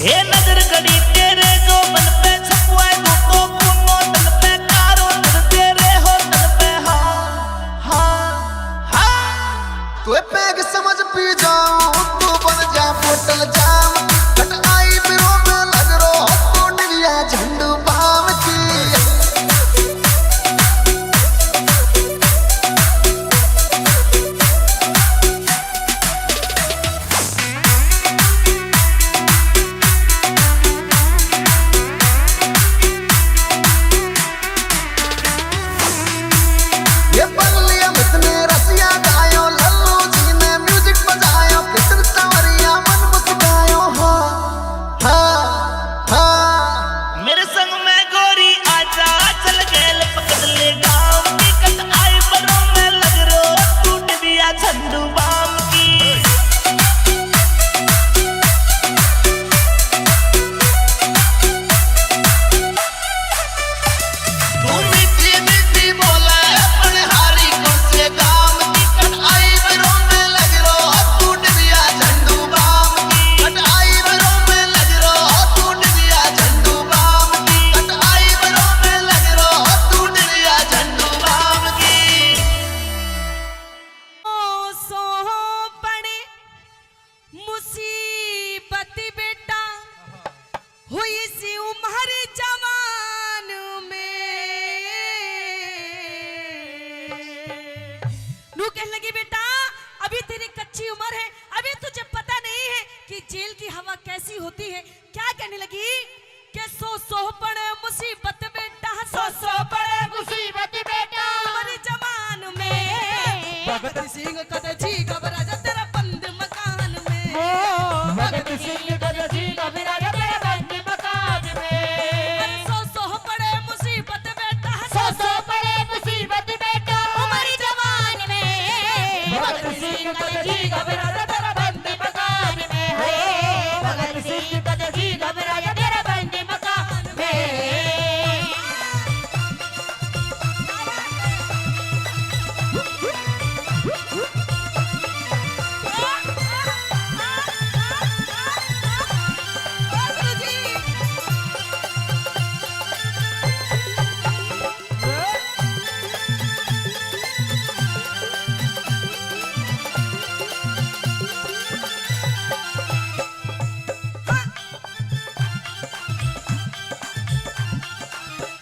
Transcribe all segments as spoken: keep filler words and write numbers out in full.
हे नजर गड़ी तेरे जोबन पे, छपवाए तू तो पूनो तन पे, कारो नजर तेरे होठन पे। हाँ, हाँ, हाँ। तू पैग समझ पी जाऊं, तू बन जा बोतल जाम। कट आई ब्रो में लग रो, तू निरिया झंडू बाम की। ये बंगलिया में तने रसिया गायो, लल्लू जी ने music बजायो, किशन सांवरिया मन मुस्कायो। हाँ, हाँ, हाँ। मेरे संग में गोरी आजा, चल गेल पकड़ ले गाँव की, कट आई बरो में लग रो, टूट दिया झंडू बाम की। तू मीठी मीठी बोले, पनहारी कौन से गाम की, कट आई बरो में लग रो, टूट दिया झंडू बाम की। कट आई बरो में लग रो, टूट दिया झंडू बाम की। कट आई बरो में लग रो, टूट दिया झंडू बाम की। ओ सोहपण मुसीबत बेटा, हुई सी उम्र जवान में। नू कहने लगी, बेटा, अभी तेरी कच्ची उम्र है, अभी तुझे पता नहीं है कि जेल की हवा कैसी होती है। क्या कहने लगी? के सो सो पड़े मुसीबत बेटा, सो सो पड़े मुसीबत बेटा। उम्र जवान में भगत सिंह कद जी घबरा जा तेरा बंद मकान में। ओ, भगत सिंह कद जी घबरा जा तेरा बंद मकान में। सो सो पड़े मुसीबत बेटा, सो सो पड़े मुसीबत बेटा। उम्र जवान में भगत सिंह कद जी घबरा जा तेरा बंद मकान में। हे भगत सिंह कद जी घबरा जा तेरा बंद मकान में।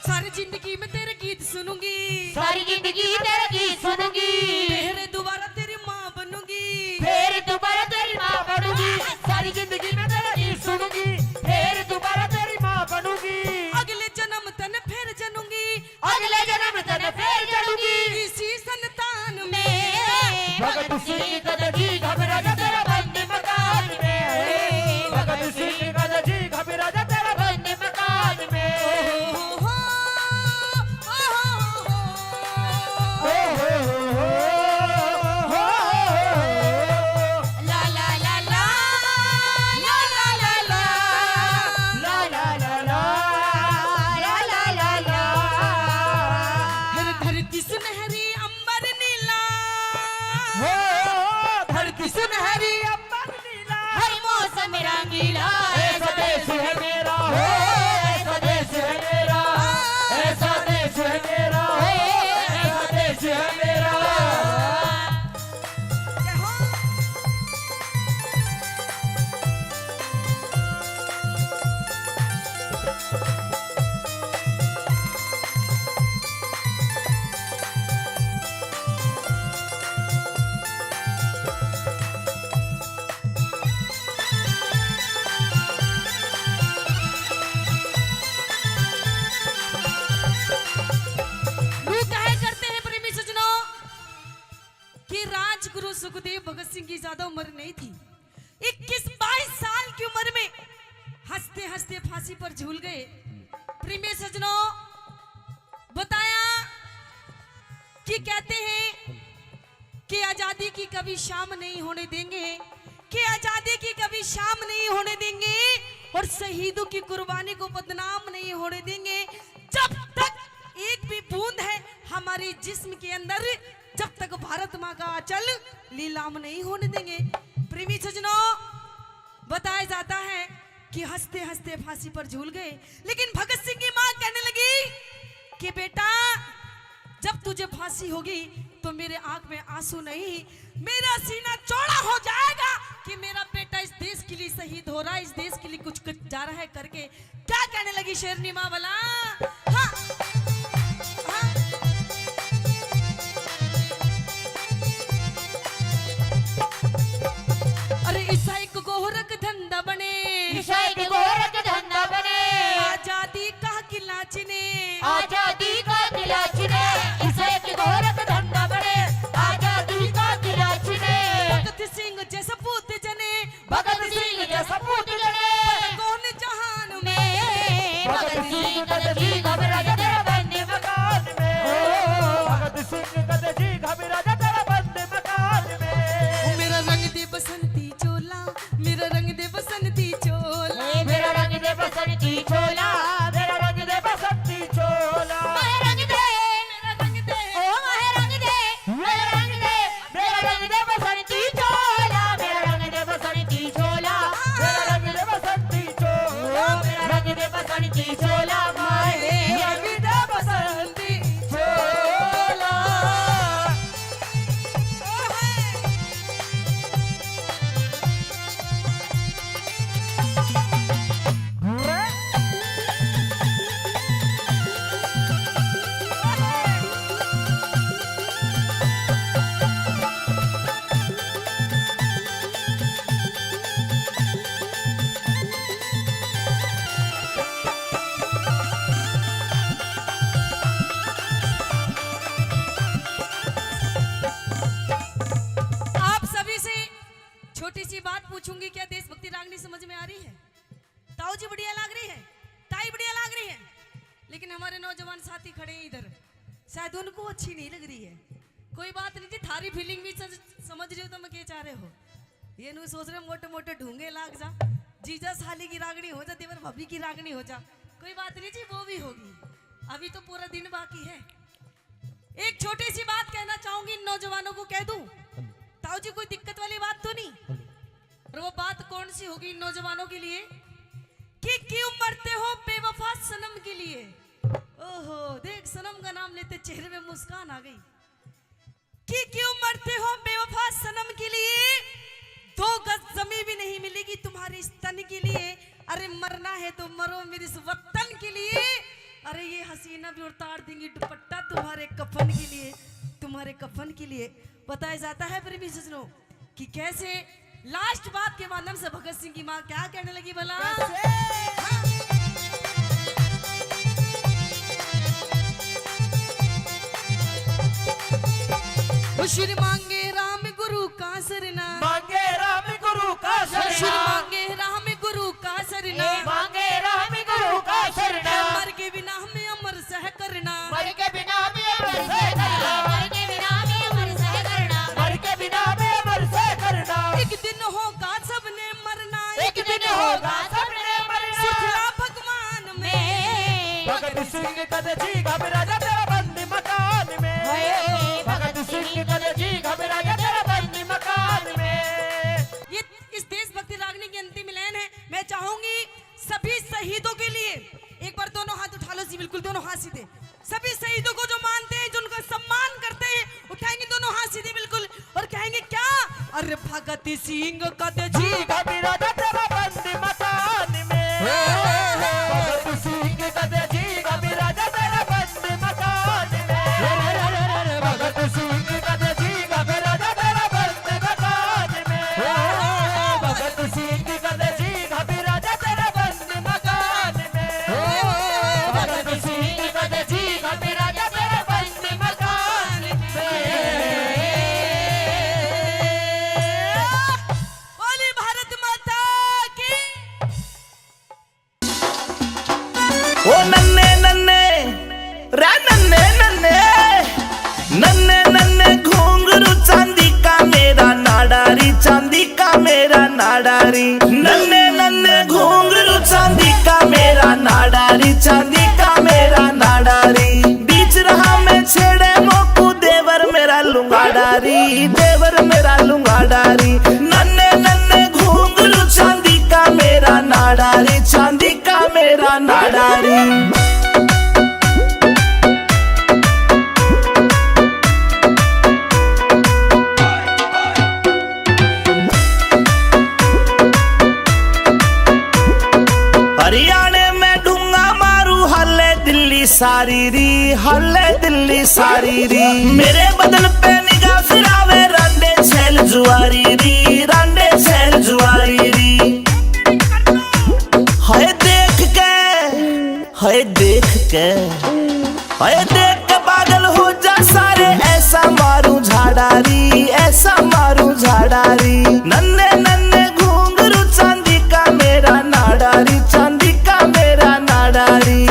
सारी जिंदगी में तेरे गीत सुनूंगी, सारी जिंदगी तेरे गीत सुनूंगी। फिर दोबारा तेरी माँ बनूंगी, फिर दोबारा तेरी माँ बनूंगी। सारी जिंदगी में तेरे गीत सुनूंगी, फिर दोबारा तेरी माँ बनूंगी। अगले जन्म तन फिर जनूंगी, अगले जन्म तन फिर जनूंगी। इसी संतान में भगत सिंह कद जी घबरा जा तेरा बंद मकान में। भगत सिंह कद जी घबरा जा तेरा बंद मकान में। ओ हो हो, ओ हो हो। ओ हो हो हो, हो हो हो। ला ला ला ला, ला ला ला ला, ला ला ला ला, ला ला ला ला। हर धरती सुनहरी अंबर नीला, हो, धरती सुनहरी अंबर नीला, हर मौसम रंगीला। ऐसा देश है मेरा, हो, ऐसा देश है मेरा, ऐसा देश है मेरा, हो, ऐसा देश है मेरा। न्यू कहा करते हैं प्रेमी सज्जनों कि राजगुरु सुखदेव भगत सिंह की ज्यादा उम्र नहीं थी। इक्कीस बाईस साल की उम्र में हंसते हंसते फांसी पर झूल गए। प्रेमी सज्जनों, बताया कि कहते हैं कि आजादी की कभी शाम नहीं होने देंगे, कि आजादी की कभी शाम नहीं होने देंगे और शहीदों की कुर्बानी को बदनाम नहीं होने देंगे। जब तक एक भी बूंद है हमारे जिस्म के अंदर, जब तक भारत माँ का आंचल लीलाम नहीं होने देंगे। प्रेमी सज्जनों, बताया जाता है कि हंसते हंसते फांसी पर झूल गए। लेकिन भगत सिंह की माँ कहने लगी कि बेटा, जब तुझे फांसी होगी तो मेरे आंख में आंसू नहीं, मेरा सीना चौड़ा हो जाएगा कि मेरा बेटा इस देश के लिए शहीद हो रहा है, इस देश के लिए कुछ कर जा रहा है करके। क्या कहने लगी शेरनी माँ भला? हाँ, हाँ। अरे इसा एक गोरख धंधा बने, इसा एक गोरख धंधा बने। आजादी का किला चिने, आजादी का किला चिने। इसा एक गोरख धंधा बने, आजादी का किला चिने। भगत सिंह जैसा पूत जने, भगत सिंह जैसा पूत जने। पता कौन जहान में, भगत सिंह कद जी घबरा जा तेरा बंद मकान में। ओ। भगत सिंह कद जी घबरा जा तेरा बंद मकान में। ओ मेरा रंग दे बसंती चोला, मेरा रंग दे बसंती चोला। ए, मेरा रंग दे बसंती चोला, मेरा रंग दे बसंती चोला। मेरा रंग दे, मेरा रंग दे, ओ मेरा रंग दे, मेरा रंग दे। मेरा रंग दे बसंती चोला, मेरा रंग दे बसंती चोला, मेरा रंग दे बसंती चोला, मेरा रंग दे बसंती चोला, माए रंग दे बसंती चोला। आप सभी से छोटी सी बात पूछूंगी, क्या देशभक्ति रागनी समझ में आ रही है? ताऊ जी बढ़िया लाग रही है, ताई बढ़िया लाग रही है, लेकिन हमारे नौजवान साथी खड़े हैं इधर, शायद उनको अच्छी नहीं लग रही है। कोई बात नहीं जी, थारी फीलिंग भी सज-, समझ रहे हो तो मैं क्या चाह रहे हो। ये नु सोच रहे मोटे मोटे ढूंगे लाग जा, जीजा साली की रागनी हो जा, देवर भाभी की रागनी हो जा, कोई बात नहीं जी, वो भी होगी, अभी तो पूरा दिन बाकी है। एक छोटी सी बात कहना चाहूंगी इन नौजवानों को, कह दूं ताऊ जी, कोई दिक्कत वाली बात तो नहीं? और वो बात कौन सी होगी इन नौजवानों के लिए कि क्यों मरते हो बेवफा सनम के लिए? ओहो, देख, सनम का नाम लेते चेहरे में मुस्कान आ गई। कि क्यों मरते हो बेवफा सनम के लिए, दो गज जमीन भी नहीं मिलेगी तुम्हारे इस तन के लिए। अरे मरना है तो मरो मेरे इस वतन के लिए। अरे ये हसीना भी उतार देंगी दुपट्टा तुम्हारे कफन के लिए, तुम्हारे कफन के लिए। बताया जाता है प्रेमी सज्जनों कि कैसे लास्ट बात के माध्यम से भगत सिंह की माँ क्या कहने लगी भला? कैसे? हाँ। ओ श्री मांगे राम गुरु का सरना, मांगे राम गुरु का सरना, श्री मांगे राम गुरु का सरना, ए, मांगे राम गुरु का सरना। मर के बिना हमें अमर सह करना, मर के बिना हमें अमर सह करना, मर के बिना हमें अमर सह करना, मर के बिना हमें अमर सह करना। एक दिन होगा सबने मरना, एक दिन होगा सबने मरना। सुखला भगवान में। भगत सिंह कद जी घबरा जा तेरा बंद मकान में। हाय। भगत सिंह कद जी घबरा जा तेरा बंद मकान में। ये इस देशभक्ति रागनी की अंतिम लाइन है। मैं चाहूंगी सभी शहीदों के लिए एक बार दोनों हाथ उठा लो जी, बिल्कुल दोनों हाथ सीधे। सभी शहीदों को जो मानते हैं, जो उनका सम्मान करते हैं, उठाएंगे दोनों हाथ सीधे बिल्कुल और कहेंगे क्या? अरे भगत सिंह कद जी घबरा जा तेरा बंद मकान में। भगत सिंह कद जी घबरा जा तेरा बंद मकान में। भगत सिंह कद जी घबरा जा तेरा बंद मकान में। भगत सिंह कद जी घबरा जा तेरा बंद मकान में। भगत सिंह कद जी घबरा जा तेरा बंद मकान में। बोली भारत माता की। ओ नन्ने नन्ने रे नन्ने नन्ने, नन्ने नन्ने घुंघरू चांदी का मेरा नाड़ा री, चांदी का मेरा नाड़ा री। नन्ने नन्ने घुंघरू चांदी का मेरा नाड़ा री, चांदी का मेरा नाड़ा री। बीच राह में छेड़े मोकू देवर मेरा लुंगाड़ा री, देवर मेरा लुंगाड़ा री। नन्ने नन्ने घुंघरू चांदी का मेरा नाड़ा चांदी का मेरा नाड़ा री। हरियाणे में डूंगा मारू, हल्ले दिल्ली सारी री, हल्ले दिल्ली सारी री। मेरे बदन पे निगाह फिरावे, रांडे छैल जुआरी री, रांडे छैल जुआरी री। हाय देख के, हाय देख के, हाय देख के पागल हो जा सारे। ऐसा मारू झाड़ा री, ऐसा मारू झाड़ा री। नन्ने नन्ने घुंघरू, चांदी का मेरा नाड़ा री, चांदी का मेरा नाड़ा री।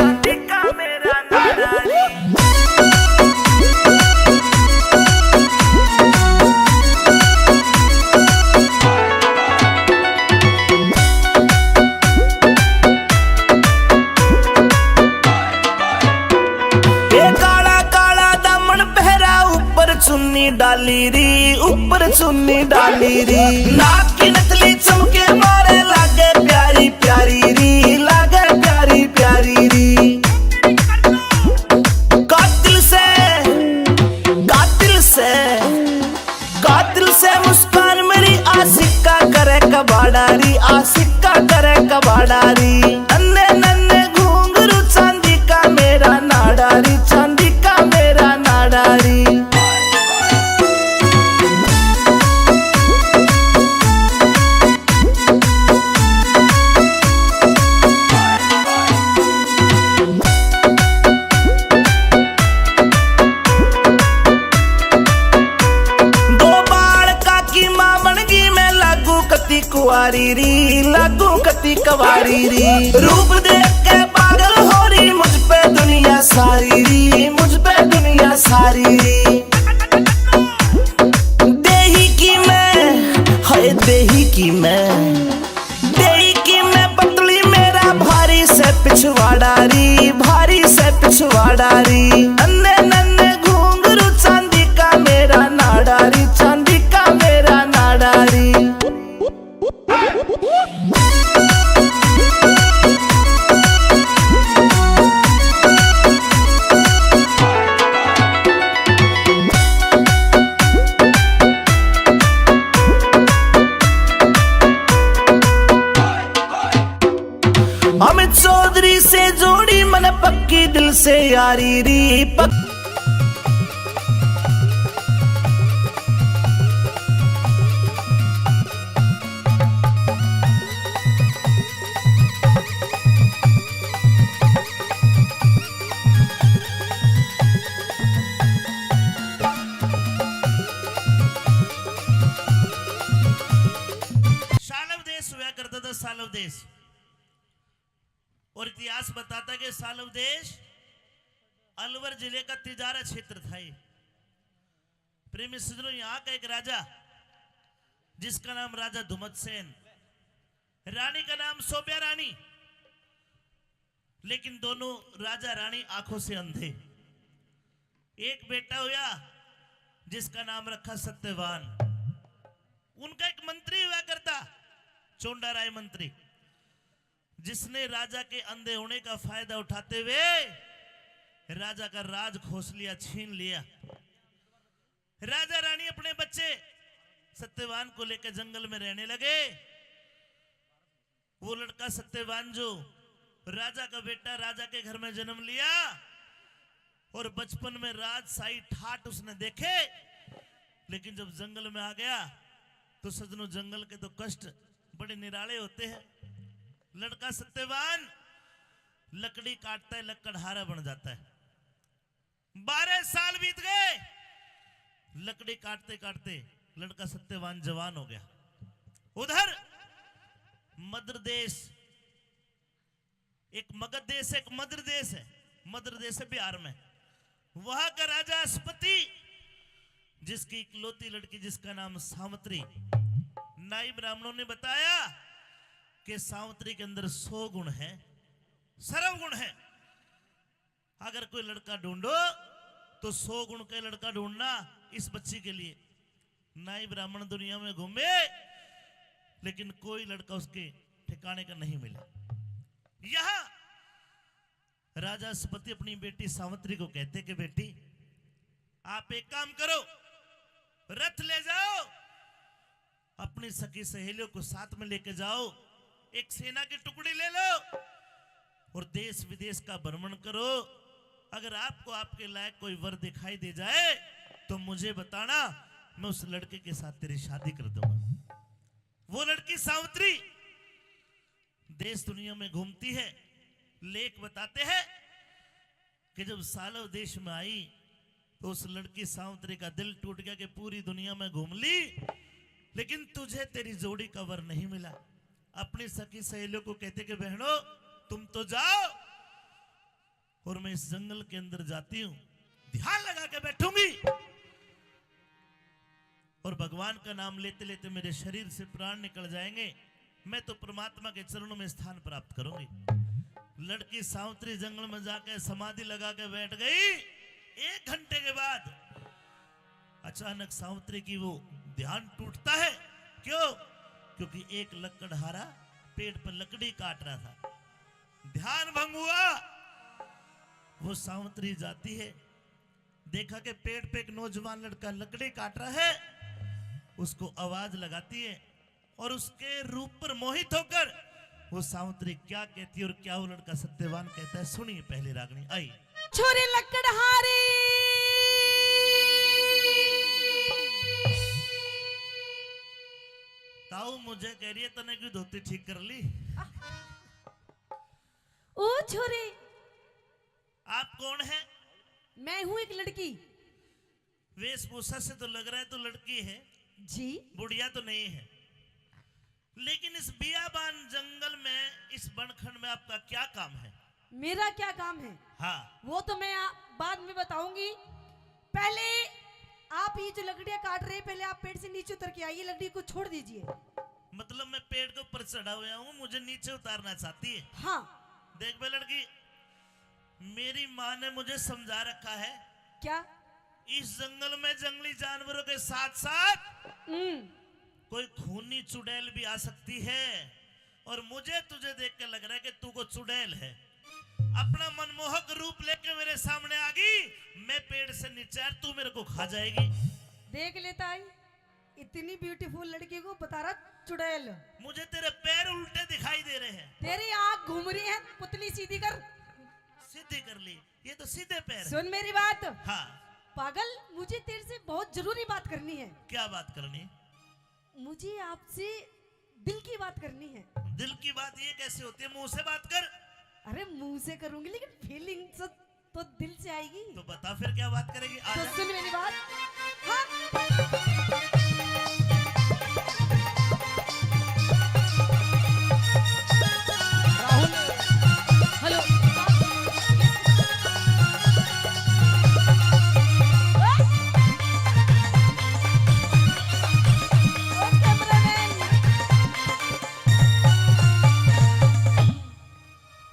ए काला काला दामन पहरा, ऊपर चुन्नी डाली री, ऊपर चुन्नी डाली री। नाक की नथली चमके मारे, लागे प्यारी प्यारी री, लागे प्यारी प्यारी री। कातिल से, कातिल से, कातिल से मुस्कान मेरी, आशिक का करे कबाड़ा री, आशिक का करे कबाड़ा री। नन्ने नन्ने घुंघरू, चांदी का मेरा नाड़ा री, चांदी का मेरा नाड़ा री। दो बालका की माँ बन गई मैं, लागू कती कुआरी री, लागू कती कवारी री। रूप देख के पागल हो रही मुझ पे दुनिया सारी री, मुझ पे दुनिया सारी री। देही की मैं, हाय देही की मैं, देही की मैं पतली, मेरा भारी से पिछवाड़ा री, भारी से पिछवाड़ा री। नन्ने नन्ने घुंघरू, चांदी का मेरा नाड़ा री, चांदी का मेरा नाड़ा री। अमित चौधरी से जोड़ी मन पक्की, दिल से यारी री पक- सालव देश हुआ करता था, सालव देश। और इतिहास बताता कि सालव देश अलवर जिले का तिजारा क्षेत्र था ये। प्रेमी सज्जनों, यहाँ का एक राजा, जिसका नाम राजा धुमतसेन, रानी का नाम सोब्या रानी, लेकिन दोनों राजा रानी आंखों से अंधे। एक बेटा हुआ, जिसका नाम रखा सत्यवान। उनका एक मंत्री हुआ करता, चोंडा राय मंत्री, जिसने राजा के अंधे होने का फायदा उठाते हुए राजा का राज खोस लिया, छीन लिया। राजा रानी अपने बच्चे सत्यवान को लेकर जंगल में रहने लगे। वो लड़का सत्यवान, जो राजा का बेटा, राजा के घर में जन्म लिया और बचपन में राजशाही ठाट उसने देखे, लेकिन जब जंगल में आ गया तो सज्जनों, जंगल के तो कष्ट बड़े निराले होते हैं। लड़का सत्यवान लकड़ी काटता है, लकड़हारा बन जाता है। बारह साल बीत गए, लकड़ी काटते काटते लड़का सत्यवान जवान हो गया। उधर मद्र देश, एक मगध देश है, एक मद्र देश है, मद्र देश है बिहार में। वहां का राजा अश्वपति, जिसकी इकलौती लड़की, जिसका नाम सावित्री, नाई ब्राह्मणों ने बताया कि सावित्री के अंदर सौ गुण है, सर्वगुण है। अगर कोई लड़का ढूंढो तो सौ गुण का लड़का ढूंढना इस बच्ची के लिए। नाई ब्राह्मण दुनिया में घूमे, लेकिन कोई लड़का उसके ठिकाने का नहीं मिला। राजा सपति अपनी बेटी सावित्री को कहते कि बेटी, आप एक काम करो, रथ ले जाओ, अपनी सखी सहेलियों को साथ में लेके जाओ, एक सेना की टुकड़ी ले लो और देश विदेश का भ्रमण करो। अगर आपको आपके लायक कोई वर दिखाई दे जाए तो मुझे बताना, मैं उस लड़के के साथ तेरी शादी कर दूंगा। वो लड़की सावित्री देश दुनिया में घूमती है। लेख बताते हैं कि जब सालव देश में आई तो उस लड़की सावित्री का दिल टूट गया कि पूरी दुनिया में घूम ली, लेकिन तुझे तेरी जोड़ी का वर नहीं मिला। अपनी सखी सहेलियों को कहते कि बहनों, तुम तो जाओ और मैं इस जंगल के अंदर जाती हूँ, ध्यान लगा के बैठूंगी और भगवान का नाम लेते लेते मेरे शरीर से प्राण निकल जाएंगे, मैं तो परमात्मा के चरणों में स्थान प्राप्त करूंगी। लड़की सावित्री जंगल में जाके समाधि लगा के बैठ गई। एक घंटे के बाद अचानक सावित्री की वो ध्यान टूटता है। क्यों? क्योंकि एक लकड़हारा पेड़ पर लकड़ी काट रहा था, ध्यान भंग हुआ। वो सावित्री जाती है, देखा कि पेड़ पे एक नौजवान लड़का लकड़ी काट रहा है, उसको आवाज लगाती है और उसके रूप पर मोहित होकर वो सावित्री क्या कहती है और क्या वो लड़का सत्यवान कहता है, सुनिए। पहली रागनी आई। छोरी लकड़हारी। ताऊ मुझे कह रही है, तने की धोती ठीक कर ली? ओ छोरी। आप कौन है? मैं हूँ एक लड़की। वेशभूषा से तो लग रहा है तो लड़की है। जी। बुढ़िया तो नहीं है। लेकिन इस बियाबान जंगल में, इस बनखंड में आपका क्या काम है? मेरा क्या काम है? हाँ। वो तो मैं आ, बाद में बताऊंगी। पहले आप ये जो लकड़ियां काट रहे हैं, पहले आप पेड़ से नीचे उतर के आइए, लकड़ी को छोड़ दीजिए। मतलब मैं पेड़ के ऊपर चढ़ा हुआ हूँ, मुझे नीचे उतारना चाहती है? हाँ। देख बे लड़की, मेरी माँ ने मुझे समझा रखा है। क्या? इस जंगल में जंगली जानवरों के साथ साथ हम्म। कोई खूनी चुड़ैल भी आ सकती है, और मुझे तुझे देख के लग रहा है कि तू को चुड़ैल है। अपना मनमोहक रूप लेके मेरे सामने आ गई, मैं पेड़ से नीचे और तू मेरे को खा जाएगी। देख लेता आई, इतनी beautiful लड़की को बता रहा चुड़ैल। मुझे तेरे पैर उल्टे दिखाई दे रहे हैं। तेरी आंख घूम रही है, पुतली सीधी कर। सीधी कर ली, ये तो सीधे पैर है। सुन मेरी बात। हाँ। पागल, मुझे तेरे से बहुत जरूरी बात करनी है। क्या बात करनी? मुझे आपसे दिल की बात करनी है। दिल की बात ये कैसे होती है? मुंह से बात कर। अरे मुंह से करूंगी, लेकिन feeling से तो दिल से आएगी। तो बता फिर क्या बात करेगी? तो सुन मेरी बात। हाँ। राहुल, hello। ओ cameraman।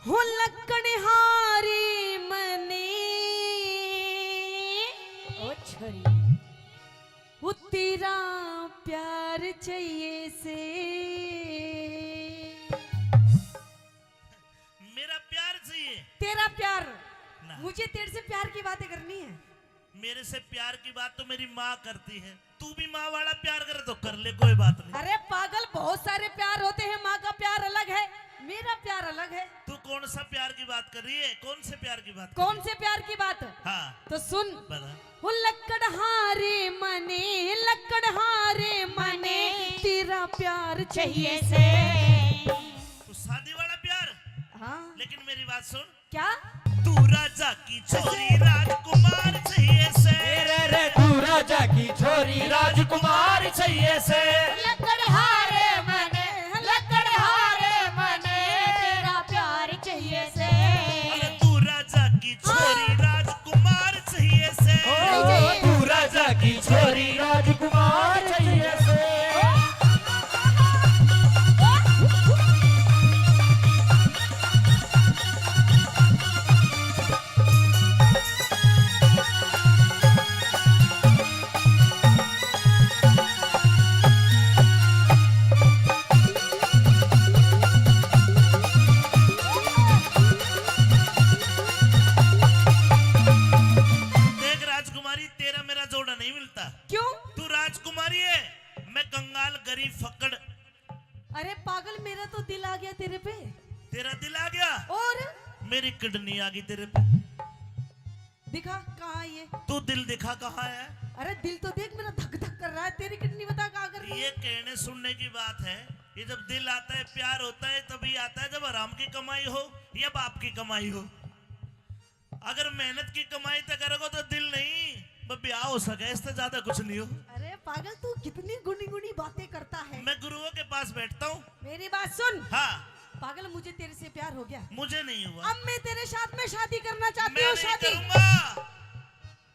हो लकड़हारी मने, ओ छोरी, वो तेरा प्यार चाहिए से। मेरा प्यार चाहिए? तेरा प्यार। ना। मुझे तेरे से प्यार की बातें करनी है। मेरे से प्यार की बात तो मेरी माँ करती है, तू भी माँ वाला प्यार करे तो कर ले, कोई बात नहीं। अरे पागल, बहुत सारे प्यार होते हैं, माँ का प्यार अलग है, मेरा प्यार अलग है। तू कौन सा प्यार की बात कर रही है? कौन से प्यार की बात कर रही है? कौन से प्यार की बात? हाँ। तो सुन। बता। वो लकड़हारे मने, लकड़हारे मने, तेरा प्यार चाहिए से। तू शादी वाला प्यार? हाँ। लेकिन मेरी बात सुन, क्या? तू राजा की छोरी राजकुमार चाहिए से। रे रे, तू राजा की छोरी राजकुमार चाहिए से। लकड़हारे मने, लकड़हारे मने, तेरा प्यार चाहिए से। अरे तू राजा की छोरी राजकुमार चाहिए से। ओ, तू राजा की छोरी राजकुमार चाहिए से। तेरा दिल आ गया? और? मेरी किडनी आ गई तेरे पे। दिखा, कहाँ है ये? तू दिल दिखा, कहाँ है? अरे, दिल तो देख, मेरा धक धक कर रहा है, तेरी किडनी बता कहाँ कर रही है? ये कहने सुनने की बात है। ये जब दिल आता है, प्यार होता है, तभी आता है जब हराम की कमाई हो या बाप की कमाई हो। अगर मेहनत की कमाई तो करोगे तो दिल नहीं, बस ब्याह हो सके, इससे ज्यादा कुछ नहीं हो। अरे पागल, तू कितनी गुनी गुनी बातें करता है। मैं गुरुओं के पास बैठता हूँ। मेरी बात सुन। हाँ। पागल, मुझे तेरे से प्यार हो गया। मुझे नहीं हुआ। अब मैं तेरे साथ में शादी करना चाहती हूँ। मैं नहीं करूँगा।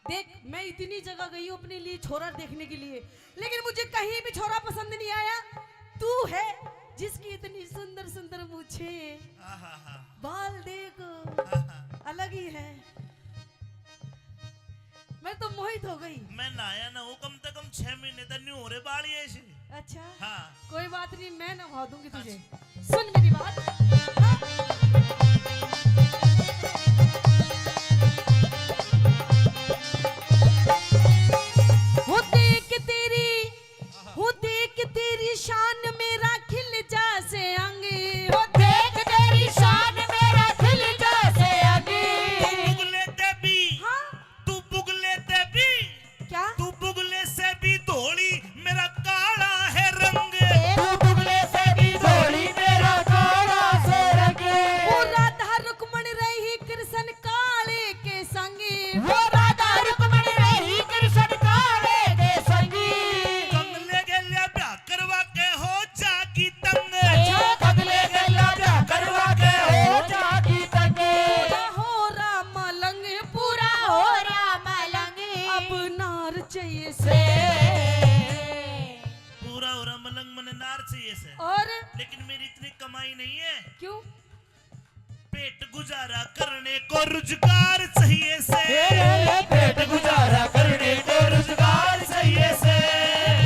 देख, मैं इतनी जगह गई हूँ अपने लिए छोरा देखने के लिए, लेकिन मुझे कहीं भी छोरा पसंद नहीं आया। तू है जिसकी इतनी सुंदर सुंदर मूछें, आहाहा। बाल देख, आहा। अलग ही है। मैं तो मोहित हो गई। मैं नहाया ना हूँ, कम से कम छह महीने तक नहीं हो रहे बाल ये ऐसे। अच्छा। हाँ। कोई बात नहीं, मैं नहा दूंगी तुझे। अच्छा। सुन मेरी बात। हाँ। वो देख तेरी, वो देख तेरी शान मेरा खिल जा से अंग। वो देख तेरी शान मेरा खिल जा से अंग। तू बुगले ते भी, हाँ। तू बुगले ते भी, क्या? तू बुगले से भी धोली, मेरा काला है रंग। ए? तू बुगले से भी धोली, मेरा काला से रंग। वो राधा रुक्मण रही कृष्ण काले के संग। वो राधा रुक्मण रही कृष्ण काले के संग। कंगले गेल्या ब्याह करवा के हो जागी तंग। ए? कंगले गेल्या ब्याह करवा के हो जागी तंग। पूरा हो राम लंग, पूरा हो राम लंग। अब नार चाहिए से। पूरा हो राम लंग, मने नार चाहिए से। और? लेकिन मेरी इतनी कमाई नहीं है। क्यों? पेट गुजारा करने को रुजगार चाहिए से। ए, ए, ए, पेट गुजारा करने को रुजगार चाहिए से।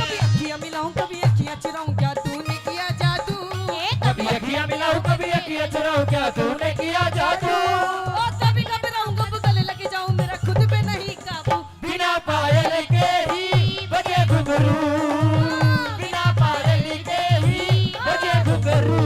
कभी अखियां मिलाऊं, कभी अखियां चुराऊं, क्या तूने किया जादू? ए, कभी अखियां मिलाऊं, कभी अखियां चुराऊं, क्या तूने किया जादू? ओ, कभी घबराऊं, कब गले लग जाऊं, मेरा खुद पे नहीं काबू। बिना पायल के ही बजे घुंघरू, बिना पायल के ही बजे घुंघरू।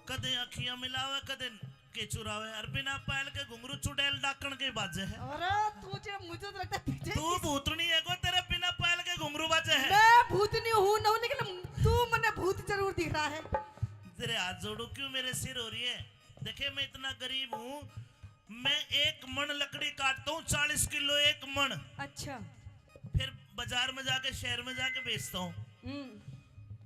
कदे अखियां मिलावे, कदे के चुरावे, और बिना पायल के घुंघरू चुड़ैल डाकण के बाजे है। अरे तुझे, मुझे तो लगता है तुझे तू किस- भूतनी है को, तेरे बिना पायल के घुंघरू बाजे है। मैं भूतनी हूँ ना, लेकिन तू मने भूत जरूर दिख रहा है। तेरे हाथ जोड़ू, क्यों मेरे सिर हो रही है? देखे, मैं इतना गरीब हूँ, मैं एक मण लकड़ी काटता हूँ, चालीस किलो एक मण। अच्छा। फिर बाजार में जाके, शहर में जाके बेचता हूँ। हम्म।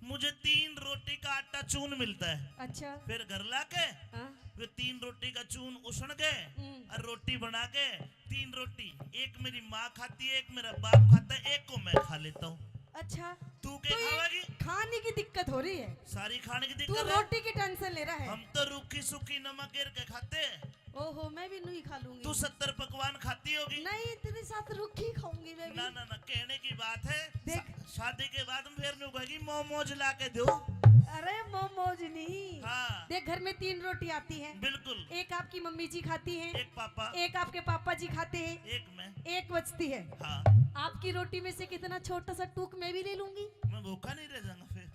मुझे तीन रोटी का आटा चून मिलता है। अच्छा। फिर घर लाके हाँ। वे तीन रोटी का चून उसण के हम्म। और रोटी बना के, तीन रोटी, एक मेरी माँ खाती है, एक मेरा बाप खाता है, एक को मैं खा लेता हूँ। अच्छा। तू क्या तो ये खावेगी? खाने की दिक्कत हो रही है। सारी खाने की तू दिक्कत है। रोटी की टेंशन ले रहा है। हम तो रूखी सूखी नमक गिर के खाते हैं। ओहो, मैं भी नहीं खा लूंगी। तू सत्तर पकवान खाती होगी। नहीं, तेरे साथ रूखी खाऊंगी मैं भी। ना, ना, ना, कहने की बात है। देख। शा-, शादी के बाद में फिर न्यू कहेगी, "मोमोज ला के दो।" अरे, मोमोज नहीं। हाँ। देख, घर में तीन रोटी आती है। बिल्कुल। एक आपकी मम्मी जी खाती हैं, एक पापा। एक आपके पापा जी खाते हैं, एक मैं। एक बचती है। हाँ। आपकी रोटी में से कितना छोटा सा टूक मैं भी ले लूंगी। मैं भूखा नहीं रह जाऊंगा फिर।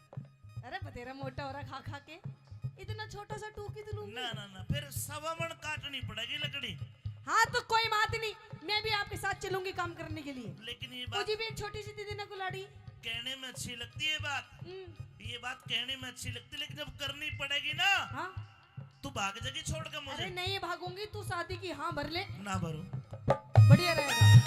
अरे, बतेरा मोटा हो रहा खा खा के, इतना छोटा सा टूक ही तो लूंगी। ना, ना, ना, फिर सवा मण काटनी पड़ेगी लकड़ी। हाँ, तो कोई बात नहीं, मैं भी आपके साथ चलूंगी काम करने के लिए। लेकिन ये बात मुझे भी एक छोटी सी दे देना कुलाड़ी। कहने में अच्छी लगती है बात, हम्म। ये बात कहने में अच्छी लगती, लेकिन जब करनी पड़ेगी ना, हाँ। तू भाग जाएगी छोड़ के मुझे। अरे नहीं भागूंगी, तू शादी की हाँ भर ले। ना भरूं। बढ़िया रहेगा।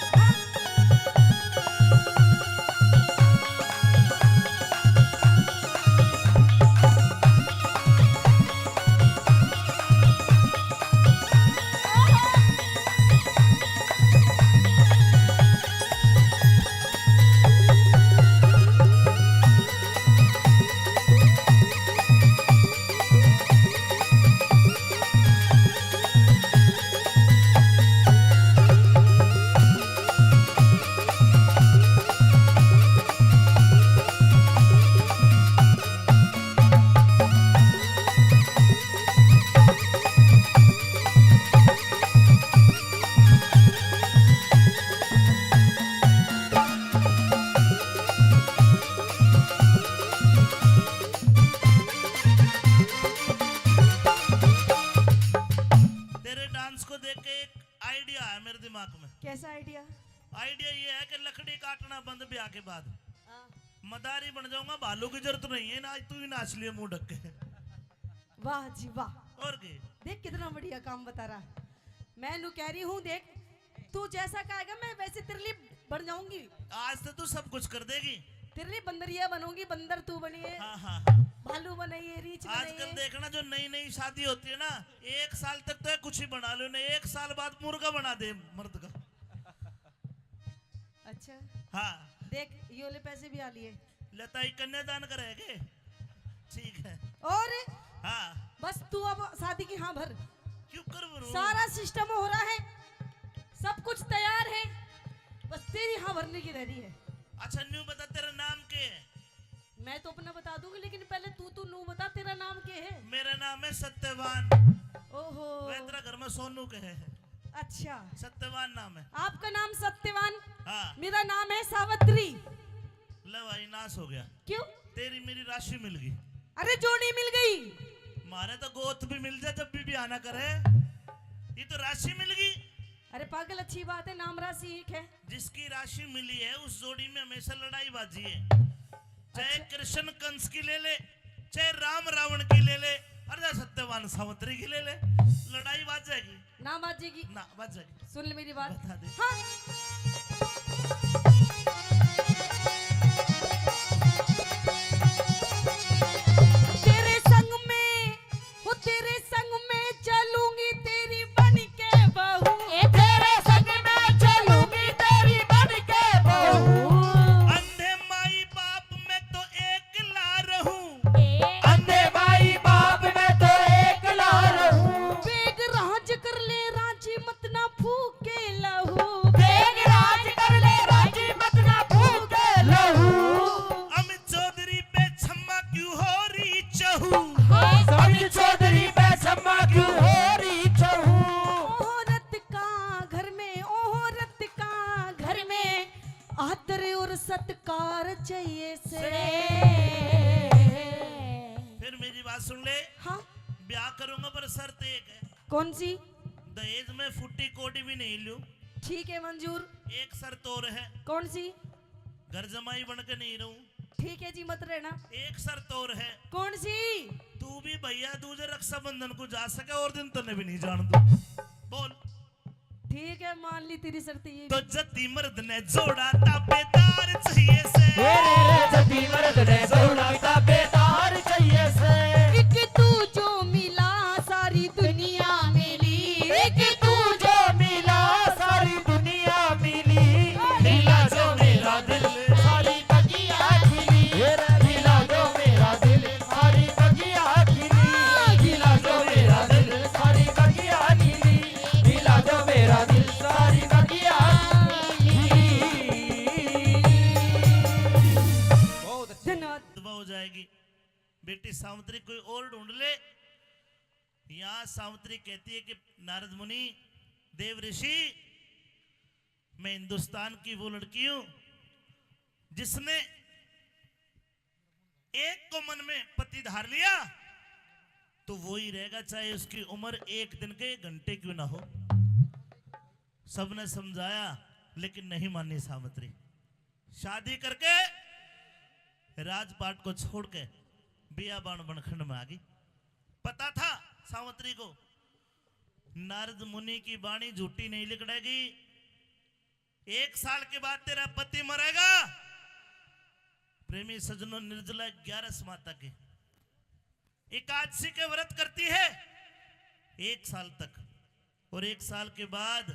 कैसा आइडिया? आइडिया ये है कि लकड़ी काटना बंद ब्याह के बाद। हाँ। मदारी बन जाऊंगा, भालू की जरूरत नहीं है ना, आज तू ही नाच लिए मुंह ढक के। वाह जी वाह। और के? देख कितना बढ़िया काम बता रहा है। मैं नू कह रही हूँ, देख तू जैसा कहेगा मैं वैसे तेरे लिए बन जाऊंगी। आज तो तू सब कुछ कर देगी। तेरे लिए बंदरिया बनूंगी, बंदर तू बनिए। हाँ, हाँ, हाँ। भालू बनाइए, रीछ बनाइए। आजकल देखना जो नई नई शादी होती है ना, एक साल तक तो कुछ ही बना लो, नहीं एक साल बाद मुर्गा बना दे मर्द का। अच्छा। हाँ। देख, ये वाले पैसे भी आ लिए। लताई कन्यादान करेगे। ठीक है। और हाँ। बस तू अब शादी की हाँ भर। क्यों कर भरूं? सारा सिस्टम हो रहा है, सब कुछ तैयार है, बस तेरी हाँ भरने की रह रही है। अच्छा, न्यू बता, तेरा नाम के है? मैं तो अपना बता दूंगी, लेकिन पहले तू, तू नू बता, तेरा नाम के है? मेरा नाम है सत्यवान। ओहो। वह तेरा घर में सोनू के है। अच्छा। सत्यवान नाम है। आपका नाम सत्यवान? हाँ। मेरा नाम है सावित्री। ले भाई, नाश हो गया। क्यों? तेरी मेरी राशि मिल गई। अरे, जोड़ी मिल गई। मारे तो गोत भी मिल जाए जब भी ब्याह ना करे, ये तो राशि मिल गई। अरे पागल, अच्छी बात है, नाम राशि एक है। जिसकी राशि मिली है, उस जोड़ी में हमेशा लड़ाई बाजी है। चाहे अच्छा। कृष्ण कंस की ले ले, चाहे राम रावण की ले ले, अरे सत्यवान सावित्री की ले ले, लड़ाई बाजेगी? ना बाजेगी। ना बाजेगी। सुन ले मेरी बात। बता दे। हाँ। तेरे संग में, वो तेरे संग में चलूंगी तेरी बन के बहू। ए, तेरे संग में चलूंगी तेरी बन के बहू। अंधे माई बाप में तो एकला रहूं। ए, अंधे माई बाप में तो एकला रहूं। बेग राज कर ले, राजी मत ना फूके लहू। बेग राज कर ले, राजी मत ना फूके लहू। अमित चौधरी पे छम्मा क्यों हो रही चहू? अमित चौधरी पे छम्मा क्यों हो रही चहू? औरत का घर में, औरत का घर में आदर और सत्कार चाहिए से। फिर मेरी बात सुन ले। हाँ। ब्याह करूंगा पर शर्त एक है। कौन सी? दहेज में फुट्टी कोडी भी नहीं लूं। ठीक है, मंजूर। एक शर्त और है। कौन सी? घर जमाई बन के नहीं रहूं। ठीक है जी, मत रहना। एक शर्त और है। कौन सी? तू भी भैया दूज रक्षाबंधन को जा सके और दिन तन्ने भी नहीं जान दूं। बोल। ठीक है, मान ली तेरी शर्त ये तो भी। जति मर्द ने जोड़ा ताबेदार चाहिए से। रे, रे, रे, जति मर्द ने जोड़ा ताबेदार चाहिए से। एक तू जो मिला सारी दुनिया मिली। एक तू जो मिला सारी दुनिया मिली। हिला जो मेरा दिल सारी बगिया खिली। हिला जो मेरा दिल सारी बगिया खिली। हिला जो मेरा दिल सारी बगिया खिली। हिला जो मेरा दिल सारी बगिया खिली। बहुत अच्छा। धन्यवाद। दुआ हो जाएगी। बेटी सावित्री कोई और ढूंढ ले। यहाँ सावित्री कहती है कि नारद मुनि, देव ऋषि, मैं हिंदुस्तान की वो लड़की हूं जिसने एक को मन में पति धार लिया तो वो ही रहेगा, चाहे उसकी उम्र एक दिन के एक घंटे क्यों ना हो। सबने समझाया लेकिन नहीं मानी सावित्री। शादी करके राजपाट को छोड़ के बियाबान बनखंड में आ गई। पता था सावित्री को नारद मुनि की बाणी झूठी नहीं लिकड़ेगी। एक साल के बाद तेरा पति मरेगा। प्रेमी सज्जनों, निर्जला ग्यारस माता के एकादशी के व्रत करती है एक साल तक, और एक साल के बाद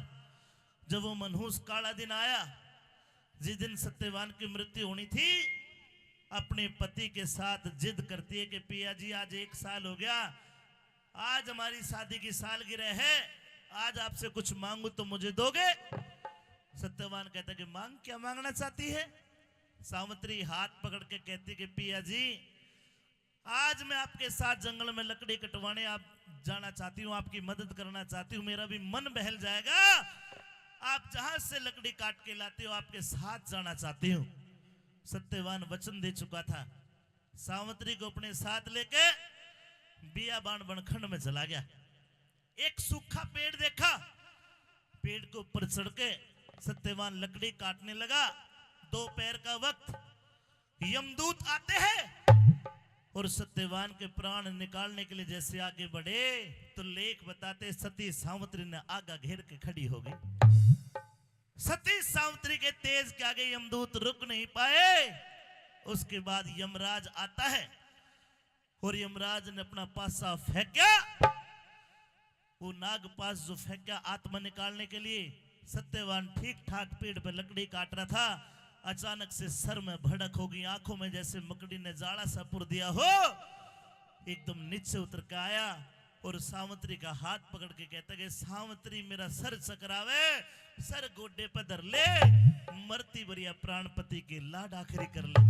जब वो मनहूस काला दिन आया, जिस दिन सत्यवान की मृत्यु होनी थी, अपने पति के साथ जिद करती है कि पिया जी, आज एक साल हो गया, आज हमारी शादी की सालगिरह है, आज आपसे कुछ मांगू तो मुझे दोगे? सत्यवान कहता कि मांग, क्या मांगना चाहती है? सावित्री हाथ पकड़ के कहती कि पिया जी, आज मैं आपके साथ जंगल में लकड़ी कटवाने आप जाना चाहती हूँ, आपकी मदद करना चाहती हूँ, मेरा भी मन बहल जाएगा। आप जहां से लकड़ी काट के लाते हो, आपके साथ जाना चाहती हूँ। सत्यवान वचन दे चुका था। सावित्री को अपने साथ लेके बियाबान बनखंड में चला गया। एक सूखा पेड़ देखा, पेड़ के ऊपर चढ़ के सत्यवान लकड़ी काटने लगा। दोपहर का वक्त यमदूत आते हैं और सत्यवान के प्राण निकालने के लिए जैसे आगे बढ़े, तो लेख बताते, सती सावित्री ने आगा घेर के खड़ी हो गई। सती सावित्री के तेज के आगे यमदूत रुक नहीं पाए। उसके बाद यमराज आता है और यमराज ने अपना पासा फेंका, वो नागपाश जो फेंका आत्मा निकालने के लिए, सत्यवान ठीक ठाक पेड़ पे लकड़ी काट रहा था। अचानक से सर में भड़क हो गई, आंखों में जैसे मकड़ी ने जाला सा पुर दिया हो। एकदम नीचे उतर के आया और सावित्री का हाथ पकड़ के कहता कि सावित्री, मेरा सर चकरावे, सर गोडे पे धर ले, मरती बरिया प्राणपति के लाड आखिरी कर ले।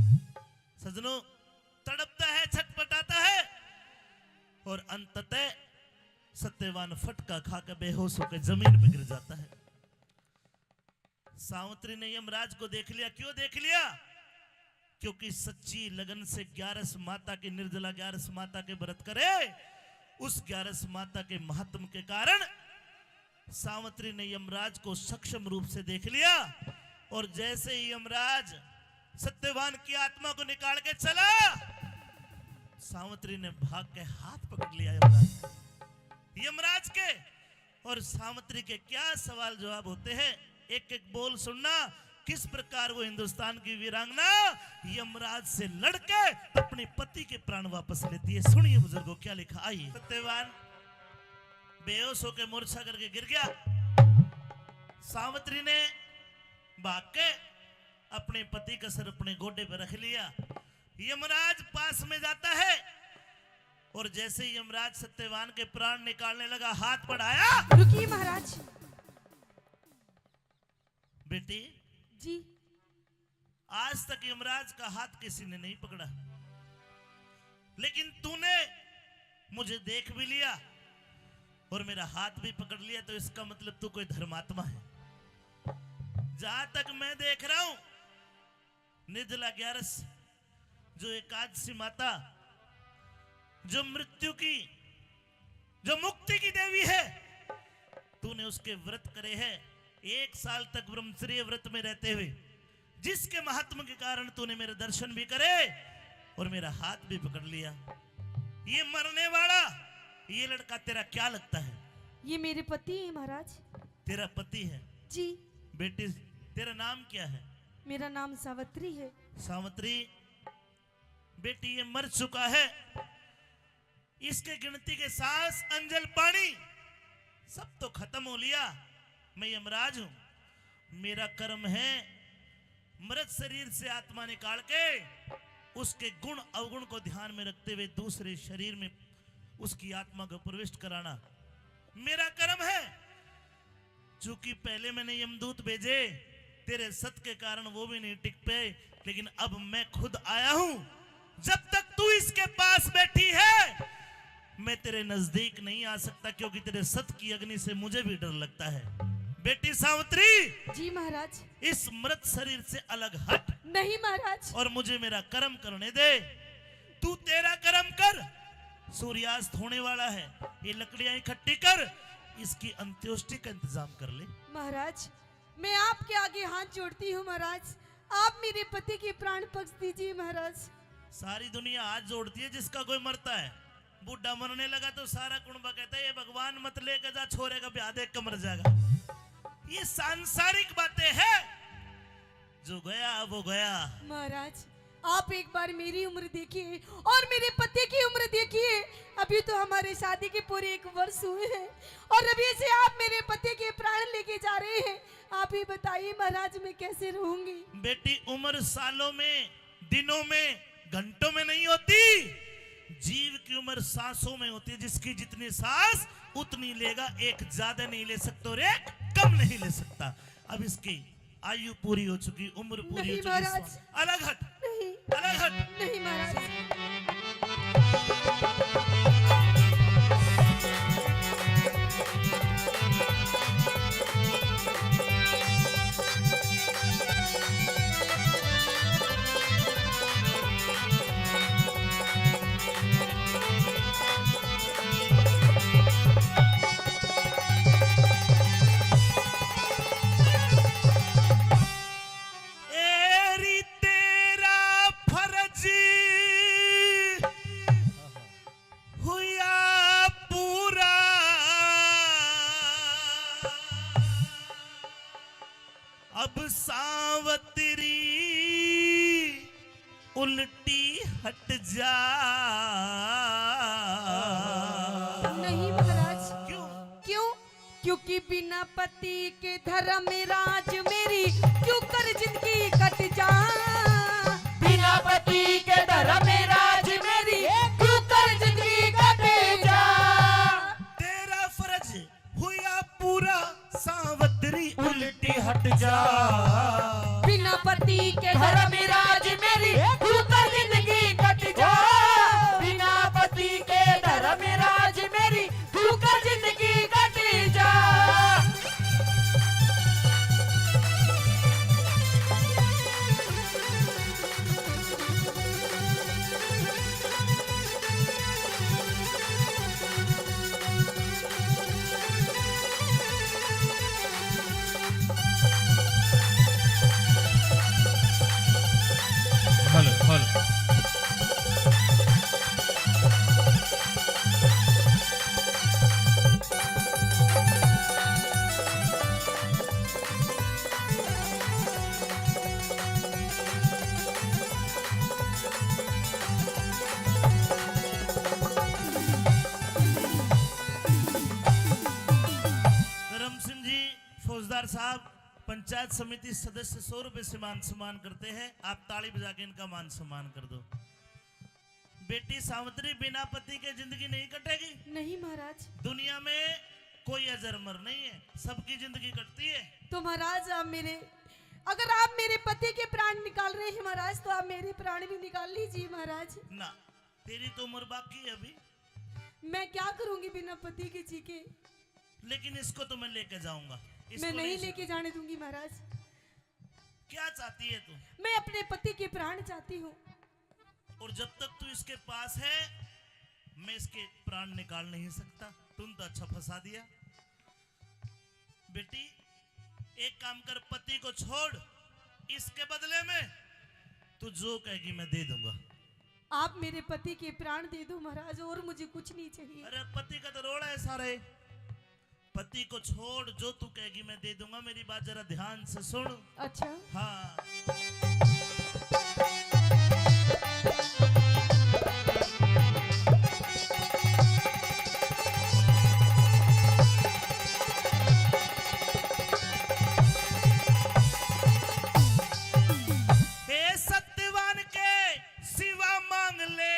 सजनों, तड़पता है, छटपटाता है और अंततः सत्यवान फटका खा के बेहोश होकर जमीन पर गिर जाता है। सावित्री ने यमराज को देख लिया। क्यों देख लिया? क्योंकि सच्ची लगन से ग्यारस माता की, निर्जला ग्यारस माता के व्रत करे, उस ग्यारस माता के महात्म के कारण सावित्री ने यमराज को सक्षम रूप से देख लिया। और जैसे ही यमराज सत्यवान की आत्मा को निकाल के चला, सावित्री ने भाग के हाथ पकड़ लिया यमराज के। यमराज के और सावित्री के क्या सवाल जवाब होते हैं, एक एक बोल सुनना। किस प्रकार वो हिंदुस्तान की वीरांगना यमराज से लड़के अपने पति के प्राण वापस लेती है। सुनिए बुजुर्गों, क्या लिखा। आइए, सत्यवान बेहोश होकर मूर्छा करके गिर गया। सावित्री ने भाग के अपने पति का सर अपने गोडे पर रख लिया। यमराज पास में जाता है और जैसे ही यमराज सत्यवान के प्राण निकालने लगा, हाथ बढ़ाया। रुकिए महाराज। बेटी जी। आज तक यमराज का हाथ किसी ने नहीं पकड़ा, लेकिन तूने मुझे देख भी लिया और मेरा हाथ भी पकड़ लिया, तो इसका मतलब तू कोई धर्मात्मा है। जहां तक मैं देख रहा हूं, निर्जला ग्यारस, जो एकादशी माता, जो मृत्यु की, जो मुक्ति की देवी है, तूने उसके व्रत करे हैं। एक साल तक ब्रह्मचर्य व्रत में रहते हुए जिसके महात्म के कारण तूने मेरे दर्शन भी करे और मेरा हाथ भी पकड़ लिया, ये मरने वाला, ये लड़का तेरा क्या लगता है? ये मेरे पति हैं महाराज। तेरा पति है? जी। बेटी, तेरा नाम क्या है? मेरा नाम सावित्री है। सावित्री, बेटी, ये मर चुका है, इसके गिनती के सांस, अंजल, पानी सब तो खत्म हो लिया। मैं यमराज हूं, मेरा कर्म है मृत शरीर से आत्मा निकाल के उसके गुण अवगुण को ध्यान में रखते हुए दूसरे शरीर में उसकी आत्मा को प्रविष्ट कराना मेरा कर्म है। चूंकि पहले मैंने यमदूत भेजे, तेरे सत के कारण वो भी नहीं टिक पाए, लेकिन अब मैं खुद आया हूं। जब तक तू इसके पास बैठी है, मैं तेरे नजदीक नहीं आ सकता, क्योंकि तेरे सत की अग्नि से मुझे भी डर लगता है। बेटी सावित्री, जी महाराज। इस मृत शरीर से अलग हट। नहीं महाराज। और मुझे मेरा कर्म करने दे। तू तेरा कर्म कर, सूर्यास्त होने वाला है, ये लकड़ियां इकट्ठी कर, इसकी अंत्येष्टि का इंतजाम कर ले। महाराज, मैं आपके आगे हाथ जोड़ती हूँ महाराज, आप मेरे पति के प्राण पक्ष दीजिए महाराज। सारी दुनिया हाथ जोड़ती है जिसका कोई मरता है। बूढ़ा मरने लगा तो सारा कुणबा कहता है, "ये भगवान मत लेके जा, छोरे का ब्याह देख के मर जाएगा।" ये सांसारिक बातें हैं, जो गया वो गया। महाराज, आप एक बार मेरी उम्र देखिए और मेरे पति की उम्र देखिए। अभी तो हमारे शादी के पूरे एक वर्ष हुए हैं और अभी से आप मेरे पति के प्राण लेके जा रहे हैं। आप ही बताइए महाराज, मैं कैसे रहूंगी? बेटी, उम्र सालों में, दिनों में, घंटों में नहीं होती। जीव की उम्र सांसों में होती है। जिसकी जितनी सांस, उतनी लेगा। एक ज्यादा नहीं ले सकता और एक कम नहीं ले सकता। अब इसकी आयु पूरी हो चुकी, उम्र पूरी हो चुकी। अलग हट। नहीं। अलग हट। नहीं महाराज। अब सावतरी उल्टी हट जा। नहीं महाराज। क्यों? क्यों? क्योंकि बिना पति के धर्मराज मेरी क्यों कर जिंदगी कट जा। बिना पति के धर्मराज मेरी क्यों कर जिंदगी कट जा। तेरा फर्ज हुआ पूरा, सावतरी उल्टी हट जा। बिना पति के धर्मराज मेरी क्यों कर जिंदगी कट जा। बिना पति के धर्मराज मेरी क्यों कर जिंदगी कट जा। Hello, hello. करम सिंह जी, फौजदार साहब, पंचायत समिति सदस्य सौ रुपए से मान सम्मान करते हैं। आप ताली बजा के इनका मान सम्मान कर दो। बेटी सावित्री, बिना पति के जिंदगी नहीं कटेगी। नहीं महाराज। दुनिया में कोई अजर अमर नहीं है, सबकी जिंदगी कटती है। तो महाराज, आप मेरे, अगर आप मेरे पति के प्राण निकाल रहे हैं महाराज, तो आप मेरे प्राण भी निकाल लीजिए महाराज। ना, तेरी तो उम्र बाकी है अभी। मैं क्या करूंगी बिना पति के जी के? लेकिन इसको तो मैं लेके जाऊंगा, इसको मैं नहीं लेके जाने दूंगी महाराज। क्या चाहती है तू? मैं अपने पति के प्राण चाहती हूँ। और जब तक तू इसके पास है, मैं इसके प्राण निकाल नहीं सकता। तूने तो अच्छा फंसा दिया। बेटी, एक काम कर, पति को छोड़, इसके बदले में तू जो कहेगी मैं दे दूंगा। आप मेरे पति के प्राण दे दो महाराज, और मुझे कुछ नहीं चाहिए। अरे, पति का तो रोड़ा है सारे। पति को छोड़, जो तू कहेगी मैं दे दूंगा। मेरी बात जरा ध्यान से सुन। अच्छा। हाँ। हे सत्यवान के सिवा मांग ले,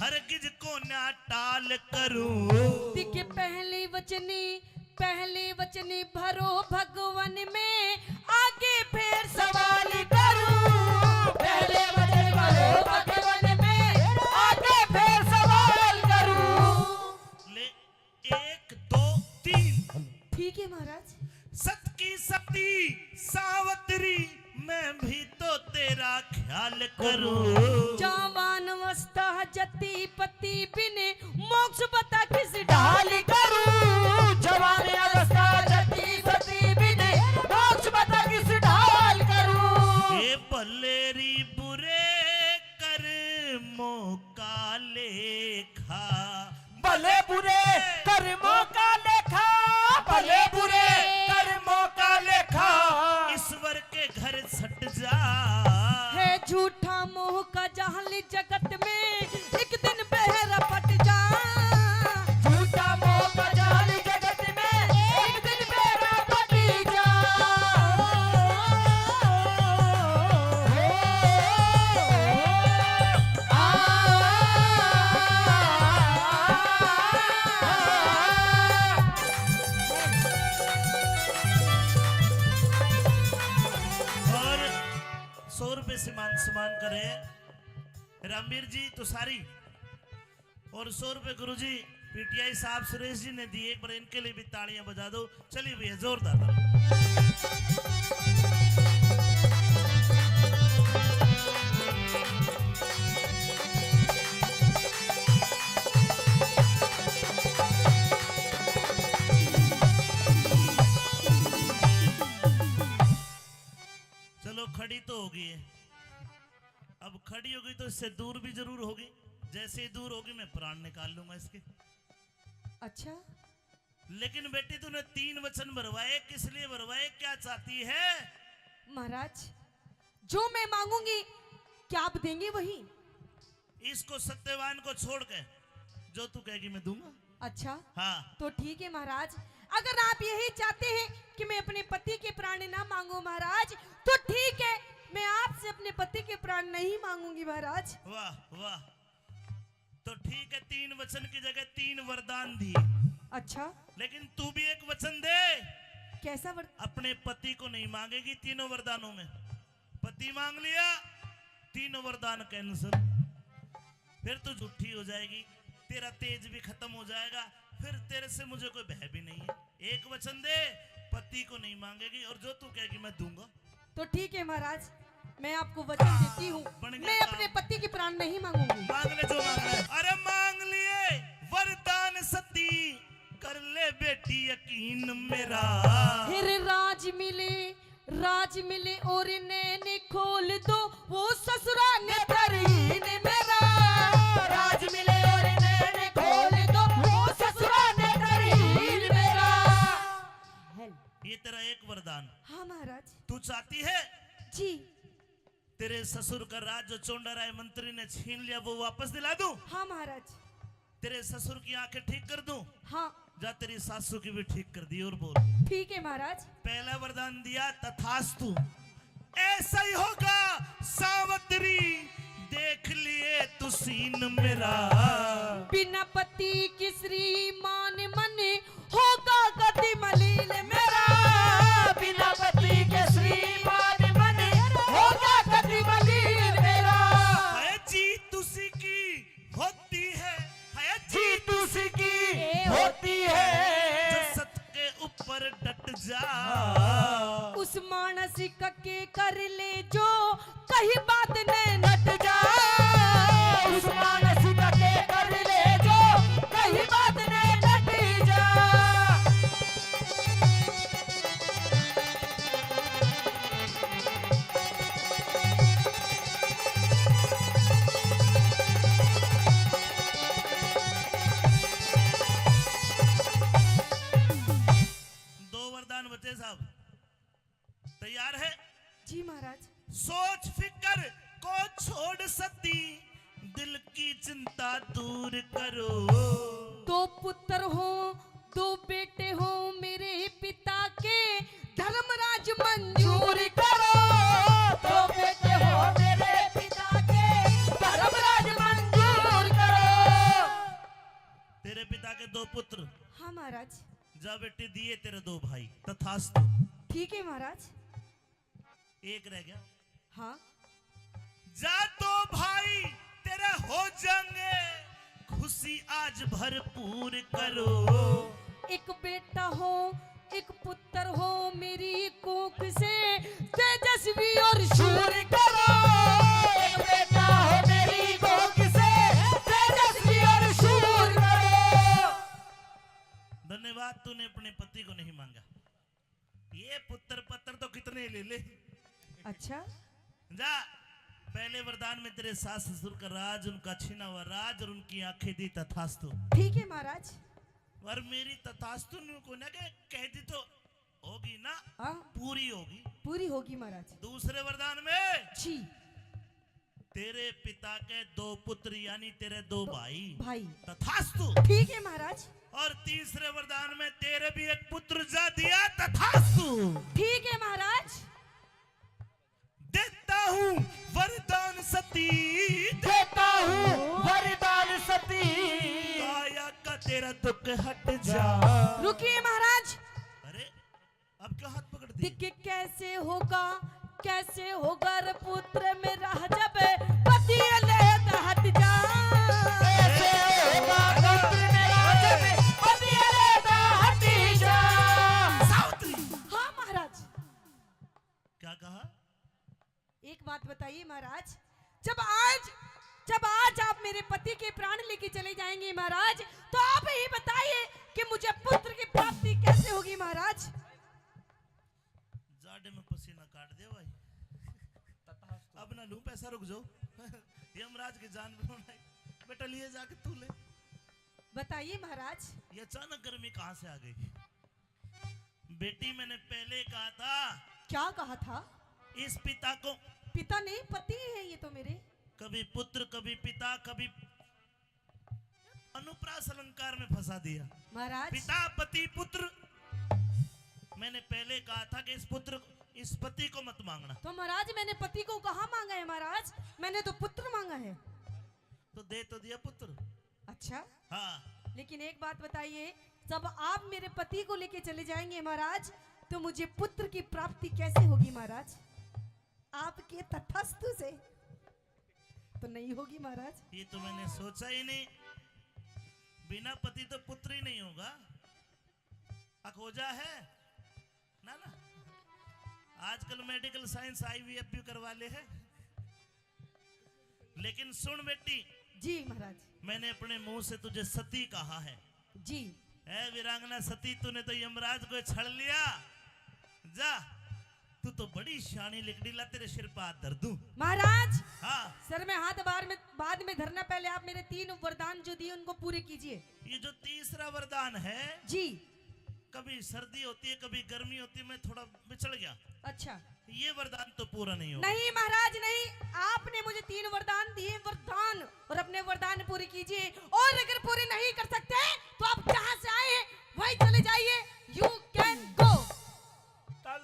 हरगिज को ना टाल करूं। दिखे पहली वचनी, पहली वचनी भरो भगवन में, आगे फिर सवाल करूं। पहले वचन भरो भगवन में, आगे फिर सवाल करूं। ले, एक, दो, तीन। ठीक है महाराज। सत की सती सावतरी, मैं भी तो तेरा ख्याल करूं। जवान अवस्था जती पति बिन, मोक्ष बता किस ढाल करूं। जवान अवस्था जती पति बिन, मोक्ष बता किस ढाल करूं। ए भलेरी बुरे कर्मों का लेखा, भले बुरे कर्मों का लेखा, भले बुरे कर्मों का लेखा, ईश्वर के घर सट जा। है झूठा मोह का जाल जगत में, एक दिन बहरा पट जा। झूठा मोह का जाल जगत में, एक दिन बहरा पट जा। और सौ रुपए से मान सम्मान करे रामवीर जी तुषारी, और सौ रुपए गुरुजी पीटीआई साहब सुरेश जी ने दिए। एक बार इनके लिए भी तालियां बजा दो। चलिए भैया, जोरदार ताली। चलो, खड़ी तो हो गई है, अब खड़ी हो गई तो इससे दूर भी जरूर होगी। जैसे ही दूर होगी, मैं प्राण निकाल लूंगा इसके। अच्छा। लेकिन बेटी, तूने तीन वचन भरवाए, किस लिए भरवाए, क्या चाहती है? महाराज, जो मैं मांगूंगी, क्या आप देंगे वही? इसको सत्यवान को छोड़ के जो तू कहेगी मैं दूंगा। अच्छा, हाँ। तो ठीक है महाराज, अगर आप यही चाहते हैं कि मैं अपने पति के प्राण ना मांगू महाराज, तो ठीक है, मैं आपसे अपने पति के प्राण नहीं मांगूंगी महाराज। वाह, वाह। तो ठीक है, तीन वचन की जगह तीन वरदान दिए। अच्छा। लेकिन तू भी एक वचन दे। कैसा वर- अपने पति को नहीं मांगेगी तीनों वरदानों में। पति मांग लिया, तीनों वरदान कैंसिल। फिर तू झूठी हो जाएगी, तेरा तेज भी खत्म हो जाएगा, फिर तेरे से मुझे कोई भय भी नहीं है। एक वचन दे, पति को नहीं मांगेगी, और जो तू कहेगी मैं दूंगा। तो ठीक है महाराज, मैं आपको वचन देती हूँ, बन गया मैं काम। अपने पति के प्राण नहीं मांगूंगी। मांग ले जो मांगना है। अरे मांग लिए वरदान सती, कर ले बेटी यकीन मेरा। फिर राज मिले, राज मिले और नैन खोल दो, वो ससुरा ने दरीन मेरा। राज मिले और नैन खोल दो, वो ससुरा ने दरीन मेरा। ये तेरा एक वरदान। हाँ महाराज। तू चाहती है जी। तेरे ससुर का राज जो चोंडा राय मंत्री ने छीन लिया, वो वापस दिला दूं? हाँ महाराज। तेरे ससुर की आंखें ठीक कर दूं? हाँ। जा, तेरी सासू की भी ठीक कर दी। और बोल। ठीक है महाराज। पहला वरदान दिया, तथास्तु। ऐसा ही होगा सावतरी, देख लिए तू सीन मेरा। बिना पति के श्रीमान मन होगा कति मलिन मेरा। बिना पति के श्रीमान मन होगा कति मलिन मेरा। है जी तुसी की होती है, है जी तुसी की होती है। जो सत के ऊपर डट जा। उस मानस का के कर ले जो कहीं बात ने नट जा। उस मानस का के कर ले जो कहीं बात ने नट जा। दो वरदान बचे साहब, तैयार है? जी महाराज। सोच फिकर को छोड़ सती, दिल की चिंता दूर करो। दो पुत्र हो, दो बेटे हो मेरे पिता के, धर्मराज मंजूर करो। दो बेटे हो मेरे पिता के, धर्मराज मंजूर करो। तेरे पिता के दो पुत्र। हाँ महाराज। जा बेटी, दिए तेरे दो भाई, तथास्तु। ठीक है महाराज। एक रह गया। हाँ। जा, दो भाई तेरे हो जाएंगे, खुशी आज भरपूर करो। एक बेटा हो, एक पुत्र हो मेरी कोख से, तेजस्वी और शूर करो। एक बेटा हो मेरी कोख से, तेजस्वी और शूर करो। धन्यवाद, तूने अपने पति को नहीं मांगा। ये पुत्र पत्र तो कितने ले ले। अच्छा। जा, पहले वरदान में तेरे सास ससुर का राज, उनका छीना हुआ राज और उनकी आंखें दी, तथास्तु। ठीक है महाराज। और मेरी तथास्तु न्यू को ना के कह दी तो होगी ना, हाँ। पूरी होगी। पूरी होगी महाराज। दूसरे वरदान में जी। तेरे पिता के दो पुत्र यानी तेरे दो भाई। भाई। तथास्तु। ठीक है महाराज। और तीसरे वरदान में तेरे भी एक पुत्र जा दिया, तथास्तु। ठीक है महाराज। देता हूँ वरदान सती, देता हूँ वरदान सती, काया का तेरा दुख हट जा। रुकिए महाराज। अरे, अब क्यों हाथ पकड़ दिए? देख कैसे होगा, कैसे होगा रे पुत्र मेरा जब पति अलहदा हट जा। कैसे होगा पुत्र मेरा जब पति अलहदा हट जा। सावित्री। हाँ महाराज। क्या कहा? एक बात बताइए महाराज, जब आज, जब आज आप मेरे पति के प्राण लेके चले जाएंगे महाराज, तो आप ही बताइए कि मुझे पुत्र की प्राप्ति कैसे होगी महाराज? जाड़े में पसीना काट दे भाई। अब ना लूं पैसा, रुक जाओ। यमराज की जान भी उड़ाई। बेटा, लिए जाके तू ले। बताइए महाराज। ये अचानक गर्मी कहाँ से आ गई? बेटी, मैंने पहले कहा था। क्या कहा था? इस पिता को, पिता नहीं, पति है ये तो मेरे। कभी पुत्र, कभी पिता, कभी अनुप्रास अलंकार में फंसा दिया। महाराज। पिता, पति, पुत्र। मैंने पहले कहा था कि इस पुत्र, इस पति को मत मांगना। तो महाराज, मैंने पति को कहाँ मांगा है महाराज? मैंने तो पुत्र मांगा है। तो दे तो दिया पुत्र। अच्छा। हाँ। लेकिन एक बात बताइए, जब आप मेरे पति को लेके चले जाएंगे महाराज, तो मुझे पुत्र की प्राप्ति कैसे होगी महाराज? आपके तथास्तु से तो नहीं होगी महाराज। ये तो मैंने सोचा ही नहीं, बिना पति तो पुत्र ही नहीं होगा। अखोजा है ना, ना। आजकल मेडिकल साइंस आईवीएफ भी करवा ले है। लेकिन सुन बेटी, जी महाराज। मैंने अपने मुंह से तुझे सती कहा है। जी। ए वीरांगना सती, तूने तो यमराज को छल लिया। जा, तू तो बड़ी शानी लिकड़ी, ला तेरे सिर पर हाथ धर दूं। महाराज। हाँ। सर में हाथ बार में, बाद में धरना, पहले आप मेरे तीन वरदान जो दिए उनको पूरे कीजिए। ये जो तीसरा वरदान है जी, कभी सर्दी होती है, कभी गर्मी होती है, मैं थोड़ा बिचड़ गया। अच्छा। ये वरदान तो पूरा नहीं होगा। नहीं महाराज नहीं, आपने मुझे तीन वरदान दिए, वरदान, और अपने वरदान पूरे कीजिए, और अगर पूरे नहीं कर सकते तो आप जहां से आए हैं वहीं चले जाइए। You can go। तल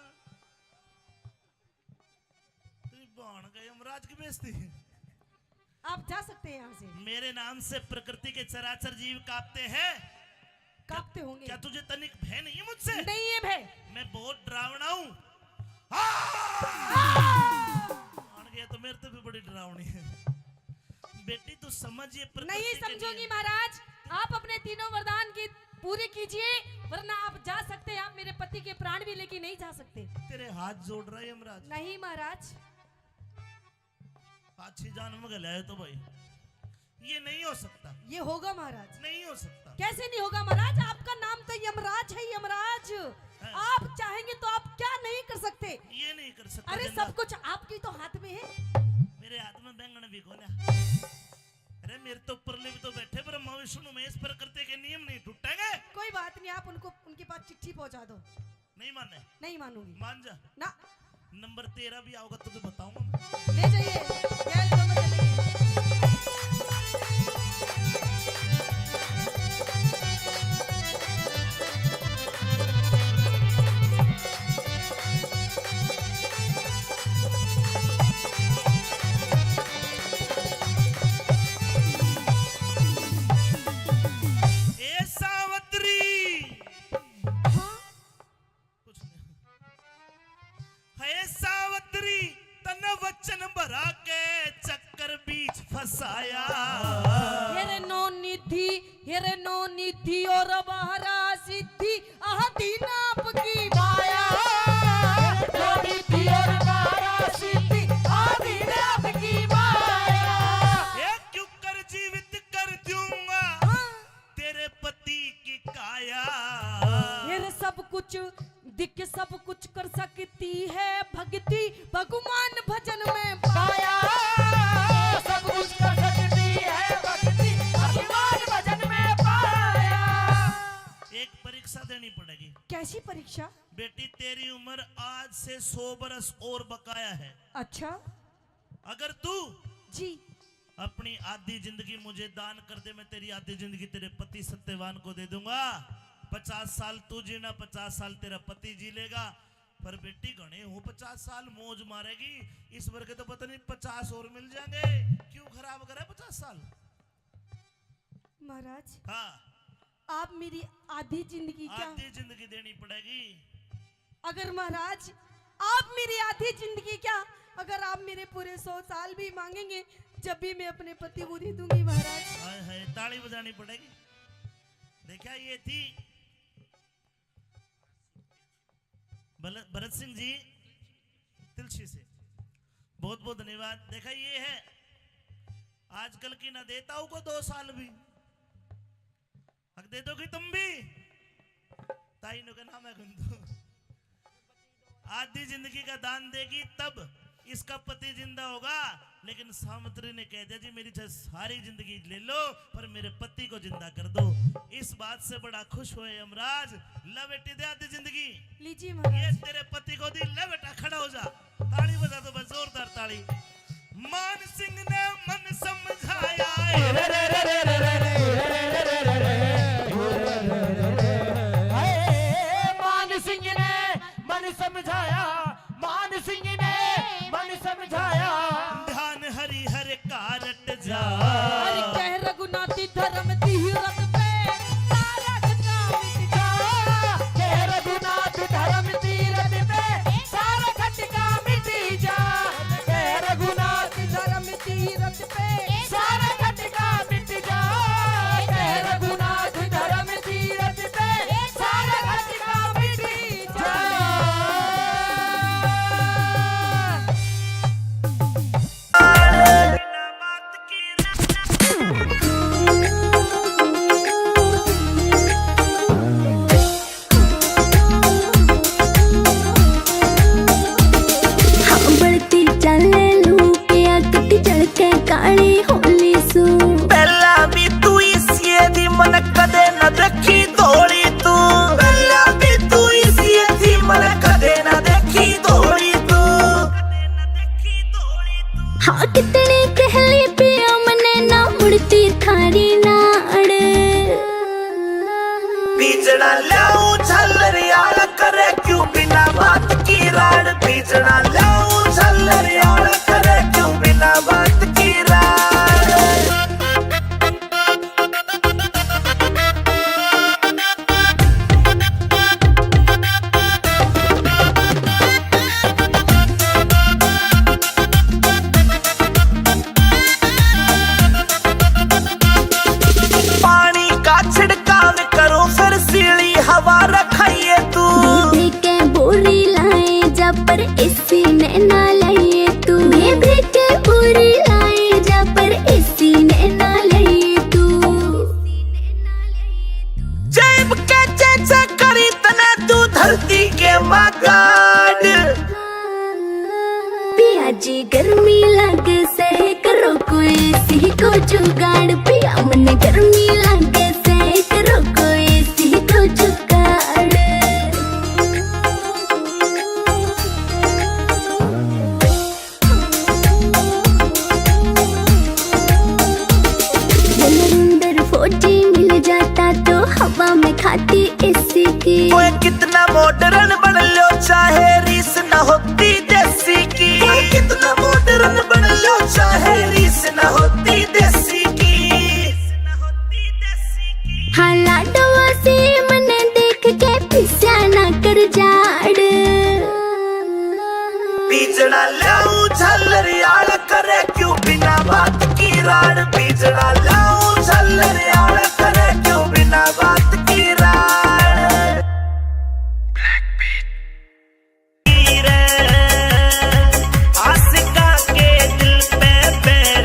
तेरी बहन का यमराज की बेइज्जती। आप जा सकते हैं यहाँ से। मेरे नाम से प्रकृति के चराचर जीव कांपते हैं। कांपते होंगे। क्या तुझे तनिक भय नहीं है मुझसे? नहीं है भय। मैं बहुत डरावना हूँ। हाँ! हाँ! बहन गया तो मेरे तो भी बड़ी डरावनी है। बेटी, तू समझ ये प्रकृति नहीं के समझूंगी नियम। महाराज, आप अपने तीनों वरदान की पूरी कीजिए, वरना आप जा सकते हैं, आप मेरे पति के प्राण भी लेके नहीं जा सकते। तेरे हाथ जोड़ रहे हैं महाराज। नहीं महाराज। अच्छी जान में गले आए तो भाई, ये नहीं हो सकता। ये होगा महाराज। नहीं हो सकता। कैसे नहीं होगा महाराज? आपका नाम तो यमराज है, यमराज। हाँ। आप चाहेंगे तो आप क्या नहीं कर सकते? ये नहीं कर सकता अरे जिंदा। सब कुछ आपकी तो हाथ में है। मेरे हाथ में बैंगन भी कोन्या। अरे मेरे तो ऊपर भी तो बैठे ब्रह्मा विष्णु महेश, प्रकृति के नियम नहीं टूटेंगे। कोई बात नहीं, आप उनको, उनके पास चिट्ठी पहुंचा दो। नहीं माने? नहीं मानूंगी। मान जा। ना। नंबर तेरह भी आओगा तो, तो बताऊंगा मैं। ले जाइए, गैल दोनों चलेंगे। ए सावत्री। हाँ? कुछ नहीं। हे सावत्री, तन्ने वचन भरा के चक्कर बीच फंसाया। हेरे नौ निधि, हेरे नौ निधि और बारह सिद्धि, अधीन आपकी माया। हेरे नौ निधि और बारह सिद्धि, अधीन आपकी माया। हे क्यों कर जीवित कर दूंगा। हाँ। तेरे पति की काया। हेरे सब कुछ दिख, सब कुछ कर सकती है भक्ति, भगवान भजन में पाया। सब कुछ कर सकती है भक्ति, भगवान भजन में पाया। एक परीक्षा देनी पड़ेगी। कैसी परीक्षा? बेटी, तेरी उम्र आज से सौ बरस और बकाया है। अच्छा। अगर तू जी। अपनी आधी जिंदगी मुझे दान कर दे, मैं तेरी आधी जिंदगी तेरे पति सत्यवान को दे दूंगा। पचास साल तू जीना, पचास साल तेरा पति जी लेगा। पर बेटी, घणे हो पचास साल मौज मारेगी, इस वर्ग तो पता नहीं पचास और मिल जाएंगे। क्यों खराब करे पचास साल? महाराज, हाँ। आप मेरी आधी जिंदगी क्या? आधी जिंदगी देनी पड़ेगी। अगर महाराज, आप मेरी आधी जिंदगी क्या, अगर आप मेरे पूरे सौ साल भी मांगेंगे, जब भी मैं अपने पति को दे दूंगी महाराज। हाय हाय, ताली बजानी पड़ेगी। देखा, ये थी भल-, भरत सिंह जी तिलछी से, बहुत बहुत धन्यवाद। देखा, ये है आजकल की ना देता हूं को दो साल भी। हक दे दोगी तुम भी? ताई नु के नाम है कुंदू। आधी जिंदगी का दान देगी तब इसका पति जिंदा होगा। लेकिन सावित्री ने कह दिया, "जी, मेरी चाहे सारी जिंदगी ले लो, पर मेरे पति को जिंदा कर दो।" इस बात से बड़ा खुश हुए यमराज। ला बेटी, दे आधी जिंदगी। लीजिए महाराज। ये तेरे पति को दी। ले बेटा, खड़ा हो जा, ताली बजा दो बस, जोरदार ताली। मान सिंह ने मन समझाया। मान सिंह ने मन समझाया, मान सिंह ने मन समझाया। ध्यान हरि हर का रट जा। अरे कह रघुनाथ धर्म तीरथ पे सारा खटका मिट जा। कह रघुनाथ धर्म तीरथ पे सारा खटका मिट जा। कह रघुनाथ धर्म तीरथ पे सारा खटका मिट जा। कह रघुनाथ धर्म तीरथ पे सारा खटका मिट जा। हाँ, बढ़ती चाले लू के आकट झलके काली होली सू। पहला भी तू इसी थी, मन कदे न देखी धोली तू। पहला भी तू इसी थी, मन कदे न देखी धोली तू। हाँ, कितनी कहली पिया मने ना मुड़ती थारी नाड़। बीजड़ा ल्याऊं झालर यार करे क्यों बिना बात की राड़। बीजड़ा ल्याऊं झालर यार करे क्यों बिना बात की राड़। पानी का छिड़काव करूं, फिर सीली हवा रखाइए तू। बीबी के बोरी लाए जा, पर एसी ने ना लाइए तू। बीबी के बोरी लाए जा, पर एसी ने ना लाइए तू। जैब के चेचे करी तने तू धरती के मागाड़। पिया जी गर्मी लागे से करो कोई सी को जुगाड़। पिया मने गर्मी लागे से करो कोई सी को जुगाड़। जलंधर फौजी मिल जाता तो हवा में खाती एसी की। ओए कितना मॉडर्न बन लो चाहे रीस ना होती देसी की। ओए कितना मॉडर्न बन लो चाहे रीस ना होती देसी की। हाँ लाडवा से मने देख के पिस्या ना कर जाड़। बीजड़ा ल्याऊं झालर यार करे क्यों बिना बात की राड़। बीजड़ा ल्याऊं झालर यार करे क्यों बिना बात की राड़। Black Beat। आशिका के दिल पे बैन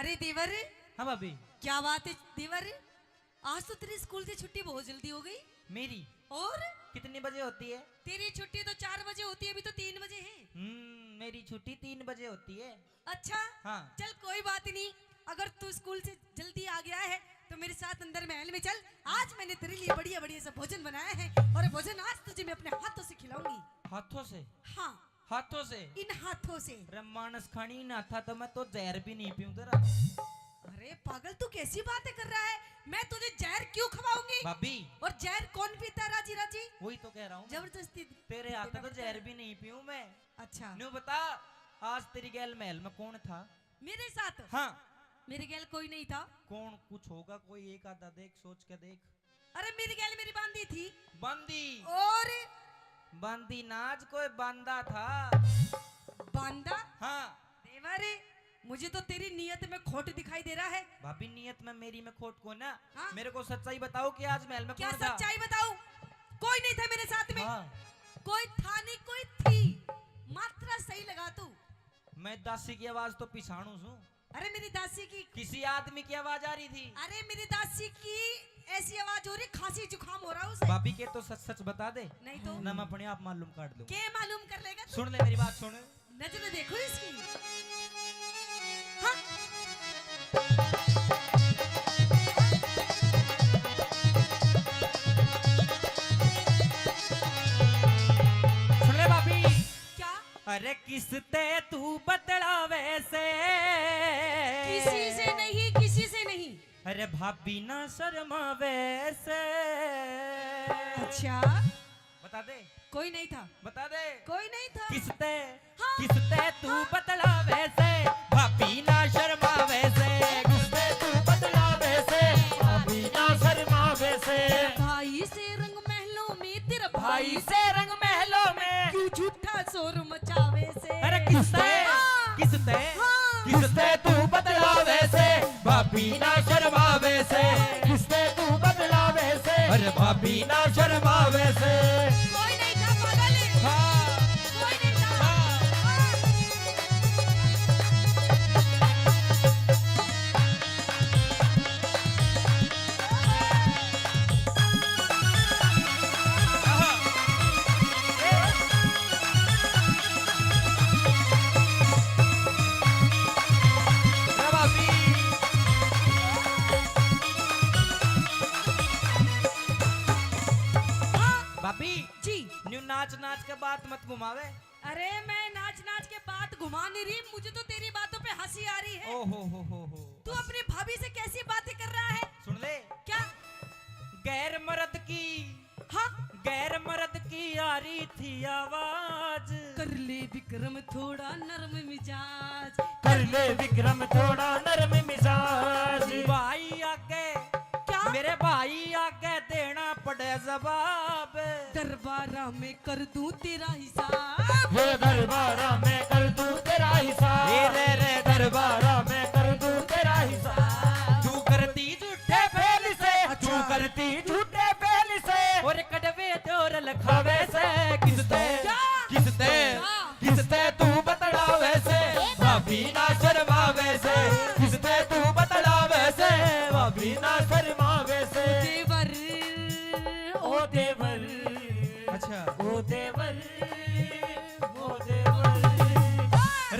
अरे देवर, हाँ भाभी। क्या बात है देवर, आज तो तेरी स्कूल से छुट्टी बहुत जल्दी हो गई। मेरी? और? कितने बजे होती है? तेरी छुट्टी तो चार बजे होती है, अभी तो तीन बजे है। हम्म, मेरी छुट्टी तीन बजे होती है। अच्छा? हाँ। चल कोई बात नहीं, अगर तू स्कूल से जल्दी आ गया है तो मेरे साथ अंदर महल में चल। आज मैंने तेरे लिए बढ़िया बढ़िया सा भोजन बनाया है और भोजन आज तुझे मैं अपने हाथों से खिलाऊंगी। हाथों से? हाँ। हाथों से? इन हाथों से। रे मानस खानी ना था तो मैं तो जहर भी नहीं पीऊं तेरा। अरे पागल, तू कैसी बातें कर रहा है? मैं तुझे जहर क्यों खवाऊंगी? भाभी। और जहर कौन पीता है राजी राजी? वही तो कह रहा हूँ। जबरदस्ती। तेरे हाथ तो जहर भी नहीं पीऊं मैं। अच्छा। न्यू बता, आज तेरी गैल महल में कौन था? मेरे साथ? हाँ। मेरे गैल कोई नहीं था। कौन कुछ होगा, कोई एक आधा देख, सोच के देख। अरे मेरी गैल मेरी बांदी थी। बांदी? और? बांदी ना, आज कोई बांदा था। बांदा? हाँ। देवर, मुझे तो तेरी नीयत में खोट दिखाई दे रहा है। भाभी, नीयत में मेरी में खोट को ना। हाँ। मेरे को सच्चाई बताओ कि आज महल में क्या कौन था? सच्चाई बताऊं? कोई नहीं था मेरे साथ में। हाँ। कोई था नहीं, कोई थी। मात्रा सही लगा तू। मैं दासी की आवाज तो पिछाणू सूं। अरे मेरी दासी की किसी आदमी की आवाज आ रही थी। अरे मेरी दासी की ऐसी आवाज हो रही, खांसी जुकाम हो रहा उसे। भाभी के तो सच सच बता दे। नहीं तो? ना मैं अपने आप मालूम काट दूं। के मालूम कर लेगा तू? सुन ले मेरी बात, सुन। नजर देखो इसकी। हाँ। सुन ले भाभी। क्या? अरे किसते तू बतलावे से? किसी से नहीं, किसी से नहीं। अरे भाभी ना शर्मावे से। अच्छा। बता दे। कोई नहीं था। बता दे। कोई नहीं था। किसते? हाँ। किसते तू हाँ। बतलावे से? भाभी ना शर्मावे से। किसते तू बतलावे से? भाभी ना शर्मावे से। भाई से रंग महलों में, तेरा भाई भाई से रंग महलों में। क्यों झूठा शोर मचावे से? अरे किसते? हाँ। किसते? हाँ। किसते तू बतलावे से? भाभी ना शर्मावे से। किसते तू बतलावे से? अरे भाभी ना शर्मावे से। कोई नहीं था पागल। हाँ। कोई नहीं था। हाँ। हाँ। भाभी जी। न्यू नाच नाच के बात मत घुमावे। अरे मैं नाच नाच के बात घुमा नहीं रही, मुझे तो तेरी बातों पे हंसी आ रही है। ओ हो हो हो हो। तू अपनी भाभी से कैसी बातें कर रहा है? सुन ले। क्या? गैर मर्द की, हाँ? गैर मर्द की आ रही थी आवाज। कर ले विक्रम थोड़ा नरम मिजाज। कर ले विक्रम थोड़ा नरम मिजाज। भाई आगे, क्या? मेरे भाई आगे देना पड़े जवाब। दरबारा में कर दूं तेरा हिसाब। हे दरबारा में कर दूं तेरा हिसाब। हे रे रे दरबारा में कर दूं तेरा हिसाब। तू करती झूठे फेल से, अच्छा। तू करती झूठे फेल से। और कड़वे दौर लखावे से किसते? क्या? किसते? क्या? किसते तू बतलावे से? भाभी ना शर्मावे से। किसते तू बतलावे से? भाभी ना शर्मावे से। देवर, ओ देवर। अच्छा। ओ देवर, ओ देवर।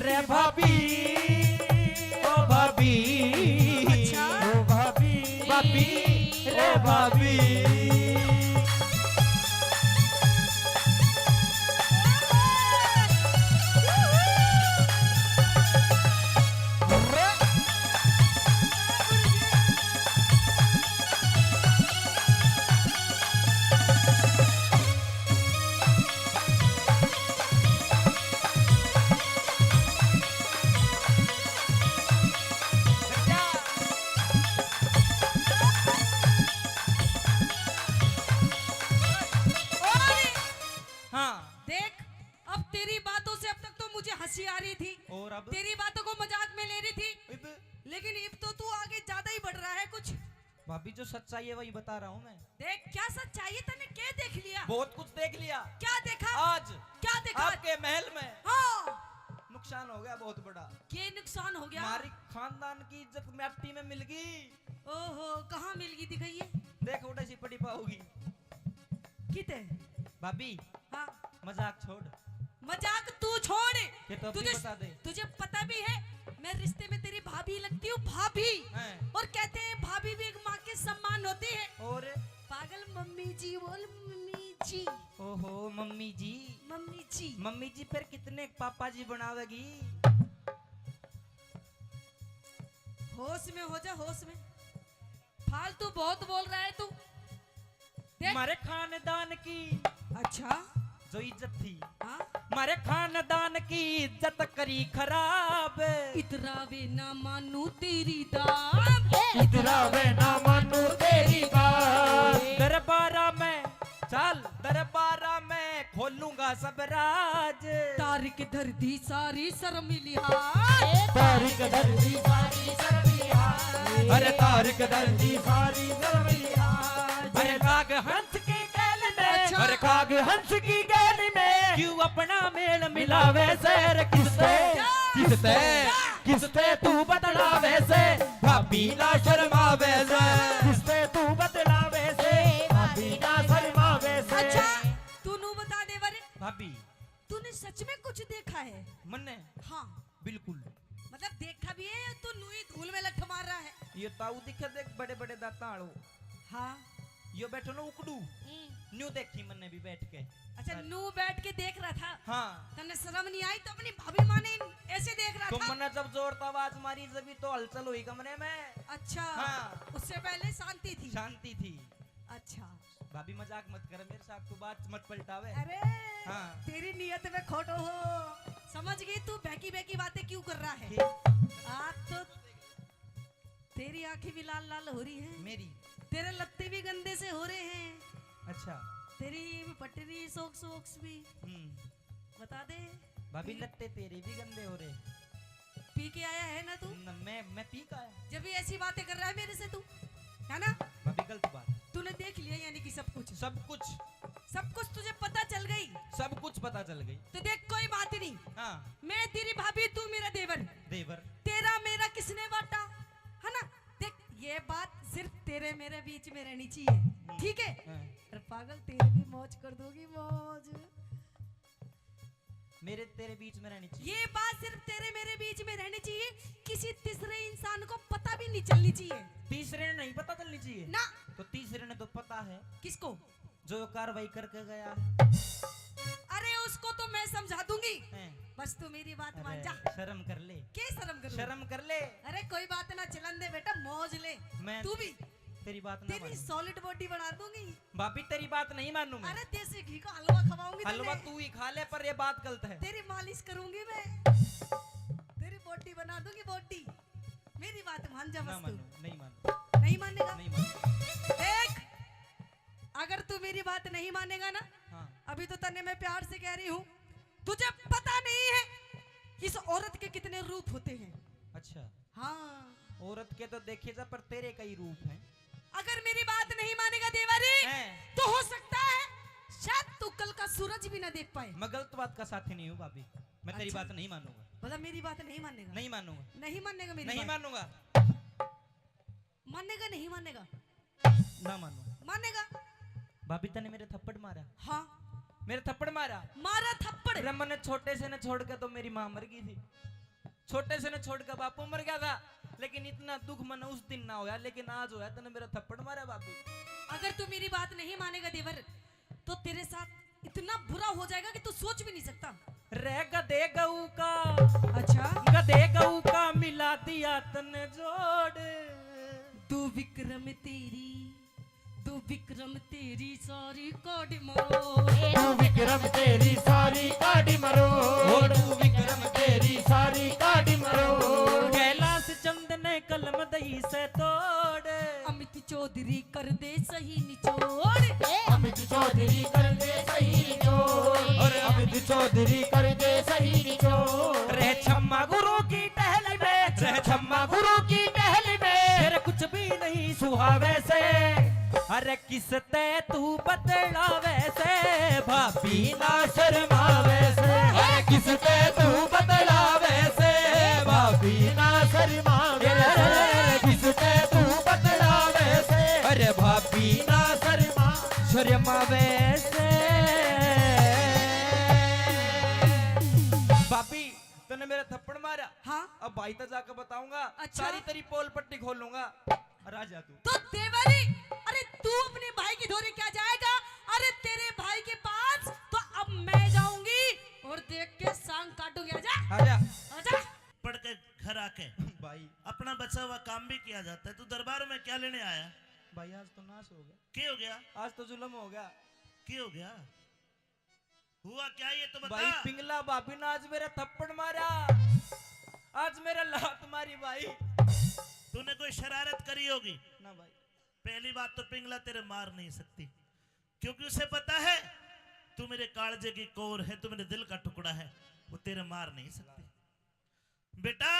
रे भाभी, ओ भाभी। अच्छा। ओ भाभी, भाभी, रे भाभी। हाँ। देख, अब तेरी बातों से अब तक तो मुझे हंसी आ रही थी, और अब? तेरी बातों को मजाक में ले रही थी, इब? लेकिन इब तो तू आगे ज्यादा ही बढ़ रहा है कुछ। भाभी, जो सच्चाई है वही बता रहा हूँ मैं। देख, क्या सच्चाई है? तने क्या देख लिया? बहुत कुछ देख लिया। क्या देखा? आज क्या देखा? आपके महल में। हाँ। नु नुकसान हो गया बहुत बड़ा। के नुकसान हो गया? हमारी खानदान की इज्जत मिट्टी में मिल गई। ओहो, कहाँ मिल गई, दिखाइए। देख, उड़े सी पड़ी पाओगी। किते? भाभी, हाँ। मजाक छोड़। मजाक तू छोड़। ये तो अभी तुझे, बता दे। तुझे पता भी है, मैं रिश्ते में तेरी भाभी लगती हूँ, भाभी। हैं। और कहते हैं, भाभी भी एक माँ के सम्मान होती है। और? पागल, मम्मी जी बोल, मम्मी जी। ओहो, मम्मी जी। मम्मी जी। मम्मी जी फिर कितने पापा जी बनावेगी? होश में हो जा, होश में। फालतू बहुत बोल रहा है तू। देख। हमारे खानदान की अच्छा। जो इज्जत थी, हाँ? हमारे खानदान की इज्जत करी खराब। इतरावे ना मानू तेरी दाब। इतरावे ना मानू तेरी बात। दरबारा में, चल दरबारा में खोलूंगा सब राज। तारिक धर दी सारी शर्म लिहाज। तारिक धर दी सारी शर्म लिहाज। अरे तारिक धर दी सारी शर्म लिहाज। अरे काग हंस की गैल में, अच्छा। अरे काग हंस की गैल में क्यों अपना मेल मिलावे से? अरे किसते, क्या? किसते, क्या? किसते तू बतलावे से? भाभी ना शर्मावे से। किसते तू बतलावे से? भाभी ना शर्मावे से। अच्छा, तू नू बता दे बारे। भाभी। तूने सच में कुछ देखा है? मन्ने? हाँ। बिल्कुल। मतलब देखा भी है या तू नू ही धूल में लठ मार रहा है? ये ताऊ दिखे देख, बड़े बड़े दांत आलो। हाँ। यो बैठो ना उकड़ू। हम्म। न्यू देखी मन्ने भी बैठ के। अच्छा, और नू बैठ के देख रहा था? हाँ। तन्ने शर्म नहीं आई तो अपनी भाभी माने ऐसे देख रहा तो था? मन्ने जब जोर से आवाज मारी, जब ही तो हलचल हुई कमरे में। अच्छा। हाँ। उससे पहले शांति थी? शांति थी। अच्छा। भाभी मजाक मत कर मेरे साथ, तू बात मत पलटावे। अरे, हाँ। तेरी नीयत में खोटो हो, समझ गई? तू बहकी बहकी बातें क्यों कर रहा है? ठीक। आज तो तेरी आंखें भी लाल लाल हो रही हैं। मेरी? तेरे लत्ते भी गंदे से हो रहे हैं। अच्छा। तेरी ये भी फट रही है, socks वॉक्स भी। हम्म। बता दे। भाभी, पी- लत्ते तेरे भी गंदे हो रहे। पी के आया है ना तू? न, मैं, मैं पी के आया। जब भी ऐसी बातें कर रहा है मेरे से तू, है ना? भाभी, गलत बात। तूने देख लिया यानी कि सब कुछ? सब कुछ। सब कुछ तुझे पता चल गई? सब कुछ पता चल गई। तो देख, कोई बात नहीं। हाँ। मैं तेरी भाभी, तू मेरा देवर। देवर। तेरा मेरा किसने बांटा, है ना? देख, ये बात सिर्फ तेरे मेरे बीच में रहनी चाहिए, हम्म। ठीक है? हाँ। और पागल, तेरी भी मौज कर दूंगी, मौज। मेरे तेरे बीच में रहनी चाहिए। ये बात सिर्फ तेरे मेरे बीच में रहनी चाहिए, किसी तीसरे इंसान को पता भी नहीं चलनी चाहिए। तीसरे ने नहीं पता चलनी चाहिए? ना। तो तीसरे ने तो पता है। किसको? जो कार्रवाई करके गया है। अरे, उसको तो मैं समझा दूंगी। हैं। बस तू मेरी बात मान जा। अरे, शर्म कर ले। के शर्म करूं? शर्म कर ले। अरे, कोई बात ना, चलन दे बेटा, मौज ले। मैं तू भी। तेरी बात ना तेरी मानूं। Solid body बना दूंगी। भाभी, तेरी बात नहीं मानूं मैं। अरे, देसी घी का हलवा खवाऊंगी हलवा तन्ने। तू ही खा ले, पर ये बात गलत है। तेरी मालिश करूंगी मैं, तेरी body बना दूंगी, body। मेरी बात मान जा ना बस तू। मानूं, नहीं मानूं। नहीं मानेगा? नहीं मानूं। देख, अगर तू मेरी बात नहीं मानेगा ना, हाँ। अभी तो तन्ने मैं प्यार से कह रही हूँ, तुझे पता नहीं है इस औरत के कितने रूप होते हैं। अच्छा। हाँ। औरत के तो देखे जा, पर तेरे कई रूप हैं। अगर मेरी बात नहीं मानेगा देवरी, हैं। तो हो सकता है शायद तू कल का सूरज भी ना देख पाए। मैं गलत बात का साथी नहीं हूँ भाभी, मैं तेरी अच्छा। बात नहीं मानूंगा। मतलब मेरी बात नहीं मानेगा? नहीं मानूंगा। नहीं मानेगा मेरी नहीं बात? मानूंगा। मानेगा नहीं मानेगा? ना मानूं। मानेगा? भाभी, तने मेरे थप्पड़ मारा? हाँ। मेरे थप्पड़ मारा? मारा थप्पड़। अरे, मन्ने छोटे से ने छोड़ के तो मेरी माँ मर गई थी। छोटे से ने छोड़ के बापू मर गया था, लेकिन इतना दुख मन्ने उस दिन ना होया, लेकिन आज होया, तने मेरा थप्पड़ मारा भाभी। अगर तू मेरी बात नहीं मानेगा देवर, तो तेरे साथ इतना बुरा हो जाएगा कि तू सोच भी नहीं सकता। रे गधे गऊ का, अच्छा। गधे गऊ का मिला दिया तन्ने जोड़। तू विक्रम तेरी, तू विक्रम तेरी सारी काड़ी मरोड़। तू विक्रम तेरी सारी काड़ी मरोड़। तू विक्रम तेरी सारी काड़ी मरोड़। कैलाश चंद ने कलम दई से तोड़। अमित चौधरी कर दे सही निचोड़। अमित चौधरी कर दे सही निचोड़। और अमित चौधरी कर दे सही निचोड़। रह छम्मा गुरु की टहल में, रह छम्मा गुरु की टहल में। तेरे कुछ भी नहीं सुहावे से। अरे किसते तू बतलावे से, भाभी ना शर्मावे से। अरे किसते तू बतलावे से भाभी ना शर्मावे से, किसते तू बतलावे से, अरे भाभी ना शर्मा, शर्मावे से। भाभी, तन्ने मेरा थप्पड़ मारा। हाँ। अब भाई तो जाके बताऊंगा। अच्छा। सारी तेरी पोल पट्टी खोलूंगा। और आ जा तू। तो देवरी, अरे तू अपने भाई की धोरे क्या जाएगा? अरे तेरे भाई के पास तो अब मैं जाऊंगी और देख के सांग काटूंगी। आजा। आजा। आजा। पढ़ के घर आके भाई। अपना बचा हुआ काम भी किया जाता है। तू दरबार में क्या लेने आया? भाई आज तो नाश हो गया। क्या हो गया? आज तो जुल्म हो गया। क्या हो गया? हुआ क्या ये तो बता। भाई पिंगला भाभी ने आज मेरा थप्पड़ मारा, आज मेरा लात मारी भाई। तूने कोई शरारत करी होगी। ना भाई। पहली बात तो पिंगला तेरे मार नहीं सकती, क्योंकि उसे पता है तू मेरे कालजे की कोर है, तू मेरे दिल का टुकड़ा है, वो तेरे मार नहीं सकती। बेटा,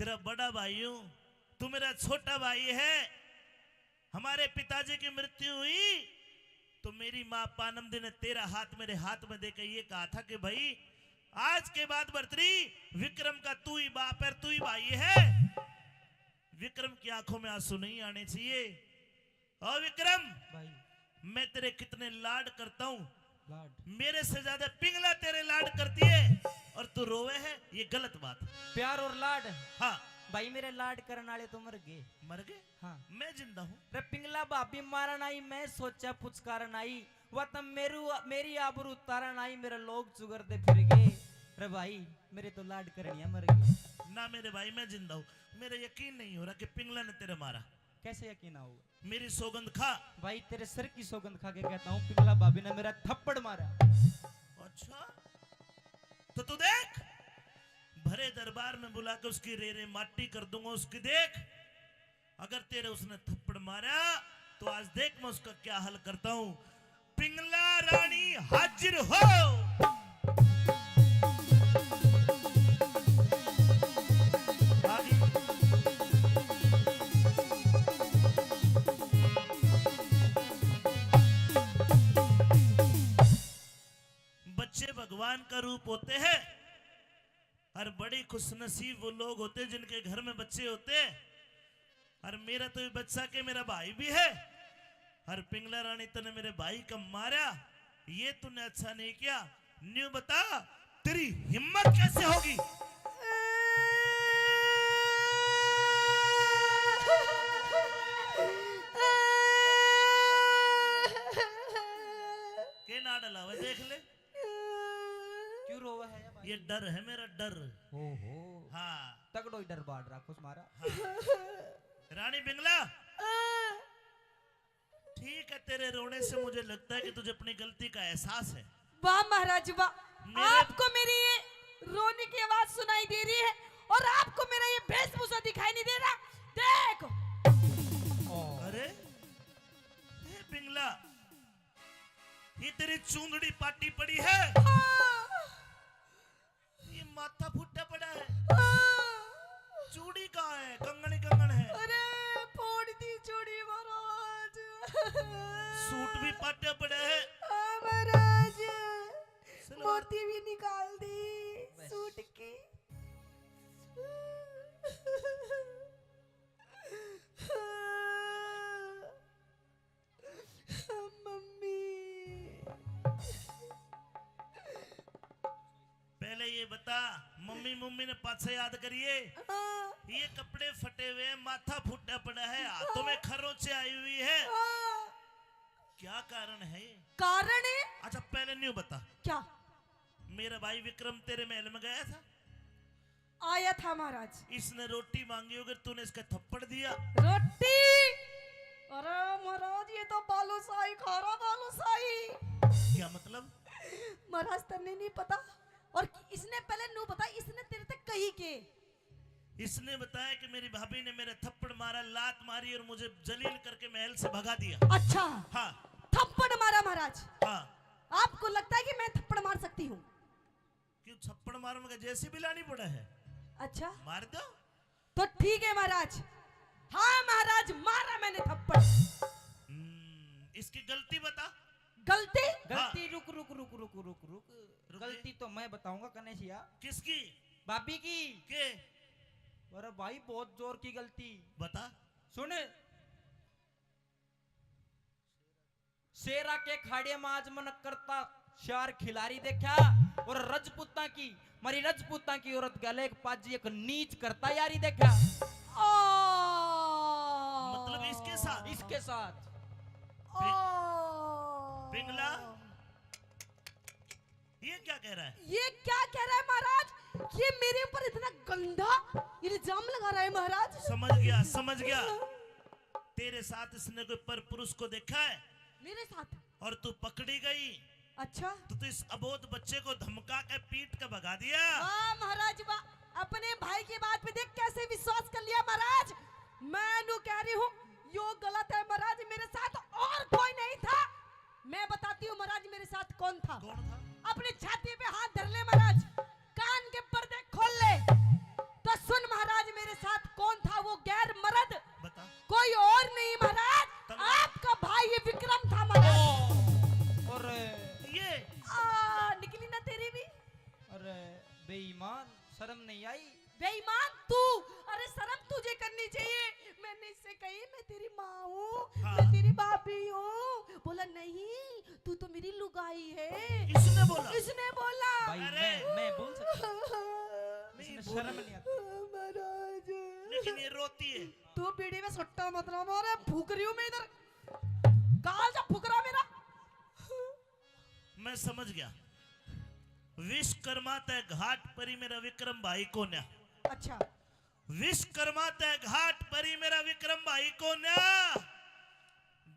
तेरा बड़ा भाई हूं, तू मेरा छोटा भाई है। हमारे पिताजी की मृत्यु हुई तो मेरी माँ पानमदी ने तेरा हाथ मेरे हाथ में देकर ये कहा था कि भाई, आज के बाद भरतरी, विक्रम का तू ही बाप है, तू ही भाई है। विक्रम की आंखों में आंसू नहीं आने चाहिए। ओ विक्रम, भाई। मैं तेरे कितने लाड करता हूँ। लाड। मेरे से ज्यादा पिंगला तेरे लाड करती है और तू रोवे है, ये गलत बात है। प्यार और लाड। हाँ। भाई, मेरे लाड करने वाले तो मर गए। मर गए? हाँ। मैं जिंदा हूँ। रे पिंगला भाभी मारन आई, मैं सोचा पुचकारन आई, वह तो मेरू, मेरी आबरू उतारन आई, मेरे लोग चुगरते फिर गए। रे भाई, मेरे तो लाड करनिया मर गए। ना मेरे भाई, मैं जिंदा हूँ। मेरा यकीन नहीं हो रहा कि पिंगला ने तेरे मारा। कैसे यकीन आओगा? मेरी सौगंध खा। भाई, तेरे सर की सौगंध खा के कहता हूँ, पिंगला भाभी ने मेरा थप्पड़ मारा। अच्छा, तो तू देख, भरे दरबार में बुला के उसकी रे रे माटी कर दूंगा उसकी। देख, अगर तेरे उसने थप्पड़ मारा तो आज देख मैं उसका क्या हाल करता हूँ। पिंगला रानी हाजिर हो। आ गई। बच्चे भगवान का रूप होते हैं, और बड़ी खुशनसीब वो लोग होते हैं जिनके घर में बच्चे होते हैं। और मेरा तो ये बच्चा के मेरा भाई भी है। और पिंगला रानी, तने मेरे भाई का मारा, ये तूने अच्छा नहीं किया। न्यू बता, तेरी हिम्मत कैसे होगी? के ना डलावे, देख ले। क्यों रोवा है या भाई? ये डर है मेरा, डर। ओहो। हाँ। तगड़ो ही डर बांट रखो मारा। हाँ। रानी पिंगला, ठीक है, तेरे रोने से मुझे लगता है कि तुझे अपनी गलती का एहसास है। वाह महाराज वाह, मेरे आपको मेरी ये रोने की आवाज सुनाई दे रही है और आपको मेरा ये वेशभूषा दिखाई नहीं दे रहा। देखो। अरे, ये पिंगला, ये तेरी चूंदड़ी पाटी पड़ी है। हाँ। ये माथा फुटा पड़ा है। हाँ। चूड़ी कहाँ है? कंगन ही कंगन है। अरे, फोड़ दी चूड़ी महाराज। सूट भी पाटा पड़ा है। हाँ महाराज, सलवार मोती भी निकाल दी बस। सूट की। मम्मी। पहले ये बता, मम्मी, मम्मी ने पाछे याद करिए। हाँ। ये कपड़े फटे हुए हैं, माथा फूटा पड़ा है, हाथों में खरोंचे आई हुई है। हाँ। क्या कारण है ये? कारण है? अच्छा, पहले न्यू बता। क्या? मेरा भाई विक्रम तेरे महल में गया था? आया था महाराज। इसने रोटी मांगी होगी, तूने इसका थप्पड़ दिया। रोटी? अरे महाराज, ये तो बालूशाही खा रहा, बालूशाही। क्या मतलब? महाराज, तन्ने नहीं पता? और इसने पहले नू बता, इसने तेरे तक कही के? इसने बताया कि मेरी भाभी ने मेरे थप्पड़ मारा, लात मारी और मुझे जलील करके महल से भगा दिया। अच्छा। हाँ। थप्पड़ मारा महाराज? हाँ। आपको लगता है कि मैं थप्पड़ मार सकती हूँ? क्यों, थप्पड़ मारने का जेसीबी लानी पड़ा है? अच्छा। मार दो। तो ठीक है महाराज। हाँ महाराज, मारा मैंने थप्पड़। हम्म, इसकी गलती बता। गलती? हाँ। गलती, रुक, रुक, रुक, रुक, रुक, रुक। रुक गलती तो मैं बताऊंगा कने सिया। किसकी? भाभी की। के? अरे भाई, बहुत जोर की गलती। बता। सुन, शेरा के खाड़े में आज मन करता चार खिलाड़ी देखा, और रजपूतां की, मारी रजपूतां की औरत गले एक पाजी एक नीच करता यारी देखा। ओ। मतलब इसके साथ? इसके साथ। ओ। पिंगला, ये क्या कह रहा है? ये क्या कह रहा है महाराज? ये मेरे ऊपर इतना गंदा इल्जाम लगा रहा है महाराज। समझ गया, समझ गया। तेरे साथ इसने कोई पर पुरुष को देखा है? मेरे साथ? और तू पकड़ी गई। अच्छा। तो तू इस अबोध बच्चे को धमका के पीट के भगा दिया। वाह महाराज वाह, अपने भाई की बात पे देख कैसे विश्वास कर लिया महाराज। मैं नु कह रही हूँ, यो गलत है महाराज, मेरे साथ और कोई नहीं था। मैं बताती हूँ महाराज, मेरे साथ कौन था। कौन था? अपनी छाती पे हाथ धर ले महाराज, कान के पर्दे खोल ले, तो सुन महाराज, मेरे साथ कौन था वो गैर मर्द? बता। कोई और नहीं महाराज, तलवार। आपका भाई ये विक्रम था महाराज। और ये आ, निकली ना तेरी भी। अरे बेईमान, शर्म नहीं आई? बेईमान तू, अरे शर्म तुझे करनी चाहिए। मैंने इससे कही, मैं तेरी माँ हूँ, हाँ। मैं तेरी भाभी हूँ। बोला, नहीं, तू तो मेरी लुगाई है। इसने बोला? इसने बोला। भाई, अरे। मैं, मैं बोल सकता हूँ? नहीं, इसमें बोल। शर्म नहीं आती? महाराज। लेकिन ये रोती है। तू बीड़ी में सट्टा मत ना मार, फूक रही हूँ मैं इधर। गाल जा फूक रहा मेरा। मैं समझ गया। विश्वकर्मा तै घाट परी मेरा विक्रम भाई कोन्या। अच्छा। विश्वकर्मा तै घाट परी मेरा विक्रम भाई कोन्या।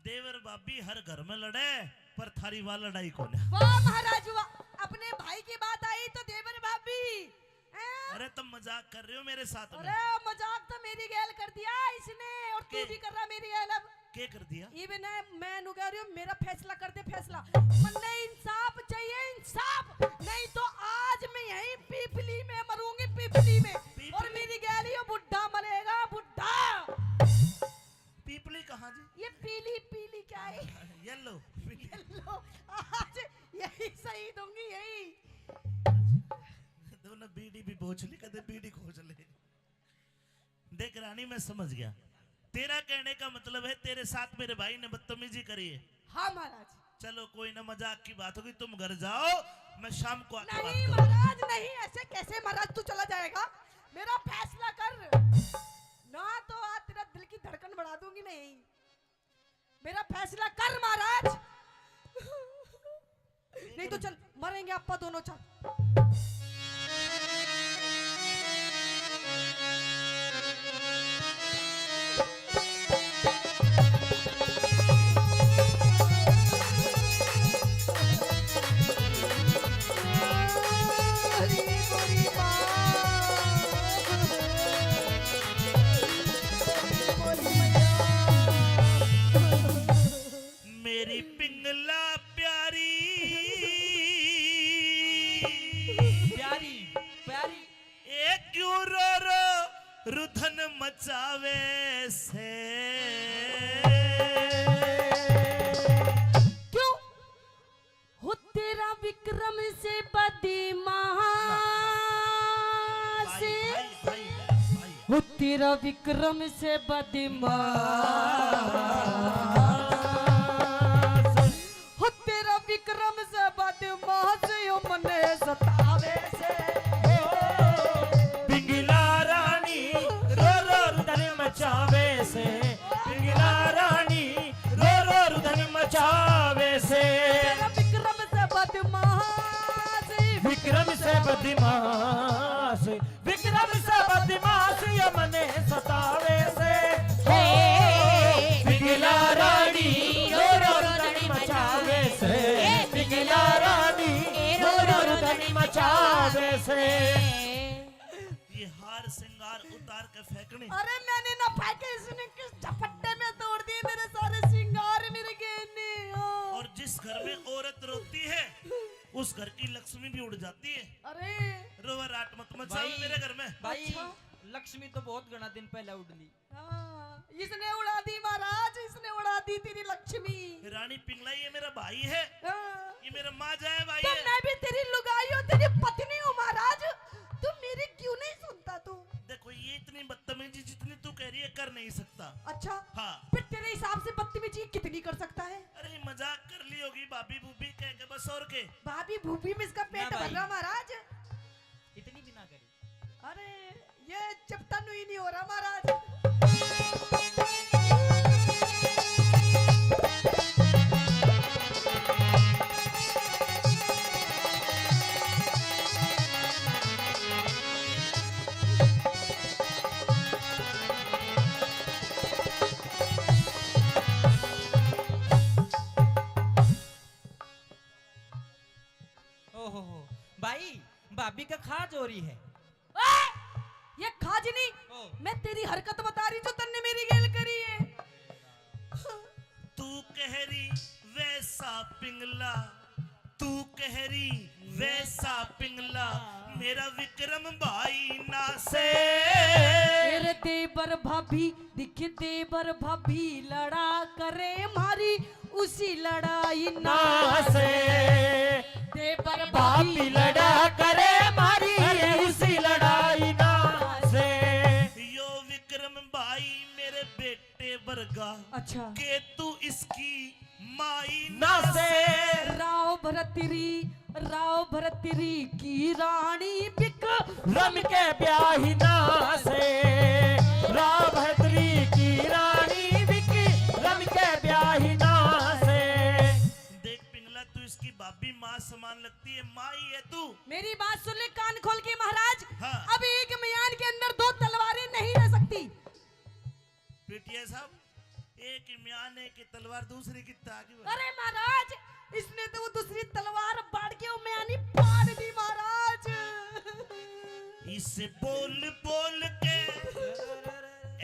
देवर भाभी हर घर में लड़े, पर थारी वा लड़ाई कोन्या। वाह महाराज वाह, अपने भाई की बात आई तो देवर भाभी। हैं? अरे तुम मजाक कर रहे हो मेरे साथ में। अरे मजाक तो मेरी गैल कर दिया इसने, और तू के? भी कर रहा मेरी गैल अब। के कर दिया? इब ना मैं नु कह रही हूँ, मेरा फैसला कर दे, फैसला। मन्ने इंसाफ चाहिए, इंसाफ, नहीं तो आज मैं यहीं पीपली में मरूंगी, पीपली में। पीपली? और मेरी गैल यो बुड्ढा मरेगा, बुड्ढा। पीपली कहाँ जी? ये पीली, पीली क्या है? येलो। येलो। आज यही सही दूंगी, यही। दोनों बीड़ी भी बोझ ले, कदे बीड़ी खोज ले। देख रानी, मैं समझ गया, तेरा कहने का मतलब है तेरे साथ मेरे भाई ने बदतमीजी करी है। हाँ महाराज। चलो कोई ना, मजाक की बात होगी, तुम घर जाओ, मैं शाम को आके बात नहीं करूंगा। महाराज नहीं, ऐसे कैसे महाराज तू चला जाएगा? मेरा फैसला कर, ना तो आज तेरा दिल की धड़कन बढ़ा दूंगी। नहीं, मेरा फैसला कर महाराज। नहीं तो चल, मरेंगे आपा दोनों, चल। मेरी पिंगला प्यारी। प्यारी, प्यारी। ए क्यों रो रो रुधन मचावे से? क्यों? हो तेरा विक्रम से बदमाश। भाई, भाई, भाई, भाई, भाई। हो तेरा विक्रम से बदमाश। हो तेरा विक्रम से बदमाश यो मने सतावे से। पिंगला रानी रो रो रुदन मचावे से। पिंगला रानी रो रो रुदन मचावे से। तेरा विक्रम से बदमाश। विक्रम से बदमाश। विक्रम से बदमाश ये मने सतावे से। हे। पिंगला रानी रो रो रुदन मचावे से। हे। पिंगला रानी रो रो रुदन मचावे से। ये हार श्रृंगार उतार के फेंकने। अरे मैंने ना फेंके, इसने किस झपट्टे में तोड़ दिए मेरे सारे श्रृंगार, मेरे गहने। हाँ। और जिस घर में औरत रोती है, उस घर की लक्ष्मी भी उड़ जाती है। अरे। रोवा राट मत मचाओ भाई, मेरे घर में। भाई, अच्छा। लक्ष्मी तो बहुत घना दिन पहले उड़ ली। हाँ, इसने उड़ा दी महाराज, इसने उड़ा दी तेरी लक्ष्मी। रानी पिंगला, ये मेरा भाई है। हाँ। मेरा माँ जाए भाई तो है। मैं भी तेरी लुगाई हूँ, तेरी पत्नी हूँ महाराज। तू मेरी क्यों नहीं सुनता तू? देखो, ये इतनी बदतमीजी जितनी तू कह रही है, कर नहीं सकता। अच्छा। हाँ। फिर तेरे हिसाब से बदतमीजी कितनी कर सकता है? अरे, मजाक कर ली होगी भाभी भूभी कह के, बस और के। भाभी भूभी में इसका पेट ना भर भाई। रहा महाराज। इतनी भी ना करी। अरे, ये चपटा नु ही नहीं हो रहा महाराज। ओहो हो, भाई, भाभी का खाज हो रही है। ओए, ये खाज नहीं, ओ। मैं तेरी हरकत बता रही जो तन्ने मेरी गेल करी है। तू कह रही वैसा पिंगला, तू कह रही वैसा पिंगला, मेरा विक्रम भाई ना से। मेरे देवर भाभी दिख देवर भाभी लड़ा करे मारी उसी लड़ाई ना ना से। देवर भाभी भाभी लड़ा करे मारी अरे उसी लड़ाई ना से। यो विक्रम भाई मेरे बेटे वर्गा। अच्छा। के तू इसकी माई ना ना से। से। राव भरतरी राव भरतरी की रानी बिक रम के ब्याही ना से। राव भरतरी की रानी बिक रम के ब्याही ना से। देख पिंगला, तू इसकी भाभी माँ समान लगती है, माँ ही है तू। मेरी बात सुन ले कान खोल के महाराज। हाँ। अब एक म्यान के अंदर दो तलवारें नहीं रह सकती। पीटीआई साहब, एक ही म्यान, एक ही तलवार, दूसरी कितना आगे बढ़। अरे महाराज, इसने तो वो दूसरी तलवार बाढ़ के वो म्यानी फाड़ दी महाराज। इसे बोल बोल के,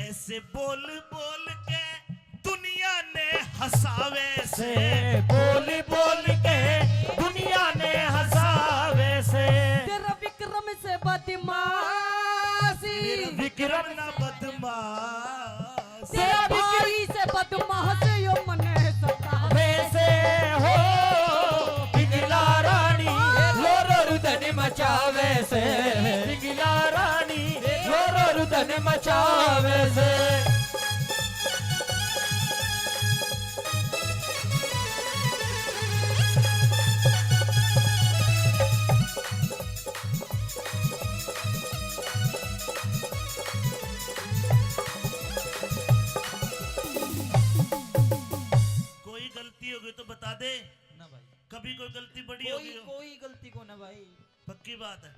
ऐसे बोल बोल के दुनिया ने हंसावे से। से बोल बोल के दुनिया ने हंसावे से। तेरा विक्रम से बदमाशी। मेरा विक्रम ना बदमाश। तेरा भाई से बदमाश यो मने सतावे। वैसे हो पिंगला रानी, लो रो रुदन मचावे से। पिंगला रानी, लो रो रुदन मचावे से। कोई गलती होगी तो बता दे। ना भाई। कभी कोई गलती बड़ी कोई, होगी हो? कोई गलती को ना भाई। पक्की बात है।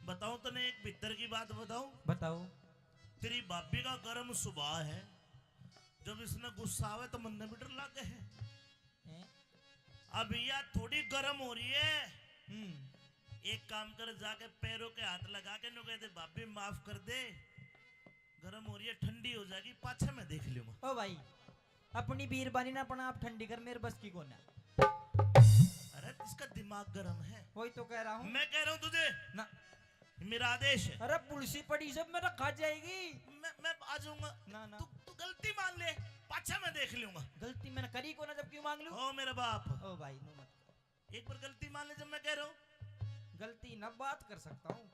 बताऊं तने एक भीतर की बात बताऊं? बताओ। तेरी भाभी का गर्म स्वभाव है, जब इसने गुस्सा आवे तो मन में भी डर लागे है। हैं? अब या थोड़ी गर्म हो रही है। हम्म। एक काम कर, जाके पैरों के हाथ लगा के नु कह दे, "भाभी माफ कर दे, गर्म हो रही है, ठंडी हो जाएगी, पाछे मैं देख लूंगा।" ओ भाई, अपनी बीरबानी ना अपना आप ठंडी कर, मेरे बस की कोना। अरे, इसका दिमाग गर्म है। वही तो कह रहा हूँ। मैं कह रहा हूँ तुझे। ना। मेरा आदेश है। अरे, पुलसी पड़ी सब मेरा खा जाएगी। मैं, मैं आ जाऊंगा। ना, ना। तू, तू गलती मान ले, पाछा मैं देख लूंगा। गलती मैंने करी कोना, जब क्यों मांग लूं? ओ मेरा बाप। ओ भाई, नो मत कहो। एक बार गलती मान ले, जब मैं कह रहा हूँ। गलती ना बात कर सकता हूँ।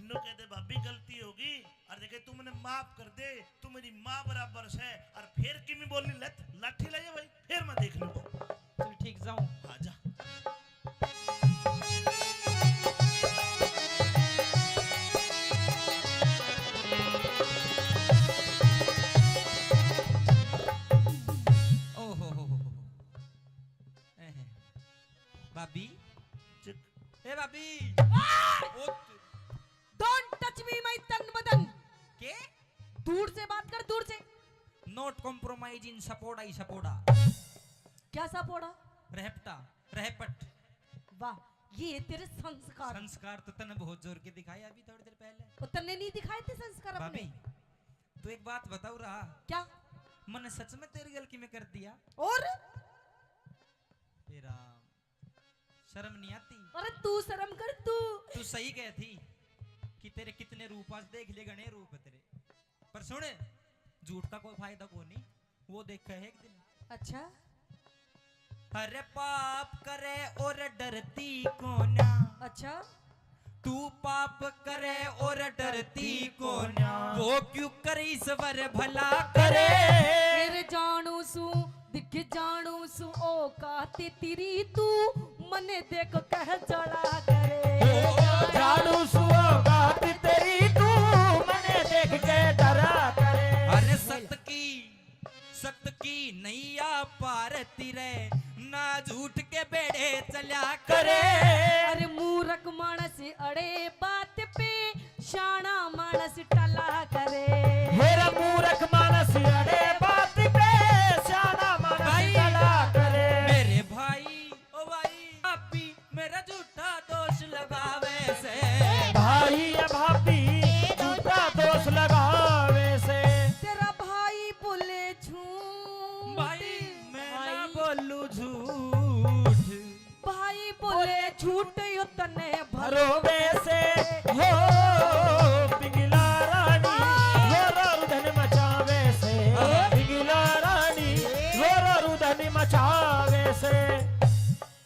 नु कह दे, "भाभी, गलती होगी, और देखे, तू मैंने माफ कर दे, तू मेरी माँ बराबर से।" और फिर किमी बोलनी, "लत, लाठी ले जा भाई, फिर मैं देख लूंगा।" चल ठीक, जाऊं। हाँ, जा। ओहो हो हो हो। एहे। भाभी। चुप। ए भाभी। आ! ओ त- Don't touch me, my तन बदन। के? दूर से बात कर, दूर से। Not compromise in सपोड़ा ही सपोड़ा। क्या सपोड़ा? रहपटा, रहपट। वाह, ये है तेरे संस्कार। संस्कार तो तने बहुत जोर के दिखाए अभी थोड़ी देर पहले। वो तन्ने नहीं दिखाए थे संस्कार अपने? भाभी, तू एक बात बताओ रहा। क्या? मैंने सच में तेरी गलती में कर दिया। और? तेरा शर्म नहीं आती? अरे तू शर्म कर तू। तू सही कह थी कि तेरे कितने रूप, आज देख ले घणे रूप है तेरे। पर सुन, झूठ का कोई फायदा को नहीं, वो देखा है एक दिन। अच्छा। अरे पाप करे और डरती कोन्या। अच्छा। तू पाप करे और डरती कोन्या। वो क्यों करे ईश्वर भला करे। फिर जानू सू, दिख जानू सू औकात तेरी, तू मने देख कह जला करे। जानू सू औकात तेरी, तू मने देख के डरा करे। अरे सत की, सत की नैया पार तिरे, ना झूठ के बेड़े चल्या करे। अरे मूरख मानस अड़े बात पे, शाना मानस टला करे। मेरा मूरख मानस अड़े बात पे, शाना मानस भाई, टला करे। मेरे भाई, ओ भाई, आप ही मेरा झूठा दोष लगावे से। भाई या भाभी झूठा दोष लगावे से। तेरा भाई बोले झूठ। भाई, मैं ना भाई। बोलूं झूठ। भाई बोले झूठ यो तने भरोवे से। हो पिंगला रानी, हाँ। रो रो रुदन मचावे से। हाँ। पिंगला रानी, रो रो रुदन मचावे से।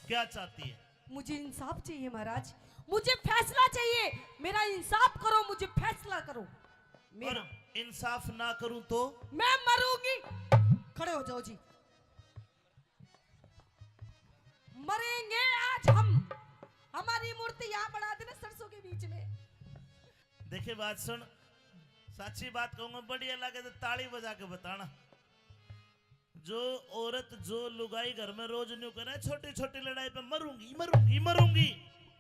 क्या चाहती है? मुझे इंसाफ चाहिए महाराज, मुझे फैसला चाहिए। मेरा इंसाफ करो, मुझे फैसला करो। मेरा और इंसाफ ना करूं तो? मैं मरूंगी। खड़े हो जाओ जी। मरेंगे आज हम। हमारी मूर्ति यहाँ बना देना सरसों के बीच में। देखे, बात सुन, साची बात कहूंगा, बढ़िया लगे तो ताली बजा के बताना। जो औरत, जो लुगाई घर में रोज न्यू करे, छोटी छोटी लड़ाई पे मरूंगी, मरूंगी, मरूंगी,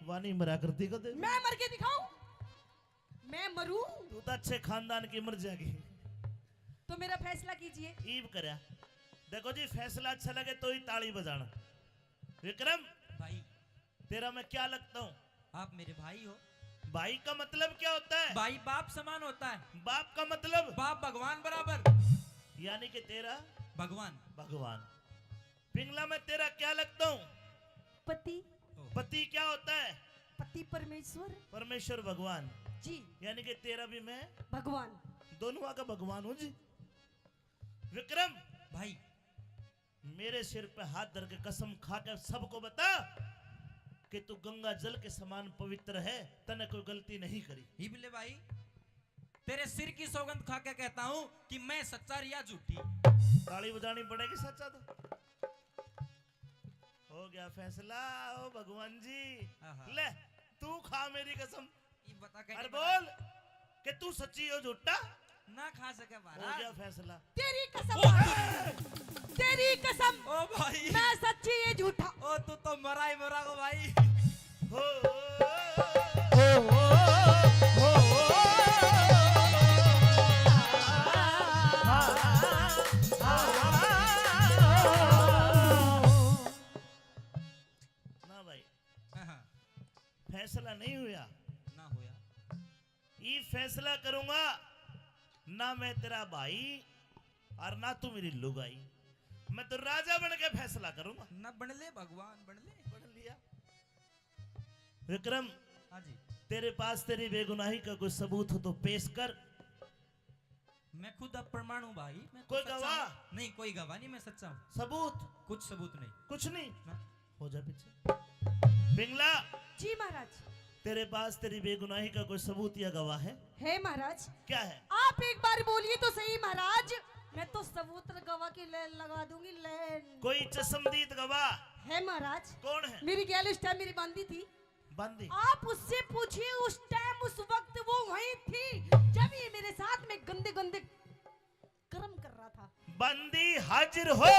वा नहीं मरा करती कदे। मैं मर के दिखाऊं? मैं मरूं? तू तो अच्छे खानदान की मर जाएगी। तो मेरा फैसला कीजिए। ईब करया। देखो जी, फैसला अच्छा लगे तो ही ताली बजाना। विक्रम, भाई। तेरा मैं क्या लगता हूँ? आप मेरे भाई हो। भाई का मतलब क्या होता है? भाई बाप समान होता है। बाप का मतलब? बाप भगवान बराबर। यानी कि तेरा? भगवान। भगवान। पिंगला, मैं तेरा क्या लगता हूँ? पति। ओ। पति क्या होता है? पति परमेश्वर। परमेश्वर भगवान। जी। यानी कि तेरा भी मैं भगवान। दोनों का भगवान हूँ जी। विक्रम। भाई। मेरे सिर पे हाथ धर के कसम खा के सबको बता कि तू गंगा जल के समान पवित्र है, तने कोई गलती नहीं करी। इबले भाई, तेरे सिर की सौगंध खा के कहता हूँ कि मैं सच्चा रिया झूठी। ताली बजानी पड़ेगी सच्चा तो। हो गया फैसला, ओ भगवान जी। आहा। ले, तू खा मेरी कसम। ये बता, अरे बोल कि तू सच्ची हो झूठा। ना खा सके महाराज। हो गया फैसला। तेरी कसम। ओ महाराज। तेरी कसम। ओ भाई। मैं सच्ची, ये झूठा। ओ तू तो मरा ही मरा को भाई। हो, हो, हो, हो। ना भाई। हाँ, हाँ। फैसला नहीं हुआ। ना होया। ये फैसला करूंगा, ना मैं तेरा भाई और ना तू मेरी लुगाई। मैं तो राजा बन के फैसला करूंगा। ना बन ले भगवान, बन ले। बन लिया। विक्रम, हाँ जी। तेरे पास तेरी बेगुनाही का कोई सबूत हो तो पेश कर। मैं खुद अब प्रमाण हूँ भाई, मैं तो कोई सच्चा गवाह? हूँ। नहीं, कोई गवाह नहीं, मैं सच्चा हूँ। सबूत? कुछ सबूत नहीं। कुछ नहीं? ना। हो जा पीछे। पिंगला। जी महाराज। तेरे पास तेरी बेगुनाही का कोई सबूत या गवाह है? है महाराज। क्या है? आप एक बार बोलिए तो सही महाराज, मैं तो सबूत गवाह की लाइन लगा दूंगी, लाइन। कोई चश्मदीद गवाह? है महाराज। कौन है? मेरी गैल उस टाइम मेरी बांदी थी। बांदी। आप उससे पूछिए, उस टाइम, उस वक्त वो वहीं थी, जब ये मेरे साथ में गंदे गंदे कर्म कर रहा था। बांदी हाजिर हो।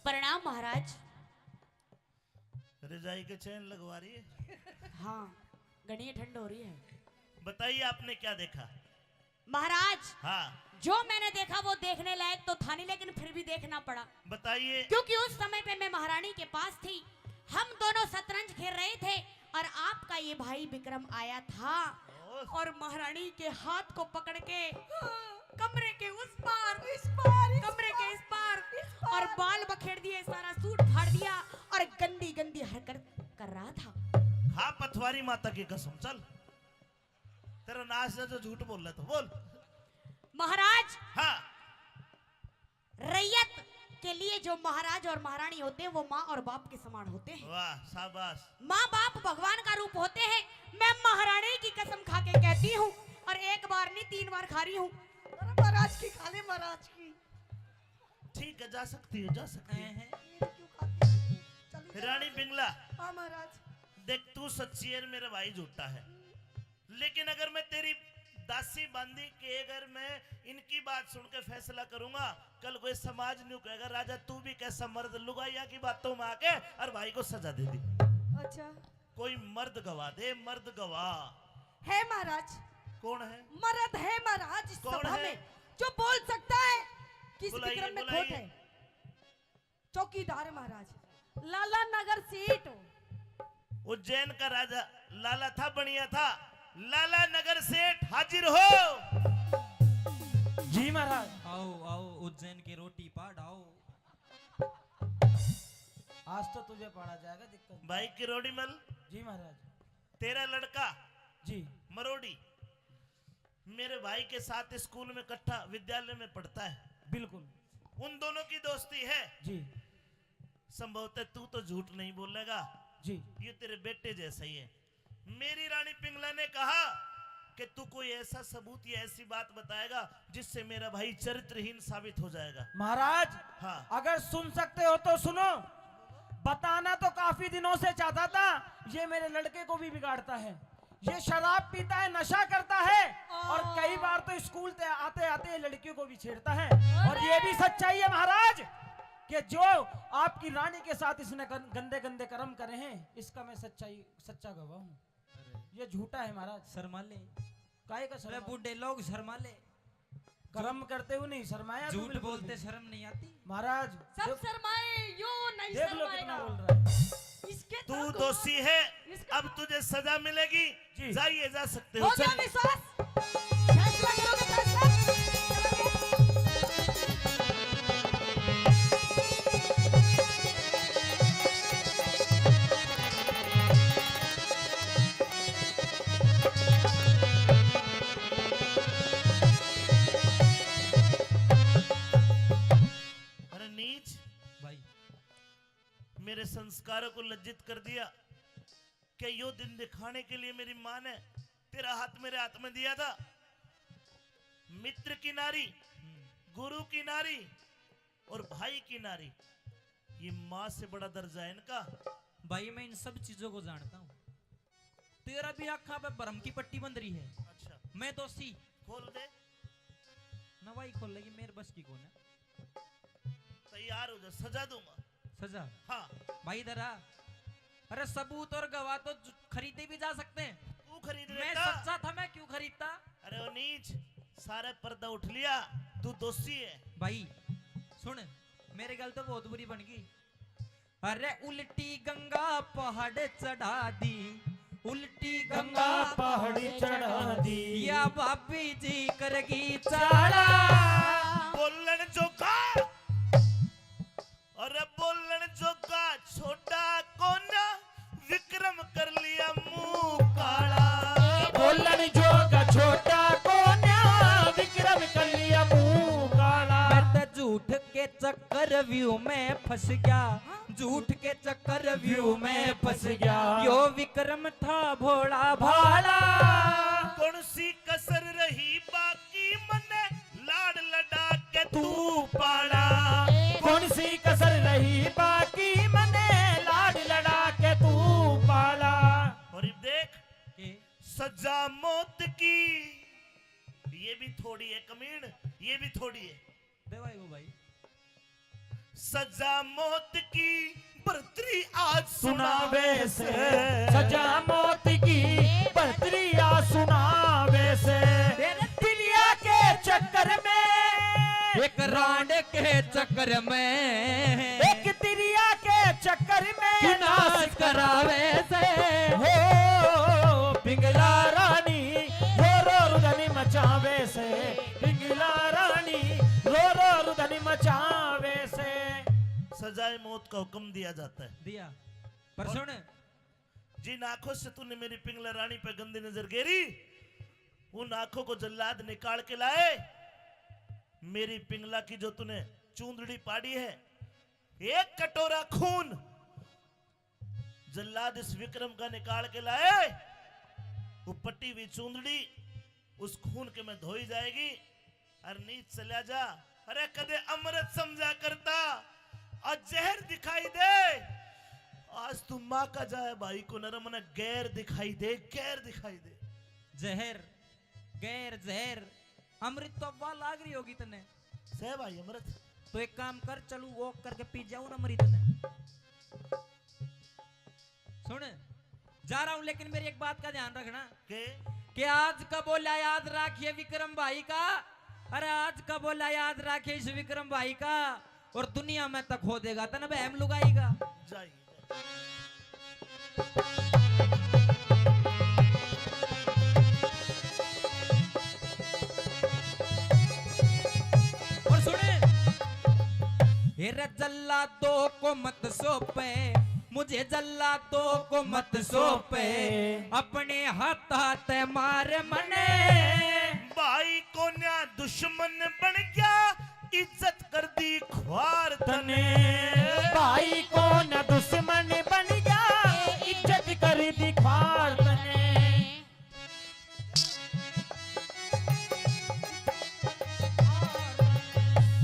प्रणाम महाराज। रजाई के चैन लगवा रही है। हाँ, घणी ठंड हो रही है। बताइए, आपने क्या देखा? महाराज, हाँ। जो मैंने देखा वो देखने लायक तो था नहीं, लेकिन फिर भी देखना पड़ा। बताइए। क्योंकि उस समय पे मैं महारानी के पास थी, हम दोनों शतरंज खेल रहे थे और आपका ये भाई विक्रम आया था ओह। और महारानी के हाथ को पकड़ के कमरे के उस पार, इस पार, इस कमरे के पार, इस पार, इस पार। और बाल बखेड़ दिए, सारा सूट फाड़ दिया और गंदी गंदी हरकत कर रहा था। खा पथवारी माता की कसम, चल। तेरा नाश है जो झूठ बोल रहा था, बोल। महाराज, हाँ। रैयत के लिए जो महाराज और महारानी होते हैं, वो माँ और बाप के समान होते हैं। वाह, शाबाश। माँ बाप भगवान का रूप होते हैं। मैं महारानी की कसम खा के कहती हूँ, और एक बार नहीं, तीन बार खा रही हूँ। अरे महाराज की खा ले, महाराज की। ठीक है, जा सकती हो, जा सकती हो। ये क्यों खाती है? चली जा। रानी पिंगला, हाँ महाराज। देख, तू सच्ची है, मेरा भाई झूठा है, लेकिन अगर मैं तेरी दासी बांदी के, अगर मैं इनकी बात सुन के फैसला करूंगा, कल कोई समाज न्यू कहेगा, "राजा, तू भी कैसा मर्द, लुगाइया की बातों में आके और भाई को सजा दे दी।" अच्छा। कोई मर्द गवाह दे, मर्द गवाह। है महाराज। कौन है? मर्द है महाराज इस कौन सभा है? में, जो बोल सकता है कि इस बुलाइए, विक्रम में खोट बुलाइए। है। चौकीदार महाराज, लाला नगर सेठ। उज्जैन का राजा लाला था, बनिया था। लाला नगर सेठ, हाजिर हो। जी महाराज। आओ आओ, उज्जैन की रोटी पाड़ आओ। आज तो तुझे पाड़ा जाएगा, दिक्कत। भाई किरोड़ीमल, जी महाराज। तेरा लड़का जी। मरोड़ी मेरे भाई के साथ स्कूल में इकट्ठा विद्यालय में पढ़ता है। बिल्कुल। उन दोनों की दोस्ती है। जी। संभवतः तू तो झूठ नहीं बोलेगा, जी। ये तेरे बेटे जैसा ही है। मेरी रानी पिंगला ने कहा कि तू कोई ऐसा सबूत या ऐसी बात बताएगा जिससे मेरा भाई चरित्रहीन साबित हो जाएगा। महाराज, हाँ। अगर सुन सकते हो तो सुनो। बताना तो काफी दिनों से चाहता था, ये मेरे लड़के को भी बिगाड़ता है। ये शराब पीता है, नशा करता है, और कई बार तो स्कूल ते आते आते लड़कियों को भी छेड़ता है। और ये भी सच्चाई है महाराज, कि जो आपकी रानी के साथ इसने गं-, गंदे गंदे कर्म करे हैं, इसका मैं सच्चाई, सच्चा गवाह हूँ। ये झूठा है महाराज। शर्मा ले। काहे का अरे शर्मा? बूढ़े लोग शर्मा ले। कर्म करते हुए नहीं शर्माया तो झूठ बिल्कुल बोलते भी। शर्म नहीं आती। महाराज, सब देख, शर्माए, यो नहीं देख लो कितना शर्माएगा। बोल रहा है। इसके तू दर्द दोषी हुआ। है, इसका अब तुझे सजा मिलेगी। जी। जाइए, जा सकते हो, हो गया चलिए। विश्वास? फैसला करोगे, फैसला? अरे नीच, भाई, मेरे संस्कारों को लज्जित कर दिया। क्या यो दिन दिखाने के लिए मेरी माँ ने तेरा हाथ मेरे हाथ में दिया था? मित्र की नारी, गुरु की नारी और भाई की नारी, ये माँ से बड़ा दर्जा है इनका। भाई, मैं इन सब चीजों को जानता हूँ। तेरा भी आँखा पे भरम की पट्टी बंध रही है। अच्छा, मैं दोषी। खोल दे। नवाई खोल लेगी, मेरे बस की कौन है? तैयार हो जा, सजा दूंगा। सजा। हाँ। भाई, इधर आ। अरे, सबूत और गवाह तो जु-, खरीदे भी जा सकते हैं। तू खरीद मैं लेता। सच्चा था, मैं क्यों खरीदता? अरे ओ नीच, सारा पर्दा उठ लिया, तू दोषी है। भाई सुन, मेरे गल तो बहुत बुरी बन गई। अरे उल्टी गंगा पहाड़ चढ़ा दी, उल्टी गंगा पहाड़ चढ़ा दी, या भाभी जी करगी चाला। बोलन जोगा, अरे बोलन जोगा छोटा कोना, विक्रम कर लिया मुंह काला। बोलन जोगा छोटा कोना, विक्रम कर लिया मुंह काला। मैं तो झूठ के चक्रव्यूह में फंस गया, झूठ के चक्रव्यूह में फंस गया। यो विक्रम था भोला भाला। कौन सी कसर रही बाकी मने, लाड़ लड़ा के तू पाला। कौन सी कसर रही बाकी मने, लाड़ लड़ा के तू पाला। और अब देख, के सजा मौत की, ये भी थोड़ी है कमीण, ये भी थोड़ी है। दे भाई, वो भाई। सजा मौत की बरतरी आज सुनावे से। सजा मौत की बरतरी आज सुनावे से। तेरे तिरिया के चक्कर में, एक रांड के चक्कर में, एक तिरिया के चक्कर में नाश करावे से। हो पिंगला रानी रो रो रुदनी मचावे से। पिंगला रानी रो रो रुदनी मचावे से। सजाए मौत का हुक्म दिया जाता है। दिया। पर सुन, जिन आंखों से तूने मेरी पिंगला रानी पे गंदी नजर गेरी, उन आंखों को जल्लाद निकाल के लाए। मेरी पिंगला की जो तूने चूंदड़ी पाड़ी है, एक कटोरा खून जल्लाद इस विक्रम का निकाल के लाए, वो पटी हुई चूंदड़ी उस खून के में धोई जाएगी। और नीच चला जा। अरे, कदे अमृत समझा करता, आज जहर दिखाई दे। आज तू माँ का जाए भाई को नरम ने गैर दिखाई दे, गैर दिखाई दे। जहर, गैर, जहर, अमृत तो अब्बा लाग रही होगी तन्ने। सह भाई अमृत। तो एक काम कर, चलू walk करके पी जाऊं ना अमृत ने। सुन, जा रहा हूं, लेकिन मेरी एक बात का ध्यान रखना। के? कि आज का बोला याद रखिए विक्रम भाई का। अरे, आज का बोला याद रखिए इस विक्रम भाई का, और दुनिया में तक हो देगा तन बहम लुगाई का। जाइए। और सुने, हे रे जल्लादों को मत सौंपे, मुझे जल्लादों को मत सौंपे, अपने हाथ हाथ मार मने। भाई को ना दुश्मन बन गया, इज्जत कर दी ख्वार तने। भाई को ना दुश्मन बन गया, इज्जत कर दी ख्वार तने।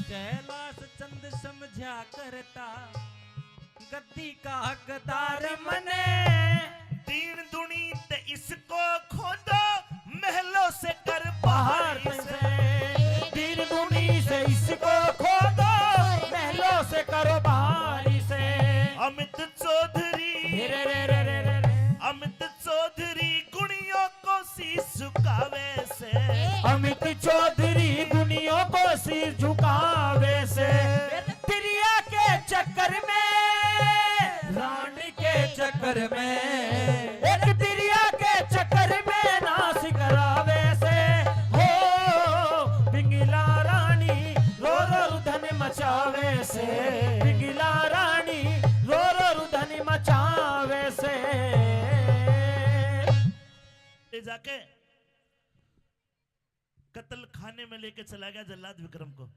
कैलाश चंद समझा करता गद्दी का हकदार मने। दीन दुनी ते इसको खोदो, महलों से कर बाहर बाहर से। दीन दुनी से इसको खोदो, महलों से करो बाहर से। अमित चौधरी, रे रे रे रे रे रे। अमित चौधरी गुणियों को शीश झुकावे से। अमित चौधरी गुणियों को शीश झुकावे से। दरिया के चक्कर में, रानी के चक्कर में, एक दरिया के चक्कर में नाश करावे से। हो पिंगला रानी रो रो रुधन मचावे से। पिंगला रानी रो रो रुधन मचावे से। ले जाके कत्ल खाने में लेके चला गया जल्लाद विक्रम को।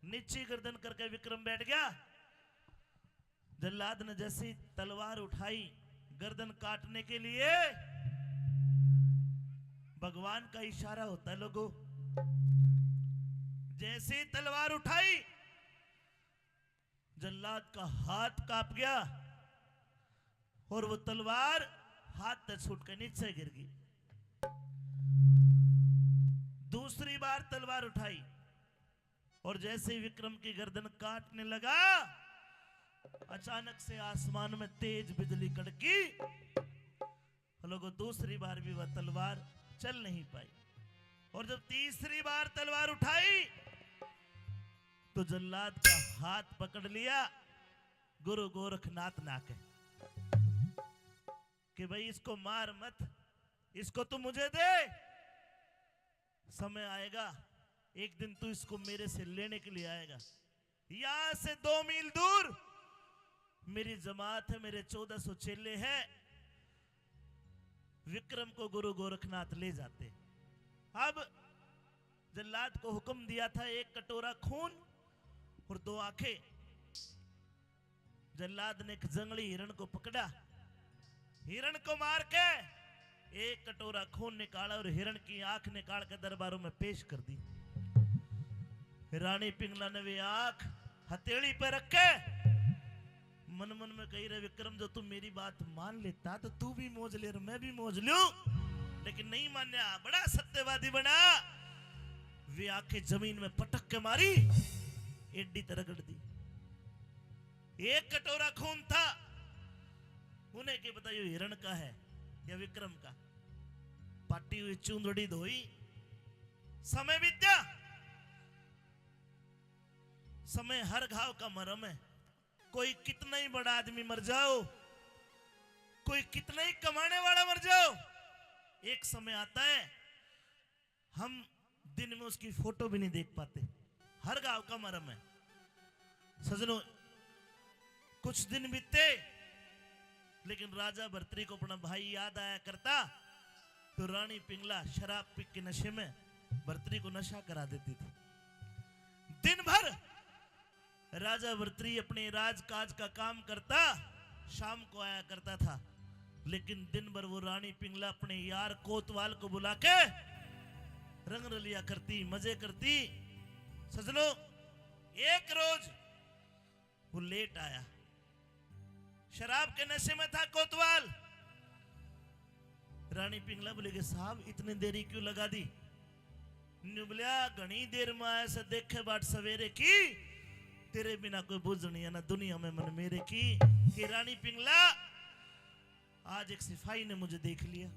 नीची गर्दन करके विक्रम बैठ गया। जल्लाद ने जैसी तलवार उठाई गर्दन काटने के लिए, भगवान का इशारा होता है लोगों, जैसी तलवार उठाई, जल्लाद का हाथ कांप गया और वो तलवार हाथ से छूट के नीचे गिर गई। दूसरी बार तलवार उठाई और जैसे ही विक्रम की गर्दन काटने लगा, अचानक से आसमान में तेज बिजली कड़की। लोगों, दूसरी बार भी वह तलवार चल नहीं पाई। और जब तीसरी बार तलवार उठाई, तो जल्लाद का हाथ पकड़ लिया गुरु गोरखनाथ ने आके कि भाई, इसको मार मत, इसको तू मुझे दे। समय आएगा, एक दिन तू इसको मेरे से लेने के लिए आएगा। यहां से दो मील दूर मेरी जमात है, मेरे चौदह सौ चेले हैं। विक्रम को गुरु गोरखनाथ ले जाते। अब जल्लाद को हुक्म दिया था, एक कटोरा खून और दो आंखें। जल्लाद ने एक जंगली हिरण को पकड़ा, हिरण को मार के एक कटोरा खून निकाला और हिरण की आंख निकाल के दरबारों में पेश कर दी। रानी पिंगला ने वे आंख हथेली पे रख के मन मन में कही, रे विक्रम, जो तू मेरी बात मान लेता तो तू भी मौज ले और मैं भी मौज लूं, लेकिन नहीं मान्या, बड़ा सत्यवादी बना। वे आंखें जमीन में पटक के मारी, एडी ते रगड़ दी। एक कटोरा खून था, उन्हें के पता यो हिरण का है या विक्रम का। पाटी हुई चूंदड़ी धोई, समय बीत्या। समय हर घाव का मरम है। कोई कितना ही बड़ा आदमी मर जाओ, कोई कितना ही कमाने वाला मर जाओ, एक समय आता है हम दिन में उसकी फोटो भी नहीं देख पाते। हर गांव का मरम है सजनों। कुछ दिन बीते, लेकिन राजा भर्तरी को अपना भाई याद आया करता, तो रानी पिंगला शराब पी के नशे में भर्तरी को नशा करा देती थी। दिन भर राजा भर्तरी अपने राजकाज का काम करता, शाम को आया करता था, लेकिन दिन भर वो रानी पिंगला अपने यार कोतवाल को बुला के रंग रलिया करती, मजे करती। सजनों, एक रोज वो लेट आया, शराब के नशे में था कोतवाल। रानी पिंगला बोले कि साहब, इतनी देरी क्यों लगा दी? न्यू बोलिया, घणी देर में आया से देखे बाट सवेरे की, तेरे बिना कोई बुझ नहीं है ना दुनिया में मन मेरे की। कि रानी पिंगला, आज एक सिपाही ने मुझे देख लिया,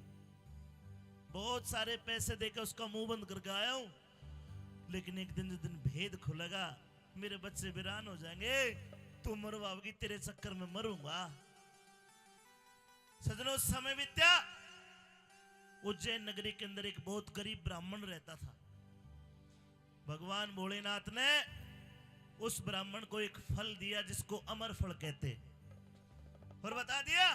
बहुत सारे पैसे देके उसका मुंह बंद करके आया हूं, लेकिन एक दिन जिस दिन भेद खुलेगा, मेरे बच्चे वीरान हो जाएंगे, तू मरवाओगी, तेरे चक्कर में मरूंगा। सजनों, समय बीत्या, उज्जैन नगरी के अंदर एक बहुत गरीब ब्राह्मण रहता था। भगवान भोलेनाथ ने उस ब्राह्मण को एक फल दिया जिसको अमर फल कहते, और बता दिया,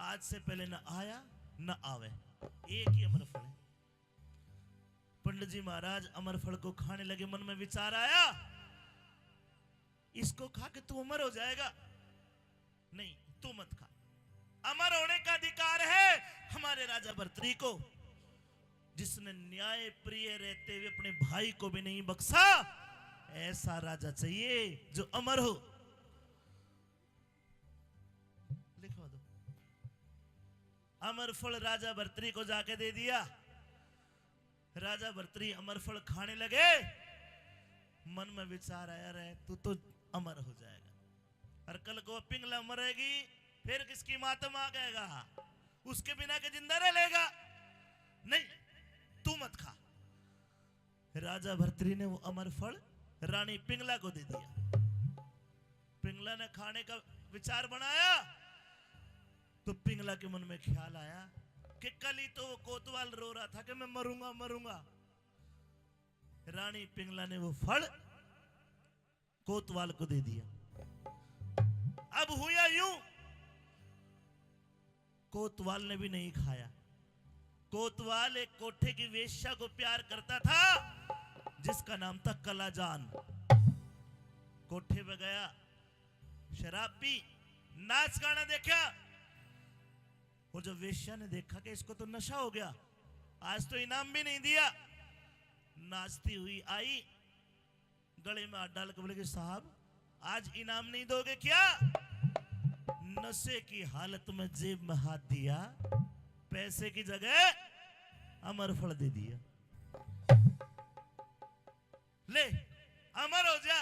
आज से पहले न आया न आवे, एक ही अमर फल है। पंडित जी महाराज अमर फल को खाने लगे, मन में विचार आया, इसको खा के तू अमर हो जाएगा। नहीं, तू मत खा। अमर होने का अधिकार है हमारे राजा भर्तरी को, जिसने न्याय प्रिय रहते हुए अपने भाई को भी नहीं बख्शा। ऐसा राजा चाहिए जो अमर हो। लिखवा दो। अमर फल राजा भर्तरी को जाके दे दिया। राजा भर्तरी अमर फल खाने लगे। मन में विचार आया, रे, तू तो अमर हो जाएगा, और कल को पिंगला मरेगी, फिर किसकी मातम आ गएगा, उसके बिना के जिंदा रह लेगा? नहीं, तू मत खा। राजा भर्तरी ने वो अमर फल रानी पिंगला को दे दिया। पिंगला ने खाने का विचार बनाया, तो पिंगला के मन में ख्याल आया कि कल ही तो वो कोतवाल रो रहा था कि मैं मरूंगा, मरूंगा। रानी पिंगला ने वो फल कोतवाल को दे दिया। अब हुआ यूं, कोतवाल ने भी नहीं खाया। कोतवाल एक कोठे की वेश्या को प्यार करता था, जिसका नाम था कलाजान। कोठे पे गया, शराब पी, नाच गाना देखा, और जब वेश्या ने देखा कि इसको तो नशा हो गया, आज तो इनाम भी नहीं दिया, नाचती हुई आई, गले में हाथ डाल के बोले कि साहब, आज इनाम नहीं दोगे क्या? नशे की हालत में जेब में हाथ दिया, पैसे की जगह अमर फल दे दिया। ले, अमर हो जा।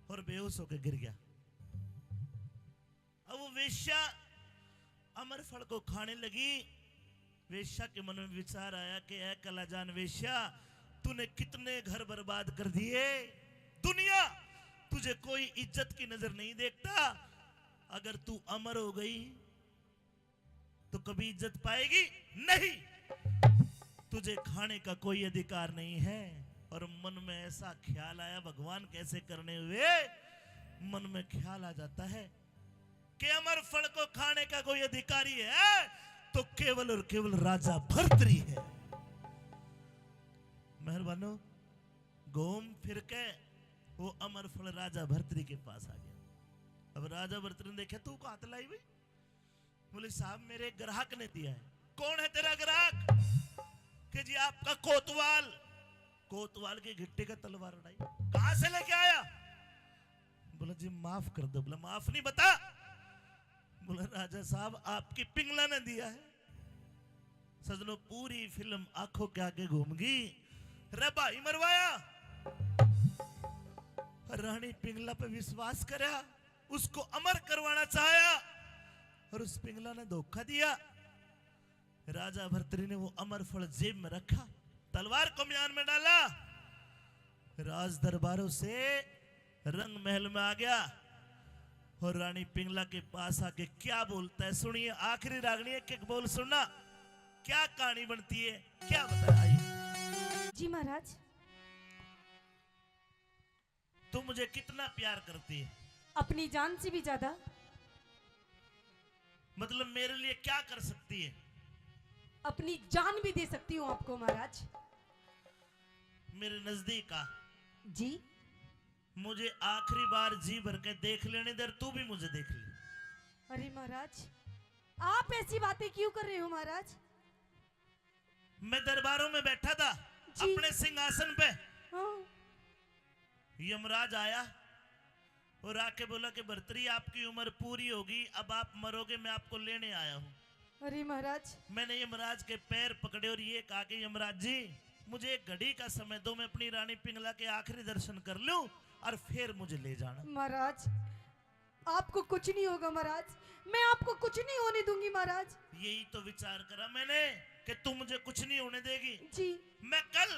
और बेहोश होकर गिर गया। अब वो वेश्या अमर फल को खाने लगी। वेश्या के मन में विचार आया कि ऐ कलाजान वेश्या, तूने कितने घर बर्बाद कर दिए। दुनिया तुझे कोई इज्जत की नजर नहीं देखता। अगर तू अमर हो गई तो कभी इज्जत पाएगी नहीं। तुझे खाने का कोई अधिकार नहीं है। और मन में ऐसा ख्याल आया, भगवान कैसे करने हुए, मन में ख्याल आ जाता है कि अमर फल को खाने का कोई अधिकारी है तो केवल और केवल राजा भर्तरी है। मेहरबानो, घूम फिर के वो अमर फल राजा भर्तरी के पास आ गया। अब राजा भर्तरी ने देखा, तू कहाँ तलाई भाई? बोले, साहब, मेरे ग्राहक ने दिया है। कौन है तेरा ग्राहक? कि जी, आपका कोतवाल। कोतवाल के घिट्टे का तलवार उड़ाई। कहाँ से लेके आया? बोला, जी, माफ कर दो। बोला, माफ नहीं, बता। बोला, राजा साहब, आपकी पिंगला ने दिया है। सजनों, पूरी फिल्म आंखों के आगे घूम गई। रे भाई मरवाया, रानी पिंगला पे विश्वास करा, उसको अमर करवाना चाहा और उस पिंगला ने धोखा दिया। राजा भर्तरी ने वो अमर फल जेब में रखा, तलवार को म्यान में डाला, राज दरबारों से रंग महल में आ गया और रानी पिंगला के पास आके क्या बोलता है, सुनिए। आखिरी रागनी, एक एक बोल सुनना, क्या कहानी बनती है, क्या बताया। आइए। जी महाराज। तुम मुझे कितना प्यार करती है? अपनी जान से भी ज्यादा। मतलब, मेरे लिए क्या कर सकती है? अपनी जान भी दे सकती हूँ आपको महाराज। मेरे नजदीक आ। जी। मुझे आखिरी बार जी भर के देख लेने दे, तू भी मुझे देख ले। अरे महाराज, आप ऐसी बातें क्यों कर रहे हो महाराज? मैं दरबारों में बैठा था, जी। अपने सिंहासन पे। हाँ। यमराज आया और आके बोला कि भर्तरी, आपकी उम्र पूरी होगी, अब आप मरोगे, मैं आपको लेने आया हूँ। अरे महाराज। मैंने यमराज के पैर पकड़े और ये कहा कि यमराज जी, मुझे एक घड़ी का समय दो, मैं अपनी रानी पिंगला के आखिरी दर्शन कर लूं और फिर मुझे ले जाना। महाराज, आपको कुछ नहीं होगा महाराज, मैं आपको कुछ नहीं होने दूंगी महाराज। यही तो विचार करा मैंने कि तू मुझे कुछ नहीं होने देगी। जी। मैं कल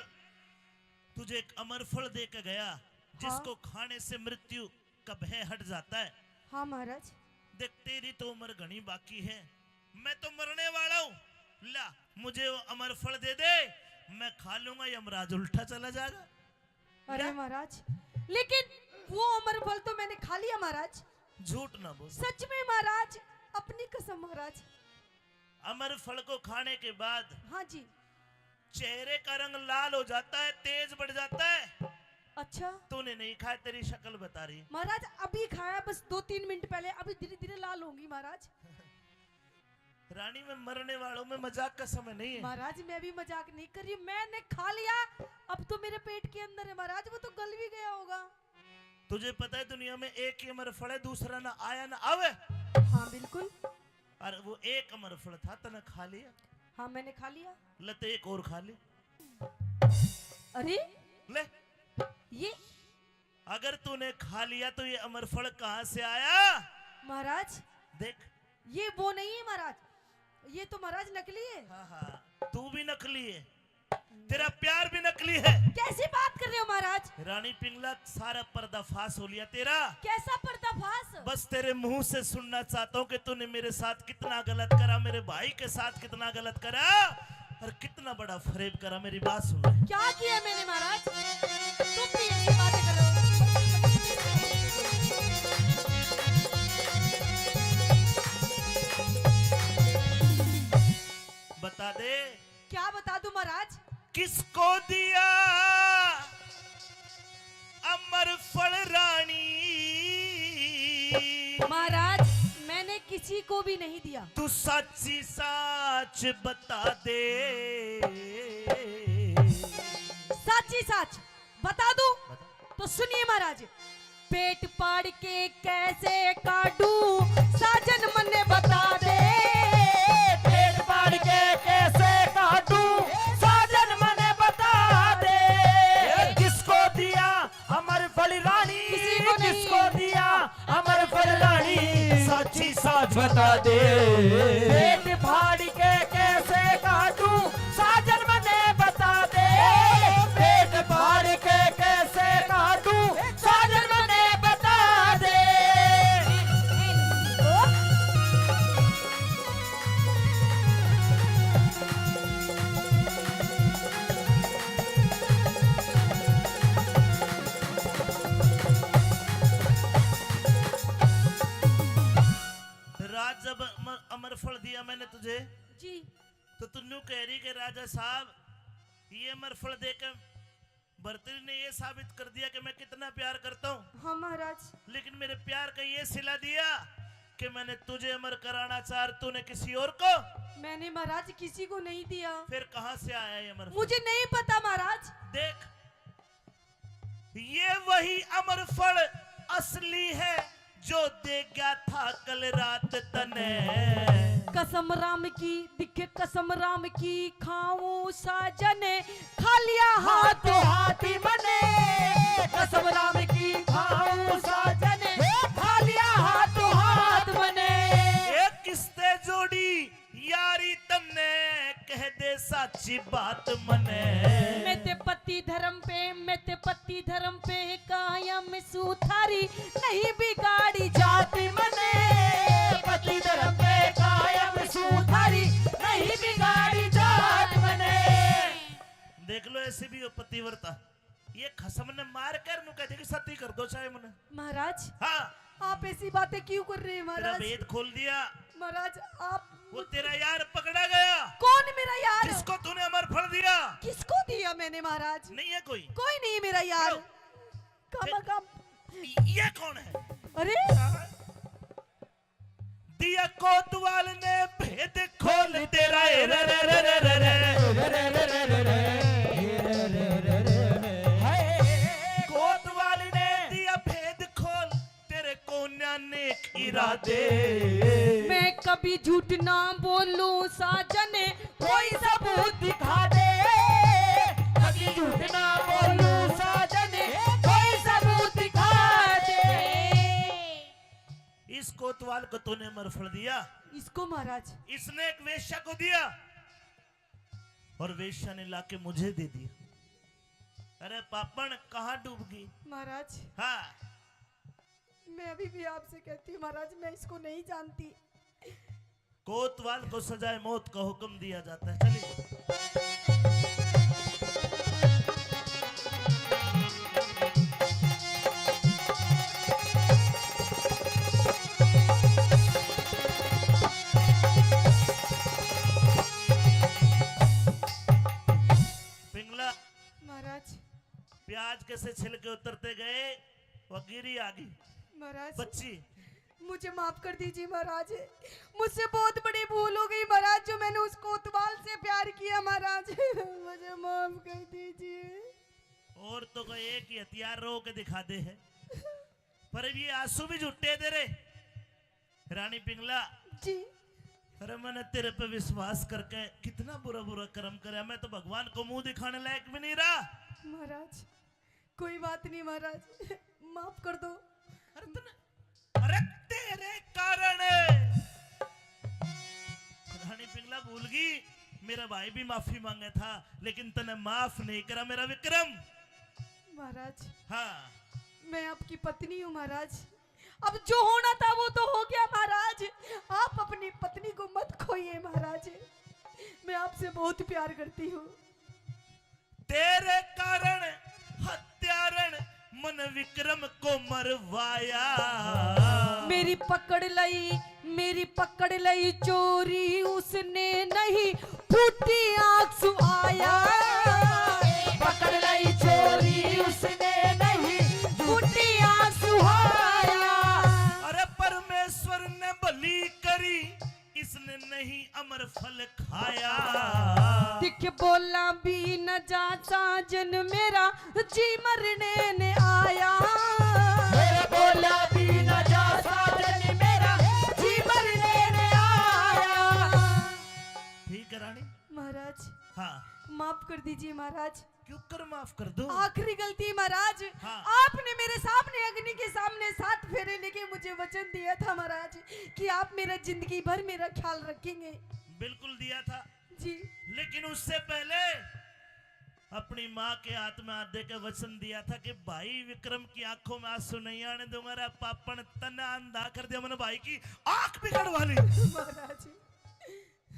तुझे एक अमर फल दे के गया, हाँ। जिसको खाने से मृत्यु का भय हट जाता है। हाँ महाराज। देख, तेरी तो उम्र घनी बाकी है, मैं तो मरने वाला हूँ। ला, मुझे वो अमर फल दे दे, मैं खा लूंगा, यमराज उल्टा चला जाएगा। अरे ला। महाराज, लेकिन वो अमर फल तो मैंने खा लिया महाराज। झूठ ना बोल। सच में महाराज, अपनी कसम महाराज। अमर फल को खाने के बाद, हाँ जी। चेहरे का रंग लाल हो जाता है, तेज बढ़ जाता है। अच्छा। तूने नहीं खाया, तेरी शक्ल बता रही। महाराज, अभी खाया, बस दो तीन मिनट पहले, अभी धीरे धीरे लाल होंगी महाराज। रानी, मैं मरने वालों में मजाक का समय नहीं है। महाराज, मैं भी मजाक नहीं कर रही, मैंने खा लिया, अब तो मेरे पेट के अंदर है महाराज, वो तो गल भी गया होगा। तुझे पता है दुनिया में एक ही अमर फल है, दूसरा ना आया ना आवे। हाँ बिल्कुल। और वो एक अमर फल था, तने खा लिया। हाँ, मैंने खा लिया। ले, तो एक और खा ले। अरे, ले। ये अगर तूने खा लिया तो ये अमर फल कहाँ से आया? महाराज, देख। ये वो नहीं है महाराज, ये तो महाराज नकली है। हाँ, हाँ, तू भी नकली है, तेरा प्यार भी नकली है। कैसी बात कर रहे हो महाराज? रानी पिंगला, सारा पर्दाफाश हो लिया तेरा। कैसा पर्दाफाश? बस तेरे मुंह से सुनना चाहता हूँ कि तूने मेरे साथ कितना गलत करा, मेरे भाई के साथ कितना गलत करा और कितना बड़ा फरेब करा। मेरी बात सुन ले। क्या किया मैंने महाराज? तुम भी ऐसी बातें कर रहे हो। बता दे। क्या बता दूं महाराज? किसको दिया अमर फल रानी? महाराज, मैंने किसी को भी नहीं दिया। तू साची साच बता दे। साची साच बता दूं? बता। तो सुनिए महाराज, पेट फाड़ के कैसे काटूं, साजन मन्ने बता दे। पेट फाड़ के कैसे काटूं, साजन मन्ने बता दे। किसको दिया अमर फल रानी, किसी को नहीं। किसको दिया अमर फल रानी, साची साच बता दे। पेट फाड़ के कैसे काटूं, साजन मन्ने बता दे। पेट फाड़ के कैसे काटूं, साजन मन्ने बता दे। राज, जब अमर, अमर फल दिया मैंने तुझे, जी। तो तू न्यू कह रही कि राजा साहब, ये अमर फल देकर भर्तरी ने ये साबित कर दिया कि मैं कितना प्यार करता हूँ। हाँ महाराज। लेकिन मेरे प्यार का ये सिला दिया कि मैंने तुझे अमर कराना चाह, तूने किसी और को। मैंने महाराज किसी को नहीं दिया। फिर कहाँ से आया ये अमर फल? मुझे नहीं पता महाराज। देख, ये वही अमर फल असली है जो दे गया था कल रात तने। कसम राम की, दिखे कसम राम की, खाऊं साजन, खा लिया हाथ हाथ हाथ मने। कसम राम की, खाऊं साजन, खा लिया हाथ हाथ मने। ए किसते जोड़ी यारी तन्ने, कह दे साची बात मने। मैं ते पति धर्म पे, मैं ते पति धर्म पे कायम सू, थारी नहीं बिगाड़ी जात मने। पति धर्म पे कायम सू, थारी नहीं बिगाड़ी जात मने। देख लो, ऐसे भी हो पतिव्रता। ये खसम ने मार कर नु कह दे कि सती कर दो चाहे मने। महाराज, हाँ। आप ऐसी बातें क्यों कर रहे हैं तेरा महाराज? भेद खोल दिया। महाराज, आप वो तेरा यार पकड़ा गया। कौन मेरा यार? जिसको तूने अमर फल दिया। किसको दिया मैंने महाराज। नहीं है कोई? कोई नहीं मेरा यार। कम से कम। ये कौन है? अरे, दिया कोतवाल ने भेद खोल तेरा, ए रे रे रे रे रे रे। कोतवाल ने दिया भेद खोल तेरे कोन्या नेक इरादे। मैं कभी झूठ ना बोलूं साजन, कोई सबूत दिखा दे। कभी झूठ ना बोलूं साजन, कोई सबूत दिखा दे। इस कोतवाल को तूने अमरफल दिया। इसको महाराज। इसने एक वेश्या को दिया और वेश्या ने लाके मुझे दे दिया। अरे पापण, कहाँ डूब गई? महाराज। हाँ। मैं अभी भी आपसे कहती हूँ महाराज, मैं इसको नहीं जानती। कोतवाल को सजाए मौत का हुक्म दिया जाता है। चलिए। पिंगला। महाराज। प्याज के से छिलके उतरते गए, वो गिरी आ गई। महाराज। बच्ची। मुझे माफ कर दीजिए महाराज, मुझसे बहुत बड़ी भूल हो गई महाराज, जो मैंने उस कोतवाल से प्यार किया महाराज। मुझे माफ कर दीजिए। और तो कोई एक ही हथियार रो के दिखा दे है, पर अब ये आंसू भी झूठे दे रे। रानी पिंगला। जी। अरे मैंने तेरे पे विश्वास करके कितना बुरा बुरा कर्म करया, मैं तो भगवान को मुंह दिखाने लायक भी नहीं रहा। महाराज, कोई बात नहीं महाराज, माफ कर दो। अरे तने, अरे तेरे कारण रानी पिंगला भूल गई, मेरा भाई भी माफी मांगे था, लेकिन तने माफ नहीं करा मेरा विक्रम। महाराज। हाँ। मैं आपकी पत्नी हूँ महाराज, अब जो होना था वो तो हो गया महाराज, आप अपनी पत्नी को मत खोइए महाराज, मैं आपसे बहुत प्यार करती हूँ। तेरे कारण हत्यारण मन विक्रम को मरवाया। मेरी पकड़ लई, मेरी पकड़ लई चोरी, उसने नहीं फूटी आंख सुहाया। पकड़ लई चोरी, उसने नहीं फूटी आंख सुहाया। अरे परमेश्वर ने भली करी, इसने नहीं अमर फल खाया। दिख बोला भी न जा साजन मेरा, जी मरने ने आया। मेरे बोला भी न जा साजन मेरा, जी मरने ने आया। ठीक है रानी। महाराज। हाँ। माफ कर दीजिए महाराज। क्यों कर माफ कर दूं? आखिरी गलती महाराज, हाँ। आपने मेरे सामने अग्नि के सामने सात फेरे लेके मुझे वचन दिया था महाराज कि आप मेरा जिंदगी भर मेरा ख्याल रखेंगे। बिल्कुल दिया था। जी। लेकिन उससे पहले अपनी माँ के हाथ में हाथ देके वचन दिया था कि भाई विक्रम की आंखों में आंसू नहीं आने दूंगा। रे पापण, तन्ने अंधा कर दिया, मैंने भाई की आंख भी कड़वा ली। महाराज,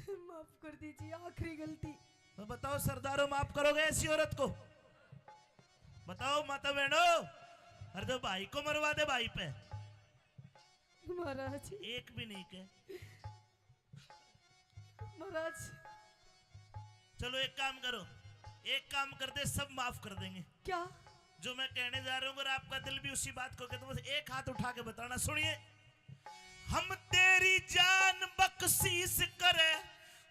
माफ कर दीजिए, आखिरी गलती। तो बताओ सरदारों, माफ करोगे ऐसी औरत को? बताओ माता बहनों, अरे तो भाई को मरवा दे भाई पे। महाराज। एक भी नहीं के। महाराज। चलो एक काम करो, एक काम कर दे, सब माफ कर देंगे। क्या? जो मैं कहने जा रहा हूँ, अगर आपका दिल भी उसी बात को कहता, बस एक हाथ उठा के बताना। सुनिए, हम तेरी जान बख्शीश करे,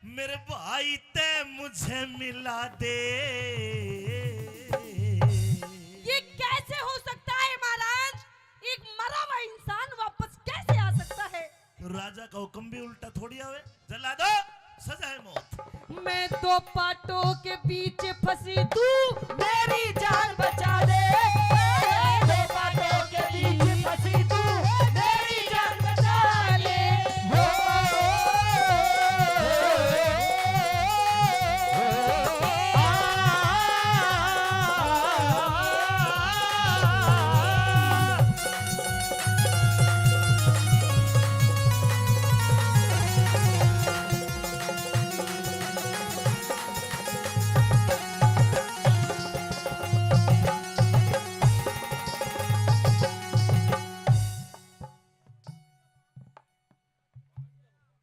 मेरे भाई ते मुझे मिला दे। ये कैसे हो सकता है महाराज? एक मरा हुआ इंसान वापस कैसे आ सकता है? राजा का हुक्म भी उल्टा थोड़ी आवे। जल्लादो, सजा है मौत। मैं दो पाटों के बीच फंसी, तू मेरी जान बचा दे। दो पाटों के बीच फंसी, तू मेरी जान बचा ले।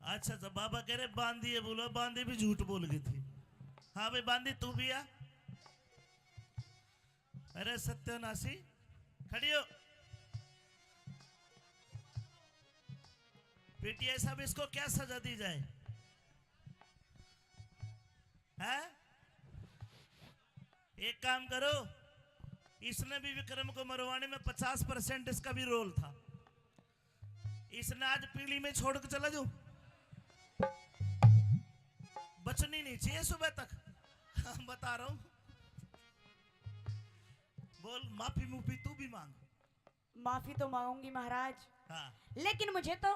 अच्छा, जब बाबा कह रहे बांदी है, बोलो, बांदी भी झूठ बोल गई थी। हाँ भाई बांदी, तू भी आ। अरे सत्यनाशी, खड़ी हो। पीटीआई साहब, इसको क्या सजा दी जाए? हैं? एक काम करो, इसने भी विक्रम को मरवाने में पचास परसेंट इसका भी रोल था। इसने आज पीली में छोड़ के चला जाऊं, बचनी नहीं चाहिए सुबह तक। बता रहा हूं। बोल, माफी मुफी तू भी मांग। माफी तो मांगूंगी महाराज। हाँ। लेकिन मुझे तो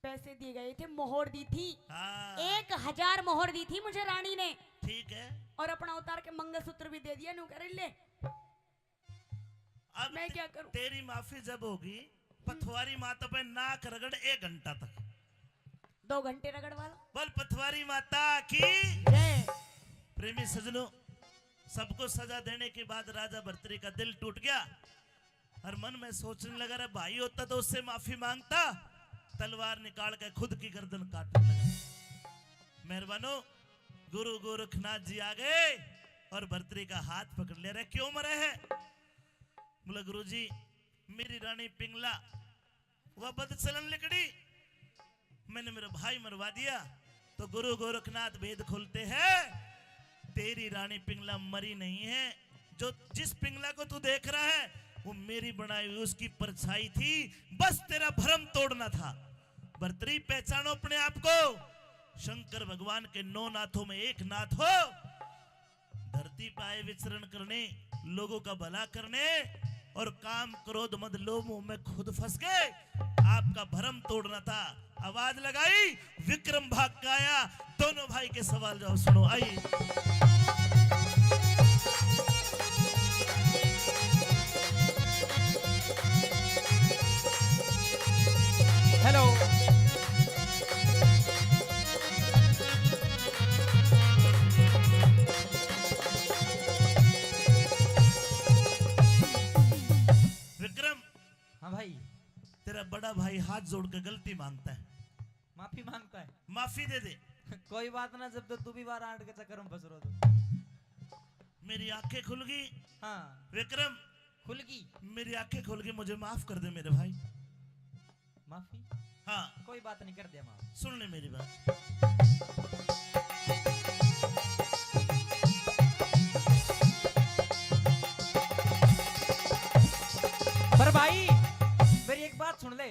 पैसे दिए गए थे, मोहर दी थी। हाँ। एक हजार मोहर दी थी मुझे रानी ने। ठीक है। और अपना उतार के मंगलसूत्र भी दे दिया, नू कह रही, ले। अब मैं ते-, क्या करूं? तेरी माफी जब होगी, पथवारी माता पे नाक रगड़ एक घंटा तक। दो घंटे रगड़वा लो। बोल पथवारी माता की जय। प्रेमी सजनों, सबको सजा देने के बाद राजा भर्तरी का दिल टूट गया और मन में सोचने लगा, रे भाई होता तो उससे माफी मांगता, तलवार निकाल के खुद की गर्दन काटने लगा। मेहरबानो, गुरु गोरखनाथ जी आ गए और भर्तरी का हाथ पकड़ लिया, रे क्यों मरे है? बोला, गुरु जी, मेरी रानी पिंगला वह बदचलन लिकड़ी, मैंने मेरा भाई मरवा दिया। तो गुरु गोरखनाथ भेद खोलते हैं, तेरी रानी पिंगला मरी नहीं है। जो, जिस पिंगला को तू देख रहा है, वो मेरी बनाई हुई उसकी परछाई थी। बस तेरा भरम तोड़ना था। भर्तरी, पहचानो अपने आप को। शंकर भगवान के नौ नाथों में एक नाथ हो। धरती पे आए विचरण करने, लोगों का भला करने, और काम, क्रोध, मद, लोभ, मोह में खुद फंस गए। आपका भरम तोड़ना था। आवाज लगाई, विक्रम भाग के आया। दोनों भाई के सवाल जवाब सुनो, आइए। हेलो। विक्रम, हाँ भाई। तेरा बड़ा भाई हाथ जोड़ के गलती मांगता है। माफी मांगता है? माफी दे दे। कोई बात ना, जब तो तू भी बारह आठ के चक्कर में फंस रहो तो। मेरी आंखें खुल गई। हाँ। विक्रम, खुल गई। मेरी आंखें खुल गई, मुझे माफ कर दे मेरे भाई। माफी? हाँ। कोई बात नहीं, कर दिया माफ। सुन ले मेरी बात। पर भाई, मेरी एक बात सुन ले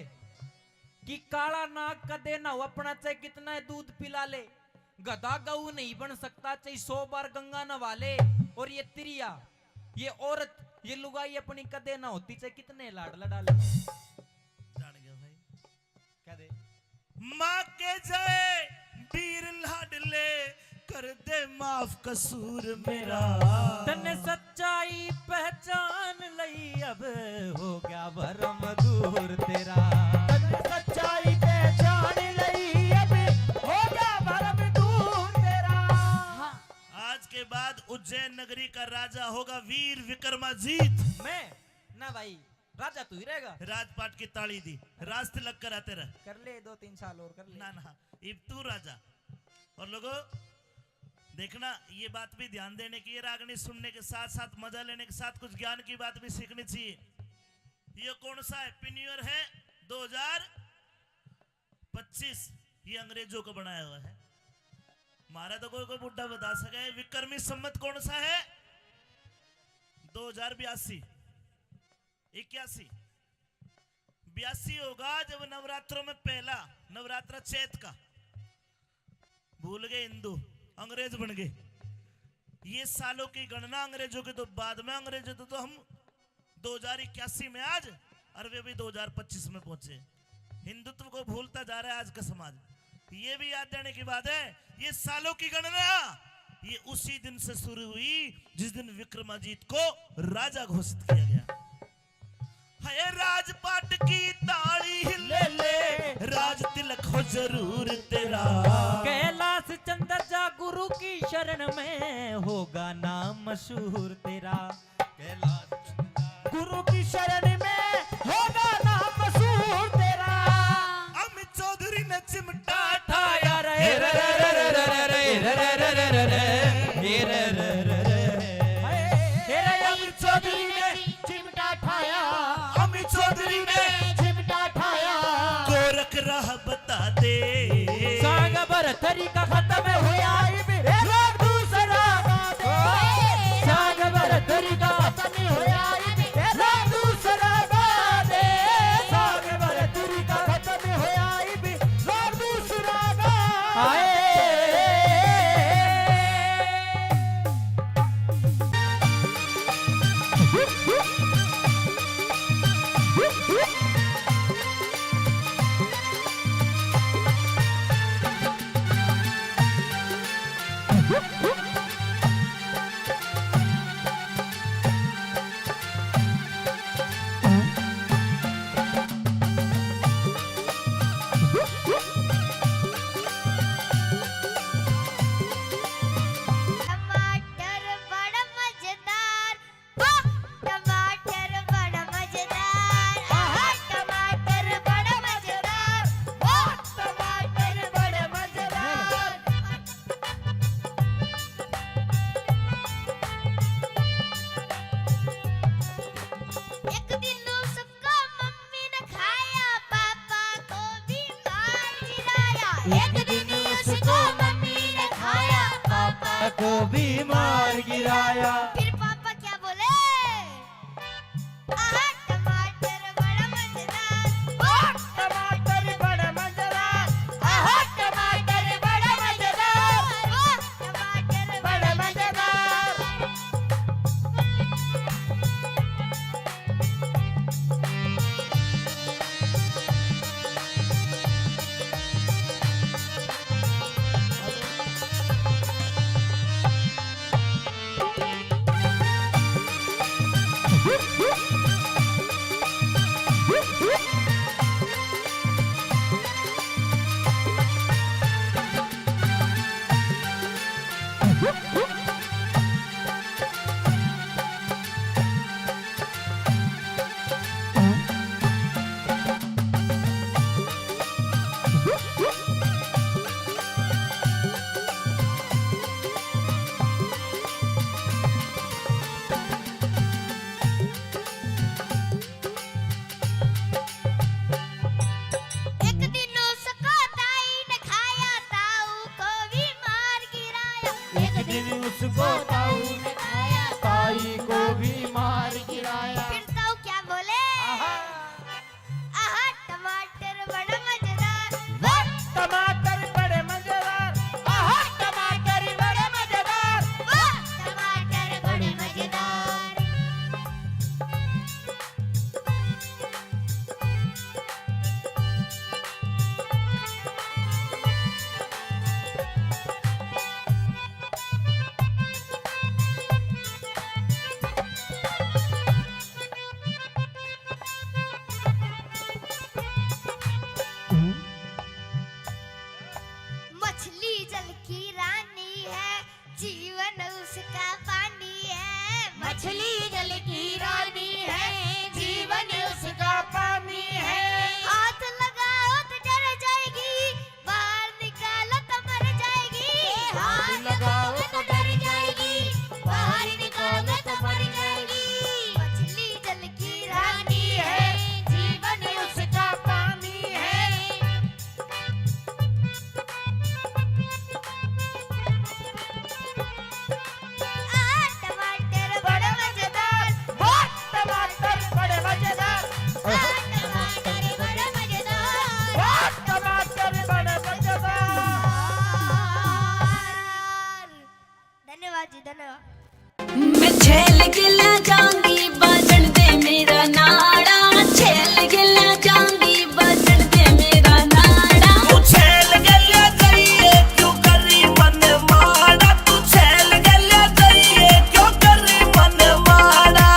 कि काला नाग कदे ना हो अपना, चाहे कितना दूध पिला ले, गधा गऊ नहीं बन सकता, चाहे सौ बार गंगा नवा ले। और ये तिरिया, ये औरत, ये लुगाई अपनी कदे ना होती, चाहे कितने लाड लड़ा ले। जान गया भाई। कह दे। माँ के जय वीर लाडले, कर दे माफ कसूर मेरा। तन्ने सच्चाई पहचान लई, अब हो गया भरम दूर तेरा। तन्ने सच्चाई पहचान लई, अब हो गया भरम दूर तेरा। हाँ। आज के बाद उज्जैन नगरी का राजा होगा वीर विक्रमाजीत। मैं? ना भाई, राजा तू ही रहेगा। राजपाट की ताली दी, राज तिलक करा तेरा। कर ले, दो तीन साल और कर ले। ना, ना, इब तू राजा। और लोगों, देखना, ये बात भी ध्यान देने की, ये रागनी सुनने के साथ साथ, मजा लेने के साथ कुछ ज्ञान की बात भी सीखनी चाहिए। ये कौन सा Happy New Year है? दो हज़ार पच्चीस, ये अंग्रेजों का बनाया हुआ है। हमारा तो कोई, कोई बुढ़ा बता सके। विक्रमी संवत कौन सा है? दो हज़ार बयासी, इक्यासी, बयासी होगा, जब नवरात्रों में पहला नवरात्रा चैत का। भूल गए हिंदू, अंग्रेज बन गए। ये सालों की गणना अंग्रेजों की, तो बाद में अंग्रेजों तो, तो हम दो हज़ार इक्यासी में आज, और वे भी दो हज़ार पच्चीस में पहुंचे। हिंदुत्व को भूलता जा रहा है आज का समाज। ये भी याद देने की बात है, ये सालों की गणना, ये उसी दिन से शुरू हुई जिस दिन विक्रमाजीत को राजा घोषित किया गया। है राजपाट की ताली ले ले, राज तिलक हो जरूर तेरा। कैलाश चंद्र जा गुरु की शरण में, होगा नाम मशहूर तेरा। कैलाश चंद्र गुरु की शरण में, होगा नाम मशहूर तेरा। अमित चौधरी ने चिमटा ठाया रे, रे, रे, रे। हाय। तरीका खत्म होया इब, लोग दूसरा गा दे। साग भर तरीका खत्म होया इब, लोग दूसरा गा दे। साग भर तरीका खत्म होया इब, लोग दूसरा गा दे। हाय। टमाटर बड़ा मजेदार, वाह! टमाटर बड़ा मजेदार, आहा! टमाटर बड़ा मजेदार, वाह! टमाटर बड़ा मजेदार। एक दिन उसको मम्मी ने खाया, पापा को भी मार गिराया। एक दिन उसको मम्मी ने खाया, पापा को भी मार गिराया। फिर पापा क्या बोले? आहा, टमाटर बड़ा मजेदार। आहा, टमाटर बड़ा मजेदार। आहा, टमाटर बड़ा मजेदार। आहा, टमाटर बड़ा मजेदार। एक दिन उसको ताई ने खाया, ताऊ को भी मार गिराया। एक दिन उसको ताऊ ने खाया, ताई को भी मार गिराया। फिर ताऊ क्या बोले? आहा। आहा, टमाटर बड़े मजेदार। वाह, टमाटर बड़े मजेदार। आहा, टमाटर बड़े मजेदार। वाह, टमाटर बड़े मजेदार। मछली जल की रानी है, जीवन उसका पानी है। मछली जल की रानी है, जीवन उसका पानी है। हाथ लगाओ तो डर जाएगी, बाहर निकालो तो मर जाएगी। हाथ लगाओ तो डर जाएगी, बाहर निकालो तो मर जाएगी। मछली जल की रानी है, जीवन उसका पानी है। आ, टमाटर बड़े मजेदार। वाह, टमाटर बड़े मजेदार। आ, टमाटर बड़े मजेदार। वाह, टमाटर बड़े मजेदार। धन्यवाद जी, धन्यवाद। मैं छैल गेल्या जाऊंगी, बाजन दे मेरा नाड़ा, छैल गेल्या जाऊंगी, बाजन दे मेरा नाड़ा। तू छैल गेल्या जाइए, क्यों करी मन माड़ा, तू छैल गेल्या जाइए, क्यों करी मन माड़ा।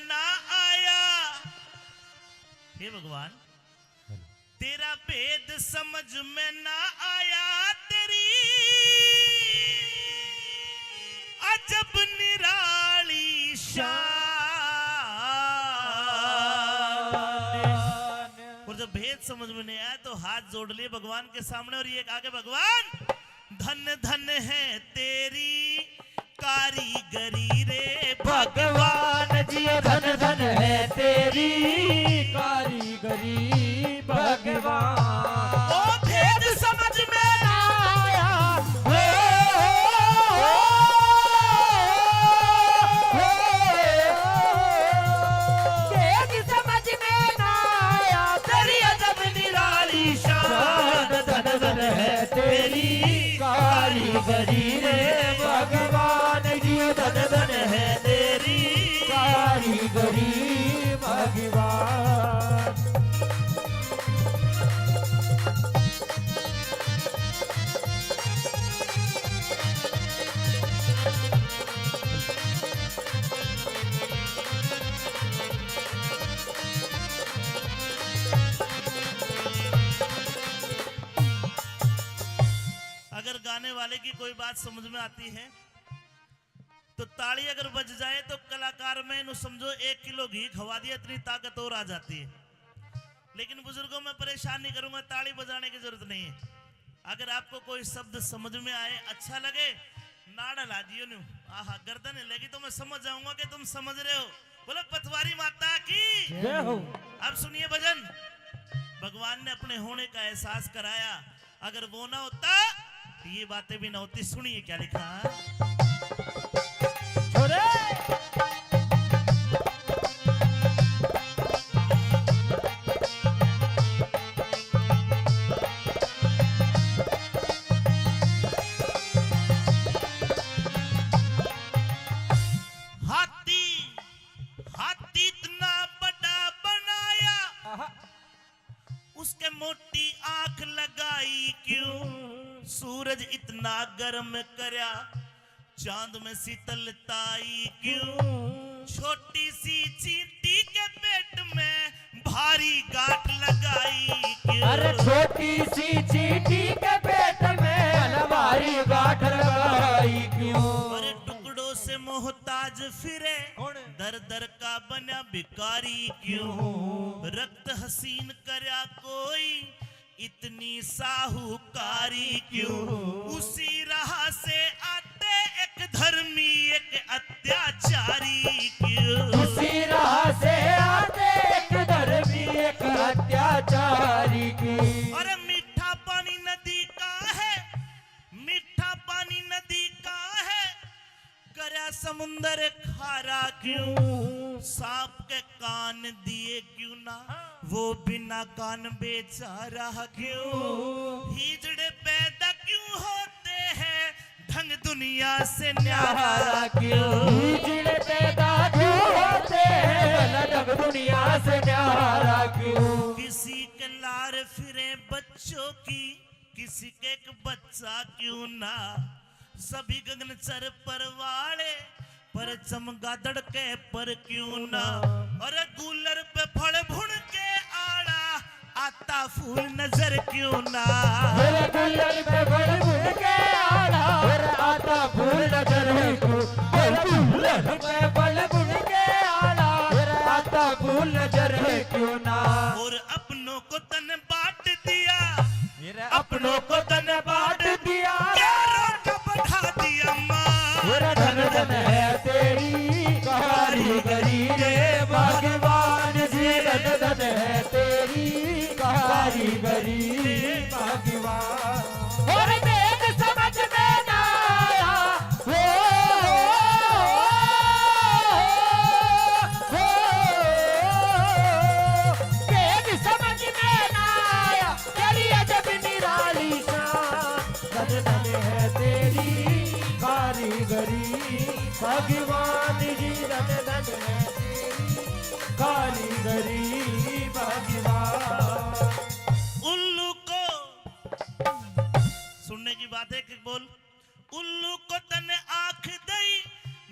ना आया। हे भगवान, तेरा भेद समझ में ना आया, तेरी अजब निराली शान। और जब भेद समझ में नहीं आया तो हाथ जोड़ लिए भगवान के सामने और ये कहा कि भगवान, धन धन है तेरी कारीगरी रे भगवान। भगवान जी, धन धन है तेरी कारीगरी भगवान। ओ भेद समझ में ना आया, हो, हो, हो, हो। भेद समझ में ना आया, तेरी अजब निराली शान। धन धन है तेरी कारीगरी रे भगवान जी, धन धन है तेरी कारीगरी भगवान। अगर गाने वाले की कोई बात समझ में आती है तो ताली अगर बज जाए तो कलाकार में इन्हू समझो एक किलो घी खवा दिया, इतनी ताकत और आ जाती है। लेकिन बुजुर्गों, मैं परेशान नहीं करूंगा, ताली बजाने की जरूरत नहीं है। अगर आपको कोई शब्द समझ में आए, अच्छा लगे, नाड़ा ला दियो न्यू, आहा, गर्दन हिलेगी तो मैं समझ जाऊंगा कि तुम समझ रहे हो। बोलो पथवारी माता की। जय हो। अब सुनिए भजन, भगवान ने अपने होने का एहसास कराया। अगर वो ना होता तो ये बातें भी ना होती। सुनिए क्या लिखा। छोरे। हाथी, हाथी इतना बड़ा बनाया, आहा। उसके मोटी आंख लगाई क्यों? सूरज इतना गर्म करया, चांद में शीतलता आई क्यों? छोटी सी चींटी के पेट में भारी गांठ लगाई क्यों? अरे छोटी सी चींटी के पेट में भारी गांठ लगाई क्यों? अरे टुकड़ों से मोहताज फिरे, कौन? दर दर का बना भिखारी क्यों? रक्त हसीन करया कोई, इतनी साहूकारी क्यों? उसी राह से आते एक धर्मी एक अत्याचारी क्यों? उसी राह से आते एक धर्मी एक अत्याचारी क्यों? अरे मीठा पानी नदी का है, मीठा पानी नदी का है, करया समुंदर खारा क्यों? सांप के कान दिए क्यों ना, वो बिना कान बेचारा क्यों? हिजड़े पैदा क्यों होते हैं, ढंग दुनिया से न्यारा क्यों? हिजड़े पैदा क्यों होते हैं, भला ढंग दुनिया से न्यारा क्यों? किसी के लार फिरे बच्चों की, किसी के एक बच्चा क्यों ना, सभी गगन चर पर वाले, पर चमगादड़ के पर क्यों ना। अरे गूलर पे फल भुन के आड़ा, आता फूल नजर क्यों ना। मेरे गुल्लर पे बल बुन के आड़ा, मेरे आता फूल नजर है क्यों? मेरे गुल्लर पे बल बुन के आड़ा, मेरे आता फूल नजर है क्यों ना। और अपनों को तन बांट दिया, मेरे अपनों को तन बांट दिया, गैरों का बढ़ा दिया मान। मेरा धन धन है तेरी कारीगरी रे भगवान जी, धन धन है तेरी कारीगरी रे भगवान। और देख समझ में ना आया, हो, हो, हो, देख समझ में ना आया, तेरी अजब निराली शान। धन धन है तेरी कारीगरी भगवान जी, धन धन है तेरी कारीगरी भगवान। उल्लू को सुनने की बात है कि बोल, उल्लू को तन आंख दई,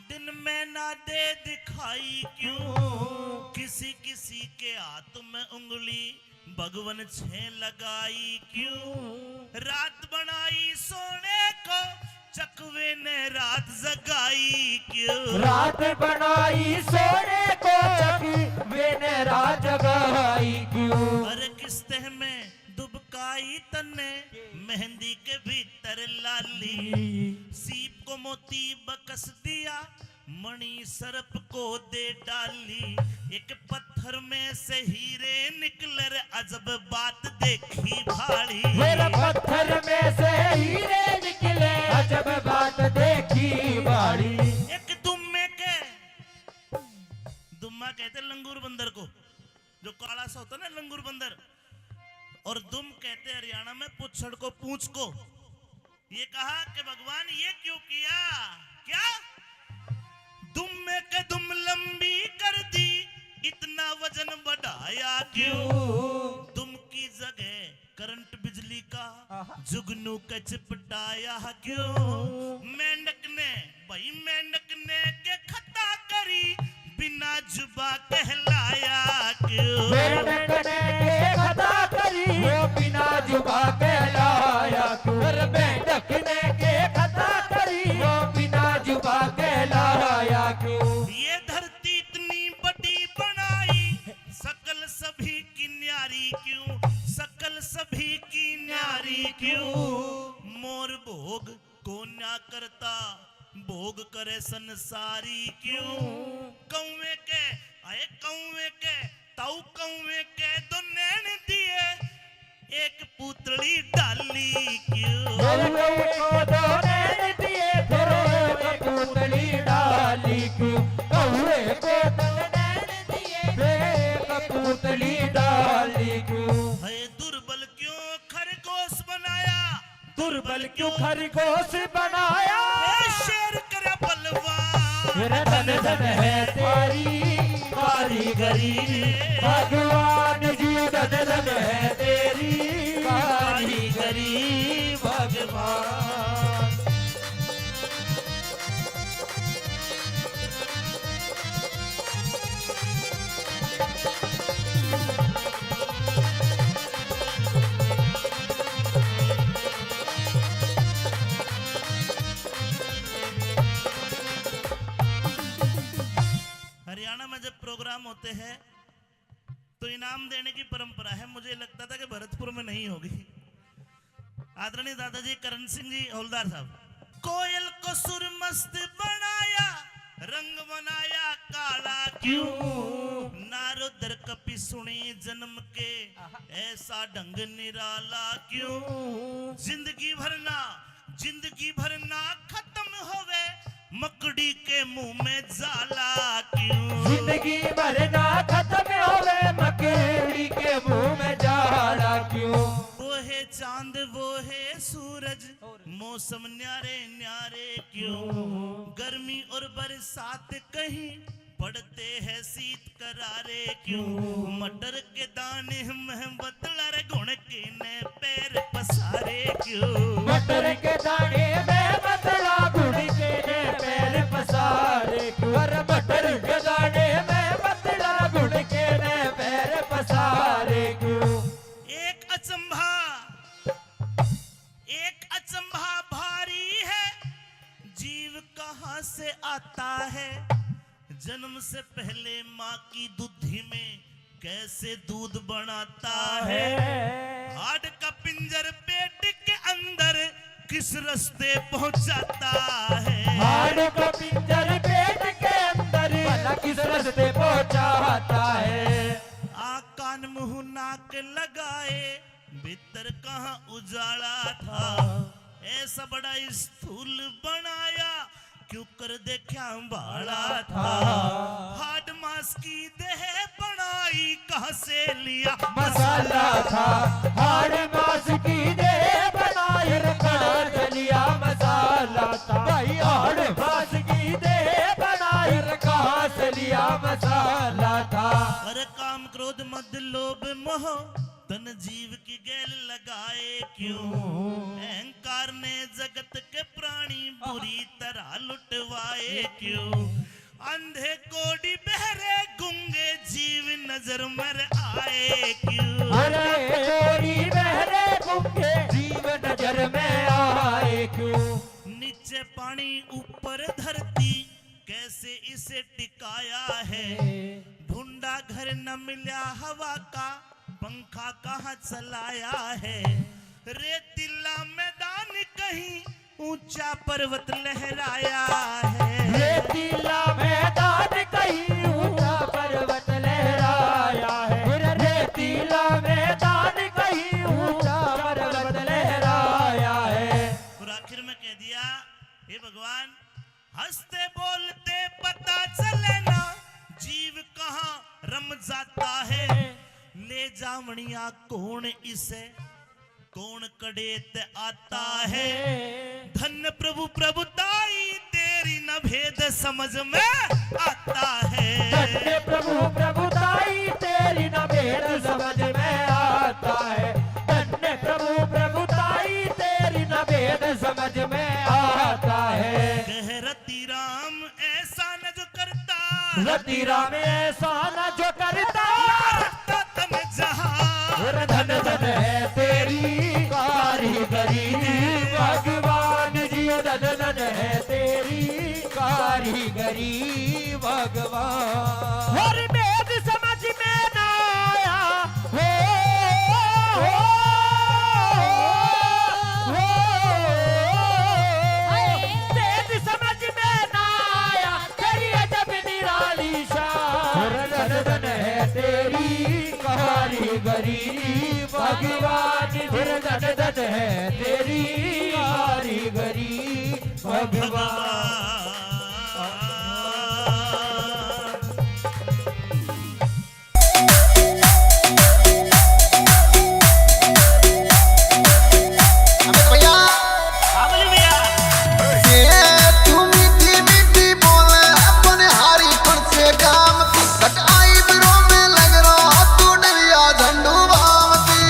दिन में ना दे दिखाई क्यों? हाथ में उंगली भगवन छे लगाई क्यों? रात बनाई सोने को चकवे ने रात जगाई क्यों? रात बनाई सोने को चकवे ने रात जगाई क्यों? अरे किस्ते में दुबकाई तन्ने मेहंदी के भीतर लाली, सीप को मोती बकस दिया, मणि सर्प को दे डाली। एक पत्थर में से हीरे निकले रे, अजब बात देखी भाली। मेरे पत्थर में से हीरे निकले, अजब बात देखी भाली। एक दुम्मे के, दुम्मा कहते लंगूर बंदर को, जो काला सा होता ना लंगूर बंदर, और दुम कहते हरियाणा में पुच्छड़ को, पूंछ को। ये कहा कि भगवान, ये क्यों किया? क्या? दुम्मे के दुम लंबी कर दी, इतना वजन बढ़ाया क्यों? क्यों? दुम की जगह करंट बिजली का आहा। जुगनू के चिपटाया क्यों? मेंढक ने, भाई मेंढक ने के खता करी, बिना जुबा कहलाया क्यों? मेंढक ने के खता करी, वो बिना जुबा कहलाया क्यों? अरे मेंढक ने के खता करी, वो बिना जुबा कहलाया क्यों? ये धरती इतनी बड़ी बनाई, सकल सभी की न्यारी क्यों? सकल सभी की न्यारी क्यों? मोर भोग को ना करता, भोग करे संसारी क्यों? कौवे के, आए कौवे के, ताऊ कौवे के दो नैन दिए, एक पूतली डाली क्यों? कौवे को दो नैन दिए, फिर एक पूतली डाली क्यों? कौवे को दो नैन दिए, फिर एक पूतली डाली क्यों? है दुर्बल क्यों खरगोश बनाया? दुर्बल क्यों खरगोश बनाया? ए शेर करे बलवान। मेरा धन धन है तेरी कारीगरी, भगवान जी धन धन है तेरी कारीगरी, भगवान। हरियाणा में जब प्रोग्राम होते हैं तो इनाम देने की परंपरा है। मुझे लगता था कि भरतपुर में नहीं होगी। आदरणीय दादाजी करण सिंह जी हवलदार साहब। कोयल को सुर मस्त बनाया, रंग बनाया काला क्यों? नारद और कपि सुनी जन्म के, ऐसा ढंग निराला क्यों? जिंदगी भर ना, जिंदगी भर ना खत्म होवे, मकड़ी के मुंह में जाला क्यों? जिंदगी भर ना खत्म होवे, मकड़ी के मुंह में जाला क्यों? वो है चांद, वो है सूरज, मौसम न्यारे न्यारे क्यों? गर्मी और बरसात कहीं पड़ते हैं शीत करारे क्यों? मटर के दाने में बतला रे गुण के ने पैर पसारे क्यों? मटर के दाने में बतला गुण के ने पैर पसारे क्यों? अरे मटर के दाने में बतला गुण के ने पैर पसारे क्यों? एक अचंभा, एक अचंभा भारी है, जीव कहाँ से आता है? जन्म से पहले माँ की दूधी में कैसे दूध बनाता है? हाड़ का पिंजर पेट के अंदर किस रास्ते पहुंचाता है? हाड़ का पिंजर पेट के अंदर भला किस रास्ते पहुंचाता है? आँख कान मुंह नाक लगाए भीतर कहाँ उजाला था, ऐसा बड़ा स्थूल बनाया, क्यों कर देखा भाला था। हाड़ मांस की देह बनाई, कहाँ से लिया मसाला था। हाड़ मांस की देह बनाई, कहाँ से लिया मसाला था। भाई हाड़ मांस की देह बनाई, कहाँ से लिया मसाला था। अरे काम क्रोध मद लोभ मोह तन जीव की गैल लगाए क्यों? अहंकार ने जगत के प्राणी बुरी तरह लुटवाए क्यों? अंधे कोढ़ी बहरे गूंगे जीव न नजर में आए क्यों? अरे गोरी बहरे गूंगे जीव नजर में आए क्यों? नीचे पानी ऊपर धरती, कैसे इसे टिकाया है? ढूंढा घर न मिला हवा का, पंखा कहाँ चलाया है? रेतीला मैदान कहीं ऊंचा पर्वत लहराया है। रेतीला मैदान कहीं ऊंचा पर्वत लहराया है। रेतीला मैदान कहीं ऊंचा पर्वत लहराया है। और आखिर में कह दिया, हे भगवान, हंसते बोलते पता चले ना, जीव कहाँ रम जाता है। ले जावणिया कौन इसे, कौन कड़े ते आता है। धन्य प्रभु प्रभुताई, तेरी न भेद समझ में आता है। धन्य प्रभु प्रभुताई, तेरी न भेद समझ में आता है। धन्य प्रभु प्रभुताई, तेरी न भेद समझ में आता है। कह रति राम ऐसा न जो करता, रति राम ऐसा न जो करता। रखता तन जहां। और धन धन है तेरी कारीगरी भगवान जी, धन धन है तेरी कारीगरी भगवान। और भेद समझ में ना आया, हो, हो, हो, हो। भेद समझ में ना आया, तेरी अजब निराली शान। धन धन है तेरी कारीगरी भगवान, धन धन है तेरी कारीगरी भगवान। अबे भैया। हाँ, बोलिए भैया। ये तू मीठी मीठी बोले, अपने हारी पण से काम तू, but eyebrow में लग रहा तू डरिया झंडू बाम की।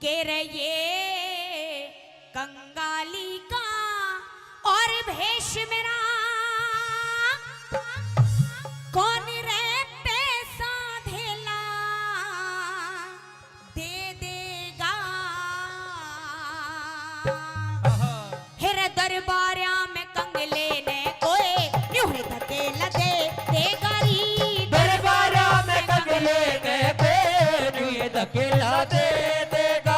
के रे ये कंगाली का और भेष मेरा, कौन रे पैसा धेला दे देगा। हे रे दरबारा में कंगले ने कोई न्यू ही धकेला दे देगा री। दरबारा में कंगले ने कोई न्यू ही धकेला दे देगा।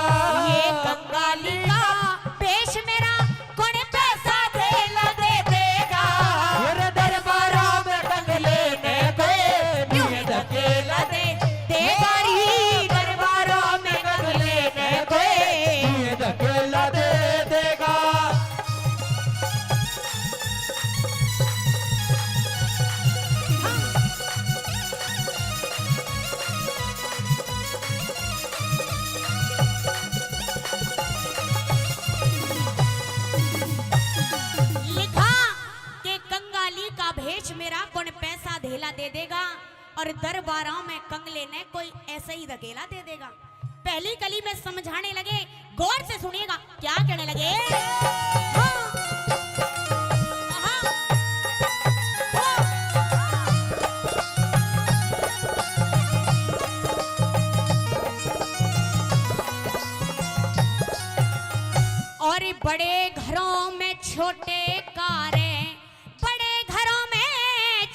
ये कंगाली का भेष मेरा कौन पैसा धेला दे देगा। हे रे दरबारा में कंगले ने कोई न्यू ही धकेला दे देगा री। दरबारा में कंगले ने कोई न्यू ही धकेला दे देगा। लिखा के कंगाली का भेष मेरा कौन पैसा धेला दे देगा। और दरबारा में कंगले ने कोई ऐसे ही धकेला दे देगा। पहली कली में समझाने लगे, गौर से सुनिएगा क्या कहने लगे। हाँ। हाँ। हाँ। और बड़े घरों में छोटे कारे, बड़े घरों में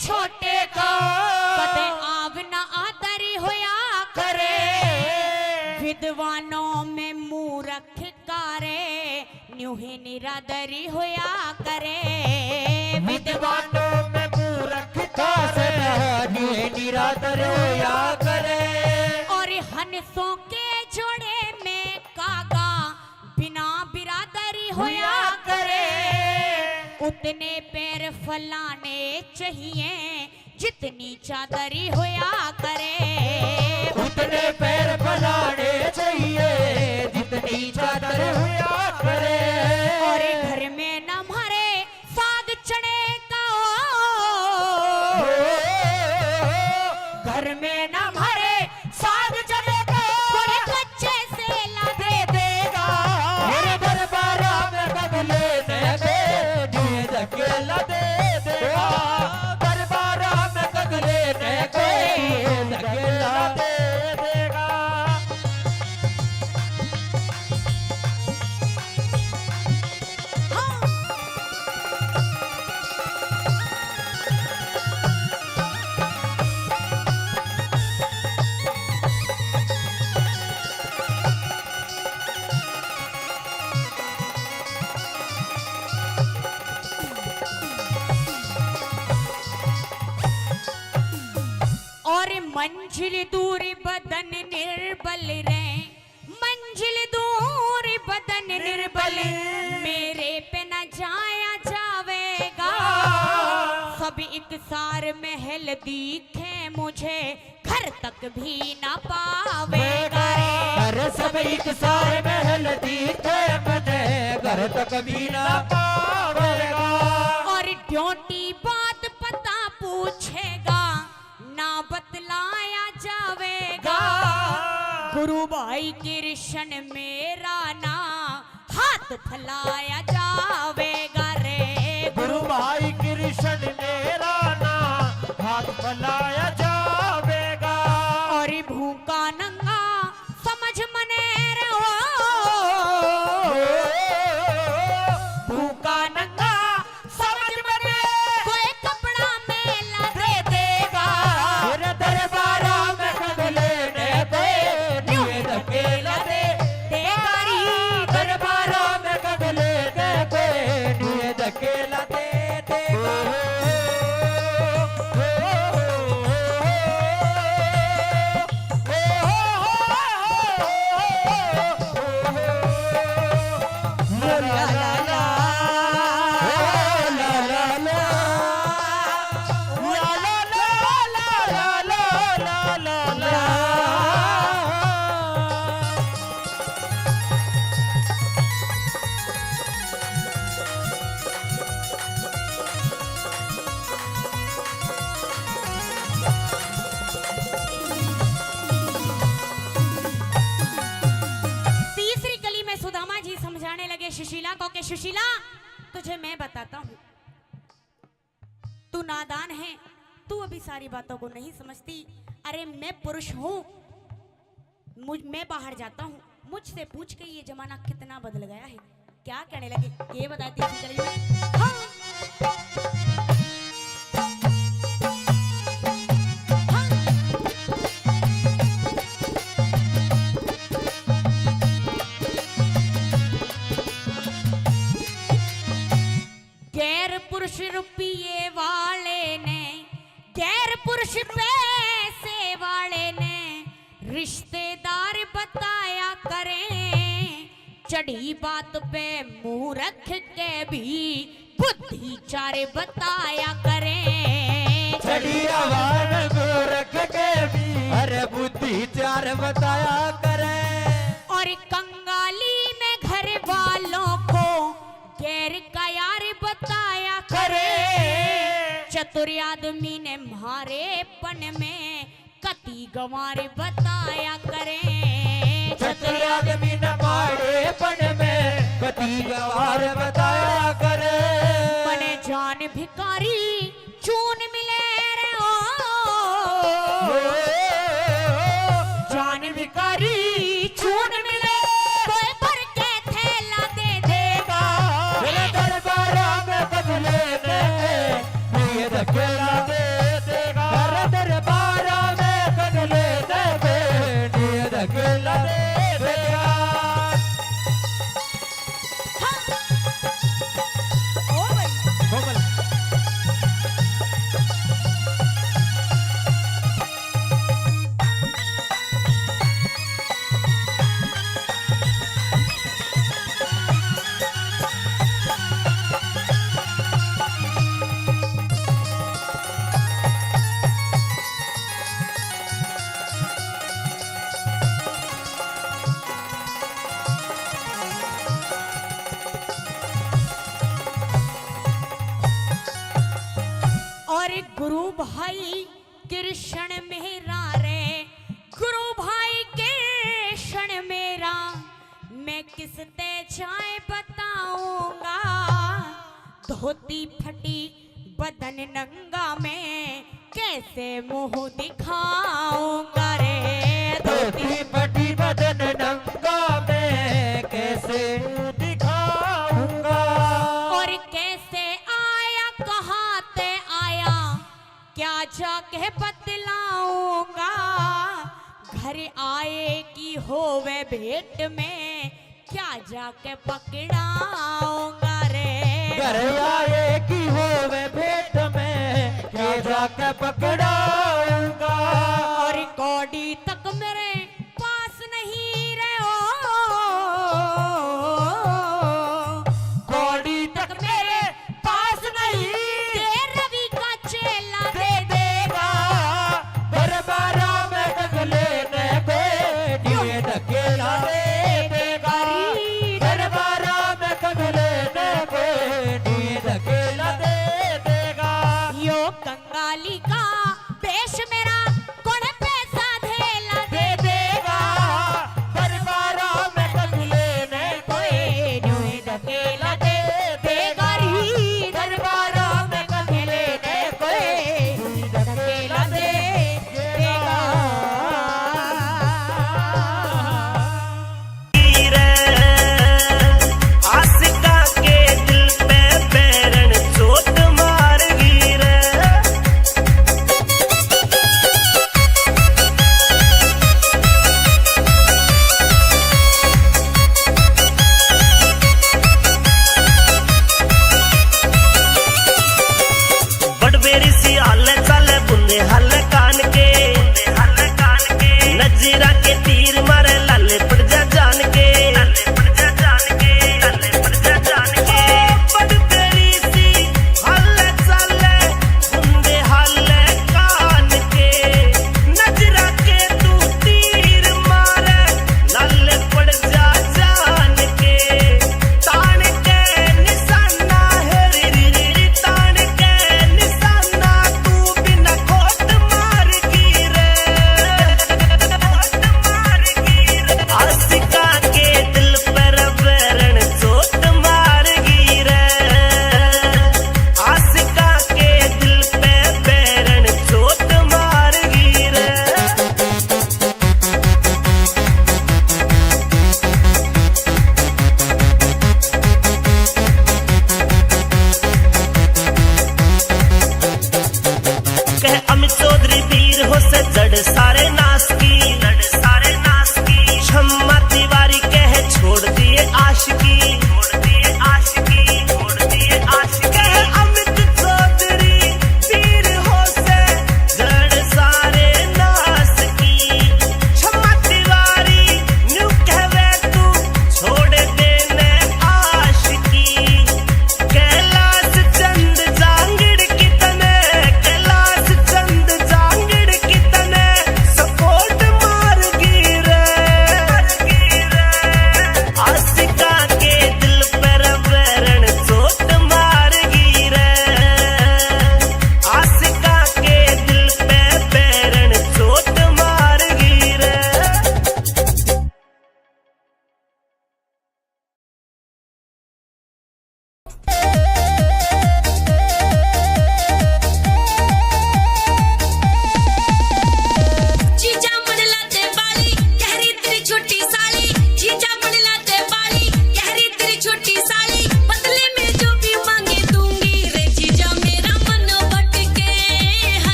छोटे का कदे आव ना आदर होया करे। विद्वानों में मूरख कारे न्यू ही निरादरी होया करे। विद्वानों में मूरख कारे न्यू ही निरादर होया करे। और हंसों के जोड़े में कागा बिना बिरादरी होया करे। उतने पैर फैलाने चाहिए जितनी चादरी होया करे। उतने पैर फैलाने चाहिए जितनी चादर होया करे। और घर में ना मारे साग चने का, घर में ना मारे साग चने का, बड़े कच्चे से ला दे देगा। मेरे दरबारा में कंगले ने कोई न्यू ही धकेला दे देगा। दरबारा में कंगले ने कोई न्यू ही धकेला दे देगा। और मंजिल दूर बदन निर्बल रे, मंजिल दूर बदन निर्बल, मेरे पे न जाया जावेगा। सब एक सार महल दिखे मुझे, घर तक भी ना पावेगा रे। अरे सब एक सार महल दिखे मुझे, घर तक भी ना पावेगा। और ड्यूटी बात पता पूछेगा, ना बतलाया जावेगा। गुरु भाई कृष्ण मेरा ना हाथ फैलाया जावेगा रे। गुरु भाई कृष्ण मेरा ना हाथ फैलाया जावेगा। और भूखा नंगा समझ मने रे हो। भूखा नंगा समझ मने कोई कपड़ा मेला दे देगा। मेरे दरबारा में कंगले ने कोई न्यू ही धकेला दे देगा री। दरबारा में कंगले ने कोई न्यू ही धकेला दे देगा। सुशीला को के, सुशीला, तुझे मैं बताता हूँ, तू नादान है, तू अभी सारी बातों को नहीं समझती। अरे, मैं पुरुष हूँ, मुझ मैं बाहर जाता हूँ, मुझसे पूछ के ये जमाना कितना बदल गया है। क्या कहने लगे, ये बताती थी गली में। हाँ। हाँ। गैर पुरुष रुपये वाले ने, गैर पुरुष पैसे वाले ने रिश्तेदार बताया करें। चढ़ी बात पे मुंह रख के भी बुद्धि चार बताया करें। चढ़ी आवाज में मुंह रख के भी, अरे, बुद्धि चार बताया करें। और कंगाली में घर वालों को गैर का यार बताया करे। करे। चतुर आदमी ने म्हारेपन में कती गंवार बताया करे। चतुर आदमी ने म्हारेपन में कती गंवार बताया करे। मने जान भिखारी चून मिले रे ओ। ओ, जान भिखारी चून मिले, कोई भर के थैला दे देगा। मेरे दरबारा में कदले ने, ये धकेला दे देगा। मेरे दरबारा में कदले ने, ये धकेला दे देगा। हाँ। ओ भाई। कोमल। और गुरु भाई कृष्ण मेरा रे, गुरु भाई कृष्ण मेरा, मैं किस ते जाए बताऊंगा। धोती फटी बदन नंगा, मैं कैसे मुंह दिखाऊंगा रे। धोती फटी बदन नंगा, मैं कैसे मुंह दिखाऊंगा। और कैसे आया, कहाँ ते आया, क्या जाके बतलाऊंगा। घर आए की होवे भेंट में, क्या जाके पकड़ाऊंगा रे। घर आए की होवे भेंट में, क्या जाके पकड़ाऊंगा। और कौड़ी तक मेरे पास नहीं रे ओ। कौड़ी तक मेरे पास नहीं, ये रवि का चेला दे देगा। दरबारा में कदले ने कोई, ये धकेला दे देगा। दरबारा में कदले ने कोई, ये धकेला दे देगा। यो कंगाली का वेश मेरा, कौन पैसा धेला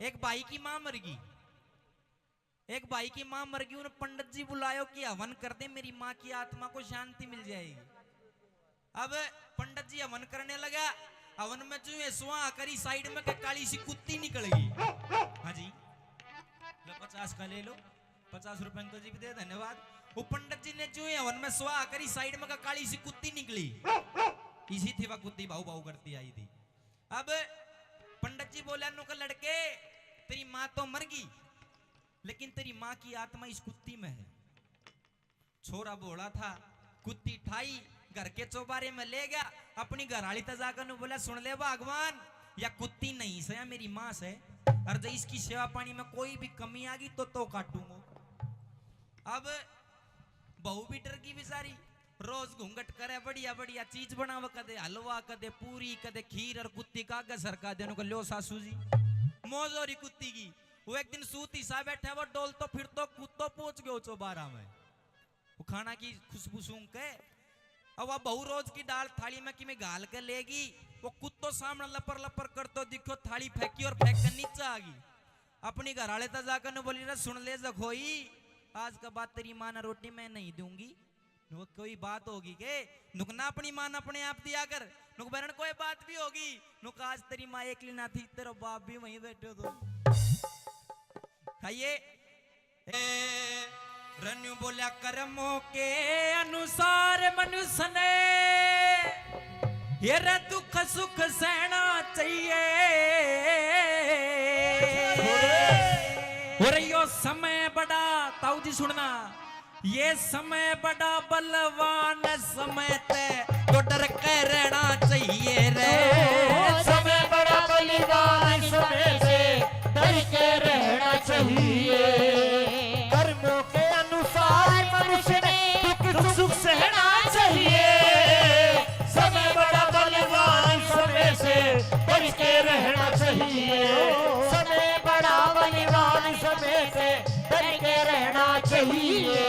एक भाई की माँ मर गई, एक भाई की माँ मर गई, उन्हें पंडित जी बुलायो कि हवन कर दे, मेरी माँ की आत्मा को शांति मिल जाएगी। अब पंडित जी हवन करने लगा, हवन में जो है सुहा करी, साइड में के काली सी कुत्ती निकल गई। हाँ जी, लो पचास का ले लो, पचास रुपए अंकल जी भी दे, धन्यवाद। वो पंडित जी ने जो है हवन में सुहा करी, साइड में का काली सी कुत्ती निकली, इसी थी वह कुत्ती भाऊ भाऊ करती आई थी। अब पंडित जी बोला, नुक लड़के, तेरी माँ तो मर गई, लेकिन तेरी माँ की आत्मा इस कुत्ती में है। छोरा भोला था, कुत्ती ठाई, घर के चौबारे में ले गया, अपनी घरआली तक जाकर नु बोला, सुन ले भगवान, या कुत्ती नहीं से, या मेरी माँ से, और जो इसकी सेवा पानी में कोई भी कमी आ गई तो तो काटूंगा। अब बहू भी डर गई बेचारी, रोज घूंघट करे, बढ़िया बढ़िया चीज बनावे, कदे हलवा, कदे पूरी, कदे खीर, और कुत्ती का आगे सरका देने को, लो सासू जी, मौज हो रही कुत्ती की। वो एक दिन सूती सा बैठा, वो डोल तो फिर तो कुत्तो पहुंच गयो चौबारा में। वो खाना की खुशबू सूंघ के, अब वह बहू रोज की दाल थाली में किमें घाल के लेगी, वो कुत्तो सामने लपर लपर करतो दिखो, थाली फेंकी और फेंक कर नीचे आ गई। अपनी घरआले तक जाकर ने बोली, रे सुन ले जखोई, आज के बाद तेरी माँ ने रोटी मैं नहीं दूंगी। नुक कोई बात होगी के? नुक ना अपनी माँ ने अपने आप दिया कर। नुक बहन कोई बात भी होगी, नुक आज तेरी माँ एकली ना थी, तेरा बाप भी वहीं बैठे तो। खाइए। ए, रन्यू बोल्या, कर्मों के अनुसार मनुष्य ने ये रे दुख सुख सहना चाहिए। और यो समय बड़ा, ताऊ जी सुनना, ये समय बड़ा बलवान, समय ते तो डर के रहना चाहिए रे। समय बड़ा बलवान, समय से डर के रहना चाहिए। कर्मों के अनुसार मनुष्य ने दुख सुख सहना चाहिए। समय बड़ा बलवान, समय से डर के रहना चाहिए। समय बड़ा बलवान, समय से डर के रहना चाहिए।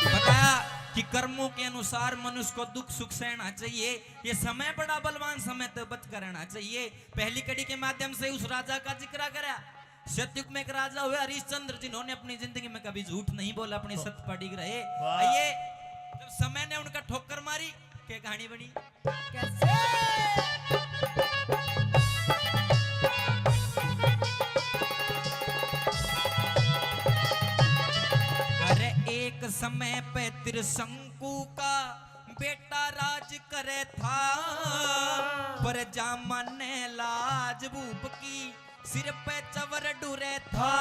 बताया कि कर्मों के अनुसार मनुष्य को दुख सुख सहना चाहिए। ये समय बड़ा बलवान, समय तो बच कर रहना चाहिए। पहली कड़ी के माध्यम से उस राजा का जिक्र करा। सतयुग में एक राजा हुए हरिश्चंद्र, जिन्होंने अपनी जिंदगी में कभी झूठ नहीं बोला, अपने सत्य पर अडिग रहे। वाह। ये जब समय ने उनका ठोकर मारी, के कहानी बनी? कैसे? अरे एक समय पे त्रिशंकु का बेटा राज करे था, पर जामन ने लाज भूप की सिर पे चवर डुरे था।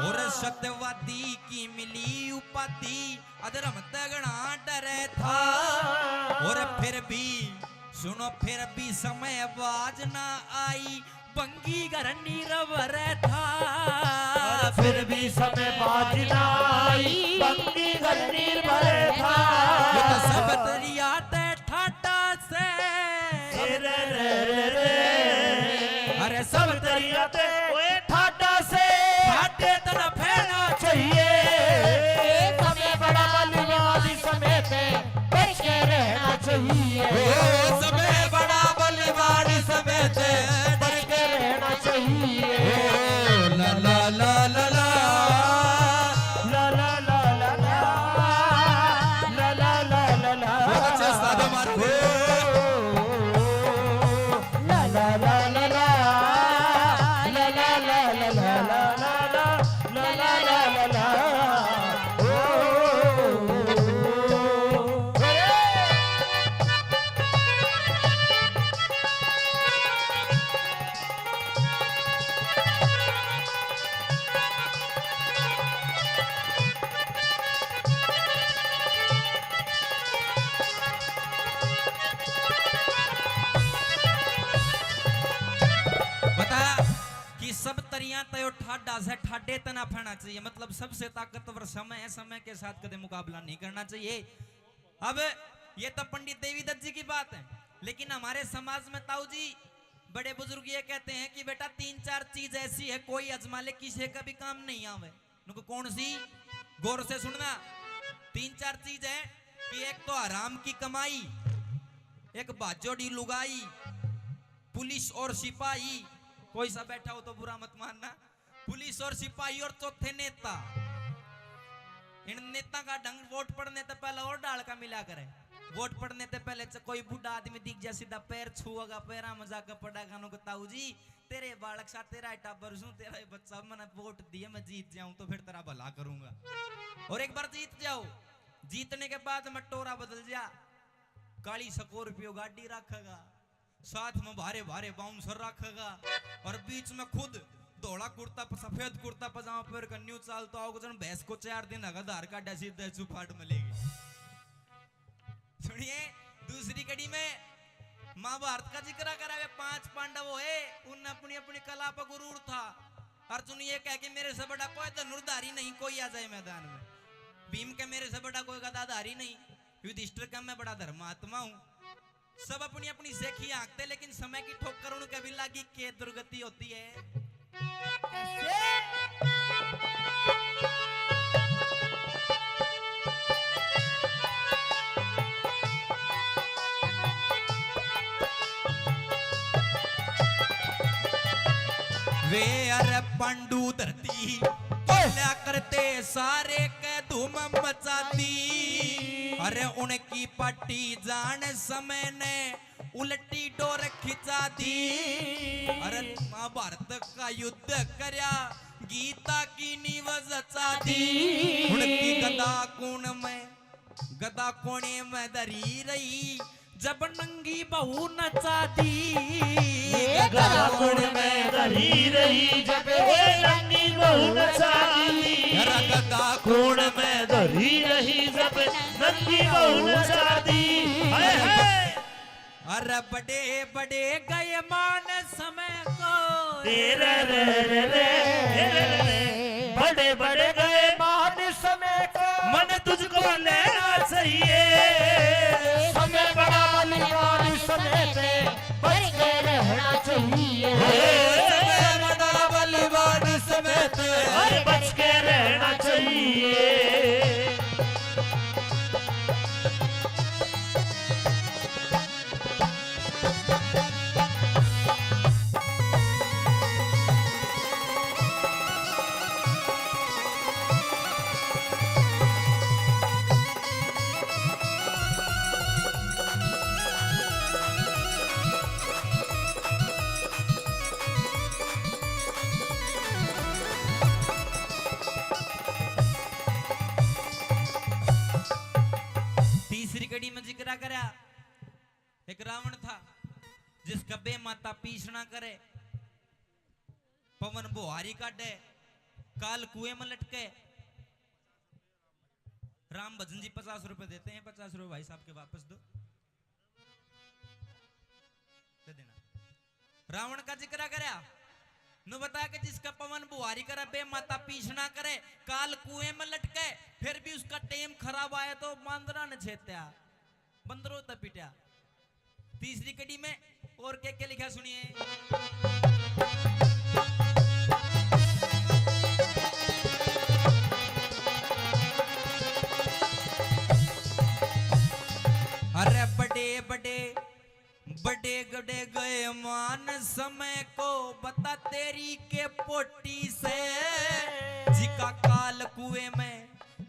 और सत्यवादी की मिली उपाधि, अधर्म तगड़ा डरे था। और फिर भी सुनो, फिर भी समय बाज ना आई, बंगी घर निर्भर था। फिर भी समय बाज ना आई, बंगी घर निर्भर था। ये तो सब दरिया ते ठाडा से। रे, रे, रे, रे। अरे सब दरिया ते ओए ठाडा से। ठाडे तना फैना चाहिए। समय बड़ा बलवान, समय से डर के रहना चाहिए। ओ, समय बड़ा बलवान, समय से डर के रहना चाहिए। ओ, ला, ला, ला, ला, ला। ला, ला, ला, ला, ला। ला, ला, ला, ला, ला। बहुत अच्छे उस्ताद हमारे। ओ, ला, ला, ला, ला, ला। ला, ला, ला, ला, ला। ओ, बता कि सब तरियां तै यो ठाडा से, ठाडे तना फैना चाहिए, मतलब सबसे ताकतवर समय है, समय के साथ कदे मुकाबला नहीं करना चाहिए। अब ये तो पंडित देवीदत्त जी की बात है, लेकिन हमारे समाज में ताऊ जी बड़े बुजुर्ग ये कहते हैं कि बेटा, तीन चार चीज ऐसी है, कोई आजमा ले, किसी का भी काम नहीं आवे। उनको कौन सी? गौर से सुनना। तीन चार चीज है कि एक तो हराम की कमाई, एक बाजोड़ी लुगाई, पुलिस और सिपाही, कोई सा बैठा हो तो बुरा मत मानना, पुलिस और सिपाही और चौथे नेता। इन नेता का ढंग वोट पड़ने ते पहले और डाल का मिला करे। वोट पड़ने ते पहले च-, कोई बूढ़ा आदमी दिख जा, सीधा पैर छुएगा, पैरा में जाकर पड़ेगा, नु, ताऊ जी, तेरे बालक सा, तेरा ही टाबर सूं, तेरा ही बच्चा, मैंने वोट दिए, मैं जीत जाऊं तो फिर तेरा भला करूंगा। और एक बार जीत जाओ, जीतने के बाद में टोरा बदल जा, काली स्कॉर्पियो गाड़ी रखेगा, साथ में भारे भारे बाउंसर रखेगा और बीच में खुद धोला कुर्ता प-, सफेद कुर्ता पजामा पहन कर न्यू चालता होगा, जन भैंस को चार दिन अगर धार काटा सीधा चुपाट मिलेगी। सुनिए, दूसरी कड़ी में महाभारत का जिक्र करा, वे पांच पांडव होए, उनने अपनी अपनी कला पर गुरूर था। अर्जुन ये कह के, मेरे से बड़ा कोई धनुर्धारी नहीं, कोई आ जाए मैदान में। भीम के, मेरे से बड़ा कोई गदाधारी नहीं। युधिष्ठिर का, मैं बड़ा धर्मात्मा हूँ। सब अपनी अपनी सेखी हाँकते, लेकिन समय की ठोकर उनके भी लागी के दुर्गति होती है। वे अरे पांडु धरती तोल्या करते, सारे के धूम मचा दी। अरे उनकी पाटी जान समय ने उल्टी डोर खिंचा दी। अरे महाभारत का युद्ध करया, गीता की नींव जचा दी। उनकी गदा कोण में, गदा कोणे में धरी रही, जब नंगी बहू नचा दी। गदा कोण में धरी रही, जब ए नंगी बहू नचा दी। अरे गदा कोण में धरी रही, जब नंगी बहू नचा दी। हाय, हाय। अरे बड़े बड़े गए मान समय को। तेरे रे रे रे, तेरे रे रे। बड़े बड़े गए मान समय को। मन तुझको लेना चाहिए। समय बड़ा बलवान, समय पे बच के रहना चाहिए। समय बड़ा बलवान, समय पे अरे बच के रहना चाहिए। तीसरी कड़ी में जिक्रा करया, एक रावण था जिसका बे माता पीसना करे, पवन बुहारी काटे, काल कुएं में लटके। राम भजन जी पचास रुपए देते हैं, पचास रुपए भाई साहब के वापस दो, दे देना। रावण का जिक्रा करया, नु बता के जिसका पवन बुहारी करे, बे माता पीसना करे, काल कुएं में लटके, फिर भी उसका टेम खराब आया तो मांदरा ने छेत्या, बंदरों तक पिटया। तीसरी कड़ी में और के के लिखा सुनिए। अरे बड़े बड़े बड़े बड़े गए मान समय को, बता तेरी के पोटी से, जिका काल कुएं में,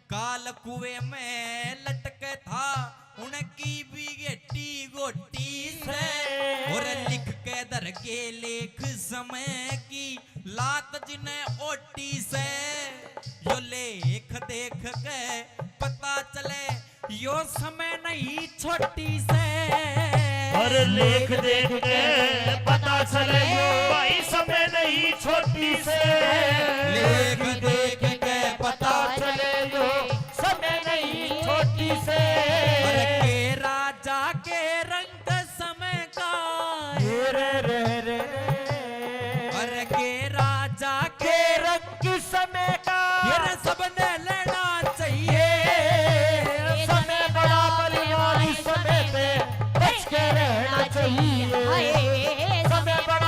काल कुएं में लटके था, उनकी भी गेटी गोटी से। और लिख के धर के लेख समय की, लात जिन्हें ओटी से। यो लेख देख के पता चले, यो समय नहीं छोटी से। और लेख देख के पता चले यो भाई समय नहीं छोटी से। लेख देख के पता चले यो समय नहीं छोटी से। और के राजा के रंग समय का। ये रे रे रे रे। अरे के राजा के रंग समय का। ये रे सबने लेना चाहिए। समय बड़ा बलवान, समय पे बच के रहना चाहिए। हाय। समय बड़ा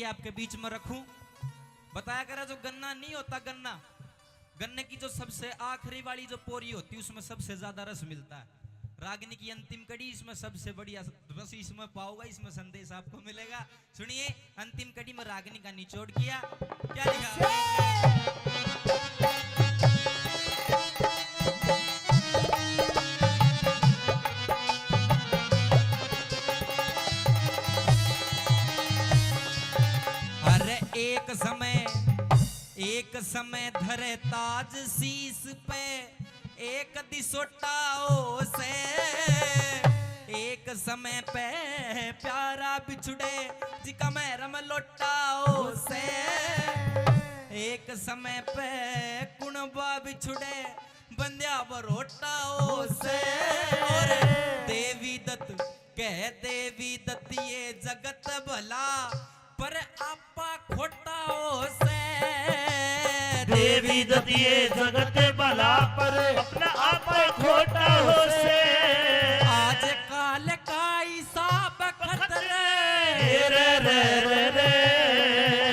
आपके बीच में रखूं। बताया करा, जो गन्ना नहीं होता, गन्ना, गन्ने की जो सबसे आखिरी वाली जो पोरी होती, उसमें सबसे ज्यादा रस मिलता है। रागनी की अंतिम कड़ी, इसमें सबसे बढ़िया रस इसमें पाओगा, इसमें संदेश आपको मिलेगा। सुनिए, अंतिम कड़ी में रागनी का निचोड़ किया, क्या लिखा? अरे एक समय, एक समय धरे ताज शीश पे, एक दिसोटा हो से। एक समय पे प्यारा बिछुड़े, जिका मैं रम लोटा हो से। एक समय पे कुणबा बिछुड़े, बंध्या बरोटा हो से। और देवी दत्त कह, देवी दत्त ये जगत भला, पर आपा खोटा हो से। देवी दत्त ये जगत भला, पर अपना आपा खोटा हो से। आज काल का हिसाब खतरे। रे, रे, रे, रे।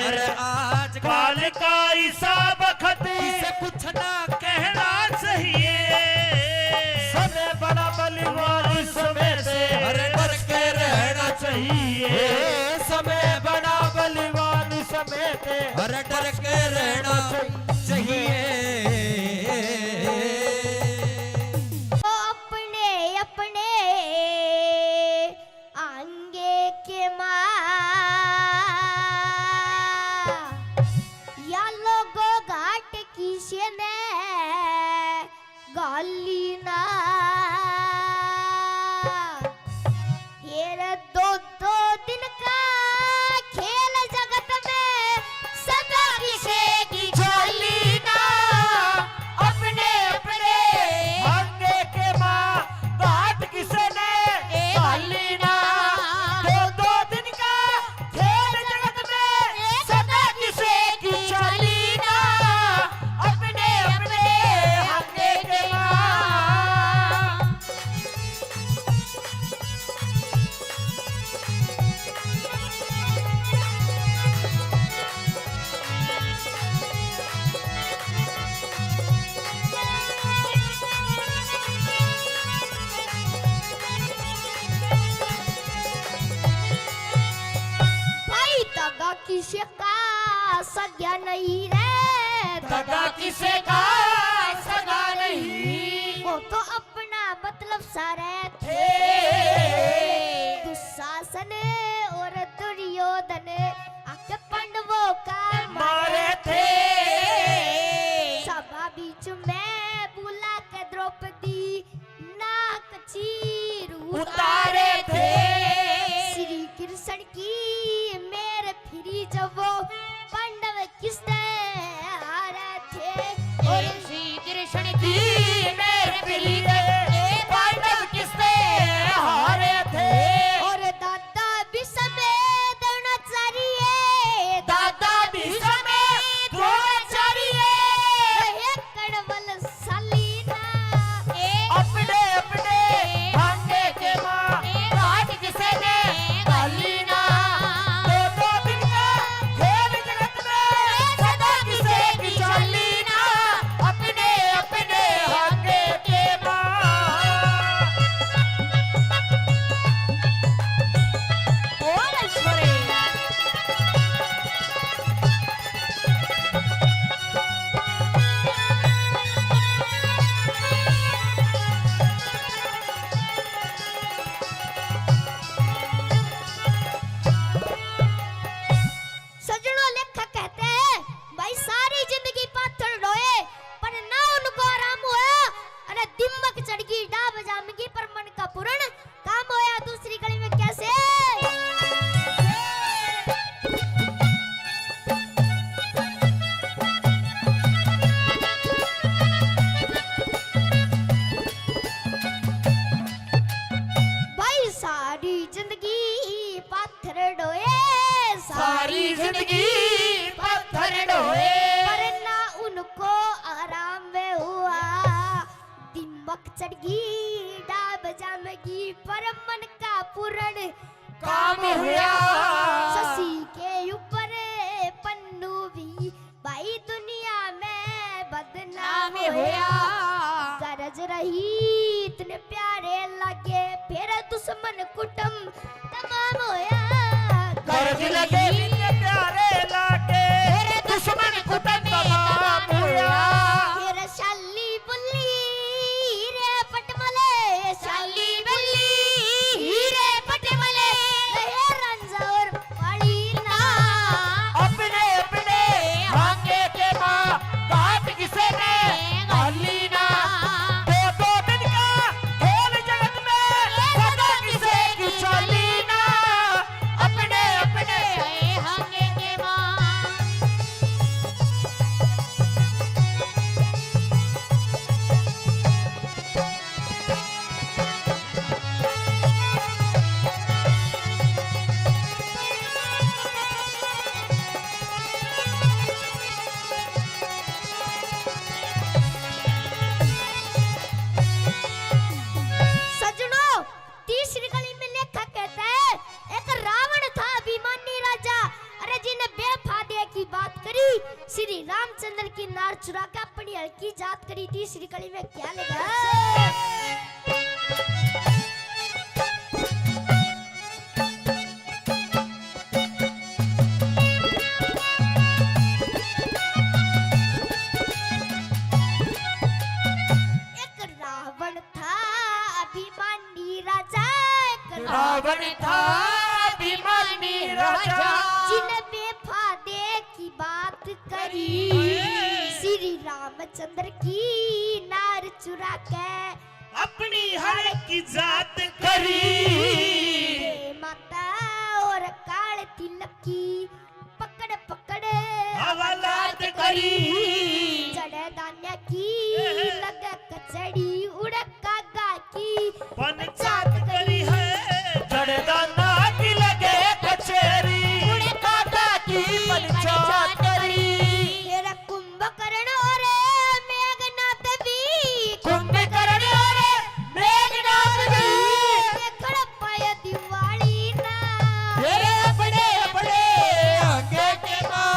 अरे आज काल का हिसाब खतरे। इसे कुछ ना कहना चाहिए। समय बड़ा बलवान समय से। अरे डर के रहना चाहिए। ए, समय बड़ा बलवान समय से। अरे डर के रहना चाहिए। तो अपने, अपने आंगे के माँ, या लोगो घाट किसे ने गाली ना। ये रे दो, दो दिन का खेल जगत में सदा किसे की झोली ना। अपने, अपने आंगे के माँ घाट किसे ने ए गाली ना। दो, दो दिन का खेल जगत में सदा किसे की चाली ना, अपने अपने आंगे के माँ। भाई दगा किसे का सग्या नहीं रे। दगा किसे का सगा नहीं। वो तो अपना मतलब सारे थे। थे। दुशासन और दुर्योधन आके पांडवों का मारे थे। सभा बीच में बुला के द्रौपदी नाक चीर उतारे थे। श्री कृष्ण की मेर फिरी जब वो पांडव किससे हारे थे। और श्री कृष्ण की मेर फिरी जब पांडव किससे हारे थे। और दादा भीष्म द्रोणाचार्य, दादा भीष्म द्रोणाचार्य, हे कणवल साली ना। ए अपने अपने भांगे के माँ ए घाट किसे ने गाली ना। दो दो दिन का खेल जगत में सदा किसे की चाली ना। अपने अपने भांगे के माँ। बोल छोरे। सजनों, लेखक कहते हैं, भाई, सारी जिंदगी पाथर ढोए, पर ना उनको आराम हुआ। अरे, दिमक चढ़गी, डाब जामगी, पर मन का पूर्ण काम होया। दूसरी कड़ी में कैसे? भाई, सारी जिंदगी पाथर ढोए, सारी जिंदगी पत्थर ढोए। पर ना उनको आराम हुआ। दिमक चढ़गी, डाब जामगी, पर मन का पूर्ण काम हुआ। शशि के ऊपर ई दुनिया में बदनाम नाम होया। होया। गरज रही इतने प्यारे लागे, फिर दुश्मन कुटुम तमाम होया। गरज लगे इतने प्यारे लागे, फिर दुश्मन कुटुम तमाम होया। फिर शाली बुल्ली रे पटमले, शाली बुल्ली रे पटमले, रहे रांझा और पाली ना। अपने अपने हांगे के माँ, बात किसे ने गाली ना। दो दो दिन का खेल जगत में, सदा किसे की चाली ना। अपने अपने हांगे के माँ। सजनों, तीसरी कली में लेखक कहता है, एक रावण था अभिमानी राजा, अरे जिने बेफादे की बात करी, श्री रामचंद्र की नार चुरा के अपनी हल्की जात करी। तीसरी कली में क्या लिखा? एक रावण था अभिमानी राजा, एक रावण था अभिमानी राजा। जिन बेफादे की बात करी, करी। श्री रामचंद्र की नार चुरा के अपनी हड़की जात करी। ये माता और काल तिलक की पकड़ पकड़ हवालात करी। जड़े दान्या की लगे कचड़ी, उड़े कागा की पंचायत करी है। जड़े दान्या की लगे कचेरी, उड़े कागा की पंचायत करी। तेरा कुंभकर्ण और मेघनाथ भी, कुंभकर्ण और मेघनाथ भी, देखण पाया दिवाली ना। तेरे अपने अपने आगे के माँ,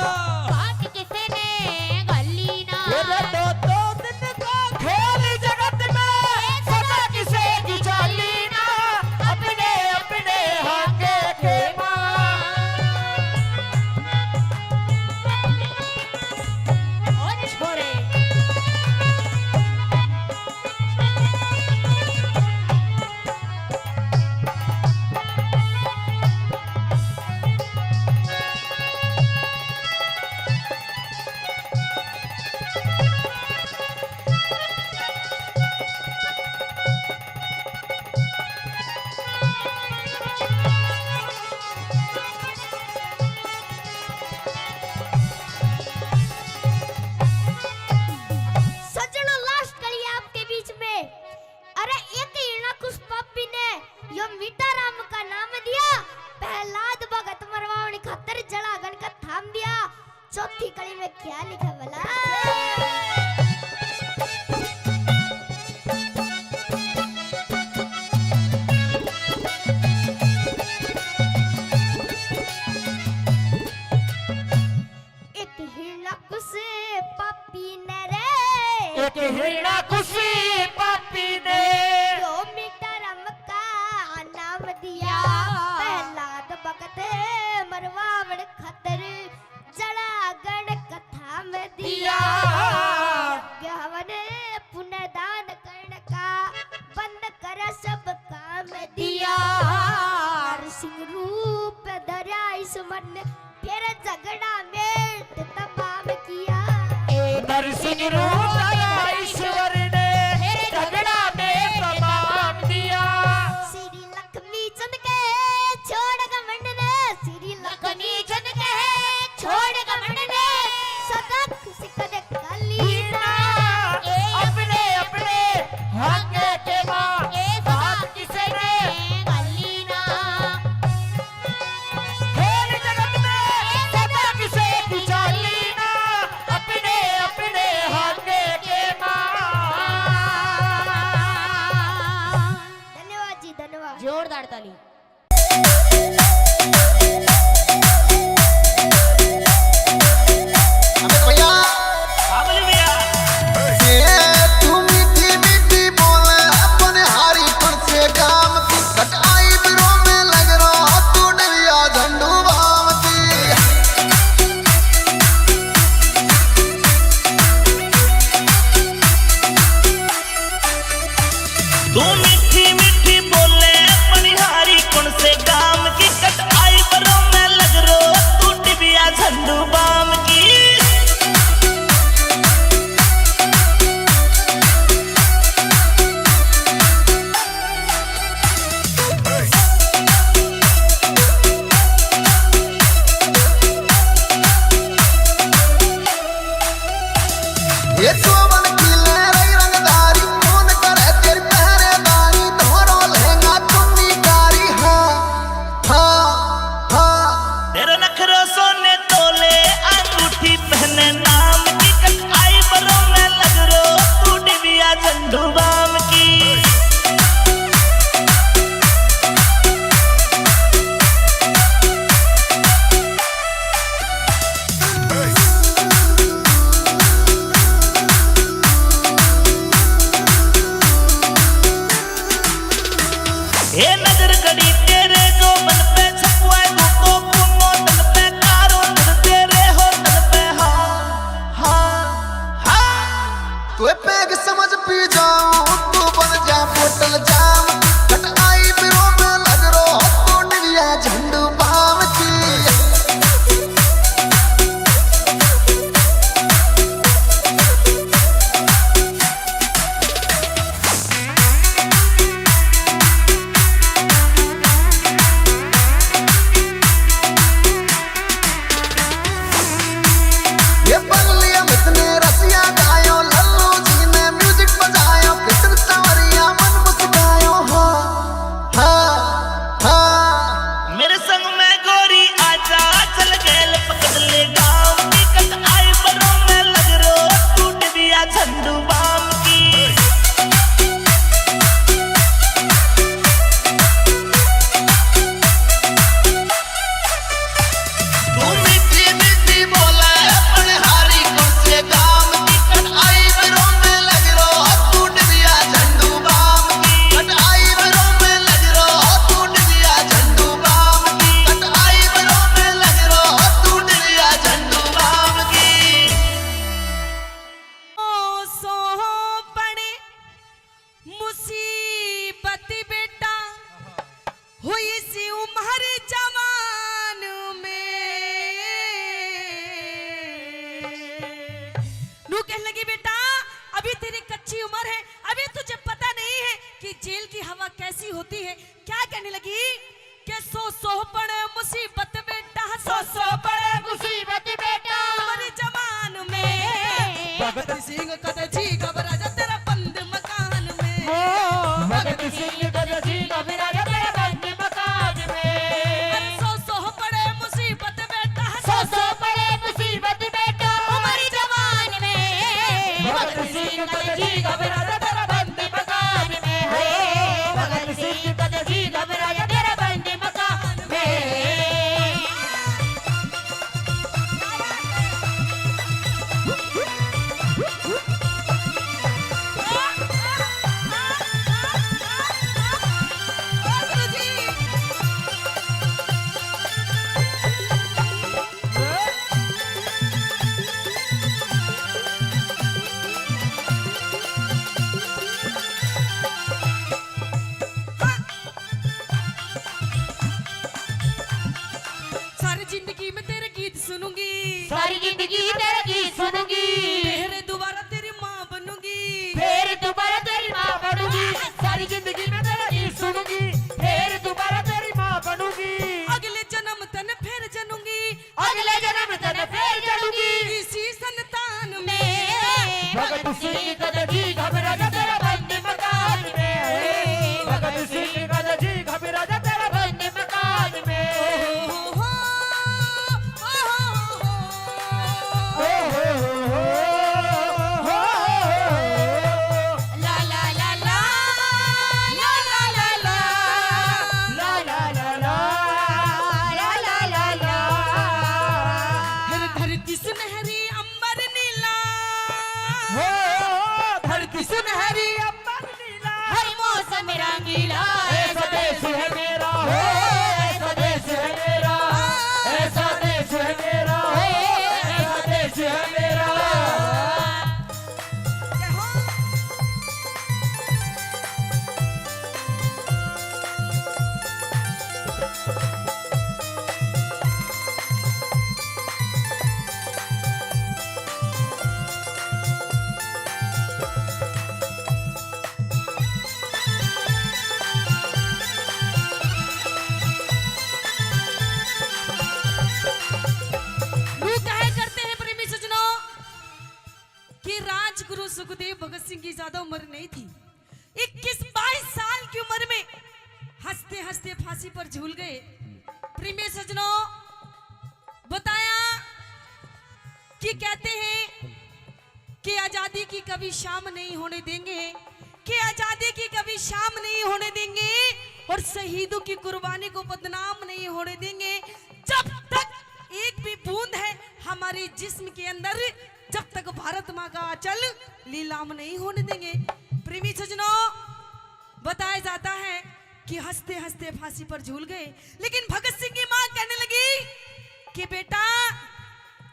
बात किसे ने गाली ना। तेरे दो दो दिन का खेल जगत में, सदा किसे की चाली ना। अपने अपने आगे के माँ। ओ छोरे। सज्जनों, last कड़ी आपके बीच में। अरे, एक हिरणाकुश पापी ने यो मीठा राम का नाम दिया, प्रहलाद भगत मरवावण खातर जलागन का थाम दिया। चौथी कड़ी में क्या लिखा भला? एक हिरणाकुश पापी ने रे, एक हिरणाकुश पापी ने यो मीठा राम का नाम दिया। प्रहलाद भगत मरवावण खातर जलागन का थाम दिया। दिया। यज्ञ हवन पुण्य दान करण का बंद कर सब काम दिया। नरसिंह रूप धरा ईश्वर ने फिर झगड़ा मेट तमाम किया। नरसिंह रूप धरा ईश्वर ने फिर झगड़ा मेट तमाम दिया। श्री लक्ष्मी चंद के छोड़ घमंड ने, श्री लक्ष्मी चंद के छोड़ घमंड ने, सदा खुश कदे गाली ना। ए अपने अपने हक के माँ, ए सदा बात किसे ने गाली ना। खेल जगत में सदा किसे की चाली ना, अपने अपने हक के माँ। धन्यवाद जी, धन्यवाद। जोरदार ताली। अबे भैया, तू मीठी मीठी बोले पनिहारी कौन से गाम की, कट आईब्रो में लग रो तू डिबिया झंडू बाम की। ये चौवन की लहराई रंगदारी, कौन करे तेरी पहरेदारी, धोरो लहंगा चुन्नी कारी, हाँ, हाँ, हाँ। तेरे नखरे सोने तोले, अंगूठी पहने नाम की, कट आईब्रो में लग रो तू डिबिया झंडू बाम की। ए नजर गड़ी तेरे जोबन पे, छपुआ दूं तो पूनो तन पे, कारो नजर तेरे होठन पे, हाँ, हाँ, हाँ। तू पैग समझ पी जाऊं, तू बन जा बोतल जाम, कट आईब्रो में लग रो तू डिबिया झंडू बाम की। ये बल्लियां इतने रसिया गायो, लल्लू जी ने music बजायो, कितन तवरिया मन मुस्कायो, हाँ, हाँ, हाँ। मेरे संग में गोरी आजा, चल गेल पकड़ ले गाँव की, कट आईब्रो में लग रो तू डिबिया झंडू बाम की। तू मीठी मीठी बोले, पनिहारी कौन से गाम की, कट आईब्रो में लग रो तू डिबिया झंडू बाम की, कट आईब्रो में लग रो तू डिबिया झंडू बाम की, कट आईब्रो में लग रो तू डिबिया झंडू बाम की। ओ सोहपण मुसीबत बेटा हुई सी उम्र जवान में। नू कहने लगी, बेटा, अभी तेरी कच्ची उम्र है, अभी तुझे पता नहीं है कि जेल की हवा कैसी होती है। क्या कहने लगी? के सौ सौ पड़े मुसीबत बेटा, सौ सौ पड़े मुसीबत बेटा। हमारी जवान में भगत सिंह कदे जी घबरा जा तेरा बंद मकान में। ओ, भगत सिंह कदे जी घबरा जा तेरा बंद मकान में। सौ सौ पड़े मुसीबत बेटा, सौ सौ पड़े मुसीबत बेटा। हमारी जवान में भगत सिंह कदे जी घबरा जा तेरा बंद मकान में। हे भगत सिंह कदे जी घबरा जा तेरा बंद मकान में। सारी जिंदगी में तेरे गीत सुनूंगी, सारी जिंदगी तेरे गीत सुनूंगी। फिर दोबारा तेरी माँ बनूंगी, फिर दोबारा तेरी माँ बनूंगी। सारी जिंदगी में तेरे गीत सुनूंगी, फिर दोबारा तेरी माँ बनूंगी। अगले जन्म तन फिर जनूंगी, अगले जन्म तन फिर जनूंगी। इसी संतान में भगत सिंह कदे जी घबरा जा तेरा बंद मकान में। भगत सिंह कदे जी घबरा जा तेरा बंद मकान में। ओ हो हो, ओ हो हो हो, ओ हो हो हो। ला ला ला ला, ला ला ला ला, ला ला ला ला, ला ला ला ला। हर धरती सुनहरी अंबर नीला, हो, धरती सुनहरी अंबर नीला, हर मौसम रंगीला। ऐसा देश है मेरा, हो, ऐसा देश है मेरा, ऐसा देश है मेरा, हो, ऐसा देश है मेरा। जय हो। उम्र नहीं थी, इक्कीस बाईस साल की उम्र में हंसते हंसते फांसी पर झूल गए। प्रेमी सजनों, बताया कि कहते हैं कि आजादी की कभी शाम नहीं होने देंगे, कि आजादी की कभी शाम नहीं होने देंगे और शहीदों की कुर्बानी को बदनाम नहीं होने देंगे। जब तक एक भी बूंद है हमारे जिस्म के अंदर, जब तक भारत माँ का आंचल लीलाम नहीं होने देंगे। प्रेमी सजनों, बताया जाता है कि हंसते हंसते फांसी पर झूल गए, लेकिन भगत सिंह की माँ कहने लगी कि बेटा,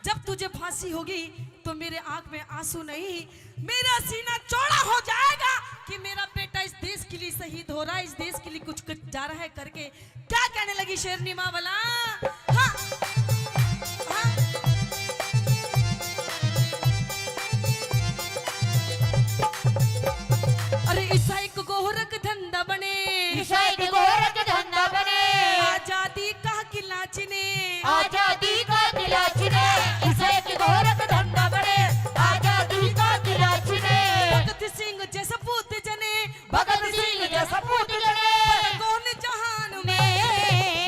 जब तुझे फांसी होगी तो मेरे आंख में आंसू नहीं, मेरा सीना चौड़ा हो जाएगा कि मेरा बेटा इस देश के लिए शहीद हो रहा है, इस देश के लिए कुछ कर जा रहा है करके। क्या कहने लगी शेरनी माँ भला? हाँ, हाँ। अरे ईसा एक गोरख धंधा बने, ईसा एक गोरख धंधा बने। आजादी का किला चिने, आजादी का किला चिने। ईसा एक गोरख धंधा बने, आजादी का किला चिने। भगत सिंह जैसा पूत जने, भगत सिंह जैसा पूत जने। पता कौन जहान में।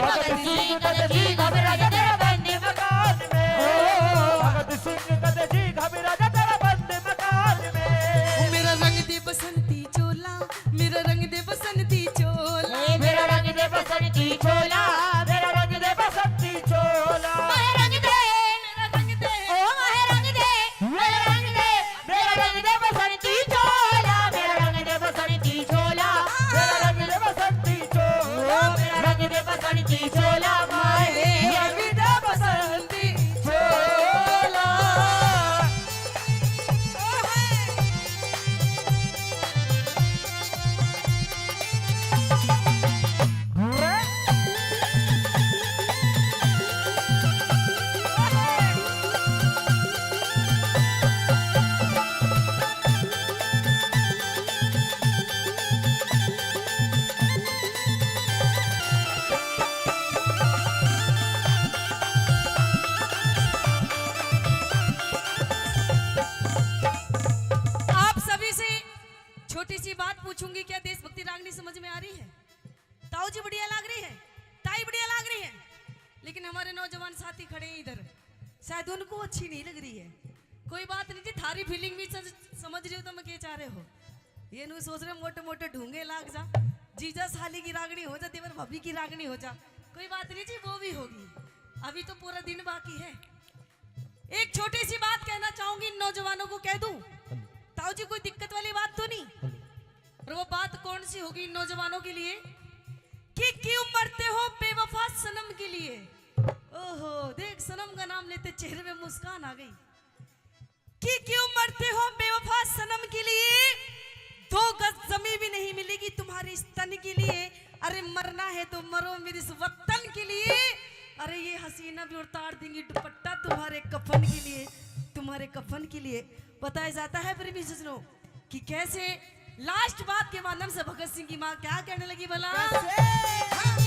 भगत सिंह कद जी घबरा जा तेरा बंद मकान में। ओ, भगत सिंह कद जी घबरा जा तेरा बंद मकान में। ओ, मेरा रंग दे बसंती चोला, मेरा रंग दे बसंती चोला। ए, मेरा रंग दे बसंती चोला, मेरा रंग दे बसंती चोला। मेरा रंग दे, मेरा रंग दे, ओ, मेरा रंग दे, मेरा रंग दे। मेरा रंग दे बसंती चोला, मेरा रंग दे बसंती चोला, मेरा रंग दे बसंती चोला, मेरा रंग दे बसंती चोला, माए रंग दे बसंती चोला। आप सभी से छोटी सी बात पूछूंगी, क्या देशभक्ति रागनी समझ में आ रही है? ताऊ जी बढ़िया लाग रही है, ताई बढ़िया लाग रही है, लेकिन हमारे नौजवान साथी खड़े हैं इधर, शायद उनको अच्छी नहीं लग रही है। कोई बात नहीं जी, थारी फीलिंग भी सज-, समझ रहे हो तो मैं क्या चाह रहे हो। ये नु सोच रहे मोटे मोटे ढूंगे लाग जा, जीजा साली की रागनी हो जा, देवर भाभी की रागनी हो जा, कोई बात नहीं जी, वो भी होगी, अभी तो पूरा दिन बाकी है। एक छोटी सी बात कहना चाहूंगी इन नौजवानों को, कह दूं? ताऊ जी, कोई दिक्कत वाली बात तो नहीं? और वो बात कौन सी होगी इन नौजवानों के लिए कि क्यों मरते हो बेवफा सनम के लिए? ओहो, देख, सनम का नाम लेते चेहरे में मुस्कान आ गई कि क्यों मरते हो बेवफा सनम के लिए, दो गज जमीन भी नहीं मिलेगी तुम्हारे इस तन के लिए। अरे मरना है तो मरो मेरे इस वतन के लिए। अरे ये हसीना भी उतार देंगी दुपट्टा तुम्हारे कफन के लिए, तुम्हारे कफन के लिए। बताया जाता है प्रेमी सज्जनों कि कैसे लास्ट बात के माध्यम से भगत सिंह की माँ क्या कहने लगी भला? कैसे? हाँ।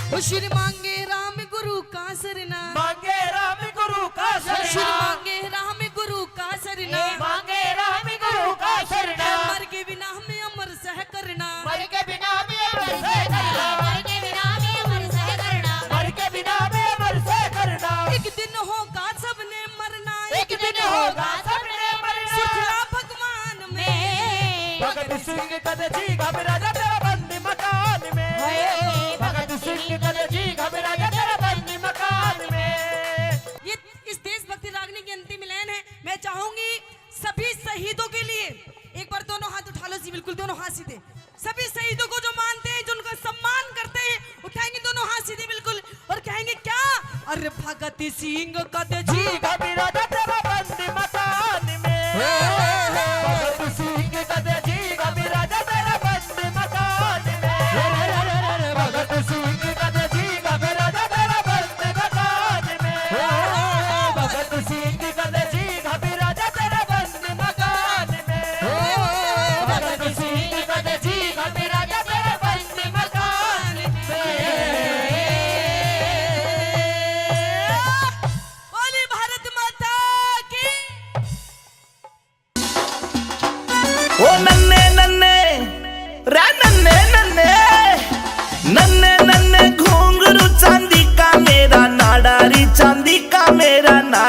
ओ श्री मांगे राम गुरु का सरना, मांगे राम गुरु का सरना, श्री मांगे राम गुरु का सरना, ए, मांगे राम गुरु का सरना। मर के बिना हमें अमर सह करना, मर के बिना भी अमर सह करना, मर के बिना भी अमर सह करना, मर के बिना भी अमर सह करना। एक दिन होगा सबने मरना, एक दिन होगा सबने मरना। सुखला भगवान में। भगत सिंह कद जी घबरा जा तेरा बंद मकान में। हाय। भगत सिंह कद जी घबरा जा तेरा बंद मकान में। ये इस देशभक्ति रागनी की अंतिम लाइन है। मैं चाहूंगी सभी शहीदों के लिए एक बार दोनों हाथ उठा लो जी, बिल्कुल दोनों हाथ सीधे। सभी शहीदों को जो मानते हैं, जो उनका सम्मान करते हैं, उठाएंगे दोनों हाथ सीधे बिल्कुल और कहेंगे क्या? अरे भगत सिंह कद जी घबरा जा तेरा बंद मकान में। भगत सिंह कद जी घबरा जा तेरा बंद मकान में। भगत सिंह कद जी घबरा जा तेरा बंद मकान में। भगत सिंह कद जी घबरा जा तेरा बंद मकान में। भगत सिंह कद जी घबरा जा तेरा बंद मकान में।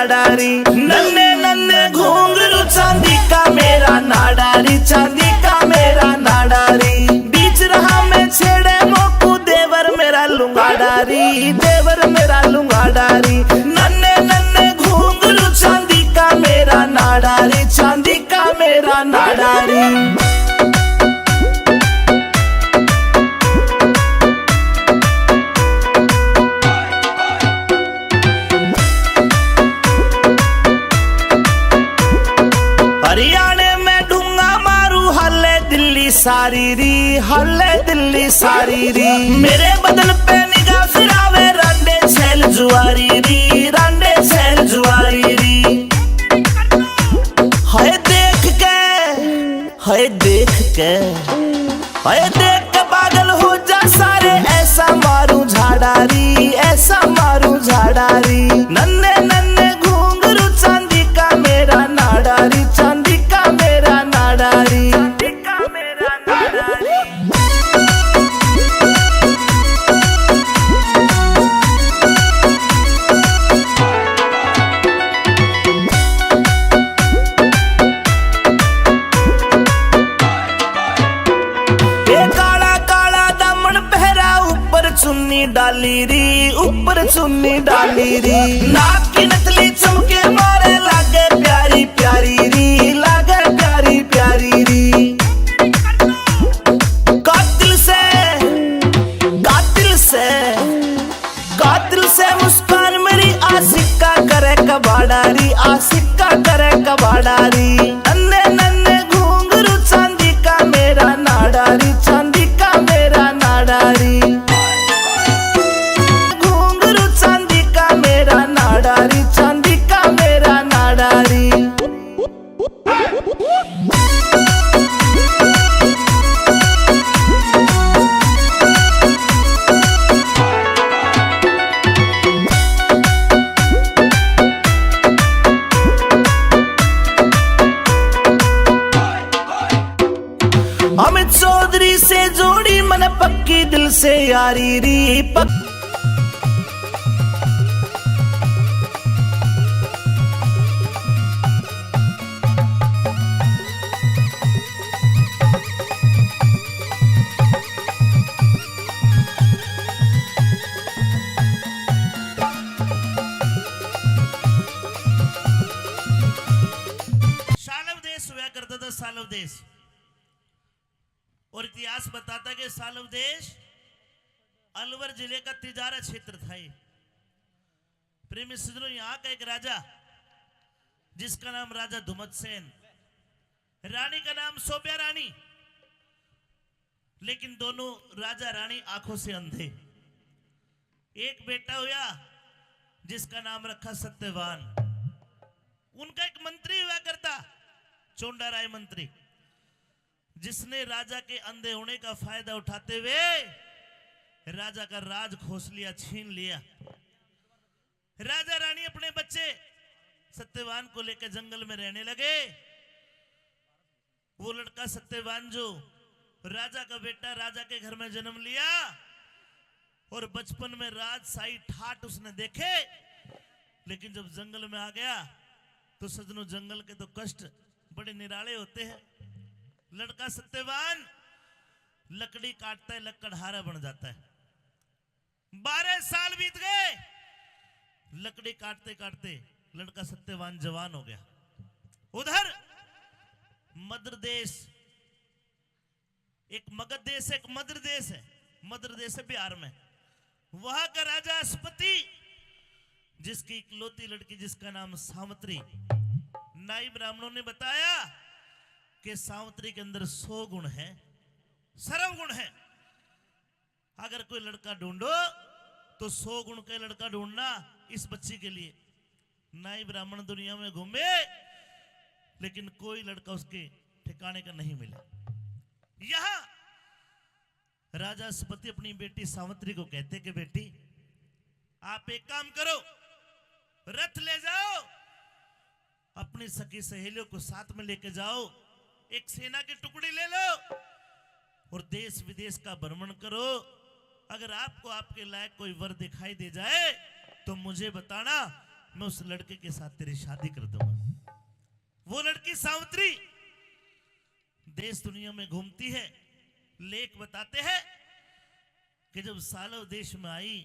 नाडारी। नन्ने नन्ने घुंघरू चांदी का मेरा नाडारी, चांदी का मेरा नाडारी। बीच रहा में छेड़े मोकू देवर मेरा लुंगाडारी, देवर मेरा लुंगाडारी। नन्ने नन्ने घुंघरू चांदी का मेरा नाडारी, चांदी का मेरा नाडारी। हरियाणे में ढूंगा मारू, हल्ले दिल्ली सारी री, हल्ले दिल्ली सारी री। मेरे बदन पे निगाह फिरावे, रांडे छैल जुआरी री, रांडे छैल जुआरी री। हाय देख के, हाय देख के, हाय देख के पागल हो जा सारे। ऐसा मारू झाड़ारी, ऐसा मारू झाड़ारी। नन्ने नन्ने घुंघरू चांदी का मेरा नाडारी, चांदी का मेरा नाडारी। ए काला काला दामन पहरा, ऊपर चुन्नी डाली री, ऊपर चुन्नी डाली री। नाक की नथली चमके मारे, लागे प्यारी प्यारी री, लागे प्यारी प्यारी री। कातिल से, कातिल से, कातिल से मुस्कान मेरी, आशिक का करे कबाड़ा री, आशिक का करे कबाड़ा री। नन्ने नन्ने घुंघरू चांदी का मेरा नाडारी, चांदी का मेरा नाडारी। घुंघरू चांदी का मेरा नाडारी, चांदी का मेरा नाडारी। हम चौधरी से जोड़ी मन पक्की, दिल से यारी री पक। सालव देश हुआ करता था, सालव देश। और इतिहास बताता कि सालव देश अलवर जिले का तिजारा क्षेत्र था ये। प्रेमी सज्जनों, यहाँ का एक राजा, जिसका नाम राजा धुमतसेन, रानी का नाम सोब्या रानी, लेकिन दोनों राजा रानी आंखों से अंधे। एक बेटा हुआ, जिसका नाम रखा सत्यवान। उनका एक मंत्री हुआ करता, चोंडा राय मंत्री, जिसने राजा के अंधे होने का फायदा उठाते हुए राजा का राज खोस लिया, छीन लिया। राजा रानी अपने बच्चे सत्यवान को लेकर जंगल में रहने लगे। वो लड़का सत्यवान, जो राजा का बेटा, राजा के घर में जन्म लिया, और बचपन में राजशाही ठाट उसने देखे, लेकिन जब जंगल में आ गया तो सजनों, जंगल के तो कष्ट बड़े निराले होते हैं। लड़का सत्यवान लकड़ी काटता है, लकड़हारा बन जाता है। बारह साल बीत गए, लकड़ी काटते काटते लड़का सत्यवान जवान हो गया। उधर मद्र देश, एक मगध देश है, एक मद्र देश है, मद्र देश है बिहार में। वहां का राजा अश्वपति, जिसकी इकलौती लड़की, जिसका नाम सावित्री, नाई ब्राह्मणों ने बताया कि सावित्री के अंदर सौ गुण है, सर्व गुण है। अगर कोई लड़का ढूंढो तो सौ गुण का लड़का ढूंढना इस बच्ची के लिए। नाई ब्राह्मण दुनिया में घूमे, लेकिन कोई लड़का उसके ठिकाने का नहीं मिला। यहां राजा अश्वपति अपनी बेटी सावित्री को कहते कि बेटी, आप एक काम करो, रथ ले जाओ, अपनी सखी सहेलियों को साथ में लेके जाओ, एक सेना की टुकड़ी ले लो और देश विदेश का भ्रमण करो। अगर आपको आपके लायक कोई वर दिखाई दे जाए तो मुझे बताना, मैं उस लड़के के साथ तेरी शादी कर दूंगा। वो लड़की सावित्री देश दुनिया में घूमती है। लेख बताते हैं कि जब सालव देश में आई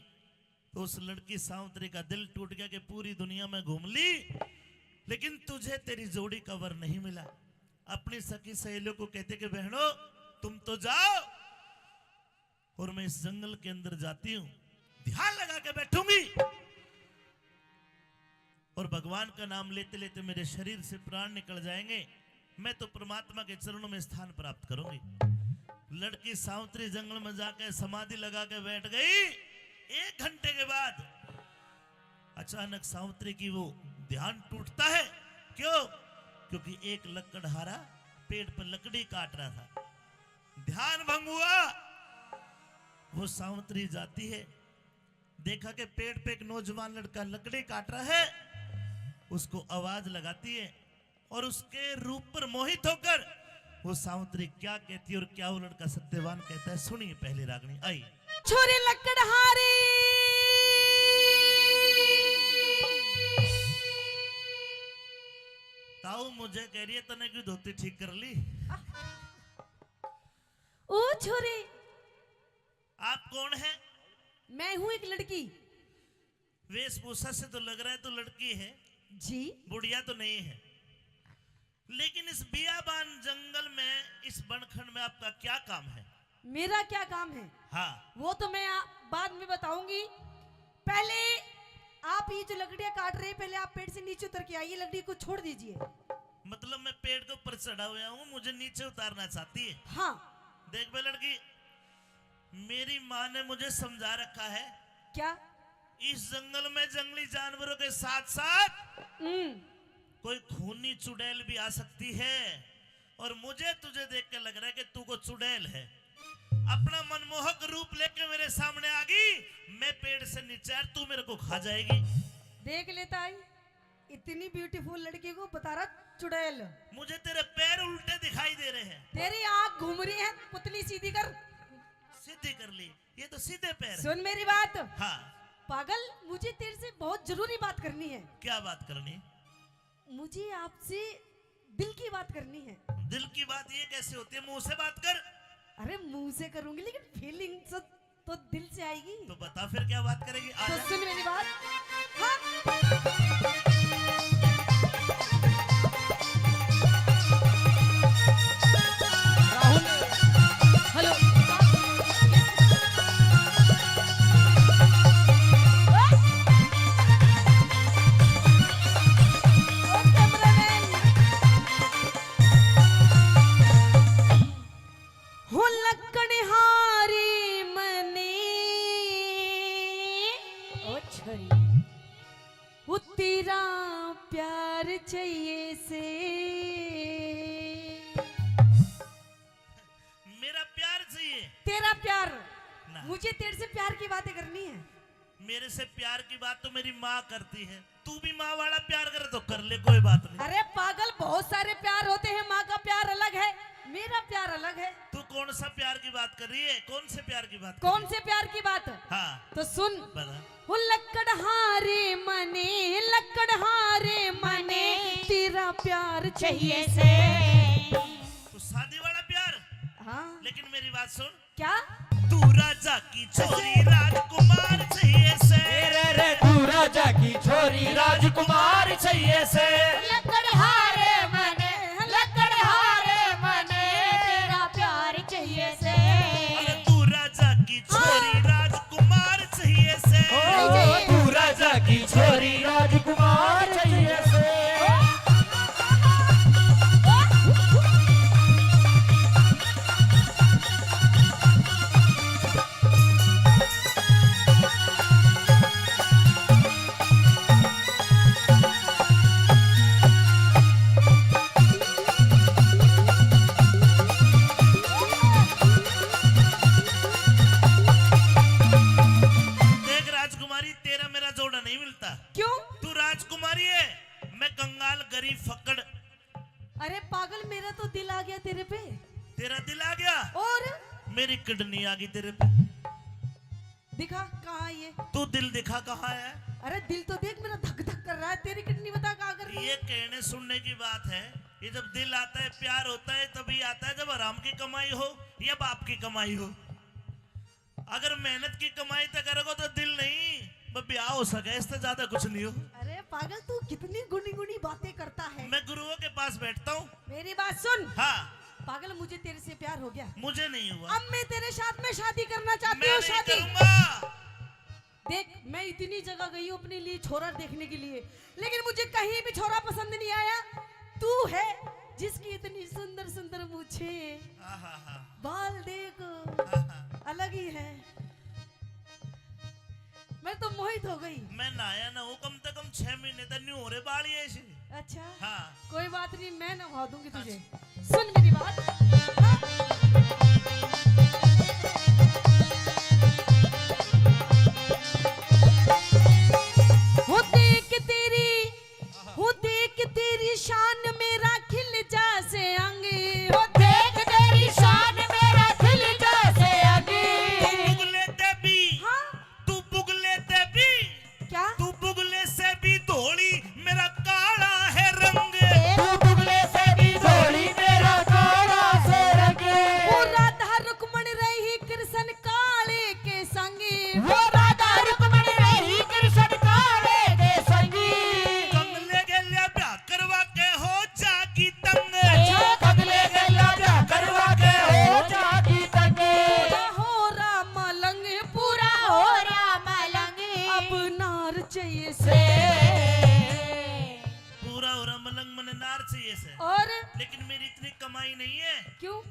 तो उस लड़की सावित्री का दिल टूट गया कि पूरी दुनिया में घूम ली, लेकिन तुझे तेरी जोड़ी का वर नहीं मिला। अपनी सखी सहेलियों को कहते कि बहनों, तुम तो जाओ और मैं इस जंगल के अंदर जाती हूं, ध्यान लगा के बैठूंगी और भगवान का नाम लेते लेते मेरे शरीर से प्राण निकल जाएंगे, मैं तो परमात्मा के चरणों में स्थान प्राप्त करूंगी। लड़की सावित्री जंगल में जाकर समाधि लगा के बैठ गई। एक घंटे के बाद अचानक सावित्री की वो ध्यान टूटता है। क्यों? क्योंकि एक लकड़हारा पेड़ पर लकड़ी काट रहा था, ध्यान भंग हुआ। वो सावित्री जाती है, देखा कि पेड़ पे एक नौजवान लड़का लकड़ी काट रहा है, उसको आवाज लगाती है और उसके रूप पर मोहित होकर वो सावित्री क्या कहती है और क्या वो लड़का सत्यवान कहता है, सुनिए पहली रागनी आई। छोरी लकड़हारी। ताऊ मुझे कह रही है, तने क्यों धोती ठीक कर ली? ओ छोरी। आप कौन है? मैं हूँ एक लड़की। वेशभूषा से तो लग रहा है तो लड़की है। जी। बुढ़िया तो नहीं है। लेकिन इस बियाबान जंगल में, इस बनखंड में आपका क्या काम है? मेरा क्या काम है? हाँ। वो तो मैं आ, बाद में बताऊंगी। पहले आप ये जो लकड़ियां काट रहे हैं, पहले आप पेड़ से नीचे उतर के आइए, लकड़ी को छोड़ दीजिए। मतलब मैं पेड़ के ऊपर चढ़ा हुआ हूँ, मुझे नीचे उतारना चाहती है? हाँ। देख बे लड़की, मेरी माँ ने मुझे समझा रखा है। क्या? इस जंगल में जंगली जानवरों के साथ साथ हम्म। कोई खूनी चुड़ैल भी आ सकती है, और मुझे तुझे देख के लग रहा है कि तू को चुड़ैल है। अपना मनमोहक रूप लेके मेरे सामने आ गई, मैं पेड़ से नीचे, यार, तू मेरे को खा जाएगी। देख लेता आई, इतनी ब्यूटीफुल लड़की को बता रहा चुड़ैल। मुझे तेरे पैर उल्टे दिखाई दे रहे हैं। तेरी आंख घूम रही है, पुतली सीधी कर। सीधी कर ली, ये तो सीधे पैर है। सुन मेरी बात। हाँ। पागल, मुझे तेरे से बहुत जरूरी बात करनी है। क्या बात करनी? मुझे आपसे दिल की बात करनी है। दिल की बात ये कैसे होती है? मुंह से बात कर। अरे मुंह से करूंगी, लेकिन फीलिंग से तो दिल से आएगी। तो बता फिर क्या बात करेगी? तो आजा। सुन मेरी बात। हाँ। राहुल। हेलो। ओ कैमरामैन। हो लकड़हारी मने, ओ छोरी, वो तेरा प्यार चाहिए से। मेरा प्यार चाहिए? तेरा प्यार। ना। मुझे तेरे से प्यार की बातें करनी है। मेरे से प्यार की बात तो मेरी माँ करती है। तू भी माँ वाला प्यार करे तो कर ले, कोई बात नहीं। अरे पागल, बहुत सारे प्यार होते हैं, माँ का प्यार अलग है, मेरा प्यार अलग है। तू कौन सा प्यार की बात कर रही है? कौन से प्यार की बात कर रही है? कौन से प्यार की बात? हाँ। तो सुन। बता। वो लकड़हारे मने, लकड़हारे मने, तेरा प्यार चाहिए से। तो शादी वाला प्यार? हाँ। लेकिन मेरी बात सुन, क्या? तू राजा की छोरी राजकुमार चाहिए से। रे रे, तू राजा की छोरी राजकुमार चाहिए से। लकड़हारे मने, लकड़हारे मने, तेरा प्यार चाहिए से। अरे तू राजा की छोरी राजकुमार चाहिए से। ओ, तू राजा की छोरी राजकुमार चाहिए से। देख राजकुमारी, तेरा मेरा जोड़ा नहीं मिलता। क्यों? तू राजकुमारी है, मैं कंगाल गरीब फक्कड़। अरे पागल, मेरा तो दिल आ गया तेरे पे। तेरा दिल आ गया? और? मेरी किडनी आ गई तेरे पे। दिखा, कहाँ है ये? तू दिल दिखा, कहाँ है? अरे, दिल तो देख, मेरा धक धक कर रहा है, तेरी किडनी बता कहाँ कर रही है? ये कहने सुनने की बात है। ये जब दिल आता है, प्यार होता है, तभी आता है जब हराम की कमाई हो या बाप की कमाई हो। अगर मेहनत की कमाई तो करोगे तो दिल नहीं, बस ब्याह हो सके, इससे ज्यादा कुछ नहीं हो। अरे पागल, तू कितनी गुनी गुनी बातें करता है। मैं गुरुओं के पास बैठता हूँ। मेरी बात सुन। हाँ। पागल, मुझे तेरे से प्यार हो गया। मुझे नहीं हुआ। अब मैं तेरे साथ में शादी करना चाहती हूँ। मैं नहीं शादी करूंगा। देख, मैं इतनी जगह गई हूँ अपने लिए छोरा देखने के लिए, लेकिन मुझे कहीं भी छोरा पसंद नहीं आया। तू है जिसकी इतनी सुंदर सुंदर मूछें, आहा हा। बाल देख, आहा। अलग ही है। मैं तो मोहित हो गई। मैं नहाया ना हूँ, कम से कम छह महीने तक नहीं हो रहे बाल ये ऐसे। अच्छा। हाँ। कोई बात नहीं, मैं नहा दूंगी तुझे। अच्छा। सुन मेरी बात। हाँ। वो देख तेरी, वो देख तेरी शान मेरा खिल जा से अंग। वो देख तेरी शान मेरा खिल जा से अंग। तू बुगले ते भी, हाँ? तू बुगले ते भी, क्या? तू बुगले से भी धोली, मेरा काला है रंग। तू बुगले से भी धोली, मेरा काला से रंग। वो राधा रुक्मण रही कृष्ण काले के संग। वो राधा रुक्मण रही कृष्ण काले के संग। कंगले गेल्या ब्याह करवा के हो जागी तंग। अच्छा। कंगले गेल्या ब्याह करवा के हो जागी तंग। पूरा हो राम लंग, पूरा हो राम लंग। अब नार चाहिए से। पूरा हो राम लंग, मने नार चाहिए से। और? लेकिन मेरी इतनी कमाई नहीं है। क्यों?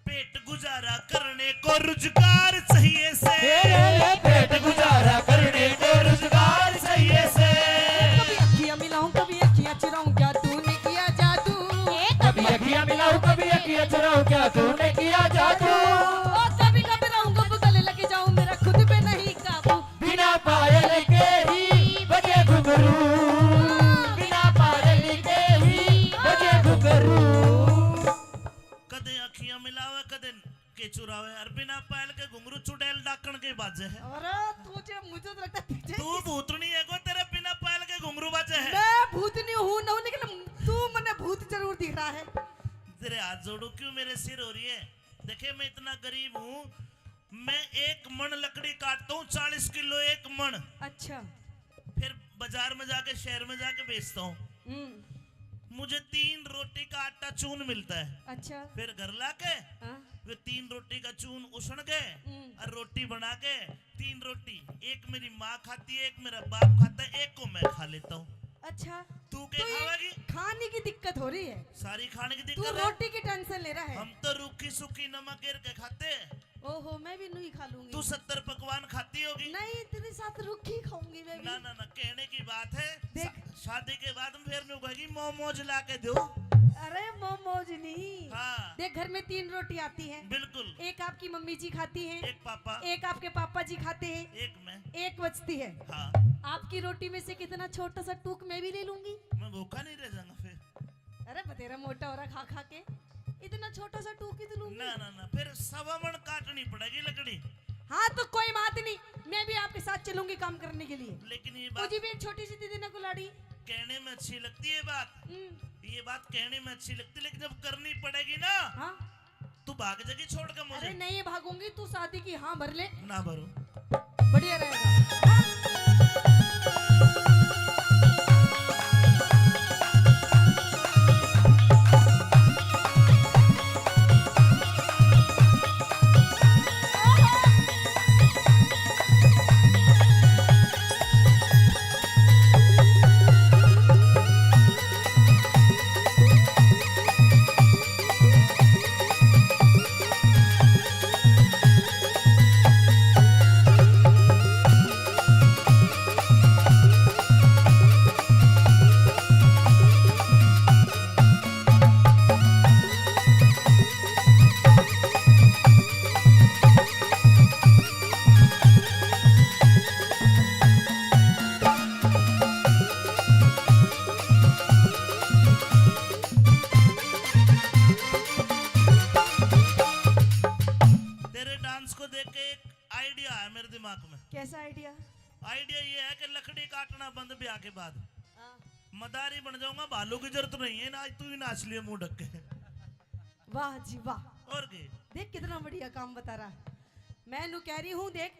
पेट गुजारा करने को रुजगार चाहिए से। ए, ए, ए, पेट गुजारा करने को रुजगार चाहिए से। कभी अखियां मिलाऊं, कभी अखियां चुराऊं, क्या तूने किया जादू? कभी अखियां मिलाऊं, कभी अखियां चुराऊं, क्या तूने किया जादू? ओ, कभी घबराऊं, कब गले लग जाऊं, मेरा खुद पे नहीं काबू। बिना पायल के ही बजे घुंघरू, बिना पायल के ही बजे घुंघरू। कदे अखियां मिलावे, कदे के चुरावे, और बिना पायल के घुंघरू चुड़ैल डाकण के बाजे है। अरे तू जे, मुझे तो लगता है पीछे तू किस भूतनी है को, तेरे बिना पायल के घुंघरू बाजे है। मैं भूतनी हूँ ना, लेकिन तू मने भूत जरूर दिख रहा है। तेरे हाथ जोड़ू, क्यों मेरे सिर हो रही है? देखे, मैं इतना गरीब हूँ, मैं एक मण लकड़ी काटता हूँ, चालीस किलो एक मण। अच्छा। फिर बाजार में जाके, शहर में जाके बेचता हूँ। हम्म। मुझे तीन रोटी का आटा चून मिलता है। अच्छा। फिर घर लाके हाँ। वे तीन रोटी का चून उसण के हम्म। और रोटी बना के, तीन रोटी, एक मेरी माँ खाती है, एक मेरा बाप खाता है, एक को मैं खा लेता हूँ। अच्छा। तू क्या तो ये खावेगी? खाने की दिक्कत हो रही है। सारी खाने की तू दिक्कत है। रोटी की टेंशन ले रहा है। हम तो रूखी सूखी नमक गिर के खाते हैं। ओहो, मैं भी नहीं खा लूंगी। तू सत्तर पकवान खाती होगी। नहीं, तेरे साथ रूखी खाऊंगी मैं भी। ना, ना, ना, कहने की बात है। देख। शा-, शादी के बाद में फिर न्यू कहेगी, "मोमोज ला के दो।" अरे, मोमोज नहीं। हाँ। देख, घर में तीन रोटी आती है। बिल्कुल। एक आपकी मम्मी जी खाती हैं, एक पापा। एक आपके पापा जी खाते हैं, एक मैं। एक बचती है। हाँ। आपकी रोटी में से कितना छोटा सा टूक मैं भी ले लूंगी। मैं भूखा नहीं रह जाऊंगा फिर। अरे, बतेरा मोटा हो रहा खा खा के, इतना छोटा सा टूक ही तो लूंगी। ना, ना, ना, फिर सवा मण काटनी पड़ेगी लकड़ी। हाँ, तो कोई बात नहीं, मैं भी आपके साथ चलूंगी काम करने के लिए। लेकिन ये बात मुझे भी एक छोटी सी दे देना कुलाड़ी। कहने में अच्छी लगती है बात, हम्म। ये बात कहने में अच्छी लगती, लेकिन जब करनी पड़ेगी ना, हाँ। तू भाग जाएगी छोड़ के मुझे। अरे नहीं भागूंगी, तू शादी की हाँ भर ले। ना भरूं। बढ़िया रहेगा। भालू की जरूरत नहीं है ना, आज तू ही नाच लिए मुंह ढक के। वाह जी वाह। और के? देख कितना बढ़िया काम बता रहा। मैं नू कह रही हूँ, देख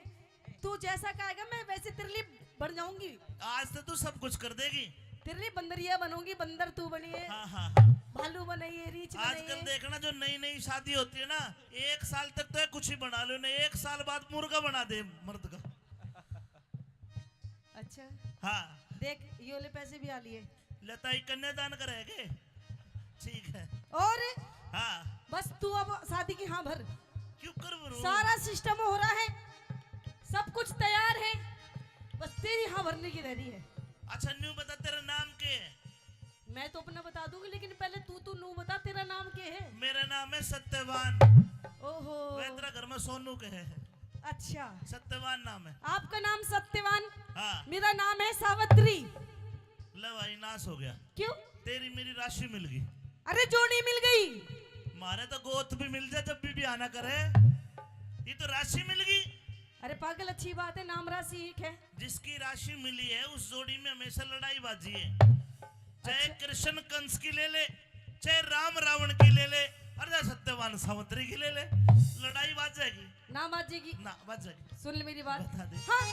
तू जैसा कहेगा मैं वैसे तेरे लिए बन जाऊंगी। आज तो तू सब कुछ कर देगी। तेरे लिए बंदरिया बनूंगी, बंदर तू बनिए, हाँ, हाँ, हाँ। भालू बनाइए, रीछ बनाइए। आजकल देखना जो नई नई शादी होती है ना, एक साल तक तो कुछ ही बना लो, नहीं एक साल बाद मुर्गा बना दे मर्द का। अच्छा। हाँ। देख, ये वाले पैसे भी आ लिए। लताई कन्यादान करेंगे। ठीक है। और हाँ। बस तू अब शादी की हाँ भर। क्यों कर भरूं? सारा सिस्टम हो रहा है, सब कुछ तैयार है, बस तेरी हाँ भरने की रह रही है। अच्छा, न्यू बता, तेरा नाम के है? मैं तो अपना बता दूंगी, लेकिन पहले तू, तू नू बता, तेरा नाम के है? मेरा नाम है सत्यवान। ओहो। वह तेरा घर में सोनू के है। अच्छा। सत्यवान नाम है। आपका नाम सत्यवान? हाँ। मेरा नाम है सावित्री। ले भाई, नाश हो गया। क्यों? तेरी मेरी राशि मिल गई। अरे, जोड़ी मिल गई। मारे तो गोत भी मिल जाए जब भी ब्याह ना करे। ये तो राशि मिल गई। अरे पागल, अच्छी बात है, नाम राशि एक है। जिसकी राशि मिली है, उस जोड़ी में हमेशा लड़ाई बाजी है। चाहे अच्छा। कृष्ण कंस की ले ले, चाहे राम रावण की ले ले, अरे सत्यवान सावित्री की ले ले, लड़ाई बाजेगी? ना बाजेगी। ना बाजेगी। सुन ले मेरी बात। बता दे। हाँ।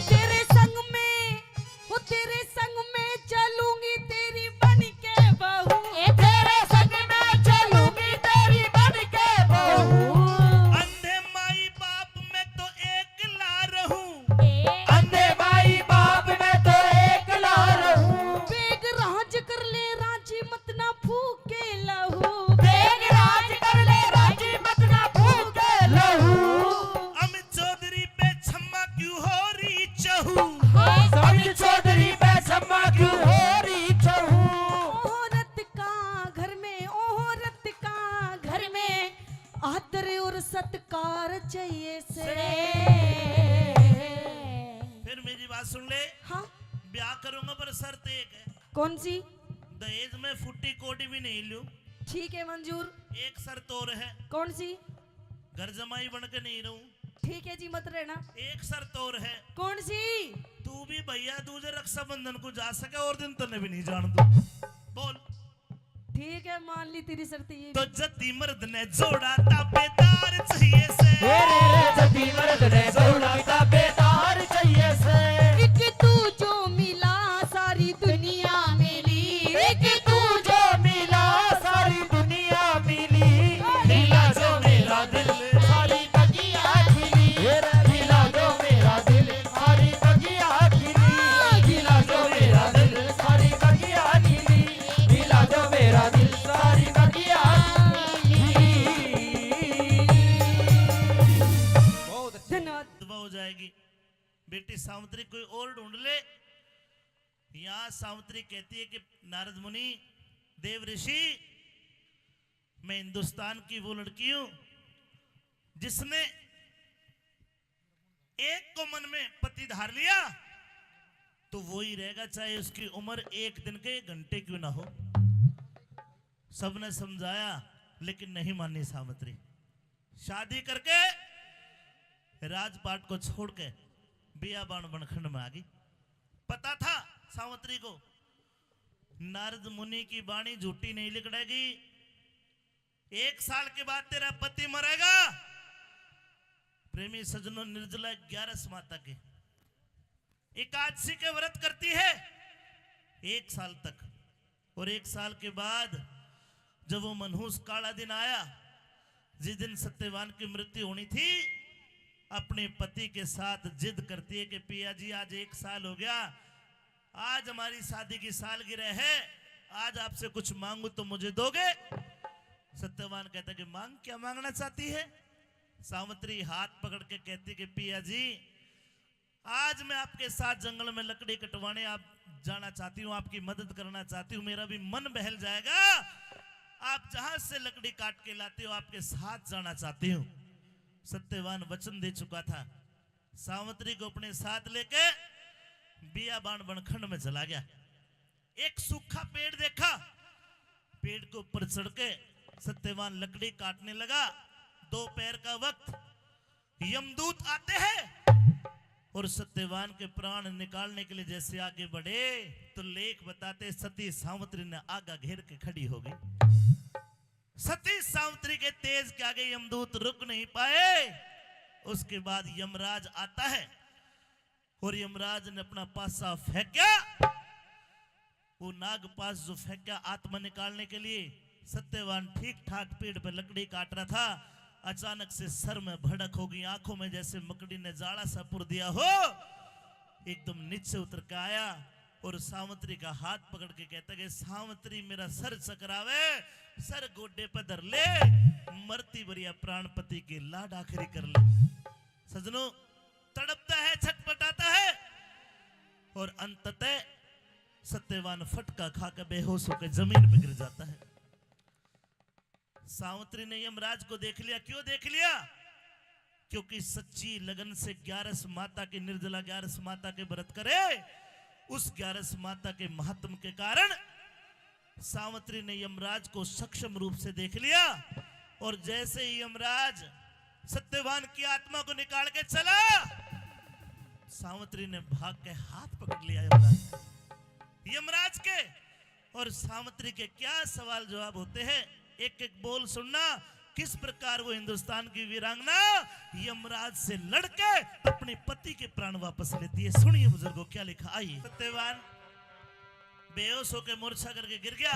तेरे संग में, वो तेरे संग में चलूंगी तेरी बन के बहू। ए, तेरे संग में चलूंगी तेरी बन के बहू। अंधे माई बाप में तो एकला रहूं। ए, अंधे माई बाप में तो एकला रहूं। बेग राज कर ले राजी, मत ना फूके लहू। बेग राज कर ले राजी, मत ना फूके लहू। हम चौधरी पे छम्मा क्यों हो रही चहू? हम चौधरी पे छम्मा क्यों हो रही चहू? औरत का घर में, औरत का घर में आदर और सत्कार चाहिए से। फिर मेरी बात सुन ले। हाँ। ब्याह करूंगा पर शर्त एक है। कौन सी? दहेज में फुट्टी कोडी भी नहीं लूं। ठीक है, मंजूर। एक शर्त और है। कौन सी? घर जमाई बन के नहीं रहूं। ठीक है जी, मत रहना। एक शर्त और है। कौन सी? तू भी भैया दूज रक्षाबंधन को जा सके और दिन तन्ने भी नहीं जान दूं। बोल। ठीक है, मान ली तेरी शर्त ये तो भी। जति मर्द ने जोड़ा ताबेदार चाहिए से। ए रे रे, जति मर्द ने जोड़ा ताबेदार चाहिए से। एक तू जो मिला सारी दुनिया मिली। एक तू जो मिला सारी दुनिया मिली। हिला जो मेरा दिल सारी बगिया खिली। हिला जो मेरा दिल सारी बगिया खिली। हिला जो मेरा दिल सारी बगिया खिली। हिला जो मेरा दिल सारी बगिया खिली। बहुत अच्छे। धन्यवाद। दुआ हो जाएगी। बेटी सावित्री कोई और ढूंढ ले। यहाँ सावित्री कहती है कि नारद मुनि, देव ऋषि, मैं हिंदुस्तान की वो लड़की हूं जिसने एक को मन में पति धार लिया तो वो ही रहेगा, चाहे उसकी उम्र एक दिन के, एक घंटे क्यों ना हो। सबने समझाया लेकिन नहीं मानी सावित्री। शादी करके राजपाट को छोड़ के बियाबान बनखंड में आ गई। पता था सावित्री को नारद मुनि की बाणी झूठी नहीं लिकड़ेगी। एक साल के बाद तेरा पति मरेगा। प्रेमी सज्जनों, निर्जला ग्यारस माता के एकादशी के व्रत करती है एक साल तक, और एक साल के बाद जब वो मनहूस काला दिन आया, जिस दिन सत्यवान की मृत्यु होनी थी, अपने पति के साथ जिद करती है कि पिया जी, आज एक साल हो गया, आज हमारी शादी की सालगिरह है, आज आपसे कुछ मांगू तो मुझे दोगे? सत्यवान कहता कि मांग, क्या मांगना चाहती है? सावित्री हाथ पकड़ के कहती कि पिया जी, आज मैं आपके साथ जंगल में लकड़ी कटवाने आप जाना चाहती हूँ, आपकी मदद करना चाहती हूँ, मेरा भी मन बहल जाएगा। आप जहां से लकड़ी काट के लाते हो, आपके साथ जाना चाहती हूँ। सत्यवान वचन दे चुका था। सावित्री को अपने साथ लेके बियाबान बनखंड में चला गया। एक सूखा पेड़ देखा, पेड़ के ऊपर चढ़ के सत्यवान लकड़ी काटने लगा। दोपहर का वक्त, यमदूत आते हैं और सत्यवान के प्राण निकालने के लिए जैसे आगे बढ़े, तो लेख बताते, सती सावित्री ने आगा घेर के खड़ी हो गई। सती सावित्री के तेज के आगे यमदूत रुक नहीं पाए। उसके बाद यमराज आता है और यमराज ने अपना पासा फेंका। वो नागपाश जो फेंका आत्मा निकालने के लिए, सत्यवान ठीक ठाक पेड़ पे लकड़ी काट रहा था। अचानक से सर में भड़क हो गई, आंखों में जैसे मकड़ी ने जाला सा पुर दिया हो। एकदम नीचे उतर के आया और सावित्री का हाथ पकड़ के कहता कि सावित्री, मेरा सर चकरावे, सर गोडे पे धर ले, मरती बरिया प्राणपति की लाड आखिरी कर ले। सजनों, तड़पता है, छटपटाता है और अंततः सत्यवान फटका खा के बेहोश होकर जमीन पर गिर जाता है। सावित्री ने यमराज को देख लिया। क्यों देख लिया? क्योंकि सच्ची लगन से ग्यारस माता के, निर्जला ग्यारस माता के व्रत करे, उस ग्यारस माता के महात्म के कारण सावित्री ने यमराज को सक्षम रूप से देख लिया। और जैसे ही यमराज सत्यवान की आत्मा को निकाल के चला, सावित्री ने भाग के हाथ पकड़ लिया यमराज, यमराज के। और सावित्री के क्या सवाल जवाब होते हैं, एक एक बोल सुनना, किस प्रकार वो हिंदुस्तान की वीरांगना यमराज से लड़के अपने पति के प्राण वापस लेती है। सुनिए बुजुर्गों, क्या लिखा, आइए। सत्यवान बेहोश होकर मूर्छा करके गिर गया।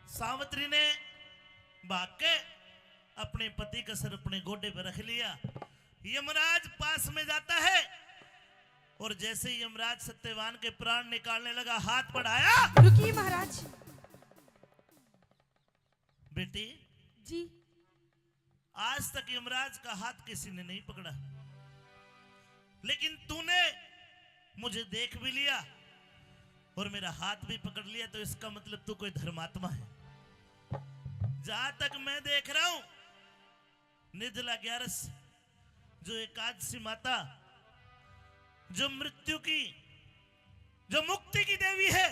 सावित्री ने भाग के अपने पति का सर अपने गोडे पर रख लिया। यमराज पास में जाता है और जैसे ही यमराज सत्यवान के प्राण निकालने लगा, हाथ बढ़ाया। रुकिए महाराज। बेटी, जी। आज तक यमराज का हाथ किसी ने नहीं पकड़ा, लेकिन तूने मुझे देख भी लिया और मेरा हाथ भी पकड़ लिया, तो इसका मतलब तू कोई धर्मात्मा है। जहां तक मैं देख रहा हूं, निर्जला ग्यारस, जो एकादशी माता, जो मृत्यु की, जो मुक्ति की देवी है,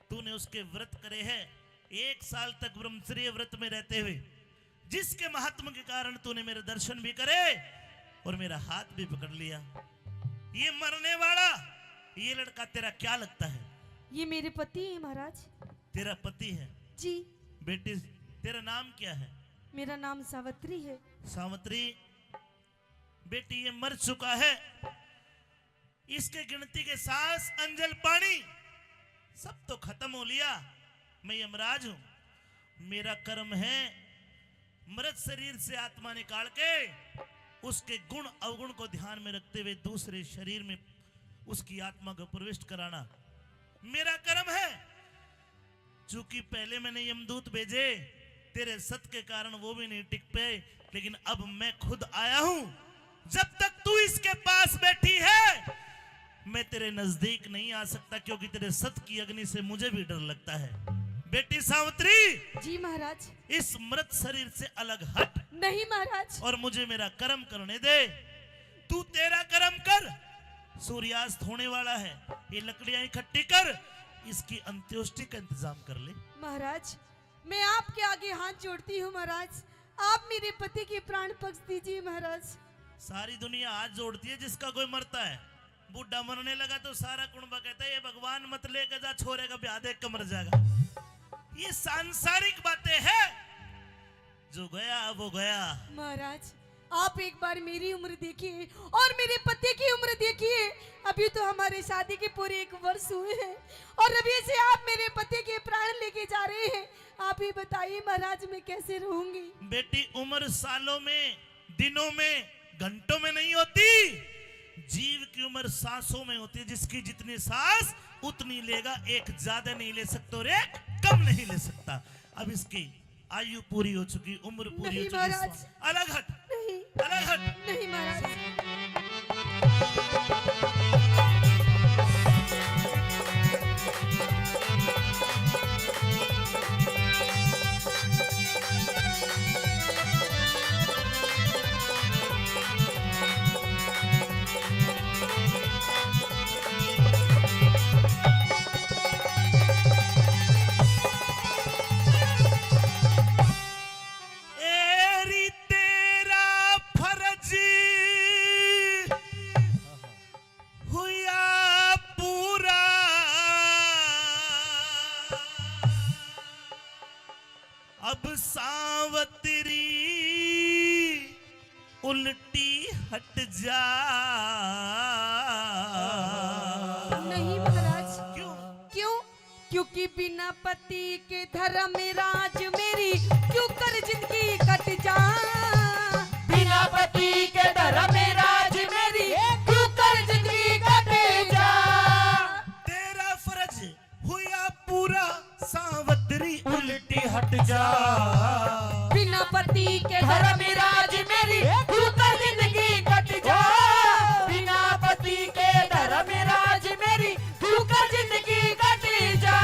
तूने उसके व्रत करे हैं। एक साल तक ब्रह्मचर्य व्रत में रहते हुए जिसके महात्म के कारण तूने मेरे दर्शन भी करे और मेरा हाथ भी पकड़ लिया, ये मरने वाला, ये लड़का तेरा क्या लगता है? ये मेरे पति हैं महाराज। तेरा पति है? जी। बेटी, तेरा नाम क्या है? मेरा नाम सावित्री है। सावित्री, बेटी, ये मर चुका है, इसके गिनती के सांस, अंजल, पानी सब तो खत्म हो लिया। मैं यमराज हूं, मेरा कर्म है मृत शरीर से आत्मा निकाल के उसके गुण अवगुण को ध्यान में रखते हुए दूसरे शरीर में उसकी आत्मा को प्रविष्ट कराना मेरा कर्म है। चूंकि पहले मैंने यमदूत भेजे, तेरे सत के कारण वो भी नहीं टिक पाए, लेकिन अब मैं खुद आया हूं। जब तक तू इसके पास बैठी है, मैं तेरे नजदीक नहीं आ सकता, क्योंकि तेरे सत की अग्नि से मुझे भी डर लगता है। बेटी सावित्री, जी महाराज। इस मृत शरीर से अलग हट। नहीं महाराज। और मुझे मेरा कर्म करने दे। तू तेरा कर्म कर, सूर्यास्त होने वाला है, ये लकड़ियां इकट्ठी कर, इसकी अंत्येष्टि का इंतजाम कर ले। महाराज, मैं आपके आगे हाथ जोड़ती हूँ महाराज, आप मेरे पति के प्राण पक्ष दीजिए महाराज। सारी दुनिया हाथ जोड़ती है जिसका कोई मरता है। बूढ़ा मरने लगा तो सारा कुणबा कहता है, "ये भगवान मत लेके जा, छोरे का ब्याह देख के मर जाएगा।" ये सांसारिक बातें हैं, जो गया वो गया। महाराज, आप एक बार मेरी उम्र देखिए और मेरे पति की उम्र देखिए। अभी तो हमारे शादी के पूरे एक वर्ष हुए हैं और अभी से आप मेरे पति के प्राण लेके जा रहे हैं। आप ही बताइए महाराज, मैं कैसे रहूंगी? बेटी, उम्र सालों में, दिनों में, घंटों में नहीं होती। जीव की उम्र सांसों में होती है। जिसकी जितनी सांस, उतनी लेगा। एक ज्यादा नहीं ले सकता और एक कम नहीं ले सकता। अब इसकी आयु पूरी हो चुकी, उम्र पूरी हो चुकी। अलग हट। नहीं। अलग हट। नहीं महाराज। एरी तेरा फर उल्टी हट जा। नहीं महाराज। क्यों? क्यों? क्योंकि बिना पति के धर्मराज मेरी क्यों कर जिंदगी कट जा। बिना पति के धर्मराज मेरी क्यों कर जिंदगी कट जा। तेरा फर्ज हुआ पूरा सावतरी उल्टी हट जा। बिना पति के धर्मराज मेरी क्यों कर जिंदगी कट जा। बिना पति के धर्मराज मेरी क्यों कर जिंदगी कट जा।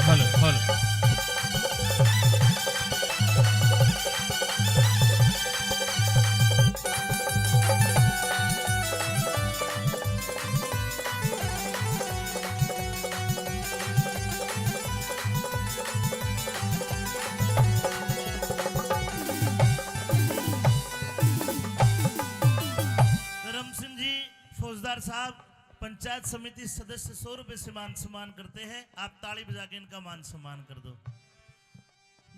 Hello, hello. रमसिंह जी, फौजदार साहब, पंचायत समिति सदस्य सौ रुपए से मान सम्मान करते हैं। आप ताली बजा के इनका मान सम्मान कर दो।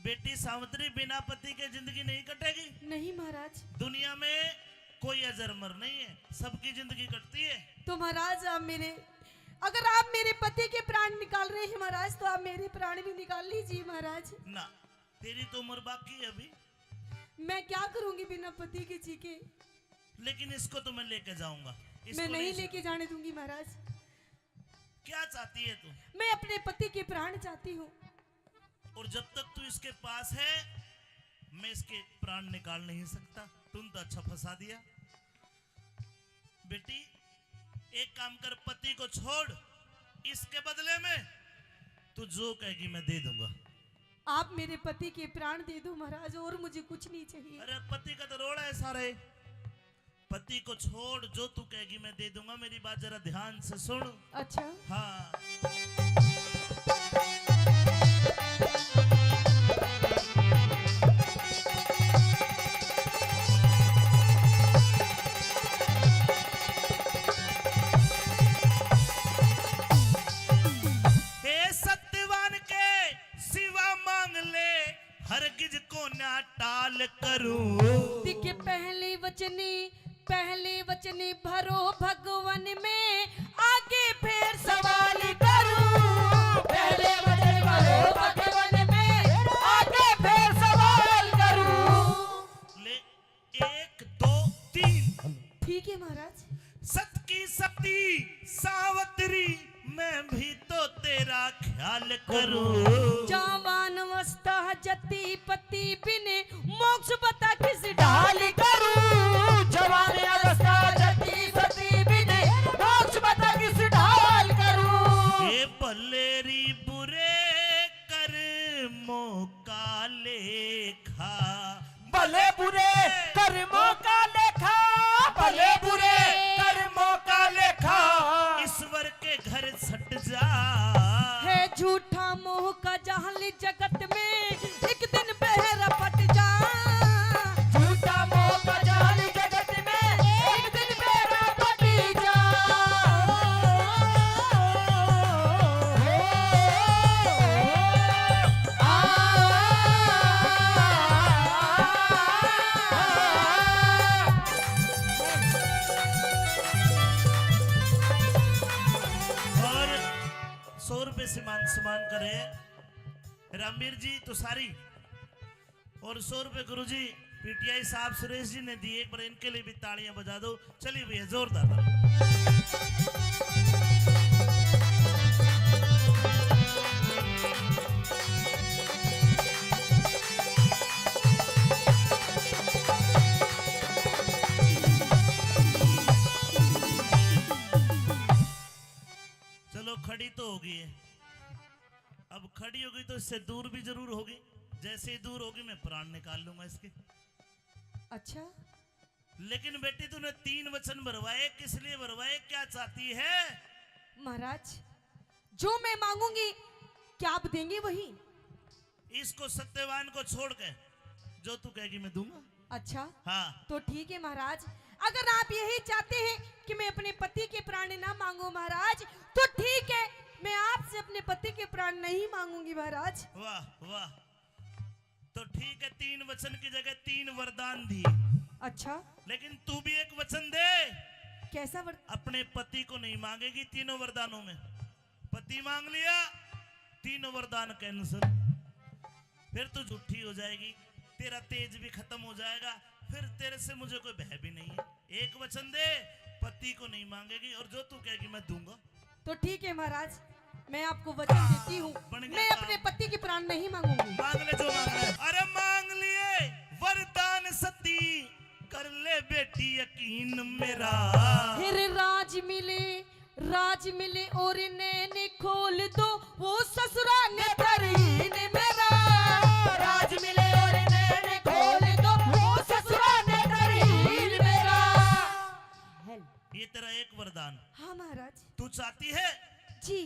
बेटी सावित्री, बिना पति के जिंदगी नहीं कटेगी। नहीं महाराज। दुनिया में कोई अजर अमर नहीं है, सबकी जिंदगी कटती है। तो महाराज, आप मेरे, अगर आप मेरे पति के प्राण निकाल रहे हैं महाराज, तो आप मेरे प्राण भी निकाल लीजिए महाराज। ना, तेरी तो उम्र बाकी है अभी। मैं क्या करूंगी बिना पति के जी के? लेकिन इसको तो मैं लेके जाऊंगा, इसको मैं नहीं नहीं लेके जाने दूंगी महाराज। क्या चाहती है तू? मैं अपने पति के प्राण चाहती हूँ। और जब तक तू इसके पास है, मैं इसके प्राण निकाल नहीं सकता। तूने तो अच्छा फंसा दिया। बेटी, एक काम कर, पति को छोड़, इसके बदले में तू जो कहेगी मैं दे दूंगा। आप मेरे पति के प्राण दे दो महाराज, और मुझे कुछ नहीं चाहिए। अरे, पति का तो रोड़ा है सारे। पति को छोड़, जो तू कहेगी मैं दे दूंगा। मेरी बात जरा ध्यान से सुन। अच्छा। हाँ। हे सत्यवान के सिवा मांग ले, हरगिज को ना टाल करूं। दिखे पहली वचनी, पहली वचनी भरो भगवन में, आगे फिर सवाल करूं। पहले वचन भरो भगवन में, आगे फिर सवाल करूं। ले, एक, दो, तीन। ठीक है महाराज। सत की सती सावतरी, मैं भी तो तेरा ख्याल करूं। जवान अवस्था जती पति बिन, मोक्ष बता किस ढाल करूं। जवान अवस्था जती पति बिन, मोक्ष बता किस ढाल करूं। ए भलेरी बुरे कर्मों का लेखा, भले बुरे कर्मों का लेखा, भले बुरे कर्मों का लेखा, ईश्वर के घर सट जा। है झूठा मोह का जाल जगत में, एक दिन बहरा पट जा। झूठा मोह का जाल जगत में, एक दिन बहरा पट जा। और सौ रुपए से मान सम्मान करे रामवीर जी तुषारी, और सौ रुपए गुरुजी पीटीआई साहब सुरेश जी ने दिए। एक बार इनके लिए भी तालियां बजा दो। चलिए भैया, जोरदार ताली। चलो, खड़ी तो हो गई है, अब खड़ी हो गई तो इससे दूर भी जरूर होगी। जैसे ही दूर होगी, मैं प्राण निकाल लूंगा इसके। अच्छा। लेकिन बेटी, तूने तीन वचन भरवाए, किस लिए भरवाए, क्या चाहती है? महाराज, जो मैं मांगूंगी, क्या आप देंगे वही? इसको सत्यवान को छोड़ के जो तू कहेगी मैं दूंगा। अच्छा। हाँ। तो ठीक है महाराज, अगर आप यही चाहते हैं कि मैं अपने पति के प्राण ना मांगू महाराज, तो ठीक है, मैं आपसे अपने पति के प्राण नहीं मांगूंगी महाराज। वाह, वाह। तो ठीक है, तीन वचन की जगह तीन वरदान दिए। अच्छा। लेकिन तू भी एक वचन दे। कैसा वर- अपने पति को नहीं मांगेगी तीनों वरदानों में। पति मांग लिया, तीनों वरदान cancel। फिर तू झूठी हो जाएगी, तेरा तेज भी खत्म हो जाएगा, फिर तेरे से मुझे कोई भय भी नहीं है। एक वचन दे, पति को नहीं मांगेगी, और जो तू कहेगी मैं दूंगा। तो ठीक है महाराज, मैं आपको वचन देती हूँ, बन गया मैं काम। अपने पति की प्राण नहीं मांगूंगी। मांग ले जो मांगना है। अरे मांग लिए वरदान सती, कर ले बेटी यकीन मेरा। फिर राज मिले, राज मिले और नैन खोल दो, वो ससुरा ने दरीन मेरा। राज मिले और नैन खोल दो, वो ससुरा ने दरीन मेरा। ये तेरा एक वरदान। हाँ महाराज। तू चाहती है जी।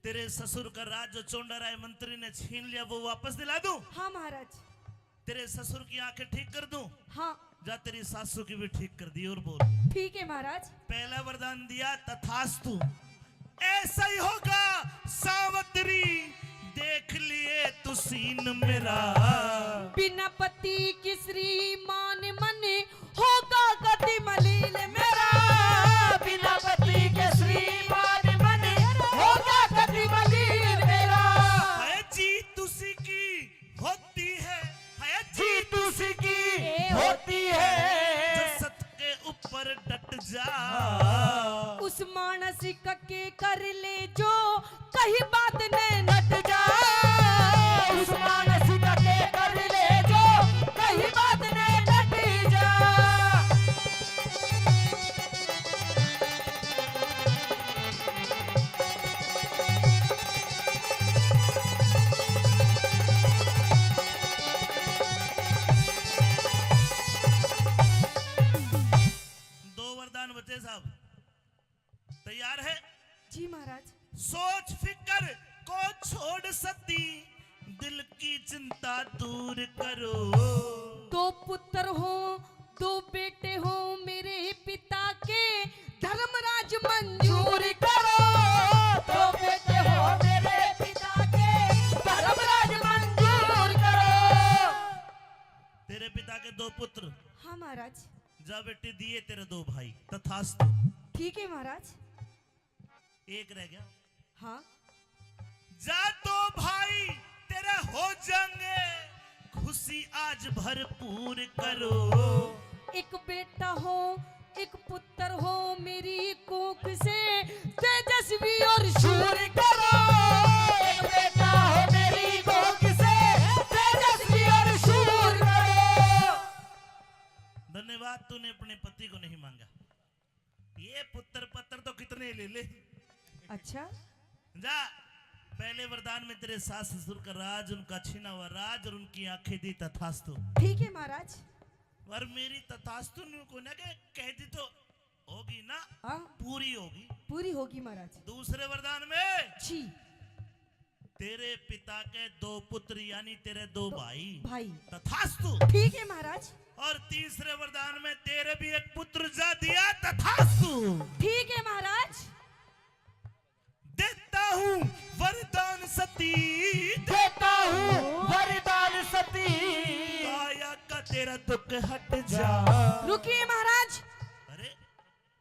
तेरे ससुर का राज जो चोंडा राय मंत्री ने छीन लिया, वो वापस दिला दूं? हाँ महाराज। तेरे ससुर की आंखें ठीक कर दूं? हाँ। जा, तेरी सासू की भी ठीक कर दी। और बोल। ठीक है महाराज। पहला वरदान दिया, तथास्तु। ऐसा ही होगा सावित्री, देख लिए तू सीन मेरा। बिना पति के श्रीमान मन होगा कति मलिन मेरा। बिना पति के श्रीमान मन होगा कति मलिन मेरा। है जीत उसी की होती है, है जीत उसी की होती है। जो सत के ऊपर डट जा। उस मानस के कर ले जो कहीं बात ने नट जा। उस मानस के कर ले जो कहीं बात ने नट जा। दो वरदान बचे साहब, तैयार है? जी महाराज। सोच फिकर को छोड़ सती, दिल की चिंता दूर करो। दो पुत्र हो, दो बेटे हो मेरे पिता के, धर्मराज मंजूर करो। दो बेटे हो मेरे पिता के, धर्मराज मंजूर करो। तेरे पिता के दो पुत्र। हाँ महाराज। जा बेटी, दिए तेरे दो भाई, तथास्तु। ठीक है महाराज। एक रह गया। हाँ। जा, दो भाई तेरे हो जाएंगे, खुशी आज भरपूर करो। एक बेटा हो, एक पुत्र हो मेरी कोख से, तेजस्वी और शूर करो। एक बेटा हो मेरी कोख से, तेजस्वी और शूर करो। धन्यवाद, तूने अपने पति को नहीं मांगा। ये पुत्र पत्र तो कितने ले ले। अच्छा। जा, पहले वरदान में तेरे सास ससुर का राज, उनका छीना हुआ राज और उनकी आंखें दी, तथास्तु। ठीक है महाराज। और मेरी तथास्तु न्यू को ना के कह दी तो होगी ना, हाँ। पूरी होगी। पूरी होगी महाराज। दूसरे वरदान में जी। तेरे पिता के दो पुत्र यानी तेरे दो दो भाई। भाई। तथास्तु। ठीक है महाराज। और तीसरे वरदान में तेरे भी एक पुत्र जा दिया, तथास्तु। ठीक है महाराज। देता हूँ वरदान सती, देता हूँ वरदान सती, काया का तेरा दुख हट जा। रुकिए महाराज। अरे,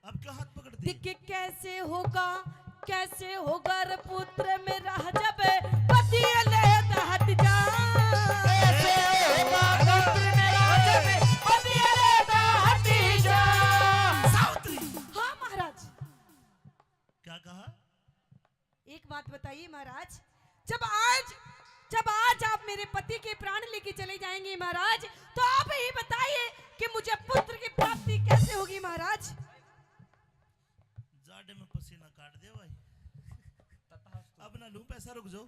अब क्या हाथ पकड़ दिए? देख कैसे होगा, कैसे होगा रे पुत्र मेरा जब पति ले हट जा। कैसे होगा पुत्र मेरा जब पति ले हट जा। सावित्री। हाँ महाराज। क्या कहा? एक बात बताइए महाराज, जब आज, जब आज आप मेरे पति के प्राण लेके चले जाएंगे महाराज, तो आप ही बताइए कि मुझे पुत्र की प्राप्ति कैसे होगी महाराज? जाड़े में पसीना काट दे भाई। अब ना लूं पैसा, रुक जाओ।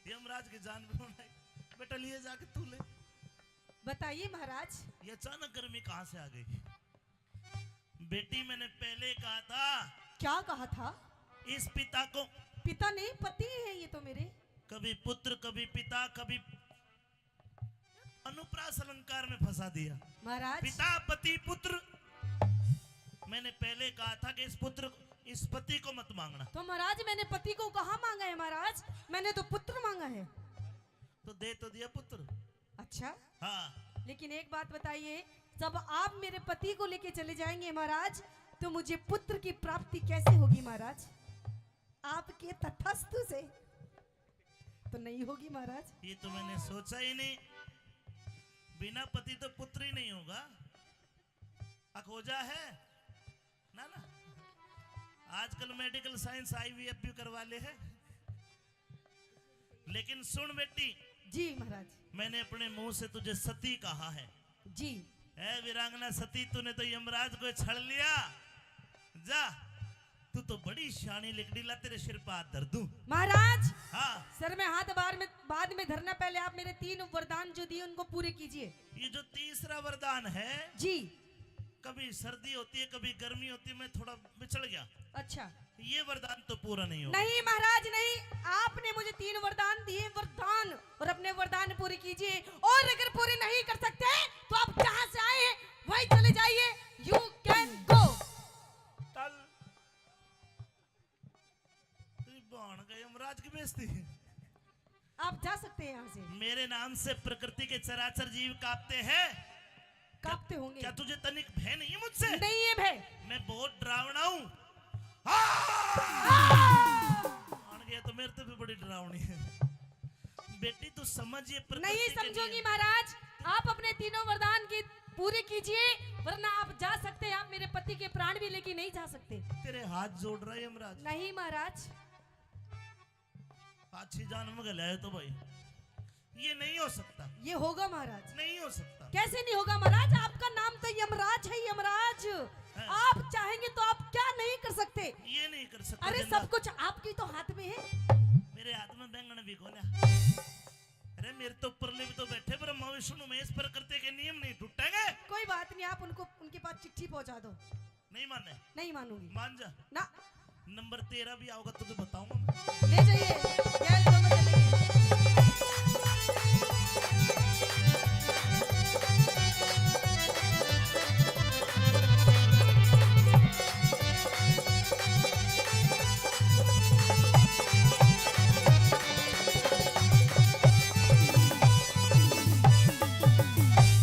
यमराज की जान बनाए। बेटा लिए जाके तू ले। बताइए महाराज। ये अचानक गर्मी कहाँ से आ गई? बेटी, मैंने पहले कहा था। क्या कहा था? इस पिता को, पिता नहीं, पति है ये तो मेरे। कभी पुत्र, कभी पिता, कभी अनुप्रास अलंकार में फंसा दिया। महाराज। पिता, पति, पुत्र। मैंने पहले कहा था कि इस पुत्र, इस पति को मत मांगना। तो महाराज, मैंने पति को कहाँ मांगा है महाराज? मैंने तो पुत्र मांगा है। तो दे तो दिया पुत्र। अच्छा। हाँ। लेकिन एक बात बताइए, जब आप मेरे पति को लेके चले जाएंगे महाराज, तो मुझे पुत्र की प्राप्ति कैसे होगी महाराज? आपके तथास्तु से तो नहीं होगी महाराज। ये तो मैंने सोचा ही नहीं। बिना पति तो पुत्र ही नहीं होगा। अखोजा है ना, ना। आजकल मेडिकल साइंस आईवीएफ भी करवा ले है। लेकिन सुन बेटी, जी महाराज। मैंने अपने मुंह से तुझे सती कहा है। जी। ए वीरांगना सती, तूने तो यमराज को छल लिया। जा, तू तो बड़ी शानी लिकड़ी, ला तेरे सिर पे हाथ धर दूं। महाराज। हाँ। सर में हाथ बार में, बाद में धरना, पहले आप मेरे तीन वरदान जो दिए उनको पूरे कीजिए। ये जो तीसरा वरदान है जी, कभी सर्दी होती है, कभी गर्मी होती है, मैं थोड़ा बिचल गया। अच्छा। ये वरदान तो पूरा नहीं होगा। नहीं महाराज नहीं, आपने मुझे तीन वरदान दिए, वरदान, और अपने वरदान पूरे कीजिए, और अगर पूरे नहीं कर सकते तो आप जहां से आए हैं वहीं चले जाइए। You can go। तल तेरी बहन का यमराज की बेइज्जती। आप जा सकते हैं यहाँ से। मेरे नाम से प्रकृति के चराचर जीव कांपते हैं। कांपते होंगे। क्या तुझे तनिक भय नहीं है मुझसे? नहीं है भय। मैं बहुत डरावना हूँ। हाँ! हाँ! बहन के, ये तो मेरे से भी बड़ी डरावनी है। बेटी, तू समझ, ये प्रकृति नहीं के समझूंगी नियम। महाराज, आप अपने तीनों वरदान की पूरे कीजिए, वरना आप जा सकते हैं, आप मेरे पति के प्राण भी लेके नहीं जा सकते। तेरे हाथ जोड़ रहा है यमराज। नहीं महाराज। अच्छी जान में गले आए तो भाई, ये नहीं हो सकता। ये होगा महाराज। नहीं हो सकता। कैसे नहीं होगा महाराज? आपका नाम तो यमराज है, यमराज। हाँ। आप चाहेंगे तो आप क्या नहीं कर सकते? ये नहीं कर सकता अरे जिंदा। सब कुछ आपकी तो हाथ में है। मेरे हाथ में बैंगन भी कोन्या। अरे मेरे तो ऊपर भी तो बैठे ब्रह्मा विष्णु महेश, प्रकृति के नियम नहीं टूटेंगे। कोई बात नहीं, आप उनको, उनके पास चिट्ठी पहुंचा दो। नहीं माने? नहीं मानूंगी। मान जा। ना। नंबर तेरह भी आओगा तो, तो बताऊंगा मैं। ले जाइए, गैल दोनों चलेंगे।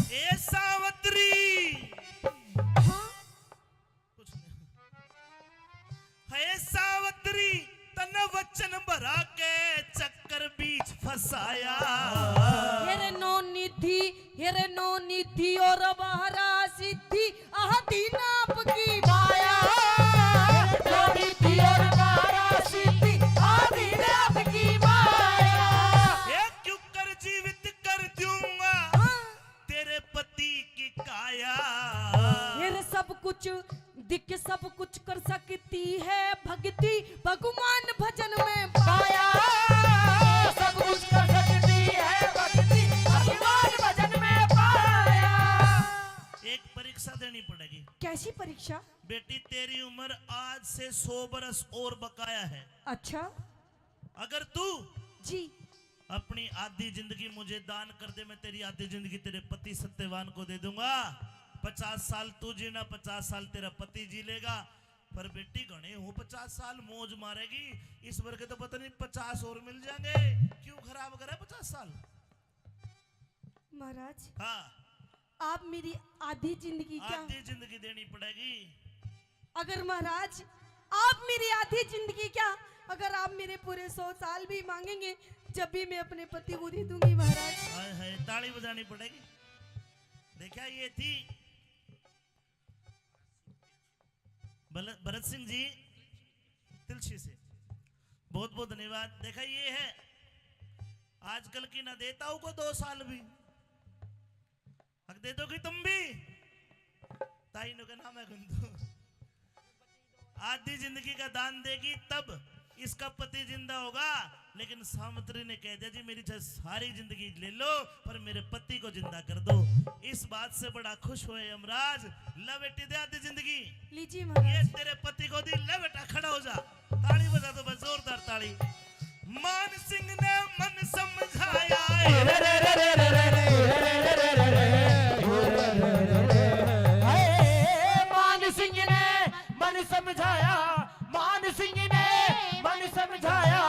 ए सावत्री। हाँ? कुछ नहीं। हे सावत्री, तन्ने वचन भरा के चक्कर बीच फंसाया। हेरे नौ निधि, हेरे नौ निधि और बारह सिद्धि, आदि नाप की माया। नौ निधि और बारह सिद्धि, आदि नाप की माया। हे क्यों कर जीवित कर दूंगा। हाँ। तेरे पति की काया। फिर सब कुछ दिख, सब कुछ कर सकती है भक्ति, भगवान भजन में पाया। सब कुछ कर सकती है भक्ति, भगवान भजन में पाया। एक परीक्षा देनी पड़ेगी। कैसी परीक्षा? बेटी, तेरी उम्र आज से सौ बरस और बकाया है। अच्छा। अगर तू जी। अपनी आधी जिंदगी मुझे दान कर दे, मैं तेरी आधी जिंदगी तेरे पति सत्यवान को दे दूंगा। पचास साल तू जीना, पचास साल तेरा पति जी लेगा। पर बेटी, घणे हो पचास साल मौज मारेगी, इस वर्ग तो पता नहीं पचास और मिल जाएंगे। क्यों खराब करे पचास साल? महाराज, हाँ। आप मेरी आधी जिंदगी क्या आधी जिंदगी देनी पड़ेगी। अगर महाराज, आप मेरी आधी जिंदगी क्या, अगर आप मेरे पूरे सौ साल भी मांगेंगे, जब भी मैं अपने पति को दे दूंगी महाराज। हाय हाय, ताली बजानी पड़ेगी। देखा, ये थी भरत सिंह जी तिलछी से। बहुत बहुत धन्यवाद। देखा, ये है आजकल की, ना देता हूं को दो साल भी। हक दे दोगी तुम भी? ताई नु के नाम है गुंदू। आधी जिंदगी का दान देगी तब इसका पति जिंदा होगा, लेकिन सावित्री ने कह दिया, "जी, मेरी चाहे सारी जिंदगी ले लो, पर मेरे पति को जिंदा कर दो।" इस बात से बड़ा खुश हुए यमराज। ला बेटी, दे आधी जिंदगी। लीजिए महाराज। ये तेरे पति को दी। ले बेटा, खड़ा हो जा, ताली बजा दो बस, जोरदार ताली। मान सिंह ने मन समझाया है। मान सिंह ने मन समझाया, मान सिंह ने मन समझाया।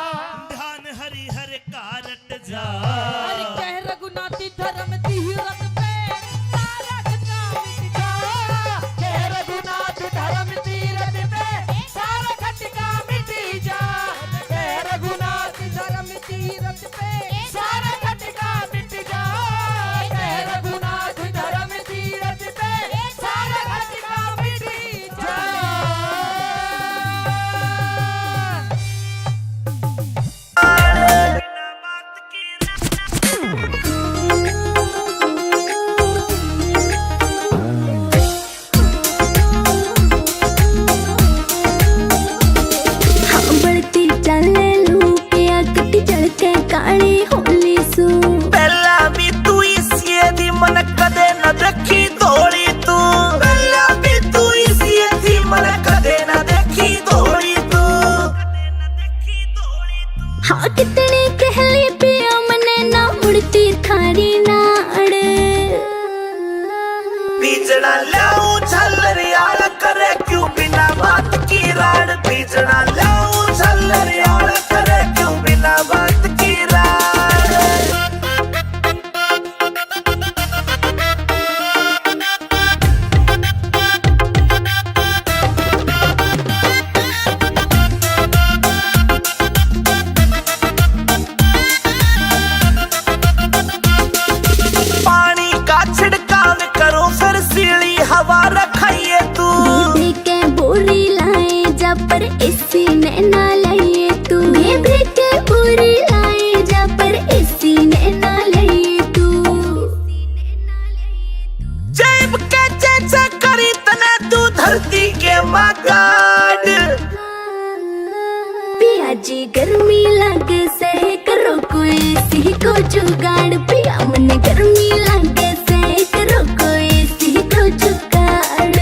ध्यान हरि हर का रट जा। हर कह रघुनाथ धर्म तीरथ पे सारा खटका मिट जा। कह रघुनाथ धर्म तीरथ पे सारा खटका मिट जा। कह रघुनाथ धर्म तीरथ पे सारा खटका मिट जा। कह रघुनाथ धर्म तीरथ पे सारा खटका मिट जा। हाँ, बढ़ती चाले लू के आकती चढ़ के काली होली सू। पहला भी तू इसी दी मन कदे न देखी धोली तू। पहला भी तू इसी दी मन कदे न देखी धोली तू। हाँ, कितनी कहली पिया मने ना मुड़ती थारी नाड़। बीजड़ा ल्याऊं झालर यार करे क्यों बिना बात की राड़। बीजड़ा ल्याऊं झालर यार करे क्यों बिना बात की राड़। पानी का छिड़काव करो, फिर सीली हवा रखाइए तू। बीबी के बोरी लाए जा, पर एसी ने ना लाइए तू। बीबी के बोरी लाए जा, पर एसी ने ना लाइए तू। जेब के चेचा करी तने तू धरती के मागाड़। पिया जी गर्मी लागे से करो कोई सी को जुगाड़। पिया मने गर्मी लागे से करो कोई सी को जुगाड़।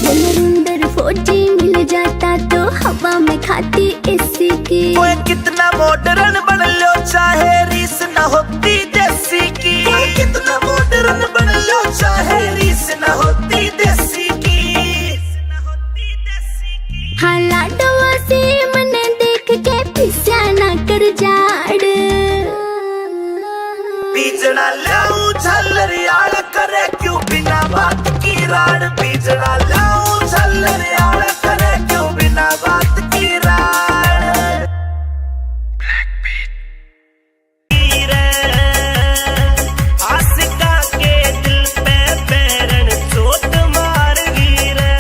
नरेंद्र फौजी मिल जाता तो हवा में खाती एसी की। ओए कितना मॉडर्न बन लो चाहे रीस ना होती देसी की। ओए कितना मॉडर्न बन लो चाहे रीस ना होती देसी की। हाँ लाडवा से मने देख के पिस्या ना कर जाड़। बीजड़ा ल्याऊं झालर यार करे क्यों बिना बात की राड़। बीजड़ा ल्याऊं झालर यार करे क्यों बिना बात की राड़। Black Beat। आशिका के दिल पे बैरन चोट मार गी रे।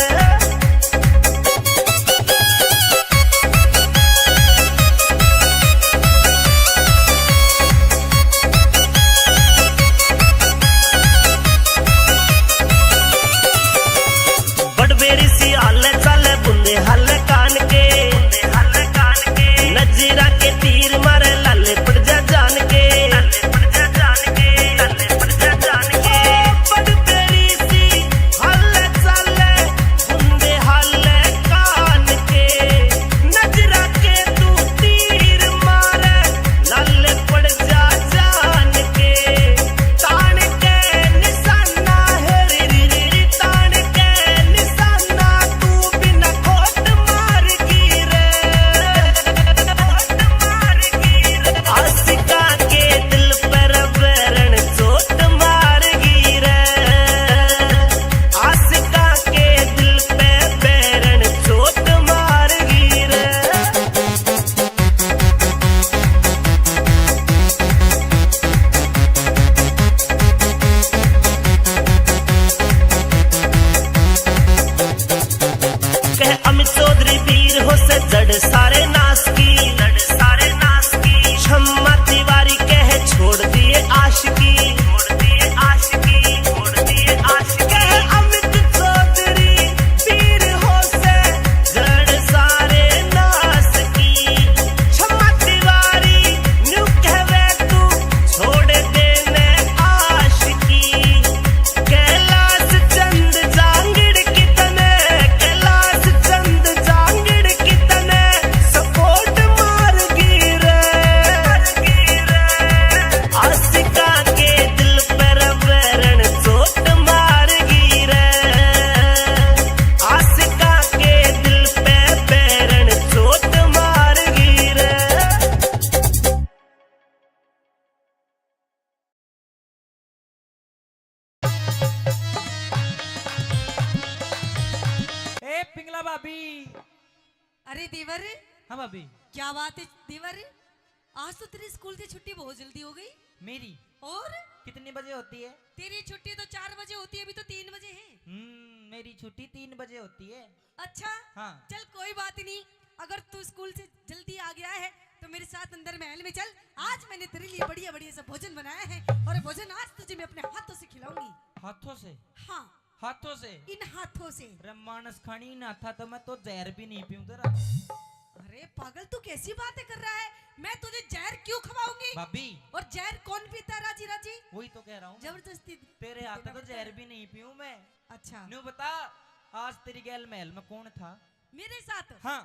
बड़बेरी सी हाले चाले बुंदे हाले कान के। नजीरा के तीर मारे लाले पड़ जा जान के। बड़बेरी सी हाले चाले बुंदे हाले कान के। नजरा के तू तीर मारे लाले पड़ जा जान के। तान के निशाना है री री री, तान के निशाना तू बिना खोट मार गी रे, खोट मार गी रे। आशिका के दिल पर बैरन चोट मार गी रे। आशिका के दिल पे बैरन चोट मार गी रे। कह अमित चौधरी वीर हो से जड़ सारे नाश की, जड़ सारे नाश की। शम्मा तिवारी कह छोड़ दिए आशिकी, छोड़ दिए आशिकी, छोड़ दिए भाभी। अरे देवर। हाँ भाभी। क्या बात है देवर, आज तो तेरी स्कूल से छुट्टी बहुत जल्दी हो गई। मेरी? और? कितने बजे होती है? तेरी छुट्टी तो चार बजे होती है, अभी तो तीन बजे है। हम्म, मेरी छुट्टी तीन बजे होती है। अच्छा। हाँ। चल कोई बात नहीं, अगर तू स्कूल से जल्दी आ गया है तो मेरे साथ अंदर महल में चल। आज मैंने तेरे लिए बढ़िया बढ़िया सा भोजन बनाया है और भोजन आज तुझे मैं अपने हाथों से खिलाऊंगी। हाथों से? हाँ। हाथों से? इन हाथों से। रे मानस खानी, इन हाथा तो मैं तो जहर भी नहीं पीऊं तेरा। अरे पागल, तू कैसी बातें कर रहा है? मैं तुझे जहर क्यों खवाऊंगी? भाभी। और जहर कौन पीता है राजी राजी? वही तो कह रहा हूँ। जबरदस्ती तेरे हाथ देना तो पड़ता जहर है। भी नहीं पीऊं मैं। अच्छा। न्यू बता, आज तेरी गैल महल में कौन था? मेरे साथ? हाँ।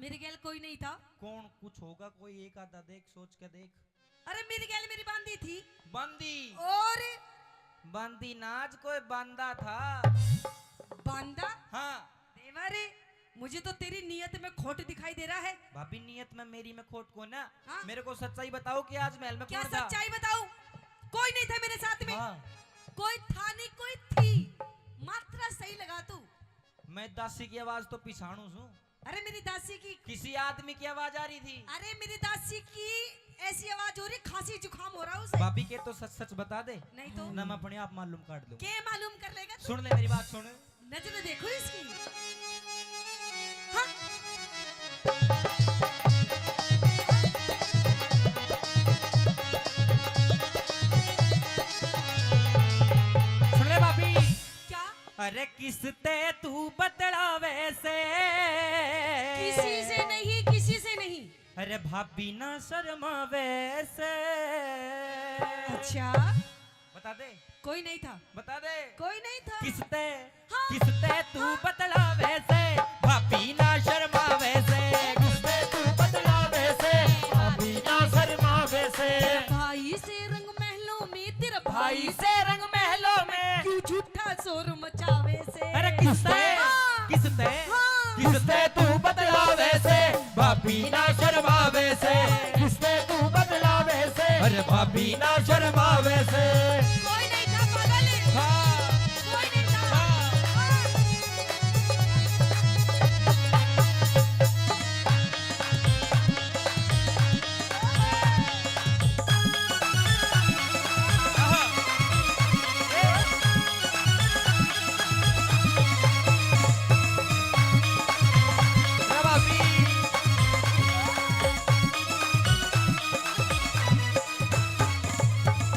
मेरे गैल कोई नहीं था। कौन कुछ होगा, कोई एक आधा देख, सोच के देख। अरे मेरी गैल मेरी बांदी थी। बांदी? और? बांदी ना, आज कोई बांदा था। बांदा? हाँ। देवा रे, मुझे तो तेरी नीयत में खोट दिखाई दे रहा है। भाभी, नीयत में मेरी में खोट को ना। हाँ? मेरे को सच्चाई बताओ कि आज महल में क्या कौन था? सच्चाई बताऊं? कोई नहीं था मेरे साथ में। हाँ। कोई था नहीं, कोई थी। मात्रा सही लगा तू। मैं दासी की आवाज तो पिछाणू सूं। अरे मेरी दासी की किसी आदमी की आवाज आ रही थी। अरे मेरी दासी की ऐसी आवाज हो रही, खांसी जुकाम हो रहा उसे। भाभी के तो सच सच बता दे। नहीं तो? ना मैं अपने आप मालूम काट लूं। के मालूम कर लेगा तू? सुन ले मेरी बात, सुन। नजर देखो इसकी। हाँ। सुन ले भाभी। क्या? अरे किसते तू बतलावे से? किसी से नहीं, किसी से नहीं। अरे भाभी ना शर्मावे से। अच्छा। बता दे। कोई नहीं था। बता दे। कोई नहीं था। किसते? हाँ। किसते तू बतलावे से? भाभी ना शर्मावे से। किसते तू बतलावे से? भाभी ना शर्मावे से। भाई से रंग महलों में, तेरा भाई से रंग महलों में। क्यों झूठा शोर मचावे से? अरे किसते? हाँ। किसते? हाँ। किसते तू बतलावे से? भाभी ना शर्मावे से। किसते तू बतलावे से? अरे भाभी ना शर्मावे से। कोई नहीं था पागल। हाँ। कोई नहीं था। हाँ।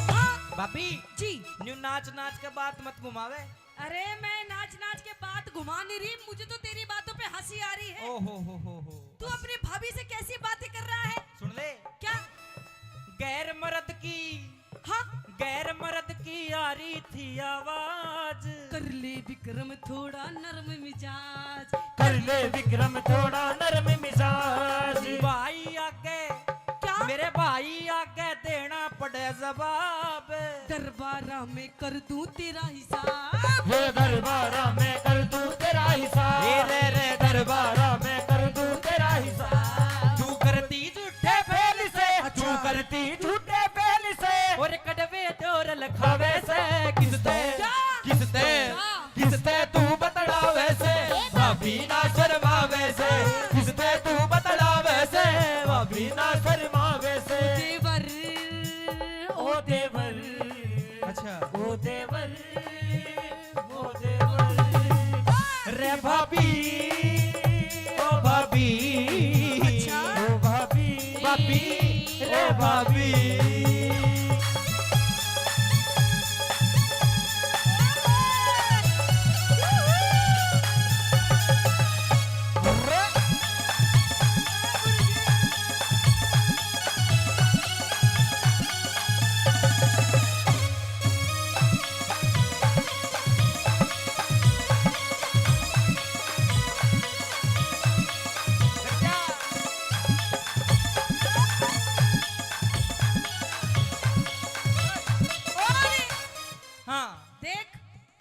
हाँ। भाभी जी। न्यू नाच नाच के बात मत घुमावे। अरे मैं नाच नाच के बात घुमा नहीं रही, मुझे तो तेरी बातों पे हंसी आ रही है। ओ हो हो हो हो। तू अपनी भाभी से कैसी बातें कर रहा है? सुन ले। क्या? गैर मर्द की, हाँ? गैर मर्द की आ रही थी आवाज। कर ले विक्रम थोड़ा नरम मिजाज। कर ले विक्रम थोड़ा नरम मिजाज। भाई आगे, क्या? मेरे भाई आगे देना पड़े जवाब। दरबारा में कर दूं तेरा हिसाब। हे दरबारा में कर दूं तेरा हिसाब। हे रे रे दरबारा में कर दूं तेरा हिसाब। तू करती झूठे फेल से, अच्छा। तू करती झूठे फेल से। और कड़वे जोर लखावे से। किसते? क्या? किसते? क्या? किसते तू बतलावे से? भाभी ना शर्मावे से। किसते तू बतलावे से? भाभी ना शर्मावे से। देवर, ओ देवर। अच्छा। ओ देवर, ओ देवर। रे भाभी, ओ भाभी। अच्छा। ओ भाभी, भाभी, रे भाभी। हाँ। देख,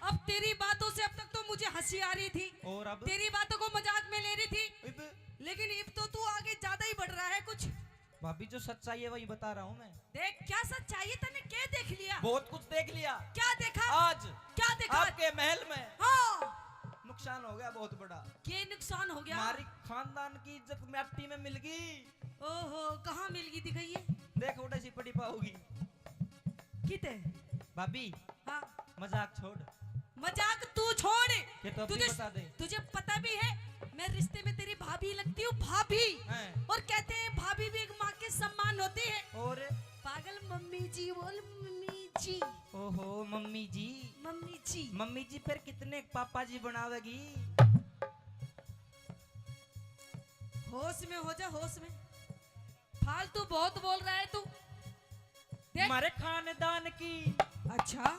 अब तेरी बातों से, अब तक तो मुझे हंसी आ रही थी, और अब? तेरी बातों को मजाक में ले रही थी, इब? लेकिन इब तो तू आगे ज्यादा ही बढ़ रहा है कुछ। भाभी, जो सच्चाई है वही बता रहा हूँ मैं। देख, क्या सच्चाई है? तन्ने क्या देख लिया? बहुत कुछ देख लिया। क्या देखा? आज क्या देखा? आपके महल में। हाँ। नुकसान हो गया बहुत बड़ा। के नुकसान हो गया? हमारी खानदान की इज्जत माटी में मिल गई। ओहो, कहाँ मिल गई? दिखाइए। देख, उठे सी पड़ी पाओगी। किते? भाभी। हाँ। मजाक छोड़। मजाक तू छोड़। ये तो अभी तुझे, बता दे। तुझे पता भी है, मैं रिश्ते में तेरी भाभी लगती हूँ, भाभी। हैं। और कहते हैं, भाभी भी एक माँ के समान होती है। और? पागल, मम्मी जी बोल, मम्मी जी। ओहो, मम्मी जी। मम्मी जी। मम्मी जी, फिर कितने पापा जी बनावेगी? होश में हो जा, होश में। फालतू बहुत बोल रहा है तू। देख। मारे खानदान की, अच्छा।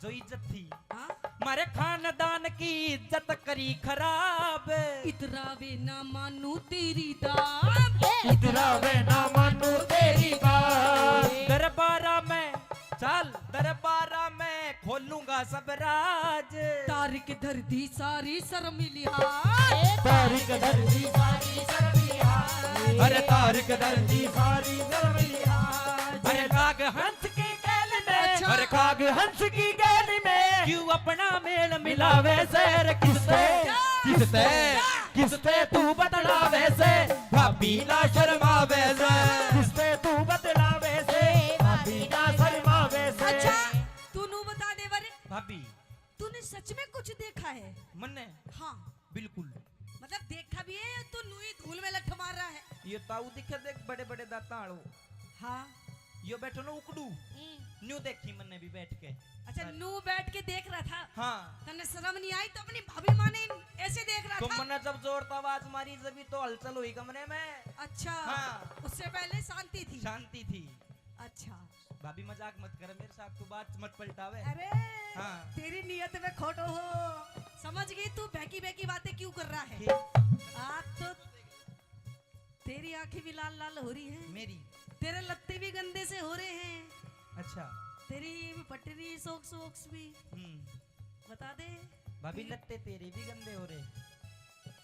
जो इज्जत थी, हाँ। मारे खानदान की इज्जत करी खराब। इतरावे ना मानू तेरी दाब। इतरावे ना मानू तेरी दाब। दरबारा में, चल, दरबारा में खोलूंगा सब राज। तारीख धर दी सारी शर्म लिहाज। तारीख धर दी सारी शर्म लिहाज। अरे तारीख धर दी सारी शर्म लिहाज। अरे काग हंस की गैल में, अच्छा। अरे काग हंस की गैल में क्यों अपना मेल मिलावे से? अरे किससे, किससे, किससे तू बतलावे से? भाभी ना शर्मावे से। किससे तू बतलावे से? भाभी ना शर्मावे से। अच्छा, तू नू बता दे बारे। भाभी। तूने सच में कुछ देखा है? मन्ने? हाँ। बिल्कुल। मतलब देखा भी है या तू नू ही धूल में लठ मार रहा है? ये ताऊ दिखे देख, बड़े बड़े दांत आलो। हाँ। यो बैठो ना उकड़ू। हम्म। न्यू देखी मन्ने भी बैठ के। अच्छा, अरे। नू बैठ के देख रहा था? हाँ। तन्ने शर्म नहीं आई तो अपनी भाभी माने ऐसे देख रहा तो था? मन्ने जब जोर से आवाज मारी जब ही तो हलचल हुई कमरे में। अच्छा। हाँ। उससे पहले शांति थी? शांति थी। अच्छा। भाभी मजाक मत कर मेरे साथ, तू बात मत पलटावे। अरे, हाँ। तेरी नीयत में खोटो हो, समझ गई तू, बहकी बहकी बातें क्यों कर रहा है? ठीक। आज तो तेरी आंखें भी लाल लाल हो रही हैं। मेरी? तेरे लत्ते भी गंदे से हो रहे हैं। अच्छा। तेरी भी फट रही है socks वॉक्स भी। हम्म। बता दे। भाभी, लत्ते तेरे भी गंदे हो रहे।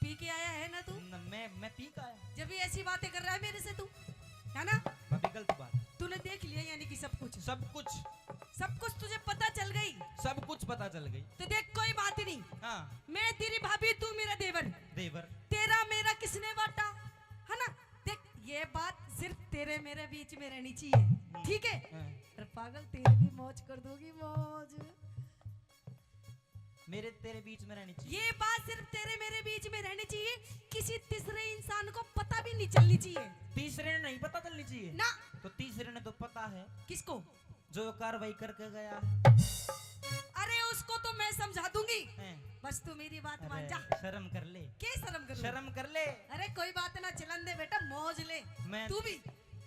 पी के आया है ना तू? न, मैं, मैं पी के आया। जब ये ऐसी बातें कर रहा है मेरे से तू, है ना? भाभी, गलत बात। तूने देख लिया यानी कि सब कुछ? सब कुछ। सब कुछ तुझे पता चल गई? सब कुछ पता चल गई। तो देख, कोई बात नहीं। हाँ। मैं तेरी भाभी, तू मेरा देवर। देवर। तेरा मेरा किसने बांटा, है ना? देख, ये बात सिर्फ तेरे मेरे बीच में रहनी चाहिए, हम्म। ठीक है? हाँ। अरे पागल, तेरी भी मौज कर दूंगी, मौज। मेरे तेरे बीच में रहनी चाहिए। ये बात सिर्फ तेरे मेरे बीच में रहनी चाहिए, किसी तीसरे इंसान को पता भी नहीं चलनी चाहिए। तीसरे ने नहीं पता चलनी चाहिए? ना। तो तीसरे ने तो पता है। किसको? जो कार्रवाई करके गया। अरे उसको तो मैं समझा दूंगी। हैं। बस तू मेरी बात मान जा। शर्म कर ले। के शर्म करूं? शर्म कर ले। अरे कोई बात ना, चलन दे बेटा, मौज ले। मैं तू भी।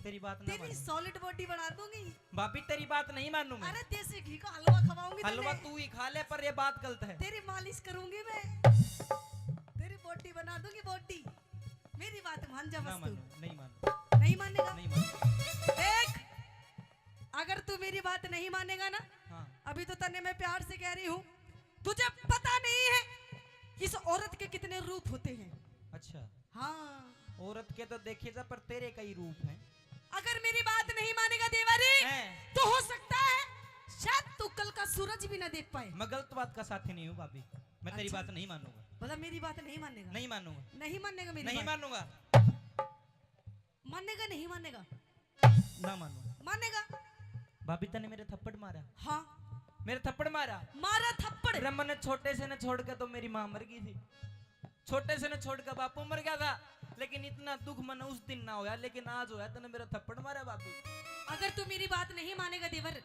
तेरी बात ना तेरी मानूं। Solid body बना दूंगी। भाभी, तेरी बात नहीं मानूं मैं। अरे देसी घी का हलवा खवाऊंगी हलवा तन्ने। तू ही खा ले, पर ये बात गलत है। तेरी मालिश करूंगी मैं, तेरी body बना दूंगी, body। मेरी बात मान जा ना बस तू। मानूं, नहीं मानूं। नहीं मानेगा? नहीं मानूं। देख, अगर तू मेरी बात नहीं मानेगा ना, हाँ। अभी तो तन्ने मैं प्यार से कह रही हूँ, तुझे पता नहीं है इस औरत के कितने रूप होते हैं। अच्छा। हाँ। औरत के तो देखे जा, पर तेरे कई रूप हैं। अगर मेरी बात नहीं मानेगा देवरी, हैं। तो हो सकता है शायद तू कल का सूरज भी ना देख पाए। मैं गलत बात का साथी नहीं हूँ भाभी, मैं तेरी अच्छा। बात नहीं मानूंगा। मतलब मेरी बात नहीं मानेगा? नहीं मानूंगा। नहीं मानेगा मेरी नहीं बात? मानूंगा। मानेगा नहीं मानेगा? ना मानूं। मानेगा? भाभी तने मेरे थप्पड़ मारा। हाँ। मेरे थप्पड़ मारा। मारा थप्पड़। रे मन्ने छोटे से ने छोड़ के तो मेरी माँ मर गई थी। छोटे से ने छोड़ के बापू मर गया था, लेकिन इतना दुख मन्ने उस दिन ना होया, लेकिन आज होया, तने मेरा थप्पड़ मारा भाभी। अगर तू मेरी बात नहीं मानेगा देवर,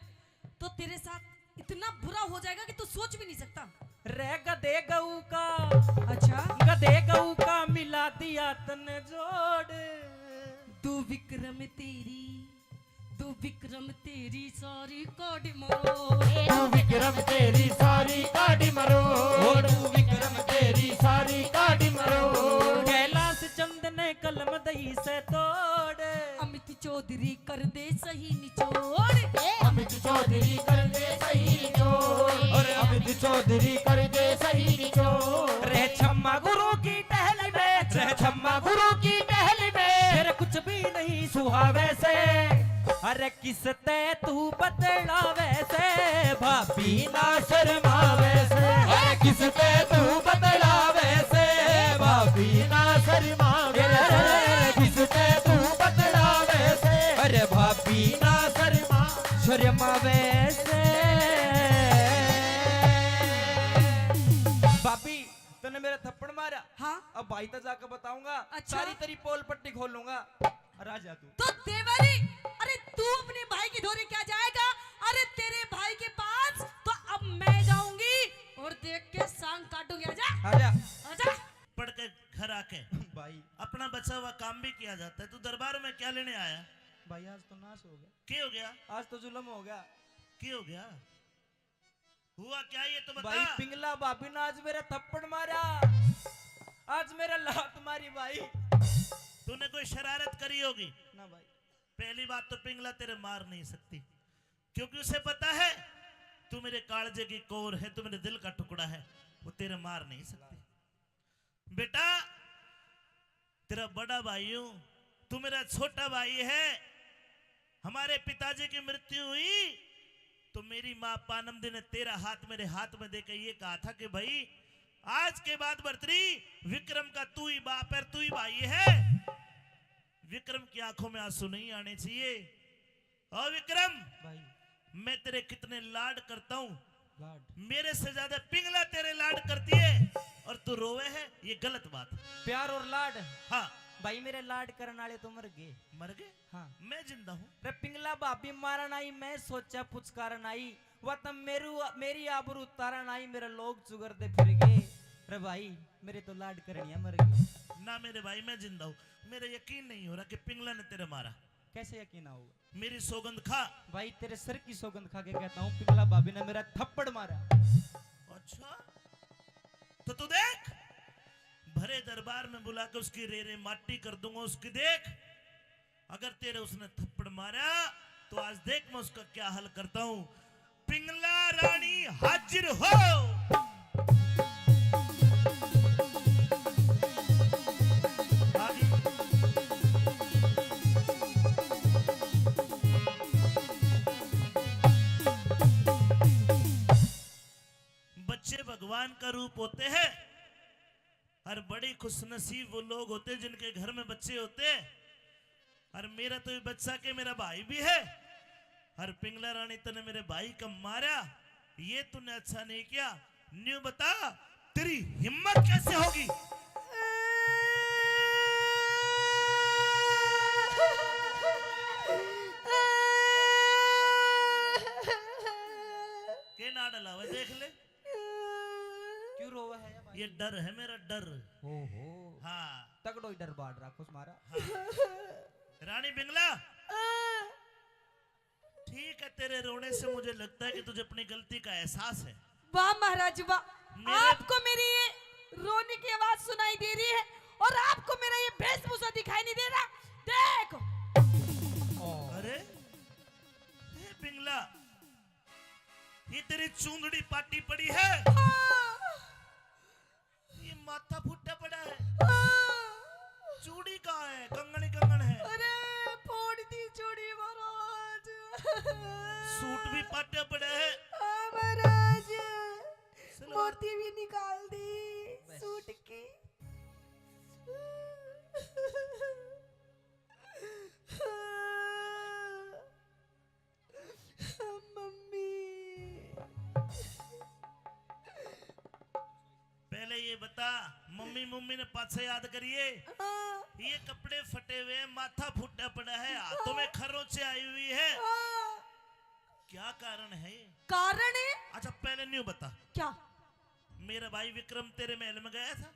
तो तेरे साथ इतना बुरा हो जाएगा कि तू सोच भी नहीं सकता। रे गधे गऊ का, अच्छा। गधे गऊ का मिला दिया तने जोड़। दो विक्रम तेरी, दो विक्रम तेरी सारी काढ़ मरोड़। दो विक्रम तेरी सारी काढ़ मरोड़। ओ दो विक्रम तेरी सारी काढ़ मरोड़। कैलाश चंद ने कलम दई से तोड़। अमित चौधरी कर दे सही निचोड़। अमित चौधरी कर दे सही निचोड़। और अमित चौधरी कर दे सही निचोड़। रे छम्मा गुरु की टहल में, रे छम्मा गुरु की टहल में, तेरे कुछ भी नहीं सुहावे से। अरे किस ते तू बतलावे से, भाभी ना शर्मावे से। अरे किस ते तू बतलावे से, भाभी ना शर्मावे से। अरे किस ते तू बतलावे से, अरे भाभी ना शर्मा, शर्मावे से। भाभी, तन्ने मेरा थप्पड़ मारा। हाँ। अब भाई तो जाके बताऊंगा। अच्छा। सारी तेरी पोल पट्टी खोलूंगा। और आ जा तू। तो देवरी, अरे तू अपने भाई की धोरी क्या जाएगा? अरे तेरे भाई के पास तो अब मैं जाऊंगी और देख के सांग काटूंगी। आजा। आजा। आजा। पढ़ के घर आके भाई। अपना बचा हुआ काम भी किया जाता है। तू दरबार में क्या लेने आया? भाई, आज तो नाश हो गया। क्या हो गया? आज तो जुल्म हो गया। क्या हो गया? हुआ क्या, ये तो बता। भाई, पिंगला भाभी ने आज मेरा थप्पड़ मारा, आज मेरा लात मारी भाई। तूने कोई शरारत करी होगी। ना भाई। पहली बात तो पिंगला तेरे मार नहीं सकती, क्योंकि उसे पता है तू मेरे कालजे की कोर है, तू मेरे दिल का टुकड़ा है, वो तेरे मार नहीं सकती। बेटा, तेरा बड़ा भाई हूं, तू मेरा छोटा भाई है। हमारे पिताजी की मृत्यु हुई तो मेरी माँ पानमदी ने तेरा हाथ मेरे हाथ में देकर ये कहा था कि भाई, आज के बाद भरतरी, विक्रम का तू ही बाप है, तू ही भाई है। विक्रम की आंखों में आंसू नहीं आने चाहिए। ओ विक्रम, भाई। मैं तेरे कितने लाड करता हूँ। लाड। मेरे से ज्यादा पिंगला तेरे लाड करती है और तू रोवे है, ये गलत बात है। प्यार और लाड। हाँ। भाई, मेरे लाड करने वाले तो मर गए। मर गए? हाँ। मैं जिंदा हूँ। रे पिंगला भाभी मारन आई, मैं सोचा पुचकारन आई, वह तो मेरू, मेरी आबरू उतारन आई, मेरे लोग चुगरते फिर गए। रे भाई, मेरे तो लाड करनिया मर गए। ना मेरे भाई, मैं जिंदा हूँ। मेरा यकीन नहीं हो रहा कि पिंगला ने तेरे मारा। कैसे यकीन आओगा? मेरी सौगंध खा। भाई, तेरे सर की सौगंध खा के कहता हूँ, पिंगला भाभी ने मेरा थप्पड़ मारा। अच्छा, तो तू देख, भरे दरबार में बुला के उसकी रे रे माटी कर दूंगा उसकी। देख, अगर तेरे उसने थप्पड़ मारा तो आज देख मैं उसका क्या हाल करता हूँ। पिंगला रानी हाजिर हो। आगे। बच्चे भगवान का रूप होते हैं। और बड़ी खुशनसीब वो लोग होते हैं जिनके घर में बच्चे होते हैं। और मेरा तो ये बच्चा के मेरा भाई भी है। और पिंगला रानी, तने मेरे भाई का मारा, ये तूने अच्छा नहीं किया। न्यू बता, तेरी हिम्मत कैसे होगी? के ना डलावे, देख ले। क्यों रोवा है या भाई? ये डर है मेरा, डर। ओहो। हाँ। तगड़ो ही डर बांट रखो मारा। हाँ। रानी पिंगला, ठीक है, तेरे रोने से मुझे लगता है कि तुझे अपनी गलती का एहसास है। वाह महाराज वाह, मेरे आपको मेरी ये रोने की आवाज सुनाई दे रही है और आपको मेरा ये वेशभूषा दिखाई नहीं दे रहा। देखो। अरे, ए पिंगला, ये तेरी चूंदड़ी पाटी पड़ी है। हाँ। ये माथा फूटा पड़ा है। हाँ। चूड़ी कहाँ है? कंगन ही कंगन है। अरे, फोड़ दी चूड़ी महाराज। सूट भी पाटा पड़ा है। हाँ महाराज, सलवार मोती भी निकाल दी बस। सूट की। मम्मी। पहले ये बता, मम्मी, मम्मी ने पाछे याद करिए। हाँ। ये कपड़े फटे हुए हैं, माथा फूटा पड़ा है, हाथों में खरोंचे आई हुई है। हाँ। क्या कारण है ये? कारण है? अच्छा, पहले न्यू बता। क्या? मेरा भाई विक्रम तेरे महल में गया था?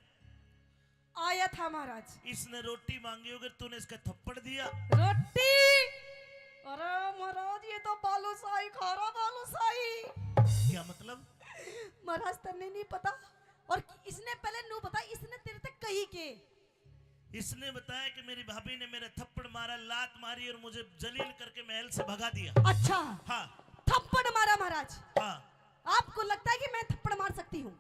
आया था महाराज। इसने रोटी मांगी होगी, तूने इसका थप्पड़ दिया। रोटी? अरे महाराज, ये तो बालूशाही खा रहा, बालूशाही। क्या मतलब? महाराज, तन्ने नहीं पता। और इसने पहले नू बता, इसने तेरे तक कही के? इसने बताया कि मेरी भाभी ने मेरे थप्पड़ मारा, लात मारी और मुझे जलील करके महल से भगा दिया। अच्छा। हाँ। थप्पड़ मारा महाराज? हाँ। आपको लगता है कि मैं थप्पड़ मार सकती हूँ?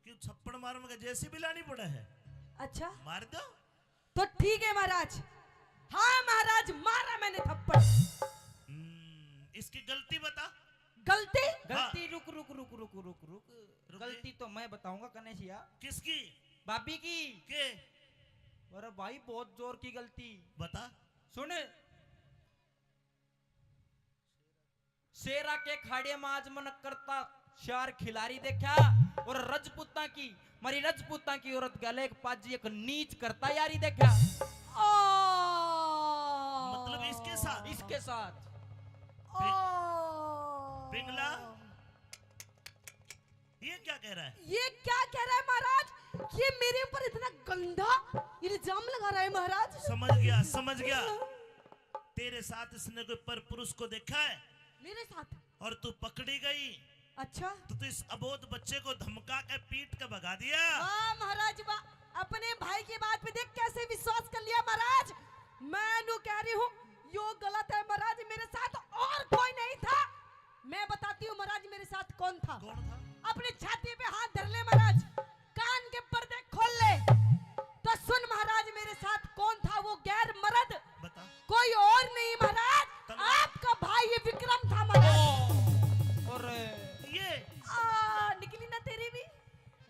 क्यों, थप्पड़ मारने का जेसीबी लानी पड़ा है? अच्छा। मार दो। तो ठीक है महाराज, हाँ महाराज, मारा मैंने थप्पड़। हम्म, इसकी गलती बता। गलती? गलती? हाँ। रुक, रुक, रुक, रुक, रुक, रुक। रुक गलती गई? तो मैं बताऊंगा, कनेशिया। किसकी? भाभी की। के? अरे भाई, बहुत जोर की गलती। बता। सुन, शेरा के खाड़े में आज मन करता चार खिलाड़ी देखा, और रजपूतां की, मारी रजपूतां की औरत गले एक पाजी एक नीच करता यारी देखा। ओ। मतलब इसके साथ? इसके साथ। ओ। पिंगला, ये क्या कह रहा है? ये क्या कह रहा है महाराज? ये मेरे ऊपर इतना गंदा इल्जाम लगा रहा है महाराज। समझ गया, समझ गया। तेरे साथ इसने कोई पर पुरुष को देखा है? मेरे साथ? और तू पकड़ी गई। अच्छा। तो तू इस अबोध बच्चे को धमका के पीट के भगा दिया। वाह महाराज वाह, अपने भाई की बात पे देख कैसे विश्वास कर लिया महाराज। मैं नू कह रही हूँ, यो गलत है महाराज, मेरे साथ और कोई नहीं था। मैं बताती हूँ महाराज, मेरे साथ कौन था। कौन था? अपनी छाती पे हाथ धर ले महाराज, कान के पर्दे खोल ले, तो सुन महाराज, मेरे साथ कौन था वो गैर मर्द? बता। कोई और नहीं महाराज, तलवार। आपका भाई ये विक्रम था महाराज। अरे। ये। आ, निकली ना तेरी भी।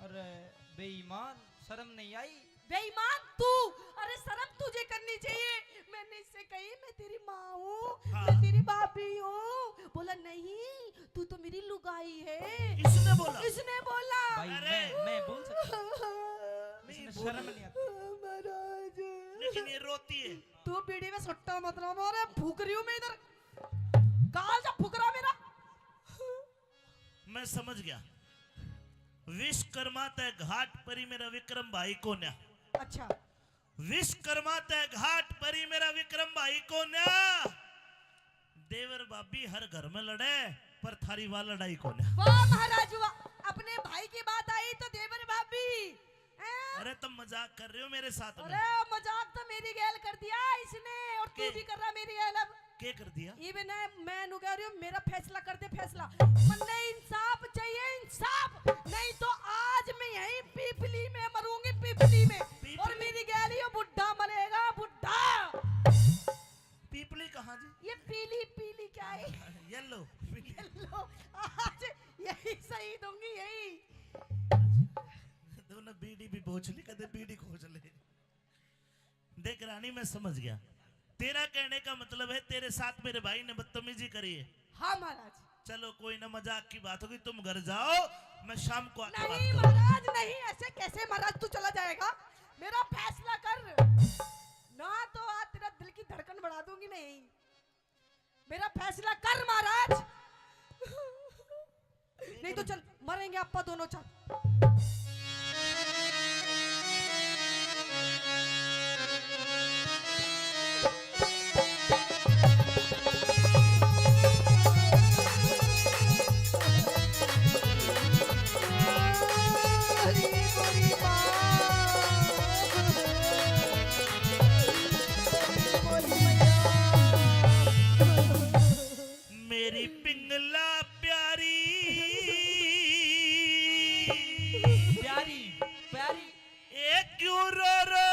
अरे बेईमान, शर्म नहीं आई? बेईमान तू, अरे शर्म तुझे करनी चाहिए। मैंने इससे कही, मैं तेरी माँ हूँ, हाँ। मैं तेरी भाभी हूँ। बोला, नहीं, तू तो मेरी लुगाई है। इसने बोला? इसने बोला। भाई, अरे। मैं, मैं बोल सकता हूँ। नहीं इसमें बोल। शर्म नहीं आती। महाराज। लेकिन ये रोती है। तू बीड़ी में सुट्टा मत ना मारे, फूक रही हूँ मैं इधर। गाल जा फुकरा मेरा। मैं समझ गया। विश्वकर्मा तै घाट परी मेरा विक्रम भाई कोन्या। अच्छा। विश्वकर्मा तै घाट परी मेरा विक्रम भाई कोन्या। देवर भाभी हर घर में लड़े, पर थारी वा लड़ाई कोन्या। वाह महाराज वाह, अपने भाई की बात आई तो देवर भाभी। हैं? अरे तुम मजाक कर रहे हो मेरे साथ में। अरे मजाक तो मेरी गैल कर दिया इसने, और तू के? भी कर रहा मेरी गैल अब। के कर दिया? इब ना मैं नु कह रही हूँ, मेरा फैसला कर दे, फैसला। मन्ने इंसाफ चाहिए, इंसाफ, नहीं तो आज मैं यहीं पीपली में मरूंगी, पीपली में। पीपली? और मेरी गैल यो बुढ़ा मरेगा, बुढ़ा। पीपली कहाँ जी? ये पीली, पीली क्या है? येलो। येलो। आज यही सही दूंगी, यही। तूने बीड़ी भी बोझ ली, कदे बीड़ी खोज ले। देख रानी, मैं समझ गया, तेरा कहने का मतलब है तेरे साथ मेरे भाई ने बदतमीजी करी है। हाँ महाराज। चलो कोई ना, मजाक की बात होगी, तुम घर जाओ, मैं शाम को आके बात नहीं करूंगा। महाराज नहीं, ऐसे कैसे महाराज तू चला जाएगा? मेरा फैसला कर, ना तो आज तेरा दिल की धड़कन बढ़ा दूंगी। नहीं, मेरा फैसला कर महाराज। नहीं तो चल, मरेंगे आपा दोनों, चल। मेरी पिंगला प्यारी। प्यारी, प्यारी। ए क्यों रो रो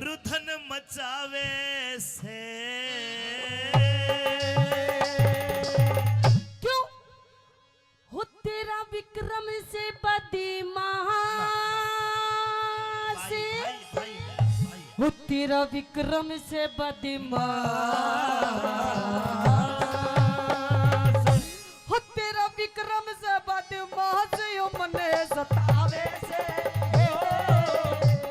रुधन मचावे से? क्यों? हो तेरा विक्रम से बदमाश। भाई, भाई, भाई, भाई। हो तेरा विक्रम से बदमाश। हो तेरा विक्रम से बदमाश, यो मने सतावे से।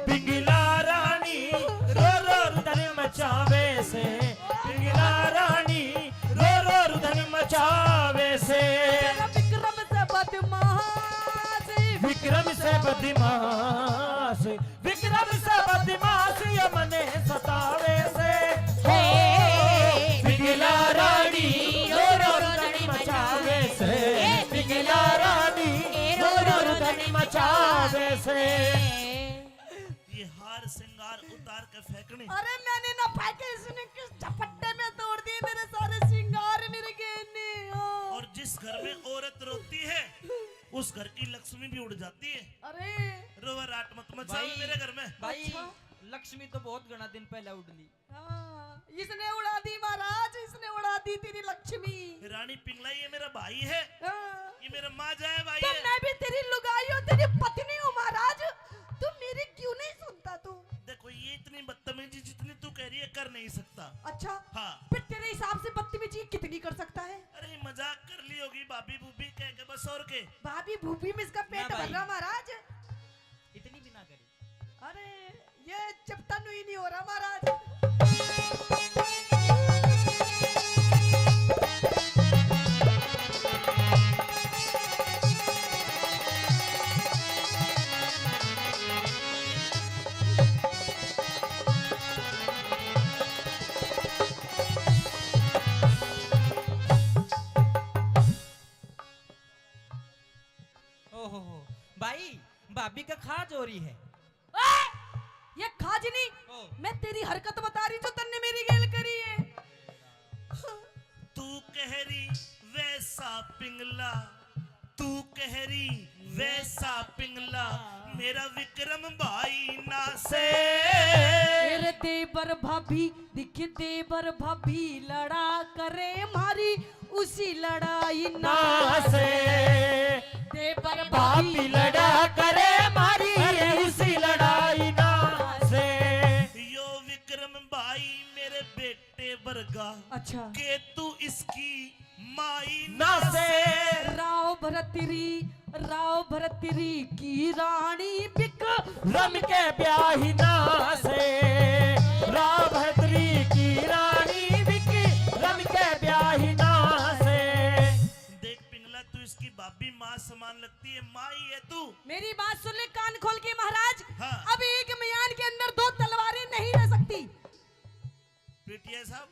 पिंगला रानी रो रो रुदन मचावे से। पिंगला रानी रो रो रुदन मचावे से। तेरा विक्रम से बदमाश। विक्रम से बदमाश, विक्रम से बदमाश ये मने सतावे से। हे। पिंगला रानी रो रो रुदन मचावे से। पिंगला रानी रो रो रुदन मचावे से। ये हार श्रृंगार उतार के फेंकने। अरे मैंने ना फेंके, इसने किस झपट्टे में तोड़ दिए मेरे सारे श्रृंगार, मेरे गहने। ओ। और जिस घर में औरत रोती है, उस घर की लक्ष्मी भी उड़ जाती है। अरे। रोवा राट मत मचाओ भाई, मेरे घर में। भाई, अच्छा। लक्ष्मी तो बहुत घना दिन पहले उड़ ली। हाँ, इसने उड़ा दी महाराज, इसने उड़ा दी तेरी लक्ष्मी। रानी पिंगला, ये मेरा भाई है, हाँ। ये मेरा माँ जाए भाई तो है। मैं भी तेरी लुगाई हूँ, तेरी पत्नी हूँ महाराज, तू मेरी क्यों नहीं सुनता तू? देखो, ये इतनी बदतमीजी जितनी तू कह रही है, कर नहीं सकता। अच्छा, हाँ। फिर तेरे हिसाब से बदतमीजी कितनी कर सकता है? अरे, मजाक कर ली होगी भाभी भूभी कह के, बस और के। भाभी भूभी में इसका पेट ना भर भाई। रहा महाराज। इतनी भी ना करी। अरे, ये चपटा नुई नहीं हो रहा महाराज। ओहो हो, भाई, भाभी का खाज हो रही है। ओए, ये खाज नहीं, ओ। मैं तेरी हरकत बता रही जो तन्ने मेरी गेल करी है। तू कह रही वैसा पिंगला, तू कह रही वैसा पिंगला, मेरा विक्रम भाई ना से। मेरे देवर भाभी, दिख देवर भाभी लड़ा करे मारी, उसी लड़ाई ना ना से। देवर भाभी भाभी लड़ा करे मारी, अरे उसी लड़ाई ना से। यो विक्रम भाई मेरे बेटे वर्गा, अच्छा। के तू इसकी माई ना ना से। से। राव भरतरी, राव भरतरी की रानी बिक रम के ब्याही ना से। राव भरतरी की रानी बिक रम के ब्याही ना से। देख पिंगला, तू इसकी भाभी माँ समान लगती है, माँ ही है तू। मेरी बात सुन ले कान खोल के महाराज। हाँ। अब एक म्यान के अंदर दो तलवारें नहीं रह सकती। पीटीआई साहब,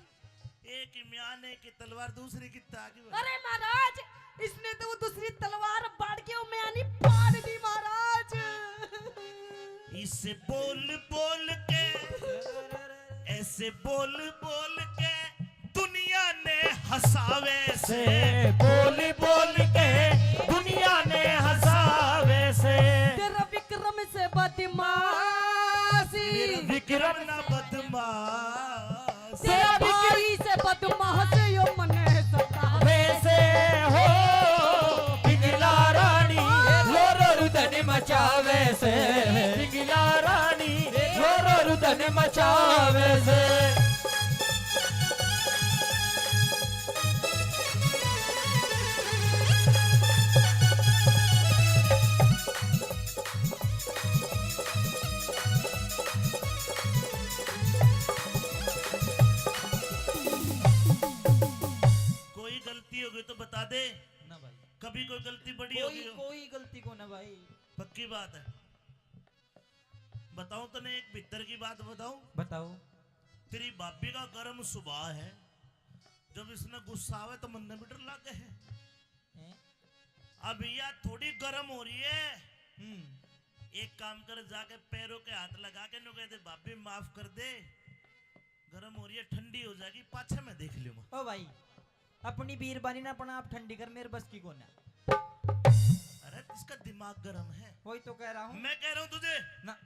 एक ही म्यान, एक ही तलवार, दूसरी कितना आगे बढ़। अरे महाराज, इसने तो वो दूसरी तलवार बाढ़ के वो म्यानी फाड़ दी महाराज। इसे बोल बोल के, ऐसे बोल बोल के दुनिया ने हंसावे से। से बोल बोल के दुनिया ने हंसावे से। तेरा विक्रम से बदमाशी। मेरा विक्रम ना बदमाश। तेरा भाई से बदमाश यो मने सतावे। वैसे हो पिंगला रानी, हाँ। लोरो रुदन मचावे से। पिंगला रानी, लोरो रुदन मचावे से। कोई गलती हो गई तो बता दे। ना भाई। कभी कोई गलती बड़ी हो कोई, गई हो? कोई गलती को ना भाई। पक्की बात है। बताऊं तने एक भीतर की बात बताऊं? बताओ। तेरी भाभी का गर्म स्वभाव है, जब इसने गुस्सा आवे तो मन्ने भी डर लागे है। हैं? अब या थोड़ी गर्म हो रही है। हम्म। एक काम कर, जाके पैरों के हाथ लगा के न्यू कह दे, "भाभी माफ कर दे, गर्म हो रही है, ठंडी हो जाएगी, पाछे मैं देख लूंगा।" ओ भाई, अपनी बीरबानी ना अपना आप ठंडी कर, मेरे बस की कोना। अरे, इसका दिमाग गर्म है। वही तो कह रहा हूँ। मैं कह रहा हूँ तुझे। ना।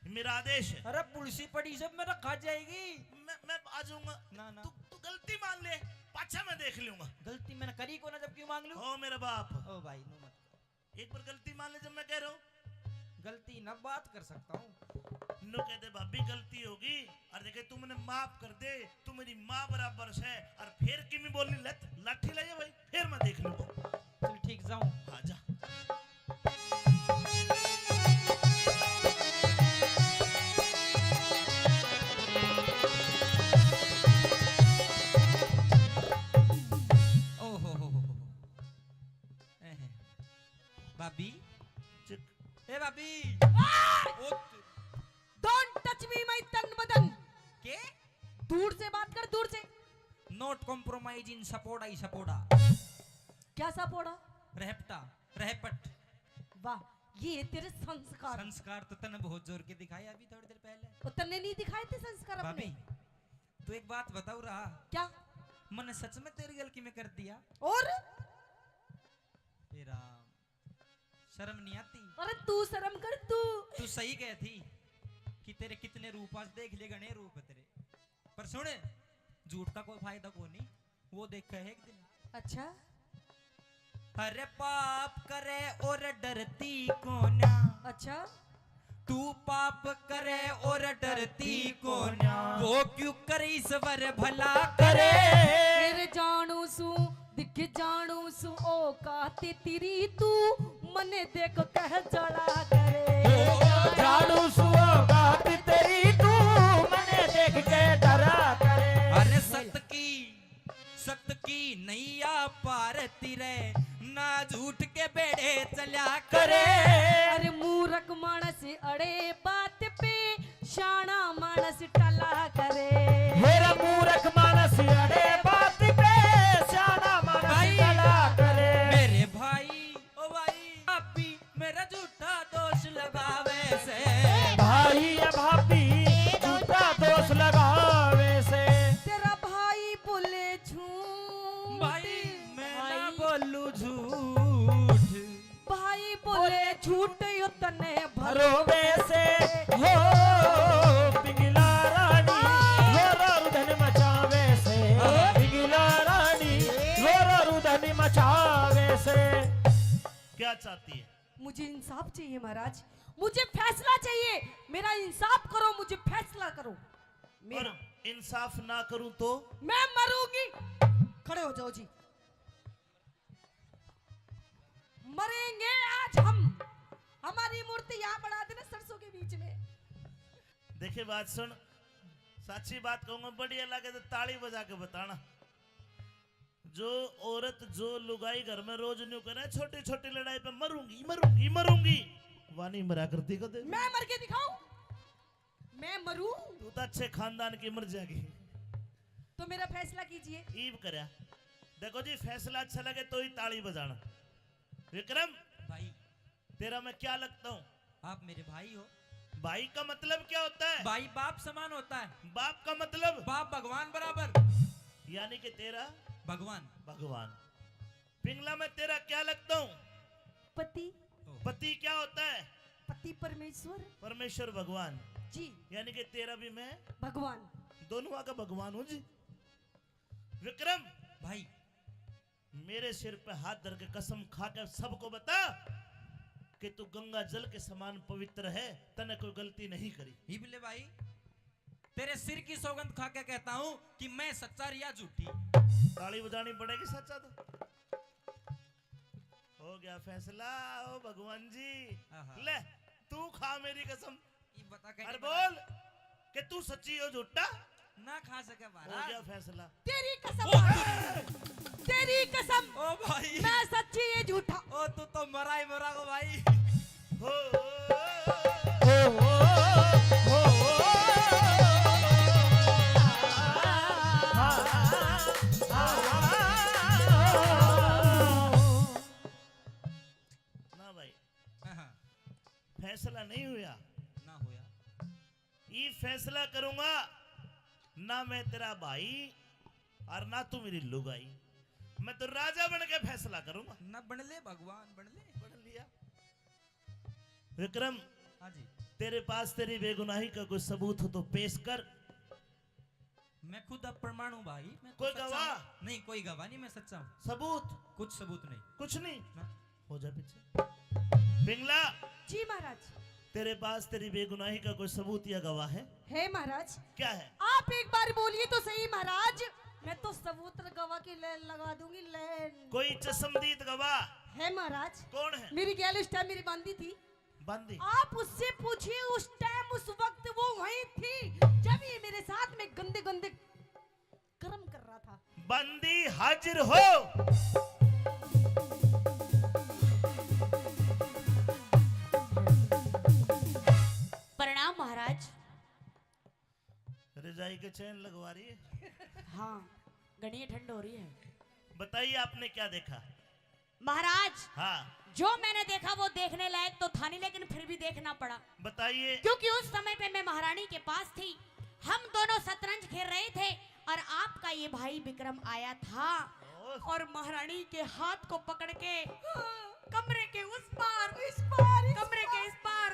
मेरा आदेश है। अरे, पुलसी पड़ी सब मेरा खा जाएगी। मैं, मैं आ जाऊंगा। ना, ना। तू, तू गलती मान ले, पाछा मैं देख लूंगा। गलती मैंने करी को ना, जब क्यों मांग लूं? ओ मेरा बाप। ओ भाई, नो मत कहो। एक बार गलती मान ले, जब मैं कह रहा हूँ। गलती ना बात कर सकता हूँ। नो कह दे, "भाभी, गलती होगी, और देखे, तू मैंने माफ कर दे, तू मेरी माँ बराबर से।" और फिर किमी बोलनी, "लत, लाठी ले जा भाई, फिर मैं देख लूंगा।" चल ठीक, जाऊं। हाँ, जा। ओ हो हो हो हो। एहे। भाभी। चुप। ए भाभी। आ! ओ त- Don't touch me, my तन बदन। के? दूर से बात कर, दूर से। Not compromise in सपोड़ा ही सपोड़ा। क्या सपोड़ा? रहपटा, रहपट। वाह, ये है तेरे संस्कार। संस्कार तो तने बहुत जोर के दिखाए अभी थोड़ी देर पहले। वो तन्ने नहीं दिखाए थे संस्कार अपने? भाभी, तू एक बात बताओ रहा। क्या? मने सच में तेरी गल की में कर दिया। और? तेरा शर्म नहीं आती? अरे तू शर्म कर तू। तू सही कह थी। कि तेरे कितने रूप, आज देख ले घणे रूप तेरे, पर सुन, झूठ का कोई फायदा को नहीं, वो देखे है एक दिन। अच्छा। अरे पाप करे और डरती कोन्या। अच्छा। तू पाप करे और डरती कोन्या, वो क्यों करे ईश्वर भला करे। तेरे जानू सू, दिख जानू सू औकात तेरी, तू मने देख कह जला करे। ओ जानू सू औकात तेरी, तू मने देख के डरा करे। अरे सत की, सत की नैया पार तिरे, ना झूठ के बेड़े चल्या करे। अरे मूरख मानस अड़े बात पे, शाना मानस टला करे। मेरा मूरख मानस अड़े बात पे, शाना मानस भाई, टला करे। मेरे भाई, ओ भाई, पापी मेरा झूठा दोष लगावे से। भाई या भाभी झूठा दोष लगावे से। तेरा भाई बोले झूठ। भाई, मैं ना भाई। बोलू झूठ। भाई बोले झूठ यो तने भरोवे से। हो पिंगला रानी, हो रो रुधन मचावे से। पिंगला रानी, हो रो रुधन मचावे से। क्या चाहती है? मुझे इंसाफ चाहिए महाराज, मुझे फैसला चाहिए, मेरा इंसाफ करो, मुझे फैसला करो। मेरा और इंसाफ ना करूं तो? मैं मरूंगी। खड़े हो जाओ जी। मरेंगे आज हम। हमारी मूर्ति यहाँ बना देना सरसों के बीच में। देखे, बात सुन, साची बात कहूंगा, बढ़िया लगे तो ताली बजा के बताना। जो औरत, जो लुगाई घर में रोज न्यू करे, छोटी छोटी लड़ाई पे मरूंगी, मरूंगी, मरूंगी, वा नहीं मरा करती कदे। मैं मर के दिखाऊं? मैं मरूं? तू तो अच्छे खानदान की मर जाएगी। तो मेरा फैसला कीजिए। ईब करया। देखो जी, फैसला अच्छा लगे तो ही ताली बजाना। विक्रम, भाई। तेरा मैं क्या लगता हूँ? आप मेरे भाई हो। भाई का मतलब क्या होता है? भाई बाप समान होता है। बाप का मतलब? बाप भगवान बराबर। यानी कि तेरा? भगवान। भगवान। पिंगला, मैं तेरा क्या लगता हूँ? पति। पति क्या होता है? पति परमेश्वर। परमेश्वर भगवान। जी। यानी कि तेरा भी मैं भगवान। दोनों आका भगवान हूँ जी। विक्रम। भाई। मेरे सिर पे हाथ धर के कसम खा के सबको बता कि तू गंगा जल के समान पवित्र है, तने कोई गलती नहीं करी। इबले भाई, तेरे सिर की सौगंध खा के कहता हूँ कि मैं सच्चा रिया झूठी। ताली बजानी पड़ेगी सच्चा तो। हो गया फैसला, ओ भगवान जी। आहा। ले, तू खा मेरी कसम। ये बता कैसे अरे बता? बोल कि तू सच्ची हो झूठा? ना खा सके हो महाराज। गया फैसला। तेरी कसम ओ महाराज। तेरी कसम। ओ भाई। मैं सच्ची, ये झूठा। ओ तू तो मरा ही मरा को भाई। हो, हो, हो, हो। ना भाई। हाँ, हाँ। फैसला नहीं हुआ। ना हुआ। ये फैसला करूंगा, ना मैं तेरा भाई और ना तू मेरी लुगाई। मैं तो राजा बन के फैसला करूंगा। ना बन ले भगवान, बन ले। बन लिया। विक्रम, हाँ जी। तेरे पास तेरी बेगुनाही का कोई सबूत हो तो पेश कर। मैं खुद अब प्रमाण हूँ भाई, मैं तो कोई सच्चा गवाह? हूँ। नहीं, कोई गवाह नहीं, मैं सच्चा हूँ। सबूत? कुछ सबूत नहीं। कुछ नहीं? ना। हो जा पीछे। पिंगला। जी महाराज। तेरे पास तेरी बेगुनाही का कोई सबूत या गवाह है? है महाराज। क्या है? आप एक बार बोलिए तो सही महाराज, मैं तो सबूत गवाह की लाइन लगा दूंगी, लाइन। कोई चश्मदीद गवाह? है महाराज। कौन है? मेरी गैल उस टाइम मेरी बांदी थी। बांदी? आप उससे पूछिए, उस टाइम, उस वक्त वो वहीं थी, जब ये मेरे साथ में गंदे गंदे कर्म कर रहा था। बांदी हाजिर हो। प्रणाम महाराज। रजाई के चैन लगवा रही है। हाँ, घणी ठंड हो रही है। बताइए, आपने क्या देखा? महाराज, हाँ। जो मैंने देखा वो देखने लायक तो था नहीं, लेकिन फिर भी देखना पड़ा। बताइए। क्योंकि उस समय पे मैं महारानी के पास थी, हम दोनों शतरंज खेल रहे थे और आपका ये भाई विक्रम आया था ओह। और महारानी के हाथ को पकड़ के कमरे के उस पार, इस पार, इस कमरे के पार। इस पार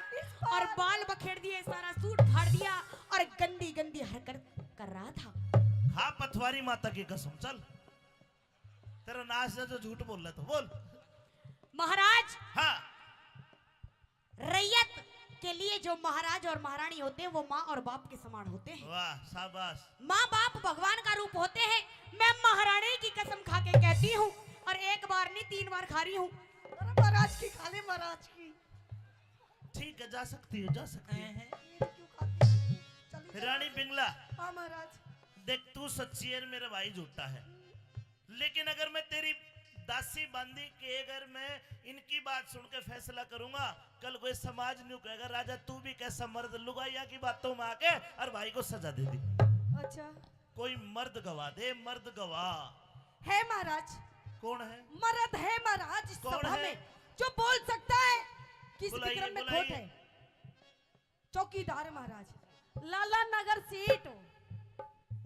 और बाल बखेड़ दिए, सारा सूट फाड़ दिया और गंदी गंदी हरकत कर रहा था। खा पथवारी माता की कसम। चल, तेरा नाश है जो झूठ बोल रहा तो बोल। महाराज, हाँ। रैयत के लिए जो महाराज और महारानी होते हैं, वो माँ और बाप के समान होते हैं। वाह, शाबाश। माँ बाप भगवान का रूप होते हैं। मैं महारानी की कसम खा के कहती हूँ, और एक बार नहीं, तीन बार खा रही हूँ। अरे महाराज की खा ले, महाराज की। ठीक है, जा सकती हो, जा सकती हो। हैं, हैं। ये क्यों खाती है? चली जा। रानी पिंगला। हाँ महाराज। देख, तू सच्ची है, मेरा भाई झूठा है, लेकिन अगर मैं तेरी दासी बांदी के, अगर मैं इनकी बात सुन के फैसला करूंगा, कल कोई समाज न्यू कहेगा, "राजा, तू भी कैसा मर्द, लुगाइया की बातों में आके और भाई को सजा दे दी।" अच्छा। कोई मर्द गवाह दे, मर्द गवाह। है महाराज। कौन है? मर्द है महाराज इस कौन सभा है? में, जो बोल सकता है कि इस बुलाइए, विक्रम में खोट बुलाइए। है। चौकीदार महाराज, लाला नगर सेठ।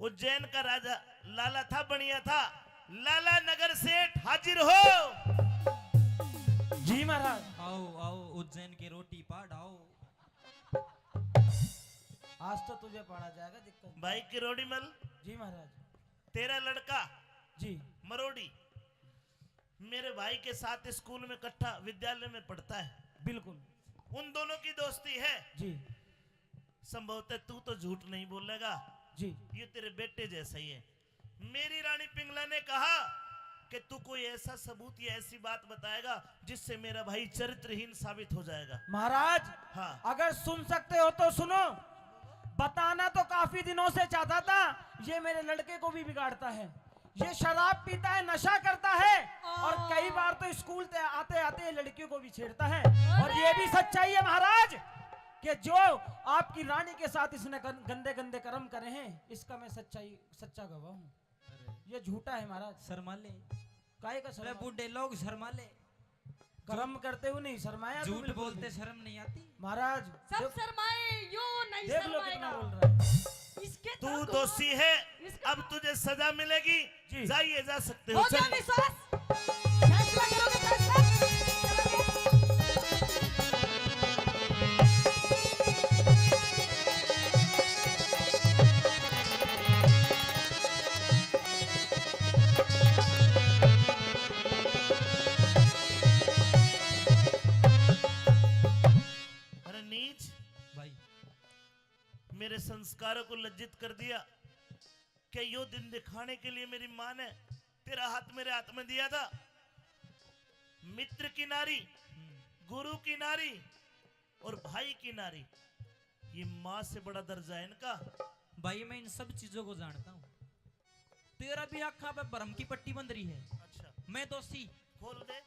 उज्जैन का राजा लाला था, बनिया था। लाला नगर सेठ, हाजिर हो। जी महाराज। आओ, आओ, उज्जैन की रोटी पाड़ आओ। आज तो तुझे पाड़ा जाएगा, दिक्कत। भाई किरोड़ी मल। जी महाराज। तेरा लड़का जी। मरोड़ी मेरे भाई के साथ स्कूल में इकट्ठा विद्यालय में पढ़ता है। बिल्कुल। उन दोनों की दोस्ती है। जी। संभवतः तू तो झूठ नहीं बोलेगा। जी। ये तेरे बेटे जैसा ही है। मेरी रानी पिंगला ने कहा कि तू कोई ऐसा सबूत या ऐसी बात बताएगा जिससे मेरा भाई चरित्रहीन साबित हो जाएगा। महाराज, हाँ। अगर सुन सकते हो तो सुनो। बताना तो काफी दिनों से चाहता था, ये मेरे लड़के को भी बिगाड़ता है। ये शराब पीता है, नशा करता है, और कई बार तो स्कूल ते आते आते ये लड़कियों को भी छेड़ता है। और ये भी सच्चाई है महाराज कि जो आपकी रानी के साथ इसने गं-, गंदे गंदे कर्म करे हैं, इसका मैं सच्चाई, सच्चा गवाह हूँ। ये झूठा है महाराज। शर्मा ले। काय का अरे शर्मा? बूढ़े लोग शर्मा ले। कर्म करते हुए नहीं शर्माया तू झूठ बिल्कुल बोलते भी। शर्म नहीं आती? महाराज, सब देख, शर्माए, यो नहीं देख लो कितना शर्माएगा। बोल रहा है। इसके तू तरह को दोषी है, इसका अब तुझे सजा मिलेगी। जी। जाइए, जा सकते हो, हो गया चलिए। विश्वास? फैसला करोगे, फैसला? अरे नीच भाई, मेरे संस्कारों को लज्जित कर दिया। क्या यो दिन दिखाने के लिए मेरी माँ ने तेरा हाथ मेरे हाथ में दिया था? मित्र की नारी, गुरु की नारी और भाई की नारी, ये माँ से बड़ा दर्जा है इनका। भाई, मैं इन सब चीजों को जानता हूँ। तेरा भी आँखा पे भरम की पट्टी बंध रही है। अच्छा। मैं दोषी। खोल दे।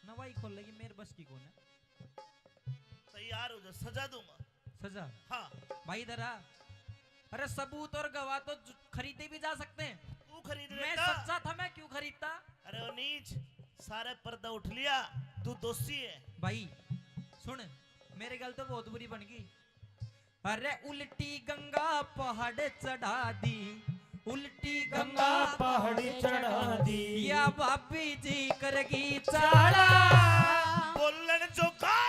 नवाई खोल लेगी, मेरे बस की कौन है? तैयार हो जा, सजा दूंगा। सजा? हाँ। भाई इधर आ। अरे सबूत और गवाह तो जु-, खरीदे भी जा सकते हैं। तू खरीद मैं लेता। सच्चा था, मैं क्यों खरीदता? अरे ओ नीच, सारे पर्दा उठ लिया, तू दोषी है। भाई सुन, मेरे गल तो बहुत बुरी बन गई। अरे उल्टी गंगा पहाड़ चढ़ा दी, उल्टी गंगा गंगा पहाड़ चढ़ा दी। या भाभी जी करगी चाला। बोलन जोगा,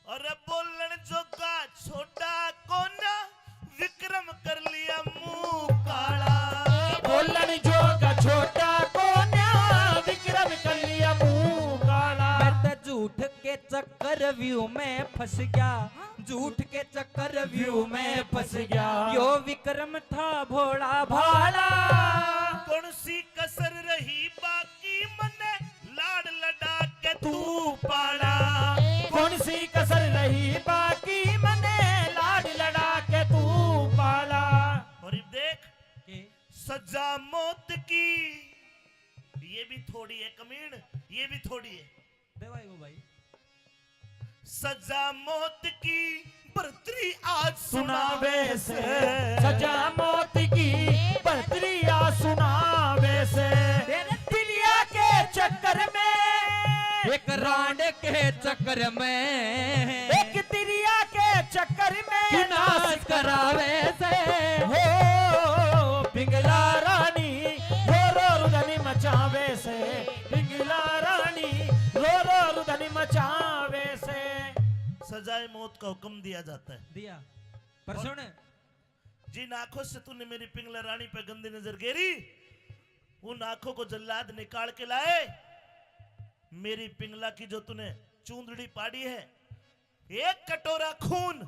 अरे बोलन जोगा छोटा कोना, विक्रम कर लिया मुंह काला। बोलन जोगा छोटा कोना, विक्रम कर लिया मुंह काला। मैं तो झूठ के चक्रव्यूह में फंस गया, झूठ के चक्रव्यूह में फंस गया। यो विक्रम था भोला भाला। कौन सी कसर रही बाकी मने लाड लड़ा के तू पाला। कौन सी कसर रही बाकी मने लाड लड़ा के तू पाला। और ये देख, के? सजा मौत की, ये भी थोड़ी है कमीण, ये भी थोड़ी है। दे भाई वो भाई। सजा मौत की बरतरी आज सुनावे से। सजा मौत की बरतरी आज सुनावे से। तेरे तिरिया के चक्कर में, एक रांड के चक्कर में, एक तिरिया के चक्कर में नाश करावे से। हो पिंगला रानी रो रो रुदन मचावे से। पिंगला रानी रो रो रुदन मचावे से। मौत का हुक्म दिया जाता है। दिया। पर और सुन, जिन आंखों से तूने मेरी पिंगला रानी पे गंदी नजर गेरी, उन आंखों को जल्लाद निकाल के लाए। मेरी पिंगला की जो तूने चूंदड़ी पाड़ी है, एक कटोरा खून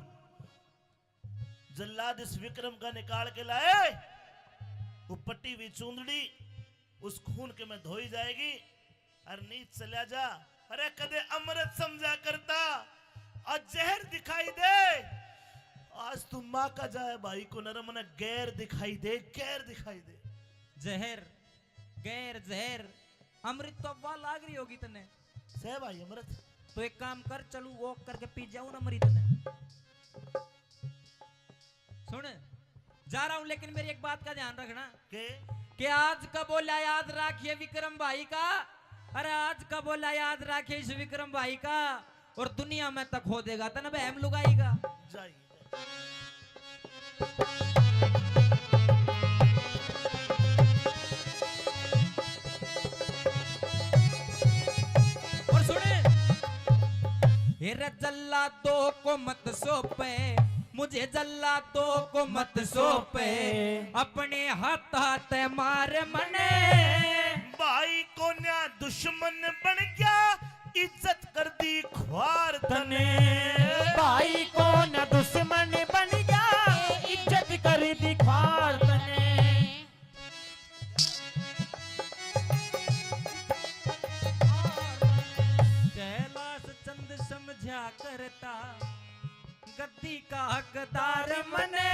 जल्लाद इस विक्रम का निकाल के लाए। वो पटी हुई चूंदड़ी उस खून के में धोई जाएगी। अरे नीच चला जा। अरे कदे अमृत समझा करता, आज जहर दिखाई दे। आज तू माँ का जाए भाई को नरम ने गैर दिखाई दे, गैर दिखाई दे। जहर, गैर, जहर, अमृत तो अब्बा लाग रही होगी तन्ने। सह भाई अमृत। तो एक काम कर, चलू walk करके पी जाऊं ना अमृत ने। सुन, जा रहा हूं, लेकिन मेरी एक बात का ध्यान रखना। के? कि आज का बोला याद रखिए विक्रम भाई का। अरे आज का बोला याद रखिए इस विक्रम भाई का, और दुनिया में तक हो देगा तन बहम लुगाई का। जाइए। और सुने, हेरे जल्लादों को मत सौंपे, मुझे जल्लादों को मत सौंपे, अपने हाथा ते मार मने। भाई को न्या दुश्मन बन गया, इज्जत कर दी ख्वार तने। भाई को न्या दुश्मन बन गया, इज्जत कर दी ख्वार तने। कैलाश चंद समझा करता गद्दी का हकदार मने।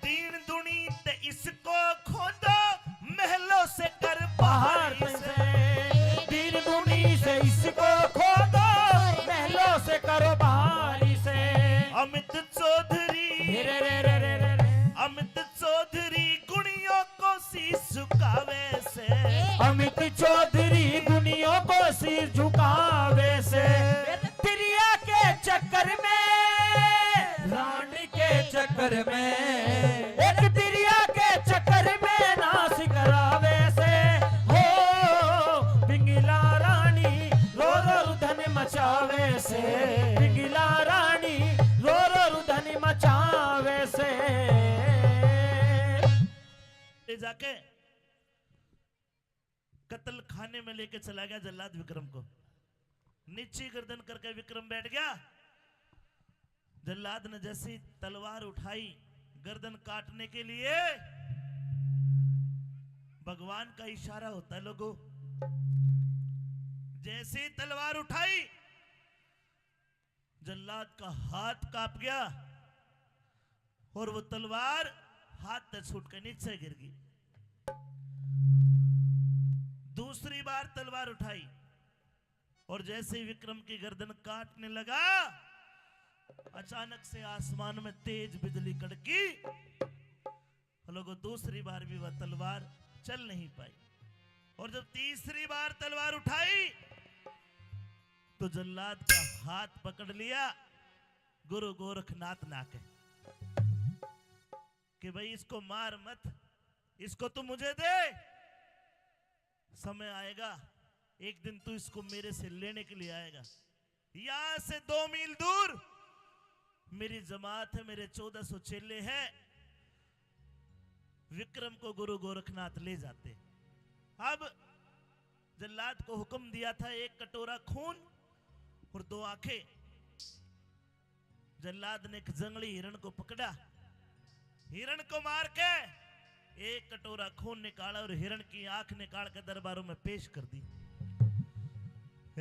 दीन दुनी ते इसको खोदो, महलों से कर बाहर बाहर से। दीन दुनी से इसको खोदो, महलों से करो बाहर से। अमित चौधरी, रे रे रे रे रे रे। अमित चौधरी गुणियों को शीश झुकावे से। अमित चौधरी गुणियों को शीश झुकावे से। तिरिया के चक्कर में, रानी के चक्कर में, एक तिरिया के चक्कर में नाश करावे से। हो पिंगला रानी रो रो रुधन मचावे से, पिंगला रानी रो रो रुधन मचावे से। ले जाके कत्ल खाने में लेके चला गया जल्लाद विक्रम को। नीची गर्दन करके विक्रम बैठ गया। जल्लाद ने जैसी तलवार उठाई गर्दन काटने के लिए, भगवान का इशारा होता है लोगों। जैसे ही तलवार उठाई, जल्लाद का हाथ कांप गया और वो तलवार हाथ से छूट के नीचे गिर गई। दूसरी बार तलवार उठाई और जैसे ही विक्रम की गर्दन काटने लगा, अचानक से आसमान में तेज बिजली कड़की। लोगों, दूसरी बार भी वह तलवार चल नहीं पाई। और जब तीसरी बार तलवार उठाई, तो जल्लाद का हाथ पकड़ लिया गुरु गोरखनाथ ने आके कि भाई, इसको मार मत, इसको तू मुझे दे। समय आएगा, एक दिन तू इसको मेरे से लेने के लिए आएगा। यहां से दो मील दूर मेरी जमात है, मेरे चौदह सौ चेले हैं। विक्रम को गुरु गोरखनाथ ले जाते। अब जल्लाद को हुक्म दिया था, एक कटोरा खून और दो आंखें। जल्लाद ने एक जंगली हिरण को पकड़ा, हिरण को मार के एक कटोरा खून निकाला और हिरण की आंख निकाल के दरबारों में पेश कर दी।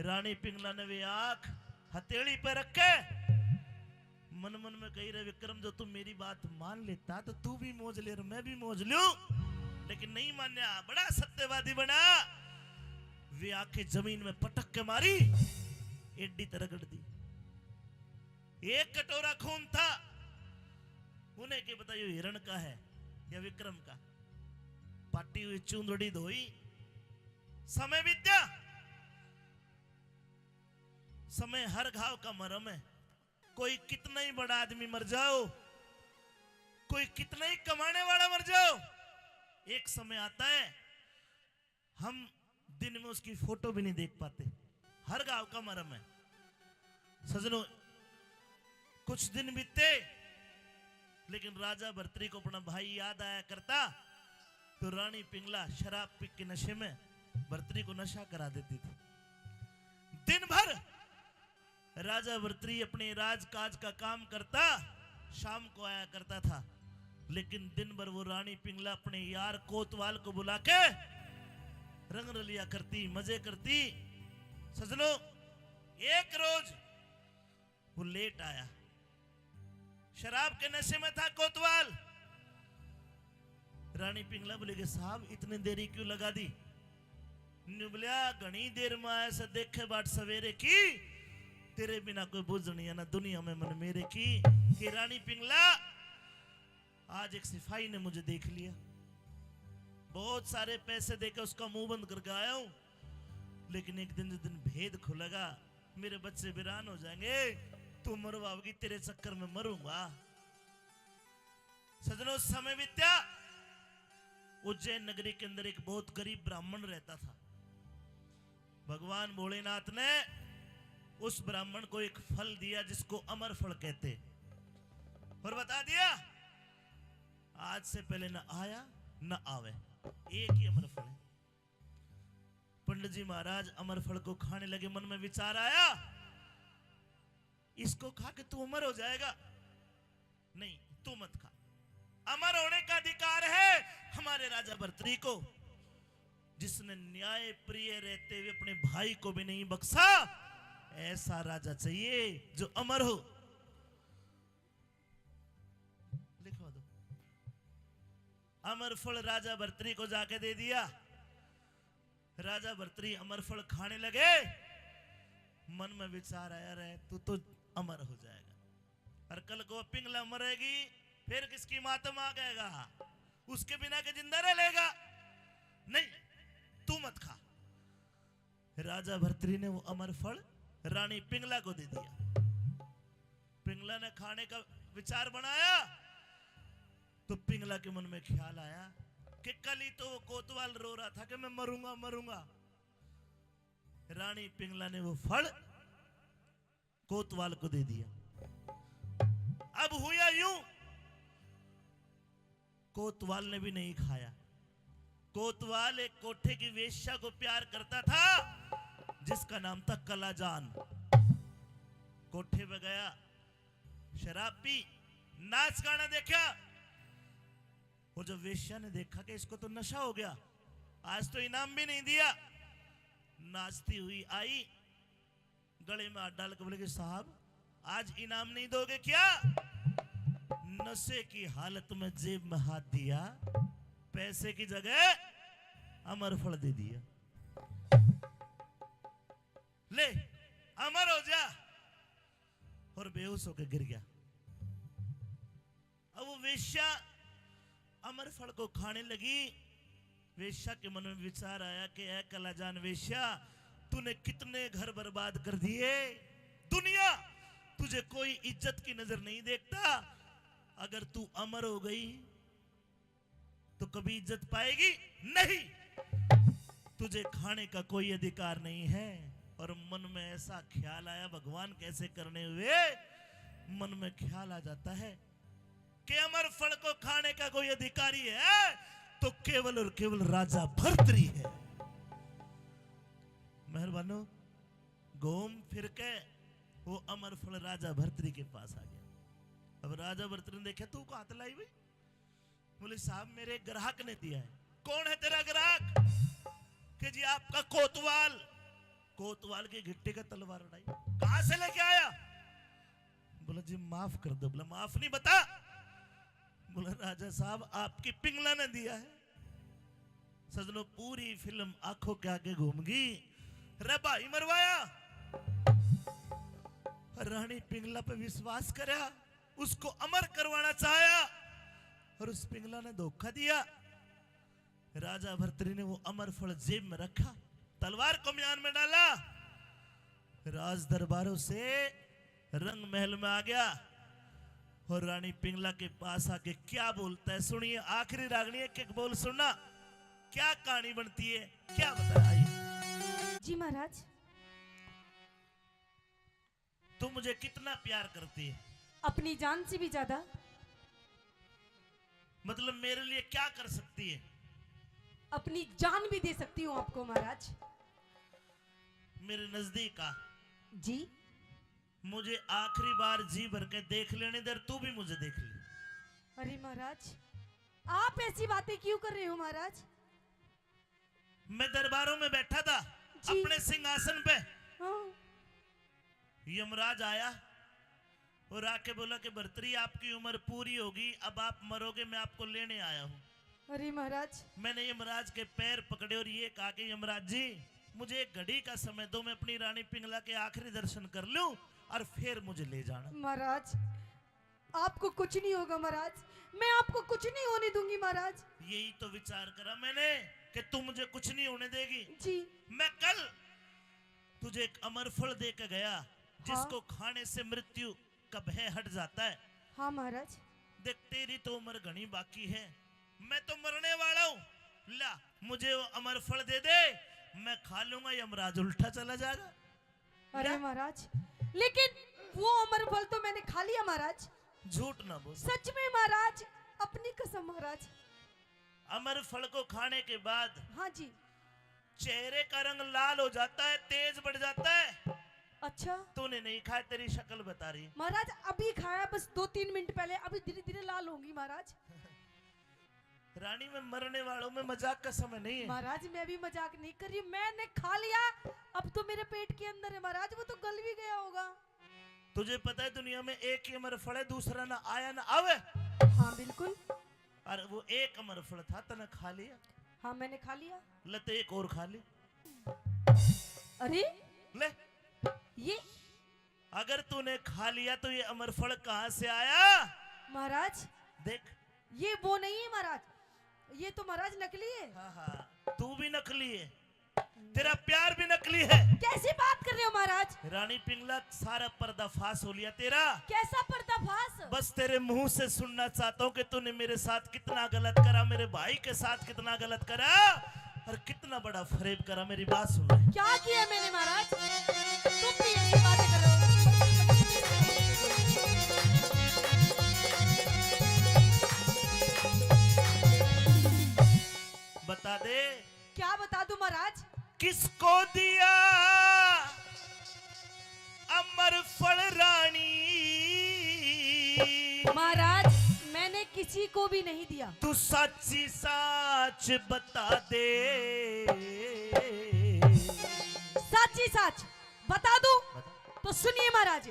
रानी पिंगला ने वे आंख हथेली पे रख के मन मन में कही रहे, विक्रम, जो तू मेरी बात मान लेता तो तू भी मौज ले और मैं भी मौज लूं, लेकिन नहीं मान्या, बड़ा सत्यवादी बना। वे आंखें जमीन में पटक के मारी, एडी ते रगड़ दी। एक कटोरा खून था, उन्हें के पता यो हिरण का है या विक्रम का। पाटी हुई चूंदड़ी धोई, समय बीत्या। समय हर घाव का मरम है। कोई कितना ही बड़ा आदमी मर जाओ, कोई कितना ही कमाने वाला मर जाओ, एक समय आता है हम दिन में उसकी फोटो भी नहीं देख पाते। हर घाव का मरम है। सजनों, कुछ दिन बीते, लेकिन राजा भर्तरी को अपना भाई याद आया करता, तो रानी पिंगला शराब पी के नशे में भर्तरी को नशा करा देती थी। दिन भर राजा भर्तरी अपने राजकाज का काम करता, शाम को आया करता था, लेकिन दिन भर वो रानी पिंगला अपने यार कोतवाल को बुला के रंग रलिया करती, मजे करती। सजनों, एक रोज वो लेट आया, शराब के नशे में था कोतवाल। रानी पिंगला बोली कि साहब, इतनी देरी क्यों लगा दी? न्यू बोल्या, घणी देर में आया से देखे बाट सवेरे की, तेरे बिना कोई बुझ नहीं है ना दुनिया में मन मेरे की। कि रानी पिंगला, आज एक सिपाही ने मुझे देख लिया, बहुत सारे पैसे देके उसका मुंह बंद करके आया हूं, लेकिन एक दिन जिस दिन भेद खुलेगा, मेरे बच्चे वीरान हो जाएंगे, तू मरवाओगी, तेरे चक्कर में मरूंगा। सजनों, समय बीत्या। उज्जैन नगरी के अंदर एक बहुत गरीब ब्राह्मण रहता था। भगवान भोलेनाथ ने उस ब्राह्मण को एक फल दिया, जिसको अमर फल कहते, और बता दिया, आज से पहले न आया न आवे, एक ही अमर फल है। पंडित जी महाराज अमर फल को खाने लगे। मन में विचार आया, इसको खा के तू अमर हो जाएगा। नहीं, तू मत खा। अमर होने का अधिकार है हमारे राजा भर्तरी को, जिसने न्याय प्रिय रहते हुए अपने भाई को भी नहीं बख्शा। ऐसा राजा चाहिए जो अमर हो। लिखवा दो। अमर फल राजा भर्तरी को जाके दे दिया। राजा भर्तरी अमर फल खाने लगे। मन में विचार आया, रे, तू तो अमर हो जाएगा, और कल को पिंगला मरेगी, फिर किसकी मातम आ गएगा? उसके बिना के जिंदा रह लेगा? नहीं, तू मत खा। राजा भर्तरी ने वो अमर फल रानी पिंगला को दे दिया। पिंगला ने खाने का विचार बनाया, तो पिंगला के मन में ख्याल आया कि कल ही तो वो कोतवाल रो रहा था कि मैं मरूंगा, मरूंगा। रानी पिंगला ने वो फल कोतवाल को दे दिया। अब हुआ यूं, कोतवाल ने भी नहीं खाया। कोतवाल एक कोठे की वेश्या को प्यार करता था, जिसका नाम था कलाजान। कोठे पे गया, शराब पी, नाच गाना देखा, और जब वेश्या ने देखा कि इसको तो नशा हो गया, आज तो इनाम भी नहीं दिया, नाचती हुई आई, गले में हाथ डाल के बोले कि साहब, आज इनाम नहीं दोगे क्या? नशे की हालत में जेब में हाथ दिया, पैसे की जगह अमर फल दे दिया। ले, अमर हो जा। और बेहोश होके गिर गया। अब वो वेश्या अमर फल को खाने लगी। वेश्या के मन में विचार आया कि ऐ कलाजान वेश्या, तूने कितने घर बर्बाद कर दिए। दुनिया तुझे कोई इज्जत की नजर नहीं देखता। अगर तू अमर हो गई तो कभी इज्जत पाएगी नहीं। तुझे खाने का कोई अधिकार नहीं है। और मन में ऐसा ख्याल आया, भगवान कैसे करने हुए, मन में ख्याल आ जाता है कि अमर फल को खाने का कोई अधिकारी है तो केवल और केवल राजा भर्तरी है। मेहरबानो, घूम फिर के वो अमर फल राजा भर्तरी के पास आ गया। अब राजा भर्तरी ने देखा, तू को हाथ लाई भाई? बोले, साहब, मेरे ग्राहक ने दिया है। कौन है तेरा ग्राहक? कि जी, आपका कोतवाल। कोतवाल की घिट्टी का तलवार उड़ाई। कहां से लेके आया? बोला, जी, माफ कर दो। बोला, माफ नहीं, बता। बोला, राजा साहब, आपकी पिंगला ने दिया है। सजनों, पूरी फिल्म आंखों के आगे घूम गई। रे भाई मरवाया, रानी पिंगला पे विश्वास करा, उसको अमर करवाना चाहा और उस पिंगला ने धोखा दिया। राजा भर्तरी ने वो अमर फल जेब में रखा, तलवार को म्यान में डाला, राज दरबारों से रंग महल में आ गया और रानी पिंगला के पास आके क्या बोलता है, सुनिए। आखिरी रागनी, एक एक बोल सुनना, क्या कहानी बनती है, क्या बताया, आइए। जी महाराज। तू मुझे कितना प्यार करती है? अपनी जान से भी ज्यादा। मतलब, मेरे लिए क्या कर सकती है? अपनी जान भी दे सकती हूँ आपको, महाराज। मेरे नजदीक आ। जी। मुझे आखिरी बार जी भर के देख लेने दे, तू भी मुझे देख ले। अरे महाराज, आप ऐसी बातें क्यों कर रहे हो महाराज? मैं दरबारों में बैठा था, जी। अपने सिंहासन पे। हाँ। यमराज आया और आके बोला कि भर्तरी, आपकी उम्र पूरी होगी, अब आप मरोगे, मैं आपको लेने आया हूँ। अरे महाराज। मैंने यमराज के पैर पकड़े और ये कहा कि यमराज जी, मुझे एक घड़ी का समय दो, मैं अपनी रानी पिंगला के आखिरी दर्शन कर लूं और फिर मुझे ले जाना। महाराज, आपको कुछ नहीं होगा महाराज, मैं आपको कुछ नहीं होने दूंगी महाराज। यही तो विचार करा मैंने कि तू मुझे कुछ नहीं होने देगी। जी। मैं कल तुझे एक अमर फल दे के गया, हाँ। जिसको खाने से मृत्यु का भय हट जाता है। हाँ महाराज। देख, तेरी तो उम्र घनी बाकी है, मैं तो मरने वाला हूँ। ला, मुझे वो अमर फल दे दे, मैं खा लूंगा। यमराज उल्टा चला जाएगा। अरे ला। महाराज, लेकिन वो अमर फल तो मैंने खा लिया महाराज। झूठ ना बोल। सच में महाराज, अपनी कसम महाराज। अमर फल को खाने के बाद, हाँ जी। चेहरे का रंग लाल हो जाता है, तेज बढ़ जाता है। अच्छा। तूने नहीं खाया, तेरी शक्ल बता रही। महाराज, अभी खाया, बस दो तीन मिनट पहले, अभी धीरे धीरे लाल होंगी महाराज। रानी, मैं मरने वाला हूँ, मैं मजाक का समय नहीं है। महाराज, मैं भी मजाक नहीं कर रही हूँ, मैंने खा लिया, अब तो मेरे पेट के अंदर है महाराज, वो तो गल भी गया होगा। तुझे पता है, दुनिया में एक ही अमर फल है, दूसरा ना आया ना आवे। हाँ बिल्कुल। और वो एक अमर फल था, तने खा लिया। हाँ, मैंने खा लिया। ले, तो एक और खा ले। अरे, ले। ये अगर तूने खा लिया तो ये अमर फल कहाँ से आया? महाराज, देख। ये वो नहीं है महाराज, ये तो महाराज नकली है। हाँ, हाँ, तू भी नकली है, तेरा प्यार भी नकली है। कैसी बात कर रहे हो महाराज? रानी पिंगला, सारा पर्दाफाश हो लिया तेरा। कैसा पर्दाफाश? बस तेरे मुंह से सुनना चाहता हूँ कि तूने मेरे साथ कितना गलत करा, मेरे भाई के साथ कितना गलत करा और कितना बड़ा फरेब करा। मेरी बात सुन ले। क्या किया मैंने महाराज? तुम भी ऐसी बातें कर रहे हो। बता दे। क्या बता दूं महाराज? किसको दिया अमर फल रानी? महाराज, मैंने किसी को भी नहीं दिया। तू साची साच बता दे। साची साच बता दूं? बता। तो सुनिए महाराज,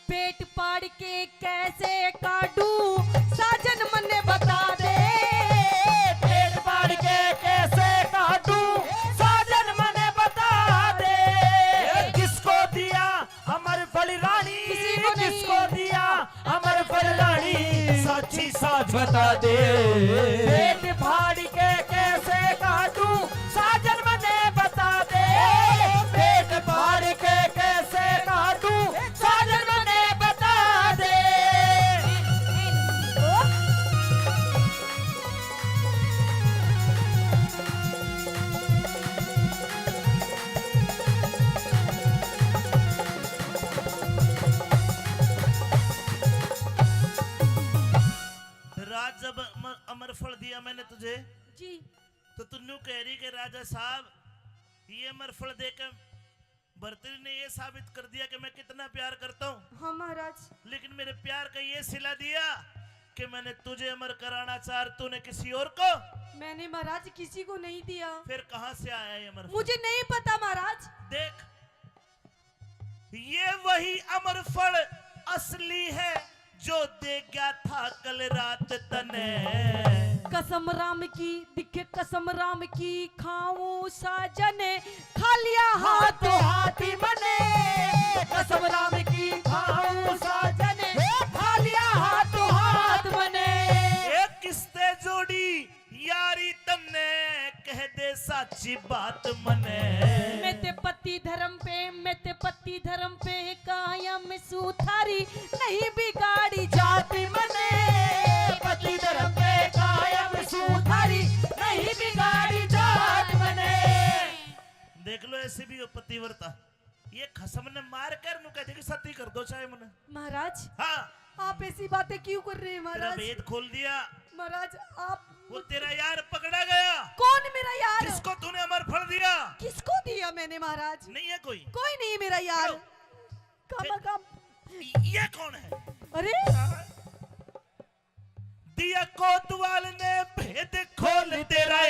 पेट पाड़ के कैसे काटूं, साजन मन्ने बता दे। पेट पाड़ के कैसे काटूं, साजन मन्ने बता दे। किसको दिया अमर फल रानी, किसी को नहीं। किसको दिया अमर फल रानी, साची साच बता दे। पेट फाड़ के कैसे काटूं, साजन मन्ने बता दे। पेट फाड़ के कैसे काटूं, साजन मन्ने बता दे। राज, जब अमर, अमर फल दिया मैंने तुझे, जी। तो तू न्यू कह रही कि राजा साहब, ये अमर फल देकर भर्तरी ने ये साबित कर दिया कि मैं कितना प्यार करता हूँ। हाँ महाराज। लेकिन मेरे प्यार का ये सिला दिया कि मैंने तुझे अमर कराना चाह, तूने किसी और को। मैंने महाराज किसी को नहीं दिया। फिर कहाँ से आया ये अमर फल? मुझे नहीं पता महाराज। देख, ये वही अमर फल असली है जो दे गया था कल रात तने। कसम राम की, दिखे कसम राम की, खाऊं साजन खालिया हाथ। हाथ हाथ मने, कसम राम की, खाऊं साजन खालिया हाथ हाथ मने। ए किसते जोड़ी यारी तन्ने, कह दे साची बात मने। मैं ते पति धर्म पे, मैं ते पति धर्म पे कायम सू, थारी नहीं बिगाड़ी जात मने। पति धर्म पे कायम सू, थारी नहीं बिगाड़ी जात मने। देख लो, ऐसे भी हो पतिव्रता। ये खसम ने मार कर नु कह देगी, सती कर दो चाहे मने। महाराज। हाँ। आप ऐसी बातें क्यों कर रहे हैं महाराज? भेद खोल दिया। महाराज, आप वो तेरा यार पकड़ा गया। कौन मेरा यार? जिसको तूने अमर फल दिया। किसको दिया मैंने महाराज? नहीं है कोई। कोई नहीं मेरा यार। कम कम। ये कौन है? अरे, दिया कोतवाल ने भेद खोल तेरा।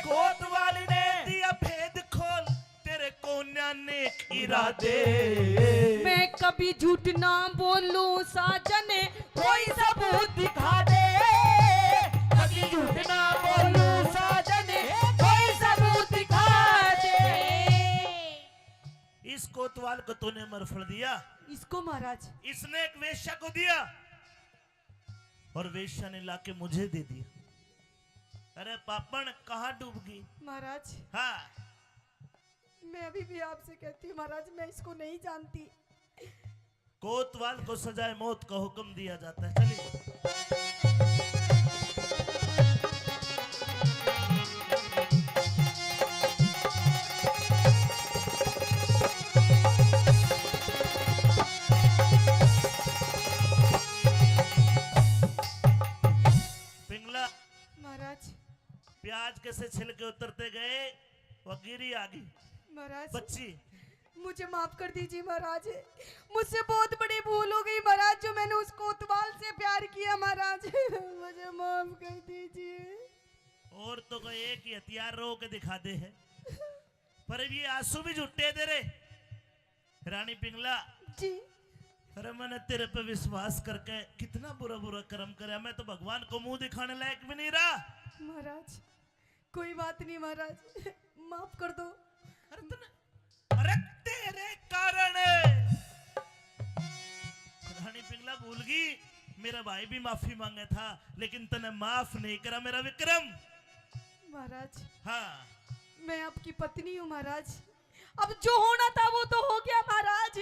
कोतवाल ने दिया भेद खोल, तेरे कोन्या नेक इरादे। मैं कभी झूठ ना बोलूं साजन, कोई सबूत दिखा दे। कभी झूठ ना बोलूं साजन, कोई सबूत दिखा दे। इस कोतवाल को तूने अमर फल दिया। इसको महाराज। इसने एक वेश्या को दिया और वेश्या ने लाके मुझे दे दिया। अरे पापण, कहाँ डूब गई? महाराज। हाँ। मैं अभी भी आपसे कहती हूँ महाराज, मैं इसको नहीं जानती। कोतवाल को सजाए मौत का हुक्म दिया जाता है। चलिए। पिंगला। महाराज। प्याज कैसे छिलके उतरते गए, वो गिरी आ गई। महाराज, बच्ची। मुझे माफ कर दीजिए महाराज, मुझसे बहुत बड़ी भूल हो गई महाराज, जो मैंने उस कोतवाल से प्यार किया महाराज। मुझे माफ कर दीजिए। और तो कोई एक ही हथियार रो के दिखा दे है, पर अब ये आंसू भी झूठे दे रहे। रानी पिंगला। जी। अरे मैंने तेरे पे विश्वास करके कितना बुरा बुरा कर्म करया, मैं तो भगवान को मुंह दिखाने लायक भी नहीं रहा। महाराज, कोई बात नहीं महाराज, माफ कर दो। अरे तूने, अरे तेरे कारण रानी पिंगला भूल गई, मेरा भाई भी माफी मांगे था, लेकिन तने माफ नहीं करा मेरा विक्रम। महाराज। हाँ। मैं आपकी पत्नी हूँ महाराज, अब जो होना था वो तो हो गया महाराज,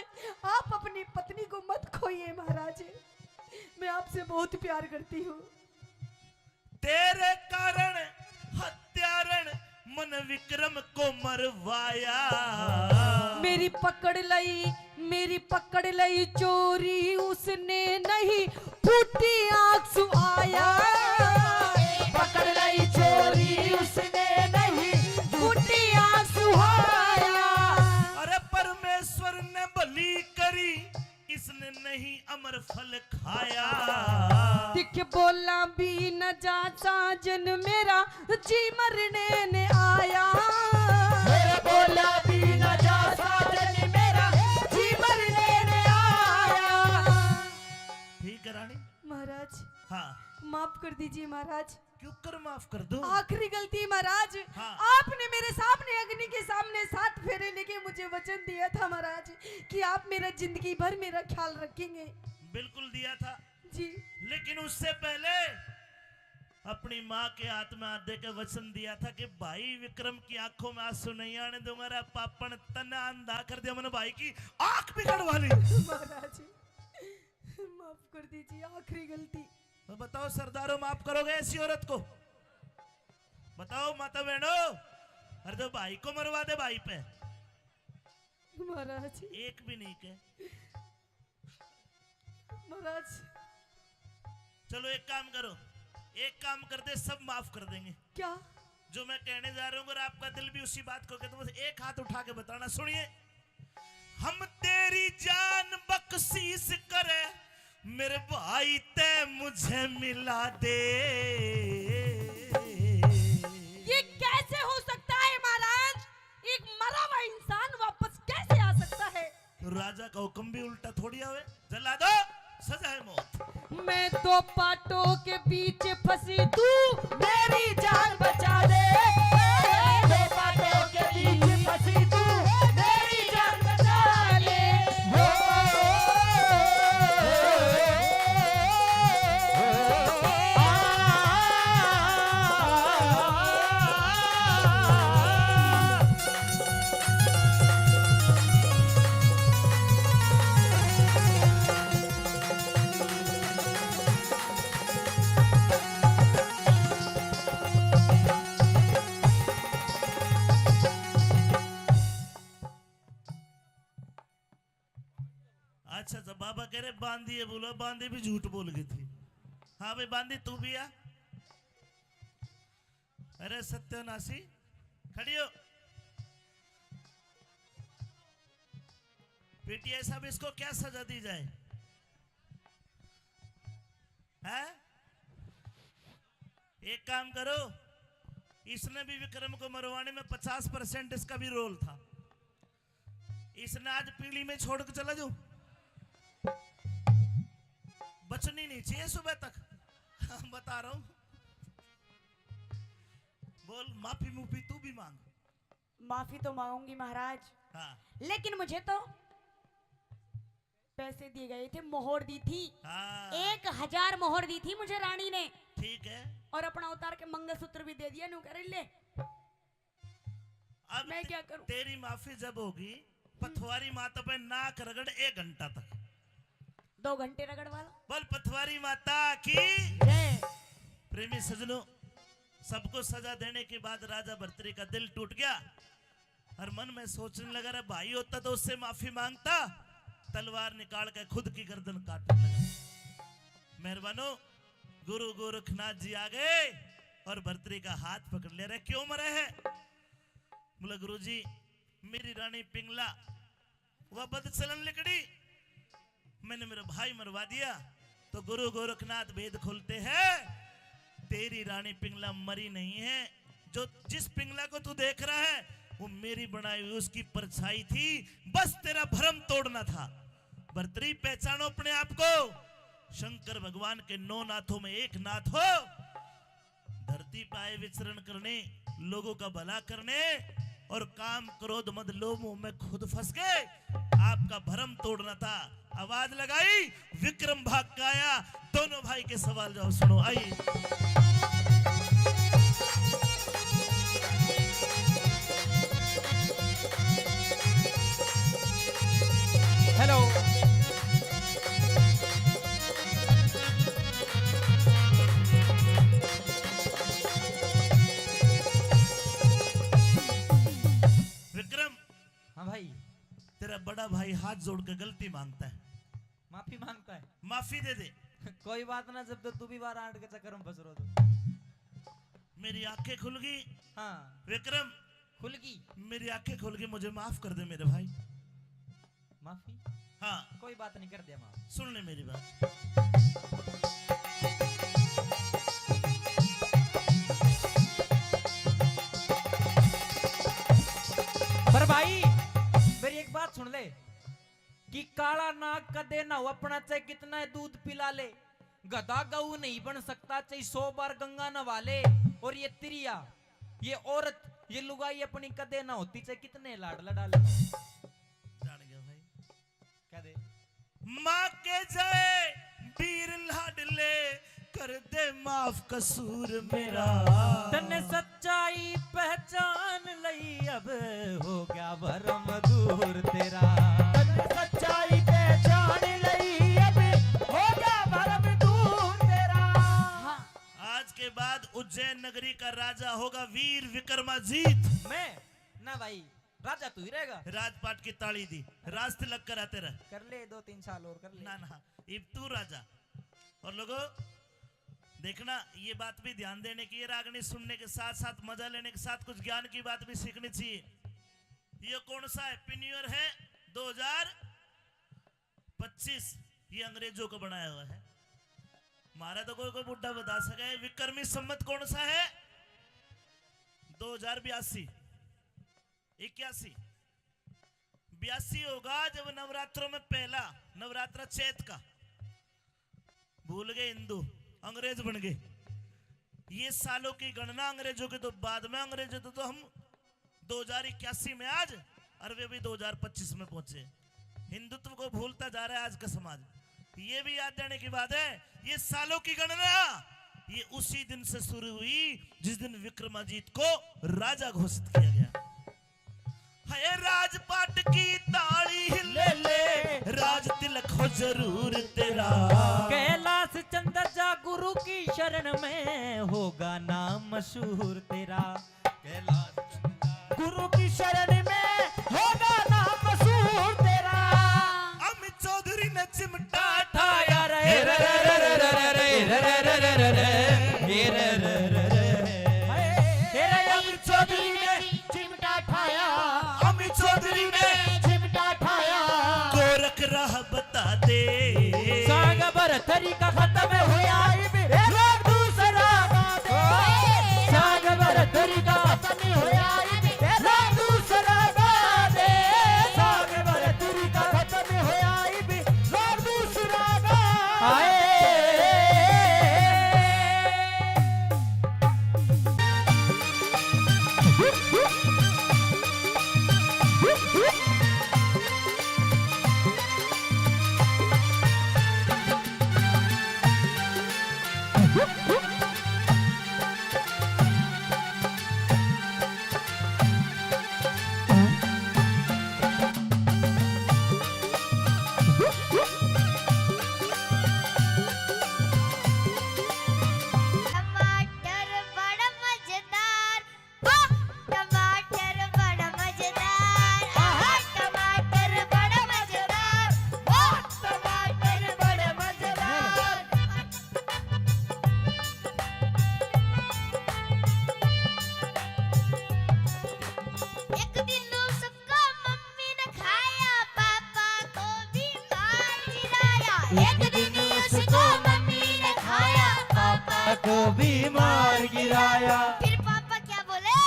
आप अपनी पत्नी को मत खोइए महाराज, मैं आपसे बहुत प्यार करती हूँ। तेरे कारण हत्यारण मन विक्रम को मरवाया। मेरी पकड़ लई, मेरी पकड़ लई चोरी, उसने नहीं फूटी आंख सुहाया। पकड़ लई चोरी, उसने नहीं फूटी आंख सुहाया। अरे परमेश्वर ने भली करी, इसने नहीं अमर फल खाया। दिख बोला भी न जा साजन मेरा, जी मरने ने आया। मेरे बोला भी न जा साजन मेरा, जी मरने ने आया। ठीक है रानी। महाराज। हाँ। माफ कर दीजिए महाराज। क्यों कर माफ कर दूं? आखिरी गलती महाराज, हाँ। आपने मेरे सामने अग्नि के सामने सात फेरे लेके मुझे वचन दिया था महाराज कि आप मेरा जिंदगी भर मेरा ख्याल रखेंगे। बिल्कुल दिया था। जी। लेकिन उससे पहले अपनी माँ के हाथ में हाथ देके वचन दिया था कि भाई विक्रम की आंखों में आंसू नहीं आने दूंगा। रे पापण, तन्ने अंधा कर दिया, मैंने भाई की आंख भी कड़वा ली। महाराज, माफ कर दीजिए, आखिरी गलती। तो बताओ सरदारों, माफ करोगे ऐसी औरत को? बताओ माता बहनों, अरे तो भाई को मरवा दे भाई पे। महाराज। एक भी नहीं के। महाराज। चलो एक काम करो, एक काम कर दे, सब माफ कर देंगे। क्या? जो मैं कहने जा रहा हूँ, अगर आपका दिल भी उसी बात को कहे तो बस एक हाथ उठा के बताना। सुनिए, हम तेरी जान बख्शीश करे, मेरे भाई ते मुझे मिला दे। ये कैसे हो सकता है महाराज? एक मरा हुआ इंसान वापस कैसे आ सकता है? राजा का हुक्म भी उल्टा थोड़ी आवे। जल्लादो, सजा है मौत। मैं दो पाटों के बीच फंसी, तू मेरी जान बचा दे। दो पाटों के बीच फंसी, तू मेरी जान बचा ले। हो। अच्छा, तो बाबा कह रहे, "बांदी है बोलो।" बांदी भी झूठ बोल गई थी। हाँ भाई बांदी, तू भी आ। अरे सत्यनाशी, खड़ी हो। पीटीआई साहब, इसको क्या सजा दी जाए? हैं? एक काम करो, इसने भी विक्रम को मरवाने में पचास परसेंट इसका भी रोल था। इसने आज पीली में छोड़ के चला जाऊं, बचनी नहीं चाहिए सुबह तक। बता रहा हूं। बोल, माफी मुफी तू भी मांग। माफी तो मांगूंगी महाराज। हाँ। लेकिन मुझे तो पैसे दिए गए थे, मोहर दी थी। हाँ। एक हजार मोहर दी थी मुझे रानी ने। ठीक है। और अपना उतार के मंगलसूत्र भी दे दिया, न्यू कह रही, "ले।" अब मैं ते-, क्या करूं? तेरी माफी जब होगी, पथवारी माता पे नाक रगड़ एक घंटा तक। दो घंटे रगड़वा लो। बोल पथवारी माता की जय। प्रेमी सजनों, सबको सजा देने के बाद राजा भर्तरी का दिल टूट गया और मन में सोचने लगा, "रे भाई होता तो उससे माफी मांगता, तलवार निकाल के खुद की गर्दन काटने लगा।" मेहरबानो, गुरु गोरखनाथ जी आ गए और भर्तरी का हाथ पकड़ लिया, "रे क्यों मरे है?" बोला, "गुरु जी, मेरी रानी पिंगला वह बद चलन लिकड़ी, मैंने मेरा भाई मरवा दिया।" तो गुरु गोरखनाथ भेद खोलते हैं, तेरी रानी पिंगला मरी नहीं है। जो, जिस पिंगला को तू देख रहा है, वो मेरी बनाई हुई उसकी परछाई थी। बस तेरा भरम तोड़ना था। भर्तरी, पहचानो अपने आप को। शंकर भगवान के नौ नाथों में एक नाथ हो। धरती पे आए विचरण करने, लोगों का भला करने, और काम, क्रोध, मद, लोभ, मोह में खुद फंस के आपका भरम तोड़ना था। आवाज लगाई, विक्रम भाग के आया। दोनों भाई के सवाल जवाब सुनो, आइए। हेलो। विक्रम। हाँ भाई। तेरा बड़ा भाई हाथ जोड़ के गलती मांगता है। माफी मांगता है। माफी दे दे। कोई बात ना, जब तो तू भी बारह आठ के चक्कर में फंस रहो तो। मेरी आंखें खुल गई। हाँ। विक्रम। खुल गई। मेरी आंखें खुल गई, मुझे माफ कर दे मेरे भाई। माफी? हाँ। कोई बात नहीं, कर दिया माफ। सुन ले मेरी बात। पर भाई, मेरी एक बात सुन ले कि काला नाग कदे ना हो अपना, चाहे कितना दूध पिला ले, गधा गऊ नहीं बन सकता, चाहे सौ बार गंगा नवा ले। और ये तिरिया, ये औरत, ये लुगाई अपनी कदे ना होती, चाहे कितने लाड लड़ा ले। जान गया भाई। कह दे। माँ के जय वीर लाडले, कर दे माफ कसूर मेरा। तन्ने सच्चाई पहचान लई, अब हो गया भरम दूर तेरा। तन्ने सच्चाई पहचान लई, अब हो गया भरम दूर तेरा। हाँ। आज के बाद उज्जैन नगरी का राजा होगा वीर विक्रमाजीत। मैं? ना भाई, राजा तू ही रहेगा। राजपाट की ताली दी, राज तिलक करा तेरा। कर ले, दो तीन साल और कर ले। ना, ना, इब तू राजा। और लोगों, देखना, ये बात भी ध्यान देने की, ये रागनी सुनने के साथ साथ, मजा लेने के साथ कुछ ज्ञान की बात भी सीखनी चाहिए। ये कौन सा Happy New Year है? दो हज़ार पच्चीस, ये अंग्रेजों का बनाया हुआ है। हमारा तो कोई, कोई बुढ़ा बता सके। विक्रमी संवत कौन सा है? दो हज़ार बयासी, इक्यासी, बयासी होगा, जब नवरात्रों में पहला नवरात्रा चैत का। भूल गए हिंदू, अंग्रेज बन गए। ये सालों की गणना अंग्रेजों के, तो बाद में अंग्रेजों तो, तो हम दो हज़ार इक्यासी में आज, और वे भी दो हज़ार पच्चीस में पहुंचे। हिंदुत्व को भूलता जा रहा है आज का समाज। ये भी याद देने की बात है, ये सालों की गणना, ये उसी दिन से शुरू हुई जिस दिन विक्रमाजीत को राजा घोषित किया गया। है राजपाट की ताली ले ले, राज तिलक हो जरूर तेरा। कैलाश चंद्र जा गुरु की शरण में, होगा नाम मशहूर तेरा। कैलाश चंद्र जा गुरु की शरण में, होगा नाम मशहूर तेरा। अमित चौधरी बता दे। साग भर तरीका खत्म होया इब, ए लोग दूसरा गा दे। साग भर तरीका खत्म होया इब, ए लोग दूसरा गा दे। साग भर तरीका खत्म होया इब, लोग दूसरा गा दे। हाय। टमाटर बड़ा मजेदार, वाह! टमाटर बड़ा मजेदार, आहा! टमाटर बड़ा मजेदार, वाह! टमाटर बड़ा मजेदार। एक दिन उसको मम्मी ने खाया, पापा को भी मार गिराया। एक दिन उसको मम्मी ने खाया, पापा को भी मार गिराया। फिर पापा क्या बोले?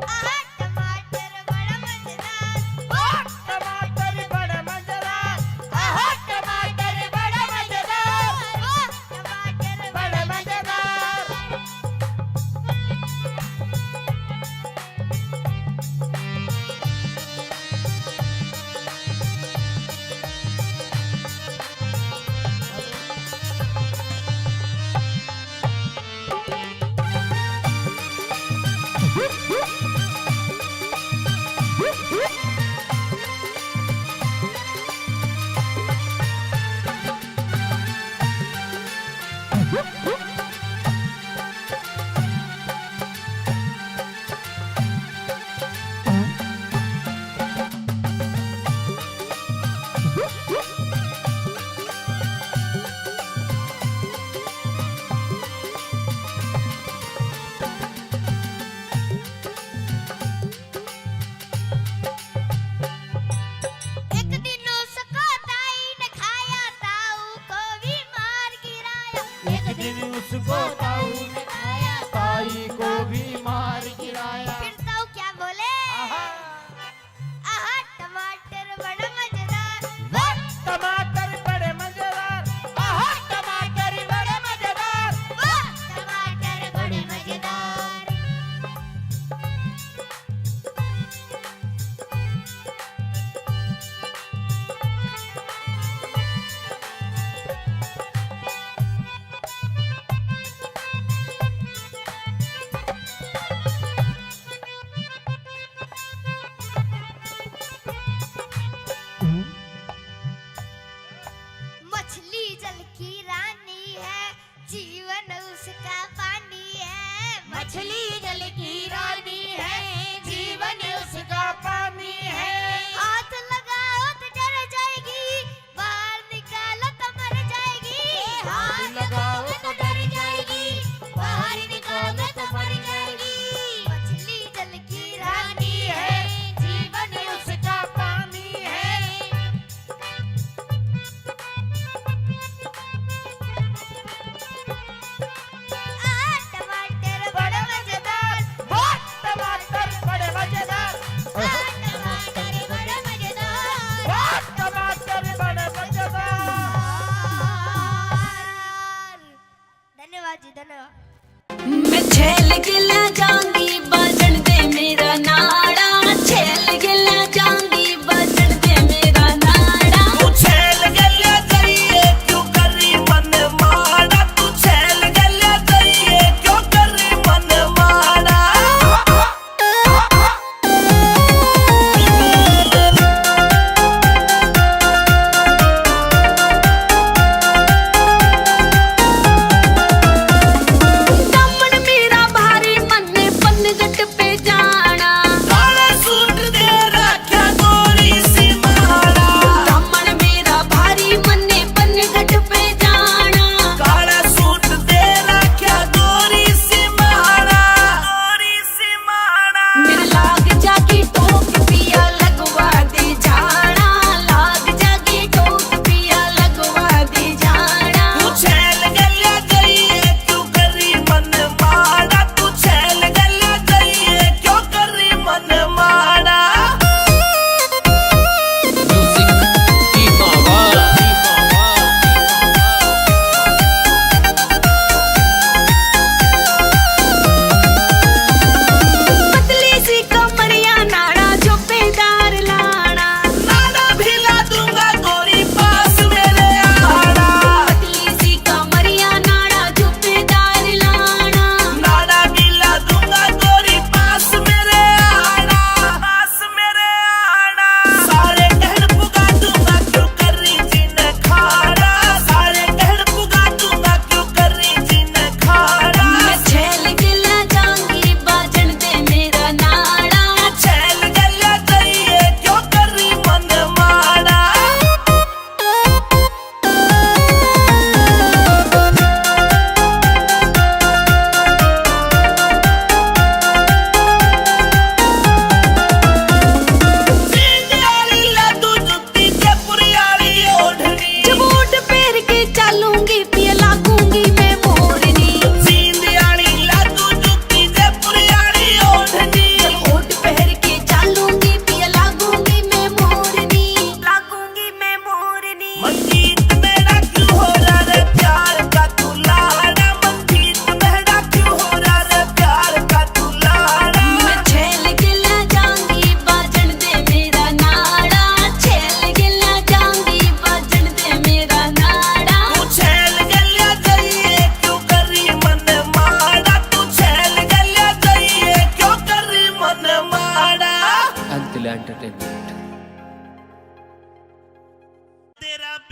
आहा, टमाटर बड़ा मजेदार। ओ, टमाटर बड़ा मजेदार। आहा, टमाटर बड़ा मजेदार। ओ, टमाटर बड़ा मजेदार।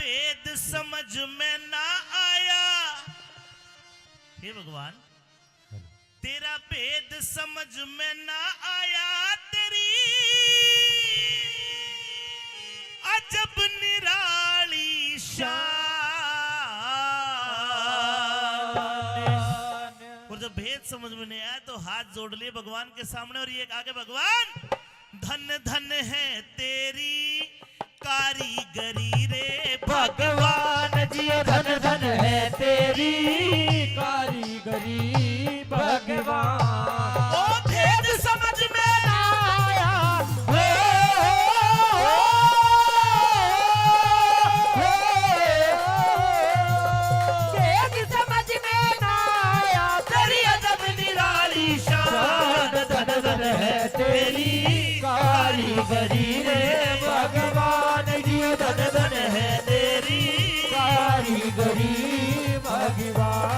भेद समझ में ना आया। हे भगवान, तेरा भेद समझ में ना आया, तेरी अजब निराली शान। और जब भेद समझ में नहीं आया तो हाथ जोड़ लिए भगवान के सामने और ये कहा कि भगवान, धन धन है तेरी कारीगरी रे भगवान जी, धन धन है तेरी कारीगरी भगवान। ओ भेद समझ में ना आया, हो, हो, हो, हो, भेद समझ में ना आया, तेरी अजब निराली शान। धन धन है तेरी कारीगरी रे भगवान जी, धन धन है तेरी कारीगरी भगवान।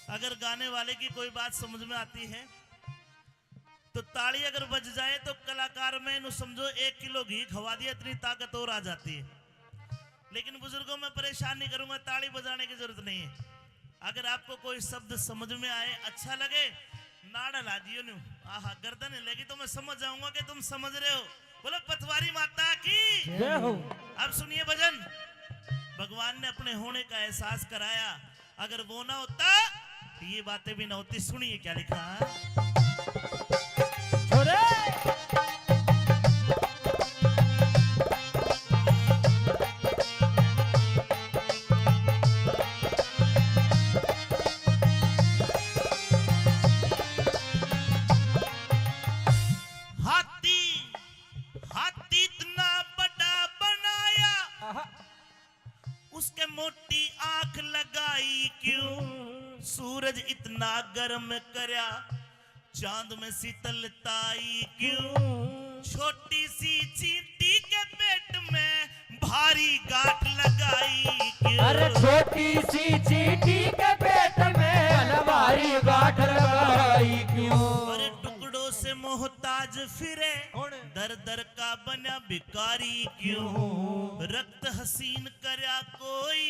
अगर गाने वाले की कोई बात समझ में आती है तो ताली अगर बज जाए तो कलाकार में इन्हों समझो एक किलो घी खवा दिया, इतनी ताकत और आ जाती है। लेकिन बुजुर्गों, मैं परेशान नहीं करूंगा, ताली बजाने की जरूरत नहीं है। अगर आपको कोई शब्द समझ में आए, अच्छा लगे, नाड़ा ला दियो न्यू, आहा, गर्दन हिलेगी तो मैं समझ जाऊंगा कि तुम समझ रहे हो। बोलो पथवारी माता की जय हो। अब सुनिए भजन, भगवान ने अपने होने का एहसास कराया। अगर वो ना होता, ये बातें भी ना होती। सुनिए क्या लिखा। छोरे। हाथी, हाथी इतना बड़ा बनाया, आहा। उसके मोटी आंख लगाई क्यों? सूरज इतना गर्म करया, चांद में शीतलताई क्यों? छोटी सी चींटी के पेट में भारी गांठ लगाई क्यों? अरे छोटी सी चींटी के पेट में भारी गांठ लगाई क्यों? अरे टुकड़ों से मोहताज फिरे, कौन? दर दर का बना भिखारी क्यों? रक्त हसीन करया कोई,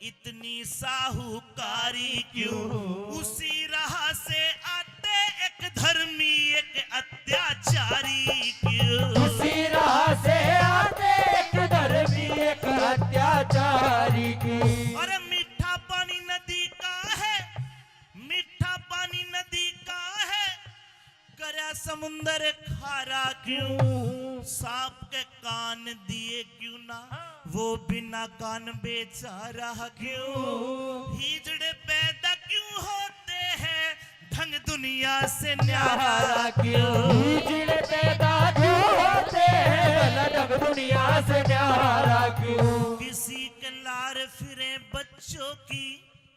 इतनी साहूकारी क्यों? उसी राह से आते एक धर्मी, एक अत्याचारी क्यों? उसी राह से आते एक धर्मी, एक अत्याचारी क्यों? अरे मीठा पानी नदी का है, मीठा पानी नदी का है, करया समुंदर खारा क्यों? सांप के कान दिए क्यों ना, वो बिना कान बेचारा क्यों? हिजड़े पैदा क्यों होते हैं, ढंग दुनिया से न्यारा क्यों? हिजड़े पैदा क्यों होते हैं, भला ढंग दुनिया से न्यारा क्यों? किसी के लार फिरे बच्चों की,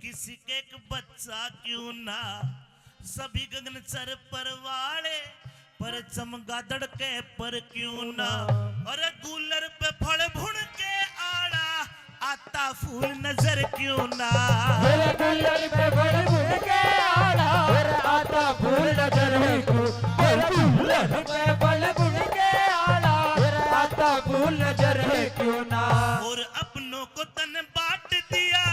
किसी के एक बच्चा क्यों ना, सभी गगन चर पर वाले, पर चमगादड़ के पर क्यों ना। अरे गूलर पे फल भुन के आड़ा, आता फूल नजर क्यों ना। अरे गूलर पे फल भुन के आड़ा, अरे आता फूल नजर क्यों। अरे गूलर पे फल भुन के आड़ा, अरे आता फूल नजर क्यों ना। और अपनों को तन बांट दिया,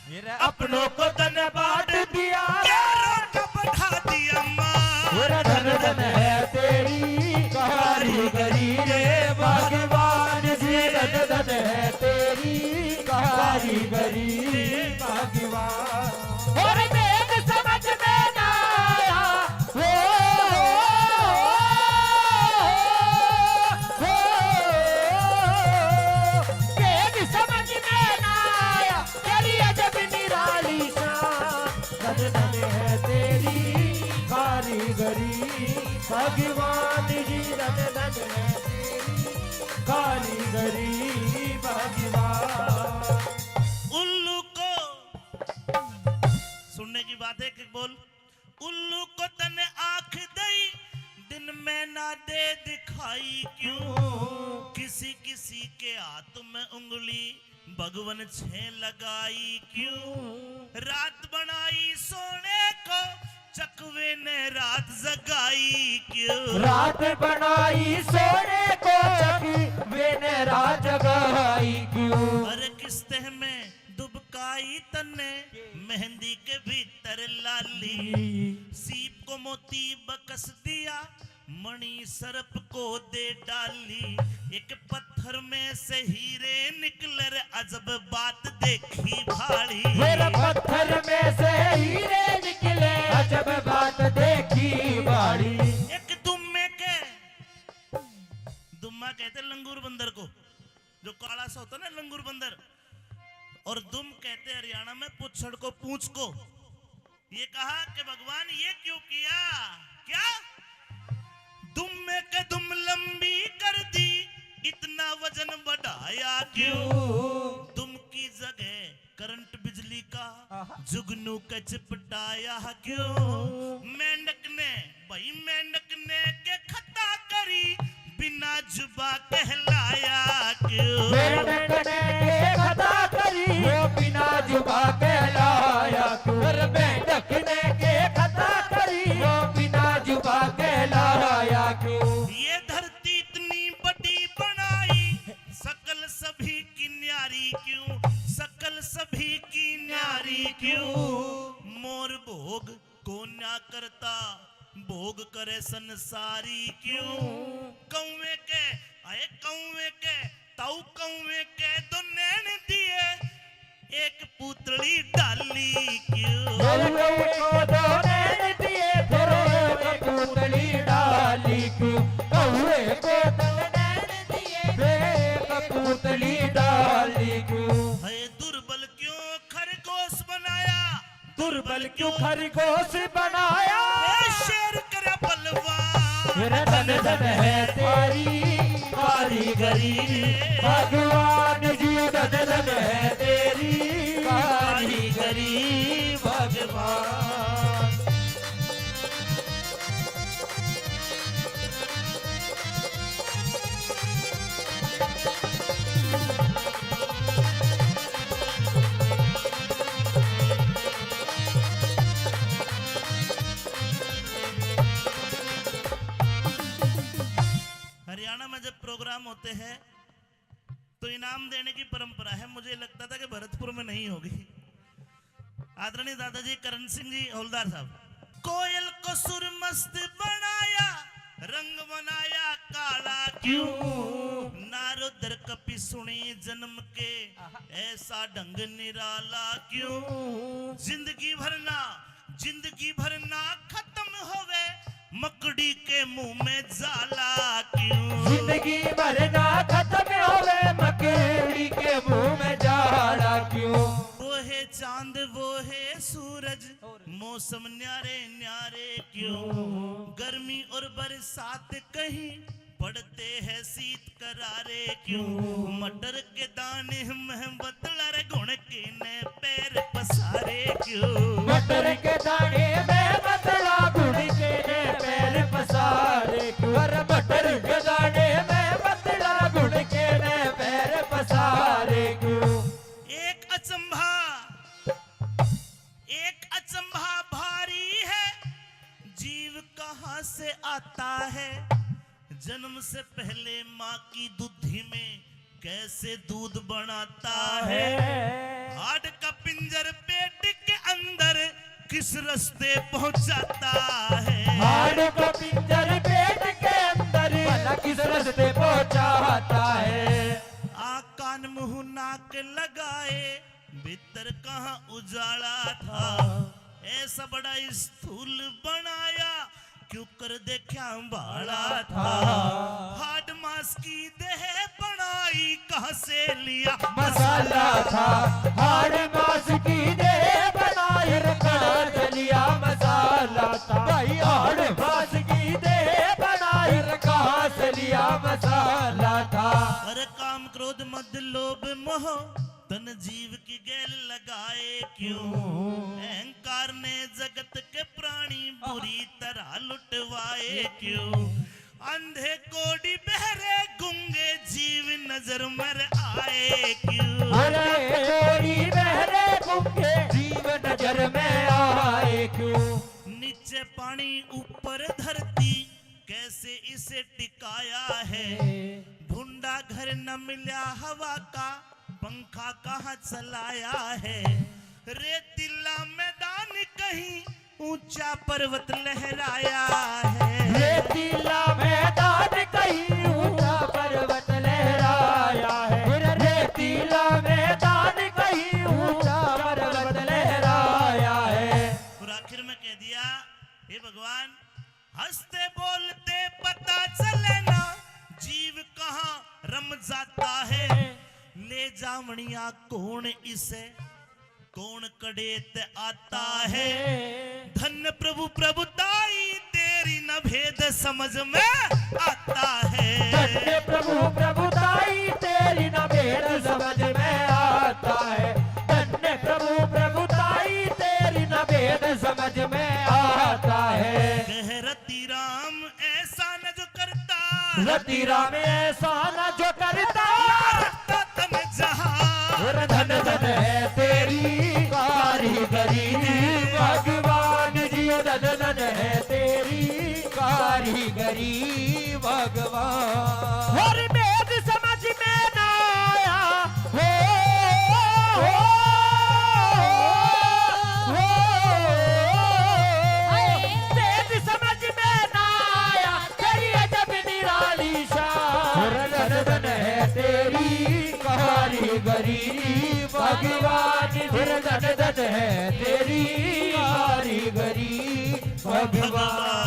मेरे अपनों को तन बांट दिया, प्यारों का बढ़ा दिया मान। मेरा धन धन है तेरी कारीगरी रे भगवान जी, धन धन है तेरी कारीगरी रे भगवान। और देख समझ में ना आया, ओ, ओ, ओ, देख समझ में ना आया, तेरी अजब निराली शान। धन धन है तेरी कारीगरी भगवान जी, धन धन है तेरी कारीगरी भगवान। उल्लू को सुनने की बात है कि बोल, उल्लू को तने आंख दई, दिन में ना दे आई क्यों? किसी किसी के हाथ में उंगली भगवन छे लगाई क्यों? रात बनाई सोने को, चकवे ने रात जगाई क्यों? रात बनाई सोने को, चकवे ने रात जगाई क्यों? अरे किस तह में दुबकाई तन्ने, मेहंदी के भीतर लाली। सीप को मोती बकस दिया, मणि सर्प को दे डाली। एक पत्थर में से हीरे निकले रे, अजब बात देखी भाली। मेरे पत्थर में से हीरे निकले, अजब बात देखी भाली। एक दुम्मे के, दुम्मा कहते लंगूर बंदर को, जो काला सा होता ना लंगूर बंदर, और दुम कहते हरियाणा में पुच्छड़ को, पूंछ को। ये कहा कि भगवान, ये क्यों किया? क्या? दुम में के दुम लंबी कर दी, इतना वजन बढ़ाया क्यों? क्यों? दुम की जगह करंट बिजली का, आहा। जुगनू के चिपटाया क्यों? मेंढक ने, भाई मेंढक ने के खता करी, बिना जुबा कहलाया क्यों? मेंढक ने के खता करी, वो बिना जुबा कहलाया क्यों? अरे मेंढक ने के खता करी, वो बिना जुबा कहलाया क्यों? ये धरती इतनी बड़ी बनाई, सकल सभी की न्यारी क्यों? सकल सभी की न्यारी क्यों? मोर भोग को ना करता, भोग करे संसारी क्यों? कौवे के, आए कौवे के, ताऊ कौवे के दो नैन दिए, एक पूतली डाली क्यों? कौवे को दो नैन दिए, फिर एक पूतली डाली क्यों? कौवे को दो नैन दिए, फिर एक पूतली डाली क्यों? है दुर्बल क्यों खरगोश बनाया? दुर्बल क्यों खरगोश बनाया? ए शेर करे बलवान। मेरा धन धन है तेरी कारीगरी, भगवान जी धन धन है तेरी कारीगरी, भगवान। हरियाणा में जब प्रोग्राम होते हैं तो इनाम देने की परंपरा है। मुझे लगता था कि भरतपुर में नहीं होगी। आदरणीय दादाजी करण सिंह जी हवलदार साहब। कोयल को सुर मस्त बनाया, रंग बनाया काला क्यों? क्यों? नारद और कपि सुनी जन्म के, ऐसा ढंग निराला क्यों? जिंदगी भर ना, जिंदगी भर ना खत्म होवे मकड़ी के मुंह में जाला क्यों? जिंदगी भर ना खत्म होवे मकड़ी के मुंह में जाला क्यों? वो है चांद, वो है सूरज, मौसम न्यारे न्यारे क्यों? गर्मी और बरसात कहीं पड़ते हैं शीत करारे क्यों? मटर के दाने में बतला रे घुन के ने पैर पसारे क्यों? मटर के दाने में बतला घुन के ने पैर पसारे क्यों? अरे मटर के दाने में बतला घुन के ने पैर पसारे क्यों? एक अचंभा, एक अचंभा भारी है, जीव कहाँ से आता है? जन्म से पहले माँ की दूधी में कैसे दूध बनाता है? है। हाड़ का पिंजर पेट के अंदर किस रास्ते पहुंचाता है? हाड़ का पिंजर पेट के अंदर भला किस रास्ते पहुंचाता है? आँख कान मुंह नाक लगाए भीतर कहाँ उजाला था? ऐसा बड़ा स्थूल बनाया क्यों कर देख्या भाला था? हाड़ मांस की देह बनाई कहाँ से लिया मसाला था? हाड़ मांस की देह बनाई कहाँ से लिया मसाला था? भाई हाड़ मांस की देह बनाई कहाँ से लिया मसाला था? अरे काम क्रोध मद लोभ मोह तन जीव की गैल लगाए क्यों? अहंकार ने जगत के प्राणी बुरी तरह लुटवाए क्यों? अंधे कोड़ी बहरे गूंगे जीव नजर में आए क्यों? अरे कोड़ी बहरे गूंगे जीव नजर में आए क्यों? नीचे पानी ऊपर धरती, कैसे इसे टिकाया है? भुंडा घर न मिला हवा का, पंखा कहाँ चलाया है? रेतीला मैदान कहीं ऊंचा पर्वत लहराया है। रेतीला मैदान कहीं ऊंचा पर्वत लहराया है। रेतीला मैदान कहीं ऊंचा पर्वत लहराया है। और आखिर में कह दिया, हे भगवान, हंसते बोलते पता चले ना जीव कहाँ रम जाता है। ले जावणिया कौन इसे, कौन कड़े ते आता है। धन्य प्रभु प्रभुताई तेरी न भेद समझ में आता है। धन्य प्रभु प्रभुताई तेरी न भेद समझ में आता है। धन्य प्रभु प्रभुताई तेरी न भेद समझ में आता है। कह रति राम ऐसा न जो करता। रति राम ऐसा न जो करता। रखता तन जहां। और धन धन है तेरी कारीगरी भगवान जी, धन धन है तेरी कारीगरी भगवान। और भेद समझ में ना आया, हो, हो, हो, हो। भेद समझ में ना आया, तेरी अजब निराली शान। धन धन है तेरी कारीगरी भगवान, धन धन है तेरी कारीगरी भगवान।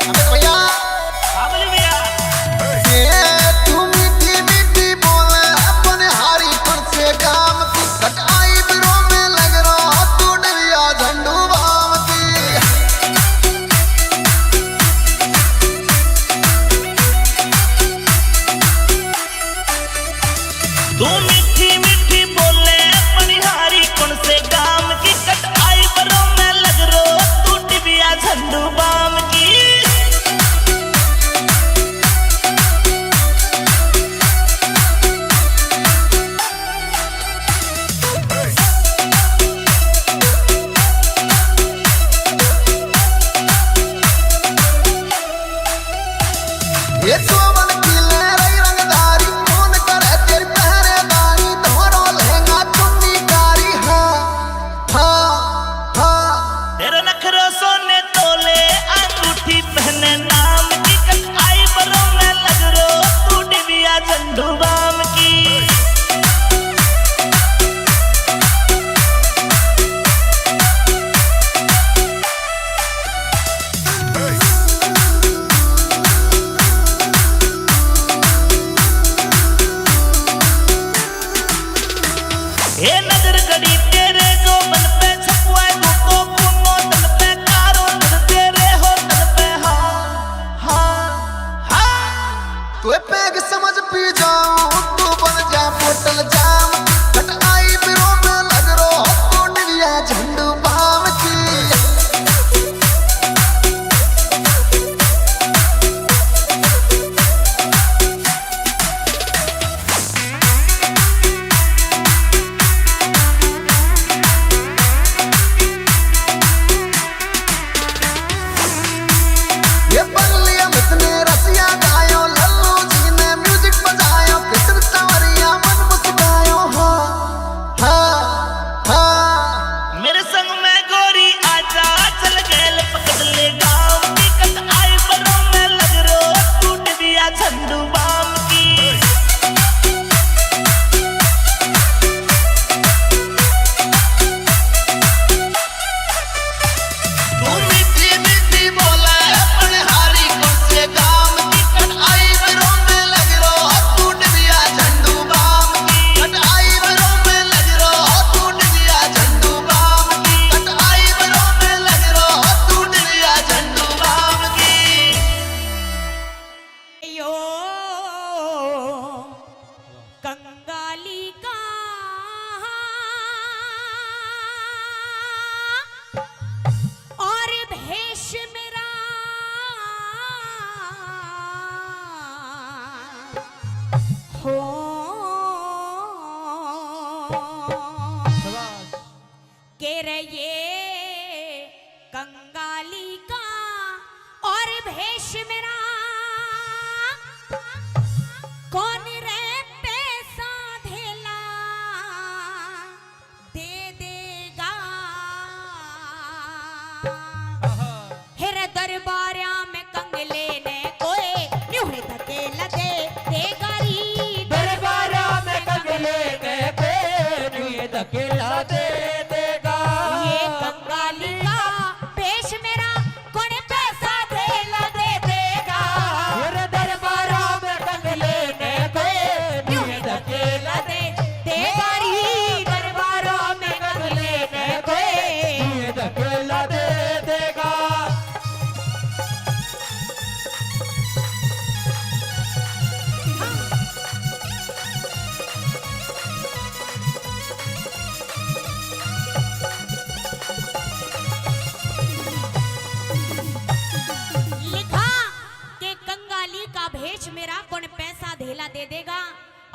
अबे भैया, हाँ बोली भैया। ये तू मीठी मीठी बोले अपने हारी पर से काम की कटाई ब्रो में लग रहा तू डरिया झंडू बाम की। तू मीठी मीठी बोले मनिहारी कौन से काम की कट आई बरो में लग रो तू टिबिया झंडू बाम की। ये चौवन की लहराई रंगदारी, कौन करे तेरी पहरेदारी, धोरो लहंगा चुन्नी कारी, हाँ, हाँ, हाँ। तेरे नखरे सोने तोले,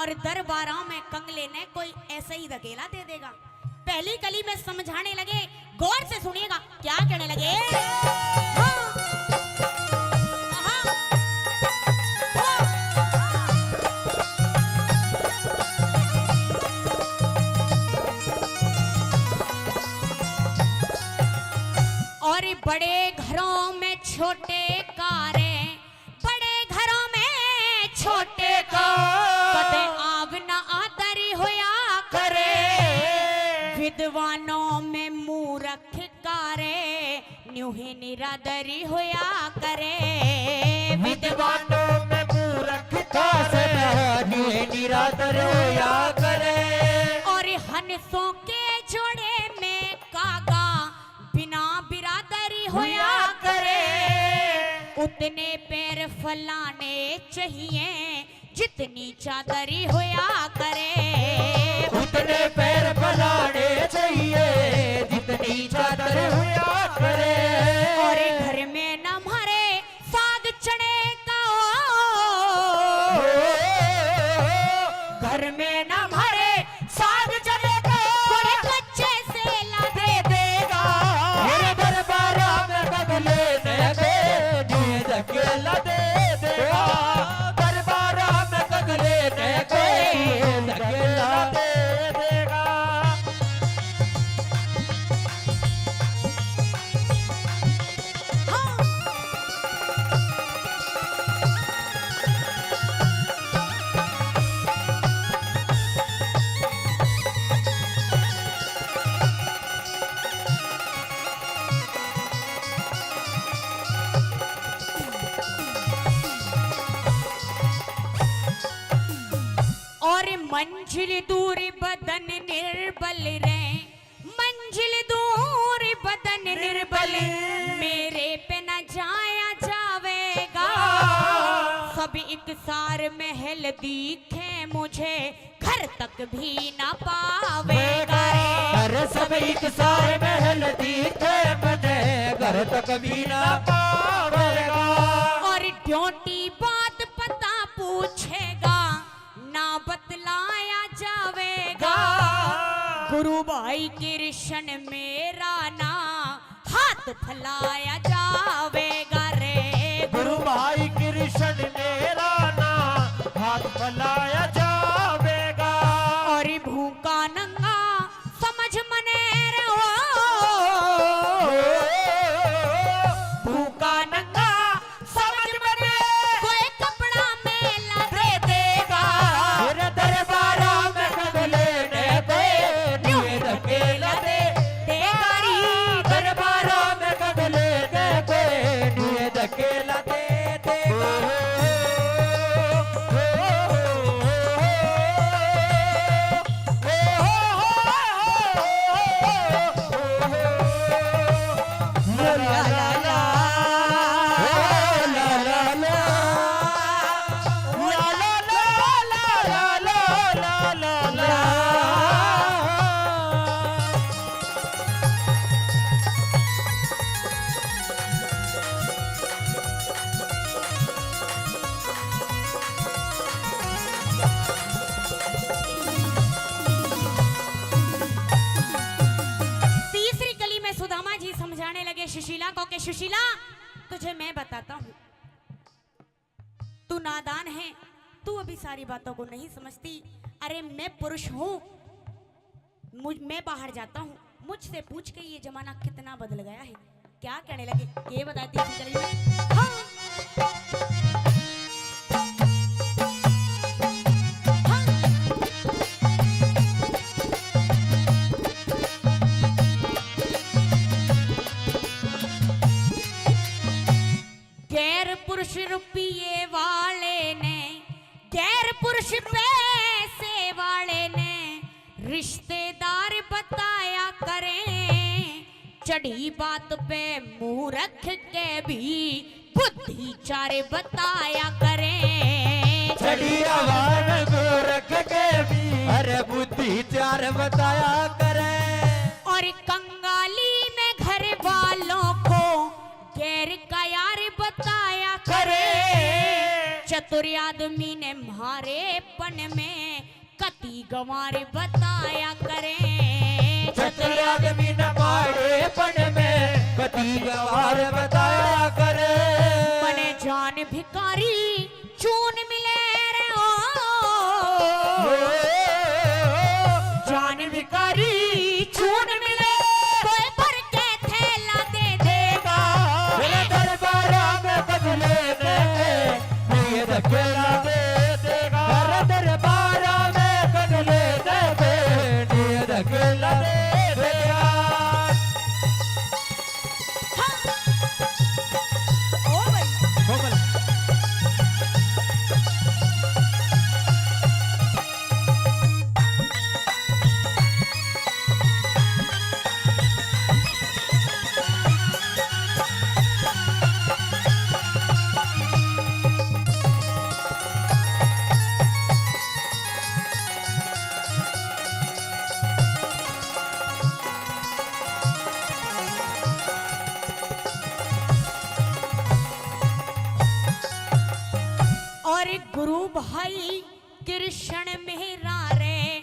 और दरबारा में कंगले ने कोई ऐसे ही धकेला दे देगा। पहली कली में समझाने लगे, गौर से सुनिएगा क्या कहने लगे। हाँ। हाँ। हाँ। और बड़े घरों में छोटे कारे, बड़े घरों में छोटे का कदे आव ना आदरी होया करे। विद्वानों में मूरख कारे, न्यू ही निरादरी होया करे। विद्वानों में मूरख कारे, न्यू ही निरादर होया करे। और हंसों के जोड़े में कागा, बिना बिरादरी होया करे। उतने पैर फैलाने चाहिए जितनी चादरी होया करे। उतने पैर फैलाने चाहिए जितनी चादर होया करे। और घर में ना मारे साग चने का, घर में ना मारे साग चने का, थोड़े कच्चे से ला दे देगा। मेरे दरबारा में कगले ने कोई नींद के ला दे देगा। दरबारा में कगले ने कोई नींद के ला दे देगा। और मंजिल दूर बदन निर्बल रे, मंजिल दूर बदन निर्बल, मेरे पे न जाया जावेगा। सब एक सार महल दिखे मुझे, घर तक भी ना पावेगा रे। अरे सब एक सार महल दिखे मुझे, घर तक भी ना पावेगा। और ड्यूटी बात पता पूछेगा, ना बतलाया जावेगा। गुरु भाई कृष्ण मेरा ना हाथ फैलाया जावेगा रे। गुरु भाई कृष्ण मेरा ना हाथ फैलाया जावेगा। और भूखा नंगा समझ मने रे हो। भूखा नंगा समझ मने कोई कपड़ा मेला दे देगा। मेरे दरबारा में कगले ने कोई नींद के ला दे देगा रे। दरबारा में कगले ने कोई नींद के ला दे देगा। तीसरी कली में सुदामा जी समझाने लगे सुशीला को कि सुशीला, तुझे मैं बताता हूँ, तू नादान है, तू अभी सारी बातों को नहीं समझती। अरे मैं पुरुष हूँ, मुझ मैं बाहर जाता हूँ, मुझसे पूछ के ये जमाना कितना बदल गया है। क्या कहने लगे, ये बताती थी गली में। हाँ। हाँ। गैर पुरुष रुपये वाले ने, गैर पुरुष पैसे वाले ने रिश्तेदार बताया करें। चढ़ी बात पे मूरख के भी बुद्धि चार बताया करें। चढ़ी आवाज मूरख के भी, अरे बुद्धि चार बताया करें। और कंगाली में घर वालों को गैर का यार बताया करे। चतुर और आदमी ने म्हारेपन में कती गंवार बताया करे। चतुर आदमी ने म्हारेपन में कती गंवार बताया करे। मने जान भिकारी चून मिले रे ओ। जान भिकारी चून मिले, कोई भर के थैला दे देगा। मेरे दरबारा में कदले ने, नींद अकेला दे देगा। मेरे दरबारा में कदले ने, नींद अकेला दे देगा। हाँ। ओ भाई। कोमल। और गुरु भाई कृष्ण मेरा रे,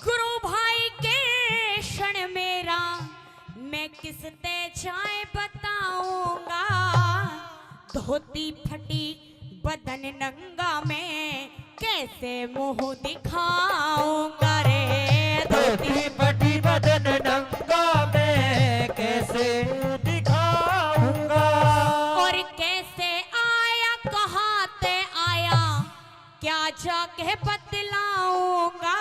गुरु भाई कृष्ण मेरा, मैं किस ते जाए बताऊंगा। धोती फटी बदन नंगा, मैं कैसे मुंह दिखाऊंगा रे। धोती फटी बदन नंगा, मैं कैसे मुंह दिखाऊंगा। और कैसे आया, कहाँ ते आया, क्या जाके बतलाऊंगा।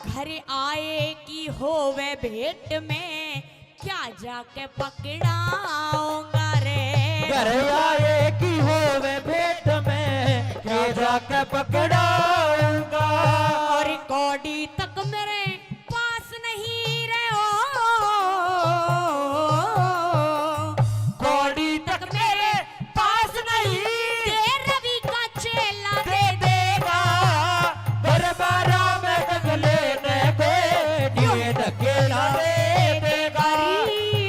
घर आए की होवे भेंट में, क्या जाके पकड़ाऊंगा रे। घर आए की होवे भेंट में, क्या जाके पकड़ाऊंगा। और कौड़ी तक मेरे पास नहीं रे ओ। कौड़ी तक मेरे पास नहीं, दे रवि का चेला दे देगा। दरबारा में कदले ने, कोई नींद अकेला दे देगा।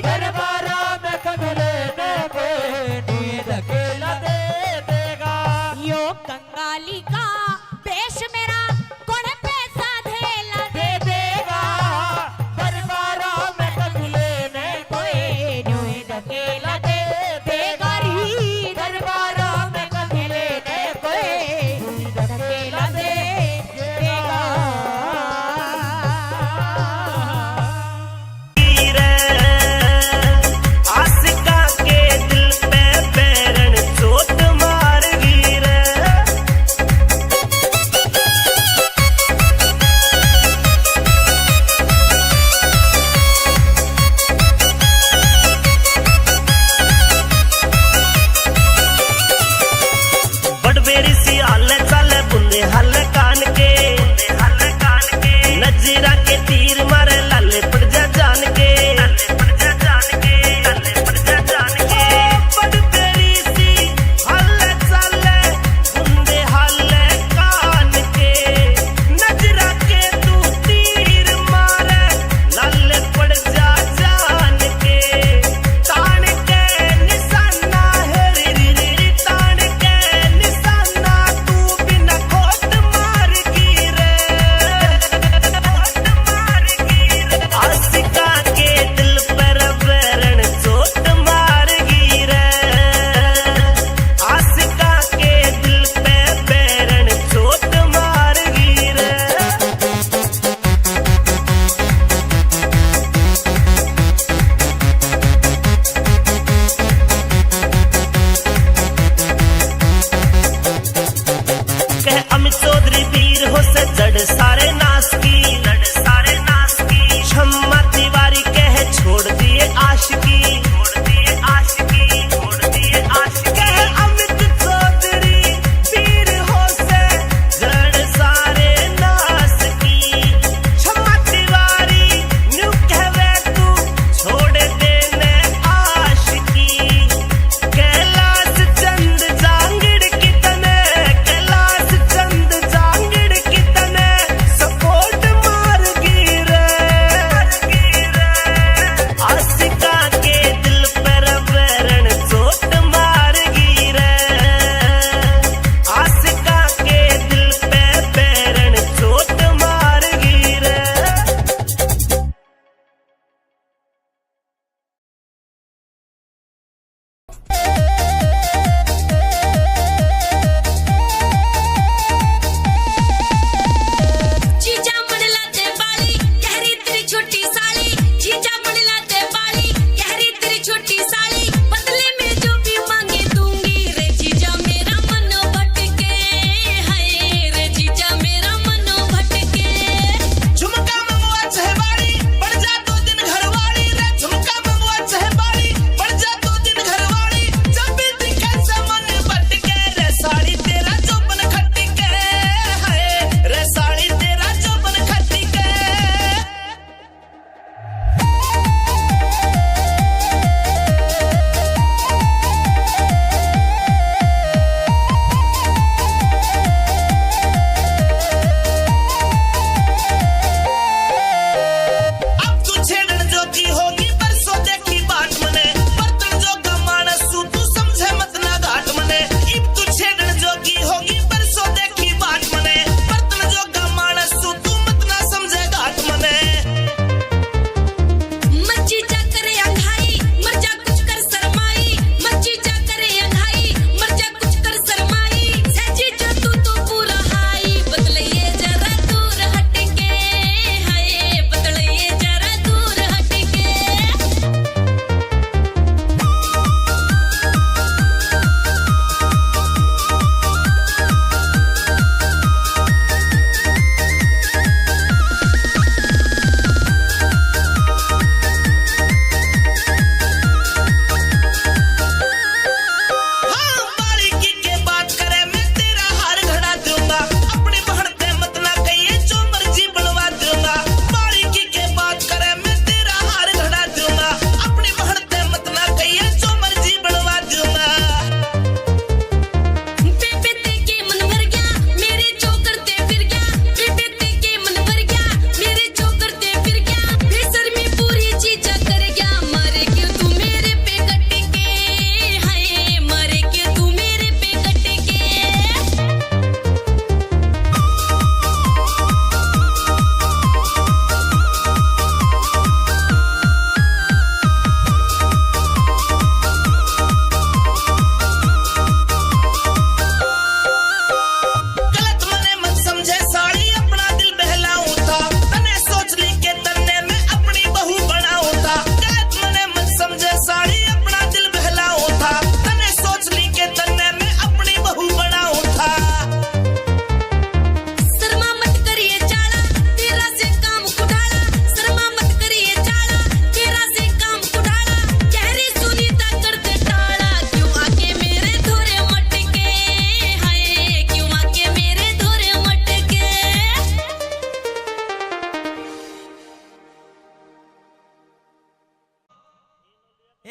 दरबारा में कदले ने, कोई नींद अकेला दे देगा। यो कंगाली का वेश मेरा, को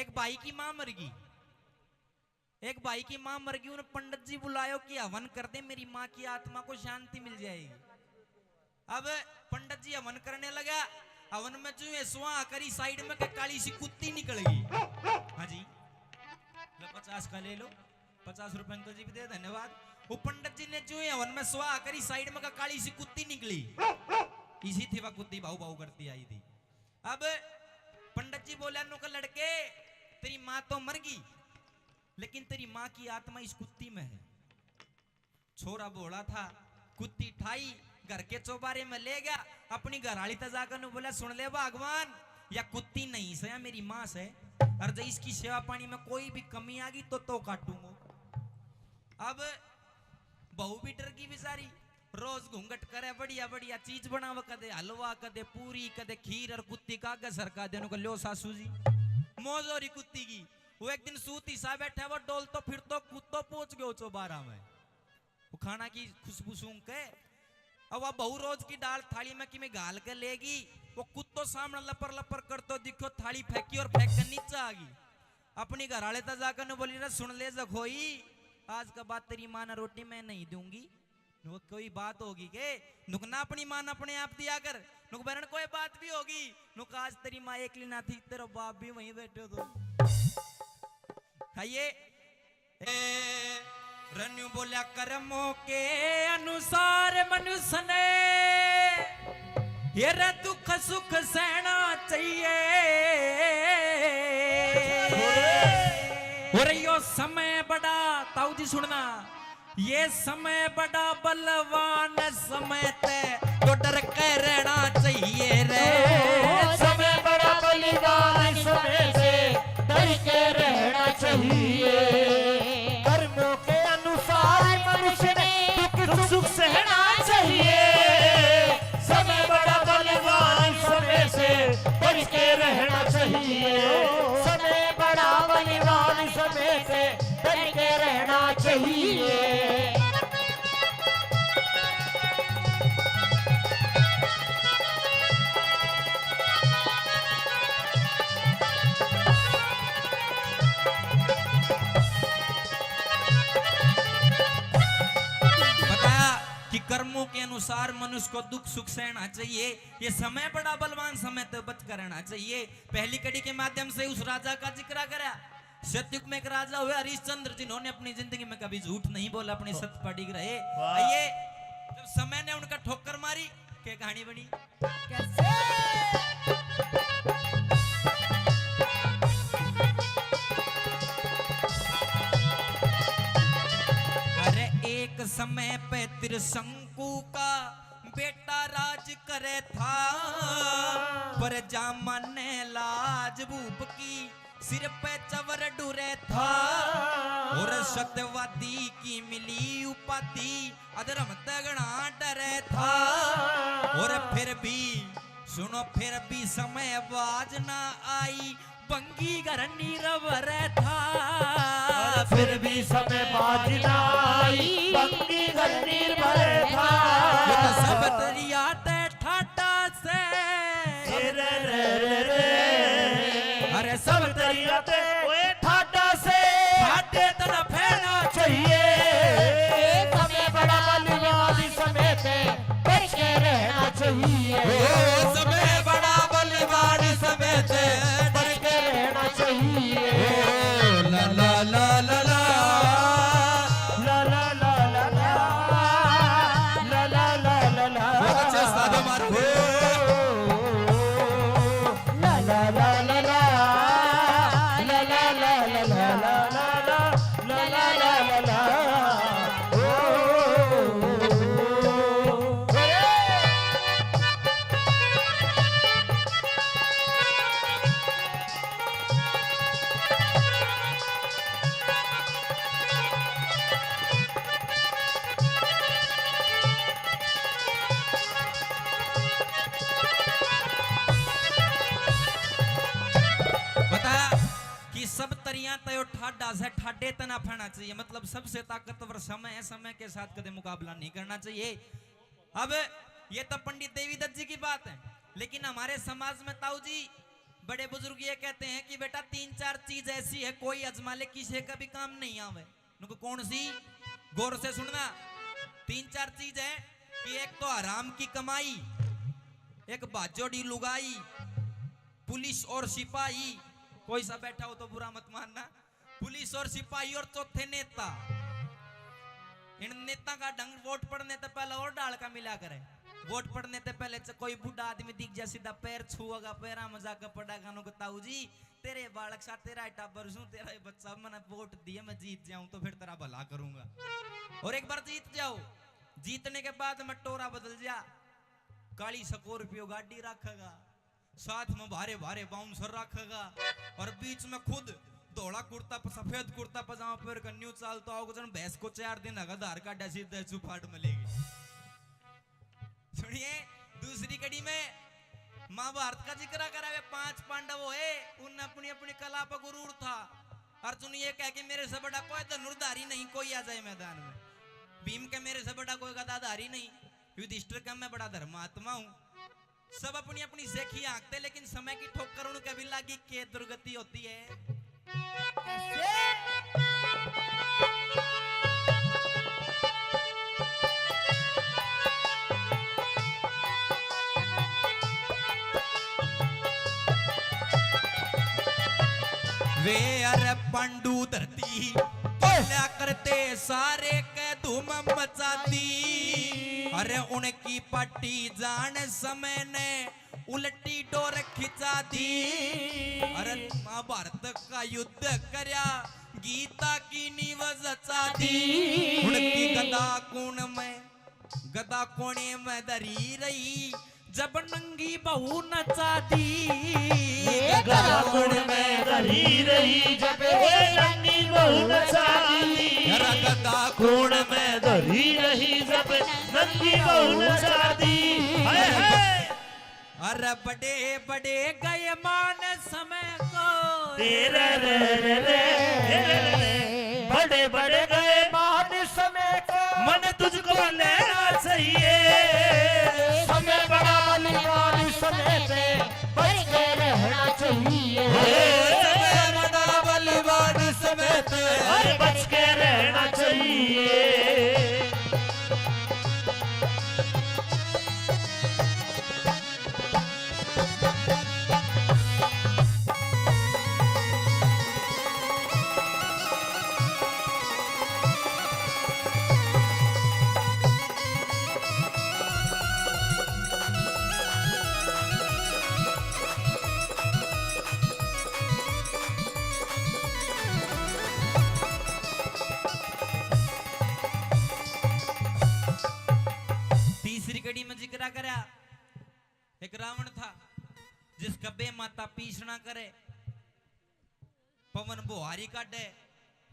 एक भाई की माँ मर गई, एक भाई की माँ मर गई, उन्हें पंडित जी बुलायो कि हवन कर दे, मेरी माँ की आत्मा को शांति मिल जाएगी। अब पंडित जी हवन करने लगा, हवन में जो है सुहा करी, साइड में के काली सी कुत्ती निकल गई। हाँ जी, लो पचास का ले लो, पचास रुपए अंकल जी भी दे, धन्यवाद। वो पंडित जी ने जो है हवन में सुहा करी, साइड में का काली सी कुत्ती निकली। इसी थी वह कुत्ती भाऊ भाऊ करती आई थी। अब पंडित जी बोला, नुक लड़के, तेरी माँ तो मर गई, लेकिन तेरी माँ की आत्मा इस कुत्ती में है। छोरा भोला था, कुत्ती ठाई, घर के चौबारे में ले गया, अपनी घरआली तक जाकर ने बोला, सुन ले भगवान, या कुत्ती नहीं से, या मेरी माँ से, और जब इसकी सेवा पानी में कोई भी कमी आ गई तो तो काटूंगा। अब बहू भी डर गई बेचारी, रोज घूंघट करे, बढ़िया बढ़िया चीज बनावे, कदे हलवा, कदे पूरी, कदे खीर, और कुत्ती का आगे सरका देने को, लो सासू जी, मौज हो रही कुत्ती की। वो एक दिन सूती सा बैठा, वो डोल तो फिर तो कुत्तो पहुंच गयो चौबारा में। वो खाना की खुशबू सूंघ के, अब वह बहू रोज की दाल थाली में किमें घाल के लेगी, वो कुत्तो सामने लपर लपर करतो दिखो, थाली फेंकी और फेंक के नीचे आ गई। अपनी घरआले तक जाकर ने बोली, रे सुन ले जखोई, आज के बाद तेरी माँ ने रोटी मैं नहीं दूंगी। नुक कोई बात होगी के? नुक ना अपनी माँ ने अपने आप दिया कर। नुक बरन कोई बात भी होगी, नुक आज तेरी माँ एकली ना थी, तेरा बाप भी वहीं बैठे तो। आइए। ए, रन्यू बोल्या, कर्मों के अनुसार मनुष्य ने ये रे दुख सुख सहना चाहिए। और यो समय बड़ा, ताऊ जी सुनना, ये समय बड़ा बलवान, समय ते तो डर के रहना चाहिए रे। ओ, समय बड़ा बलवान, समय से डर के रहना चाहिए। कर्मों के अनुसार मनुष्य ने दुख सुख सहना चाहिए। समय बड़ा बलवान, समय से डर के रहना चाहिए। समय बड़ा बलवान, समय से डर के रहना चाहिए। बताया कि कर्मों के अनुसार मनुष्य को दुख सुख सहना चाहिए। ये समय बड़ा बलवान, समय तो बच कर रहना चाहिए। पहली कड़ी के माध्यम से उस राजा का जिक्र करा। सतयुग में एक राजा हुए हरिश्चंद्र, जिन्होंने अपनी जिंदगी में कभी झूठ नहीं बोला, अपने सत्य पर अडिग रहे। वाह। आइए, जब समय ने उनका ठोकर मारी, के कहानी बनी? कैसे? अरे, एक समय पे त्रिशंकु का बेटा राज करे था, पर जामन ने लाज भूप की सिर पे चवर डुरे था। और सत्यवादी की मिली उपाधि, अधर्म तगड़ा डरे था। और फिर भी, सुनो, फिर भी समय बाज ना आई, बंगी घर निर्भर था। फिर भी समय बाज ना आई, बंगी घर निर्भर था। ये तो सब दरिया ते ठाडा से। रे रे रे रे। अरे सब दरिया ते ओए ठाडा से। ठाडे तना फैना चाहिए। समय बड़ा बलवान, समय ते बच के रहना चाहिए। ओ, समय बड़ा बलवान, समय ते बच के रहना चाहिए। ओ, ला, ला, ला, ला, ला। ला, ला, ला, ला, ला। ला, ला, ला, ला, ला। बहुत अच्छे उस्ताद हमारे। ला, ला, ला, ला, ला। ला, ला, ला, ला, ला। बता कि सब तरियां तै यो ठाडा से, ठाडे तना फैना चाहिए, मतलब सबसे ताकतवर समय है, समय के साथ कदे मुकाबला नहीं करना चाहिए। अब ये तो पंडित देवीदत्त जी की बात है, लेकिन हमारे समाज में ताऊ जी बड़े बुजुर्ग ये कहते हैं कि बेटा, तीन चार चीज ऐसी है, कोई आजमा ले, किसी का भी काम नहीं आवे। उनको कौन सी? गौर से सुनना। तीन चार चीज है कि एक तो हराम की कमाई, एक बाजोड़ी लुगाई, पुलिस और सिपाही। कोई सा बैठा हो तो बुरा मत मानना। पुलिस और सिपाही और चौथे नेता। इन नेता का ढंग, वोट पड़ने ते पहले और डाल का मिला करे। वोट पड़ने ते पहले च-, कोई बूढ़ा आदमी दिख जा, सीधा पैर छुएगा, पैरा में जाकर पड़ेगा, नु, "ताऊ जी, तेरे बालक सा, तेरा ही टाबर सूं, तेरा ही बच्चा, मैंने वोट दिए, मैं जीत जाऊं तो फिर तेरा भला करूंगा।" और एक बार जीत जाओ, जीतने के बाद में टोरा बदल जा, काली स्कॉर्पियो गाड़ी रखेगा, साथ में भारे भारे बाउंसर रखेगा और बीच में खुद धोला कुर्ता प-, सफेद कुर्ता पजामा पहन कर न्यू चालता होगा, जन भैंस को चार दिन अगर धार काटा सीधा चुपाट मिलेगी। सुनिए, दूसरी कड़ी में महाभारत का जिक्र करा, वे पांच पांडव होए, उनने अपनी अपनी कला पर गुरूर था। अर्जुन ये कह के, "मेरे से बड़ा कोई धनुर्धारी नहीं, कोई आ जाए मैदान में।" भीम के, "मेरे से बड़ा कोई गदाधारी नहीं।" युधिष्ठिर का, "मैं बड़ा धर्मात्मा हूँ।" सब अपनी अपनी सेखी हाँकते, लेकिन समय की ठोकर उनके भी लागी के दुर्गति होती है। कैसे? वे अरे पांडु धरती पहला करते, सारे के धूम मचा दी। अरे उनकी पाटी जान समय ने उल्टी डोर खिंचा दी। अरे महाभारत का युद्ध करया, गीता की नींव जचा दी। उनकी गदा कोण में, गदा कोणे में धरी रही, जब नंगी बहू नचा दी। गदा कोण में धरी रही, जब नंगी बहू नचा दी। अरे गदा कोण में धरी रही, जब नंगी बहू नचा दी। हाय, हाय। अरे बड़े बड़े गए मान समय को। तेरे रे रे रे, बड़े बड़े गए मान समय को। मन तुझको लेना चाहिए। समय बड़ा बलवान, समय से बच के रहना चाहिए। हे, समय बड़ा बलवान, समय से। अरे बच के रहना चाहिए। तीसरी कड़ी में जिक्रा करया, एक रावण था जिसका बे माता पीसना करे, पवन बुहारी काटे,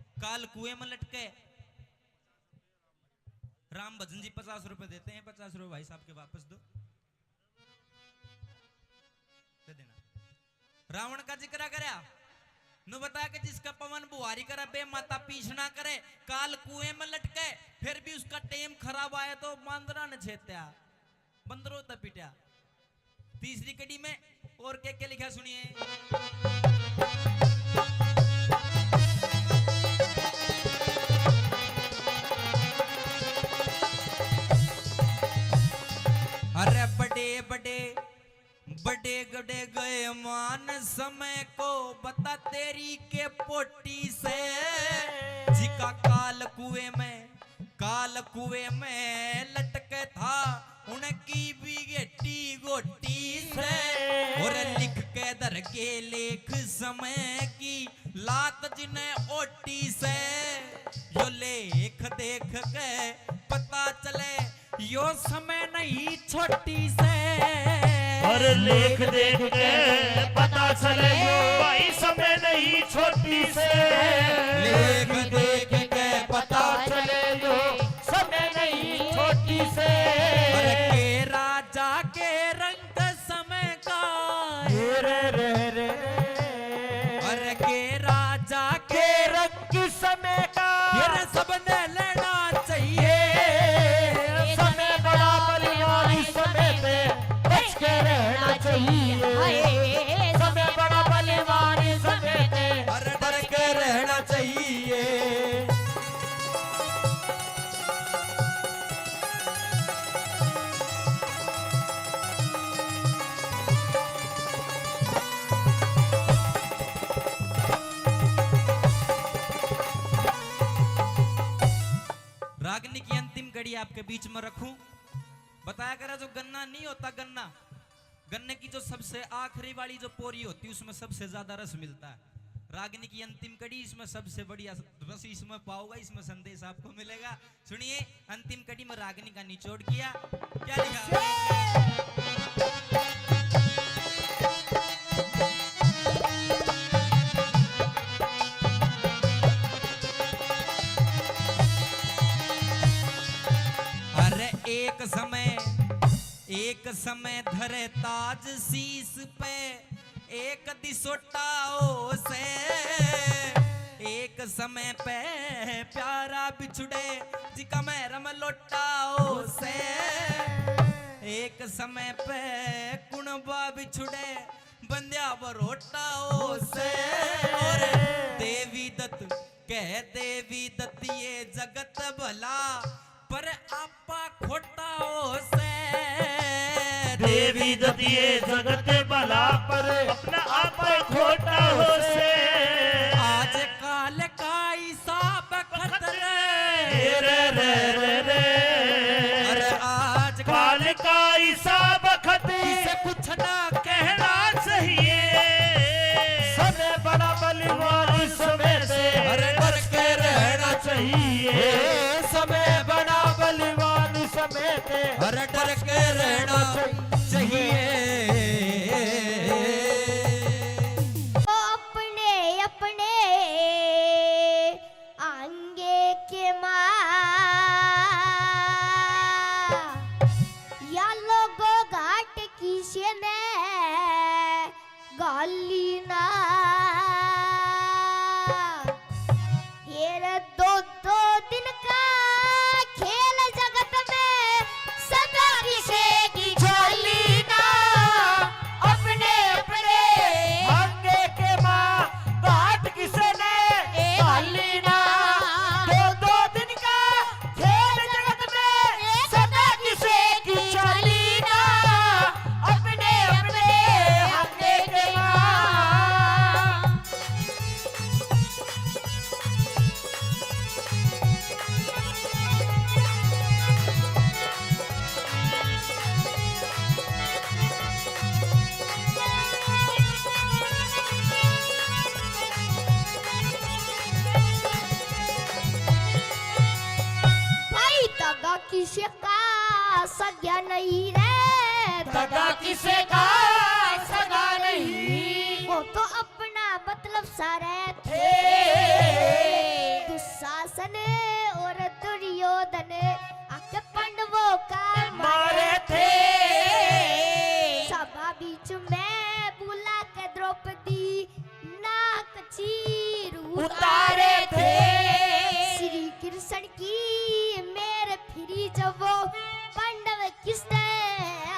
काल कुएं में लटके। राम भजन जी पचास रुपए देते हैं, पचास रुपए भाई साहब के वापस दो, दे देना। रावण का जिक्रा करया, नु बता के जिसका पवन बुहारी करे, बे माता पीसना करे, काल कुएं में लटके, फिर भी उसका टेम खराब आया तो मांदरा ने छेत्या, बंदरों तक पिटया। तीसरी कड़ी में और के के लिखा सुनिए। अरे बड़े बड़े बड़े बड़े गए मान समय को, बता तेरी के पोटी से, जिका काल कुएं में, काल कुएं में लटके था, उनकी भी गेटी गोटी से। और लिख के धर के लेख समय की, लात जिन्हें ओटी से। यो लेख देख के पता चले, यो समय नहीं छोटी से। और लेख देख के पता चले यो भाई समय नहीं छोटी से। लेख देख के पता चले यो समय नहीं छोटी से। अरे के राजा के रंग समय का। रे रे रे। अरे के राजा के रंग समय का। ये सबने लेना चाहिए। समय बड़ा बलवान, समय से बच के रहना चाहिए। हाय। समय आपके बीच में रखूं। बताया करा, जो गन्ना नहीं होता, गन्ना, गन्ने की जो सबसे आखिरी वाली जो पोरी होती, उसमें सबसे ज्यादा रस मिलता है। रागनी की अंतिम कड़ी, इसमें सबसे बढ़िया रस इसमें पाओगा, इसमें संदेश आपको मिलेगा। सुनिए, अंतिम कड़ी में रागनी का निचोड़ किया, क्या लिखा? अरे एक समय, एक समय धरे ताज शीश पे, एक दिसोटा हो से। एक समय पे प्यारा बिछुड़े, जिका महरम लोटा हो से। एक समय पे कुणबा बिछुड़े, बंध्या बरोटा हो से। और देवी दत्त कह, देवी दत्त ये जगत भला, पर आपा खोटा हो से। देवी दत्त ये जगत भला, पर अपना आपा खोटा हो से। आज काल का हिसाब खतरे। रे रे रे रे। अरे आज काल का हिसाब खतरे। किसे कुछ ना कहना चाहिए। समय बड़ा बलवान समय से। अरे डर के रहना चाहिए। ए, समय बड़ा बलवान समय से। अरे डर के रहना चाहिए। ओ अपने, अपने आंगे के माँ, या लोगो घाट किसे ने गाली ना। ये रे दो दो दिन का खेल जगत में सदा किसे की झोली ना। अपने अपने आंगे के माँ घाट किसे ने गाली ना। दो दो दिन का खेल जगत में सदा किसे की चाली ना, अपने अपने हक के माँ। भाई, दगा किसे का सगा नहीं रे, दगा किसे का सगा नहीं। वो तो अपना मतलब सारे थे। दुशासन और दुर्योधन आके पांडवों का मारे थे। सभा बीच में बुला के द्रौपदी नाक चीर उतारे थे। श्री कृष्ण की मेर फिरी जब वो पांडव किससे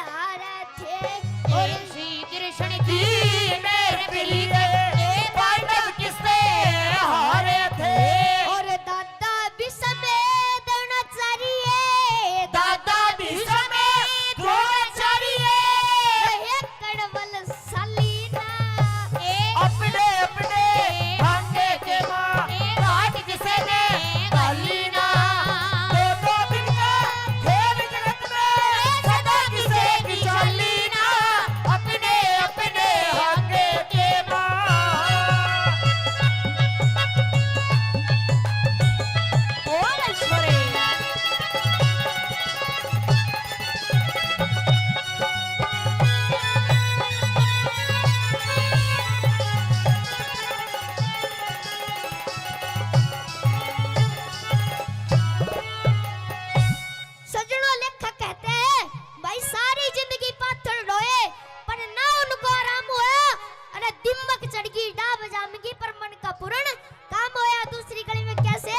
हारे थे। और श्री कृष्ण की मेर फिरी जब पांडव किससे हारे थे। और दादा भीष्म द्रोणाचार्य, दादा भीष्म द्रोणाचार्य, कणवल साली ना। अपने अपने भांगे के माँ घाट किसे ने गाली ना। दो दो दिन का खेल जगत में सदा किसे की चाली ना। अपने अपने भांगे के माँ। बोल छोरे। सजनों, लेखक कहते हैं, भाई, सारी जिंदगी पाथर ढोए, पर ना उनको आराम हुआ, अरे दिमक चढ़गी, डाब जामगी, पर मन का पूर्ण काम होया। दूसरी कड़ी में कैसे?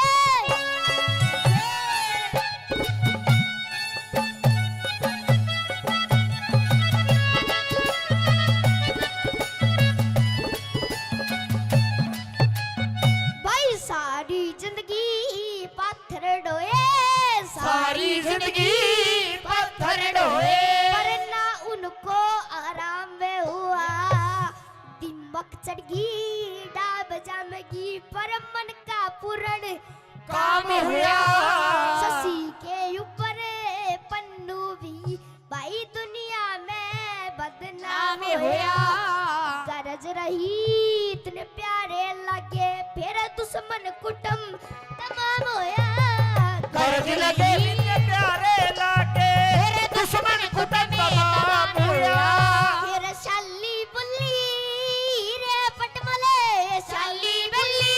भाई, सारी जिंदगी पाथर ढोए, सारी जिंदगी पत्थर ढोए। पर ना उनको आराम हुआ। दिमक चढ़गी, डाब जामगी, पर मन का पूर्ण काम हुआ। शशि के ऊपर तू भी भाई दुनिया में बदनाम नाम होया। होया। गरज रही इतने प्यारे लागे, फिर दुश्मन कुटुम तमाम होया। गरज लगे इतने प्यारे लागे, फिर दुश्मन कुटुम तमाम होया। फिर शाली बुल्ली हीरे पटमले, शाली बुल्ली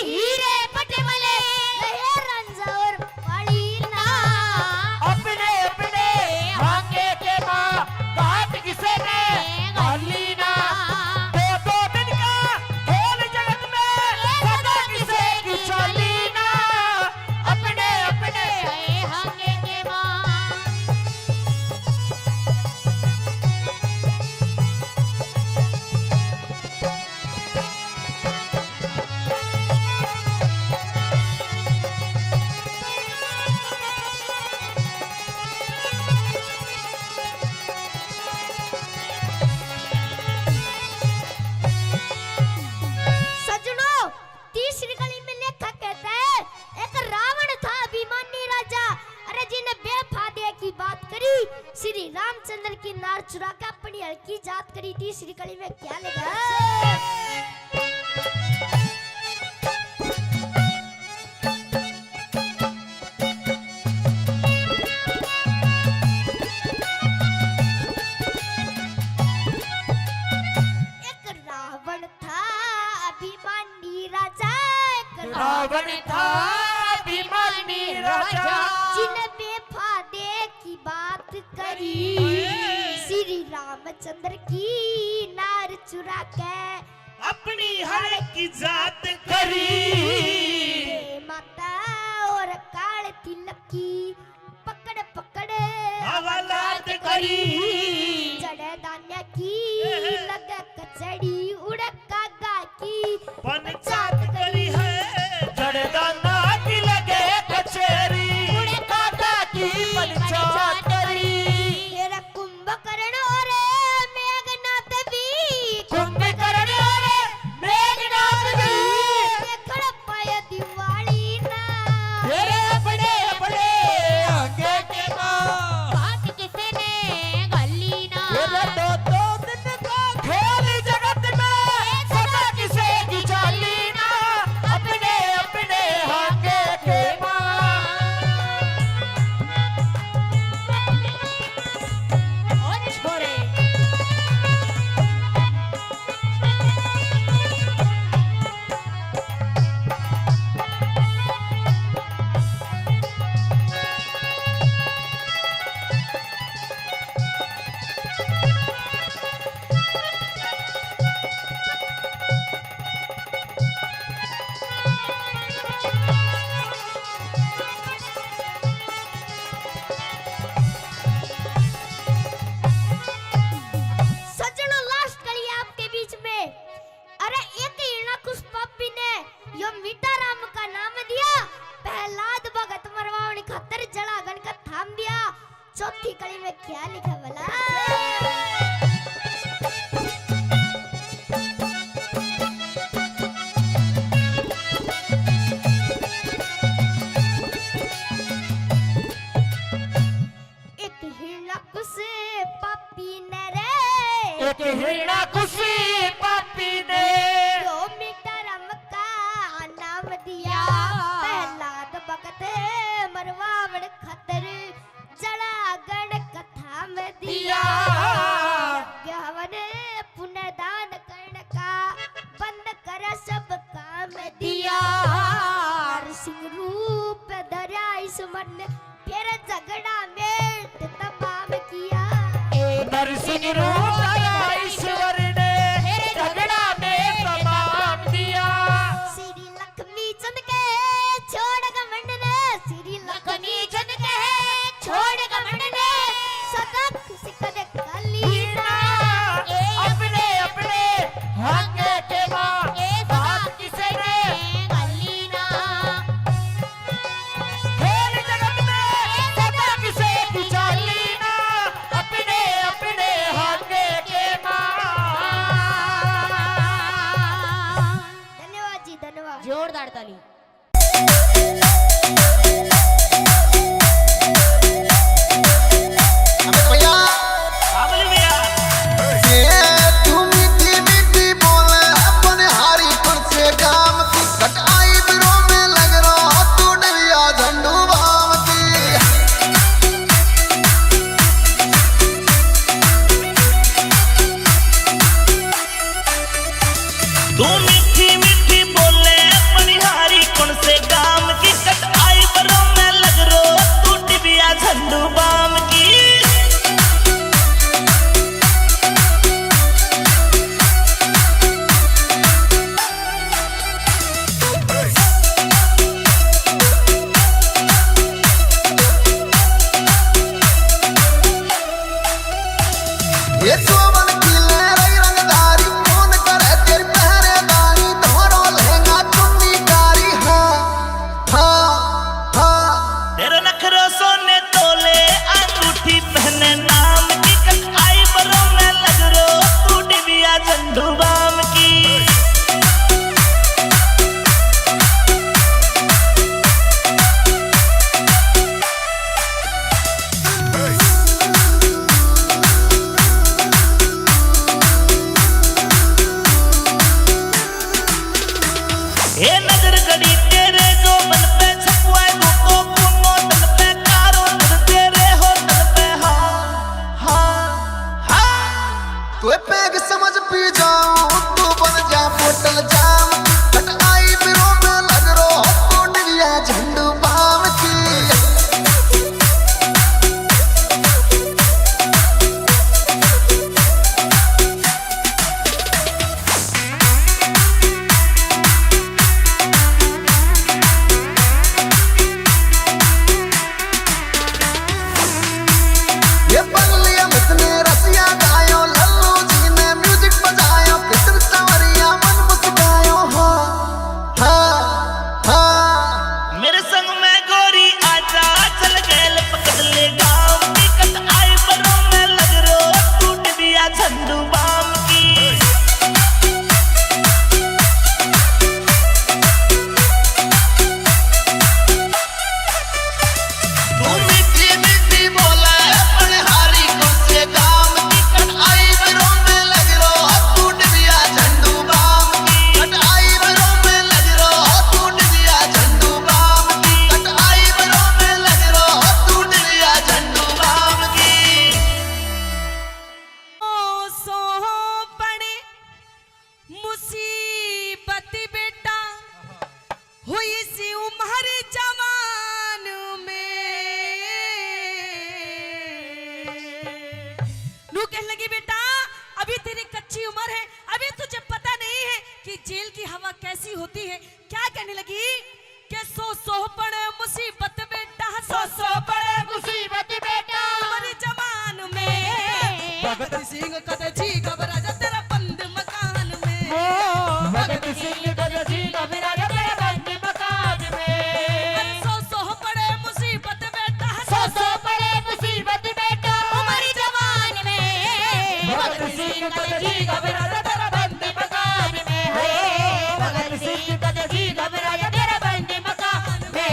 हीरे पटमले, रहे रंजा और पाली ना। अपने अपने हांगे के माँ, बात किसे ने गाली ना। दो दो दिन का खेल जगत में, सदा किसे की चाली ना। अपने अपने हांगे के माँ। सजनों, तीसरी कली में लेखक कहता है, एक रावण था अभिमानी राजा, अरे जिने बेफादे की बात करी, श्री रामचंद्र की नार चुरा के अपनी हल्की जात करी। तीसरी कली में क्या लिखा? एक रावण था अभिमानी राजा, एक रावण था अभिमानी राजा। जिन बेफादे की बात करी, श्री रामचंद्र की नार चुरा के अपनी हल्की जात करी। हे माता और काल तिलक की पकड़ पकड़ हवालात करी। जड़े दान्या की लगे कचड़ी, उड़े कागा की पंचायत करी है। जड़े दान्या की लगे कचेरी, उड़े कागा की पंचायत करी। तेरा कुंभकर्ण और मेघनाथ भी। कुंभकर्ण और मेघनाथ भी। देखण पाए दिवाली ना। तेरे अपने अपने आगे के माँ। बात किसे ने गाली ना। तेरे दो दो दिन का खेल जगत में, सदा किसे की चाली ना। अपने अपने आगे के माँ। ओ छोरे। सज्जनों, last कली आपके बीच में। अरे, एक हिरणाकुश पापी ने यो मीठा राम का नाम दिया, प्रहलाद भगत मरवावण खातर जलागन का थाम दिया। चौथी कली में क्या लिखा भला? एक हिरणाकुश पापी ने रे, एक हिरणाकुश पापी ने यो मीठा राम का नाम दिया। प्रहलाद भगत मरवावण खातर जलागन का थाम दिया। यज्ञ हवन पुण्य दान करण का बंद कर सब काम दिया। नरसिंह रूप धरा ईश्वर ने फिर झगड़ा मेट तमाम किया। नरसिंह रूप धरा ईश्वर ने फिर झगड़ा मेट तमाम दिया। श्री लक्ष्मी चंद के छोड़ घमंड ने, श्री लक्ष्मी चंद के छोड़ घमंड ने, सदा खुश कदे कली ना। अपने अपने हक के माँ, बात किसे ने कली ना। खेल जगत में सदा किसे की चाली ना, अपने अपने हक ये चौवन की ले रही रंगदारी, कौन करे तेरी पहरेदारी, धोरो लहंगा चुन्नी कारी, हाँ, हाँ, हाँ। तेरो नखरो सोने तोले, अंगूठी पहने नाम की, कट eyebrow में लग रो तू डिबिया झंडू बाम की। हे नजर गड़ी तेरे जोबन पे, छपुआ दो तो नोटन पे, कारो तेरे होटल पे, हाँ, हाँ, हाँ। तू पैग समझ पी जाऊं, तू बन जा बोतल जाम की, कट eyebrow में लग रो तू डिबिया झंडू बाम की। ये बंगलिया में इतने रसिया गायो, लल्लू जी ने music बजायो, किशन सांवरिया मन मुस्कायो। हाँ, हाँ, हाँ। मेरे संग में गोरी आजा, चल गैल पकड़ ले गाँव की, कट eyebrow में लग रो तू डिबिया झंडू बाम की। तू मीठी मीठी बोले, पनहारी कौन से काम की, कट eyebrow में लग रो तू डिबिया झंडू बाम की, कट eyebrow में लग रो तू डिबिया झंडू बाम की, कट eyebrow में लग रो तू डिबिया झंडू बाम की। ओ सोहपणे मुसीबत बेटा, हुई सी उम्र जवान में। नू कहने लगी, बेटा, अभी तेरी कच्ची उम्र है, अभी तुझे पता नहीं है कि जेल की हवा कैसी होती है। क्या कहने लगी? के सौ सौ पड़े मुसीबत बेटा, सौ सौ पड़े मुसीबत बेटा। उम्र जवान में भगत सिंह कद जी घबरा जा तेरा बंद मकान में। ओ, भगत सिंह कद जी घबरा जा तेरा बंद मकान में। अरे सौ सौ पड़े मुसीबत बेटा, सौ सौ पड़े मुसीबत बेटा। उम्र जवान में भगत सिंह कद जी घबरा जा तेरा बंद मकान में। हे भगत सिंह कद जी घबरा जा तेरा बंद मकान में।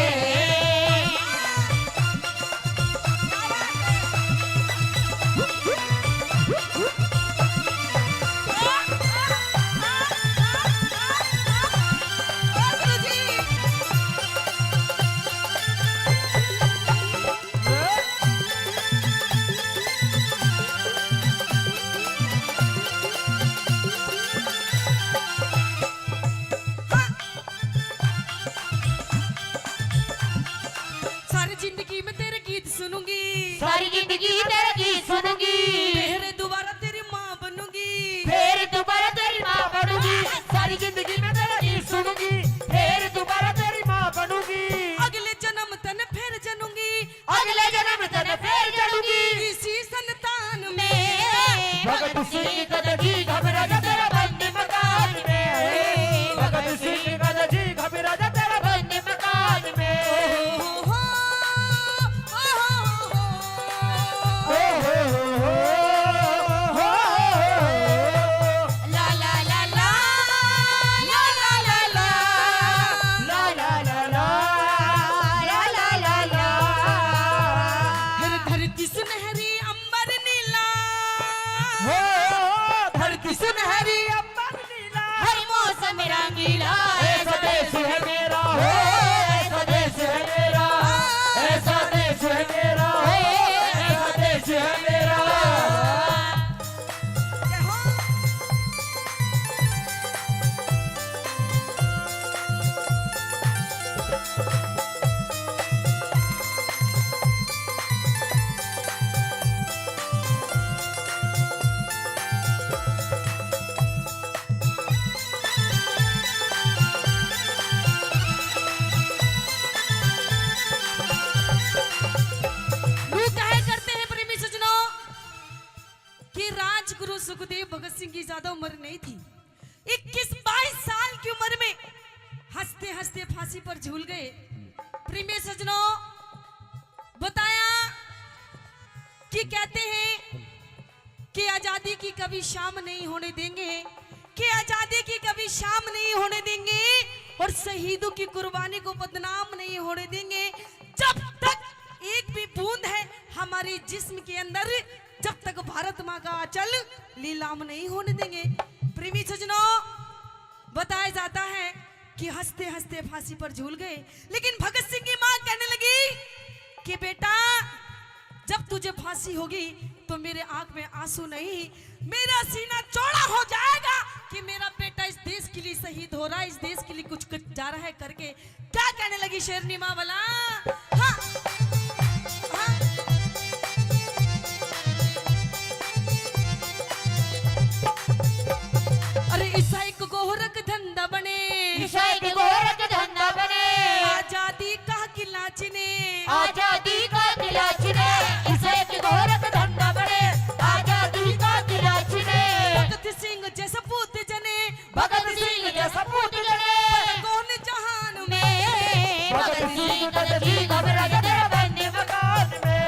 सारी जिंदगी में तेरे गीत सुनूंगी। सारी जिंदगी तेरे गीत सुनूंगी। फिर दोबारा तेरी माँ बनूंगी। फिर दोबारा तेरी माँ बनूंगी। सारी जिंदगी में तेरे गीत सुनूंगी। फिर दोबारा तेरी माँ बनूंगी। अगले जन्म तन फिर जनूंगी। अगले जन्म तन फिर जनूंगी। इसी संतान में भगत सिंह कद जी घबरा जा तेरा बंद मकान में। भगत सिंह कद जी घबरा जा तेरा बंद मकान में। ओ हो हो, ओ हो हो। ला ला ला ला, ला ला ला ला, ला ला ला ला, ला ला ला ला। हर धरती सुनहरी अंबर नीला। हो, धरती सुनहरी अंबर नीला। हर मौसम रंगीला। ऐसा देश है मेरा, हो, ऐसा देश है मेरा, ऐसा देश है मेरा, हो, ऐसा देश है मेरा। कि राजगुरु सुखदेव भगत सिंह की ज्यादा उम्र नहीं थी, इक्कीस बाईस साल की उम्र में हंसते हंसते फांसी पर झूल गए। प्रेमी सज्जनों, बताया कि कहते हैं कि आजादी की कभी शाम नहीं होने देंगे, कि आजादी की कभी शाम नहीं होने देंगे और शहीदों की कुर्बानी को बदनाम नहीं होने देंगे। जब तक एक भी बूंद है हमारे जिस्म के अंदर, जब तक भारत माँ का आंचल लीलाम नहीं होने देंगे। प्रेमी सज्जनों, बताया जाता है कि हंसते हंसते फांसी पर झूल गए, लेकिन भगत सिंह की मां कहने लगी कि बेटा, जब तुझे फांसी होगी तो मेरे आंख में आंसू नहीं, मेरा सीना चौड़ा हो जाएगा कि मेरा बेटा इस देश के लिए शहीद हो रहा है, इस देश के लिए कुछ कुछ जा रहा है करके। क्या कहने लगी शेरनी माँ भला? हाँ, हाँ। अरे ईसा एक गोरख धंधा बने, ईसा एक गोरख धंधा बने। आजादी का किला चिने, आजादी का किला चिने। ईसा एक गोरख धंधा बने, आजादी का किला चिने। भगत सिंह जैसा पूत जने, भगत सिंह जैसा पूत जने। कौन जहान में। भगत सिंह कद जी घबरा जा तेरा बंद मकान में।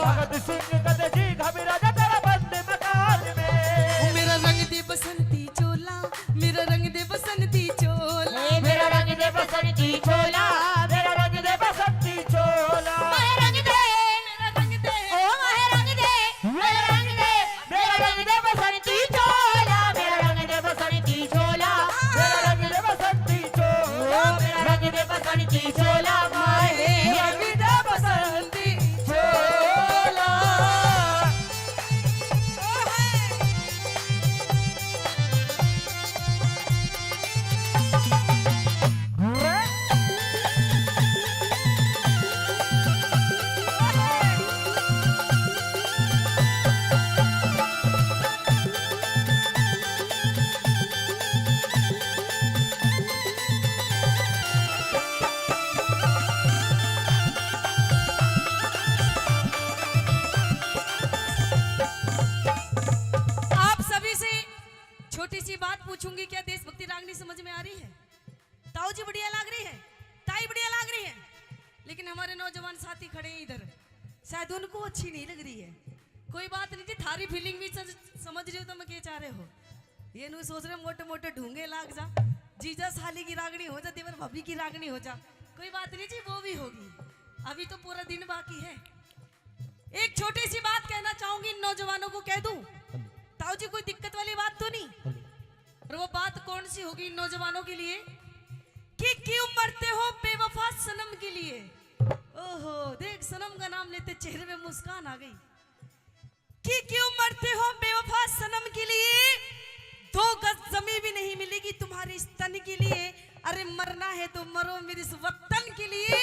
भगत सिंह कद जी घबरा जा तेरा बंद मकान में। मेरा रंग दे बसंती चोला, मेरा रंग दे बसंती चोला। ए, मेरा रंग दे बसंती चोला, मेरा रंग दे बसंती चोला। मैं रंग दे, मेरा रंग दे, ओ मैं रंग दे, मेरा रंग दे, मेरा रंग दे बसंती चोला, मेरा रंग दे बसंती चोला, मेरा रंग दे बसंती चोला, मेरा रंग दे बसंती चोला, माए रंग दे बसंती चोला। आप सभी से छोटी सी बात पूछूंगी, क्या देशभक्ति रागनी समझ में आ रही है? ताऊ जी बढ़िया लाग रही है, ताई बढ़िया लाग रही है, लेकिन हमारे नौजवान साथी खड़े हैं इधर, शायद उनको अच्छी नहीं लग रही है। कोई बात नहीं जी, थारी फीलिंग भी सज-, समझ रही हो तो मैं क्या चाह रहे हो। ये नु सोच रहे मोटे मोटे ढूंगे लाग जा, जीजा साली की रागनी हो जा, देवर भाभी की रागनी हो जा, कोई बात नहीं जी, वो भी होगी, अभी तो पूरा दिन बाकी है। एक छोटी सी बात कहना चाहूंगी इन नौजवानों को, कह दूं, ताऊ जी कोई दिक्कत वाली बात तो नहीं? और वो बात कौन सी होगी इन नौजवानों के लिए कि क्यों मरते हो बेवफा सनम के लिए? ओहो, देख सनम का नाम लेते चेहरे में मुस्कान आ गई। कि क्यों मरते हो बेवफा सनम के लिए, दो गज जमीन भी नहीं मिलेगी तुम्हारे इस तन के लिए। अरे मरना है तो मरो मेरे इस वतन के लिए।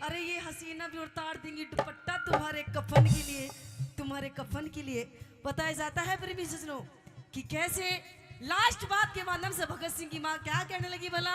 अरे ये हसीना भी उतार देंगी दुपट्टा तुम्हारे कफन के लिए, तुम्हारे कफन के लिए। बताया जाता है प्रेमी सज्जनों कि कैसे लास्ट बात के माध्यम से भगत सिंह की माँ क्या कहने लगी भला?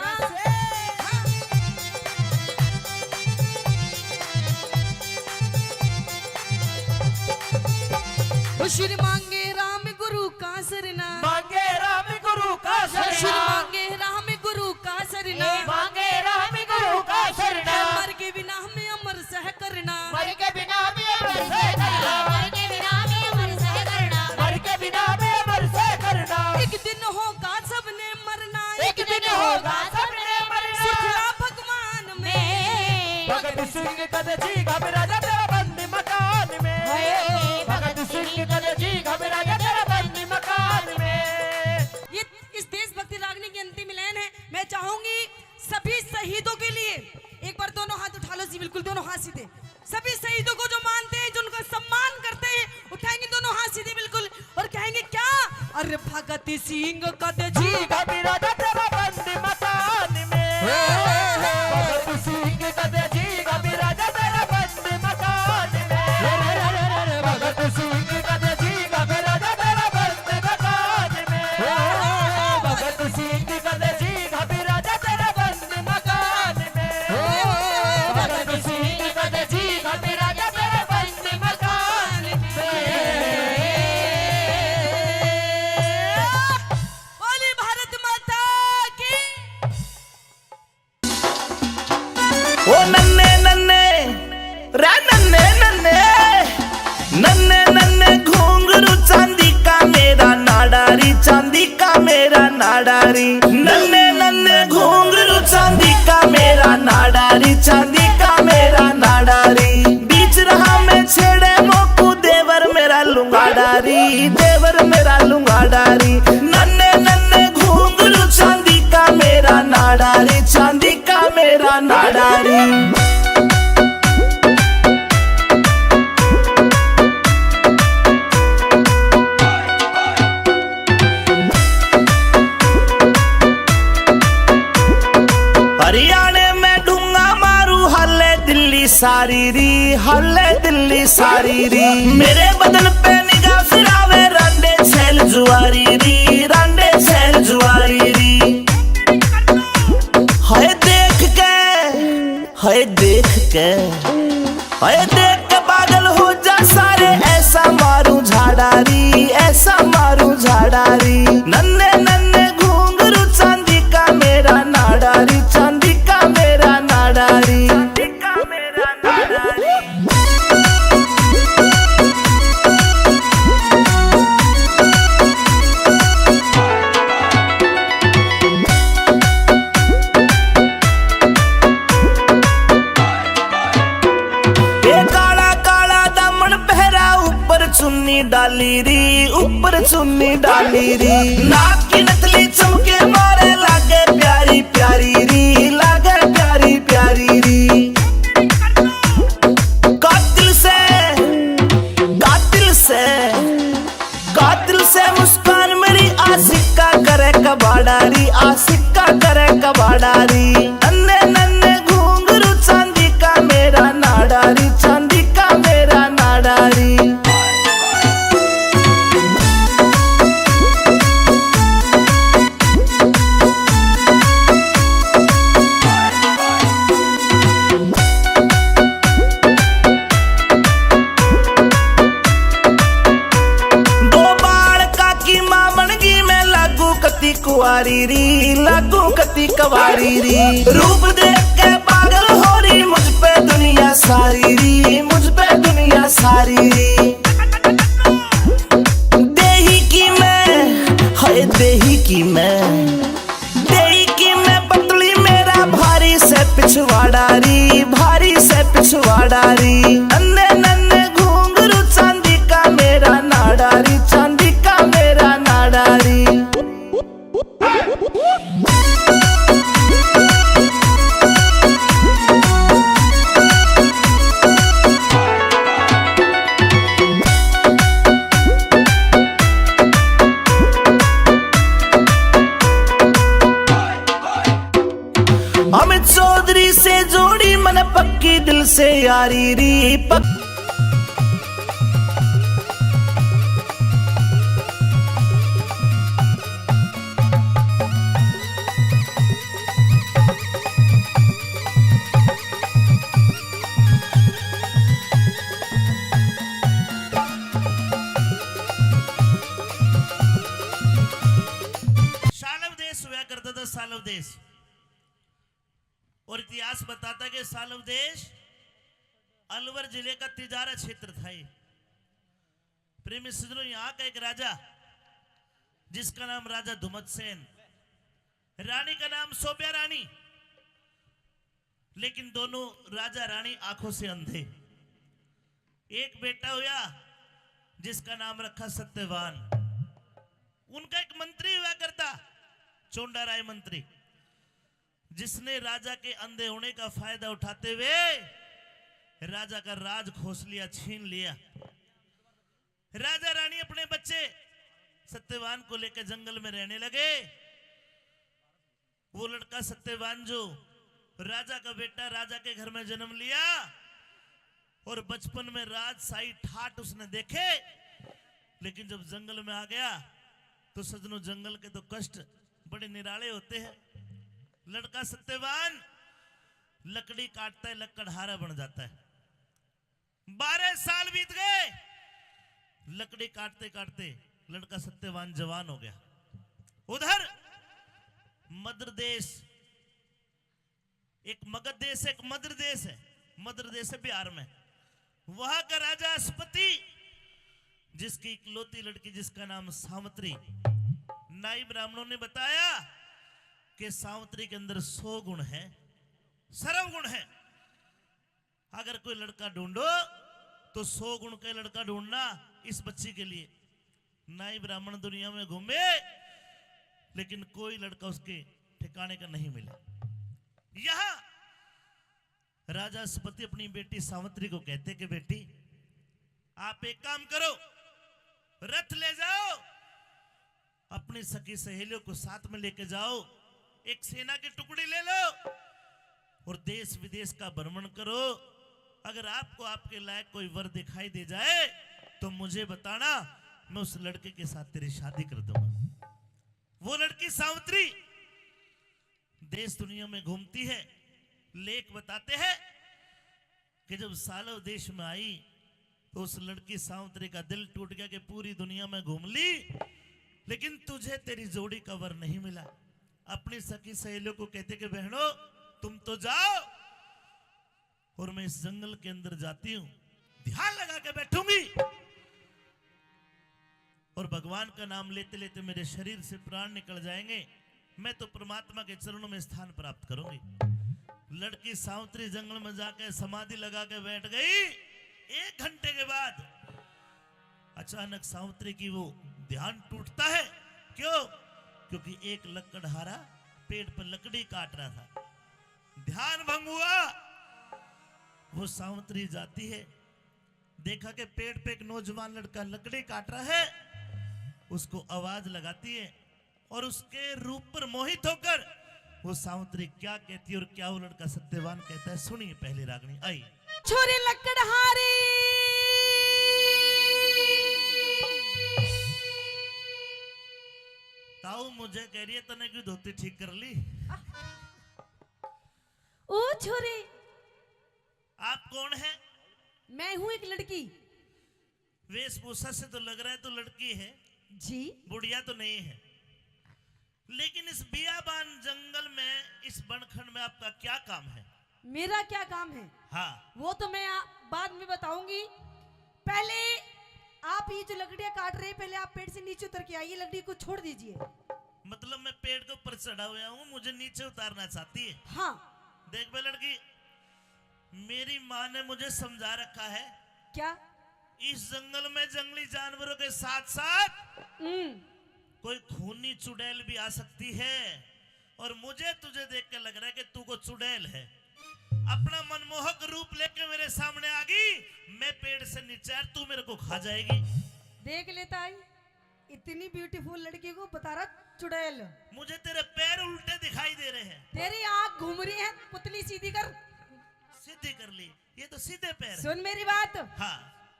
ओ श्री मांगे राम गुरु का सरना, मांगे राम गुरु का सरना, श्री मांगे राम गुरु का सरना, ए, मांगे राम गुरु का सरना। मर के बिना हमें अमर सह करना, मर के बिना हमें अमर सह करना, मर के बिना हमें अमर सह करना, मर के बिना हमें अमर सह करना। एक दिन होगा सबने मरना, एक दिन होगा सबने मरना। सुखला भगवान में। भगत सिंह कद जी घबरा जा तेरा बंद मकान में। हाय। भगत सिंह कद जी घबरा जा तेरा बंद मकान में। ये इस देशभक्ति रागनी की अंतिम लाइन है। मैं चाहूंगी सभी शहीदों के लिए एक बार दोनों हाथ उठा लो जी, बिल्कुल दोनों हाथ सीधे। सभी शहीदों को जो मानते हैं, जो उनका सम्मान करते हैं, उठाएंगे दोनों हाथ सीधे बिल्कुल और कहेंगे क्या? अरे भगत सिंह कद जी घबरा जा तेरा बंद मकान में। भगत सिंह कद जी घबरा जा तेरा बंद मकान में। भगत सिंह कद जी घबरा जा तेरा बंद मकान में। भगत सिंह कद जी घबरा जा तेरा बंद मकान में। भगत सिंह कद जी घबरा जा तेरा बंद मकान में। नाडारी। नन्ने नन्ने घुंघरू चांदी का मेरा नाडारी, चांदी का मेरा नाडारी। बीच रहा में छेड़े मोकू देवर मेरा लुंगाडारी, देवर मेरा लुंगाडारी। नन्ने नन्ने घुंघरू चांदी का मेरा नाडारी, चांदी का मेरा नाडारी। हरियाणे में ढूंगा मारू, हल्ले दिल्ली सारी री, हल्ले दिल्ली सारी री। मेरे बदन पे निगाह फिरावे, रांडे छैल जुआरी री, रांडे छैल जुआरी री। हाय देख के, हाय देख के, हाय देख के पागल हो जा सारे। ऐसा मारू झाड़ारी, ऐसा मारू झाड़ारी। नन्ने नन्ने घुंघरू चांदी का मेरा नाडारी, चांदी का मेरा नाडारी। ए काला काला दामन पहरा, ऊपर चुन्नी डाली री, ऊपर चुन्नी डाली री। नाक की नथली चमके मारे, लागे प्यारी प्यारी री, लागे प्यारी प्यारी री। कातिल से, कातिल से, कातिल से मुस्कान मेरी, आशिक का करे कबाड़ा री, आशिक का करे कबाड़ा री। नन्ने नन्ने घुंघरू चांदी का मेरा नाडारी, चांदी का मेरा नाडारी। दो बालका की माँ बन गई मैं, लागू कती कुआरी री, लागू कती कुआरी री। रूप देख के पागल हो रही मुझ पे दुनिया सारी री, मुझ पे दुनिया सारी री। देही की मैं, हाय देही की मैं, देही की मैं पतली मेरा भारी से पिछवाड़ा री, भारी से पिछवाड़ा री। नन्ने नन्ने घुंघरू चांदी का मेरा नाडारी, चांदी का मेरा नाडारी। हम चौधरी से जोड़ी मन पक्की दिल से यारी री पक- सालव देश हुआ करता था, सालव देश। और इतिहास बताता कि सालव देश अलवर जिले का तिजारा क्षेत्र था ये। प्रेमी सज्जनों, यहाँ का एक राजा जिसका नाम राजा धुमतसेन, रानी का नाम सोब्या रानी, लेकिन दोनों राजा रानी आंखों से अंधे। एक बेटा हुआ जिसका नाम रखा सत्यवान। उनका एक मंत्री हुआ करता, चोंडा राय मंत्री, जिसने राजा के अंधे होने का फायदा उठाते हुए राजा का राज खोस लिया, छीन लिया। राजा रानी अपने बच्चे सत्यवान को लेकर जंगल में रहने लगे। वो लड़का सत्यवान जो राजा का बेटा राजा के घर में जन्म लिया और बचपन में राजशाही ठाट उसने देखे, लेकिन जब जंगल में आ गया तो सजनों, जंगल के तो कष्ट बड़े निराले होते हैं। लड़का सत्यवान लकड़ी काटता है, लकड़हारा बन जाता है। बारह साल बीत गए, लकड़ी काटते काटते लड़का सत्यवान जवान हो गया। उधर मद्र देश, एक मगध देश, एक मद्र देश है, मद्र देश है बिहार में। वहां का राजा अश्वपति, जिसकी इकलौती लड़की, जिसका नाम सावित्री, नाई ब्राह्मणों ने बताया कि सावित्री के अंदर सौ गुण है, सर्व गुण है। अगर कोई लड़का ढूंढो तो सौ गुण का लड़का ढूंढना इस बच्ची के लिए। नाई ब्राह्मण दुनिया में घूमे, लेकिन कोई लड़का उसके ठिकाने का नहीं मिला। यहाँ राजा सपति अपनी बेटी सावित्री को कहते कि बेटी, आप एक काम करो, रथ ले जाओ, अपनी सखी सहेलियों को साथ में लेके जाओ, एक सेना की टुकड़ी ले लो और देश विदेश का भ्रमण करो। अगर आपको आपके लायक कोई वर दिखाई दे जाए तो मुझे बताना, मैं उस लड़के के साथ तेरी शादी कर दूंगा। वो लड़की सावित्री देश दुनिया में घूमती है। लेख बताते हैं कि जब सालव देश में आई तो उस लड़की सावित्री का दिल टूट गया कि पूरी दुनिया में घूम ली, लेकिन तुझे तेरी जोड़ी का वर नहीं मिला। अपनी सखी सहेलियों को कहते कि बहनों, तुम तो जाओ और मैं इस जंगल के अंदर जाती हूँ, ध्यान लगा के बैठूंगी और भगवान का नाम लेते लेते मेरे शरीर से प्राण निकल जाएंगे, मैं तो परमात्मा के चरणों में स्थान प्राप्त करूंगी। लड़की सावित्री जंगल में जाके समाधि लगा के बैठ गई। एक घंटे के बाद अचानक सावित्री की वो ध्यान टूटता है। क्यों? क्योंकि एक लकड़हारा पेड़ पर लकड़ी काट रहा था, ध्यान भंग हुआ। वो सावित्री जाती है, देखा कि पेड़ पे एक नौजवान लड़का लकड़ी काट रहा है, उसको आवाज लगाती है और उसके रूप पर मोहित होकर वो सावित्री क्या कहती है और क्या वो लड़का सत्यवान कहता है, सुनिए पहली रागनी आई। छोरी लकड़हारी। ताऊ मुझे कह रही है, तने क्यों धोती ठीक कर ली? ओ छोरी। आप कौन है? मैं हूँ एक लड़की। वेशभूषा से तो लग रहा है तो लड़की है। जी। बुढ़िया तो नहीं है। लेकिन इस बियाबान जंगल में, इस बनखंड में आपका क्या काम है? मेरा क्या काम है? हाँ। वो तो मैं आ, बाद में बताऊंगी। पहले आप ये जो लकड़ियां काट रहे हैं, पहले आप पेड़ से नीचे उतर के आइए, लकड़ी को छोड़ दीजिए। मतलब मैं पेड़ के ऊपर चढ़ा हुआ हूँ, मुझे नीचे उतारना चाहती है? हाँ। देख बे लड़की, मेरी माँ ने मुझे समझा रखा है। क्या? इस जंगल में जंगली जानवरों के साथ साथ हम्म। कोई खूनी चुड़ैल भी आ सकती है, और मुझे तुझे देख के लग रहा है कि तू को चुड़ैल है। अपना मनमोहक रूप लेके मेरे सामने आ गई, मैं पेड़ से नीचे, यार, तू मेरे को खा जाएगी। देख लेता आई, इतनी beautiful लड़की को बता रहा चुड़ैल। मुझे तेरे पैर उल्टे दिखाई दे रहे हैं। तेरी आंख घूम रही है, पुतली सीधी कर। सीधी कर ली, ये तो सीधे पैर है। सुन मेरी बात। हाँ।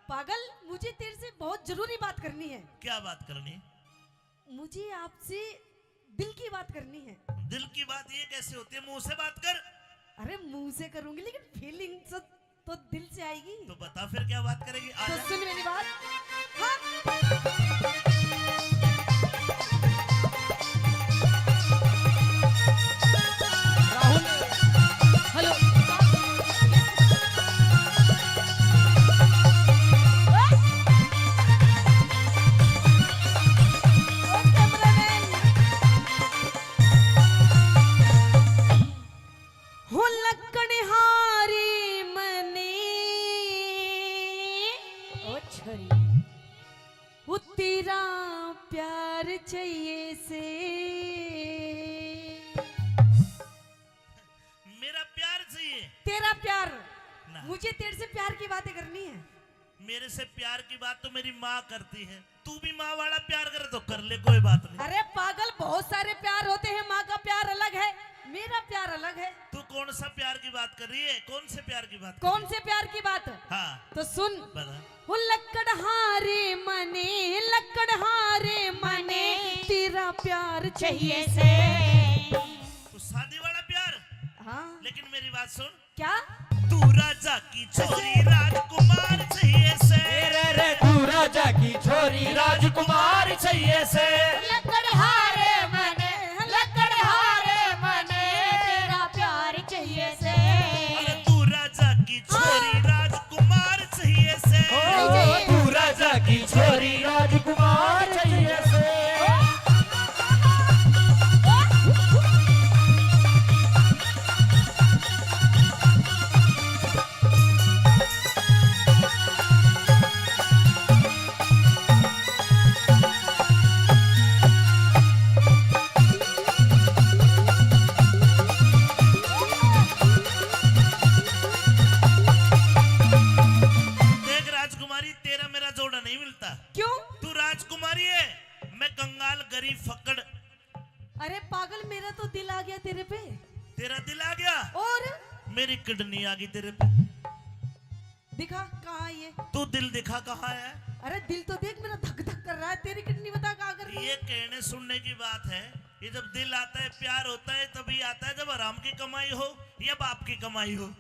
पागल, मुझे तेरे से बहुत जरूरी बात करनी है। क्या बात करनी? मुझे आपसे दिल की बात करनी है। दिल की बात ये कैसे होती है? मुंह से बात कर। अरे मुंह से करूंगी, लेकिन feeling से तो दिल से आएगी। तो बता फिर क्या बात करेगी? तो आजा। सुन मेरी बात। हाँ। राहुल। Hello। ओ cameraman। हो लकड़हारी मने, ओ छोरी, वो तेरा प्यार चाहिए से। मेरा प्यार चाहिए? तेरा प्यार। ना। मुझे तेरे से प्यार की बातें करनी है। मेरे से प्यार की बात तो मेरी माँ करती है। तू भी माँ वाला प्यार करे तो कर ले, कोई बात नहीं। अरे पागल, बहुत सारे प्यार होते हैं, माँ का प्यार अलग है, मेरा प्यार अलग है। तू कौन सा प्यार की बात कर रही है? कौन से प्यार की बात कर रही है? कौन से प्यार की बात? हाँ। तो सुन। बता। वो लकड़हारे मने, लकड़हारे मने, तेरा प्यार चाहिए से। तो शादी वाला प्यार? हाँ। लेकिन मेरी बात सुन, क्या? तू राजा की छोरी राजकुमार चाहिए से। रे रे, तू राजा की छोरी राजकुमार चाहिए से। लकड़हारे मने, लकड़हारे मने, तेरा प्यार चाहिए से। अरे तू राजा की छोरी राजकुमार चाहिए से। ओ, तू राजा की छोरी राजकुमार चाहिए से। करी फकड़। अरे पागल, मेरा तो दिल आ गया तेरे पे। तेरा दिल आ गया? और? मेरी किडनी आ गई तेरे पे। दिखा, कहाँ है ये? तू दिल दिखा, कहाँ है? अरे दिल तो देख, मेरा धक धक कर रहा है, तेरी किडनी बता कहाँ कर रही है? ये कहने सुनने की बात है। ये जब दिल आता है, प्यार होता है, तभी आता है जब हराम की कमाई हो या बाप की कमाई हो।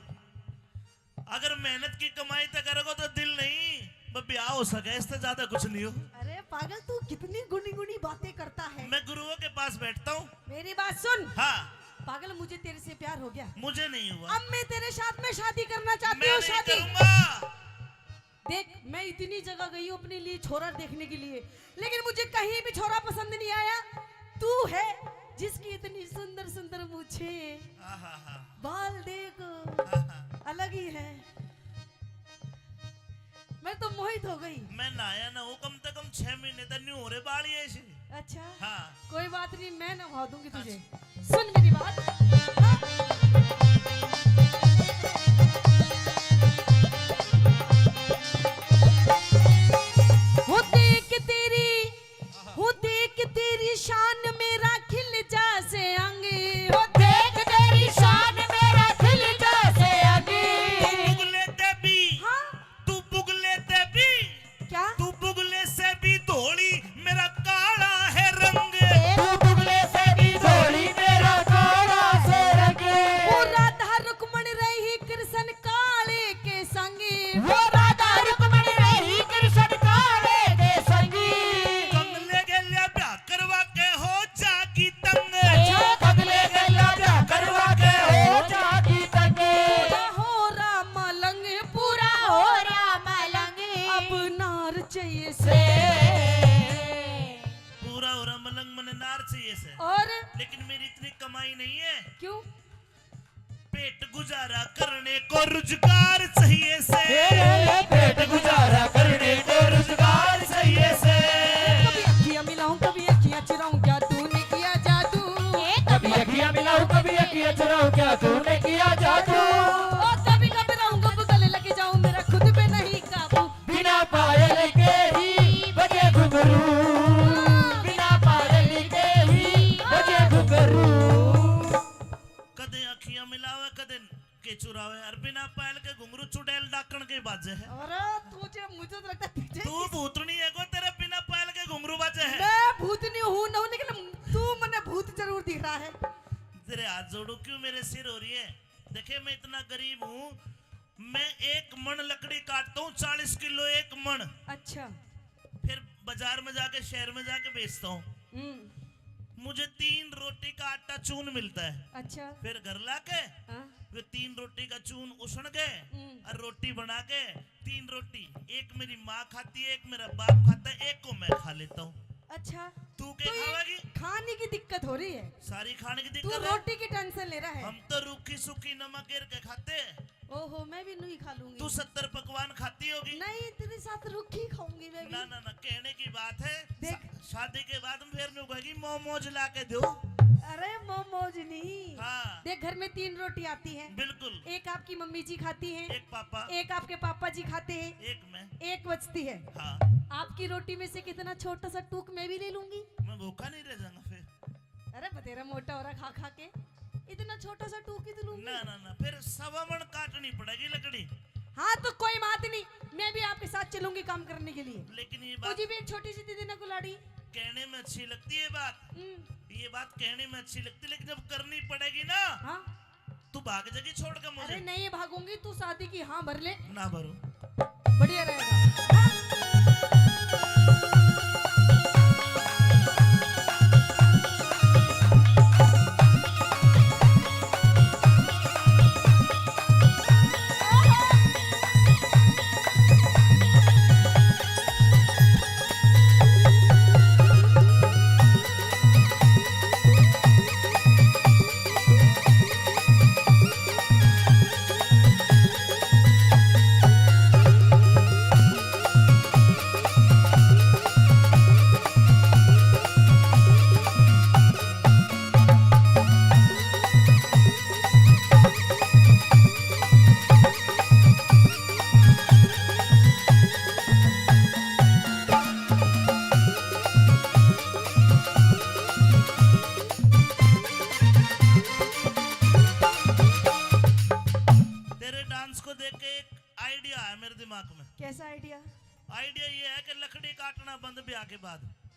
अगर मेहनत की कमाई तो करोगे तो दिल नहीं, बस ब्याह हो सके, इससे ज्यादा कुछ नहीं हो। अरे पागल, तू कितनी गुनी गुनी बातें करता है। मैं गुरुओं के पास बैठता हूँ। मेरी बात सुन। हाँ। पागल, मुझे तेरे से प्यार हो गया। मुझे नहीं हुआ। अब मैं तेरे साथ में शादी करना चाहती हूँ। शादी करूंगा। देख, मैं इतनी जगह गई हूँ अपने लिए छोरा देखने के लिए, लेकिन मुझे कहीं भी छोरा पसंद नहीं आया। तू है जिसकी इतनी सुंदर सुंदर मूछें, आहा हा। बाल देख, आहा। अलग ही है। मैं तो मोहित हो गई। मैं नहाया ना हूँ, कम से कम छह महीने तक नहीं हो रहे बाल ये ऐसे। अच्छा। हाँ। कोई बात नहीं, मैं नहा दूंगी तुझे। अच्छा। सुन मेरी बात। हाँ। वो देख तेरी, वो देख तेरी शान मेरा खिल जा से अंग। वो देख तेरी शान मेरा खिल जा से अंग। तू बुगले ते भी, हाँ? तू बुगले ते भी, क्या? तू बुगले से भी धोली, मेरा काला है रंग। तू बुगले से भी धोली, मेरा काला से रंग। वो राधा रुक्मण रही कृष्ण काले के संग। वो राधा रुक्मण रही कृष्ण काले के संग। कंगले गेल्या ब्याह करवा के हो जागी तंग। अच्छा। कंगले गेल्या ब्याह करवा के हो जागी तंग। पूरा हो रहा मलंग, पूरा हो रहा मलंग। अब नार चाहिए से। पूरा हो रहा मलंग, मने नार चाहिए से। और? लेकिन मेरी इतनी कमाई नहीं है। क्यों? पेट गुजारा करने को रुजगार चाहिए से। ए, ए, ए, पेट गुजारा करने को रुजगार चाहिए से। कभी अखियां मिलाऊं, कभी अखियां चुराऊं, क्या तूने किया जादू? कभी अखियां मिलाऊं, कभी अखियां चुराऊं, क्या तूने किया जादू? ओ, कभी घबराऊं, कब गले लग जाऊं, मेरा खुद पे नहीं काबू। बिना पायल के ही बजे घुंघरू, बिना पायल के ही बजे घुंघरू। कदे अखियां मिलावे, कदे के चुरावे, और बिना पायल के घुंघरू चुड़ैल डाकण के बाजे है। अरे तुझे, मुझे तो लगता है तुझे तू भूतनी है को, तेरे बिना पायल के घुंघरू बाजे है। मैं भूतनी हूँ ना, लेकिन तू मने भूत जरूर दिख रहा है। तेरे हाथ जोड़ू, क्यों मेरे सिर हो रही है? देखे, मैं इतना गरीब हूँ, मैं एक मण लकड़ी काटता हूँ, चालीस किलो एक मण। अच्छा। फिर बाजार में जाके, शहर में जाके बेचता हूँ। हम्म। मुझे तीन रोटी का आटा चून मिलता है। अच्छा। फिर घर लाके हाँ। वे तीन रोटी का चून उसण के हम्म। और रोटी बना के, तीन रोटी, एक मेरी माँ खाती है, एक मेरा बाप खाता है, एक को मैं खा लेता हूँ। अच्छा। तू क्या तो ये खावेगी? खाने की दिक्कत हो रही है। सारी खाने की तू दिक्कत है। रोटी की टेंशन ले रहा है। हम तो रूखी सूखी नमक गिर के खाते हैं। ओहो, मैं भी नहीं खा लूंगी। तू सत्तर पकवान खाती होगी। नहीं, तेरे साथ रूखी खाऊंगी मैं भी। ना, ना, ना, कहने की बात है। देख। शा-, शादी के बाद में फिर न्यू कहेगी, "मोमोज ला के दो।" अरे, मोमोज नहीं। हाँ। देख, घर में तीन रोटी आती है। बिल्कुल। एक आपकी मम्मी जी खाती हैं, एक पापा। एक आपके पापा जी खाते हैं, एक मैं। एक बचती है। हाँ। आपकी रोटी में से कितना छोटा सा टूक मैं भी ले लूंगी। मैं भूखा नहीं रह जाऊंगा फिर। अरे, बतेरा मोटा हो रहा खा खा के, इतना छोटा सा टूक ही तो लूंगी। ना, ना, ना, फिर सवा मण काटनी पड़ेगी लकड़ी। हाँ, तो कोई बात नहीं, मैं भी आपके साथ चलूंगी काम करने के लिए। लेकिन ये बात मुझे भी एक छोटी सी दे देना कुलाड़ी। कहने में अच्छी लगती है बात, हम्म। ये बात कहने में अच्छी लगती, लेकिन जब करनी पड़ेगी ना, हाँ। तू भाग जाएगी छोड़ के मुझे। अरे नहीं भागूंगी, तू शादी की हाँ भर ले। ना भरूं। बढ़िया रहेगा।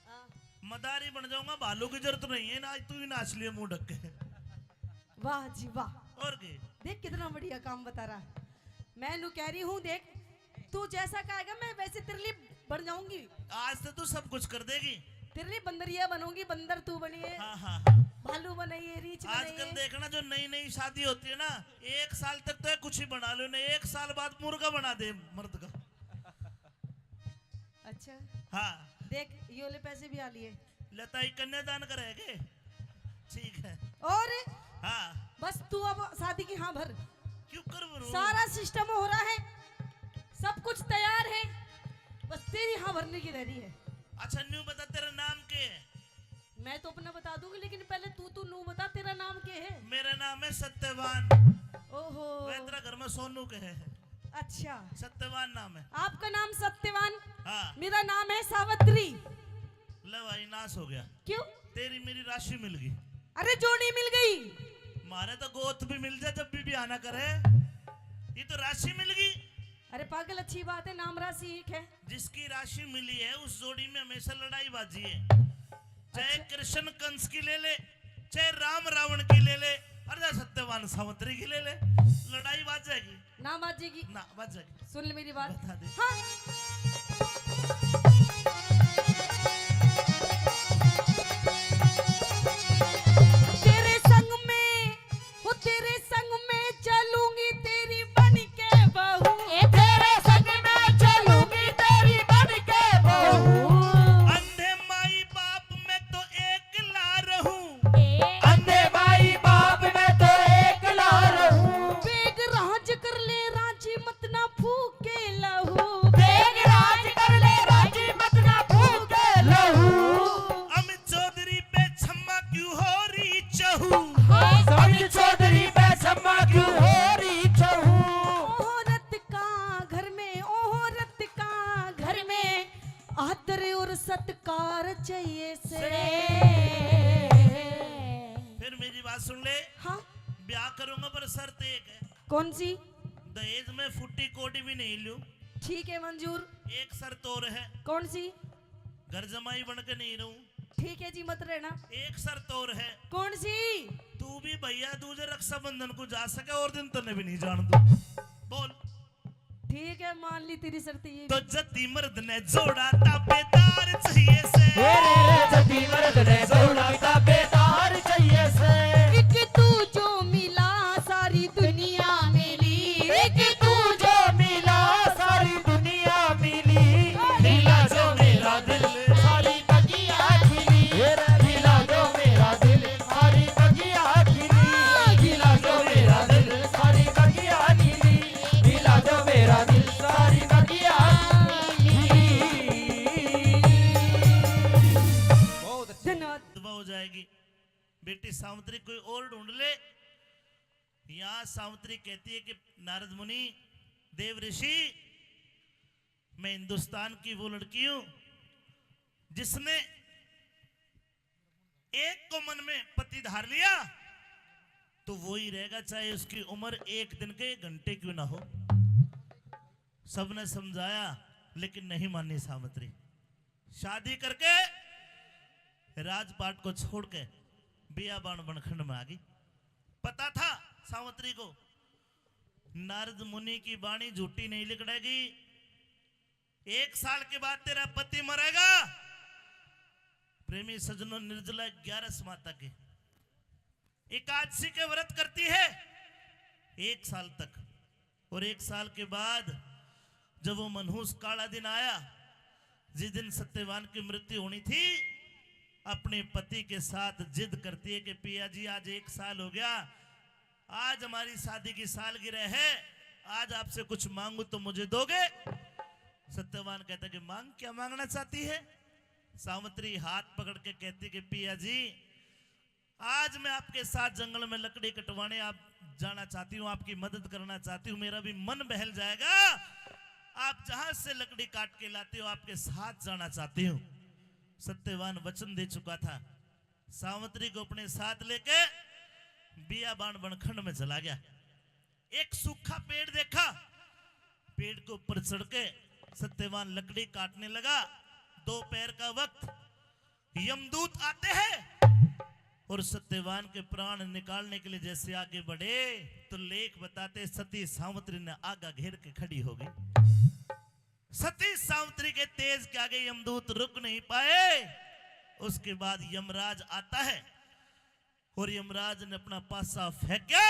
हाँ। मदारी बन जाऊंगा, भालू की जरूरत नहीं है ना, आज तू ही नाच लिए मुंह ढक के। वाह जी वाह। और के? देख कितना बढ़िया काम बता रहा। मैं नू कह रही हूँ, देख, तू जैसा कहेगा मैं वैसे तेरे लिए बन जाऊंगी। आज तो तू सब कुछ कर देगी। तेरे लिए बंदरिया बनूंगी, बंदर तू बनिए, हाँ, हाँ, हाँ। भालू बनाइए, रीछ बनाइए। आजकल देखना, जो नई नई शादी होती है ना, एक साल तक तो ये कुछ ही बना लो, नहीं, एक साल बाद मुर्गा बना दे मर्द का। अच्छा। हाँ। देख, ये वाले पैसे भी आ लिए। लताई कन्यादान करेंगे। ठीक है। और? हाँ। बस तू अब शादी की हाँ भर। क्यों कर भरूं? सारा सिस्टम हो रहा है, सब कुछ तैयार है, बस तेरी हाँ भरने की रह रही है। अच्छा, न्यू बता, तेरा नाम के है? मैं तो अपना बता दूंगी, लेकिन पहले तू, तू नू बता, तेरा नाम के है? मेरा नाम है सत्यवान। ओहो। वह तेरा घर में सोनू के है। अच्छा। सत्यवान नाम है। आपका नाम सत्यवान? हाँ। मेरा नाम है सावित्री। ले भाई, नाश हो गया। क्यों? तेरी मेरी राशि मिल गई। अरे, जोड़ी मिल गई। मारे तो गोत भी मिल जाए जब भी ब्याह ना करे। ये तो राशि मिल गई। अरे पागल, अच्छी बात है, नाम राशि एक है। जिसकी राशि मिली है, उस जोड़ी में हमेशा लड़ाई बाजी है। चाहे अच्छा। कृष्ण कंस की ले ले, चाहे राम रावण की ले ले, अरे सत्यवान सावित्री की ले ले, लड़ाई बाजेगी। ना बाजेगी। ना बाजेगी। सुन ले मेरी बात। बता दे। हाँ। तेरे संग में, हो तेरे संग में चलूंगी तेरी बन के बहू। ए तेरे संग में चलूंगी तेरी बन के बहू। अंधे माई बाप में तो एकला रहूं। ए अंधे माई बाप में तो एकला रहूं। बेग राज कर ले, राजी मत ना फूके लहू। बेग राज कर ले, राजी मत ना फूके लहू। अमित चौधरी पे छम्मा क्यों हो रही चहू? अमित चौधरी पे छम्मा क्यों हो रही चहू? औरत का घर में, औरत का घर में आदर और सत्कार चाहिए से। फिर मेरी बात सुन ले। हाँ। ब्याह करूंगा पर शर्त एक है। कौन सी? दहेज में फुट्टी कोड़ी भी नहीं लूं। ठीक है, मंजूर। एक शर्त और है। कौन सी? घर जमाई बन के नहीं रहूं। ठीक है जी, मत रहना। एक शर्त और है। कौन सी? तू भी भैया दूज रक्षाबंधन को जा सके और दिन तन्ने भी नहीं जान दूं। बोल। ठीक है, मान ली तेरी शर्त ये भी। तो जती मर्द ने जोड़ा ताबेदार चाहिए से। ए रे रे, जती मर्द ने जोड़ा ताबेदार चाहिए से। एक तू जो मिला सारी दुनिया मिली। एक तू जो मिला सारी दुनिया मिली। हिला जो मेरा दिल सारी बगिया खिली। हिला जो मेरा दिल सारी बगिया खिली। हिला जो मेरा दिल सारी बगिया खिली। हिला जो मेरा दिल सारी बगिया खिली। बहुत अच्छी। धन्यवाद। दुआ हो जाएगी। बेटी सावित्री कोई और ढूंढ ले। यहाँ सावित्री कहती है कि नारद मुनि, देव ऋषि, मैं हिंदुस्तान की वो लड़की हूं जिसने एक को मन में पति धार लिया तो वो ही रहेगा, चाहे उसकी उम्र एक दिन के, एक घंटे क्यों ना हो। सबने समझाया लेकिन नहीं मानी सावित्री। शादी करके राजपाट को छोड़ के बियाबान बनखंड में आ गई। पता था सावित्री को नारद मुनि की वाणी झूठी नहीं लिकड़ेगी। एक साल के बाद तेरा पति मरेगा। प्रेमी सज्जनों, निर्जला ग्यारस माता के एकादशी के व्रत करती है एक साल तक, और एक साल के बाद जब वो मनहूस काला दिन आया, जिस दिन सत्यवान की मृत्यु होनी थी, अपने पति के साथ जिद करती है कि पिया जी, आज एक साल हो गया, आज हमारी शादी की सालगिरह है, आज आपसे कुछ मांगू तो मुझे दोगे? सत्यवान कहता कि मांग, क्या मांगना चाहती है? सावित्री हाथ पकड़ के कहती कि पिया जी, आज मैं आपके साथ जंगल में लकड़ी कटवाने आप जाना चाहती हूँ, आपकी मदद करना चाहती हूँ, मेरा भी मन बहल जाएगा। आप जहां से लकड़ी काट के लाते हो, आपके साथ जाना चाहती हूँ। सत्यवान वचन दे चुका था। सावित्री को अपने साथ लेके बियाबान बनखंड में चला गया। एक सूखा पेड़ देखा, पेड़ के ऊपर चढ़ के सत्यवान लकड़ी काटने लगा। दोपहर का वक्त, यमदूत आते हैं और सत्यवान के प्राण निकालने के लिए जैसे आगे बढ़े, तो लेख बताते, सती सावित्री ने आगा घेर के खड़ी हो गई। सती सावित्री के तेज के आगे यमदूत रुक नहीं पाए। उसके बाद यमराज आता है और यमराज ने अपना पासा फेंका।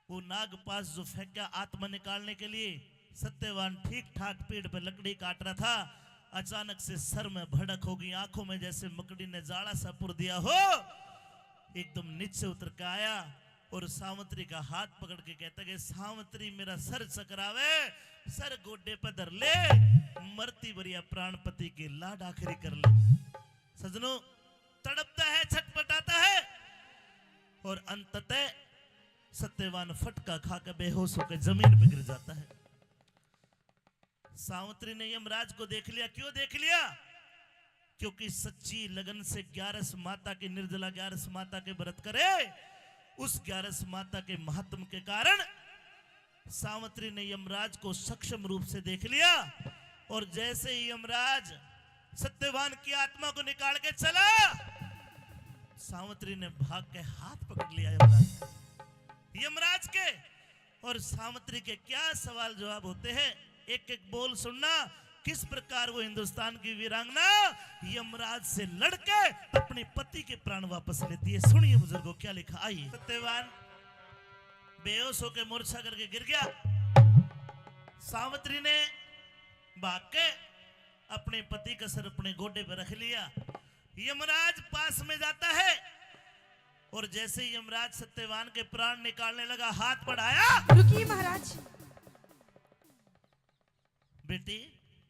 वो नागपाश जो फेंका आत्मा निकालने के लिए, सत्यवान ठीक ठाक पेड़ पे लकड़ी काट रहा था। अचानक से सर में भड़क हो गई, आंखों में जैसे मकड़ी ने जाला सा पुर दिया हो। एकदम नीचे उतर के आया और सावित्री का हाथ पकड़ के कहता कि सावित्री, मेरा सर चकरावे, सर गोडे पे धर ले, मरती बरिया प्राणपति की लाड आखिरी कर ले। सजनों, तड़पता है, छटपटाता है और अंततः सत्यवान फटका खा के बेहोश होकर जमीन पर गिर जाता है। सावित्री ने यमराज को देख लिया। क्यों देख लिया? क्योंकि सच्ची लगन से ग्यारस माता के, निर्जला ग्यारस माता के व्रत करे, उस ग्यारस माता के महात्म के कारण सावित्री ने यमराज को सक्षम रूप से देख लिया। और जैसे ही यमराज सत्यवान की आत्मा को निकाल के चला, सावित्री ने भाग के हाथ पकड़ लिया यमराज, यमराज के। और सावित्री के क्या सवाल जवाब होते हैं, एक एक बोल सुनना, किस प्रकार वो हिंदुस्तान की वीरांगना यमराज से लड़के अपने पति के प्राण वापस लेती है। सुनिए बुजुर्गों, क्या लिखा। आइए, सत्यवान बेहोश होकर मूर्छा करके गिर गया। सावित्री ने भाग के अपने पति का सर अपने गोडे पर रख लिया। यमराज पास में जाता है और जैसे ही यमराज सत्यवान के प्राण निकालने लगा, हाथ बढ़ाया। रुकिए महाराज। बेटी,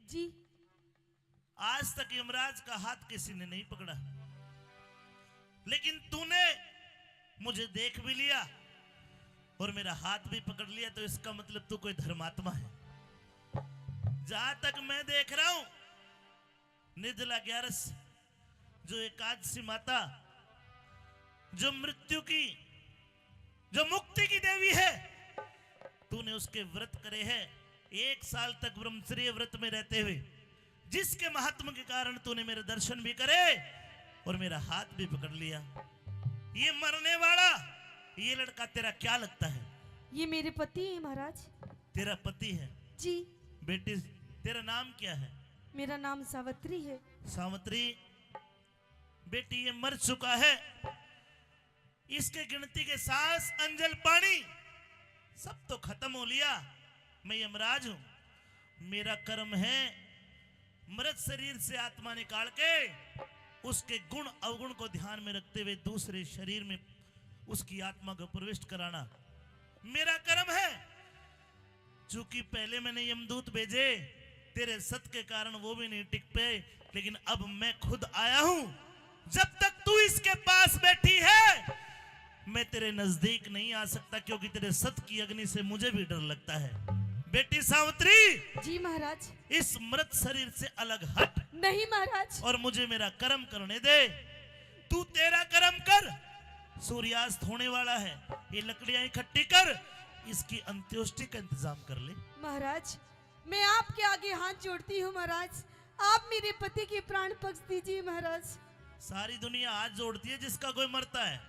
जी। आज तक यमराज का हाथ किसी ने नहीं पकड़ा, लेकिन तूने मुझे देख भी लिया और मेरा हाथ भी पकड़ लिया, तो इसका मतलब तू कोई धर्मात्मा है। जहां तक मैं देख रहा हूं, निर्जला ग्यारस, जो एकादशी माता, जो मृत्यु की, जो मुक्ति की देवी है, तूने उसके व्रत करे हैं। एक साल तक ब्रह्मचर्य व्रत में रहते हुए जिसके महात्म के कारण तूने मेरे दर्शन भी करे और मेरा हाथ भी पकड़ लिया, ये मरने वाला, ये लड़का तेरा क्या लगता है? ये मेरे पति हैं महाराज। तेरा पति है? जी। बेटी, तेरा नाम क्या है? मेरा नाम सावित्री है। सावित्री, बेटी, ये मर चुका है, इसके गिनती के सांस, अंजल, पानी सब तो खत्म हो लिया। मैं यमराज हूं, मेरा कर्म है मृत शरीर से आत्मा निकाल के उसके गुण अवगुण को ध्यान में रखते हुए दूसरे शरीर में उसकी आत्मा को प्रविष्ट कराना मेरा कर्म है। चूंकि पहले मैंने यमदूत भेजे, तेरे सत के कारण वो भी नहीं टिक पाए, लेकिन अब मैं खुद आया हूं। जब तक तू इसके पास बैठी है, मैं तेरे नजदीक नहीं आ सकता, क्योंकि तेरे सत की अग्नि से मुझे भी डर लगता है। बेटी सावित्री, जी महाराज। इस मृत शरीर से अलग हट। नहीं महाराज। और मुझे मेरा कर्म करने दे। तू तेरा कर्म कर, सूर्यास्त होने वाला है, ये लकड़ियां इकट्ठी कर, इसकी अंत्येष्टि का इंतजाम कर ले। महाराज, मैं आपके आगे हाथ जोड़ती हूँ महाराज, आप मेरे पति के प्राण पक्ष दीजिए महाराज। सारी दुनिया हाथ जोड़ती है जिसका कोई मरता है।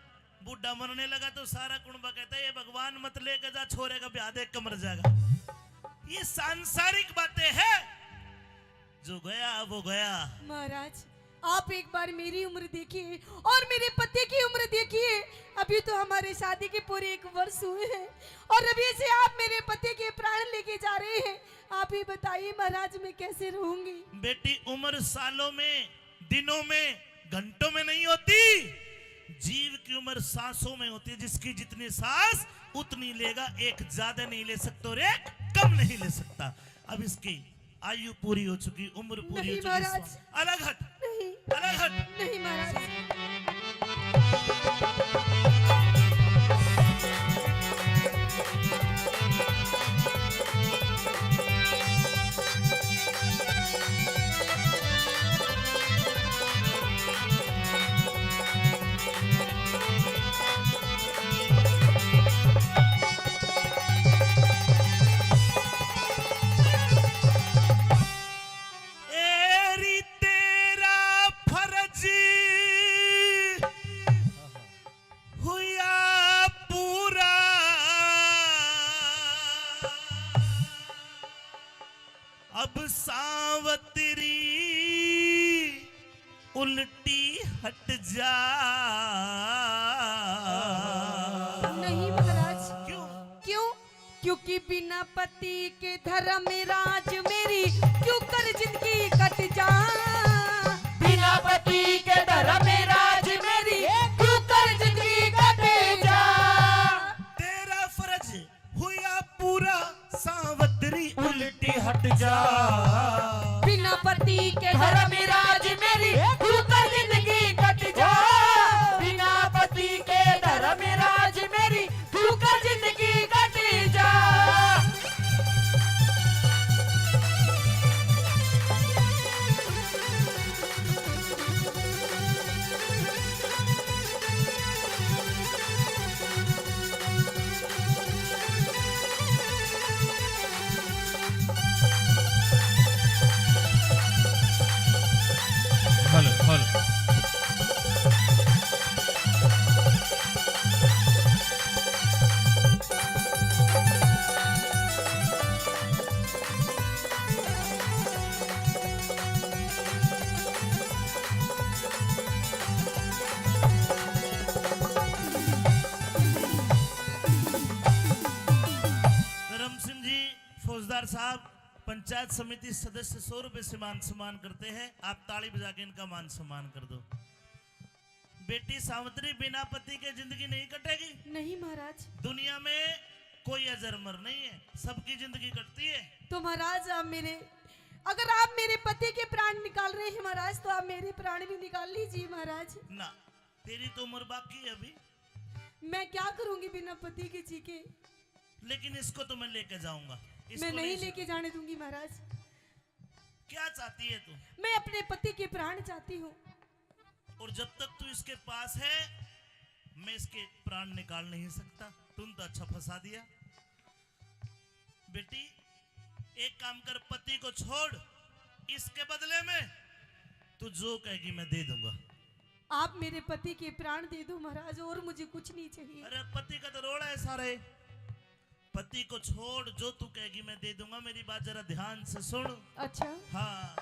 बूढ़ा मरने लगा तो सारा कुणबा कहता है, "ये भगवान मत लेके जा, छोरे का ब्याह देख के मर जाएगा।" ये सांसारिक बातें हैं, जो गया वो गया। महाराज, आप एक बार मेरी उम्र देखिए और मेरे पति की उम्र देखिए। अभी तो हमारे शादी के पूरे एक वर्ष हुए हैं और अभी से आप मेरे पति के प्राण लेके जा रहे हैं। आप ही बताइए महाराज, मैं कैसे रहूंगी? बेटी, उम्र सालों में, दिनों में, घंटों में नहीं होती। जीव की उम्र सांसों में होती है। जिसकी जितनी सांस, उतनी लेगा। एक ज्यादा नहीं ले सकता और एक कम नहीं ले सकता। अब इसकी आयु पूरी हो चुकी, उम्र पूरी हो चुकी। अलग हट। नहीं। अलग हट। नहीं महाराज। एरी तेरा फर उल्टी हट जा। नहीं महाराज। क्यों? क्यों? क्योंकि बिना पति के धर्मराज मेरी क्यों कर जिंदगी कट जा। बिना पति के धर्मराज मेरी क्यों कर जिंदगी कट जा। तेरा फर्ज हुआ पूरा, सावतरी उल्टी हट जा। बिना पति के धर्मराज मेरी क्यों कर जिंदगी कट जा। बिना पति के धर्मराज मेरी क्यों कर जिंदगी कट जा। Hello, hello. धर्म सिंह जी, फौजदार साहब, पंचायत समिति सदस्य सौ रुपए से मान सम्मान करते हैं। आप ताली बजा के इनका मान सम्मान कर दो। बेटी सावित्री, बिना पति के जिंदगी नहीं कटेगी। नहीं महाराज। दुनिया में कोई अजर अमर नहीं है, सबकी जिंदगी कटती है। तो महाराज, आप मेरे, अगर आप मेरे पति के प्राण निकाल रहे हैं महाराज, तो आप मेरे प्राण भी निकाल लीजिए महाराज। ना, तेरी तो उम्र बाकी है अभी। मैं क्या करूंगी बिना पति के जी के? लेकिन इसको तो मैं लेके जाऊंगा। इसको मैं नहीं नहीं लेके जाने दूंगी महाराज। क्या चाहती है तू? मैं अपने पति के प्राण चाहती हूँ। और जब तक तू इसके पास है, मैं इसके प्राण निकाल नहीं सकता। तूने तो अच्छा फंसा दिया। बेटी, एक काम कर, पति को छोड़, इसके बदले में तू जो कहेगी मैं दे दूंगा। आप मेरे पति के प्राण दे दो महाराज, और मुझे कुछ नहीं चाहिए। अरे, पति का तो रोला है सारे। पति को छोड़, जो तू कहेगी मैं दे दूंगा। मेरी बात जरा ध्यान से सुन। अच्छा। हाँ।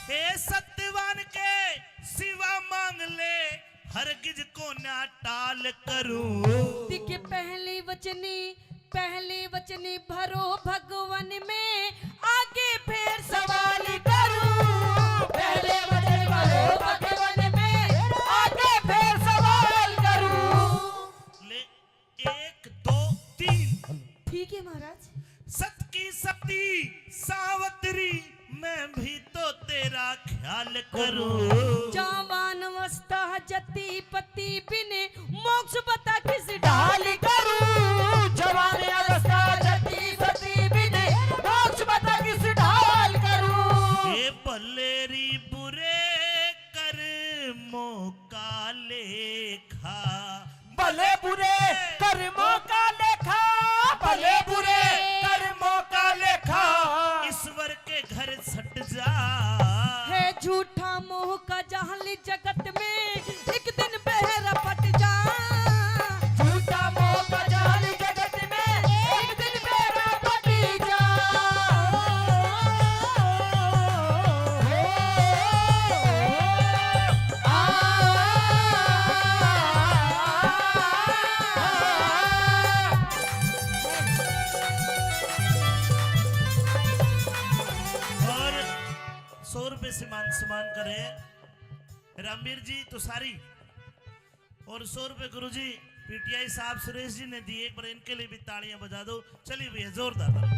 हे सत्यवान के सिवा मांग ले, हरगिज को ना टाल करूं। दिखे पहली वचनी, पहली वचनी भरो भगवन में, आगे फिर सवाल करूं। पहले वचन भरो भगवन में, आगे फिर सवाल करूं। ले, एक, दो, तीन। ठीक है महाराज। सत की सती सावतरी, मैं भी तो तेरा ख्याल करूं। जवान अवस्था जती पति बिन, मोक्ष बता किस ढाल करूं। जवान अवस्था जती सती बिन, मोक्ष बता किस ढाल करूं। ए भलेरी बुरे कर्मों का लेखा, भले बुरे कर्मों का लेखा, भले बुरे कर्मों का लेखा, ईश्वर के घर सट जा। है झूठा मोह का जाल जगत में, एक दिन बहरा पट जा। झूठा मोह का जाल जगत में, एक दिन बहरा पट जा। और सौ रुपए से मान सम्मान करे रामवीर जी तुषारी, और सौ रुपए गुरुजी पीटीआई साहब सुरेश जी ने दिए। एक बार इनके लिए भी तालियां बजा दो। चलिए भैया, जोरदार ताली।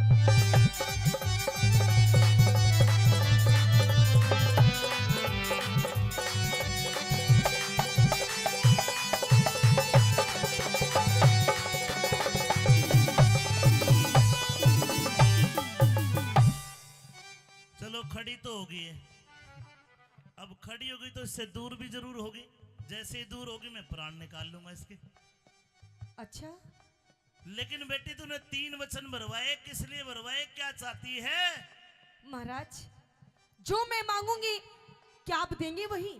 चलो, खड़ी तो हो गई है, अब खड़ी हो गई तो इससे दूर भी जरूर होगी। जैसे ही दूर होगी, मैं प्राण निकाल लूंगा इसके। अच्छा। लेकिन बेटी, तूने तीन वचन भरवाए, किस लिए भरवाए, क्या चाहती है? महाराज, जो मैं मांगूंगी, क्या आप देंगे वही?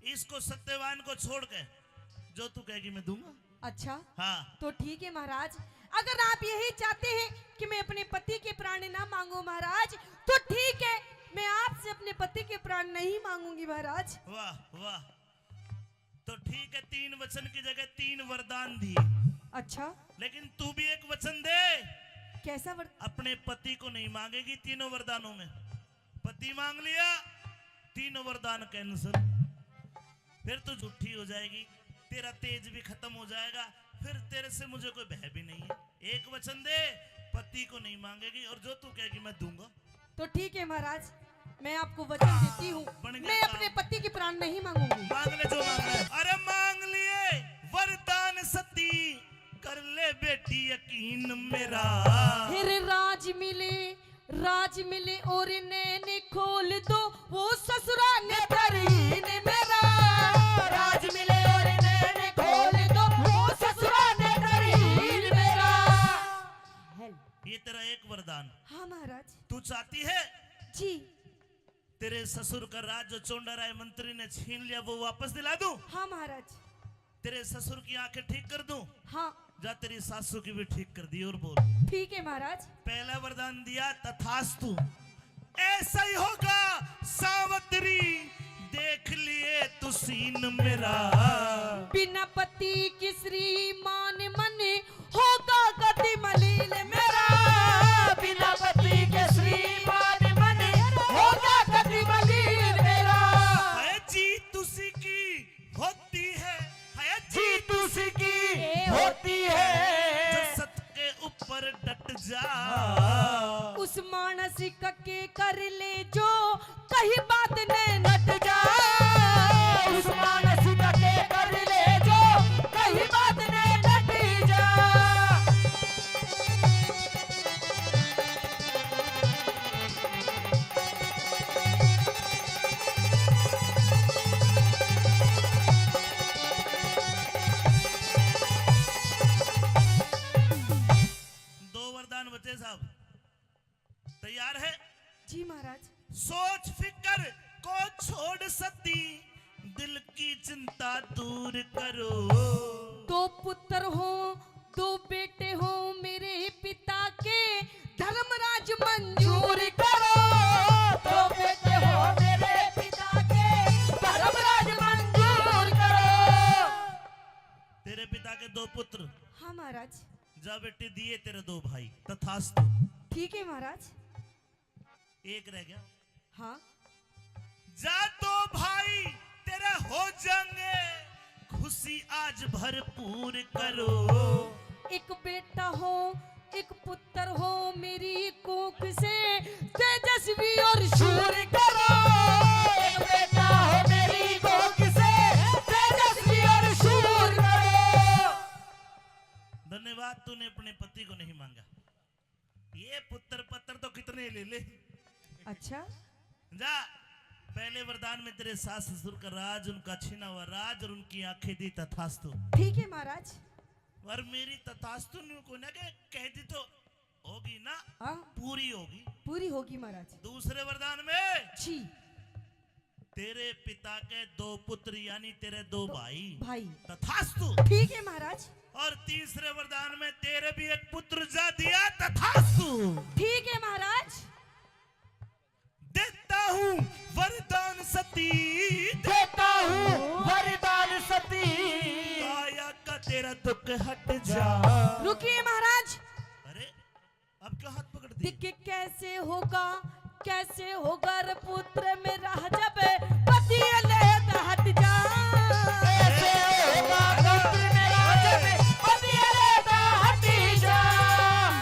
इसको सत्यवान को छोड़ के जो तू कहेगी मैं दूंगा। अच्छा। हाँ। तो ठीक है महाराज, अगर आप यही चाहते हैं कि मैं अपने पति के प्राण ना मांगू महाराज, तो ठीक है, मैं आपसे अपने पति के प्राण नहीं मांगूंगी महाराज। वाह, वाह। तो ठीक है, तीन वचन की जगह तीन वरदान दिए। अच्छा। लेकिन तू भी एक वचन दे। कैसा वर- अपने पति को नहीं मांगेगी तीनों वरदानों में। पति मांग लिया, तीनों वरदान cancel। फिर तू झूठी हो जाएगी, तेरा तेज भी खत्म हो जाएगा, फिर तेरे से मुझे कोई भय भी नहीं है। एक वचन दे, पति को नहीं मांगेगी, और जो तू कहेगी मैं दूंगा। तो ठीक है महाराज, मैं आपको वचन देती हूँ, बन गया मैं काम। अपने पति की प्राण नहीं मांगूंगी। मांग ले जो मांगना है। अरे मांग लिए वरदान सती, कर ले बेटी यकीन मेरा। फिर राज मिले, राज मिले और नैन खोल दो, वो ससुरा ने तरीन मेरा। राज मिले और नैन खोल दो, वो ससुरा ने तरीन मेरा। ये तेरा एक वरदान। हाँ महाराज। तू चाहती है जी। तेरे ससुर का राज जो चोंडा राय मंत्री ने छीन लिया, वो वापस दिला दूं? हाँ महाराज। तेरे ससुर की आंखें ठीक कर दूं? हाँ। जा, तेरी सासू की भी ठीक कर दी। और बोल। ठीक है महाराज। पहला वरदान दिया, तथास्तु। ऐसा ही होगा सावित्री, देख लिए तू सीन मेरा। बिना पति के श्रीमान मन होगा कति मलिन मेरा। बिना पति के श्रीमान मन होगा कति मलिन मेरा। है जीत उसी की होती है, है जीत उसी की होती है। जो सत के ऊपर डट जा। उस मानस के कर ले जो कहीं बात ने नट जा। उस मानस के कर ले जो कहीं बात ने नट जा। दो वरदान बचे साहब, तैयार है? जी महाराज। सोच फिकर को छोड़ सती, दिल की चिंता दूर करो। दो पुत्र हो, दो बेटे हो मेरे पिता के, धर्मराज मंजूर करो। दो बेटे हो मेरे पिता के, धर्मराज मंजूर करो। तेरे पिता के दो पुत्र। हाँ महाराज। जा बेटी, दिए तेरे दो भाई, तथास्तु। ठीक है महाराज। एक रह गया। हाँ। जा, दो भाई तेरे हो जाएंगे, खुशी आज भरपूर करो। एक बेटा हो, एक पुत्र हो मेरी कोख से, तेजस्वी और शूर करो। एक बेटा हो मेरी कोख से, तेजस्वी और शूर करो। धन्यवाद, तूने अपने पति को नहीं मांगा। ये पुत्र पत्र तो कितने ले ले। अच्छा। जा, पहले वरदान में तेरे सास ससुर का राज, उनका छीना हुआ राज और उनकी आंखें दी, तथास्तु। ठीक है महाराज। और मेरी तथास्तु न्यू को ना के कह दी तो होगी ना, हाँ। पूरी होगी। पूरी होगी महाराज। दूसरे वरदान में जी। तेरे पिता के दो पुत्र यानी तेरे दो दो भाई। भाई। तथास्तु। ठीक है महाराज। और तीसरे वरदान में तेरे भी एक पुत्र जा दिया, तथास्तु। ठीक है महाराज। देता हूँ वरदान सती, देता हूँ वरदान सती, काया का तेरा दुख हट जा। रुकिए महाराज। अरे, अब क्या हाथ पकड़ दी? देख कैसे होगा, कैसे होगा रे पुत्र मेरा जब पति अलहदा हट जा। कैसे होगा पुत्र मेरा जब पति अलहदा हट जा।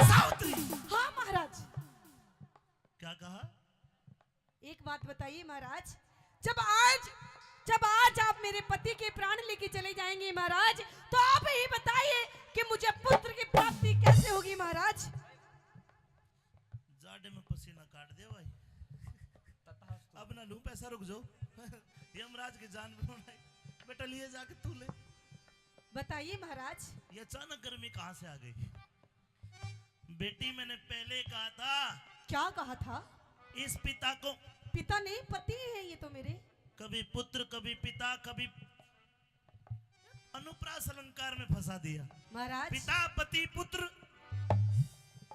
सावित्री। हाँ महाराज। क्या कहा? एक बात बताइए महाराज, जब आज, जब आज आप मेरे पति के प्राण लेके चले जाएंगे महाराज, तो आप ही बताइए कि मुझे पुत्र की प्राप्ति कैसे होगी महाराज? जाड़े में पसीना काट दे भाई। अब ना लूं पैसा, रुक जाओ। यमराज की जान बनाए। बेटा लिए जाके तू ले। बताइए महाराज। ये अचानक गर्मी कहाँ से आ गई? बेटी, मैंने पहले कहा था। क्या कहा था? इस पिता को, पिता नहीं, पति है ये तो मेरे। कभी पुत्र, कभी पिता, कभी अनुप्रास अलंकार में फंसा दिया। महाराज। पिता, पति, पुत्र।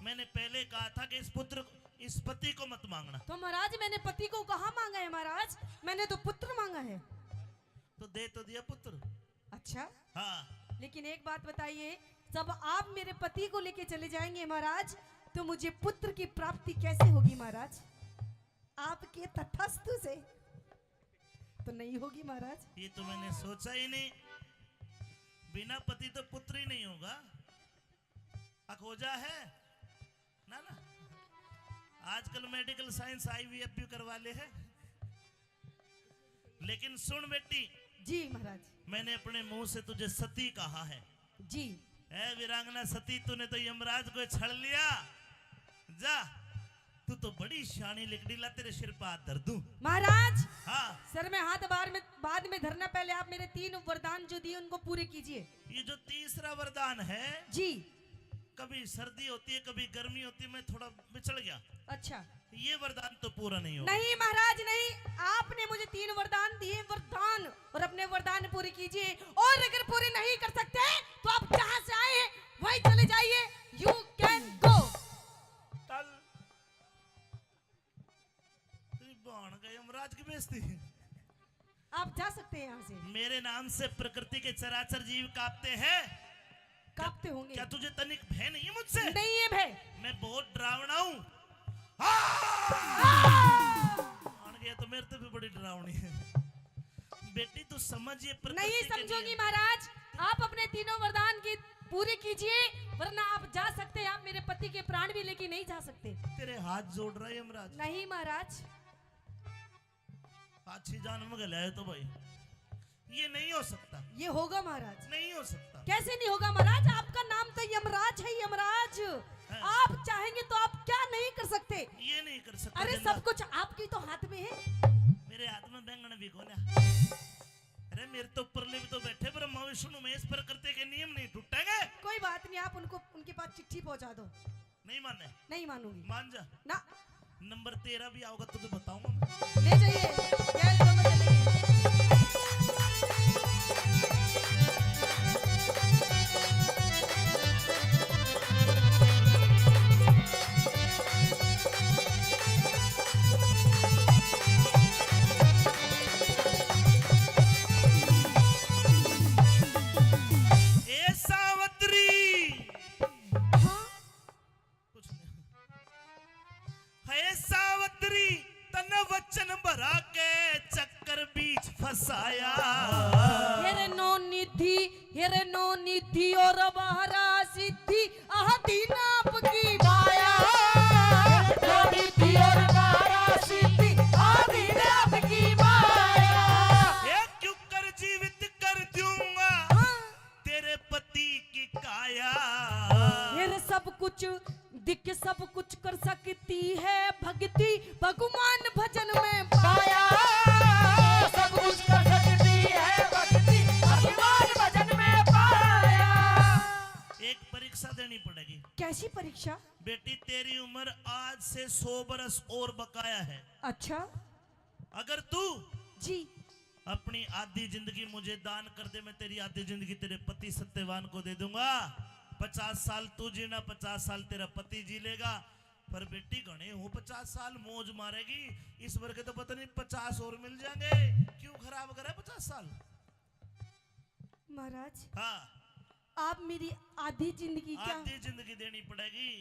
मैंने पहले कहा था कि इस पुत्र, इस पति को मत मांगना। तो महाराज, मैंने पति को कहाँ मांगा है महाराज? मैंने तो पुत्र मांगा है। तो दे तो दिया पुत्र। अच्छा। हाँ। लेकिन एक बात बताइए, जब आप मेरे पति को लेके चले जाएंगे महाराज, तो मुझे पुत्र की प्राप्ति कैसे होगी महाराज? आपके तथास्तु से तो नहीं होगी महाराज। ये तो मैंने सोचा ही नहीं। बिना पति तो पुत्र ही नहीं होगा। अखोजा है ना, ना। आजकल मेडिकल साइंस आईवीएफ भी करवा ले है। लेकिन सुन बेटी, जी महाराज। मैंने अपने मुंह से तुझे सती कहा है। जी। ए वीरांगना सती, तूने तो यमराज को छल लिया। जा, तू तो बड़ी शानी लिकड़ी, ला तेरे सिर पे हाथ धर दूं। महाराज। हाँ। सर में हाथ बार में, बाद में धरना, पहले आप मेरे तीन वरदान जो दिए उनको पूरे कीजिए। ये जो तीसरा वरदान है जी, कभी सर्दी होती है, कभी गर्मी होती है, मैं थोड़ा बिचल गया। अच्छा। ये वरदान तो पूरा नहीं होगा। नहीं महाराज नहीं, आपने मुझे तीन वरदान दिए, वरदान, और अपने वरदान पूरे कीजिए, और अगर पूरे नहीं कर सकते तो आप जहां से आए हैं वहीं चले जाइए। You can go। तल तेरी बहन का यमराज की बेइज्जती। आप जा सकते हैं यहाँ से। मेरे नाम से प्रकृति के चराचर जीव कांपते हैं। कांपते होंगे। क्या तुझे तनिक भय नहीं है मुझसे? नहीं है भय। मैं बहुत डरावना हूँ। हाँ! हाँ! बहन के, ये तो मेरे से भी बड़ी डरावनी है। बेटी, तू समझ, ये प्रकृति नहीं के समझूंगी नियम। महाराज, आप अपने तीनों वरदान की पूरी कीजिए, वरना आप जा सकते हैं, आप मेरे पति के प्राण भी लेके नहीं जा सकते। तेरे हाथ जोड़ रहा है यमराज। नहीं महाराज। अच्छी जान में गले आए तो भाई, ये नहीं हो सकता। ये होगा महाराज। नहीं हो सकता। कैसे नहीं होगा महाराज? आपका नाम तो यमराज है, यमराज। हाँ। आप चाहेंगे तो आप क्या नहीं कर सकते? ये नहीं कर सकता अरे जिंदा। सब कुछ आपकी तो हाथ में है। मेरे हाथ में बैंगन भी कोन्या। अरे मेरे तो ऊपर भी तो बैठे ब्रह्मा विष्णु महेश, प्रकृति के नियम नहीं टूटेंगे। कोई बात नहीं, आप उनको, उनके पास चिट्ठी पहुंचा दो। नहीं माने? नहीं मानूंगी। मान जा। ना। नंबर तेरह भी आओगा तो, तो बताऊंगा मैं। ले जाइए, गैल दोनों चलेंगे। ए सावत्री। हाँ? कुछ नहीं। हे सावत्री, तन वचन भरा के चक्कर बीच फंसाया। हेरे नौ निधि, हेरे नौ निधि और बारह सिद्धि, आदि नाप की माया। नौ निधि और बारह सिद्धि, आदि नाप की माया। हे क्यों कर जीवित कर दूंगा। हाँ। तेरे पति की काया। फिर सब कुछ दिख, सब कुछ कर सकती है भक्ति, भगवान भजन में पाया। सब कुछ कर सकती है भक्ति, भगवान भजन में पाया। एक परीक्षा देनी पड़ेगी। कैसी परीक्षा? बेटी, तेरी उम्र आज से सौ बरस और बकाया है। अच्छा। अगर तू जी। अपनी आधी जिंदगी मुझे दान कर दे, मैं तेरी आधी जिंदगी तेरे पति सत्यवान को दे दूंगा। पचास साल तू जीना, पचास साल तेरा पति जी लेगा। पर बेटी, घणे हो पचास साल मौज मारेगी, इस वर्ग तो पता नहीं पचास और मिल जाएंगे। क्यों खराब करे पचास साल? महाराज, हाँ। आप मेरी आधी जिंदगी क्या आधी जिंदगी देनी पड़ेगी।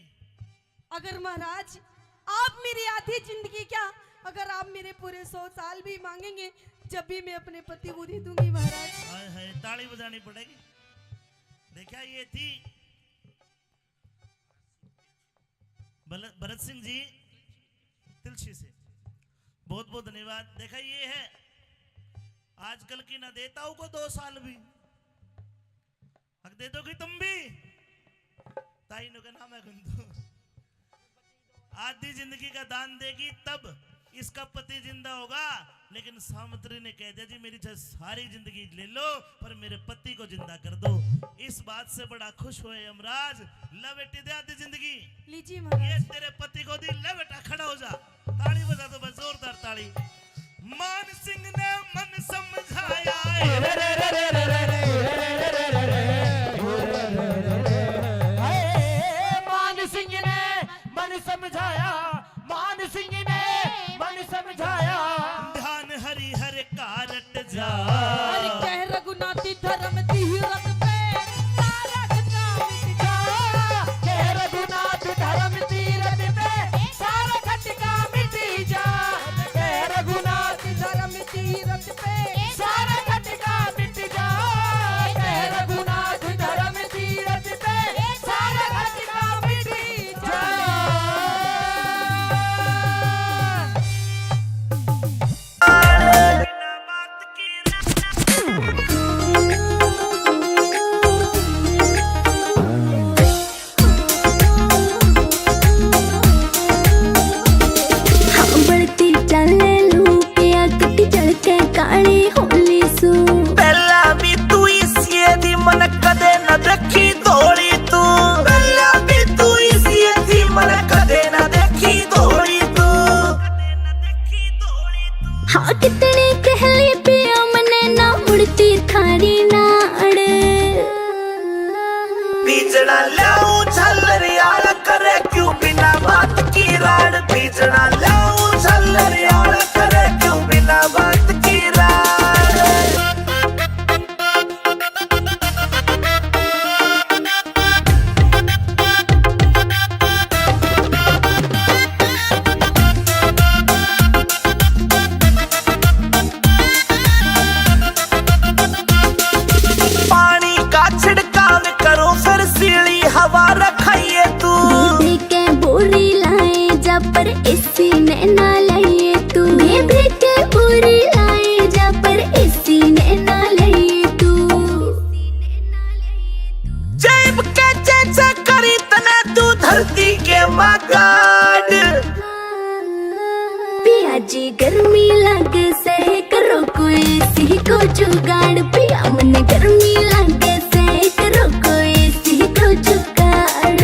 अगर महाराज, आप मेरी आधी जिंदगी क्या, अगर आप मेरे पूरे सौ साल भी मांगेंगे, जब भी मैं अपने पति को दे दूंगी महाराज। हाय हाय, ताली बजानी पड़ेगी। देखा, ये थी भरत सिंह जी तिलछी से, बहुत बहुत धन्यवाद। देखा, ये है आजकल की, ना देता हूं को दो साल भी। हक दे दोगी तुम भी? ताई नु के नाम है गुंदू। आधी जिंदगी का दान देगी तब इसका पति जिंदा होगा, लेकिन सावित्री ने कह दिया, "जी, मेरी चाहे सारी जिंदगी ले लो, पर मेरे पति को जिंदा कर दो।" इस बात से बड़ा खुश हुए यमराज। ला बेटी, दे आधी जिंदगी। लीजिए महाराज। ये तेरे पति को दी। ले बेटा, खड़ा हो जा, ताली बजा दो बस, जोरदार ताली। मान सिंह ने मन समझाया। मान सिंह ने मन समझाया, मान सिंह ने मन समझाया। ध्यान हरि हर का रट जा। हर कह रघुनाथ धर्म तीरथ पे सारा खटका मिट जा। कह रघुनाथ धर्म तीरथ पे सारा खटका मिट जा। कह रघुनाथ धर्म तीरथ पे सारा खटका मिट जा। कह रघुनाथ धर्म तीरथ पे सारा खटका मिट जा। हाँ, बढ़ती चाले लू पिया, कटी चढ़ के काली होली सू। पहला भी तू इस ये दी मन कदे न देखी धोली तू। पहला भी तू इस ये दी मन कदे न देखी धोली तू। हाँ, कितनी कहली पिया मने ना मुड़ती थारी नाड़। बीजड़ा ल्याऊं झालर यार करे क्यों बिना बात की राड़। बीजड़ा ल्याऊं झालर यार करे क्यों बिना बात की राड़। पानी का छिड़काव करो, फिर सीली हवा रखाइए तू। दे के बोरी लाए जा, पर एसी ने ना लाइए तू। बेबे के बोरी लाए जा, पर एसी ने ना लाइए तू। जेब के चेचे करी तने तू धरती के मागाड़। पिया जी गर्मी लागे से करो कोई सी को जुगाड़। पिया मन गर्मी लागे से करो कोई सी को जुगाड़।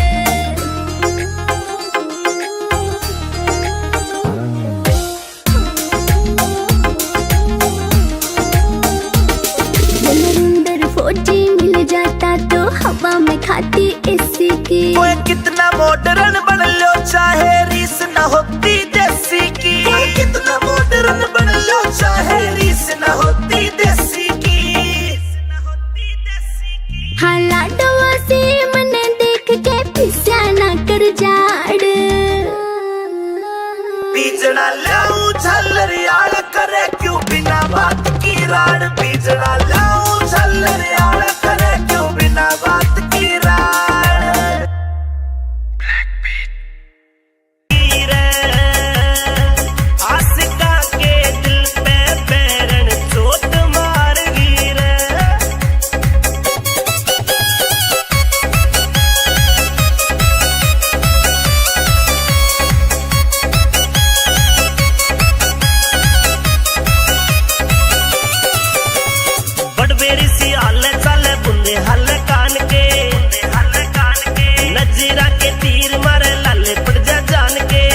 नरेंद्र फौजी मिल जाता तो हवा में खाती एसी की। ओए कितना मॉडर्न बन लो चाहे रीस न होती देसी की। ओए कितना मॉडर्न बन लो चाहे रीस न होती देसी की। हाँ लाडवा से मने देख के पिस्या ना कर जाड़। बीजड़ा ल्याऊं झालर यार करे क्यों बिना बात की राड़। बीजड़ा ल्याऊं झालर यार करे क्यों बिना बात की राड़। आशिका के दिल पे बैरन चोट मार गई रे। बड़बेरी सी हाले चाले बुंदे हाले कान के, नजीरा के तीर मारे लाले पड़ जा जान के।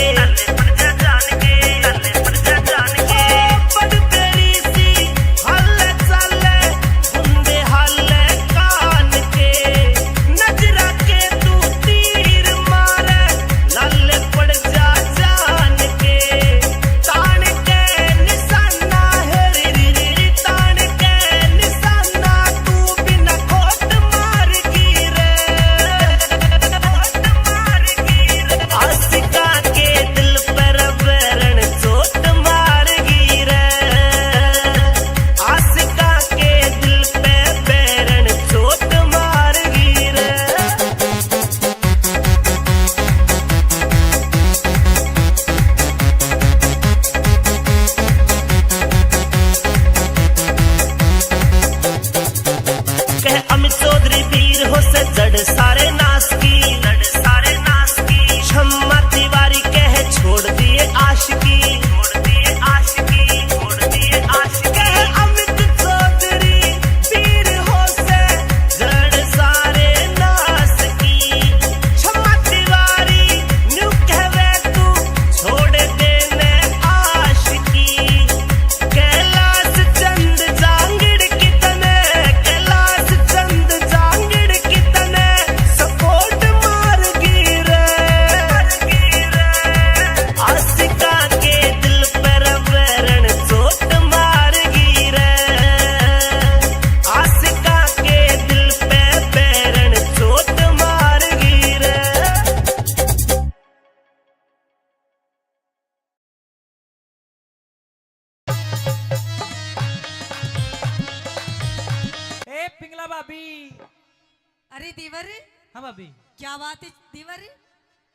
आशिका के दिल पर बैरन चोट मार गई रे। आशिका के दिल पे बैरन चोट मार गई रे। कह अमित चौधरी वीर हो से जड़ सारे नाश की, जड़ सारे नाश की। शम्मा तिवारी कह छोड़ दिए आशिकी, छोड़ दिए आशिकी, छोड़ दिए भाभी। अरे देवर। हाँ भाभी। क्या बात है देवर,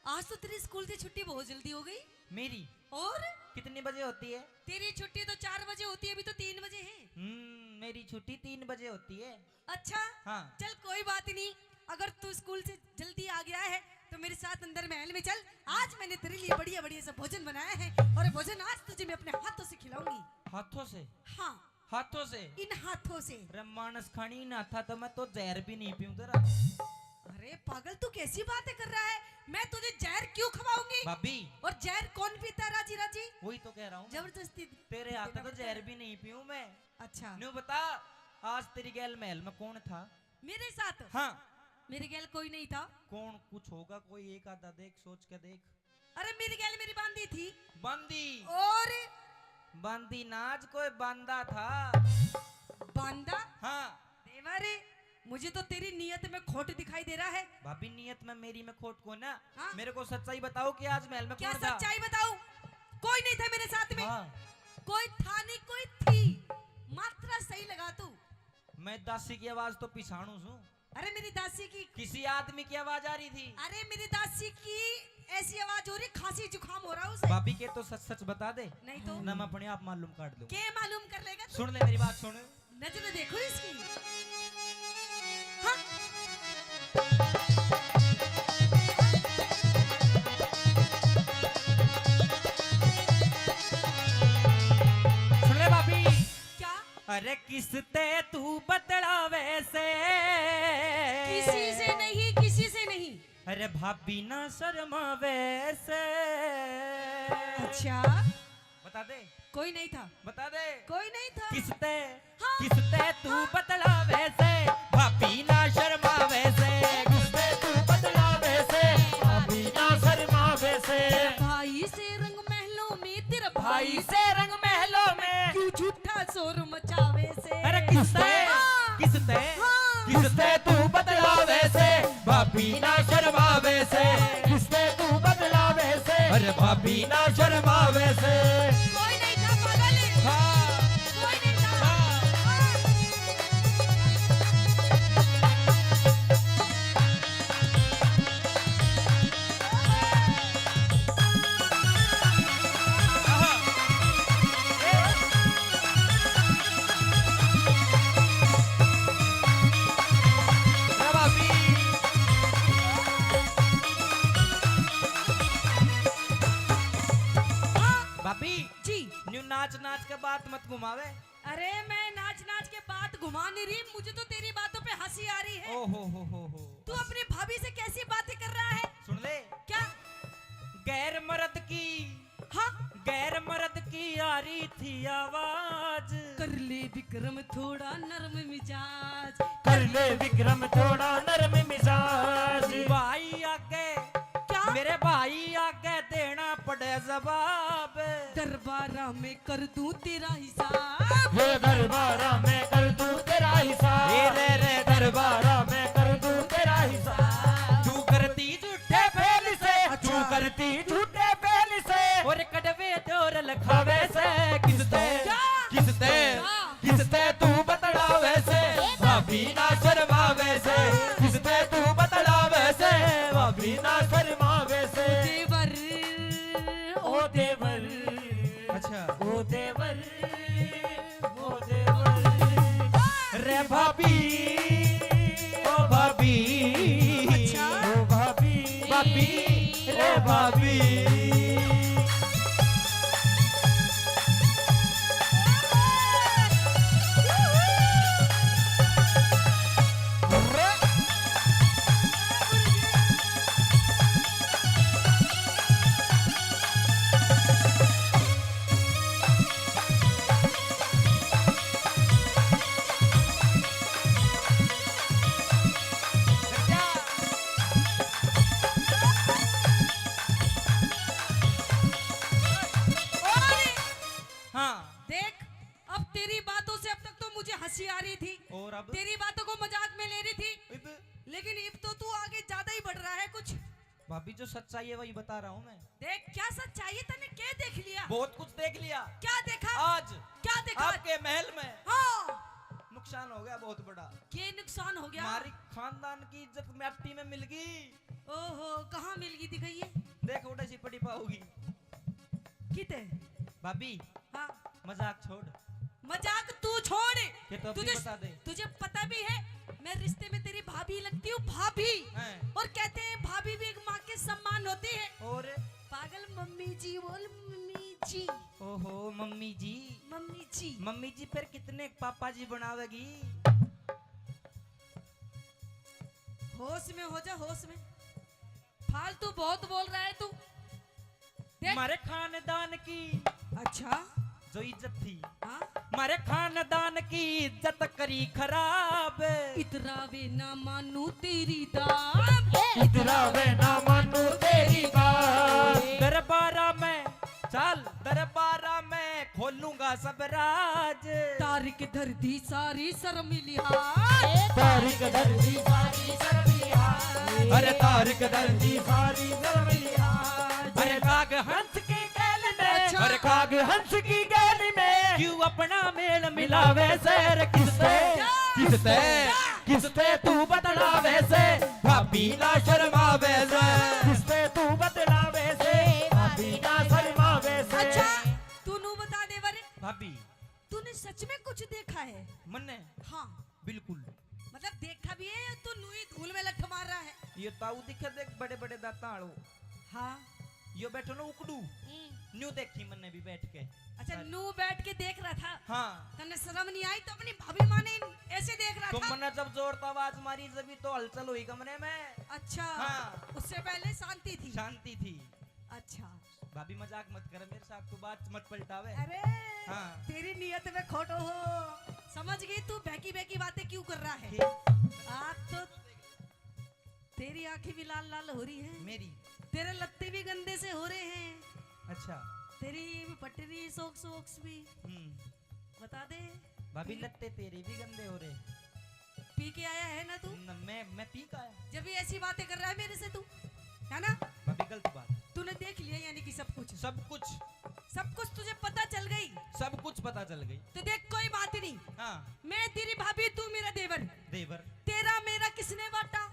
आज तो तेरी स्कूल से छुट्टी बहुत जल्दी हो गई। मेरी? और? कितने बजे होती है? तेरी छुट्टी तो चार बजे होती है, अभी तो तीन बजे है। हम्म, मेरी छुट्टी तीन बजे होती है। अच्छा। हाँ। चल कोई बात नहीं, अगर तू स्कूल से जल्दी आ गया है तो मेरे साथ अंदर महल में चल। आज मैंने तेरे लिए बढ़िया बढ़िया सा भोजन बनाया है और भोजन आज तुझे मैं अपने हाथों से खिलाऊंगी। हाथों से? हाँ। हाथों से? इन हाथों से। रे मानस खानी, इन हाथा तो मैं तो जहर भी नहीं पीऊं तेरा। अरे पागल, तू कैसी बातें कर रहा है? मैं तुझे जहर क्यों खवाऊंगी? भाभी। और जहर कौन पीता है राजी राजी? वही तो कह रहा हूँ। जबरदस्ती तेरे हाथ देना तो पड़ता जहर है। भी नहीं पीऊं मैं। अच्छा। न्यू बता, आज तेरी गैल महल में कौन था? मेरे साथ? हाँ। मेरे गैल कोई नहीं था। कौन कुछ होगा, कोई एक आधा देख, सोच के देख। अरे मेरी गैल मेरी बांदी थी। बांदी? और? बांदी ना, आज कोई बांदा था। बांदा? हाँ। देवा रे, मुझे तो तेरी नीयत में खोट दिखाई दे रहा है। भाभी, नीयत में मेरी में खोट को ना। हाँ? मेरे को सच्चाई बताओ कि आज महल में क्या कौन था? सच्चाई बताऊं? कोई नहीं था मेरे साथ में। हाँ। कोई था नहीं, कोई थी। मात्रा सही लगा तू। मैं दासी की आवाज तो पिछाणू सूं। अरे मेरी दासी की किसी आदमी की आवाज आ रही थी। अरे मेरी दासी की ऐसी आवाज हो रही, खांसी जुकाम हो रहा उसे। भाभी के तो सच सच बता दे। नहीं तो? ना मैं अपने आप मालूम काट लूं। के मालूम कर लेगा तू? सुन ले मेरी बात, सुन। नजर देखो इसकी। हाँ। सुन ले भाभी। क्या? अरे किसते तू बतलावे से? किसी से नहीं, किसी से नहीं। अरे भाभी ना शर्मावे से। अच्छा। बता दे। कोई नहीं था। बता दे। कोई नहीं था। किसते? हाँ। किसते तू बतलावे से? भाभी ना शर्मावे से। किसते तू बतलावे से? भाभी ना शर्मावे से। भाई से रंग महलों में, तेरा भाई भाई से रंग महलों में। क्यों झूठा शोर मचावे से? अरे किसते? हाँ। किसते? हाँ। किसते तू बतलावे से? भाभी ना शर्मावे से। किसते तू बतलावे से? अरे भाभी ना शर्मावे से। कोई नहीं था पागल। हाँ। कोई नहीं था। हाँ। हाँ। भाभी, जी। न्यू नाच नाच के बात मत घुमावे। अरे, मैं नाच नाच के बात घुमा नहीं रही, मुझे तो तेरी बातों पे हंसी आ रही है। ओ हो हो हो हो। तू अपनी भाभी से कैसी बातें कर रहा है? सुन ले। क्या? गैर मर्द की, हाँ? गैर मर्द की आ रही थी आवाज। कर ले विक्रम थोड़ा नरम मिजाज। कर ले विक्रम थोड़ा नरम मिजाज। भाई आगे, क्या? मेरे भाई आगे देना पड़े जवाब। दरबारा में कर दूं तेरा हिसाब। वो दरबारा में कर दूं तेरा हिसाब। ए रे रे दरबारा में कर दूं तेरा हिसाब। तू करती झूठे फेल से, अच्छा। तू करती झूठे फेल से। और कड़वे दौर लखावे से, किसते? क्या? किसते? क्या? किसते तू बतलावे से, भाभी ना शर्मावे से। किसते तू बतलावे से, भाभी ना शर्मावे से। देवर, ओ देवर। अच्छा। ओ देवर, ओ देवर। रे भाभी, ओ भाभी। अच्छा। ओ भाभी, भाभी, रे भाभी। हाँ। देख, अब तेरी बातों से, अब तक तो मुझे हंसी आ रही थी, और अब? तेरी बातों को मजाक में ले रही थी, इब? लेकिन इब तो तू आगे ज्यादा ही बढ़ रहा है कुछ। भाभी, जो सच्चाई है वही बता रहा हूँ मैं। देख, क्या सच्चाई है? तन्ने क्या देख लिया? बहुत कुछ देख लिया। क्या देखा? आज क्या देखा? आपके महल में। हाँ। नुक-, नुकसान हो गया बहुत बड़ा। के नुकसान हो गया? हमारी खानदान की इज्जत माटी में मिल गई। ओहो, कहाँ मिल गई, दिखाइए। देख, उड़े सी पड़ी पाओगी। किते? भाभी, हाँ। मजाक छोड़। मजाक तू छोड़। ये तो अभी तुझे, बता दे। तुझे पता भी है, मैं रिश्ते में तेरी भाभी लगती हूँ, भाभी। हैं। और कहते हैं, भाभी भी एक माँ के समान होती है। और? पागल, मम्मी जी बोल, मम्मी जी। ओहो, मम्मी जी। मम्मी जी। मम्मी जी, फिर कितने पापा जी बनावेगी? होश में हो जा, होश में। फालतू बहुत बोल रहा है तू। देख। मारे खानदान की, अच्छा। जो इज्जत थी, हाँ। मारे खानदान की इज्जत करी खराब। इतरावे ना मानू तेरी दाब। इतरावे ना मानू तेरी दाब। दरबारा में, चल, दरबारा में खोलूंगा सब राज। तारिक धर दी सारी शर्म लिहाज। तारिक धर दी सारी शर्म लिहाज। अरे तारिक धर दी सारी शर्म लिहाज। अरे काग हंस की गैल में, अच्छा। अरे काग हंस की गैल में क्यों अपना मेल मिलावे से? अरे किसते, क्या? किसते, क्या? किसते तू बतलावे से? भाभी ना शर्मावे से। किसते तू बतलावे से? भाभी ना शर्मावे से। अच्छा, तू नू बता दे बारे। भाभी। तूने सच में कुछ देखा है? मन्ने? हाँ। बिल्कुल। मतलब देखा भी है या तू नू ही धूल में लठ मार रहा है? ये ताऊ दिखे देख, बड़े बड़े दांतां आलो। हाँ। यो बैठो ना उकड़ू। हम्म। न्यू देखी मन्ने भी बैठ के। अच्छा, अरे। नू बैठ के देख रहा था? हाँ। तन्ने शर्म नहीं आई तो अपनी भाभी माने ऐसे देख रहा तो था? मन्ने जब जोर से आवाज मारी जब ही तो हलचल हुई कमरे में। अच्छा। हाँ। उससे पहले शांति थी? शांति थी। अच्छा। भाभी मजाक मत कर मेरे साथ, तू बात मत पलटावे। अरे, हाँ। तेरी नीयत में खोटो हो, समझ गई तू, बहकी बहकी बातें क्यों कर रहा है? ठीक। आज तो तेरी आंखें भी लाल लाल हो रही हैं। मेरी? तेरे लत्ते भी गंदे से हो रहे हैं। अच्छा। तेरी भी फट रही socks वॉक्स भी। हम्म। बता दे। भाभी, लत्ते तेरे भी गंदे हो रहे। पी के आया है ना तू? न, मैं, मैं पी के आया। जब ये ऐसी बातें कर रहा है मेरे से तू, है ना? भाभी, गलत बात। तूने देख लिया यानी कि सब कुछ? सब कुछ। सब कुछ तुझे पता चल गई? सब कुछ पता चल गई। तो देख, कोई बात नहीं। हाँ। मैं तेरी भाभी, तू मेरा देवर। देवर। तेरा मेरा किसने बांटा,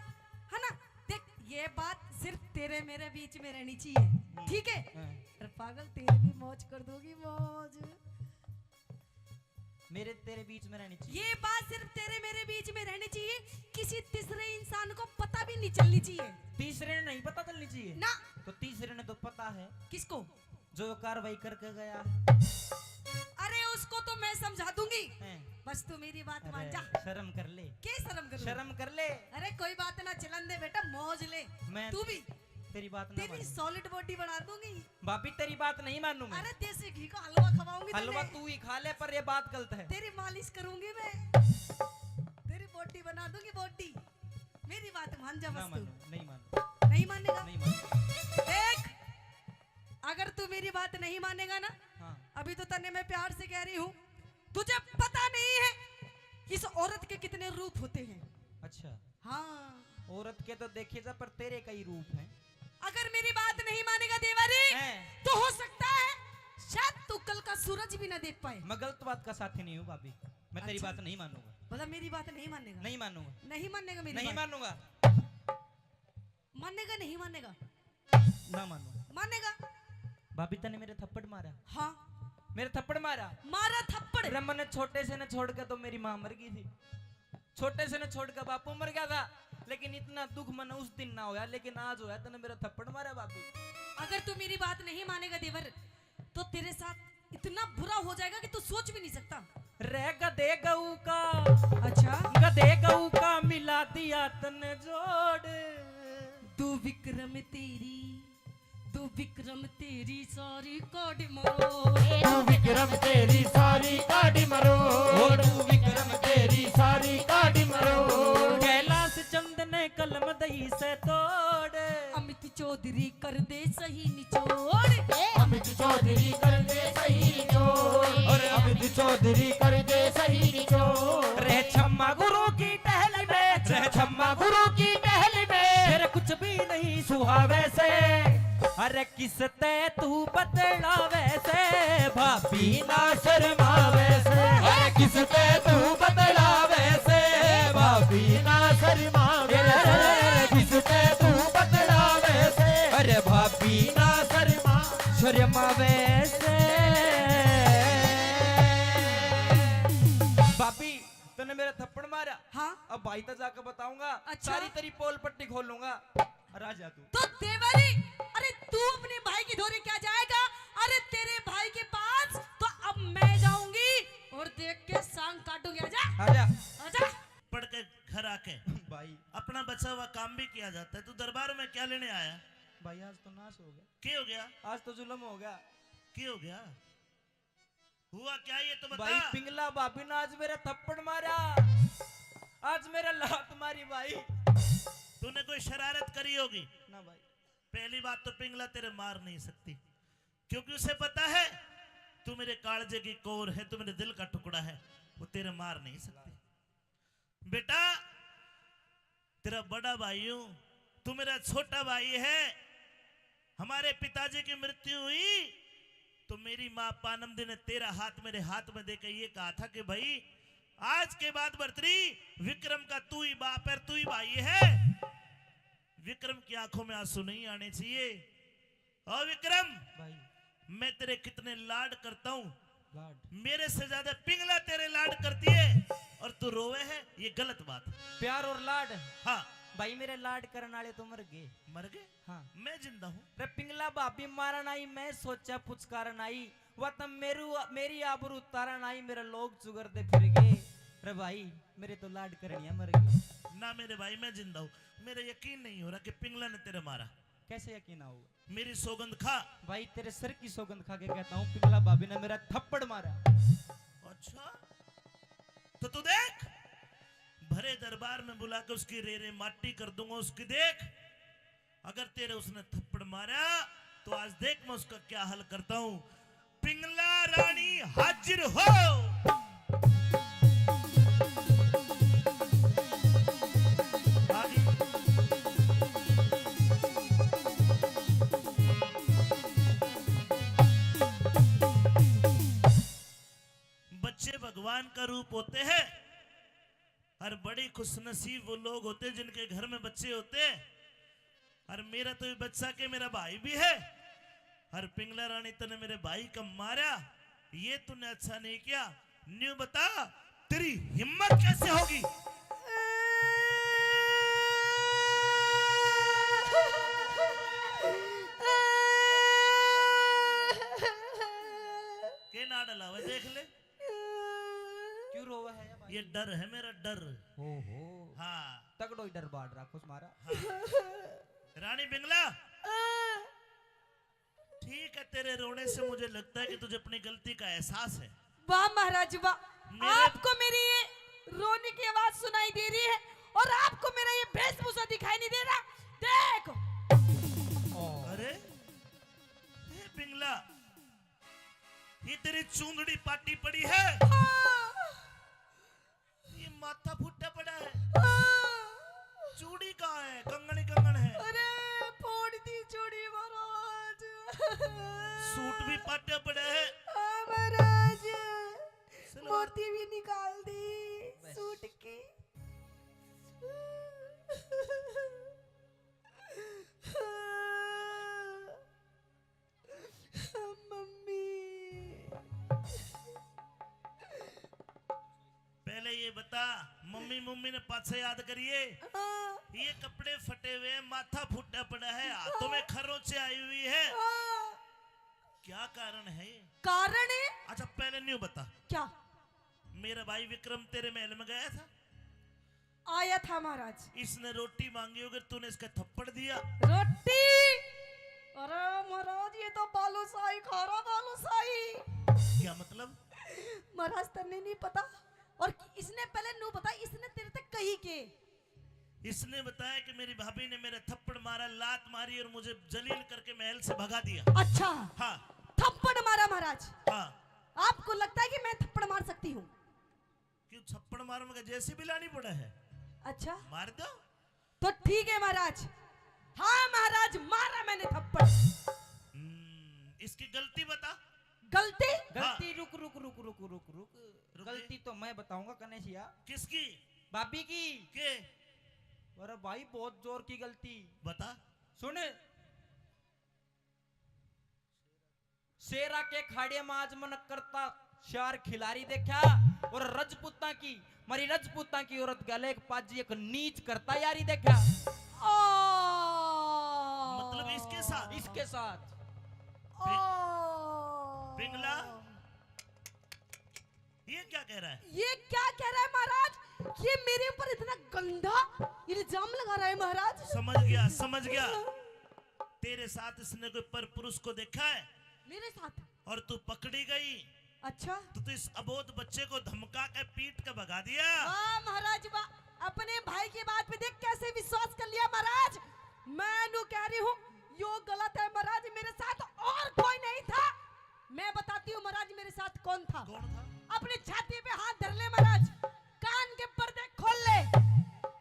है ना? देख, ये बात सिर्फ तेरे मेरे बीच में रहनी चाहिए, हम्म। ठीक है? हाँ। अरे पागल, तेरे भी मौज कर दूंगी, मौज। मेरे तेरे बीच में रहनी चाहिए। ये बात सिर्फ तेरे मेरे बीच में रहनी चाहिए, किसी तीसरे इंसान को पता भी नहीं चलनी चाहिए। तीसरे ने नहीं पता चलनी चाहिए? ना। तो तीसरे ने तो पता है। किसको? जो कार्रवाई करके गया। अरे उसको तो मैं समझा दूंगी। हैं। बस तू मेरी बात मान जा। अरे शर्म कर ले। के शर्म करूं? शर्म कर ले। अरे कोई बात ना, चलन दे बेटा, मौज ले। मैं तू भी। तेरी बात ना तेरी मानूं। Solid body बना दूंगी। भाभी, तेरी बात नहीं मानूं मैं। अरे देसी घी का हलवा खवाऊंगी हलवा तन्ने। तू ही खा ले, पर ये बात गलत है। तेरी मालिश करूंगी मैं, तेरी body बना दूंगी, body। मेरी बात मान जा ना बस तू। मानूं, नहीं मानूं। नहीं मानेगा? नहीं मानूं। देख, अगर तू मेरी बात नहीं मानेगा ना, हाँ। अभी तो तन्ने मैं प्यार से कह रही हूँ, तुझे पता नहीं है इस औरत के कितने रूप होते हैं। अच्छा। हाँ। औरत के तो देखे जा, पर तेरे कई रूप हैं। अगर मेरी बात नहीं मानेगा देवरी, हैं। तो हो सकता है शायद तू कल का सूरज भी ना देख पाए। मैं गलत बात का साथी नहीं हूँ भाभी, मैं तेरी अच्छा। बात नहीं मानूंगा। मतलब मेरी बात नहीं मानेगा? नहीं मानूंगा। नहीं मानेगा मेरी नहीं बात? मानूंगा। मानेगा नहीं मानेगा? ना मानूं। मानेगा? भाभी तने मेरे थप्पड़ मारा। हाँ। मेरे थप्पड़ मारा। मारा थप्पड़। रे मन्ने छोटे से ने छोड़ के तो मेरी माँ मर गई थी। छोटे से ने छोड़ के बापू मर गया था, लेकिन इतना दुख मन्ने उस दिन ना होया, लेकिन आज होया, तने मेरा थप्पड़ मारा भाभी। अगर तू मेरी बात नहीं मानेगा देवर, तो तेरे साथ इतना बुरा हो जाएगा कि तू सोच भी नहीं सकता। रे गधे गऊ का, अच्छा। गधे गऊ का मिला दिया तने जोड़। दो विक्रम तेरी, दो विक्रम तेरी सारी काट मरोड़। दो विक्रम तेरी सारी काट मरोड़। ओ दो विक्रम तेरी सारी काट मरोड़। कैलाश चंद ने कलम दई से तोड़। अमित चौधरी कर दे सही निचोड़। अमित चौधरी कर दे सही निचोड़। और अमित चौधरी कर दे सही निचोड़। रे छम्मा गुरु की टहल में, रे छम्मा गुरु की टहल में, तेरे कुछ भी नहीं सुहावे से। अरे किस ते तू बतलावे से, भाभी ना शर्मावे से। अरे किस ते तू बतलावे से, भाभी ना शर्मावे से। अरे किस ते तू बतलावे से, अरे भाभी ना शर्मा, शर्मावे से। भाभी, तूने मेरा थप्पड़ मारा। हाँ। अब भाई तो जाके बताऊंगा। अच्छा। सारी तेरी पोल पट्टी खोलूंगा। और आ जा तू। तो देवरी, अरे तू अपने भाई की धोरे क्या जाएगा? अरे तेरे भाई के पास तो अब मैं जाऊंगी और देख के सांग काटूंगी। आजा। आजा। आजा। पढ़ के घर आके भाई। अपना बचा हुआ काम भी किया जाता है। तू दरबार में क्या लेने आया? भाई, आज तो नाश हो गया। क्या हो गया? आज तो जुल्म हो गया। क्या हो गया? हुआ क्या, ये तो बता। भाई, पिंगला भाभी ने आज मेरा थप्पड़ मारा, आज मेरा लात मारी भाई। तूने कोई शरारत करी होगी। ना भाई। पहली बात तो पिंगला तेरे मार नहीं सकती, क्योंकि उसे पता है तू मेरे कालजे की कोर है, तू मेरे दिल का टुकड़ा है, वो तेरे मार नहीं सकती। बेटा, तेरा बड़ा भाई हूं, तू मेरा छोटा भाई है। हमारे पिताजी की मृत्यु हुई तो मेरी माँ पानमदी ने तेरा हाथ मेरे हाथ में देकर ये कहा था कि भाई, आज के बाद भरतरी, विक्रम का तू ही बाप है, तू ही भाई है। विक्रम की आंखों में आंसू नहीं आने चाहिए। ओ विक्रम, भाई। मैं तेरे कितने लाड करता हूँ। लाड। मेरे से ज्यादा पिंगला तेरे लाड करती है और तू रोवे है, ये गलत बात है। प्यार और लाड। हाँ। भाई, मेरे लाड करने वाले तो मर गए। मर गए? हाँ। मैं जिंदा हूँ। रे पिंगला भाभी मारन आई, मैं सोचा पुचकारन आई, वह तो मेरू, मेरी आबरू उतारन आई, मेरे लोग चुगरते फिर गए। रे भाई, मेरे तो लाड करनिया मर गए। ना मेरे भाई, मैं जिंदा हूँ। मेरा यकीन नहीं हो रहा कि पिंगला ने तेरे मारा। कैसे यकीन आओगा? मेरी सौगंध खा। भाई, तेरे सर की सौगंध खा के कहता हूँ, पिंगला भाभी ने मेरा थप्पड़ मारा। अच्छा, तो तू देख, भरे दरबार में बुला के उसकी रे रे माटी कर दूंगा उसकी। देख, अगर तेरे उसने थप्पड़ मारा, तो आज देख मैं उसका क्या हाल करता हूँ। पिंगला रानी हाजिर हो। आगे। बच्चे भगवान का रूप होते हैं, और बड़ी खुशनसीब वो लोग होते हैं जिनके घर में बच्चे होते हैं। और मेरा तो ये बच्चा के मेरा भाई भी है। और पिंगला रानी, तने मेरे भाई का मारा, ये तूने अच्छा नहीं किया। न्यू बता, तेरी हिम्मत कैसे होगी? के ना डलावे, देख ले। क्यों रोवा है भाई? ये डर है मेरा, डर। ओहो। हाँ। तगड़ो ही डर बांट रखो मारा। हाँ। रानी पिंगला, ठीक है, तेरे रोने से मुझे लगता है कि तुझे अपनी गलती का एहसास है। वाह महाराज वाह, मेरे आपको मेरी ये रोने की आवाज सुनाई दे रही है और आपको मेरा ये वेशभूषा दिखाई नहीं दे रहा। देखो। अरे, ए पिंगला, ये तेरी चूंदड़ी पाटी पड़ी है। हाँ। ये माथा फूटा पड़ा है। हाँ। चूड़ी कहाँ है? कंगन ही कंगन है। अरे, फोड़ दी चूड़ी महाराज। सूट भी पाटा पड़ा है। हाँ महाराज, सलवार मोती भी निकाल दी बस। सूट की। मम्मी। पहले ये बता, मम्मी मम्मी ने पाछे याद करिए। हाँ। ये कपड़े फटे हुए हैं, माथा फूटा पड़ा है, हाथों में खरोंचे आई हुई है। हाँ। क्या कारण है ये? कारण है? अच्छा, पहले न्यू बता। क्या? मेरा भाई विक्रम तेरे महल में गया था? आया था महाराज। इसने रोटी मांगी होगी, तूने इसका थप्पड़ दिया। रोटी? अरे महाराज, ये तो बालूशाही खा रहा, बालूशाही। क्या मतलब? महाराज, तन्ने नहीं पता? और इसने पहले न्यू बता, इसने तेरे तक कही के? इसने बताया कि मेरी भाभी ने मेरे थप्पड़ मारा, लात मारी और मुझे जलील करके महल से भगा दिया। अच्छा। हाँ। थप्पड़ मारा महाराज? हाँ। आपको लगता है कि मैं थप्पड़ मार सकती हूँ? क्यों, थप्पड़ मारने का जेसीबी लानी पड़ा है? अच्छा। मार दो। तो ठीक है महाराज, हाँ महाराज, मारा मैंने थप्पड़। हम्म, इसकी गलती बता। गलती? गलती? हाँ। रुक, रुक, रुक, रुक, रुक, रुक। रुक गलती गई? तो मैं बताऊंगा, कनेशिया। किसकी? भाभी की। के? अरे भाई, बहुत जोर की गलती। बता। सुन, शेरा के खाड़े में आज मन करता चार खिलाड़ी देखा, और रजपूतां की, मारी रजपूतां की औरत गले एक पाजी एक नीच करता यारी देखा। ओ। मतलब इसके साथ? इसके साथ। ओ। पिंगला? ये क्या कह रहा है? ये क्या कह रहा है महाराज? ये मेरे ऊपर इतना गंदा इल्जाम लगा रहा है महाराज। समझ गया, समझ गया। तेरे साथ इसने कोई पर पुरुष को देखा है? मेरे साथ? और तू पकड़ी गई। अच्छा। तो तू इस अबोध बच्चे को धमका के पीट के भगा दिया। वाह महाराज वाह, अपने भाई की बात पे देख कैसे विश्वास कर लिया महाराज। मैं नू कह रही हूँ, यो गलत है महाराज, मेरे साथ और कोई नहीं था। मैं बताती हूँ महाराज, मेरे साथ कौन था। कौन था? अपने छाती पे हाथ धर ले महाराज, कान के पर्दे खोल ले,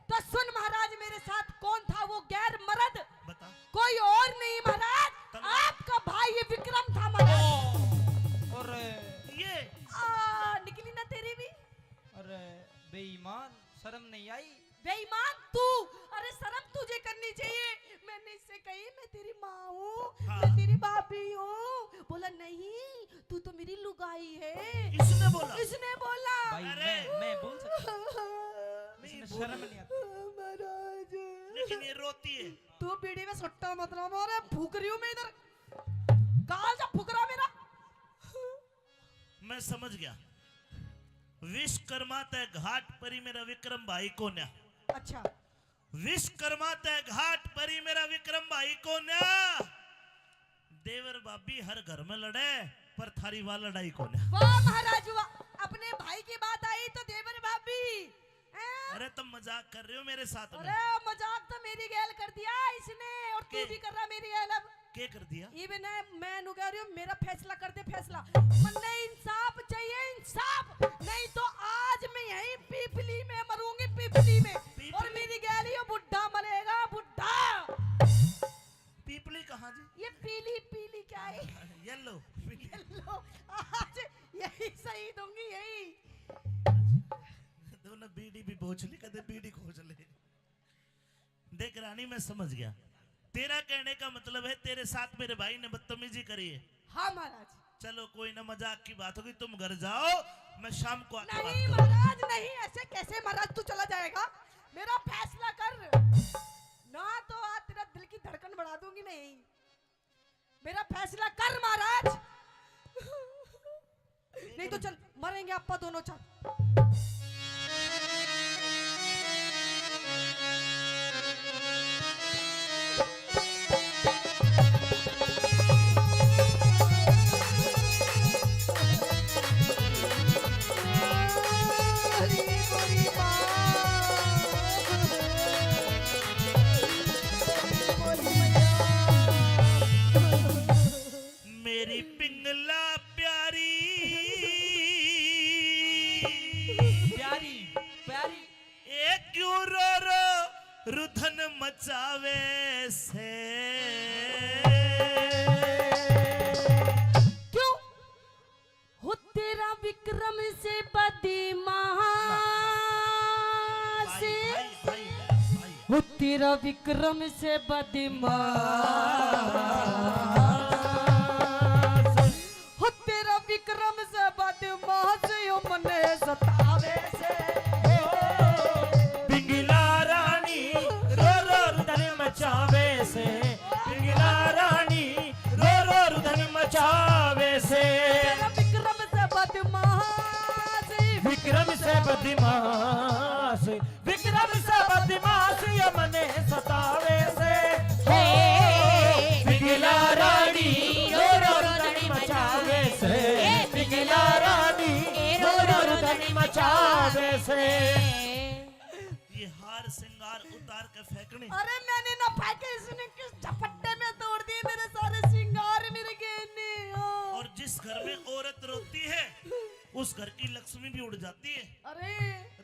तो सुन महाराज, मेरे साथ कौन था वो गैर मर्द? बता। कोई और नहीं महाराज, तलवार। आपका भाई ये विक्रम था महाराज। और ये आ, निकली ना तेरी भी। अरे बेईमान, शर्म नहीं आई? बेईमान तू, अरे शर्म तुझे करनी चाहिए। मैंने इससे कही, मैं तेरी माँ हूँ, हाँ। मैं तेरी भाभी हूँ। बोला, नहीं, तू तो मेरी लुगाई है। इसने बोला? इसने बोला। भाई, अरे। मैं, मैं बोल सकता हूँ। नहीं इसमें बोल। शर्म नहीं आती। महाराज। लेकिन ये रोती है। तू बीड़ी में सुट्टा मत ना मार, फूक रही हूँ मैं इधर। गाल जा फुकरा मेरा। मैं समझ गया। विश्वकर्मा तै घाट परी मेरा विक्रम भाई कोन्या। अच्छा। विश्वकर्मा तै घाट परी मेरा विक्रम भाई कोन्या। देवर भाभी हर घर में लड़े, पर थारी वा लड़ाई कोन्या। वाह महाराज वाह, अपने भाई की बात आई तो देवर भाभी। हैं? अरे तुम मजाक कर रहे हो मेरे साथ में। अरे मजाक तो मेरी गैल कर दिया इसने, और तू के? भी कर रहा मेरी गैल अब। के कर दिया? इब ना मैं नु कह रही हूँ, मेरा फैसला कर दे, फैसला। मन्ने इंसाफ चाहिए, इंसाफ, नहीं तो आज मैं यहीं पीपली में मरूंगी, पीपली में। पीपली? और मेरी गैल यो बुढ़ा मरेगा, बुढ़ा। पीपली कहाँ जी? ये पीली, पीली क्या है? Yellow। Yellow। आज यही सही दूंगी, यही। दोनों बीड़ी भी बोझ ली, कदे बीड़ी खोज ले। देख रानी, मैं समझ गया, तेरा कहने का मतलब है तेरे साथ मेरे भाई ने बदतमीजी करी है। हाँ महाराज। चलो कोई ना, मजाक की बात होगी, तुम घर जाओ, मैं शाम को आके बात नहीं करूंगा। महाराज नहीं, ऐसे कैसे महाराज तू चला जाएगा? मेरा फैसला कर, ना तो आज तेरा दिल की धड़कन बढ़ा दूंगी। नहीं, मेरा फैसला कर महाराज। नहीं तो चल, मरेंगे आपा दोनों, चल। मेरी पिंगला प्यारी। प्यारी, प्यारी। ए क्यों रो रो रुधन मचावे से? क्यों? हो तेरा विक्रम से बदमाश। भाई, भाई, भाई, भाई। हो तेरा विक्रम से बदमाश। हो तेरा विक्रम से बदमाश, यो मने सतावे से। पिंगला रानी रो रो रुदन मचावे से। पिंगला रानी रो रो रुदन मचावे से। तेरा विक्रम से बदमाश। विक्रम से बदमाश, विक्रम से बदमाश ये मने सतावे से। हे, पिंगला रानी रो रो रुदन मचावे से। हे, पिंगला रानी रो रो रुदन मचावे से। ये हार श्रृंगार उतार के फेंकने। अरे मैंने ना फेंके, इसने किस झपट्टे में तोड़ दिए मेरे सारे श्रृंगार, मेरे गहने। ओ। और जिस घर में औरत रोती है, उस घर की लक्ष्मी भी उड़ जाती है। अरे।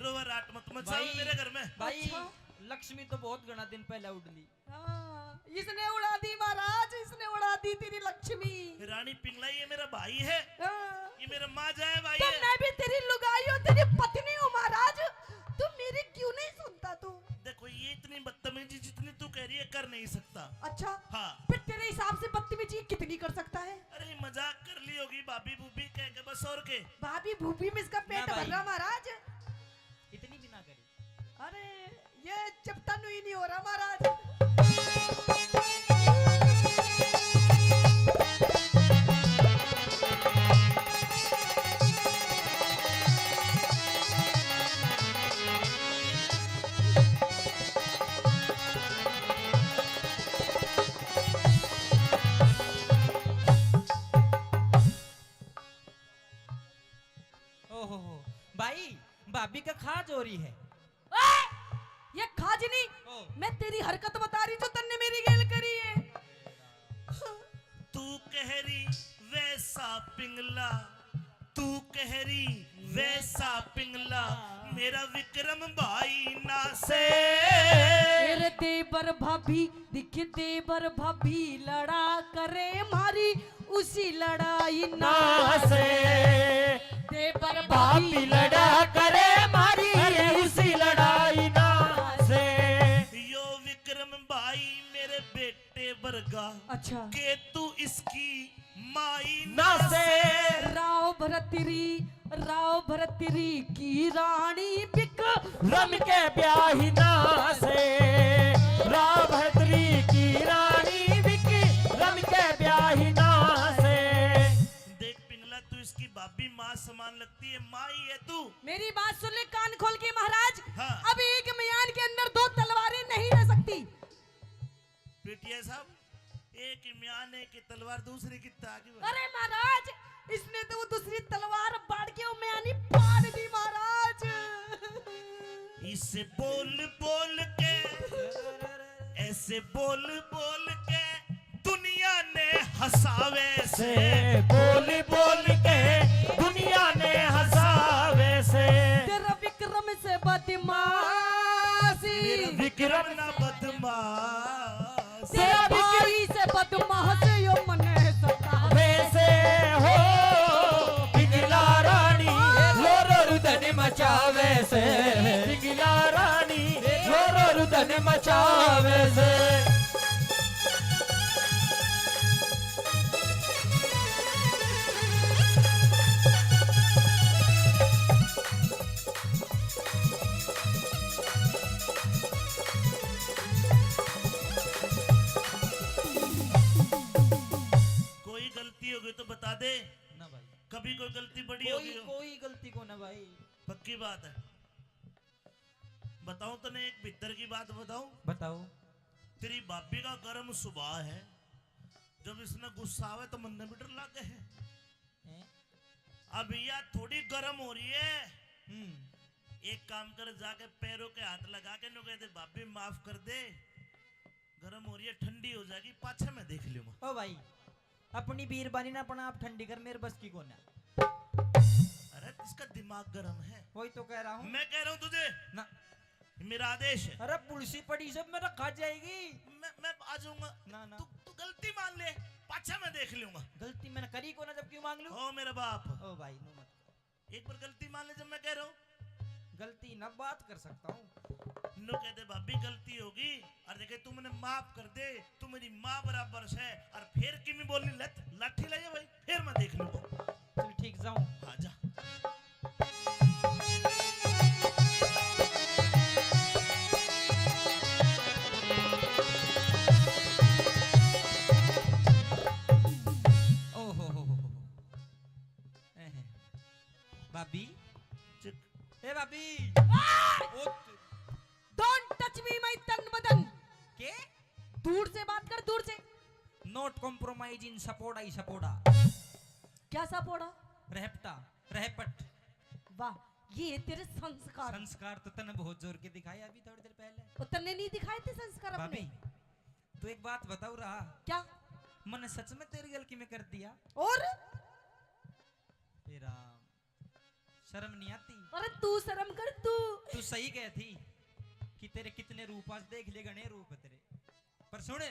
रोवा राट मत मचाओ भाई, मेरे घर में। भाई, अच्छा। लक्ष्मी तो बहुत घना दिन पहले उड़ ली। हाँ, इसने उड़ा दी महाराज, इसने उड़ा दी तेरी लक्ष्मी। रानी पिंगला, ये मेरा भाई है, हाँ। ये मेरा माँ जाए भाई तो है। मैं भी तेरी लुगाई हूँ, तेरी पत्नी हूँ महाराज, तू मेरी क्यों नहीं सुनता तू? देखो, ये इतनी बदतमीजी जितनी तू कह रही है, कर नहीं सकता। अच्छा, हाँ। फिर तेरे हिसाब से बदतमीजी कितनी कर सकता है? अरे, मजाक कर ली होगी भाभी भूभी कह के, बस, और के। भाभी भूभी में इसका पेट ना भर भाई। रहा महाराज। इतनी भी ना करी। अरे, ये चपटा नुई नहीं हो रहा महाराज। ओहो हो, भाई, भाभी का खाज हो रही है। ओए, ये खाज नहीं, ओ। मैं तेरी हरकत बता रही जो तन्ने मेरी गेल करी है। तू कह रही वैसा पिंगला, तू कह रही वैसा पिंगला, मेरा विक्रम भाई ना से। मेरे देवर भाभी, दिख देवर भाभी लड़ा करे मारी, उसी लड़ाई ना ना से। देवर भाभी भाभी लड़ा करे मारी, अरे उसी लड़ाई ना से। यो विक्रम भाई मेरे बेटे वर्गा, अच्छा। के तू इसकी माई ना ना से। से। राव भरतरी, राव भरतरी की रानी बिक रम के ब्याही ना से। राव भरतरी की रानी बिक रम के ब्याही ना से। देख पिंगला, तू इसकी भाभी माँ समान लगती है, माँ ही है तू। मेरी बात सुन ले कान खोल के महाराज। हाँ। अब एक म्यान के अंदर दो तलवारें नहीं रह सकती। पीटीआई साहब, एक ही म्यान, एक ही तलवार, दूसरी कित्ता आगे बढ़। अरे महाराज, इसने तो वो दूसरी तलवार बाढ़ के वो म्यानी फाड़ दी महाराज। इसे बोल बोल के, ऐसे बोल बोल के दुनिया ने हंसावे से। से बोल बोल के दुनिया ने हंसावे से। तेरा विक्रम से बदमाशी। मेरा विक्रम ना बदमाश। तेरा तेरा भाई से बदमाश यो मने सतावे। वैसे हो पिंगला रानी, लोरो रुदन मचावे से। पिंगला रानी, लोरो रुदन मचावे से। कोई गलती हो गई तो बता दे। ना भाई। कभी कोई गलती बड़ी हो कोई, गई हो? कोई गलती को ना भाई। पक्की बात है। बताऊं तने एक भीतर की बात बताऊं? बताओ। तेरी भाभी का गर्म स्वभाव है, जब इसने गुस्सा आवे तो मन में भी डर लागे है। हैं? अब या थोड़ी गर्म हो रही है। हम्म। एक काम कर, जाके पैरों के हाथ लगा के न्यू कह दे, "भाभी माफ कर दे, गर्म हो रही है, ठंडी हो जाएगी, पाछे मैं देख लूंगा।" ओ भाई, अपनी बीरबानी ना अपना आप ठंडी कर, मेरे बस की कोन्या। अरे, इसका दिमाग गर्म है। वही तो कह रहा हूँ। मैं कह रहा हूँ तुझे। ना। मेरा आदेश है। अरे, पुलसी पड़ी सब मेरा खा जाएगी। मैं, मैं आ जाऊंगा। ना, ना। तू, तू गलती मान ले, पाछा मैं देख लूंगा। गलती मैंने करी को ना, जब क्यों मांग लूं? ओ मेरा बाप। ओ भाई, नो मत। एक बार गलती मान ले, जब मैं कह रहा हूँ। गलती ना बात कर सकता हूँ। नो कह दे, "भाभी, गलती होगी, और देखे, तू मैंने माफ कर दे, तू मेरी माँ बराबर से।" और फिर किमी बोलनी, "लत, लाठी ले जा भाई, फिर मैं देख लूंगा।" चल ठीक, जाऊं। हाँ, जा। ओ हो हो हो हो। एहे। भाभी। चुप। ए भाभी। आ! ओ त- Don't touch me, my तन बदन। के? दूर से बात कर, दूर से। Not compromise in सपोड़ा ही सपोड़ा। क्या सपोड़ा? रहपटा, रहपट। वाह, ये है तेरे संस्कार। संस्कार तो तने बहुत जोर के दिखाए अभी थोड़ी देर पहले। वो तन्ने नहीं दिखाए थे संस्कार अपने? भाभी, तो एक बात बताओ रहा। क्या? मैंने सच में तेरी गलती में कर दिया। और? तेरा शर्म नहीं आती? अरे तू शर्म कर तू। तू सही कह थी। कि तेरे कितने रूप, आज देख ले घणे रूप तेरे, पर सुन,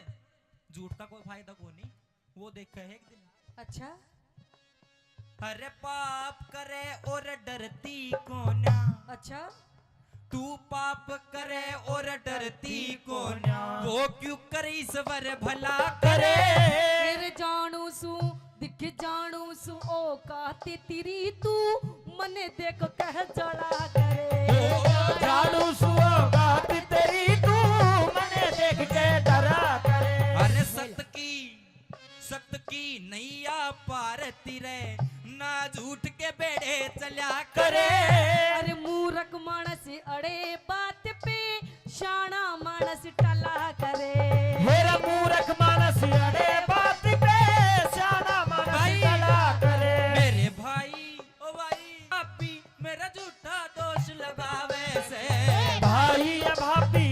झूठ का कोई फायदा को नहीं, वो देखे है एक दिन। अच्छा। अरे पाप करे और डरती कोन्या। अच्छा। तू पाप करे और डरती कोन्या, वो क्यों करे ईश्वर भला करे। तेरे जानू सू दिख जानू सू औकात तेरी, तू मने देख कह जला करे। ओ जानू सू औकात तेरी, तू मने देख के डरा करे। अरे सत की, सत की नैया पार तिरे, ना झूठ के बेड़े चल्या करे। अरे मूरख मानस अड़े बात पे, शाना मानस टला करे। मेरा मूरख मानस अड़े बात पे, शाना मानस भाई, टला करे। मेरे भाई, ओ भाई, पापी मेरा झूठा दोष लगावे से। भाई या भाभी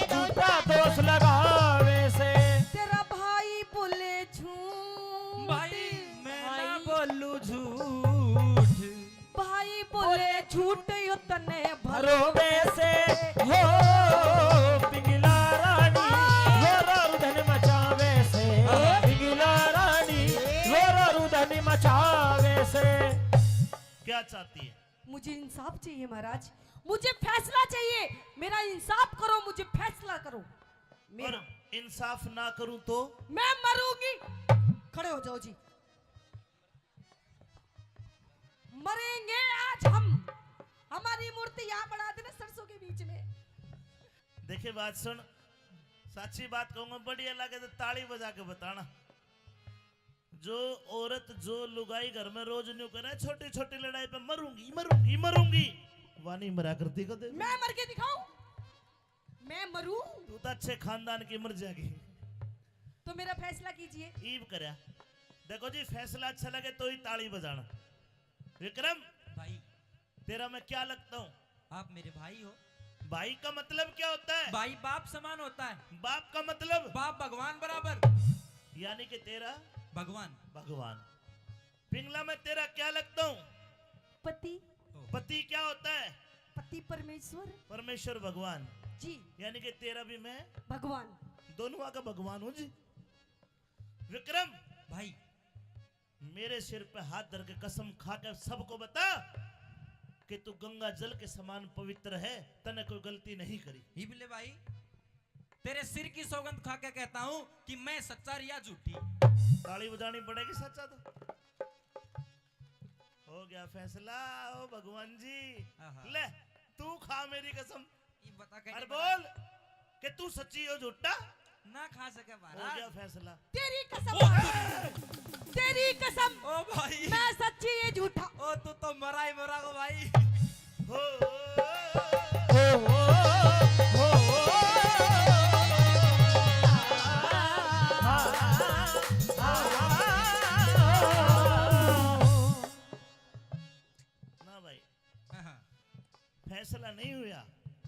झूठा दोष लगावे से। तेरा भाई बोले झूठ। भाई, मैं ना भाई। बोलू झूठ। भाई बोले झूठ यो तने भरोवे से। हो पिंगला रानी, हाँ। रो रो रुधन मचावे से। हाँ। पिंगला रानी, रो रो रुधन मचावे से। क्या चाहती है? मुझे इंसाफ चाहिए महाराज, मुझे फैसला चाहिए, मेरा इंसाफ करो, मुझे फैसला करो। मेरा और इंसाफ ना करूं तो? मैं मरूंगी। खड़े हो जाओ जी। मरेंगे आज हम। हमारी मूर्ति यहाँ बना देना सरसों के बीच में। देखे, बात सुन, साची बात कहूंगा, बढ़िया लगे तो ताली बजा के बताना। जो औरत, जो लुगाई घर में रोज न्यू करे, छोटी छोटी लड़ाई पे मरूंगी, मरूंगी, मरूंगी, वा नहीं मरा करती कदे। मैं मर के दिखाऊं? मैं मरूं? तू तो अच्छे खानदान की मर जाएगी। तो मेरा फैसला कीजिए। ईब करया। देखो जी, फैसला अच्छा लगे तो ही ताली बजाना। विक्रम, भाई। तेरा मैं क्या लगता हूँ? आप मेरे भाई हो। भाई का मतलब क्या होता है? भाई बाप समान होता है। बाप का मतलब? बाप भगवान बराबर। यानी कि तेरा? भगवान। भगवान। पिंगला, मैं तेरा क्या लगता हूँ? पति। पति क्या होता है? पति परमेश्वर। परमेश्वर भगवान। जी। यानी कि तेरा भी मैं भगवान। दोनों आका भगवान हूँ जी। विक्रम। भाई। मेरे सिर पे हाथ धर के कसम खा के सबको बता कि तू गंगा जल के समान पवित्र है, तने कोई गलती नहीं करी। इबले भाई, तेरे सिर की सौगंध खा के कहता हूँ कि मैं सच्चा रिया झूठी। ताली बजानी पड़ेगी सच्चा तो। हो गया फैसला, ओ भगवान जी। आहा। ले, तू खा मेरी कसम। ये बता के अरे नहीं बोल बता। कि तू सच्ची हो झूठा? ना खा सके हो महाराज। गया फैसला। तेरी कसम ओ महाराज। तेरी कसम। ओ भाई। मैं सच्ची, ये झूठा। ओ तू तो मरा ही मरा को भाई। हो, हो, हो, हो, हो। ना भाई। हाँ, हाँ। फैसला नहीं हुआ।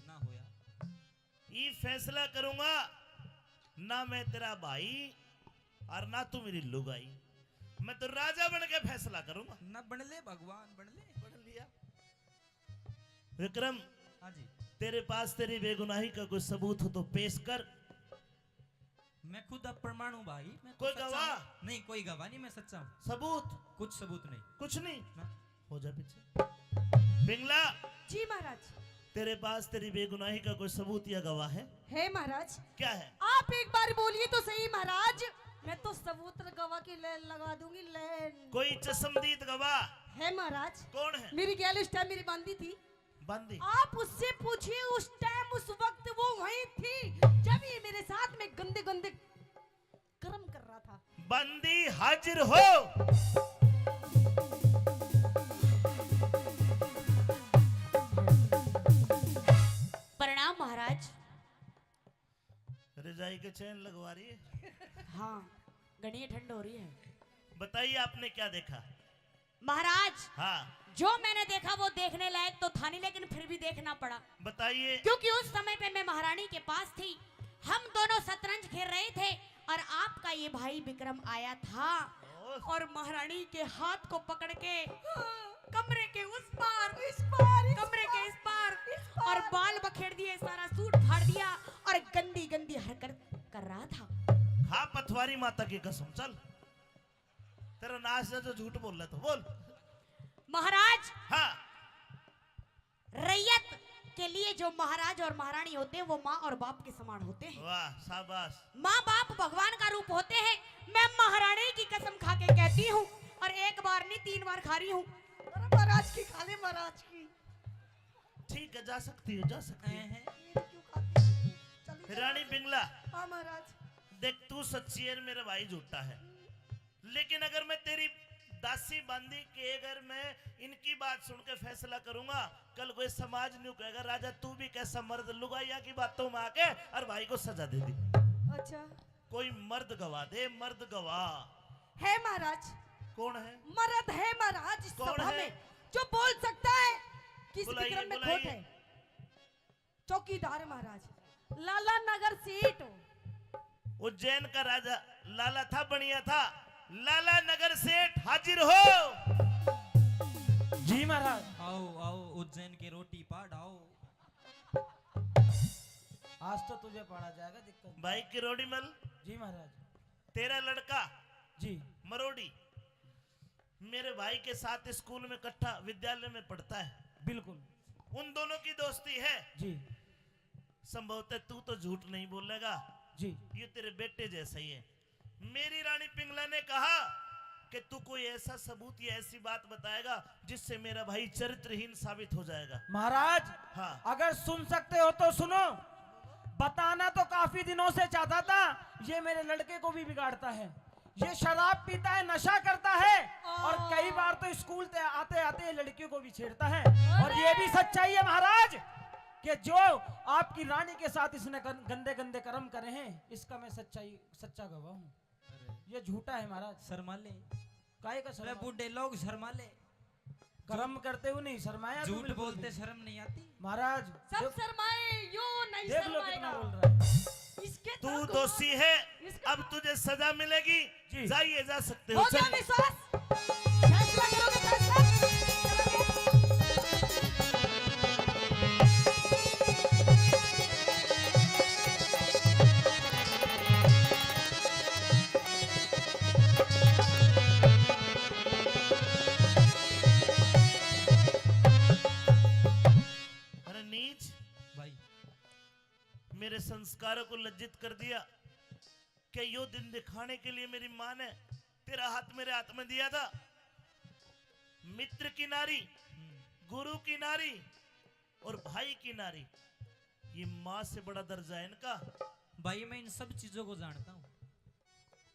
ना हुआ। ये फैसला करूंगा, ना मैं तेरा भाई और ना तू मेरी लुगाई। मैं तो राजा बन के फैसला करूंगा। ना बन ले भगवान, बन ले। बन लिया। विक्रम, हाँ जी। तेरे पास तेरी बेगुनाही का कोई सबूत हो तो पेश कर। मैं खुद अब प्रमाण हूँ भाई, मैं तो कोई सच्चा गवाह? हूँ। नहीं, कोई गवाह नहीं, मैं सच्चा हूँ। सबूत? कुछ सबूत नहीं। कुछ नहीं? ना। हो जा पीछे। पिंगला। जी महाराज। तेरे पास तेरी बेगुनाही का कोई सबूत या गवाह है? है महाराज। क्या है? आप एक बार बोलिए तो सही महाराज, मैं तो सबूत गवाह की लाइन लगा दूंगी, लाइन। कोई चश्मदीद गवाह? है महाराज। कौन है? मेरी गैल उस टाइम मेरी बांदी थी। बांदी? आप उससे पूछिए, उस टाइम, उस वक्त वो वहीं थी, जब ये मेरे साथ में गंदे गंदे कर्म कर रहा था। बांदी हाजिर हो। प्रणाम महाराज। रजाई के चैन लगवा रही है। हाँ, घणी ठंड हो रही है। बताइए, आपने क्या देखा? महाराज, हाँ। जो मैंने देखा वो देखने लायक तो था नहीं, लेकिन फिर भी देखना पड़ा। बताइए। क्योंकि उस समय पे मैं महारानी के पास थी, हम दोनों शतरंज खेल रहे थे और आपका ये भाई विक्रम आया था ओह। और महारानी के हाथ को पकड़ के कमरे के उस पार, इस पार, इस कमरे के पार, इस पार, इस पार। और बाल बखेड़ दिए, सारा सूट फाड़ बारी माता की कसम, चल। तेरा नाश है जो झूठ बोल रहा, तो बोल। महाराज, हाँ। रैयत के लिए जो महाराज और महारानी होते हैं, वो माँ और बाप के समान होते हैं। वाह, शाबाश। माँ बाप भगवान का रूप होते हैं। मैं महारानी की कसम खा के कहती हूँ, और एक बार नहीं, तीन बार खा रही हूँ। अरे महाराज की खा ले, महाराज की। ठीक है, जा सकती हो, जा सकती हो। हैं, हैं। ये क्यों खाती है? चली जा। रानी पिंगला। हाँ महाराज। देख, तू सच्ची है, मेरा भाई झूठा है, लेकिन अगर मैं तेरी दासी बांदी के, अगर मैं इनकी बात सुन के फैसला करूंगा, कल कोई समाज न्यू कहेगा, "राजा, तू भी कैसा मर्द, लुगाइया की बातों में आके और भाई को सजा दे दी।" अच्छा। कोई मर्द गवाह दे, मर्द गवाह। है महाराज। कौन है? मर्द है महाराज इस सभा में, जो बोल सकता है कि इस विक्रम में खोट है। चौकीदार महाराज, लाला नगर सेठ। उज्जैन का राजा लाला था, बनिया था। लाला नगर सेठ हाजिर हो। जी महाराज। आओ, आओ, उज्जैन के रोटी पाट आओ। आज तो तुझे पाड़ा जाएगा, दिक्कत। भाई किरोड़ी मल। जी महाराज। तेरा लड़का। जी। मरोड़ी। मेरे भाई के साथ स्कूल में इकट्ठा विद्यालय में पढ़ता है। बिल्कुल। उन दोनों की दोस्ती है। जी। संभवतः तू तो झूठ नहीं बोलेगा। जी। ये तेरे बेटे जैसा ही है। मेरी रानी पिंगला ने कहा कि तू कोई ऐसा सबूत या ऐसी बात बताएगा जिससे मेरा भाई चरित्रहीन साबित हो जाएगा। महाराज, हाँ। अगर सुन सकते हो तो सुनो। बताना तो काफी दिनों से चाहता था, ये मेरे लड़के को भी बिगाड़ता है। ये शराब पीता है, नशा करता है, और कई बार तो स्कूल ते आते आते ये लड़कियों को भी छेड़ता है। और ये भी सच्चाई है महाराज कि जो आपकी रानी के साथ इसने गं-, गंदे गंदे कर्म करे हैं, इसका मैं सच्चाई, सच्चा गवाह हूँ। ये झूठा है महाराज। शर्मा ले। काय का अरे शर्मा? बूढ़े लोग शर्मा ले। कर्म करते हुए नहीं शर्माया तू झूठ बिल्कुल बोलते भी। शर्म नहीं आती? महाराज, सब देख, शर्माए, यो नहीं देख लो कितना शर्माएगा। बोल रहा है। इसके तू तो दोषी है, इसका अब तुझे सजा मिलेगी। जी। जाइए, जा सकते हो, हो गया चलिए। विश्वास? फैसला करोगे, फैसला? अरे नीच भाई, मेरे संस्कारों को लज्जित कर दिया। क्या यो दिन दिखाने के लिए मेरी माँ ने तेरा हाथ मेरे हाथ में दिया था? मित्र की नारी, गुरु की नारी और भाई की नारी, ये माँ से बड़ा दर्जा है इनका। भाई, मैं इन सब चीजों को जानता हूँ।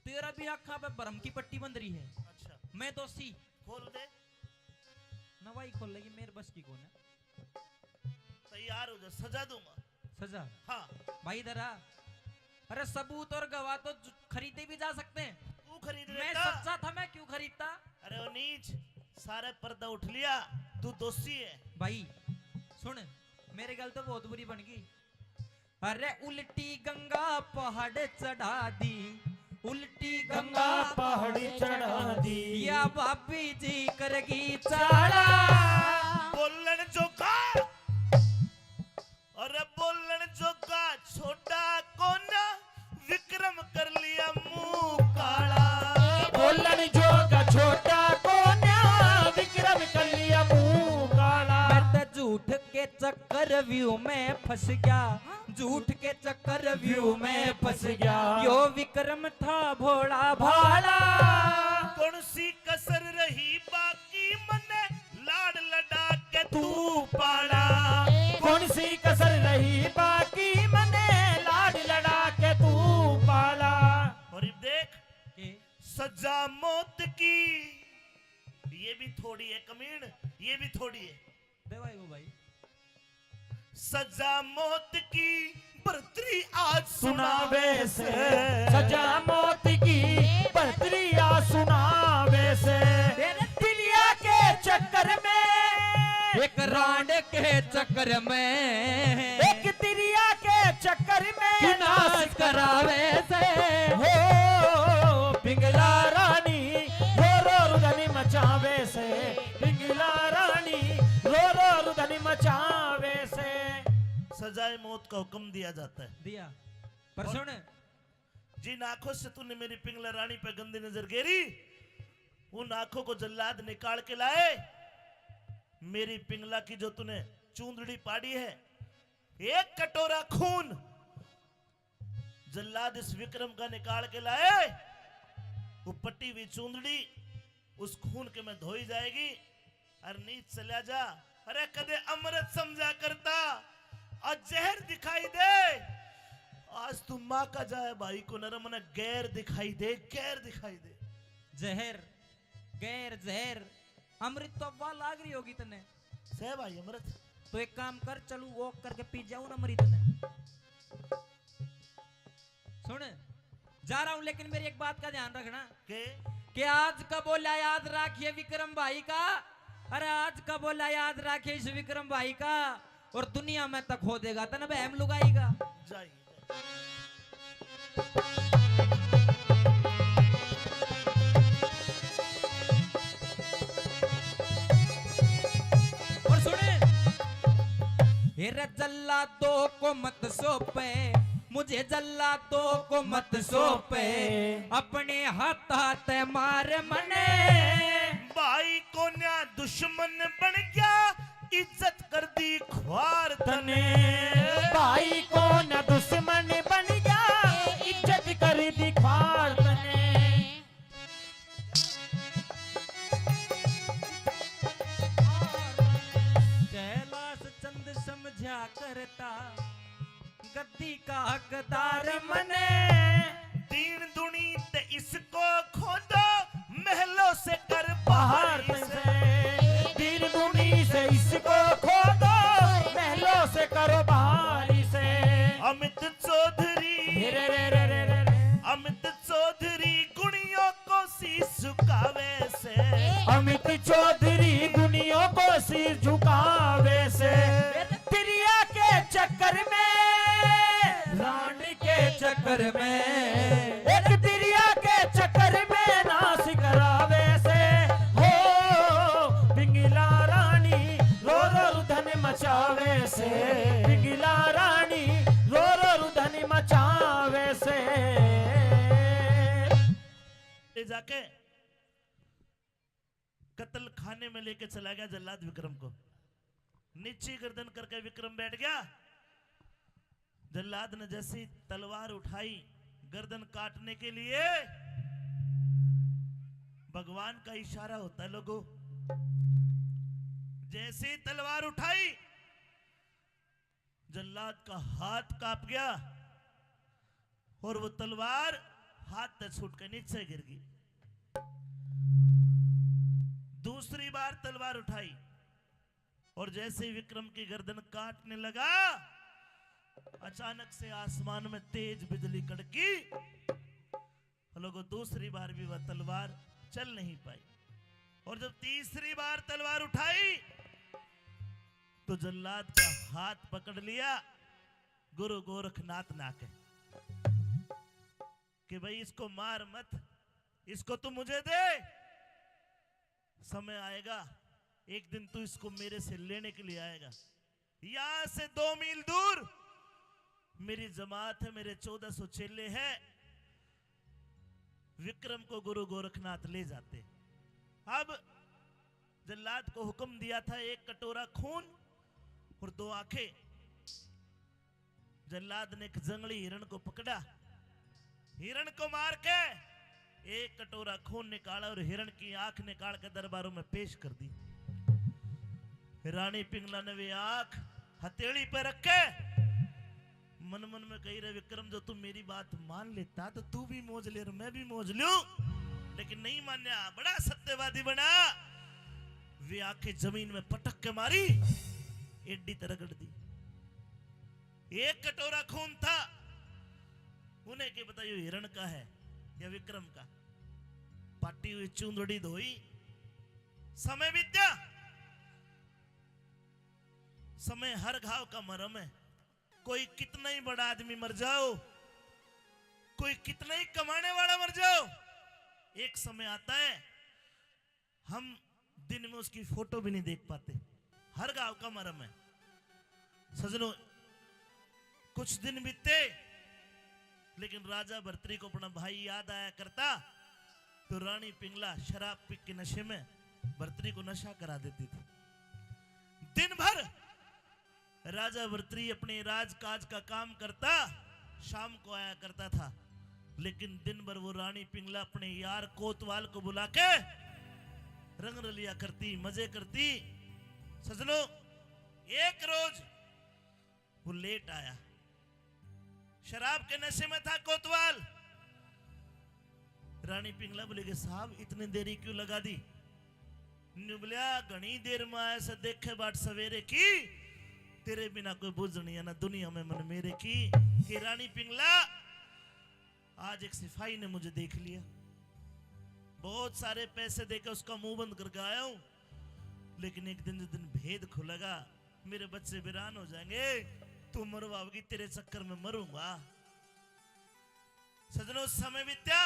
तेरा भी आँखा पे भरम की पट्टी बंध रही है। अच्छा। मैं दोषी। खोल दे। नवाई खोल लेगी, मेरे बस की कौन है? तैयार हो जा, सजा दूंगा। सजा? हाँ। भाई इधर आ। अरे, सबूत और गवाह तो जु-, खरीदे भी जा सकते हैं। तू खरीद मैं लेता। सच्चा था, मैं क्यों खरीदता? अरे ओ नीच, सारे पर्दा उठ लिया, तू दोषी है। भाई सुन, मेरे गल तो बहुत बुरी बन गई। अरे उल्टी गंगा पहाड़ चढ़ा दी, उल्टी गंगा गंगा पहाड़ चढ़ा दी। या भाभी जी करगी चाला। बोलन जोगा, अरे बोलन जोगा छोटा कोना, विक्रम कर लिया मुंह काला। बोलन जोगा छोटा कोना, विक्रम कर लिया मुंह काला। मैं तो झूठ के चक्रव्यूह में फंस गया, झूठ के चक्रव्यूह में फंस गया। यो विक्रम था भोला भाला। कौन सी कसर रही बाकी मने लाड़ लड़ा के तू पाला। कौन सी कसर रही बाकी मने लाड़ लड़ा के तू पाला। और ये देख, के? सजा मौत की, ये भी थोड़ी है कमीण, ये भी थोड़ी है। दे भाई को भाई। सजा मौत की बरतरी आज सुनावे से। सजा मौत की बरतरी आज सुनावे से। तिलिया के चक्कर में, एक रांड के चक्कर में, एक तिरिया के चक्कर में क्यों नाश करावे से। हो पिंगला रानी रो रो रुदनी मचावे से। पिंगला रानी रो रो रुदनी मचावे से। सजाए मौत का हुक्म दिया जाता है। दिया। पर और सुन, जिन आंखों से तूने मेरी पिंगला रानी पे गंदी नजर गेरी, उन आंखों को जल्लाद निकाल के लाए। मेरी पिंगला की जो तूने चूंदड़ी पाड़ी है, एक कटोरा खून जल्लाद इस विक्रम का निकाल के लाए। वो पटी हुई चूंदड़ी उस खून के में धोई जाएगी। अरे नीच चला जा। अरे कदे अमृत समझा करता, आज जहर दिखाई दे। आज तू माँ का जाए भाई को नरम ने गैर दिखाई दे, गैर दिखाई दे। जहर, गैर, जहर, अमृत तो अब्बा लाग रही होगी तन्ने। सह भाई अमृत। तो एक काम कर, चलू वॉक करके पी जाऊ ना अमृत ने। सुन, जा रहा हूं, लेकिन मेरी एक बात का ध्यान रखना। के? कि आज का बोला याद राखिए विक्रम भाई का। अरे आज का बोला याद राखिए इस विक्रम भाई का। और दुनिया में तक हो देगा तन बहम लुगाई का। जाइए। और सुने, हेरा जल्लादों को मत सौंपे, मुझे जल्लादों को मत सौंपे, अपने हाथा ते मार मने। भाई को न्या दुश्मन बन गया, इज्जत कर दी ख्वार तने। भाई को न दुश्मन बन गया, इज्जत कर दी ख्वार तने। कैलाश चंद समझा करता गद्दी का हकदार मने। दीन दुनी ते इसको खोदो, महलों से कर बाहर बाहर इसे। से। दीन दुनी से इसको खोदो, महलों से करो बाहर इसे। अमित चौधरी, रे रे रे रे रे रे। अमित चौधरी गुणियों को शीश झुकावे से। अमित चौधरी गुणियों को शीश झुकावे से। दरिया के चक्कर में, रानी के चक्कर में, एक दरिया के चक्कर में नाश करावे से। हो पिंगला रानी रो रो रुधन मचावे से, पिंगला रानी रो रो रुधन मचावे से। ले जाके कत्ल खाने में लेके चला गया जल्लाद विक्रम को। नीची गर्दन करके विक्रम बैठ गया। जल्लाद ने जैसी तलवार उठाई गर्दन काटने के लिए, भगवान का इशारा होता है लोगों, जैसी तलवार उठाई जल्लाद का हाथ कांप गया और वो तलवार हाथ से छूट के नीचे गिर गई। दूसरी बार तलवार उठाई और जैसे ही विक्रम की गर्दन काटने लगा, अचानक से आसमान में तेज बिजली कड़की। लोगों, दूसरी बार भी वह तलवार चल नहीं पाई। और जब तीसरी बार तलवार उठाई तो जल्लाद का हाथ पकड़ लिया गुरु गोरखनाथ ने आके कि भाई, इसको मार मत, इसको तू मुझे दे। समय आएगा, एक दिन तू इसको मेरे से लेने के लिए आएगा। यहां से दो मील दूर मेरी जमात है, मेरे चौदह सौ चेले हैं। विक्रम को गुरु गोरखनाथ ले जाते। अब जल्लाद को हुक्म दिया था, एक कटोरा खून और दो आंखें। जल्लाद ने एक जंगली हिरण को पकड़ा, हिरण को मार के एक कटोरा खून निकाला और हिरण की आंख निकाल के दरबारों में पेश कर दी। रानी पिंगला ने वे आंख हथेली पे रख के मन मन में कही रहे, विक्रम, जो तू मेरी बात मान लेता तो तू भी मौज ले और मैं भी मौज लूं, लेकिन नहीं मान्या, बड़ा सत्यवादी बना। वे आंखें जमीन में पटक के मारी, एडी ते रगड़ दी। एक कटोरा खून था, उन्हें के पता यो हिरण का है या विक्रम का। पाटी हुई चूंदड़ी धोई, समय बीत्या। समय हर घाव का मरम है। कोई कितना ही बड़ा आदमी मर जाओ, कोई कितना ही कमाने वाला मर जाओ, एक समय आता है हम दिन में उसकी फोटो भी नहीं देख पाते। हर गांव का मरम है सजनों। कुछ दिन बीते, लेकिन राजा भर्तरी को अपना भाई याद आया करता, तो रानी पिंगला शराब पी के नशे में भर्तरी को नशा करा देती थी। दिन भर राजा भर्तरी अपने राजकाज का काम करता, शाम को आया करता था, लेकिन दिन भर वो रानी पिंगला अपने यार कोतवाल को बुला के रंग रलिया करती, मजे करती। सजनों, एक रोज वो लेट आया, शराब के नशे में था कोतवाल। रानी पिंगला बोली कि साहब, इतनी देरी क्यों लगा दी? न्यू बोलिया, घणी देर में आया से देखे बाट सवेरे की, तेरे बिना कोई बुझ नहीं है ना दुनिया में मन मेरे की। कि रानी पिंगला, आज एक सिपाही ने मुझे देख लिया, बहुत सारे पैसे देके उसका मुंह बंद करके आया हूं, लेकिन एक दिन जिस दिन भेद खुलेगा, मेरे बच्चे वीरान हो जाएंगे, तू मरवाओगी, तेरे चक्कर में मरूंगा। सजनों, समय बीत्या,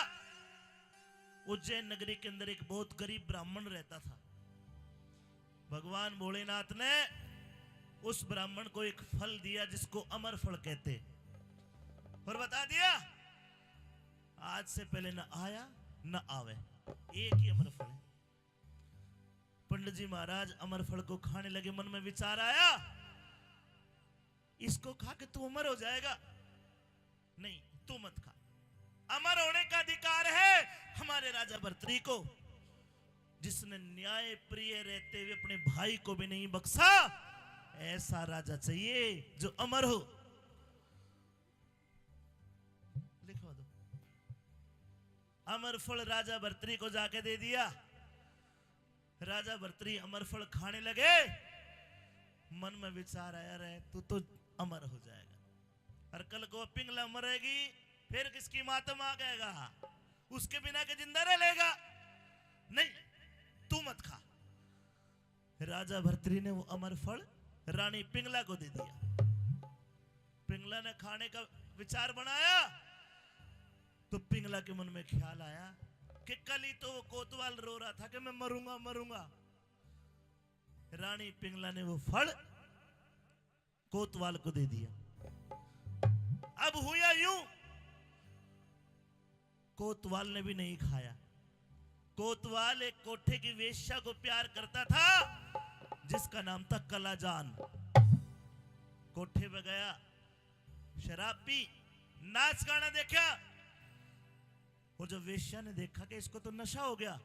उज्जैन नगरी के अंदर एक बहुत गरीब ब्राह्मण रहता था। भगवान भोलेनाथ ने उस ब्राह्मण को एक फल दिया जिसको अमर फल कहते, और बता दिया, आज से पहले न आया न आवे, एक ही अमर फल है। पंडित जी महाराज अमर फल को खाने लगे, मन में विचार आया, इसको खा के तू अमर हो जाएगा। नहीं, तू मत खा। अमर होने का अधिकार है हमारे राजा भर्तरी को, जिसने न्याय प्रिय रहते हुए अपने भाई को भी नहीं बख्शा। ऐसा राजा चाहिए जो अमर हो। लिखवा दो। अमर फल राजा भर्तरी को जाके दे दिया। राजा भर्तरी अमर फल खाने लगे। मन में विचार आया, रे, तू तो अमर हो जाएगा, और कल को पिंगला मरेगी, फिर किसकी मातम आ गएगा, उसके बिना के जिंदा रह लेगा। नहीं, तू मत खा। राजा भर्तरी ने वो अमर फल रानी पिंगला को दे दिया। पिंगला ने खाने का विचार बनाया, तो पिंगला के मन में ख्याल आया कि कल ही तो वो कोतवाल रो रहा था कि मैं मरूंगा, मरूंगा। रानी पिंगला ने वो फल कोतवाल को दे दिया। अब हुआ यूं, कोतवाल ने भी नहीं खाया। कोतवाल एक कोठे की वेश्या को प्यार करता था, जिसका नाम था कलाजान। कोठे पे गया, शराब पी, नाच गाना देखा। और जब वेश्या ने देखा कि इसको तो नशा हो गया,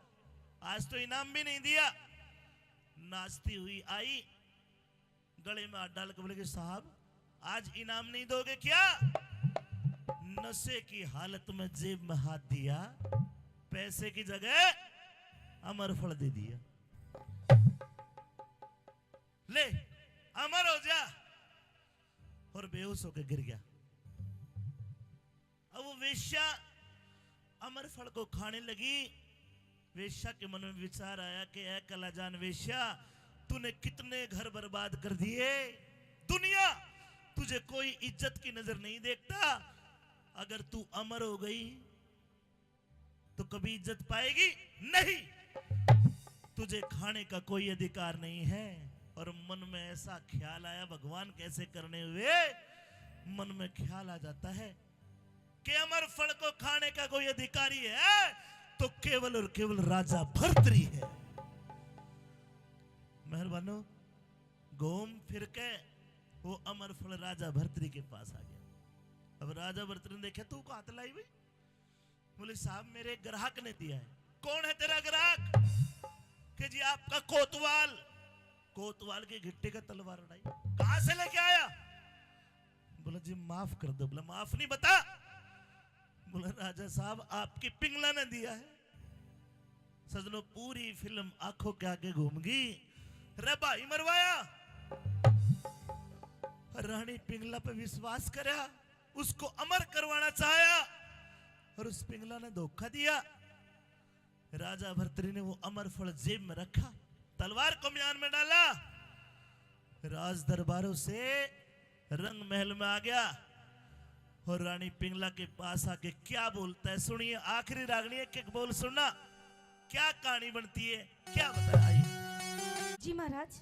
आज तो इनाम भी नहीं दिया, नाचती हुई आई, गले में हाथ डाल के बोले कि साहब, आज इनाम नहीं दोगे क्या? नशे की हालत में जेब में हाथ दिया, पैसे की जगह अमर फल दे दिया। ले, अमर हो जा। और बेहोश होके गिर गया। अब वो वेश्या अमर फल को खाने लगी। वेश्या के मन में विचार आया कि ऐ कलाजान वेश्या, तूने कितने घर बर्बाद कर दिए। दुनिया तुझे कोई इज्जत की नजर नहीं देखता। अगर तू अमर हो गई तो कभी इज्जत पाएगी नहीं, तुझे खाने का कोई अधिकार नहीं है। और मन में ऐसा ख्याल आया, भगवान कैसे करने हुए, मन में ख्याल आ जाता है कि अमर फल को खाने का कोई अधिकारी है तो केवल और केवल राजा भर्तरी है। मेहरबानो, घूम फिर के वो अमर फल राजा भर्तरी के पास आ गया। अब राजा भर्तरी ने देखा, तू कहाँ लाई भाई? बोले, साहब, मेरे ग्राहक ने दिया है। कौन है तेरा ग्राहक? कि जी, आपका कोतवाल। कोतवाल की घिट्टी का तलवार उड़ाई। कहाँ से लेके आया? बोला, जी, माफ कर दो। बोला, माफ नहीं, बता। बोला, राजा साहब, आपकी पिंगला ने दिया है। सजनों, पूरी फिल्म आंखों के आगे घूम गई। रे भाई मरवाया, रानी पिंगला पे विश्वास करया, उसको अमर करवाना चाहा और उस पिंगला ने धोखा दिया। राजा भर्तरी ने वो अमर फल जेब में रखा, तलवार को म्यान में डाला, राज दरबारों से रंग महल में आ गया और रानी पिंगला के पास आके क्या बोलता है, सुनिए। आखिरी रागनी, एक एक बोल सुनना, क्या कहानी बनती है, क्या बताया। आइए। जी महाराज।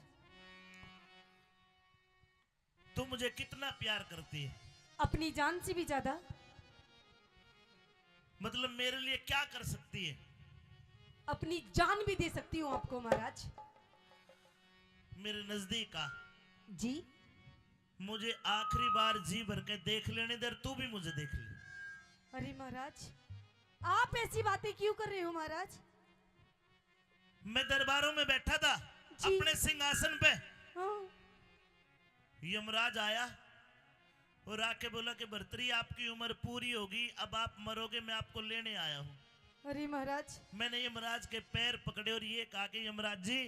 तुम मुझे कितना प्यार करती है? अपनी जान से भी ज्यादा। मतलब, मेरे लिए क्या कर सकती है? अपनी जान भी दे सकती हूँ आपको महाराज। मेरे नजदीक आ। जी। मुझे आखिरी बार जी भर के देख लेने दे, तू भी मुझे देख ले। अरे महाराज, आप ऐसी बातें क्यों कर रहे हो महाराज? मैं दरबारों में बैठा था, जी। अपने सिंहासन पे। हाँ। यमराज आया और आके बोला कि भर्तरी, आपकी उम्र पूरी होगी, अब आप मरोगे, मैं आपको लेने आया हूँ। अरे महाराज। मैंने यमराज के पैर पकड़े और ये कहा कि यमराज जी,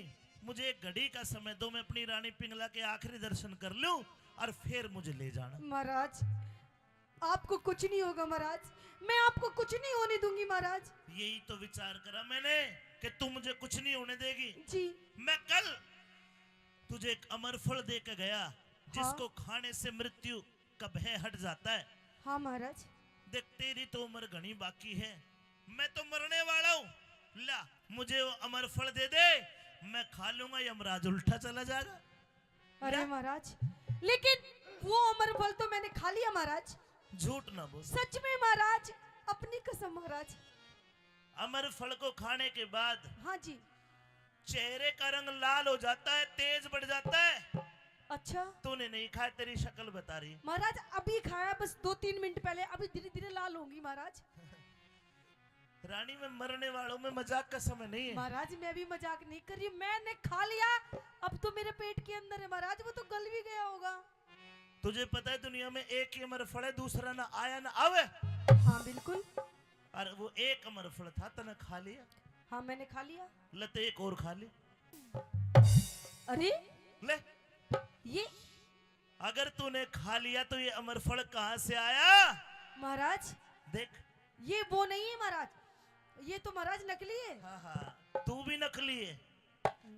मुझे एक घड़ी का समय दो, मैं अपनी रानी पिंगला के आखिरी दर्शन कर लूं और फिर मुझे ले जाना। महाराज, आपको कुछ नहीं होगा महाराज, मैं आपको कुछ नहीं होने दूंगी महाराज। यही तो विचार करा मैंने कि तू मुझे कुछ नहीं होने देगी। जी। मैं कल तुझे एक अमर फल दे के गया, हाँ। जिसको खाने से मृत्यु कब है हट जाता है। हाँ महाराज। देख, तेरी तो उम्र घनी बाकी है, मैं तो मरने वाला हूँ। ला, मुझे वो अमर फल दे दे, मैं खा लूंगा, यमराज उल्टा चला जाएगा। अरे ला। महाराज, लेकिन वो अमर फल तो मैंने खा लिया महाराज। झूठ ना बोल। सच में महाराज, अपनी कसम महाराज। अमर फल को खाने के बाद हाँ जी। चेहरे का रंग लाल हो जाता है, तेज बढ़ जाता है। अच्छा। तूने नहीं खाया, तेरी शक्ल बता रही। महाराज, अभी खाया, बस दो तीन मिनट पहले, अभी धीरे धीरे लाल होंगी महाराज। रानी, मैं मरने वाला हूँ, मैं मजाक का समय नहीं है। महाराज, मैं भी मजाक नहीं कर रही, मैंने खा लिया, अब तो मेरे पेट के अंदर है महाराज, वो तो गल भी गया होगा। तुझे पता है, दुनिया में एक ही अमर फल है, दूसरा ना आया ना आवे। हाँ बिल्कुल। और वो एक अमर फल था, तने खा लिया। हाँ, मैंने खा लिया। ले, तो एक और खा ले। अरे, ले। ये अगर तूने खा लिया तो ये अमर फल कहाँ से आया? महाराज, देख। ये वो नहीं है महाराज, ये तो महाराज नकली है। हाँ, हाँ, तू भी नकली है,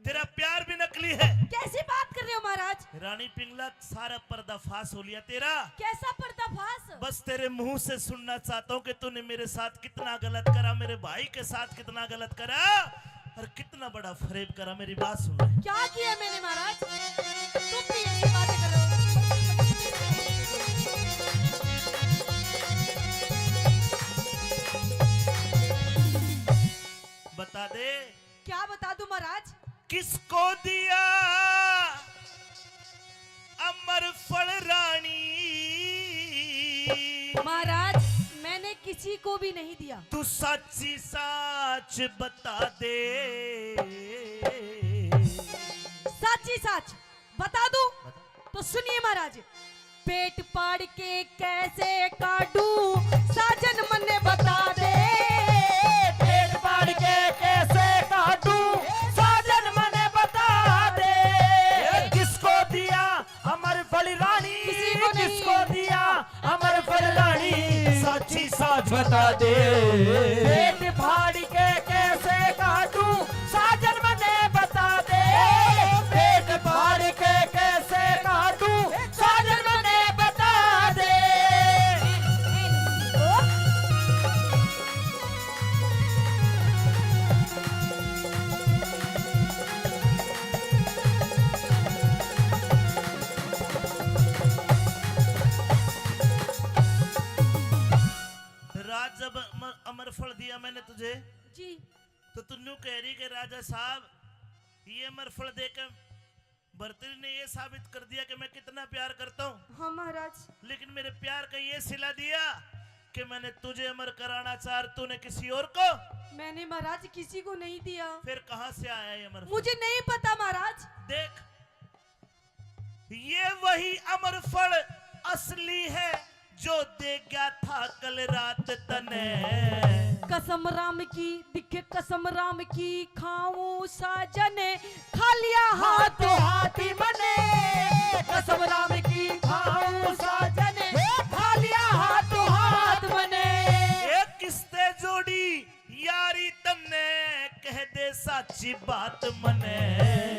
तेरा प्यार भी नकली है। कैसी बात कर रहे हो महाराज? रानी पिंगला, सारा पर्दाफाश हो लिया तेरा। कैसा पर्दाफाश? बस तेरे मुंह से सुनना चाहता हूँ कि तूने मेरे साथ कितना गलत करा, मेरे भाई के साथ कितना गलत करा और कितना बड़ा फरेब करा। मेरी बात सुन ले। क्या किया मैंने महाराज? तुम भी ऐसी बातें कर रहे हो। बता दे। क्या बता दूं महाराज? किसको दिया अमर फल रानी? महाराज, मैंने किसी को भी नहीं दिया। तू साची साच बता दे। साची साच बता दूं? बता। तो सुनिए महाराज, पेट पाड़ के कैसे काटूं, साजन मन्ने बता दे। पेट पाड़ के कैसे काटूं, साजन मन्ने बता दे। ए, किसको दिया अमर फल रानी, किसी को नहीं। किसको दिया अमर फल रानी, साची साच बता दे। पेट फाड़ के कैसे काटूं, साजन मन्ने बता दे। पेट फाड़ के कैसे काटूं, साजन मन्ने बता दे। राज, जब अमर, अमर फल दिया मैंने तुझे, जी। तो तू न्यू कह रही कि राजा साहब, ये अमर फल देकर भर्तरी ने ये साबित कर दिया कि मैं कितना प्यार करता हूँ। हाँ महाराज। लेकिन मेरे प्यार का ये सिला दिया कि मैंने तुझे अमर कराना चाह, तूने किसी और को। मैंने महाराज किसी को नहीं दिया। फिर कहाँ से आया ये अमर फल? मुझे नहीं पता महाराज। देख, ये वही अमर फल असली है जो दे गया था कल रात तने। कसम राम की, दिखे कसम राम की, खाऊं साजन, खा लिया हाथ हाथ मने। कसम राम की, खाऊं साजन, खा लिया हाथ हाथ मने। ए किसते जोड़ी यारी तन्ने, कह दे साची बात मने।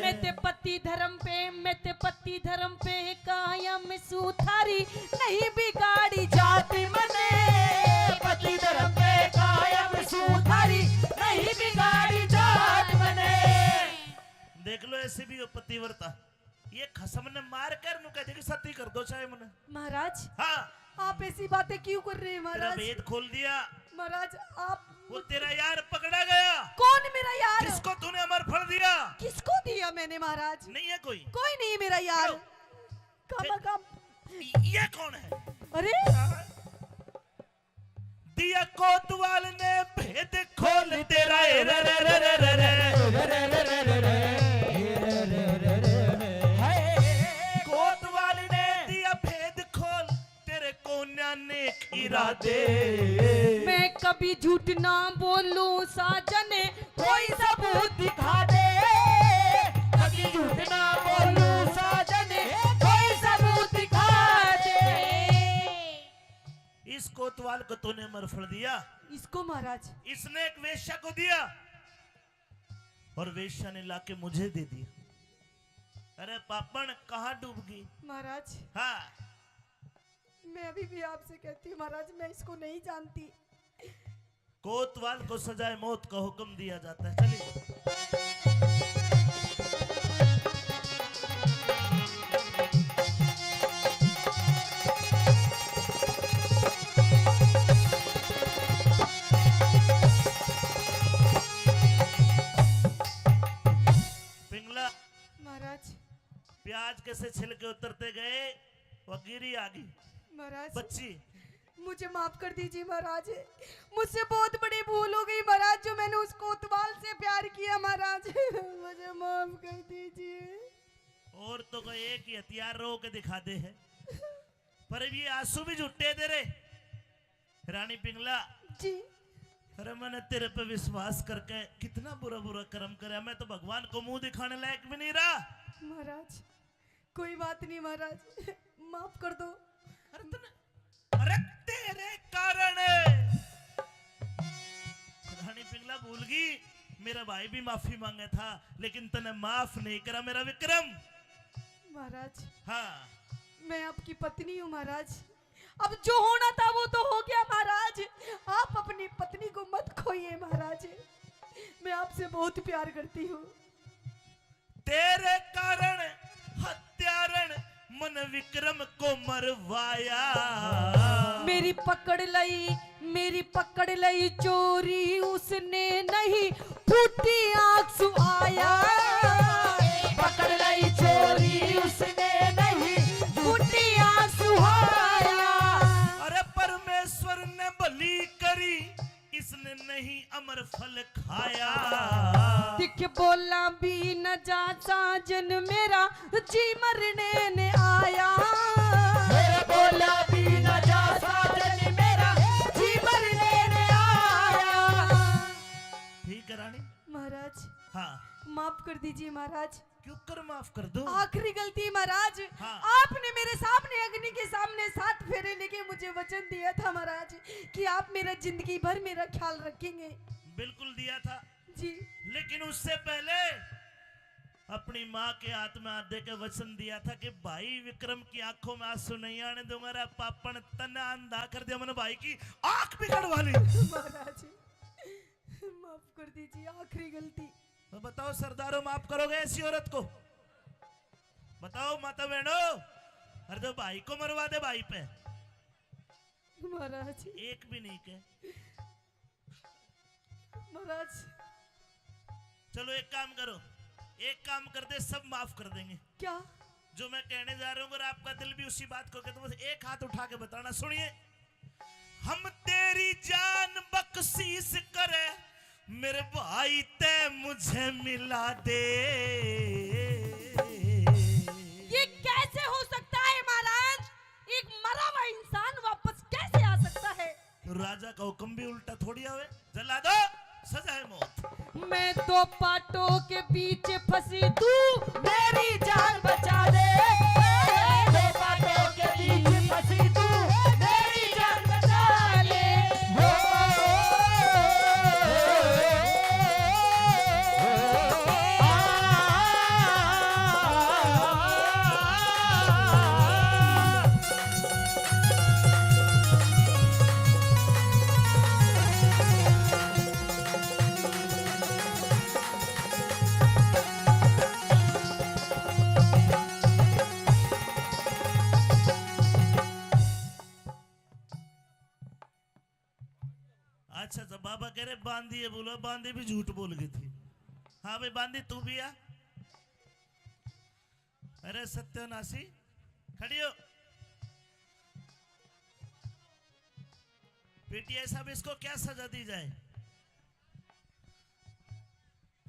मैं ते पति धर्म पे, मैं ते पति धर्म पे कायम सू, थारी नहीं बिगाड़ी जात मने। पति धर्म पे कायम सू, थारी नहीं बिगाड़ी जात मने। देख लो, ऐसे भी हो पतिव्रता। ये खसम ने मार कर नु कह देगी, सती कर दो चाहे मने। महाराज, हाँ। आप ऐसी बातें क्यों कर रहे हैं तेरा महाराज? भेद खोल दिया। महाराज, आप वो तेरा यार पकड़ा गया। कौन मेरा यार? जिसको तूने अमर फल दिया। किसको दिया मैंने महाराज? नहीं है कोई? कोई नहीं मेरा यार। कम कम। ये कौन है? अरे, दिया कोतवाल ने भेद खोल तेरा, ए रे रे रे रे रे रे। हाय, कोतवाल ने दिया भेद खोल तेरे कोन्या नेक इरादे। मैं कभी झूठ ना बोलूं साजन, कोई सबूत दिखा दे। कभी झूठ ना बोलूं साजन, कोई सबूत दिखा दे। इस कोतवाल को तूने अमर फल दिया। इसको महाराज। इसने एक वेश्या को दिया और वेश्या ने लाके मुझे दे दिया। अरे पापण, कहाँ डूब गई? महाराज। हाँ। मैं अभी भी आपसे कहती हूँ महाराज, मैं इसको नहीं जानती। कोतवाल को सजाए मौत का हुक्म दिया जाता है। चलिए। पिंगला। महाराज। प्याज कैसे छिलके उतरते गए, वो गिरी आ गई। महाराज। बच्ची। मुझे माफ कर दीजिए महाराज, मुझसे बहुत बड़ी भूल हो गई महाराज, जो मैंने उस कोतवाल से प्यार किया महाराज। मुझे माफ कर दीजिए। औरतों का एक ही हथियार रो के दिखा दे है, पर अब ये आंसू भी झूठे दे रहे। रानी पिंगला। जी। अरे मैंने तेरे पे विश्वास करके कितना बुरा बुरा कर्म करा, मैं तो भगवान को मुंह दिखाने लायक भी नहीं रहा। महाराज, कोई बात नहीं महाराज, माफ कर दो। अरे तूने, अरे तेरे कारण रानी पिंगला भूल गई, मेरा भाई भी माफी मांगा था, लेकिन तने माफ नहीं करा मेरा विक्रम। महाराज। हाँ। मैं आपकी पत्नी हूँ महाराज, अब जो होना था वो तो हो गया महाराज, आप अपनी पत्नी को मत खोइए महाराज, मैं आपसे बहुत प्यार करती हूँ। तेरे कारण हत्यारण मन विक्रम को मरवाया। मेरी पकड़ लई, मेरी पकड़ लई चोरी उसने नहीं, फूटी आंख सुहाया। पकड़ लई चोरी उसने नहीं, फूटी आंख सुहाया। अरे परमेश्वर ने भली करी, इसने नहीं अमर फल खाया। दिख बोला भी न जा साजन मेरा, जी मरने ने आया। मेरा बोला भी न जा साजन मेरा, जी मरने ने आया। ठीक है रानी। महाराज। हाँ। माफ कर दीजिए महाराज। क्यों कर माफ कर दूं? आखिरी गलती महाराज, हाँ। आपने मेरे सामने अग्नि के सामने सात फेरे लेके मुझे वचन दिया था महाराज कि आप मेरा जिंदगी भर मेरा ख्याल रखेंगे। बिल्कुल दिया था। जी। लेकिन उससे पहले अपनी माँ के हाथ में हाथ देके वचन दिया था कि भाई विक्रम की आंखों में आंसू नहीं आने दूंगा। रे पापण, तन्ने अंधा कर दिया, मैंने भाई की आंख भी कढ़वा ली। महाराज, माफ कर दीजिए, आखिरी गलती। तो बताओ सरदारों, माफ करोगे ऐसी औरत को? बताओ माता बहनों, अरे तो भाई को मरवा दे भाई पे। महाराज। एक भी नहीं के। महाराज। चलो एक काम करो, एक काम कर दे, सब माफ कर देंगे। क्या? जो मैं कहने जा रहा हूँ, अगर आपका दिल भी उसी बात को कहता, बस एक हाथ उठा के बताना। सुनिए, हम तेरी जान बख्शीश करे, मेरे भाई ते मुझे मिला दे। ये कैसे हो सकता है महाराज? एक मरा हुआ इंसान वापस कैसे आ सकता है? राजा का हुक्म भी उल्टा थोड़ी आवे। जला दो, सजा है मौत। मैं दो पाटों के बीच फंसी, तू मेरी जान बचा ले। दो पाटों के बीच फंसी, तू मेरी जान बचा ले। हो। अच्छा, तो बाबा कह रहे, "बांदी है।" बोलो, बांदी भी झूठ बोल गई थी। हाँ भाई, बांदी तू भी आ। अरे सत्यानाशी, खड़ी हो। पीटीआई साहब, इसको क्या सजा दी जाए?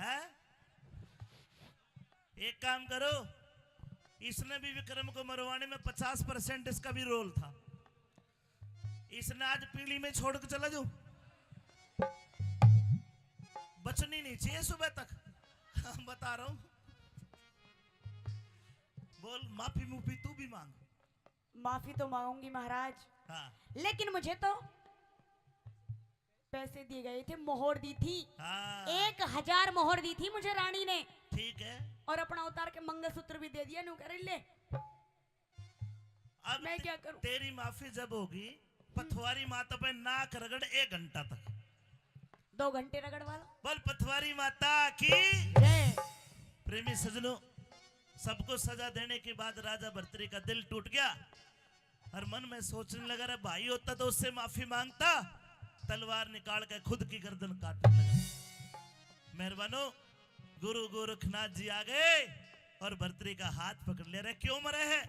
हैं? एक काम करो, इसने भी विक्रम को मरवाने में पचास परसेंट इसका भी रोल था। इसने आज पीली में छोड़ के चला जाऊं, बचनी नहीं चाहिए सुबह तक। बता रहा हूं। बोल, माफी मुफी तू भी मांग। माफी तो मांगूंगी महाराज। हाँ। लेकिन मुझे तो पैसे दिए गए थे, मोहर दी थी। हाँ। एक हजार मोहर दी थी मुझे रानी ने। ठीक है। और अपना उतार के मंगलसूत्र भी दे दिया, न्यू कह रही, "ले।" अब मैं ते-, क्या करूं? तेरी माफी जब होगी, पथवारी माता पे नाक रगड़ एक घंटा तक। दो घंटे रगड़वा लो। बोल, पथवारी माता की जय। प्रेमी सजनों, सबको सजा देने के बाद राजा भर्तरी का दिल टूट गया और मन में सोचने लगा, "रे भाई होता तो उससे माफी मांगता, तलवार निकाल के खुद की गर्दन काटने लगा।" मेहरबानो, गुरु गोरखनाथ जी आ गए और भर्तरी का हाथ पकड़ लिया। "रे, क्यों मरे है?"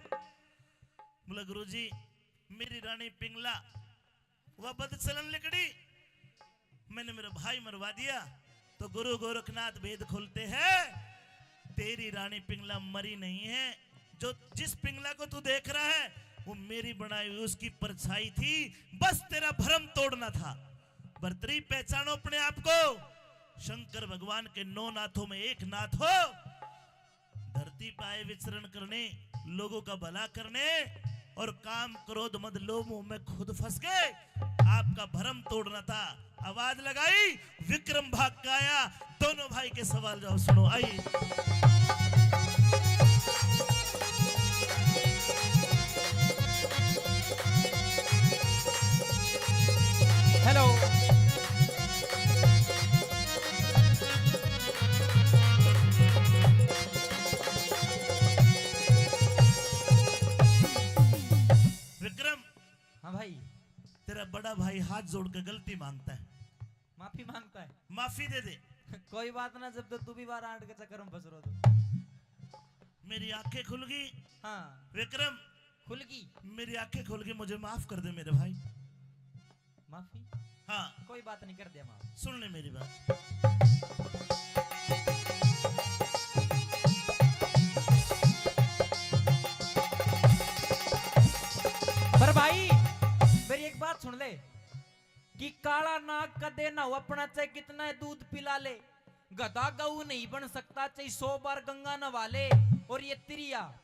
बोला, "गुरु जी, मेरी रानी पिंगला वह बद चलन लिकड़ी, मैंने मेरा भाई मरवा दिया।" तो गुरु गोरखनाथ भेद खोलते हैं, तेरी रानी पिंगला मरी नहीं है। जो, जिस पिंगला को तू देख रहा है, वो मेरी बनाई हुई उसकी परछाई थी। बस तेरा भरम तोड़ना था। भर्तरी, पहचानो अपने आप को। शंकर भगवान के नौ नाथों में एक नाथ हो। धरती पे आए विचरण करने, लोगों का भला करने, और काम, क्रोध, मद, लोभ, मोह में खुद फंस के आपका भरम तोड़ना था। आवाज लगाई, विक्रम भाग का आया। दोनों भाई के सवाल जवाब सुनो। आई। हेलो। विक्रम। हाँ भाई। तेरा बड़ा भाई हाथ जोड़ के गलती मांगता है। माफी मांगता है। माफी दे दे। कोई बात ना, जब तो तू भी बारह आठ के चक्कर में फंस रहो तो। मेरी आंखें खुल गई। हाँ। विक्रम। खुल गई। मेरी आंखें खुल गई, मुझे माफ कर दे मेरे भाई। माफी? हाँ। कोई बात नहीं, कर दिया माफ। सुन ले मेरी बात। पर भाई, मेरी एक बात सुन ले कि काला नाग कदे ना हो अपना, चाहे कितना दूध पिला ले, गधा गऊ नहीं बन सकता, चाहे सौ बार गंगा नवा ले। और ये तिरिया,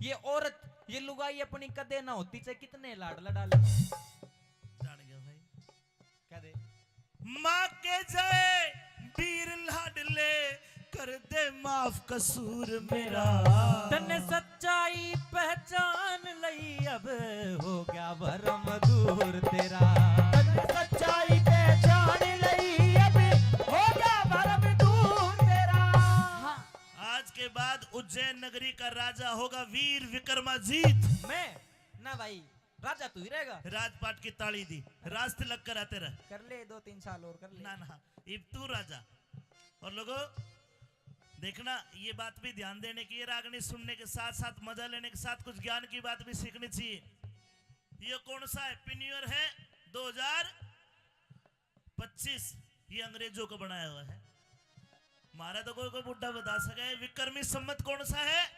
ये औरत, ये लुगाई अपनी कदे ना होती, चाहे कितने लाड लड़ा ले। जान गया भाई। क्या दे? माँ के जय वीर लाडले, कर दे माफ कसूर मेरा। तन्ने सच्चाई पहचान लई, अब हो गया भरम दूर तेरा। तन्ने सच्चाई पहचान लई, अब हो गया भरम दूर तेरा। हाँ। आज के बाद उज्जैन नगरी का राजा होगा वीर विक्रमाजीत। मैं? ना भाई, राजा तू ही रहेगा। राजपाट की ताली दी, राज तिलक करा तेरा। कर ले, दो तीन साल और कर ले। ना, ना, इब तू राजा। और लोगों, देखना, ये बात भी ध्यान देने की, ये रागनी सुनने के साथ साथ, मजा लेने के साथ कुछ ज्ञान की बात भी सीखनी चाहिए। ये कौन सा Happy New Year है? दो हज़ार पच्चीस, ये अंग्रेजों का बनाया हुआ है। म्हारा तो कोई, कोई बुढ़ा बता सके, विक्रमी संवत कौन सा है?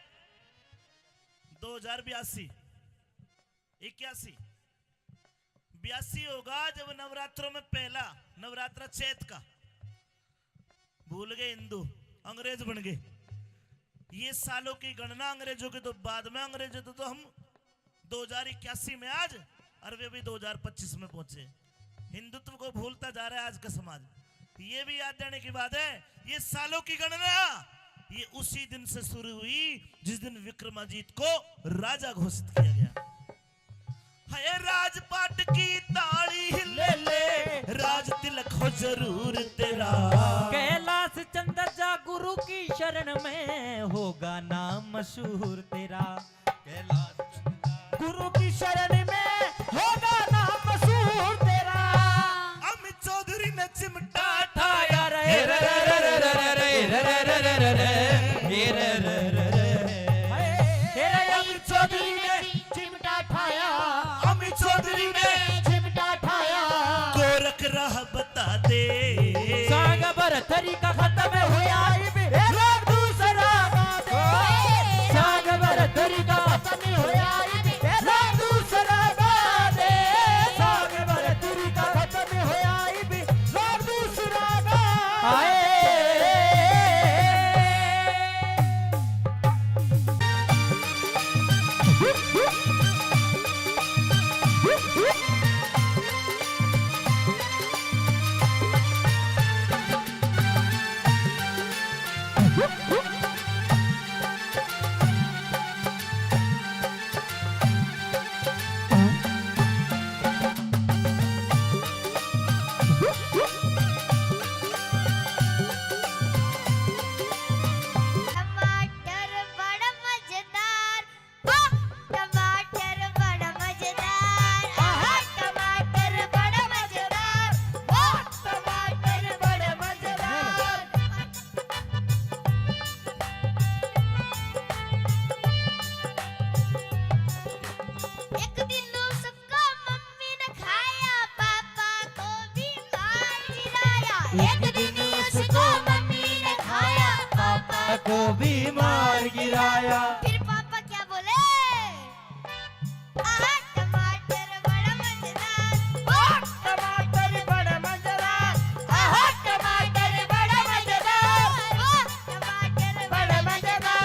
दो हज़ार बयासी, इक्यासी, बयासी होगा, जब नवरात्रों में पहला नवरात्रा चैत का। भूल गए हिंदू, अंग्रेज बन गए। ये सालों की गणना अंग्रेजों की, तो बाद में अंग्रेजों तो, तो हम दो हज़ार इक्यासी में आज, और वे भी दो हज़ार पच्चीस में पहुंचे। हिंदुत्व को भूलता जा रहा है आज का समाज। ये भी याद देने की बात है, ये सालों की गणना, ये उसी दिन से शुरू हुई जिस दिन विक्रमाजीत को राजा घोषित किया गया। है राजपाट की ताली ले ले, राज तिलक हो जरूर तेरा। कैलाश चंद्र जा गुरु की शरण में, होगा नाम मशहूर तेरा। कैलाश चंद्र जा गुरु की शरण में, होगा नाम मशहूर तेरा। अमित चौधरी साग भर तरीका खत्म होया इब, लोग दूसरा गा दे। साग भर तरीका खत्म होया इब, लोग दूसरा गा दे। साग भर तरीका खत्म होया इब, लोग दूसरा गा दे। हाय। टमाटर बड़ा मजेदार, वाह! टमाटर बड़ा मजेदार, आहा! टमाटर बड़ा मजेदार, वाह! टमाटर बड़ा मजेदार। एक दिन उसको मम्मी ने खाया, पापा को बीमार गिराया। एक दिन उसको मम्मी ने खाया, पापा को बीमार गिराया। फिर पापा क्या बोले? आहा, टमाटर बड़ा मजेदार। वाह, टमाटर बड़ा मजेदार। आहा, टमाटर बड़ा मजेदार। वाह, टमाटर बड़ा मजेदार।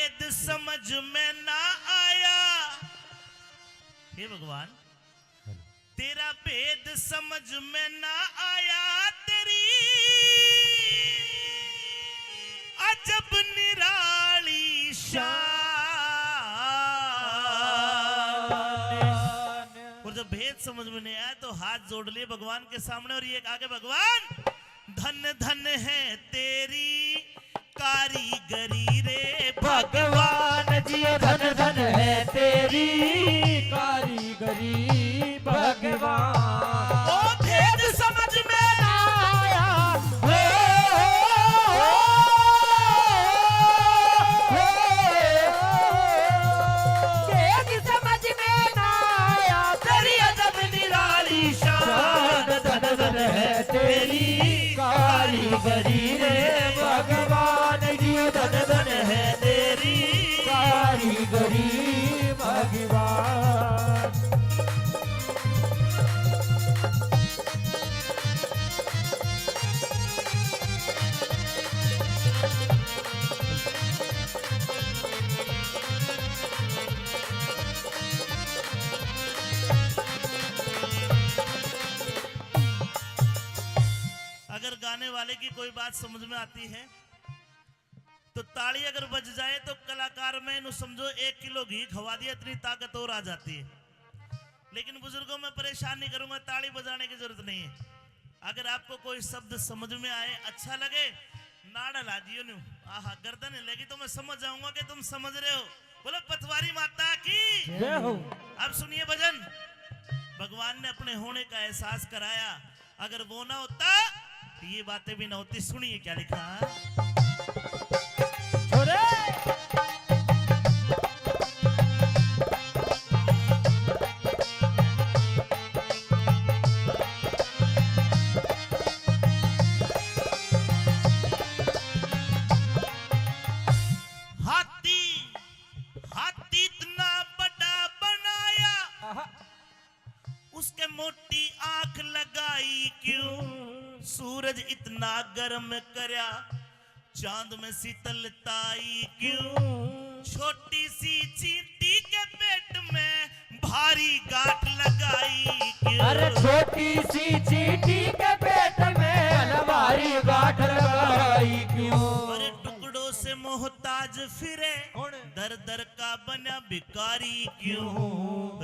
भेद समझ में ना आया। हे भगवान, तेरा भेद समझ में ना आया, तेरी अजब निराली शान। और जब भेद समझ में नहीं आया तो हाथ जोड़ लिए भगवान के सामने और ये कहा कि भगवान, धन धन है तेरी कारीगरी रे भगवान जी, धन धन है तेरी कारीगरी भगवान। ओ भेद समझ में ना आया, हो, हो, हो, हो, भेद समझ में ना आया, तेरी अजब निराली शान। धन धन है तेरी कारीगरी रे भगवान जी, धन धन है तेरी कारीगरी भगवान। अगर गाने वाले की कोई बात समझ में आती है तो ताली अगर बज जाए तो कलाकार में इन्हू समझो एक किलो घी खवा दिया, इतनी ताकत और आ जाती है। लेकिन बुजुर्गों, मैं परेशान नहीं करूंगा, ताली बजाने की जरूरत नहीं है। अगर आपको कोई शब्द समझ में आए, अच्छा लगे, नाड़ा ला दियो न्यू, आहा, गर्दन हिलेगी तो मैं समझ जाऊंगा कि तुम समझ रहे हो। बोलो पथवारी माता की जय हो। अब सुनिए भजन, भगवान ने अपने होने का एहसास कराया। अगर वो ना होता तो ये बातें भी ना होती। सुनिए क्या लिखा। छोरे। हाथी, हाथी इतना बड़ा बनाया, आहा। उसके मोटी आंख लगाई क्यों? सूरज इतना गर्म करया, चांद में शीतलताई क्यों? छोटी सी चींटी के पेट में भारी गांठ लगाई क्यों? अरे छोटी सी चींटी के पेट में भारी गांठ लगाई क्यों? अरे टुकड़ों से मोहताज फिरे, कौन? दर दर का बना भिखारी क्यों?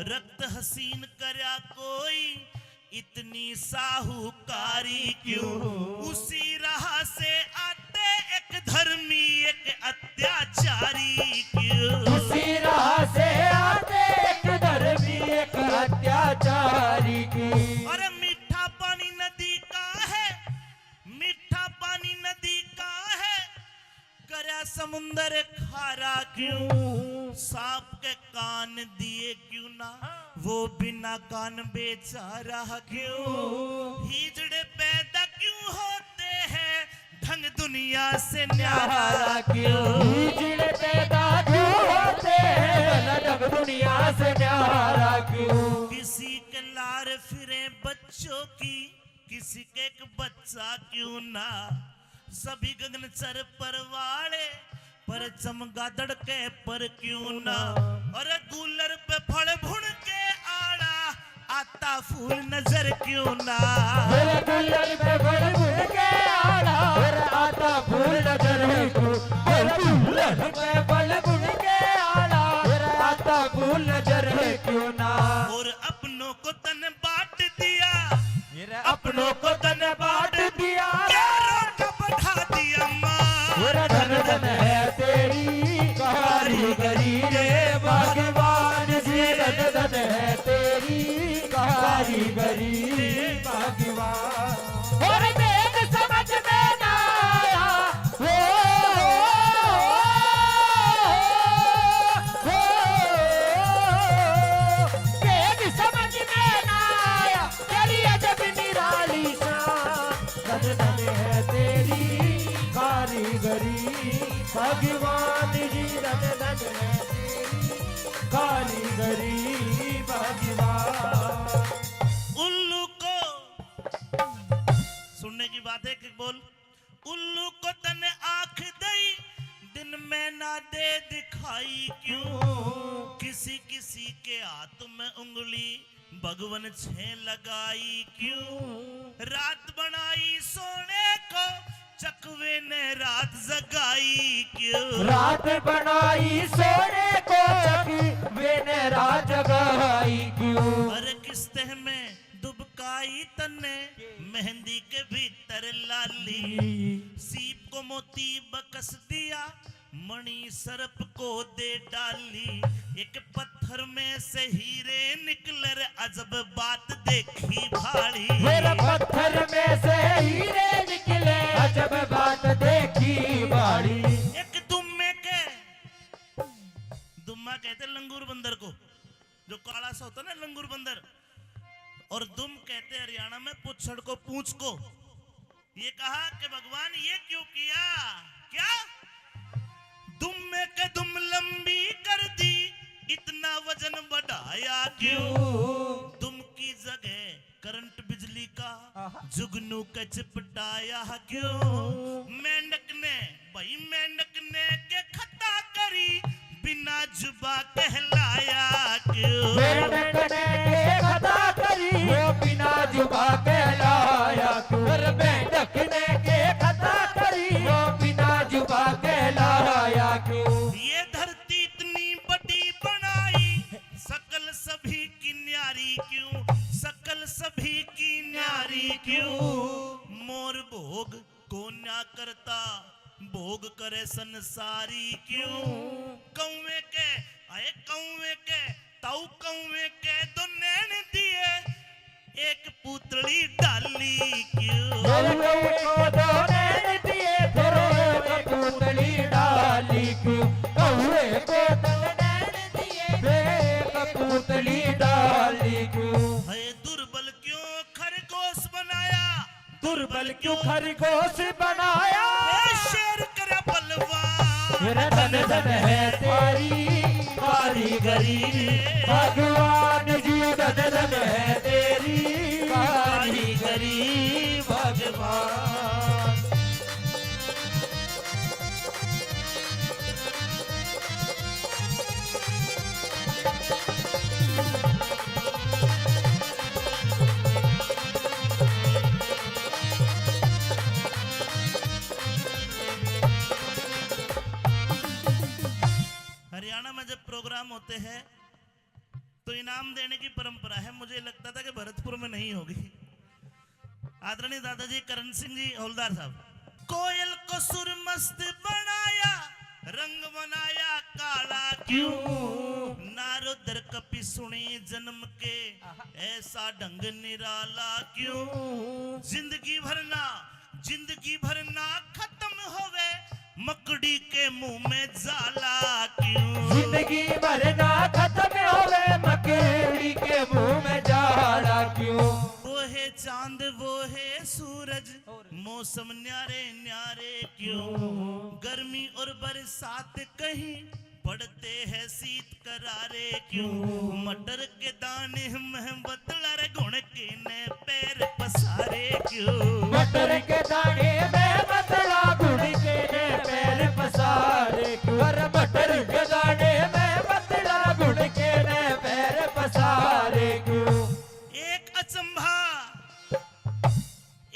रक्त हसीन करया कोई इतनी साहूकारी क्यों? उसी राह से आते एक धर्मी, एक अत्याचारी क्यों? उसी राह से आते एक धर्मी, एक अत्याचारी क्यों? अरे मीठा पानी नदी का है, मीठा पानी नदी का है, करया समुंदर खारा क्यों? सांप के कान दिए क्यों ना, वो बिना कान बेचारा क्यों? हिजड़े पैदा क्यों होते हैं, ढंग दुनिया से न्यारा क्यों? हिजड़े पैदा क्यों होते हैं, ढंग दुनिया से न्यारा क्यों? किसी के लार फिरे बच्चों की, किसी के एक बच्चा क्यों ना, सभी गगन चर पर वाले, पर चमगादड़ के पर क्यों ना। अरे गूलर पे फल भुन के आड़ा, आता फूल नजर क्यों ना। अरे गूलर पे फल भुन के आड़ा, अरे आता फूल नजर क्यों। अरे गूलर पे फल भुन के आड़ा, अरे आता फूल नजर क्यों ना। और अपनों को तन बांट दिया, अपनों को तन बांट दिया, प्यारों का बढ़ा दिया मान। और धन धन है तेरी कारीगरी रे भगवान जी, धन धन है तेरी कारीगरी रे भगवान। और देख समझ में ना आया, ओ, ओ, देख समझ में ना आया, तेरी अजब निराली शान। धन धन है तेरी कारीगरी भगवान जी, धन धन है तेरी कारीगरी भगवान। उल्लू को सुनने की बात है कि बोल, उल्लू को तने आंख दई, दिन में ना दे दिखा। आई क्यों? किसी किसी के हाथ में उंगली भगवन छे लगाई क्यों? रात बनाई सोने को, चकवे ने रात जगाई क्यों? रात बनाई सोने को, चकवे ने रात जगाई क्यों? अरे किस तह में दुबकाई तन्ने, मेहंदी के भीतर लाली। सीप को मोती बकस दिया, मणि सर्प को दे डाली। एक पत्थर में से हीरे निकले रे, अजब बात देखी भाली। मेरे पत्थर में से हीरे निकले, अजब बात देखी भाली। एक दुम्मे के, दुम्मा कहते लंगूर बंदर को, जो काला सा होता ना लंगूर बंदर, और दुम कहते हरियाणा में पुच्छड़ को, पूंछ को। ये कहा कि भगवान, ये क्यों किया? क्या? दुम्मे के दुम लंबी कर दी, इतना वजन बढ़ाया क्यों? क्यों? दुम की जगह करंट बिजली का, आहा। जुगनू के चिपटाया क्यों? मेंढक ने, भाई मेंढक ने के खता करी, बिना जुबा कहलाया क्यों? मेंढक ने के खता करी, वो बिना जुबा कहलाया क्यों? अरे मेंढक ने के खता करी, वो बिना जुबा कहलाया क्यों? ये धरती इतनी बड़ी बनाई, सकल सभी की न्यारी क्यों? सकल सभी की न्यारी क्यों? मोर भोग को ना करता, भोग करे संसारी क्यों? कौवे के, आए कौवे के, ताऊ कौवे के दो नैन दिए, एक पूतली डाली क्यों? कौवे को दो नैन दिए, फिर एक पूतली डाली क्यों? कौवे को दो नैन दिए, फिर एक पूतली डाली क्यों? है दुर्बल क्यों खरगोश बनाया? दुर्बल क्यों खरगोश बनाया? ए शेर करे बलवान। मेरा धन धन है तेरी कारीगरी, भगवान जी धन धन है तेरी कारीगरी, भगवान। हरियाणा में जब प्रोग्राम होते हैं तो इनाम देने की परंपरा है। मुझे लगता था कि भरतपुर में नहीं होगी। आदरणीय दादाजी करण सिंह जी हवलदार साहब। कोयल को सुर मस्त बनाया, रंग बनाया काला क्यों? क्यों? नारद और कपि सुनी जन्म के, आहा। ऐसा ढंग निराला क्यों? जिंदगी भर ना, जिंदगी भर ना खत्म होवे मकड़ी के मुंह में जाला क्यों? जिंदगी भर ना खत्म होवे मकड़ी के मुंह में जाला क्यों? वो है चांद, वो है सूरज, मौसम न्यारे न्यारे क्यों? गर्मी और बरसात कहीं पड़ते हैं शीत करारे क्यों? मटर के दाने में बदला रे घुन के ने पैर पसारे क्यों? मटर के दाने में बदला घुन के ने पैर पसारे क्यों? अरे मटर के दाने में बदला घुन के ने पैर पसारे क्यों? एक अचंभा,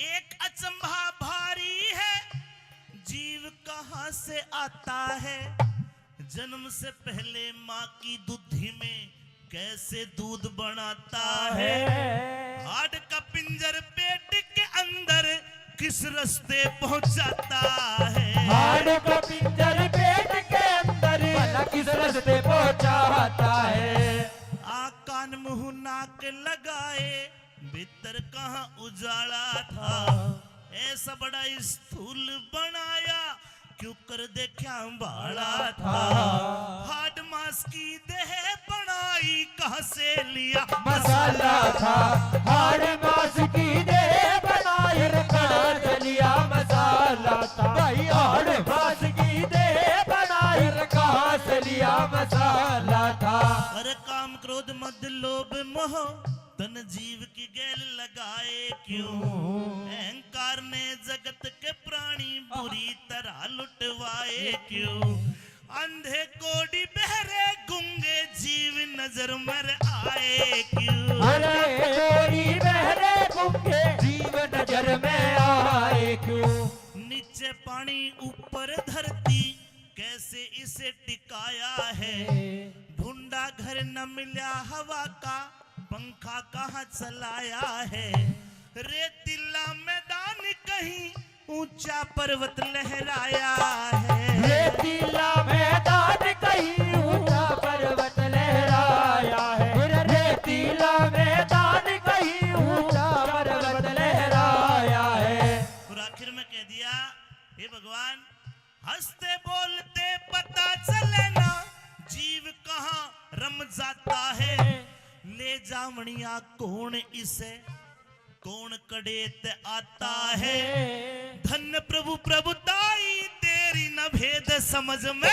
एक अचंभा भारी है, जीव कहाँ से आता है? जन्म से पहले माँ की दूधी में कैसे दूध बनाता है? है। हाड़ का पिंजर पेट के अंदर किस रास्ते पहुंचाता है? हाड़ का पिंजर पेट के अंदर भला किस रास्ते पहुंचाता है? आ कान मुंह नाक लगाए भीतर कहाँ उजाला था? ऐसा बड़ा स्थूल बनाया, क्यों कर देख्या भाला था? हाड़ मांस की देह बनाई, कहाँ से लिया मसाला था? हाड़ मांस की देह बनाई, कहाँ से लिया मसाला था? भाई, हाड़ मांस की देह बनाई, कहाँ से लिया मसाला था? अरे काम क्रोध मद लोभ मोह तन जीव की गैल लगाए क्यों? अहंकार ने जगत के प्राणी बुरी तरह लुटवाए क्यों? अंधे कोढ़ी बहरे गूंगे जीव नजर में आए क्यों? अरे कोढ़ी बहरे गूंगे जीव नजर में आए क्यों? नीचे पानी ऊपर धरती, कैसे इसे टिकाया है? ढूंढा घर न मिला हवा का, पंखा कहाँ चलाया है? रेतीला मैदान कहीं ऊंचा पर्वत लहराया है। रेतीला मैदान कहीं ऊंचा पर्वत लहराया है। रेतीला मैदान कहीं ऊंचा पर्वत लहराया है। और आखिर में कह दिया, हे भगवान, हंसते बोलते पता चले ना, जीव कहाँ रम जाता है। ले जावणिया कौन इसे, कौन कड़े ते आता है। धन्य प्रभु प्रभुताई, तेरी न भेद समझ में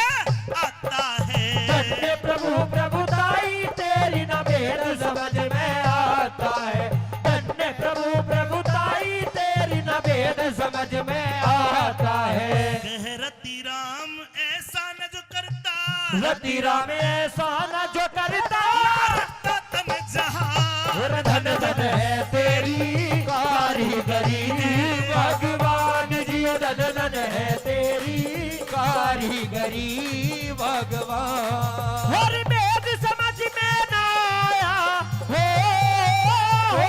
आता है। धन्य प्रभु प्रभुताई, तेरी न भेद समझ में आता है। धन्य प्रभु प्रभुताई, तेरी न भेद समझ में आता है। कह रति राम ऐसा न जो करता। रति राम ऐसा न जो करता। रखता तन जहां। और धन धन है तेरी कारीगरी भगवान जी, धन धन है तेरी कारीगरी भगवान। और भेद समझ में ना आया, हो, हो, हो,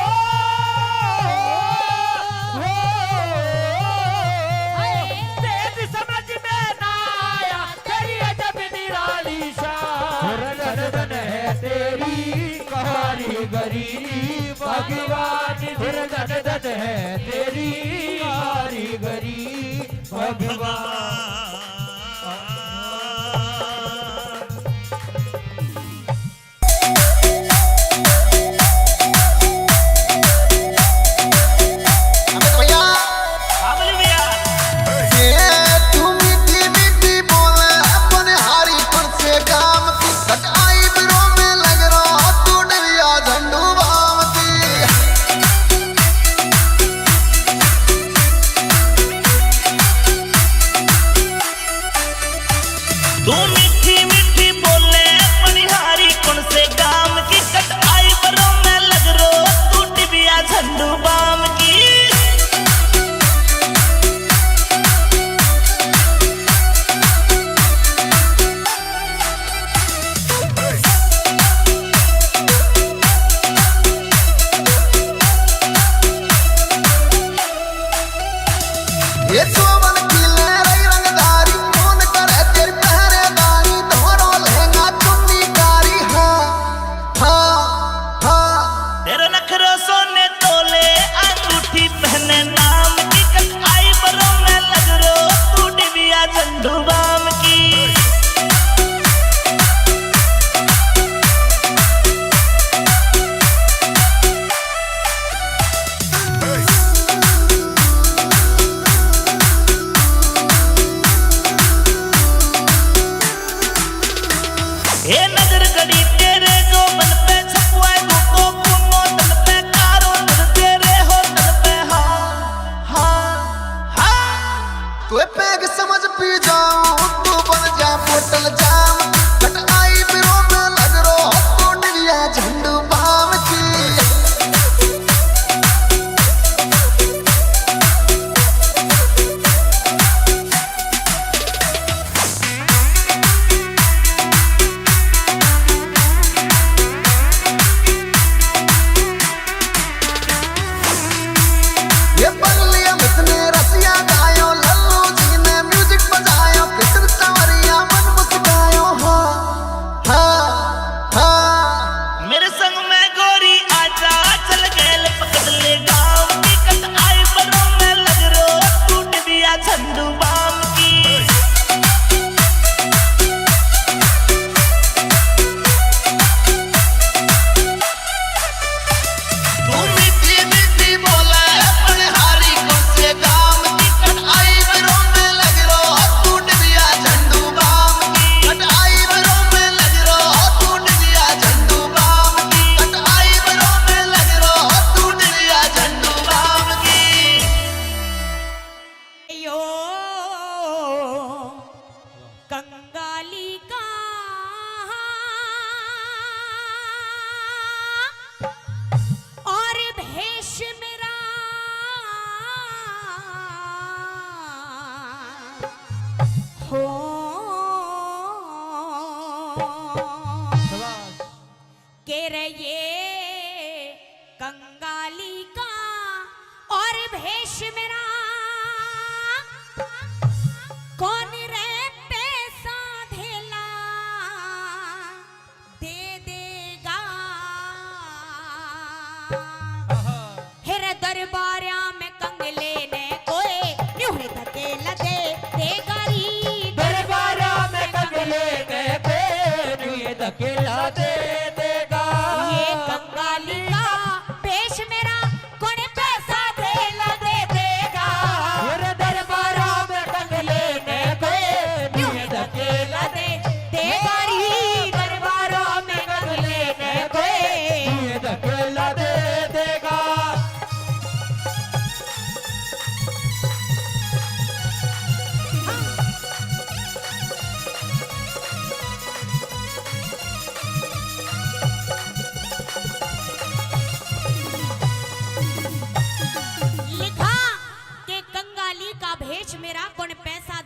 हाय। भेद समझ में ना आया, तेरी अजब निराली शान। धन धन है तेरी कारीगरी भगवान, धन धन है तेरी कारीगरी भगवान। अमित भैया। हाँ, बोलिए भैया। ये तू मीठी मीठी बोले, अपन हारी कौन से काम की, कट eyebrow में लग रहा तू डरिया झंडू बाम की। तू मीठी मीठी बोले, मणिहारी कौन से काम की, कट eyebrow में लग रो तू डिबिया झंडू बाम की। ये चौवन की लहराई रंगदारी, कौन करे तेरी पहरेदारी, धोरो लहंगा चुन्नी कारी, हाँ, हाँ, हाँ। तेरे नखरे सोने तोले, अंगूठी पहने नाम की, कट eyebrow में लग रो तू डिबिया झंडू बाम की। हे नजर गड़ी तेरे जोबन पे, छपुआ गुटो कुनो तन पे, कारो नजर तेरे होठन पे, हाँ, हाँ, हाँ। तू पैग समझ पी जाऊं, तू बन जा बोतल जाम, कट eyebrow में लग रो तू डिबिया झंडू बाम की। ये बरलिया मित ने रसिया गायो, लल्लू जी ने music बजायो, फिर तंवरिया मन मुस्कान।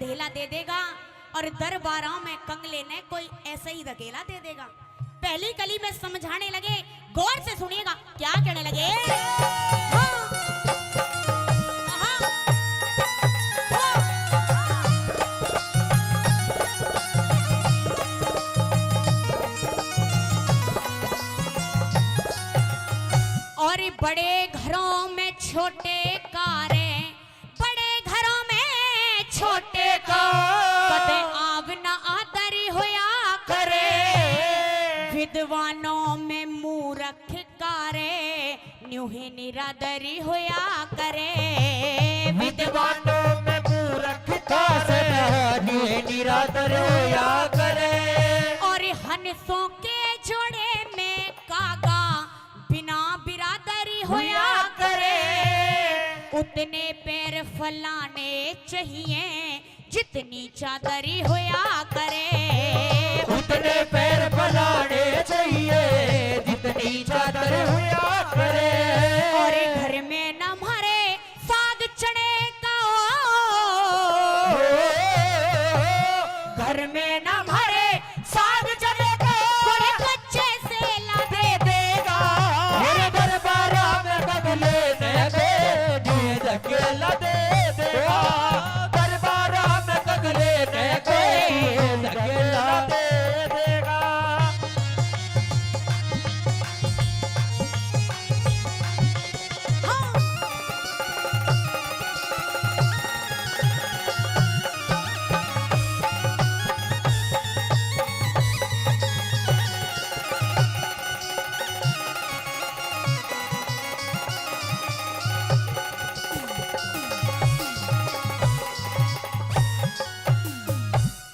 धेला दे देगा और दरबारा में कंगले ने कोई ऐसे ही धकेला दे देगा। पहली कली में समझाने लगे, गौर से सुनिएगा क्या कहने लगे। हाँ। हाँ। हाँ। और बड़े घरों में छोटे कारे, बड़े घरों में छोटे का कदे आव ना आदरी होया करे। विद्वानों में मूरख कारे, न्यू ही निरादरी होया करे। विद्वानों में मूरख कारे, न्यू ही निरादर होया करे। और हंसों के जोड़े में कागा, बिना बिरादरी होया करे। उतने पैर फैलाने चाहिए जितनी चादरी होया करे। उतने पैर फैलाने चाहिए जितनी चादर होया करे। और घर में न मारे साग चने का, घर में न मारे साग चने का, थोड़े कच्चे से ला दे देगा। मेरे दरबारा में कगले ने दे, न्यू ही धकेला दे देगा। दरबारा में कगले ने दे, न्यू ही धकेला दे देगा।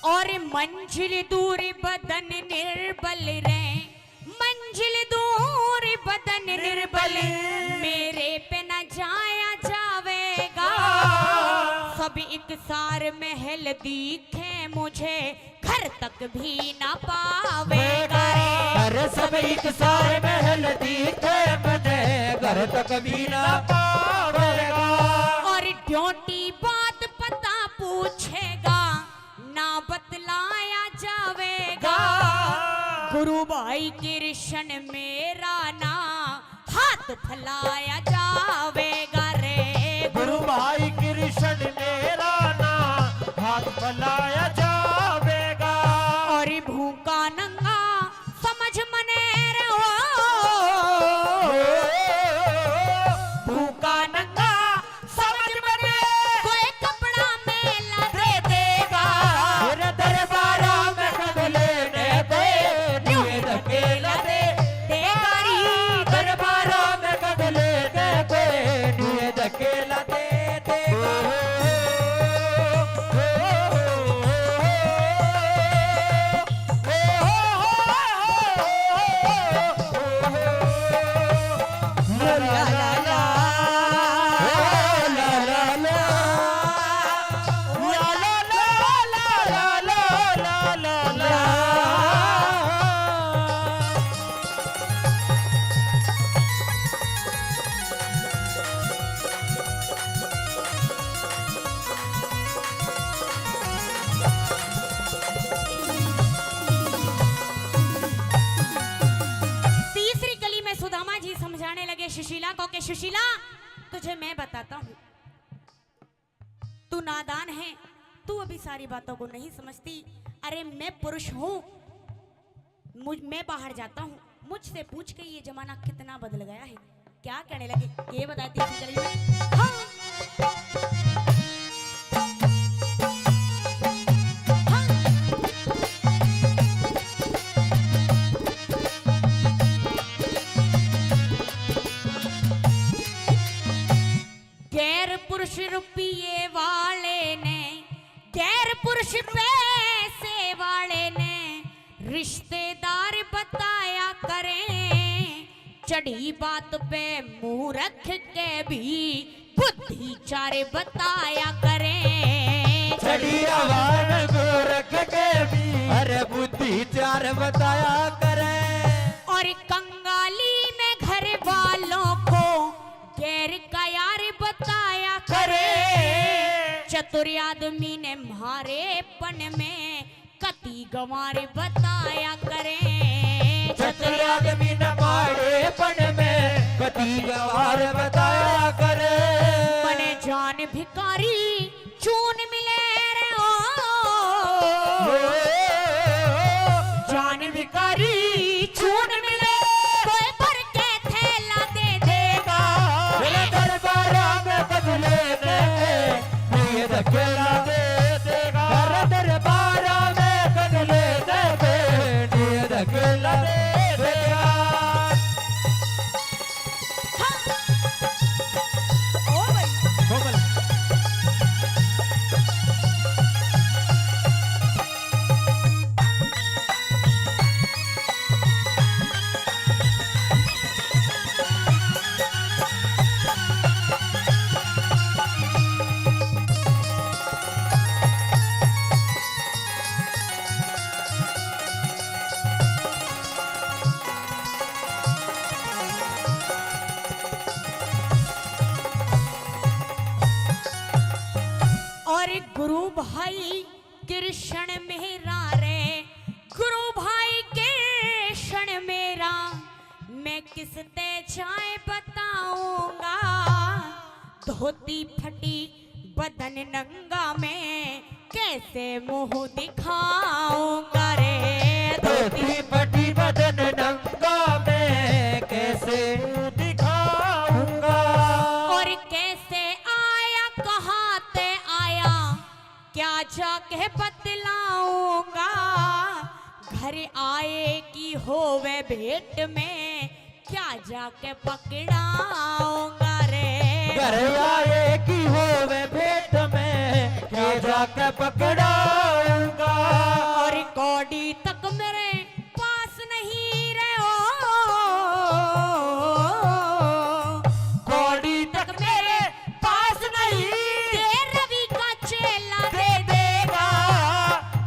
और मंजिल दूर बदन निर्बल रे, मंजिल दूर बदन निर्बल, मेरे पे न जाया जावेगा। सब एक सार महल दिखे मुझे, घर तक भी ना पावेगा रे। अरे सब एक सार महल दिखे मुझे, घर तक भी ना पावेगा। और ड्यूटी बात पता पूछेगा, ना बतलाया जावेगा। गुरु भाई कृष्ण मेरा ना हाथ फैलाया जावेगा रे। गुरु भाई कृष्ण मेरा ना हाथ फैलाया जावेगा। और भूखा नंगा समझ मने रे हो, भूखा नंगा समझ मने कोई कपड़ा मेला दे देगा। मेरे दरबारा में कगले ने कोई न्यू ही धकेला दे देगा री। दरबारा में कगले ने कोई न्यू ही धकेला दे देगा। तीसरी कली में सुदामा जी समझाने लगे सुशीला को कि सुशीला, तुझे मैं बताता हूँ, तू नादान है, तू अभी सारी बातों को नहीं समझती। अरे मैं पुरुष हूँ, मुझ मैं बाहर जाता हूँ, मुझसे पूछ के ये जमाना कितना बदल गया है। क्या कहने लगे, ये बताती थी गली में। हाँ। हाँ। गैर पुरुष रुपये वाले ने, गैर पुरुष पैसे वाले ने रिश्तेदार बताया करें। चढ़ी बात पे मूरख के भी बुद्धि चार बताया करें। चढ़ी आवाज मूरख के भी, अरे, बुद्धि चार बताया करें। और कंगाली में घर वालों को गैर का यार बताया करें। चतुर और आदमी ने म्हारेपन में कती गंवार बताया करे। चतुर आदमी ने म्हारेपन में कती गंवार बताया करे। मने जान भिखारी चून मिले रे ओ। जान भिखारी चून मिले, कोई भर के थैला दे देगा। मेरे दरबारा में कदले ने नींद अकेला दे देगा। मेरे दरबारा में कदले ने नींद अकेला दे देगा। हाँ। ओ भाई। कोमल। और गुरु भाई कृष्ण मेरा रे, गुरु भाई कृष्ण मेरा, मैं किस ते जाए बताऊंगा। धोती फटी बदन नंगा में कैसे मुंह दिखाऊंगा रे। धोती फटी बदन नंगा में कैसे मुंह दिखाऊंगा। और कैसे आया, कहाँ ते आया, क्या जाके बतलाऊंगा। घर आए की होवे भेंट में क्या जाके पकड़ाऊंगा रे। घर आए की होवे भेंट में क्या जाके पकड़ाऊंगा। और कौड़ी तक मेरे पास नहीं रे ओ। कौड़ी तक मेरे पास नहीं, ये रवि का चेला दे देगा।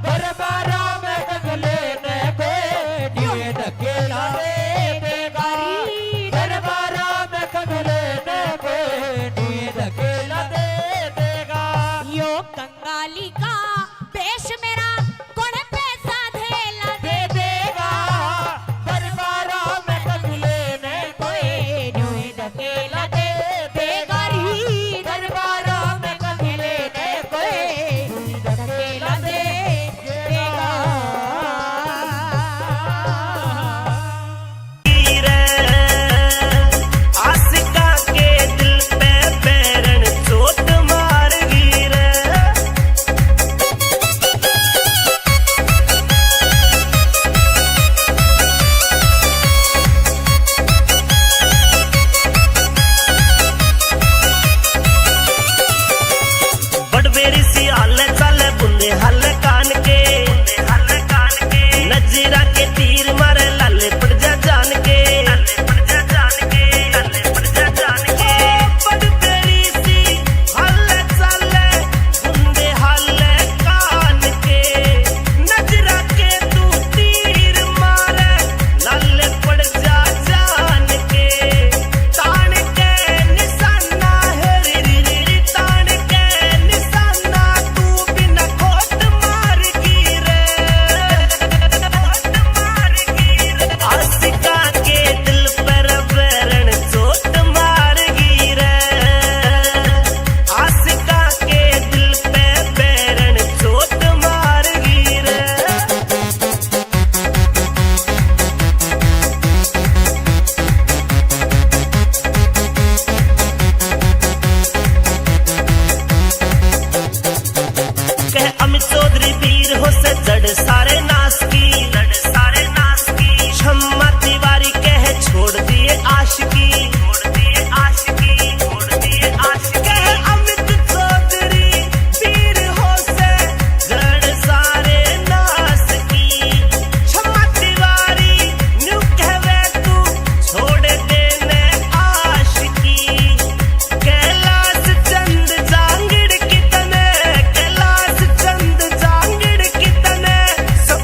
दरबारा में कदले ने कोई नींद अकेला दे देगा। दरबारा में कदले ने कोई नींद अकेला दे देगा। यो कंगाली का पेश मेरा कौन पैसा धेला दे देगा। दरबारा में कदले ने कोई नींद अकेला दे देगा री। दरबारा में कदले ने कोई नींद अकेला दे देगा। रे, आशिका के दिल पे बैरन चोट मार गई रे। बड़बेरी सी हाल चाल बुंदे हाल कान के, नजरा के तीर मारे लाले पड़ जा जान के। ओ बड़बेरी सी हाल चाल बुंदे हाल कान के, नजरा के तू तीर मारे लाले पड़ जा जान के। तान के निशाना है री री री री, तान के निशाना तू बिना खोट मार गी रे, खोट मार गी रे। आशिका के दिल पर बैरन चोट मार गी रे, आशिका के दिल पे बैरन चोट मार गी रे। कह अमित चौधरी वीर हो से जड़ सारे नाश की, जड़ सारे नाश की। शम्मा तिवारी कह छोड़ दिए आशिकी, छोड़ दिए आशिकी, छोड़ दिए आशिकी। कह अमित चौधरी वीर हो से जड़ सारे नाश की। शम्मा तिवारी न्यू कहवे तू छोड़ देने आशिकी। कैलाश चंद जांगड़ कितने, कैलाश चंद जांगड़ कितने, सब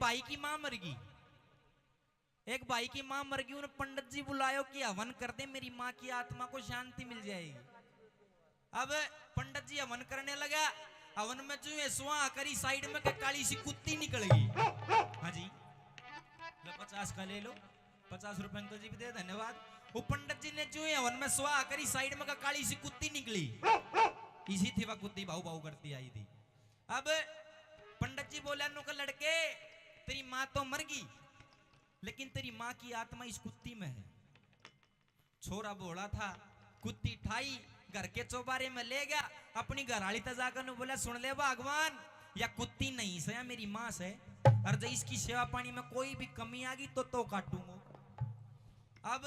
भाई की माँ मर गई। एक भाई की माँ मर गई, उन्हें पंडित जी बुलायो कि हवन कर दे, मेरी माँ की आत्मा को शांति मिल जाएगी। अब पंडित जी हवन करने लगा। हवन में जो है स्वाहा करी, साइड में के काली सी कुत्ती निकल गई। हाँ जी, लो पचास का ले लो, पचास रुपए अंकल जी भी दे, धन्यवाद। वो पंडित जी ने जो है हवन में स्वाहा करी, साइड में का काली सी कुत्ती निकली। इसी थी वह कुत्ती भाऊ भाऊ करती आई थी। अब पंडित जी बोला, नुक लड़के, तेरी माँ तो मर गई, लेकिन तेरी माँ की आत्मा इस कुत्ती में है। छोरा भोला था, कुत्ती ठाई, घर के चौबारे में ले गया, अपनी घरआली तै जाकर नु बोला, सुन ले भगवान, या कुत्ती नहीं से, या मेरी माँ से, और जब इसकी सेवा पानी में कोई भी कमी आ गई तो तो काटूंगा। अब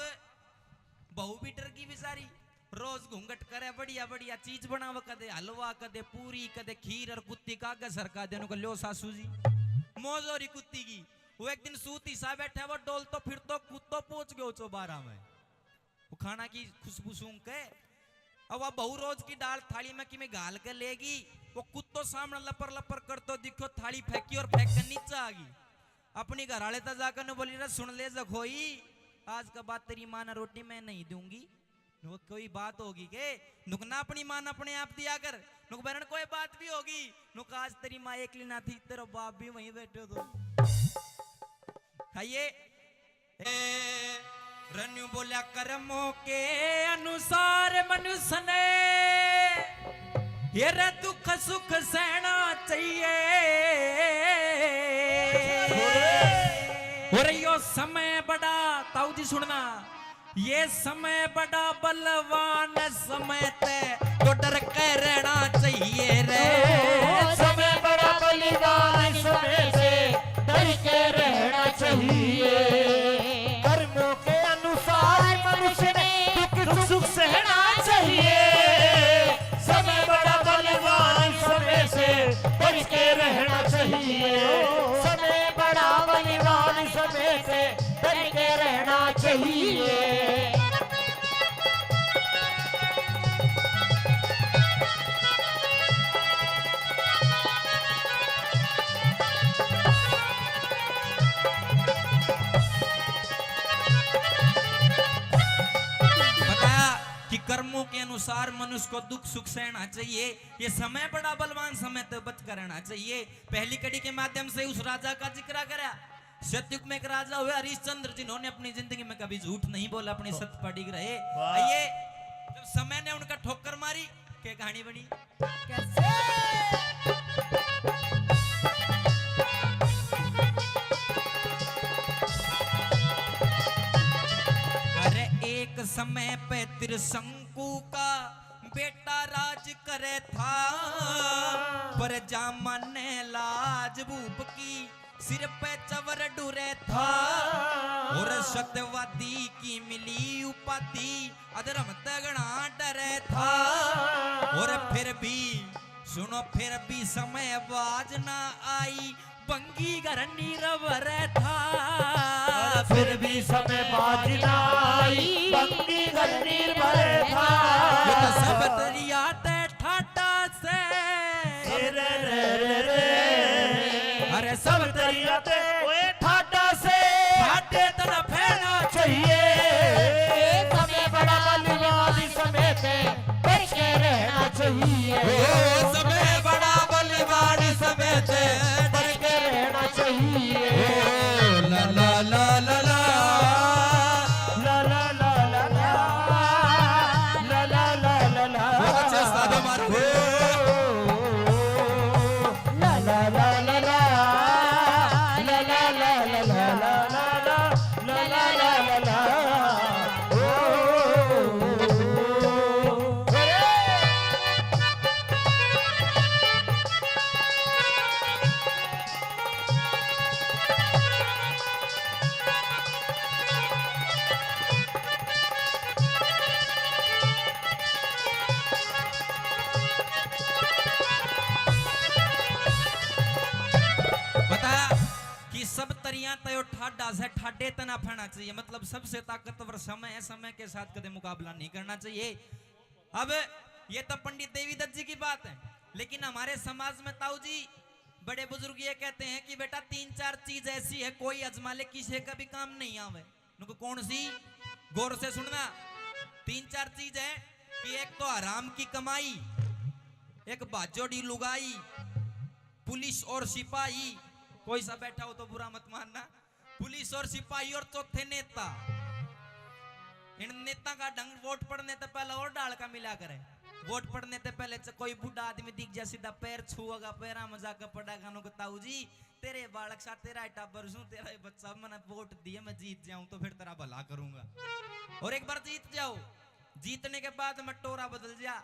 बहू भी डर गई बेचारी, रोज घूंघट करे, बढ़िया बढ़िया चीज बनावे, कदे हलवा, कदे पूरी, कदे खीर, और कुत्ती का आगे सरका देनु को, लो सासू जी, मौज हो रही कुत्ती की। वो एक दिन सूती सा बैठा, वो डोल तो फिर तो कुत्तो पहुंच गयो चौबारा में। वो खाना की खुशबू सूंघ के, अब वह बहू रोज की दाल थाली में किमे घाल के लेगी, वो कुत्तो सामने लपर लपर करतो दिखो, थाली फेंकी और फेंक के नीचे आ गई। अपनी घरआले तै जाकर ने बोली, रे सुन ले जखोई, आज के बाद तेरी माँ ने रोटी मैं नहीं दूंगी। नुक कोई बात होगी के? नुक ना अपनी माँ ने अपने आप दिया कर। नुक बरन कोई बात भी होगी। नुक आज तेरी माँ एकली ना थी, तेरा बाप भी वहीं बैठे तो। खाइए। ए, रन्यू बोल्या, कर्मों के अनुसार मनुष्य ने ये रे दुख सुख सहना चाहिए। और यो समय बड़ा, ताऊ जी सुनना, ये समय बड़ा बलवान, समय ते तो डर के रहना चाहिए रे। ओ, समय बड़ा बलवान, समय से डर के रहना चाहिए। कर्मों के अनुसार मनुष्य ने दुख सुख सहना चाहिए। समय बड़ा बलवान, समय से डर के रहना चाहिए। समय बड़ा बलवान, समय से डर के रहना चाहिए। बताया कि कर्मों के अनुसार मनुष्य को दुख सुख सहना चाहिए। ये समय बड़ा बलवान, समय तो बच कर रहना चाहिए। पहली कड़ी के माध्यम से उस राजा का जिक्र करा। सतयुग में एक राजा हुए हरिश्चंद्र, जिन्होंने अपनी जिंदगी में कभी झूठ नहीं बोला, अपनी सत पड़ी रहे। वाह। आइए, जब समय ने उनका ठोकर मारी, के कहानी बनी? कैसे? अरे, एक समय पे त्रिशंकु का बेटा राज करे था, पर जामन ने लाज भूप की सिर पे चवर डुरे था। और सत्यवादी की मिली उपाधि, अधर्म तै घणा डरे था। और फिर भी, सुनो, फिर भी समय बाज ना आई, बंगी घर निर्भर था। फिर भी समय बाज ना आई, बंगी घर निर्भर था। ये तो सब दरिया ते ठाडा से। रे रे रे रे। अरे सब दरिया ते ओए ठाडा से। ठाडे तना फैना चाहिए। ए समय बड़ा बलवान, समय ते डर के रहना चाहिए। ओ समय बड़ा बलवान, समय ते डर के रहना चाहिए। ओ ला ला ला ला ला। ला ला ला ला ला। ला ला ला ला ला। बहुत अच्छे उस्ताद हमारे। ला ला ला ला ला। ला ला ला ला ला। ला ला ला ला ला। ओ। बता कि सब तरियां तै यो ठाडा से, ठाडे तना फैना चाहिए, मतलब सबसे ताकतवर समय है, समय के साथ कदे मुकाबला नहीं करना चाहिए। अब ये तो पंडित देवीदत्त जी की बात है, लेकिन हमारे समाज में ताऊ जी बड़े बुजुर्ग ये कहते हैं कि बेटा, तीन चार चीज ऐसी है, कोई आजमा ले, किसी का भी काम नहीं आवे। उनको कौन सी? गौर से सुनना। तीन चार चीज है कि एक तो हराम की कमाई, एक भाजोड़ी लुगाई, पुलिस और सिपाही। कोई सा बैठा हो तो बुरा मत मानना। पुलिस और सिपाही और चौथे नेता। इन नेता का ढंग, वोट पड़ने ते पहले और डाल का मिला करे। वोट पड़ने ते पहले च-, कोई बूढ़ा आदमी दिख जा, सीधा पैर छुएगा, पैरा में जाकर पड़ेगा, नु को, "ताऊ जी, तेरे बालक सा, तेरा ही टाबर सूं, तेरा ही बच्चा, मैंने वोट दिए, मैं जीत जाऊं तो फिर तेरा भला करूंगा।" और एक बार जीत जाओ, जीतने के बाद में टोरा बदल जा,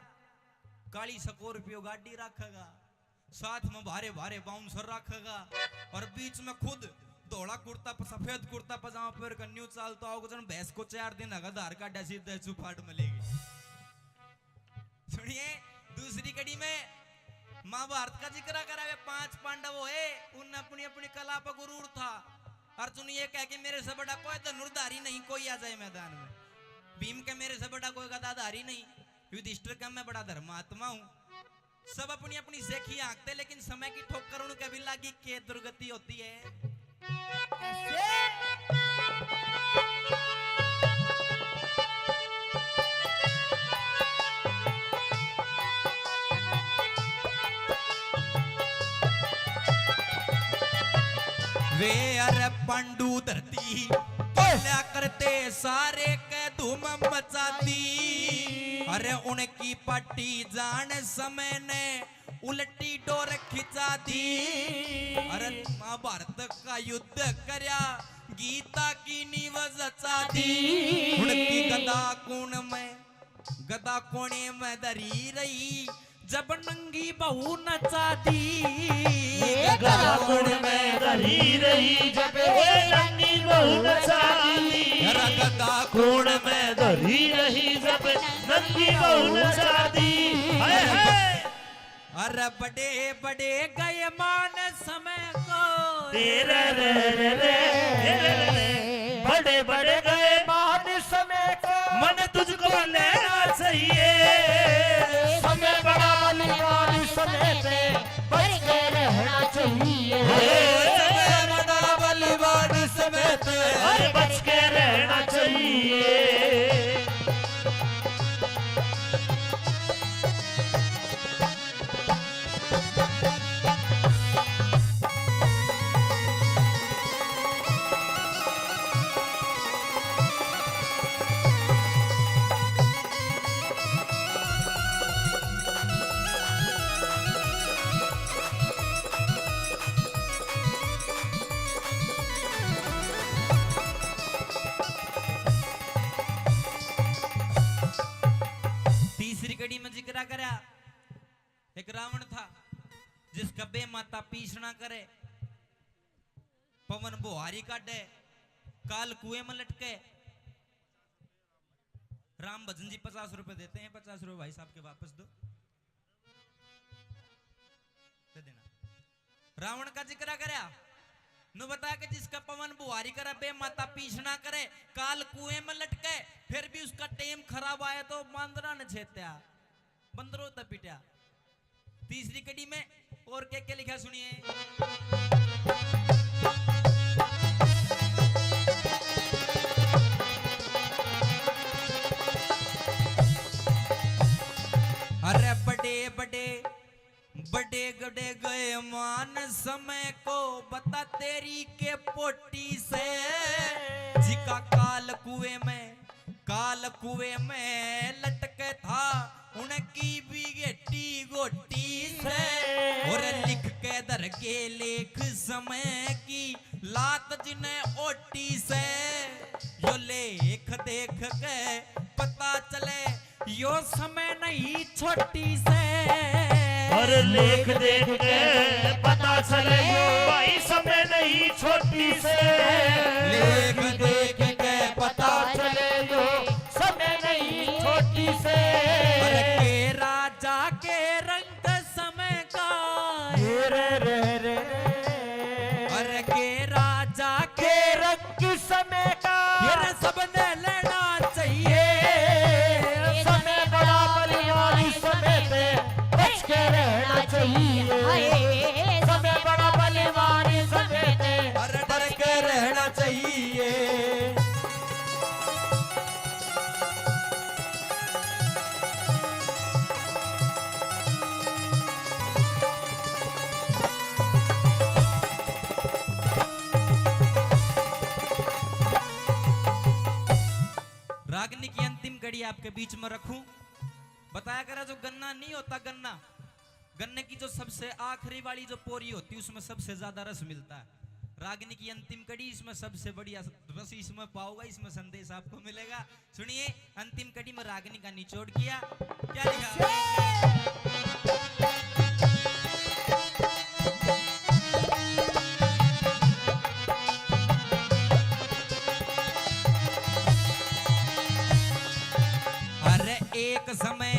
काली स्कॉर्पियो गाड़ी रखेगा, साथ में भारे भारे बाउंसर रखेगा और बीच में खुद धोला कुर्ता प-, सफेद कुर्ता पजामा पहन कर न्यू चालता होगा, जन भैंस को चार दिन अगर धार काटा सीधा चुपाट मिलेगी। सुनिए, दूसरी कड़ी में महाभारत का जिक्र करा, वे पांच पांडव होए, उनने अपनी अपनी कला पर गुरूर था। अर्जुन ये कह के, "मेरे से बड़ा कोई धनुर्धारी नहीं, कोई आ जाए मैदान में।" भीम के, "मेरे से बड़ा कोई गदाधारी नहीं।" युधिष्ठिर का, "मैं बड़ा धर्मात्मा हूँ।" सब अपनी अपनी सेखी हाँकते, लेकिन समय की ठोकर उनके भी लागी के दुर्गति होती है। कैसे? वे अरे पांडु धरती पहला करते, सारे के धूम मचा दी। अरे उनकी पट्टी जान समय ने उल्टी डोर खिंचा दी। अरे महाभारत का युद्ध करया, गीता की नींव जचा दी। उनकी गदा कोण में, गदा कोणे में धरी रही, जब नंगी बहू नचा दी। गदा कोण में धरी रही, जब नंगी बहू नचा दी। अरे गदा कोण में धरी रही, जब नंगी बहू नचा दी। हाय, हाय। अरे बड़े बड़े गए मान समय को। तेरे रे रे रे, बड़े बड़े गए मान समय को। मन तुझको लेना चाहिए। समय बड़ा बलवान, समय से बच के रहना चाहिए। हे, समय बड़ा बलवान, समय से, अरे, बच के रहना चाहिए। तीसरी कड़ी में जिक्रा करया, एक रावण था जिसका बे माता पीसना करे, पवन बुहारी काटे, काल कुएं में लटके। राम भजन जी पचास रुपए देते हैं, पचास रुपए भाई साहब के वापस दो, दे देना। रावण का जिक्रा करया, नु बता के जिसका पवन बुहारी करे, बे माता पीसना करे, काल कुएं में लटके, फिर भी उसका टेम खराब आया तो मांदरा ने छेत्या, बंदरों तक पिटया। तीसरी कड़ी में और के के लिखा सुनिए। अरे बड़े बड़े बड़े बड़े गए मान समय को, बता तेरी के पोटी से, जिका काल कुएं में, काल कुएं में लटके था, उनकी भी गेटी गोटी से। और लिख के धर के लेख समय की, लात जिन्हें ओटी से। यो लेख देख के पता चले, यो समय नहीं छोटी से। और लेख देख के पता चले, यो भाई समय नहीं छोटी से। लेख देख के पता चले, यो समय नहीं छोटी से। अरे के राजा के रंग समय का। ये रे रे रे रे। अरे के राजा के रंग समय का। ये रे सबने लेना चाहिए। समय बड़ा बलवान, समय से बच के रहना चाहिए। हाय। समय बड़ा आपके बीच में रखूं। बताया करा, जो गन्ना नहीं होता, गन्ना, गन्ने की जो सबसे आखिरी वाली जो पोरी होती, उसमें सबसे ज्यादा रस मिलता है। रागनी की अंतिम कड़ी, इसमें सबसे बढ़िया रस इसमें पाओगा, इसमें संदेश आपको मिलेगा। सुनिए, अंतिम कड़ी में रागनी का निचोड़ किया, क्या लिखा? अरे एक समय,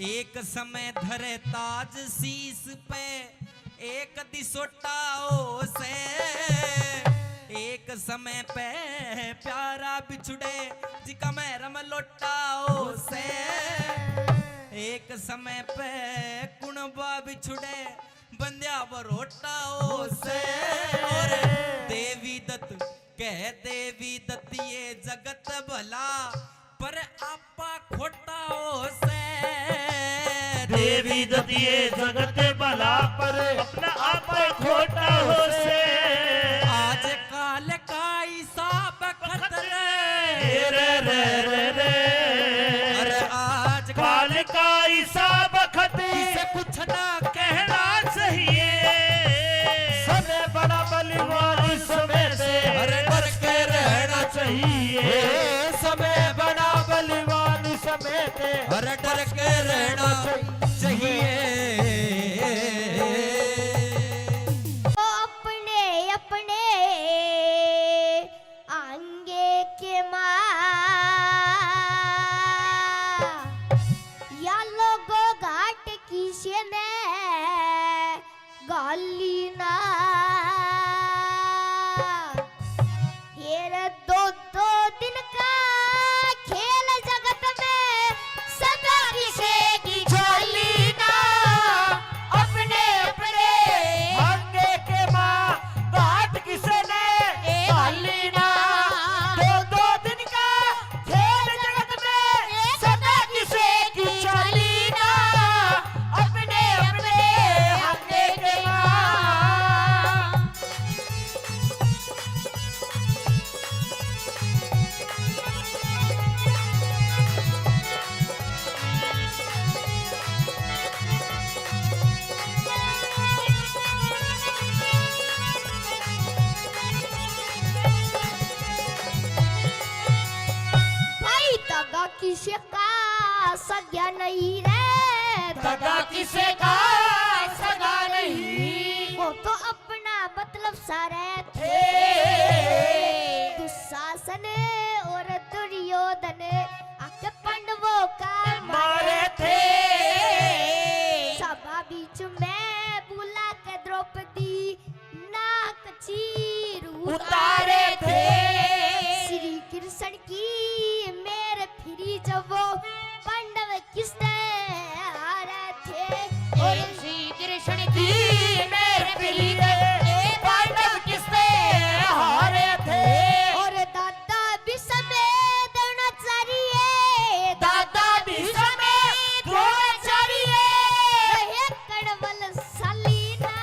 एक समय धरे ताज शीश पे, एक दिसोटा हो से। एक समय पे प्यारा बिछुड़े, जिका महरम लोटा हो से। एक समय पे कुणबा बिछुड़े, बंध्या बरोटा हो से। और देवी दत्त कह, देवी दत्त ये जगत भला, पर आपा खोटा हो से। देवी दत्त ये जगत भला, पर अपना आपा खोटा हो से। आज काल का हिसाब खतरे। रे रे रे रे। अरे आज काल का हिसाब खतरे। किसे कुछ ना कहना चाहिए। समय बड़ा बलवान समय से। अरे डर के रहना चाहिए। ए, समय बड़ा बलवान समय से। अरे डर के रहना चाहिए। ओ अपने, अपने आंगे के माँ, या लोगो घाट किसे ने गाली ना। हेर दो दो दिन का खेल जगत में सदा किसे की झोली ना। अपने अपने आंगे के माँ घाट किसे ने गाली ना। दो दो दिन का खेल जगत में सदा किसे की चाली ना, अपने अपने हक के माँ। भाई दगा किसे का सगा नहीं रे, दगा किसे का सगा नहीं। वो तो अपना मतलब सारे थे। दुशासन और दुर्योधन आके पांडवों का मारे थे। सभा बीच में बुला के द्रौपदी नाक चीर उतारे थे। श्री कृष्ण की मेर फिरी जब वो पांडव किसते हारे थे। और श्री कृष्ण की मेर फिरी जब पांडव किसते हारे थे। और दादा भीष्म द्रोणाचार्य, दादा भीष्म द्रोणाचार्य, कणवल साली ना।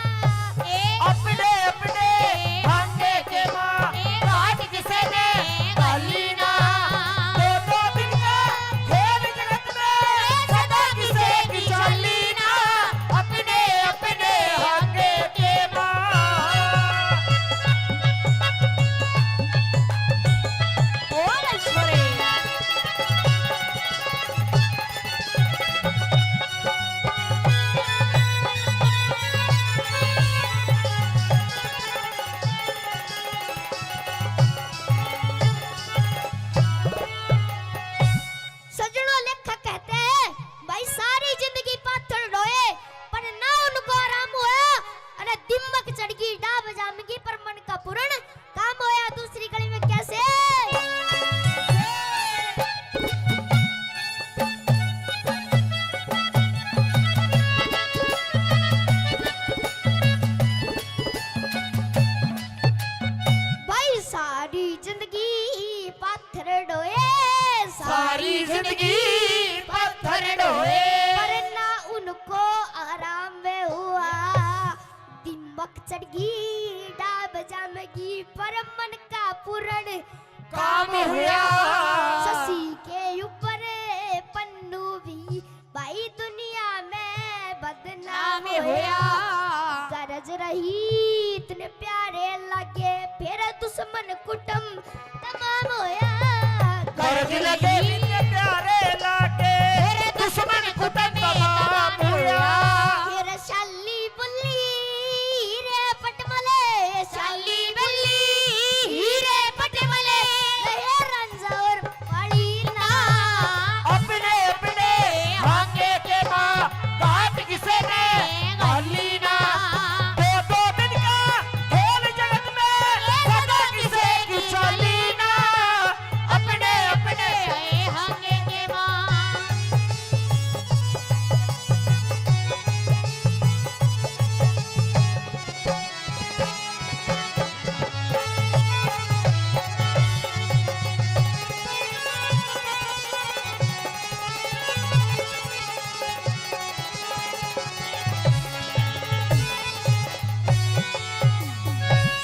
अपने अपने भांगे के माँ घाट किसे ने गाली ना। दो दो दिन का खेल जगत में सदा किसे की चाली ना। अपने अपने भांगे के माँ। बोल छोरे। सजनों, लेखक कहते हैं, भाई, सारी जिंदगी पाथर ढोए, पर ना उनको आराम हुआ, अने दिमक चढ़गी, डाब जामगी, पर मन का पूर्ण काम होया। दूसरी कड़ी में कैसे? भाई, सारी जिंदगी पाथर ढोए, सारी जिंदगी पत्थर ढोए। पर ना उनको आराम हुआ, दिमक चढ़गी, डाब जामगी, पर मन का पूर्ण काम हुआ। शशि के ऊपर ही इतने प्यारे लागे, फिर दुश्मन कुटुम तमाम होया। घर दिल के इतने प्यारे लागे, फिर दुश्मन कुटुम तमाम होया। फिर शाली बुल्ली रे पटमले, शाली बुल्ली रे पटमले, रे रंजा और पाली ना। अपने अपने हांगे के माँ, बात किसे ने गाली ना। दो दो दिन का खेल जगत में, सदा किसे की चाली ना। अपने अपने हांगे के माँ।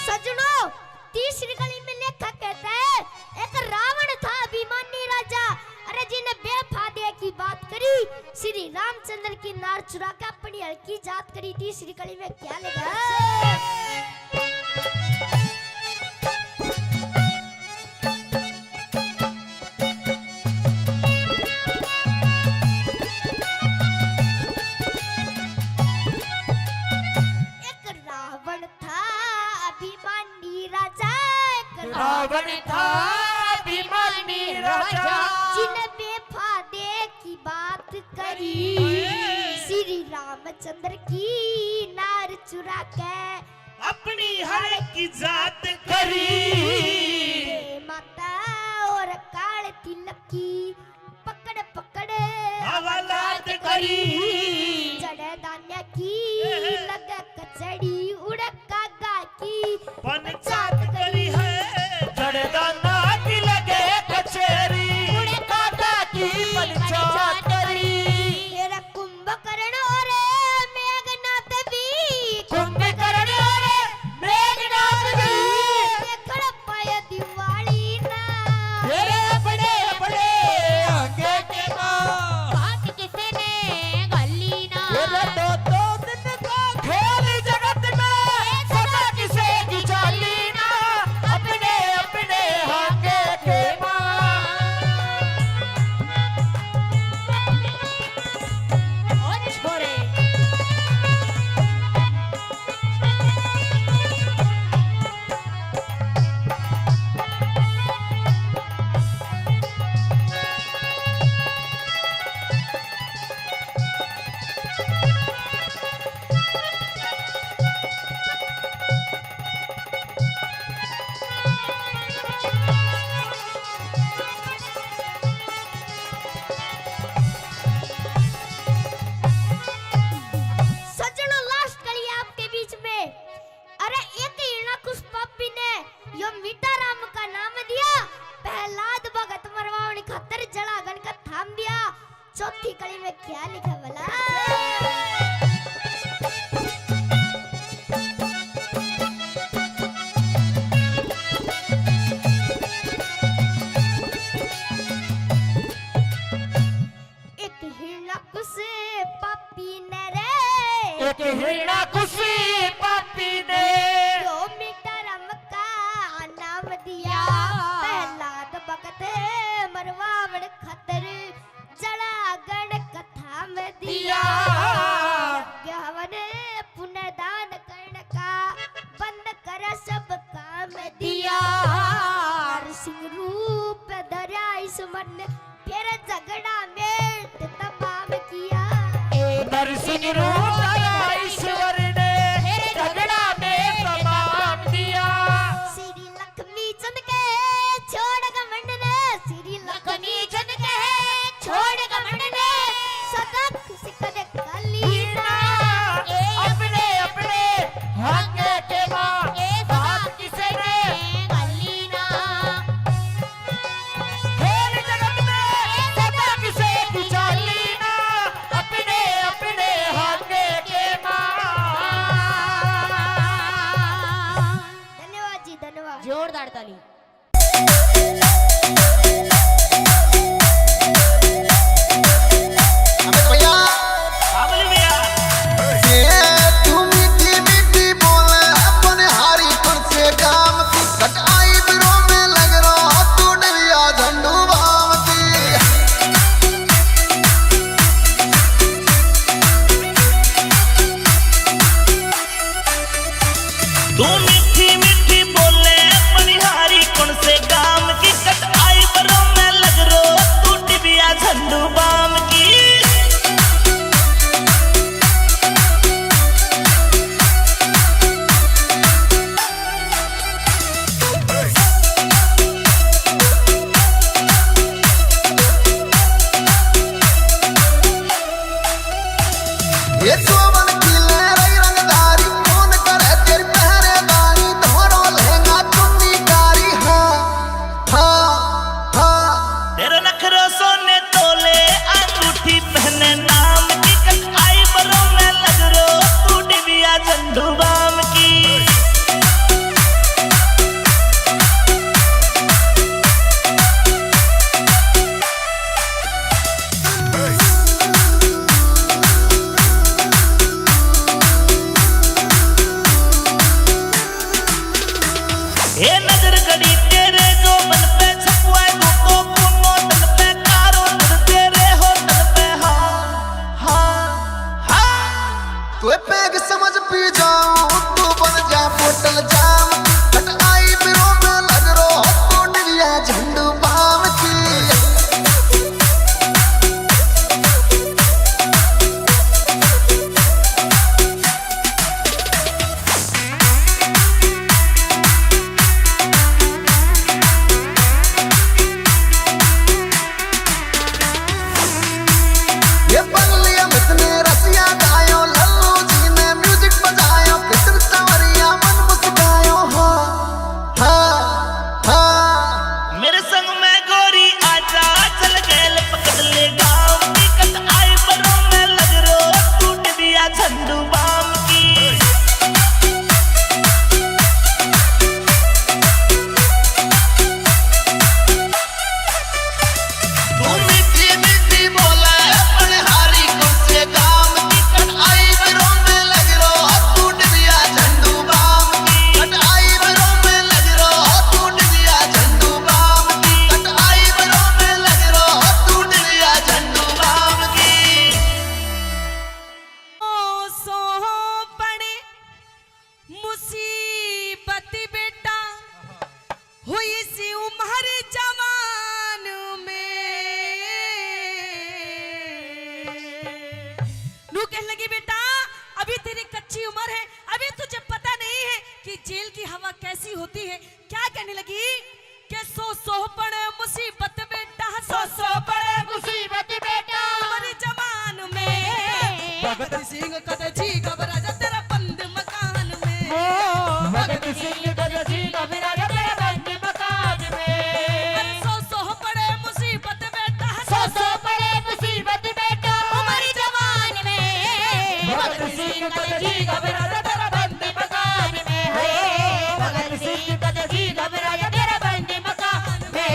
सजनों, तीसरी कली में लेखक कहता है, एक रावण था अभिमानी राजा, अरे जिने बेफादे की बात करी, श्री रामचंद्र की नार चुरा के अपनी हल्की जात करी। तीसरी कली में क्या लिखा? एक रावण था अभिमानी राजा, एक रावण था अभिमानी राजा। जिन बेफादे की बात करी, श्री रामचंद्र की नार चुरा के अपनी हर की जात करी। माता और काल तिलक की पकड़ पकड़ हवालात करी। जड़े दान्या की लगे कचड़ी उड़े कागा की पंचायत करी है। जड़े दान्या की लगे कचेरी उड़े कागा की पंचायत करी। तेरा कुंभकर्ण और मेघनाथ भी, कुंभकर्ण और मेघनाथ भी देखण पाए दिवाली ना। तेरे अपने अपने आगे के माँ। बात किसे ने गाली ना। तेरे दो दो दिन का खेल जगत में, सदा किसे की चाली ना। अपने अपने आगे के माँ। ओ छोरे। सज्जनों, लास्ट कड़ी आपके बीच में। अरे, एक हिरणाकुश पापी ने यो मीठा राम का नाम दिया, प्रहलाद भगत मरवावण खातर जलागन का थाम दिया। चौथी कड़ी में क्या लिखा भला? एक हिरणाकुश पापी ने रे, एक हिरणाकुश पापी ने यो मीठा राम का नाम दिया। प्रहलाद भगत मरवावण खातर जलागन कथा में दिया। दिया। यज्ञ हवन पुण्य दान करण का बंद कर सब काम दिया। दिया। नरसिंह रूप धरया ईश्वर ने फिर झगड़ा में तमाम किया। नरसिंह रूप धरया ईश्वर ने फिर झगड़ा में तमाम दिया। श्री लक्ष्मी चंद कहे छोड़ घमंड ने, श्री लक्ष्मी चंद कहे छोड़ घमंड ने, सदा खुश कर कली ना। अपने अपने हक के माँ, बात किसे ने कली ना। खेल जगत में सदा किसे की चाली ना। अपने अपने हक ये चौवन की ले रही रंगदारी, कौन करे तेरी पहरेदारी, धोरो लहंगा चुन्नी कारी, हाँ, हाँ, हाँ। तेरे नखरो सोने तोले, अंगूठी पहने नाम की, कट eyebrow में लग रो तू डिबिया झंडू बाम की। हे नजर गड़ी तेरे जो मन पे छपुआ, तू तो पूनो तन पे कारो, तेरे हो तन पे, हाँ, हाँ, हाँ। तू पैग समझ पी जाऊं, तू बन जा बोतल जाम। कट eyebrow में लग रो तू डिबिया झंडू बाम की। ये बंगलिया में इतने रसिया गायो, लल्लू जी ने music बजायो, किशन सांवरिया मन मुस्कायो। हाँ, हाँ, हाँ। मेरे संग में गोरी आजा, चल गेल पकड़ ले गाँव की, कट eyebrow में लग रो टूट दिया झंडू बाम की। तू मीठी मीठी बोले, पनहारी कौन से काम की, कट eyebrow में लग रो, तू डिबिया झंडू बाम की, कट eyebrow में लग रो, तू डिबिया झंडू बाम की, कट eyebrow में लग रो, तू डिबिया झंडू बाम की। ओ सोहपण मुसीबत बेटा, हुई सी उम्र जवान में। नू कहने लगी, बेटा, अभी तेरी कच्ची उम्र है, अभी तुझे पता नहीं है कि जेल की हवा कैसी होती है। क्या कहने लगी? के सौ सौ पड़े मुसीबत बेटा, सौ सौ पड़े मुसीबत बेटा। उम्र जवान में भगत सिंह कद जी घबरा जा तेरा बंद मकान में। ओ, भगत सिंह कद जी घबरा जा तेरा बंद मकान में। अरे सौ सौ पड़े मुसीबत बेटा, सौ सौ पड़े मुसीबत बेटा। उम्र जवान में भगत सिंह कद जी घबरा जा तेरा बंद मकान में। हो, भगत सिंह कद जी घबरा जा तेरा बंद मकान में।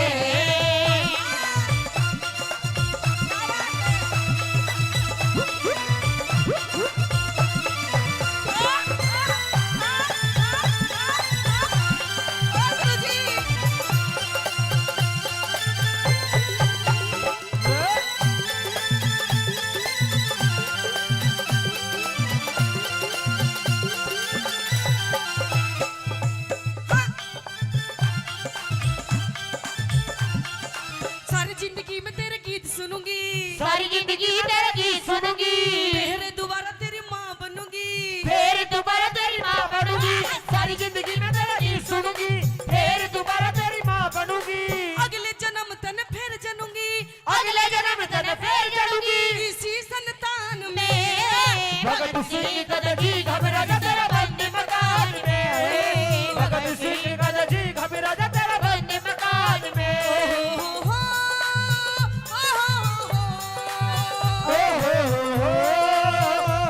सारी जिंदगी में तेरे गीत सुनूंगी। सारी जिंदगी तेरे गीत सुनूंगी। फिर दोबारा तेरी माँ बनूंगी। फिर दोबारा तेरी माँ बनूंगी। सारी जिंदगी में तेरे गीत सुनूंगी। फिर दोबारा तेरी माँ बनूंगी। अगले जन्म तन फिर जनूंगी। अगले जन्म तन फिर जनूंगी। इसी संतान में भगत सिंह कद जी घबरा जा तेरा बंद मकान में। भगत सिंह कद जी घबरा जा तेरा बंद मकान में। ओ हो हो, ओ हो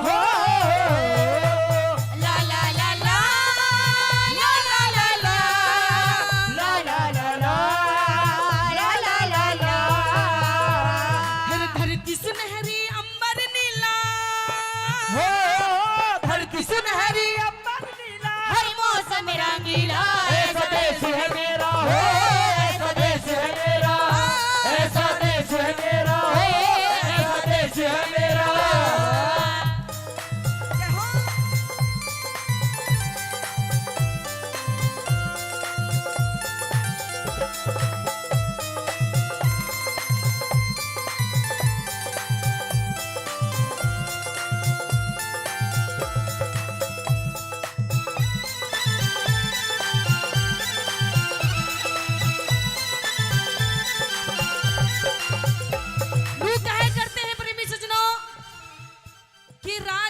हो। ला ला ला ला, ला ला ला ला, ला ला ला ला, ला ला ला ला। हर धरती सुनहरी अंबर नीला। हो।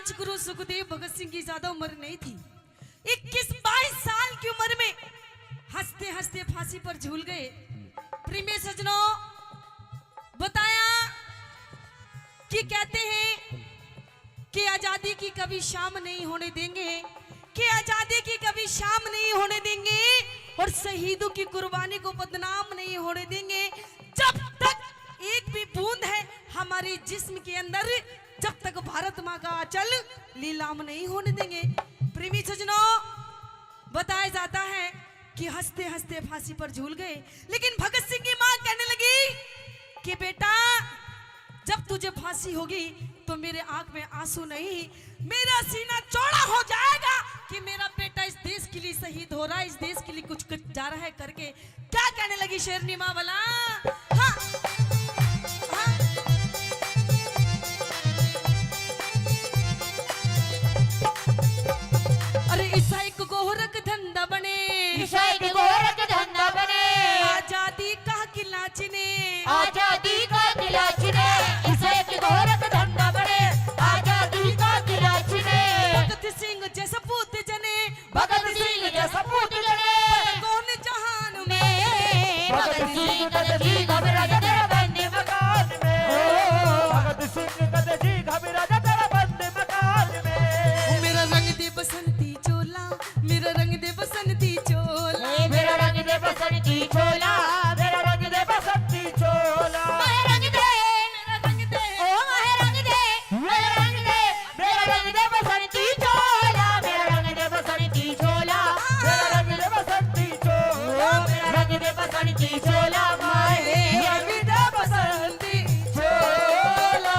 राजगुरु सुखदेव भगत सिंह की ज्यादा उम्र नहीं थी। इक्कीस बाईस साल की उम्र में हंसते हंसते फांसी पर झूल गए। प्रेमी सज्जनों, बताया कि कहते हैं कि आजादी की कभी शाम नहीं होने देंगे, कि आजादी की कभी शाम नहीं होने देंगे और शहीदों की कुर्बानी को बदनाम नहीं होने देंगे। जब तक एक भी बूंद है हमारे जिस्म के अंदर, जब तक भारत माँ का आंचल लीलाम नहीं होने देंगे। प्रेमी सज्जनों, बताया जाता है कि हंसते हंसते फांसी पर झूल गए, लेकिन भगत सिंह की माँ कहने लगी कि बेटा, जब तुझे फांसी होगी तो मेरे आंख में आंसू नहीं, मेरा सीना चौड़ा हो जाएगा कि मेरा बेटा इस देश के लिए शहीद हो रहा है, इस देश के लिए कुछ, कुछ जा रहा है करके। क्या कहने लगी शेरनी माँ भला? हाँ, हाँ। अरे ईसा एक गोरख धंधा बने, ईसा एक गोरख धंधा बने। आजादी का किला चिने, आजादी का किला चिने। ईसा एक गोरख धंधा बने, आजादी का किला चिने। भगत सिंह जैसा पूत जने, भगत सिंह जैसा पूत जने। कौन जहान में। भगत सिंह कद जी घबरा जा तेरा बंद मकान में। भगत सिंह कद जी घबरा जा तेरा बंद मकान में। मेरा रंग दे बसंती चोला, मेरा रंग दे बसंती चोला। ए, मेरा रंग दे बसंती चोला, मेरा रंग दे बसंती चोला। मेरा रंग दे, मेरा रंग दे, ओ मेरा रंग दे, मेरा रंग दे, मेरा रंग दे बसंती चोला, मेरा रंग दे बसंती चोला, मेरा रंग दे बसंती चोला, मेरा रंग दे बसंती चोला, माए रंग दे बसंती चोला।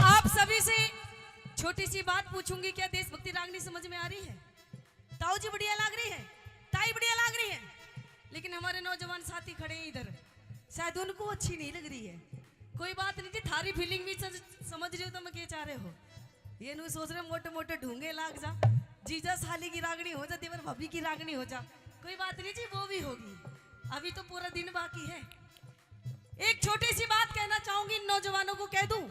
आप सभी से छोटी सी बात पूछूंगी, क्या देशभक्ति रागनी समझ में आ रही है? ताऊ जी बढ़िया लाग रही है, ताई बढ़िया लाग रही है, लेकिन हमारे नौजवान साथी खड़े हैं इधर, शायद उनको अच्छी नहीं लग रही है। कोई बात नहीं जी, थारी फीलिंग भी सज-, समझ रही हो तो मैं क्या चाह रहे हो। ये नु सोच रहे मोटे मोटे ढूंगे लाग जा, जीजा साली की रागनी हो जा, देवर भाभी की रागनी हो जा, कोई बात नहीं जी, वो भी होगी, अभी तो पूरा दिन बाकी है। एक छोटी सी बात कहना चाहूंगी इन नौजवानों को, कह दूं,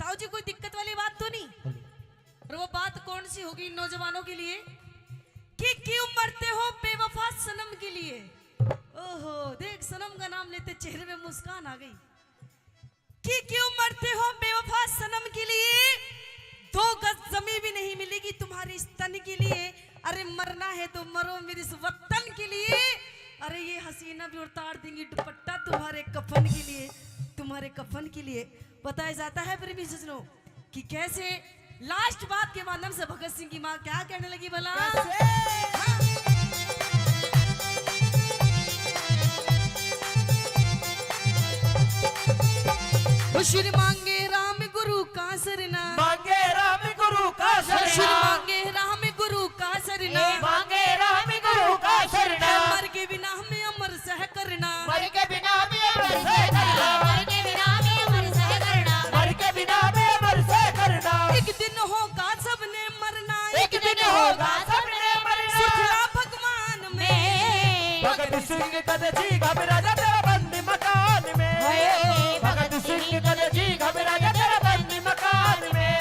ताऊ जी कोई दिक्कत वाली बात तो नहीं? और वो बात कौन सी होगी इन नौजवानों के लिए कि क्यों मरते हो बेवफा सनम के लिए? ओहो, देख सनम का नाम लेते चेहरे में मुस्कान आ गई। कि क्यों मरते हो बेवफा सनम के लिए, दो गज जमीन भी नहीं मिलेगी तुम्हारे इस तन के लिए। अरे मरना है तो मरो मेरे इस वतन के लिए। अरे ये हसीना भी उतार देंगी दुपट्टा तुम्हारे कफन के लिए, तुम्हारे कफन के लिए। बताया जाता है प्रेमी सज्जनों कि कैसे लास्ट बात के माध्यम से भगत सिंह की माँ क्या कहने लगी भला? कैसे? हाँ। ओ श्री मांगे राम गुरु का सरना, मांगे राम गुरु का सरना, श्री मांगे राम गुरु का सरना, ए, मांगे राम गुरु का सरना। मर के बिना हमें अमर सह करना, मर के बिना हमें अमर सह करना, मर के बिना हमें अमर सह करना, मर के बिना हमें अमर सह करना। एक दिन होगा सबने मरना, एक दिन होगा सबने मरना। सुखला भगवान में। भगत सिंह कद जी घबरा जा तेरा बंद मकान में। हाय। भगत सिंह कद जी घबरा जा तेरा बंद मकान में।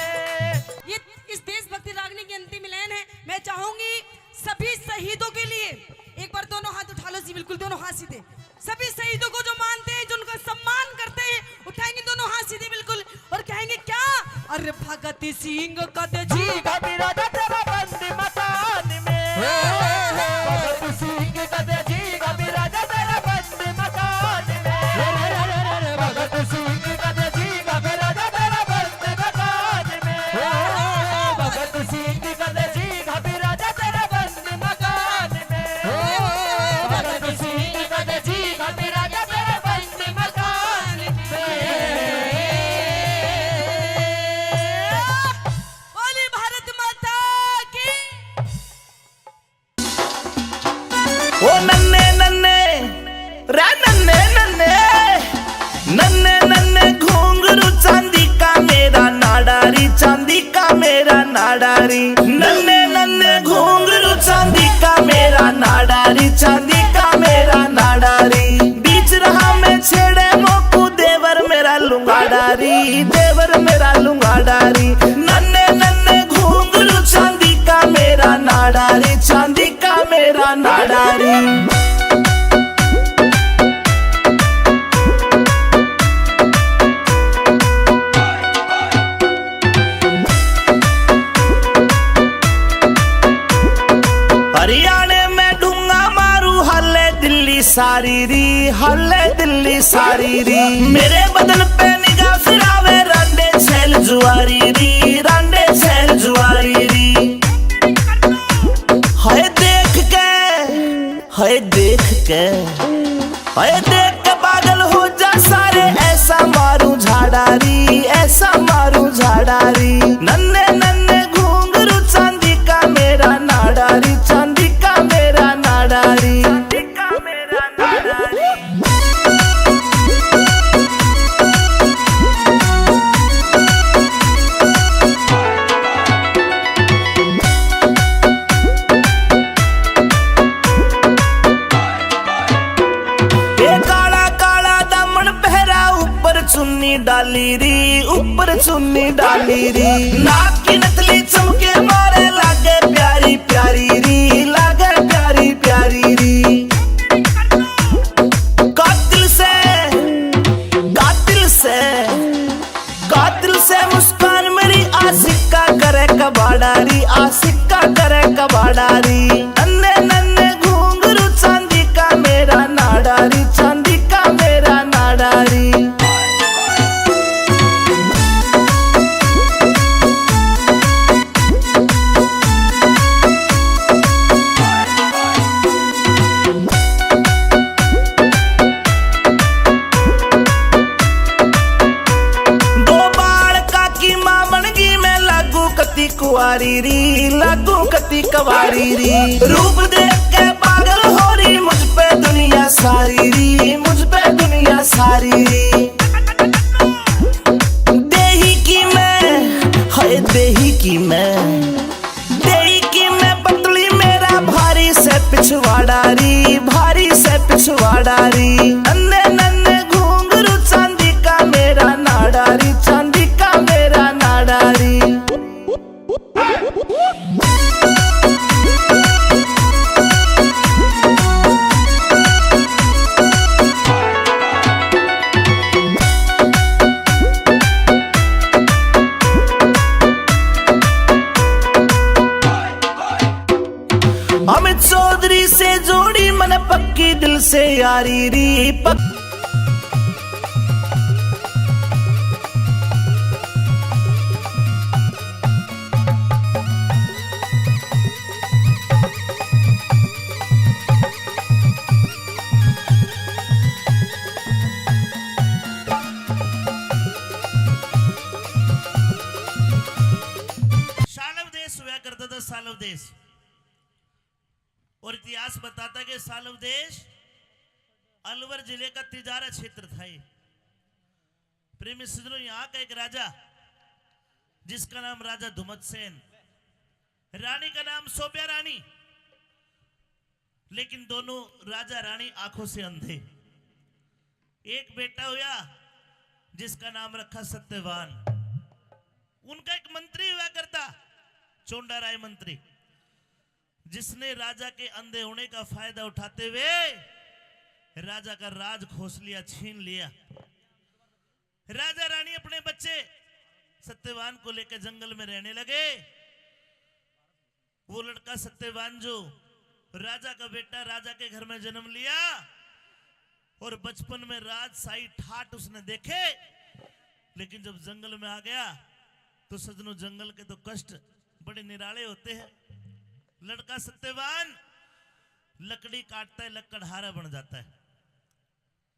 ये इस देशभक्ति रागनी की अंतिम लाइन है। मैं चाहूंगी सभी शहीदों के लिए एक बार दोनों हाथ उठा लो जी, बिल्कुल दोनों हाथ सीधे। सभी शहीदों को जो मानते हैं, जो उनका सम्मान करते हैं, उठाएंगे दोनों हाथ सीधे बिल्कुल और कहेंगे क्या? अरे भगत सिंह कद जी घबरा जा तेरा बंद मकान में। भगत सिंह कद जी घबरा जा तेरा बंद मकान में। भगत सिंह कद जी घबरा जा तेरा बंद मकान में। भगत सिंह कद जी घबरा जा तेरा बंद मकान में। भगत सिंह कद जी घबरा जा तेरा बंद मकान में। री। नन्ने नन्ने घुंघरू चांदी का मेरा नाड़ा री, चांदी का मेरा नाड़ा री। बीच राह में छेड़े मोकू देवर मेरा लुंगाड़ा री, देवर मेरा लुंगाड़ा री। नन्ने नन्ने घुंघरू चांदी का मेरा नाड़ा री, चांदी का मेरा नाड़ा री। हरियाणे में ढूंगा मारू, हाले दिल्ली सारी री, हाले दिल्ली सारी री। मेरे बदन पे निगाह फिरावे, रांडे छैल जुआरी री, रांडे छैल जुआरी री। हाय देख के, हाय देख के, हाय देख के पागल हो जा सारे, ऐसा मारू झाड़ा री, ऐसा मारू झाड़ा री। नन्ने नन्ने घुंघरू चांदी का मेरा नाड़ा री, चांदी का मेरा नाड़ा री। ए काला काला दामन पहरा, ऊपर चुन्नी डाली री, ऊपर चुन्नी डाली री। नाक की नथली चमके मारे, लागे प्यारी प्यारी री, लागे प्यारी प्यारी री। कातिल से, कातिल से, कातिल से मुस्कान मेरी, आशिक का करे कबाड़ा री, आशिक का करे कबाड़ा री। नन्ने नन्ने घुंघरू चांदी का मेरा नाड़ा री, चांदी का मेरा नाड़ा री। दो बालका की माँ बन गई मैं, लागू कती कुआरी री, लागू कती कुआरी री। रूप देख के पागल हो री मुझ पे दुनिया सारी री, मुझ पे दुनिया सारी री। देही की मैं, हाय देही की मैं, देही की मैं पतली मेरा भारी से पिछवाड़ा री, भारी से पिछवाड़ा री। नन्ने नन्ने घुंघरू चांदी का मेरा नाड़ा री, चांदी का मेरा नाड़ा री। अमित चौधरी से जोड़ी मन पक्की दिल से यारी री पक- सालव देश हुआ करता था, सालव देश। और इतिहास बताता कि सालव देश अलवर जिले का तिजारा क्षेत्र था ये। प्रेमी सज्जनों, यहाँ का एक राजा जिसका नाम राजा धुमतसेन, रानी का नाम सोब्या रानी, लेकिन दोनों राजा रानी आंखों से अंधे। एक बेटा हुआ जिसका नाम रखा सत्यवान। उनका एक मंत्री हुआ करता, चोंडा राय मंत्री, जिसने राजा के अंधे होने का फायदा उठाते हुए राजा का राज खोस लिया, छीन लिया। राजा रानी अपने बच्चे सत्यवान को लेकर जंगल में रहने लगे। वो लड़का सत्यवान जो राजा का बेटा, राजा के घर में जन्म लिया और बचपन में राजशाही ठाट उसने देखे, लेकिन जब जंगल में आ गया तो सजनों, जंगल के तो कष्ट बड़े निराले होते हैं। लड़का सत्यवान लकड़ी काटता है, लकड़हारा बन जाता है।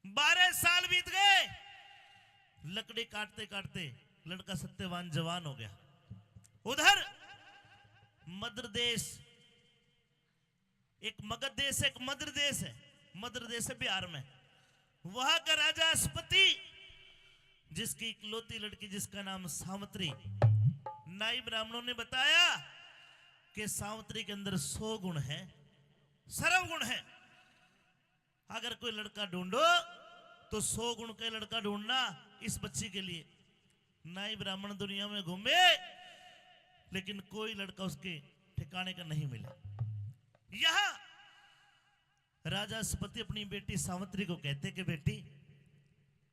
बारह साल बीत गए, लकड़ी काटते काटते लड़का सत्यवान जवान हो गया। उधर मद्र देश, एक मगध देश, एक मद्र देश है, मद्र देश है बिहार में। वहां का राजा अश्वपति, जिसकी इकलौती लड़की, जिसका नाम सावित्री, नाई ब्राह्मणों ने बताया कि सावित्री के अंदर सौ गुण है, सर्व गुण है। अगर कोई लड़का ढूंढो तो सौ गुण का लड़का ढूंढना इस बच्ची के लिए। नाई ब्राह्मण दुनिया में घूमे, लेकिन कोई लड़का उसके ठिकाने का नहीं मिला। यहाँ राजा सपति अपनी बेटी सावित्री को कहते कि बेटी,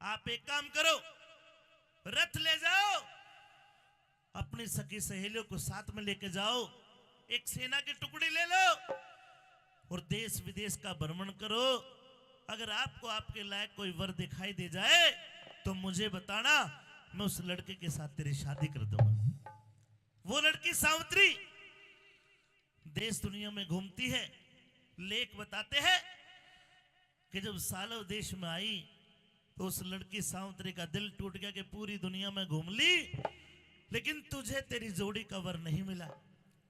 आप एक काम करो, रथ ले जाओ, अपनी सखी सहेलियों को साथ में लेके जाओ, एक सेना की टुकड़ी ले लो और देश विदेश का भ्रमण करो। अगर आपको आपके लायक कोई वर दिखाई दे जाए तो मुझे बताना, मैं उस लड़के के साथ तेरी शादी कर दूंगा। वो लड़की सावित्री देश दुनिया में घूमती है। लेख बताते हैं कि जब सालव देश में आई तो उस लड़की सावित्री का दिल टूट गया कि पूरी दुनिया में घूम ली, लेकिन तुझे तेरी जोड़ी का वर नहीं मिला।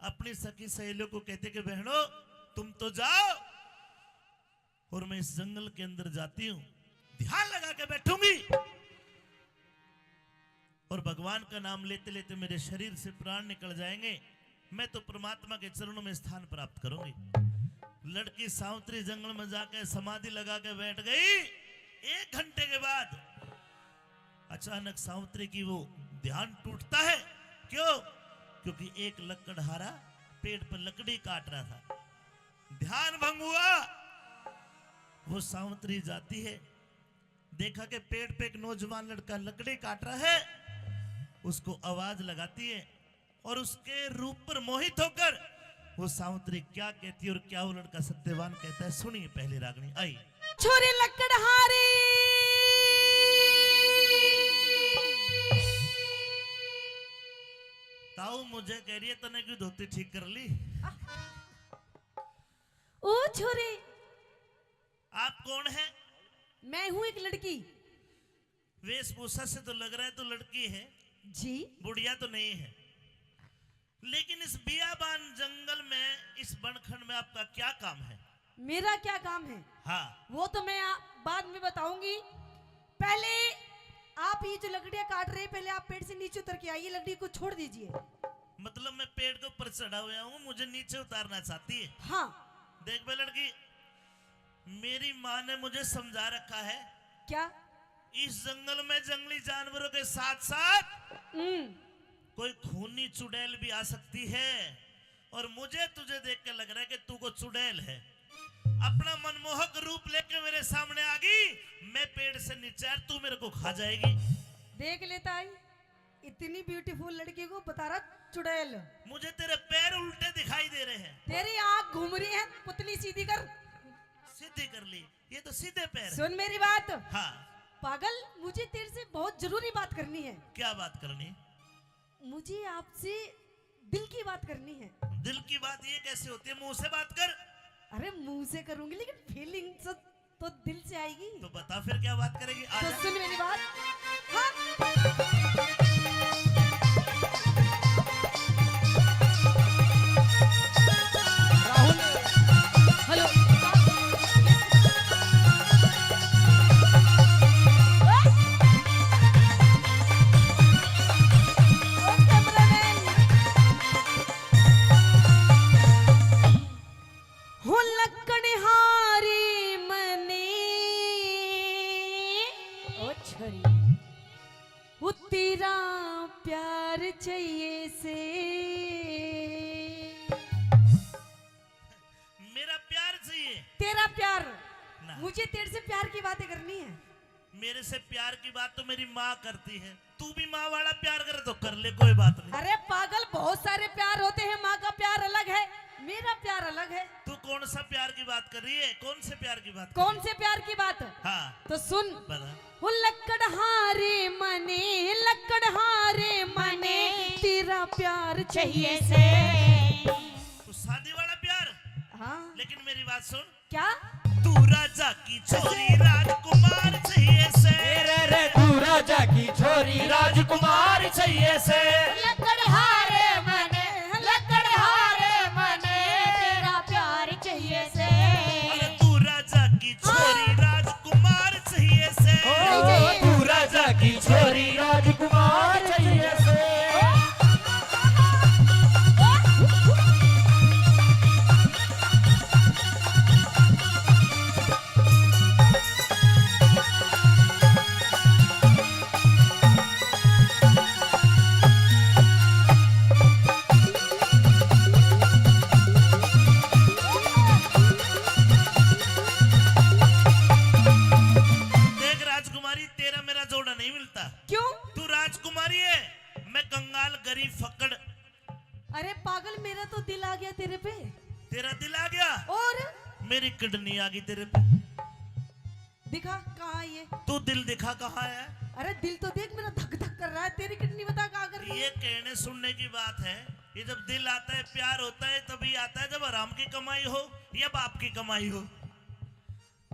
अपनी सखी सहेलियों को कहते कि बहनों, तुम तो जाओ और मैं इस जंगल के अंदर जाती हूँ, ध्यान लगा के बैठूंगी और भगवान का नाम लेते लेते मेरे शरीर से प्राण निकल जाएंगे, मैं तो परमात्मा के चरणों में स्थान प्राप्त करूंगी। लड़की सावित्री जंगल में जाके समाधि लगा के बैठ गई। एक घंटे के बाद अचानक सावित्री की वो ध्यान टूटता है। क्यों? क्योंकि एक लकड़हारा पेड़ पर लकड़ी काट रहा था, ध्यान भंग हुआ। वो सावित्री जाती है, देखा कि पेड़ पे एक नौजवान लड़का लकड़ी काट रहा है, उसको आवाज लगाती है और उसके रूप पर मोहित होकर वो सावित्री क्या कहती है और क्या वो लड़का सत्यवान कहता है, सुनिए पहली रागनी। आई। छोरी लकड़हारी। ताऊ मुझे कह रही है, तने क्यों धोती ठीक कर ली? ओ छोरे। आप कौन है? मैं हूँ एक लड़की। वेशभूषा से तो लग रहा है तो लड़की है। जी। बुढ़िया तो नहीं है। लेकिन इस बियाबान जंगल में, इस बनखंड में आपका क्या काम है? मेरा क्या काम है? हाँ। वो तो मैं आ, बाद में बताऊंगी। पहले आप ये जो लकड़ियां काट रहे हैं, पहले आप पेड़ से नीचे उतर के आइए, लकड़ी को छोड़ दीजिए। मतलब मैं पेड़ के ऊपर चढ़ा हुआ हूँ, मुझे नीचे उतारना चाहती है? हाँ। देख बे लड़की, मेरी माँ ने मुझे समझा रखा है। क्या? इस जंगल में जंगली जानवरों के साथ साथ हम्म। कोई खूनी चुड़ैल भी आ सकती है, और मुझे तुझे देख के लग रहा है कि तू को चुड़ैल है। अपना मनमोहक रूप लेके मेरे सामने आ गई, मैं पेड़ से नीचे, तू मेरे को खा जाएगी। देख लेता है, इतनी beautiful लड़की को बता रहा चुड़ैल। मुझे तेरे पैर उल्टे दिखाई दे रहे हैं। तेरी आंख घूम रही है, पुतली सीधी कर। सीधी कर ली, ये तो सीधे पैर है। सुन मेरी बात। हाँ। पागल, मुझे तेरे से बहुत जरूरी बात करनी है। क्या बात करनी? मुझे आपसे दिल की बात करनी है। दिल की बात ये कैसे होती है? मुंह से बात कर। अरे मुंह से करूंगी, लेकिन feeling से तो दिल से आएगी। तो बता फिर क्या बात करेगी? तो आजा। सुन मेरी बात। हाँ। राहुल। Hello। ओ cameraman। हो लकड़हारी मने, ओ छोरी, हो तेरा प्यार चाहिए से। मेरा प्यार चाहिए? तेरा प्यार। ना। मुझे तेरे से प्यार की बातें करनी है। मेरे से प्यार की बात तो मेरी माँ करती है। तू भी माँ वाला प्यार करे तो कर ले, कोई बात नहीं। अरे पागल, बहुत सारे प्यार होते हैं, माँ का प्यार अलग है, मेरा प्यार अलग है। तू कौन सा प्यार की बात कर रही है? कौन से प्यार की बात कर कौन रही है? से प्यार की बात? हाँ। तो सुन। बता। हो लकड़हारे मने, लकड़हारे मने, तेरा प्यार चाहिए से। तू शादी वाला प्यार? हाँ। लेकिन मेरी बात सुन, क्या? तू राजा की छोरी राजकुमार चाहिए से। रे रे, तू राजा की छोरी राजकुमार चाहिए से। लकड़हारे मने, लकड़हारे मने, तेरा प्यार चाहिए से। अरे तू राजा की छोरी राजकुमार चाहिए से। ओ, तू राजा की छोरी राजकुमार चाहिए से। राजकुमारी है, मैं कंगाल गरीब फक्कड़। अरे पागल, मेरा तो दिल आ गया तेरे पे। तेरा दिल आ गया? और? मेरी किडनी आ गई तेरे पे। दिखा, कहाँ है ये? तू दिल दिखा, कहाँ है? अरे दिल तो देख, मेरा धक धक कर रहा है, तेरी किडनी बता कहाँ कर रही है? ये कहने सुनने की बात है। ये जब दिल आता है, प्यार होता है, तभी आता है जब हराम की कमाई हो या बाप की कमाई हो।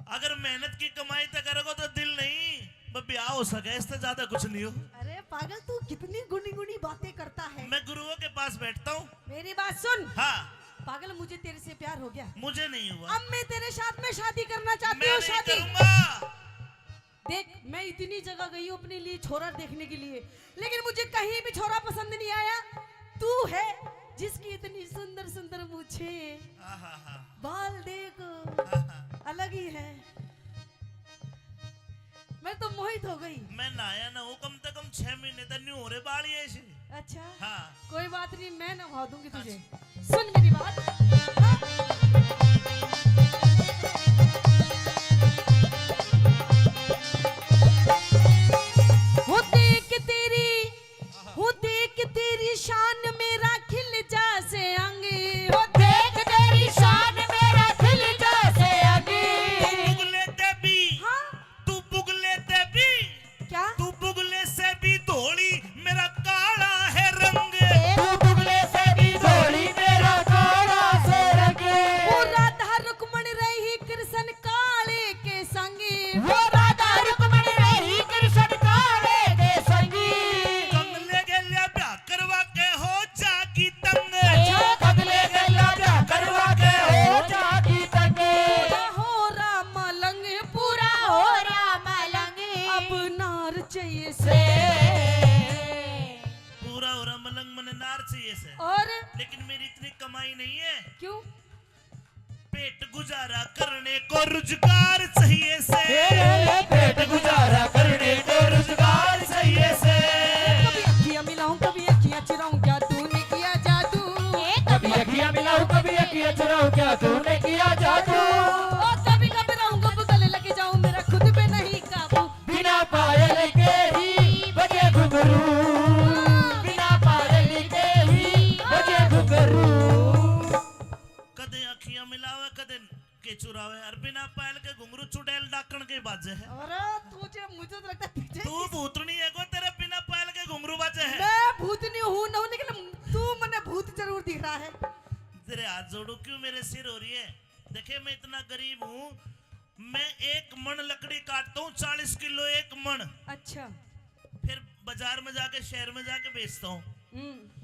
अगर मेहनत की कमाई तो करोगे तो दिल नहीं, बस ब्याह हो सके, इससे ज्यादा कुछ नहीं हो। अरे पागल, तू कितनी गुनी गुनी बातें करता है। मैं गुरुओं के पास बैठता हूँ। मेरी बात सुन। हाँ। पागल, मुझे तेरे से प्यार हो गया। मुझे नहीं हुआ। अब मैं तेरे साथ में शादी करना चाहती हूँ। मैं नहीं करूँगा। देख, मैं इतनी जगह गई हूँ अपने लिए छोरा देखने के लिए, लेकिन मुझे कहीं भी छोरा पसंद नहीं आया। तू है जिसकी इतनी सुंदर सुंदर मूछें, आहा हा। बाल देख, आहा। अलग ही है। मैं तो मोहित हो गई। मैं नहाया ना हूँ, कम से कम छह महीने तक न्यू हो रहे बाल ये ऐसे। अच्छा। हाँ। कोई बात नहीं, मैं नहा दूंगी तुझे। अच्छा। सुन मेरी बात। वो देख तेरी, वो देख तेरी शान मेरा खिल जा से अंग। वो देख तेरी शान मेरा खिल जा से अंग। तू बुगले ते भी, हाँ? तू बुगले ते भी, क्या? तू बुगले से भी धोली, मेरा काला है रंग। तू बुगले से भी धोली, मेरा काला से रंग। वो राधा रुक्मण रही कृष्ण काले के संगी। वो राधा रुक्मण रही कृष्ण काले के संगी। कंगले गेल्या ब्याह करवा के हो जागी तंग। अच्छा। कंगले गेल्या ब्याह करवा के हो जागी तंग। पूरा हो राम लंग, पूरा हो राम लंग। अब नार चाहिए से। पूरा हो राम लंग, मने नार चाहिए से। और? लेकिन मेरी इतनी कमाई नहीं है। क्यों? पेट गुजारा करने को रुजगार चाहिए से। ए, ए, ए, पेट गुजारा करने को रुजगार चाहिए से। कभी अखियां मिलाऊं, कभी अखियां चुराऊं, क्या तूने किया जादू? कभी अखियां मिलाऊं, कभी अखियां चुराऊं, क्या तूने किया जादू? ओ, कभी घबराऊं, कब गले लग जाऊं, मेरा खुद पे नहीं काबू। बिना पायल के ही बजे घुंघरू, बिना पायल के ही बजे घुंघरू। कदे अखियां मिलावे, कदे के चुरावे, और बिना पायल के घुंघरू चुड़ैल डाकण के बाजे है। अरे तू जे, मुझे तो लगता है पीछे तू किस- भूतनी है को, तेरे बिना पायल के घुंघरू बाजे है। मैं भूतनी हूँ ना, लेकिन तू मने भूत जरूर दिख रहा है। तेरे हाथ जोड़ू, क्यों मेरे सिर हो रही है? देखे, मैं इतना गरीब हूँ, मैं एक मण लकड़ी काटता हूँ, चालीस किलो एक मण। अच्छा। फिर बाजार में जाके, शहर में जाके बेचता हूँ। हम्म।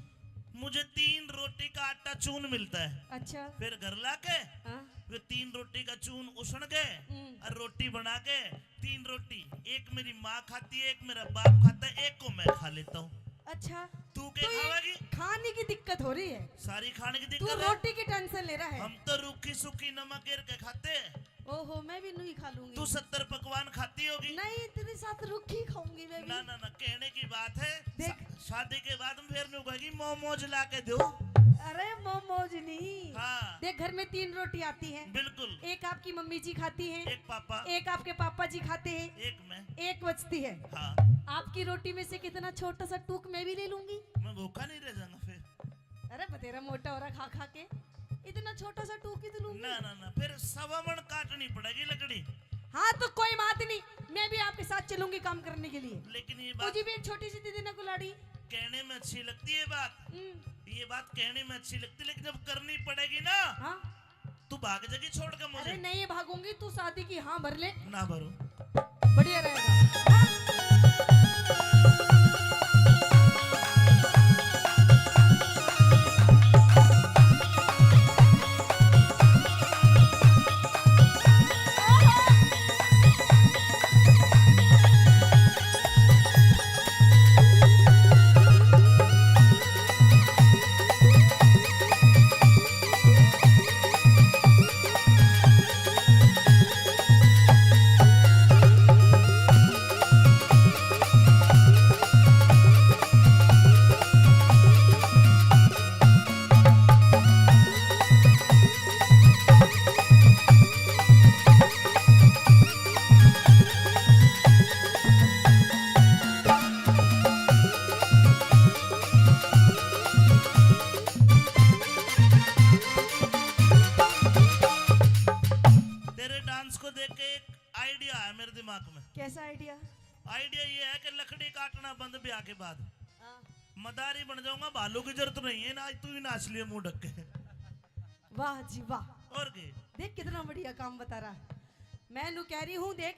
मुझे तीन रोटी का आटा चून मिलता है। अच्छा। फिर घर लाके हाँ। वे तीन रोटी का चून उसण के हम्म। और रोटी बना के, तीन रोटी, एक मेरी माँ खाती है, एक मेरा बाप खाता है, एक को मैं खा लेता हूँ। अच्छा। तू क्या तो ये खावेगी? खाने की दिक्कत हो रही है। सारी खाने की तू दिक्कत है। रोटी की टेंशन ले रहा है। हम तो रूखी सूखी नमक गिर के खाते हैं। ओहो, मैं भी नहीं खा लूंगी। तू सत्तर पकवान खाती होगी। नहीं, तेरे साथ रूखी खाऊंगी मैं भी। ना, ना, ना, कहने की बात है। देख। शा-, शादी के बाद में फिर न्यू कहेगी, "मोमोज ला के दो।" अरे, मोमोज नहीं। हाँ। देख, घर में तीन रोटी आती है। बिल्कुल। एक आपकी मम्मी जी खाती है, एक पापा। एक आपके पापा जी खाते हैं, एक मैं। एक बचती है। हाँ। आपकी रोटी में से कितना छोटा सा टूक मैं भी ले लूंगी। मैं भूखा नहीं रह जाऊंगा फिर। अरे, बतेरा मोटा हो रहा खा खा के, इतना छोटा सा टूक ही तो लूंगी। ना, ना, ना, फिर सवा मण काटनी पड़ेगी लकड़ी। हाँ, तो कोई बात नहीं, मैं भी आपके साथ चलूंगी काम करने के लिए। लेकिन ये बात मुझे भी एक छोटी सी दे देना कुलाड़ी। कहने में अच्छी लगती है बात, हम्म। ये बात कहने में अच्छी लगती, लेकिन जब करनी पड़ेगी ना, हाँ। तू भाग जाएगी छोड़ के मुझे। अरे नहीं भागूंगी, तू शादी की हाँ भर ले। ना भरूं। बढ़िया रहेगा। हाँ। मदारी बन जाऊंगा, भालू की जरूरत नहीं है ना, आज तू ही नाच लिए मुंह ढक के। वाह जी वाह। और के? देख कितना बढ़िया काम बता रहा। मैं नू कह रही हूँ, देख,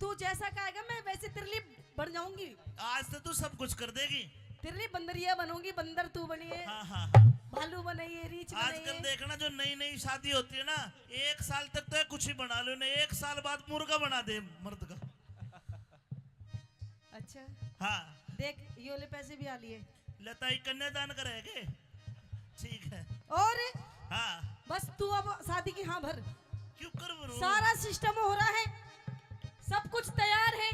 तू जैसा कहेगा मैं वैसे तेरे लिए बन जाऊंगी। आज तो तू सब कुछ कर देगी। तेरे लिए बंदरिया बनूंगी, बंदर तू बनिए, हाँ, हाँ, हाँ। भालू बनाइए, रीछ बनाइए। आजकल देखना, जो नई नई शादी होती है ना, एक साल तक तो कुछ ही बना लो, नहीं, एक साल बाद मुर्गा बना दे मर्द का। अच्छा। हाँ। देख, ये वाले पैसे भी आ लिए। लताई कन्यादान करेंगे। ठीक है। और? हाँ। बस तू अब शादी की हाँ भर। क्यों कर भरूं? सारा सिस्टम हो रहा है, सब कुछ तैयार है,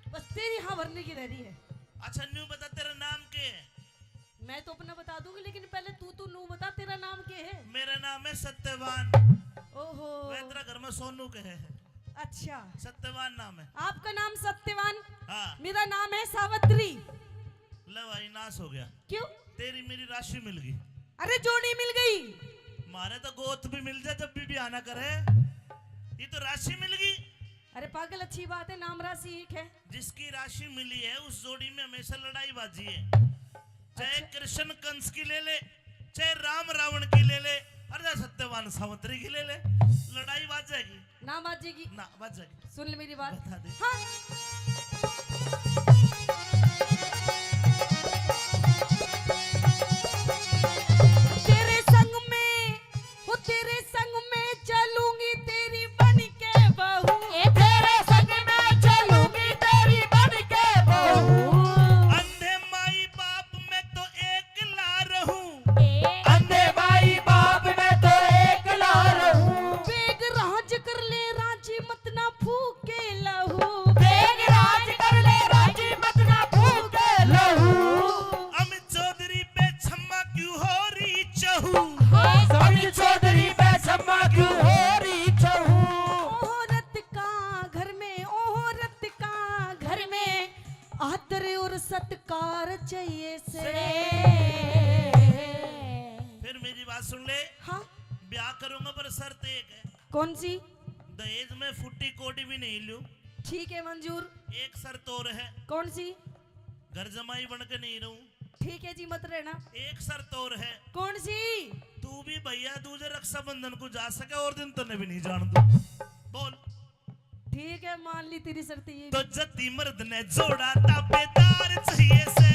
बस तेरी हाँ भरने की रह रही है। अच्छा, न्यू बता, तेरा नाम के है? मैं तो अपना बता दूंगी, लेकिन पहले तू, तू नू बता, तेरा नाम के है? मेरा नाम है सत्यवान। ओहो। वह तेरा घर में सोनू के है। अच्छा। सत्यवान नाम है। आपका नाम सत्यवान? हाँ। मेरा नाम है सावित्री। ले भाई, नाश हो गया। क्यों? तेरी मेरी राशि मिल गई। अरे, जोड़ी मिल गई। मारे तो गोत भी मिल जाए जब भी ब्याह ना करे। ये तो राशि मिल गई। अरे पागल, अच्छी बात है, नाम राशि एक है। जिसकी राशि मिली है, उस जोड़ी में हमेशा लड़ाई बाजी है। चाहे अच्छा। कृष्ण कंस की ले ले, चाहे राम रावण की ले ले, अरे सत्यवान सावित्री की ले ले, लड़ाई बाजेगी? ना बाजेगी। ना बाजेगी। सुन ले मेरी बात। बता दे। हाँ। तेरे संग में, वो तेरे संग में चलूंगी तेरी बन के बहू। ए, तेरे संग में चलूंगी तेरी बन के बहू। अंधे माई बाप में तो एकला रहूं। ए, अंधे माई बाप में तो एकला रहूं। बेग राज कर ले, राजी मत ना फूके लहू। बेग राज कर ले, राजी मत ना फूके लहू। अमित चौधरी पे छम्मा क्यों हो रही चहू? अमित चौधरी पे छम्मा क्यों हो रही चहू? औरत का घर में, औरत का घर में आदर और सत्कार चाहिए से। फिर मेरी बात सुन ले। हाँ। ब्याह करूंगा पर शर्त एक है। कौन सी? दहेज में फुट्टी कोडी भी नहीं लूं। ठीक है, मंजूर। एक शर्त और है। कौन सी? घर जमाई बन के नहीं रहूं। ठीक है जी, मत रहना। एक शर्त और है। कौन सी? तू भी भैया दूज रक्षाबंधन को जा सके और दिन तन्ने भी नहीं जान दूं। बोल। ठीक है, मान ली तेरी शर्त ये। तो जति मर्द ने जोड़ा ताबेदार चाहिए से।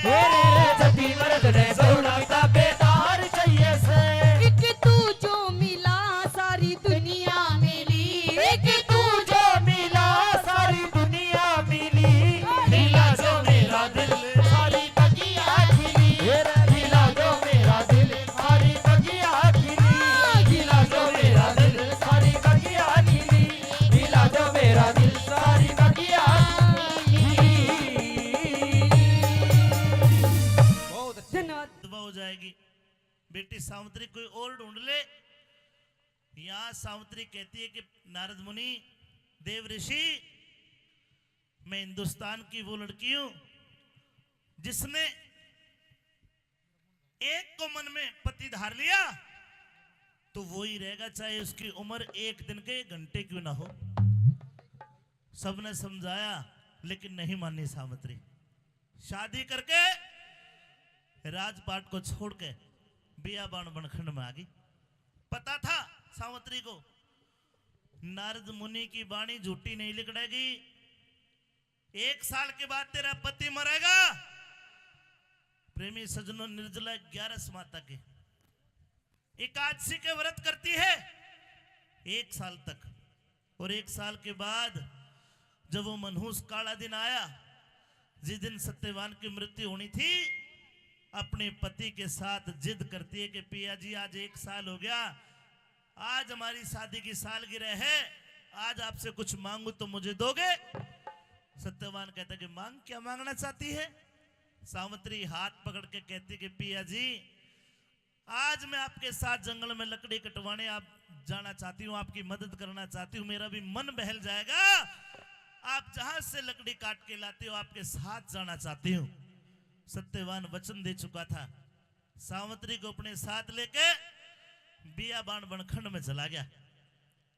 जति मर्द ने जोड़ा ताबेदार चाहिए से। एक तू जो मिला सारी दुनिया मिली। एक तू जो मिला सारी दुनिया मिली। मिला जो मेरा दिल सारी बगिया खिली। मिला जो मेरा दिल सारी बगिया खिली। मिला जो मेरा दिल सारी बगिया खिली। मिला जो मेरा दिल सारी बगिया खिली। बहुत अच्छे। धन्यवाद। दुआ हो जाएगी। बेटी सावित्री कोई और ढूंढ ले। यहाँ सावित्री कहती है कि नारद मुनि, देव ऋषि, मैं हिंदुस्तान की वो लड़की हूं जिसने एक को मन में पति धार लिया तो वो ही रहेगा, चाहे उसकी उम्र एक दिन के, एक घंटे क्यों ना हो। सबने समझाया लेकिन नहीं मानी सावित्री। शादी करके राजपाट को छोड़ के बियाबान बनखंड में आ गई। पता था सावित्री को नारद मुनि की बाणी झूठी नहीं लिकड़ेगी। एक साल के बाद तेरा पति मरेगा। प्रेमी सज्जनों, निर्जला ग्यारस माता के एकादशी के व्रत करती है एक साल तक, और एक साल के बाद जब वो मनहूस काला दिन आया, जिस दिन सत्यवान की मृत्यु होनी थी, अपने पति के साथ जिद करती है कि पिया जी, आज एक साल हो गया, आज हमारी शादी की सालगिरह है, आज आपसे कुछ मांगू तो मुझे दोगे? सत्यवान कहता कि मांग, क्या मांगना चाहती है? सावित्री हाथ पकड़ के कहती कि पिया जी, आज मैं आपके साथ जंगल में लकड़ी कटवाने आप जाना चाहती हूँ, आपकी मदद करना चाहती हूँ, मेरा भी मन बहल जाएगा। आप जहां से लकड़ी काट के लाते हो, आपके साथ जाना चाहती हूँ। सत्यवान वचन दे चुका था। सावित्री को अपने साथ लेके बियाबान बनखंड में चला गया।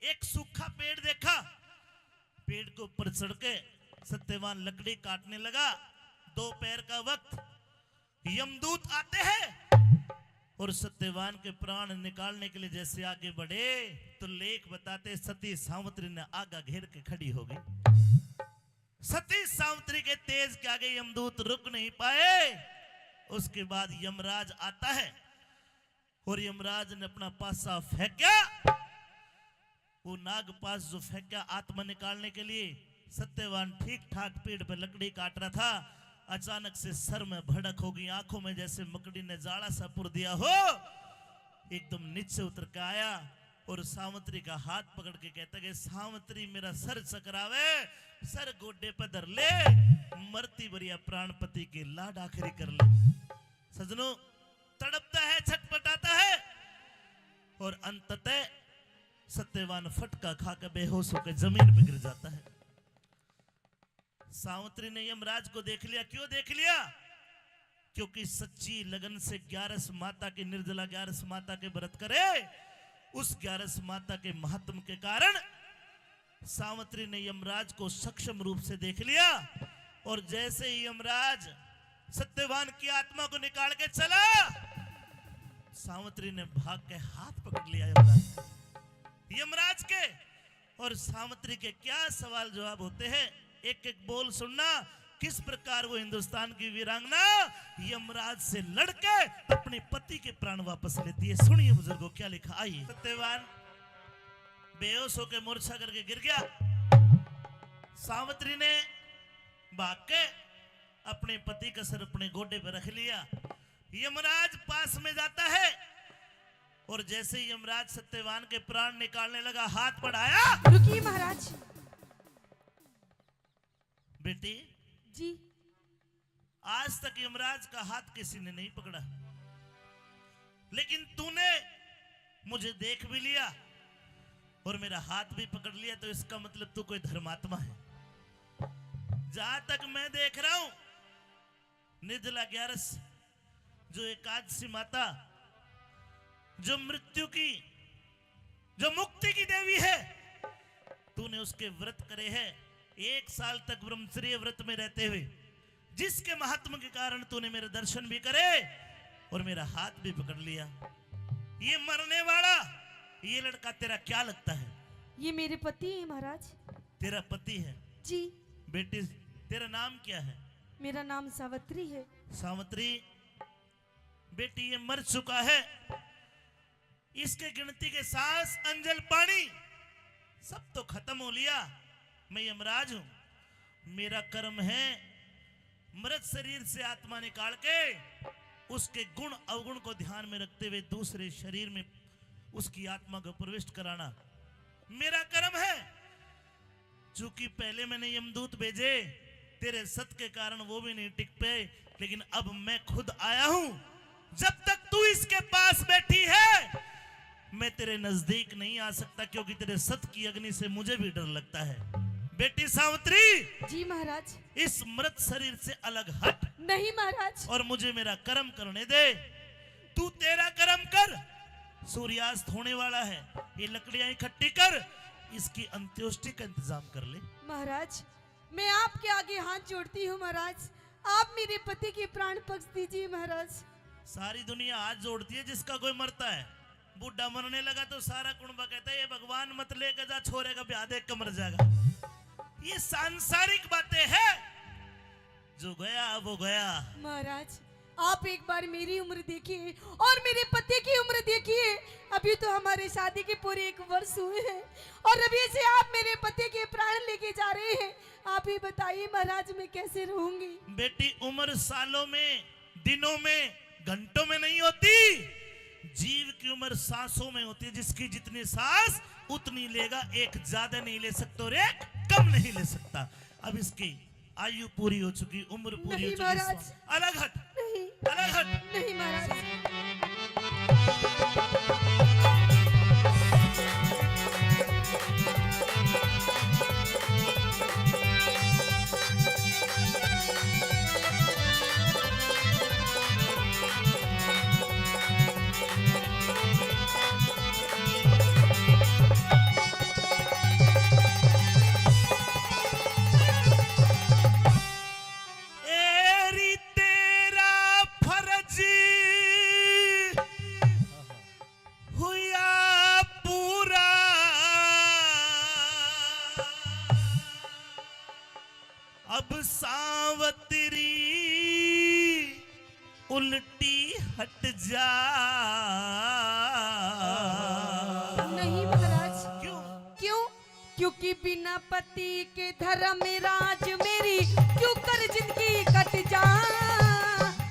एक सूखा पेड़ देखा, पेड़ के ऊपर चढ़ के सत्यवान लकड़ी काटने लगा। दोपहर का वक्त यमदूत आते हैं और सत्यवान के प्राण निकालने के लिए जैसे आगे बढ़े, तो लेख बताते, सती सावित्री ने आगा घेर के खड़ी हो गई। सती सावित्री के तेज के आगे यमदूत रुक नहीं पाए। उसके बाद यमराज आता है और यमराज ने अपना पासा फेंका। वो नागपास जो फेंका आत्मा निकालने के लिए, सत्यवान ठीक ठाक पेड़ पे लकड़ी काट रहा था। अचानक से सर में भड़क हो गई, आंखों में जैसे मकड़ी ने जाला सा पुर दिया हो। एकदम नीचे उतर के आया और सावित्री का हाथ पकड़ के कहता कि सावित्री, मेरा सर चकरावे, सर गोडे पे धर ले, मरती बरिया प्राणपति की लाड आखिरी कर ले। सजनों, तड़पता है, छटपटाता है और अंततः सत्यवान फटका खा के बेहोश होकर जमीन पर गिर जाता है। सावित्री ने यमराज को देख लिया। क्यों देख लिया? क्योंकि सच्ची लगन से ग्यारस माता के, निर्जला ग्यारस माता के व्रत करे, उस ग्यारस माता के महात्म के कारण सावित्री ने यमराज को सक्षम रूप से देख लिया। और जैसे ही यमराज सत्यवान की आत्मा को निकाल के चला, सावित्री ने भाग के हाथ पकड़ लिया यमराज, यमराज के। और सावित्री के क्या सवाल जवाब होते हैं, एक एक बोल सुनना, किस प्रकार वो हिंदुस्तान की वीरांगना यमराज से लड़के अपने पति के प्राण वापस लेती है। सुनिए बुजुर्गों, क्या लिखा, आइए। सत्यवान बेहोश होकर मूर्छा करके गिर गया। सावित्री ने भाग के अपने पति का सर अपने गोडे पर रख लिया। यमराज पास में जाता है और जैसे ही यमराज सत्यवान के प्राण निकालने लगा, हाथ बढ़ाया। रुकिए महाराज। बेटी, जी। आज तक यमराज का हाथ किसी ने नहीं पकड़ा, लेकिन तूने मुझे देख भी लिया और मेरा हाथ भी पकड़ लिया, तो इसका मतलब तू कोई धर्मात्मा है। जहां तक मैं देख रहा हूं, निर्जला ग्यारस, जो एकादशी माता, जो मृत्यु की, जो मुक्ति की देवी है, तूने उसके व्रत करे हैं। एक साल तक ब्रह्मचर्य व्रत में रहते हुए जिसके महात्म के कारण तूने मेरे दर्शन भी करे और मेरा हाथ भी पकड़ लिया, ये मरने वाला, ये लड़का तेरा क्या लगता है? ये मेरे पति हैं महाराज। तेरा पति है? जी। बेटी, तेरा नाम क्या है? मेरा नाम सावित्री है। सावित्री, बेटी, ये मर चुका है, इसके गिनती के सांस, अंजल, पानी सब तो खत्म हो लिया। मैं यमराज हूं, मेरा कर्म है मृत शरीर से आत्मा निकाल के उसके गुण अवगुण को ध्यान में रखते हुए दूसरे शरीर में उसकी आत्मा को प्रविष्ट कराना मेरा कर्म है। चूंकि पहले मैंने यमदूत भेजे, तेरे सत के कारण वो भी नहीं टिक पाए, लेकिन अब मैं खुद आया हूं। जब तक तू इसके पास बैठी है, मैं तेरे नजदीक नहीं आ सकता, क्योंकि तेरे सत की अग्नि से मुझे भी डर लगता है। बेटी सावित्री, जी महाराज। इस मृत शरीर से अलग हट। नहीं महाराज। और मुझे मेरा कर्म करने दे। तू तेरा कर्म कर, सूर्यास्त होने वाला है, ये लकड़ियां इकट्ठी कर, इसकी अंत्योष्टि का इंतजाम कर ले। महाराज, मैं आपके आगे हाथ जोड़ती हूँ महाराज, आप मेरे पति के प्राण पक्ष दीजिए महाराज। सारी दुनिया हाथ जोड़ती है जिसका कोई मरता है। बूढ़ा मरने लगा तो सारा कुणबा कहता है, "ये भगवान मत लेके जा, छोरे का ब्याह देख के मर जाएगा।" ये सांसारिक बातें हैं, जो गया वो गया। महाराज, आप एक बार मेरी उम्र देखिए और मेरे पति की उम्र देखिए। अभी तो हमारे शादी के पूरे एक वर्ष हुए हैं और अभी से आप मेरे पति के प्राण लेके जा रहे हैं। आप ही बताइए महाराज, मैं कैसे रहूंगी? बेटी, उम्र सालों में, दिनों में, घंटों में नहीं होती, जीव की उम्र सांसों में होती है। जिसकी जितनी सांस उतनी लेगा, एक ज्यादा नहीं ले सकता और एक कम नहीं ले सकता। अब इसकी आयु पूरी हो चुकी, उम्र पूरी हो चुकी। अलग हट। नहीं। अलग हट। नहीं महाराज। एरी तेरा फर उल्टी हट जा। नहीं महाराज। क्यों? क्यों? क्योंकि बिना पति के धर्मराज मेरी क्यों कर जिंदगी कट जा।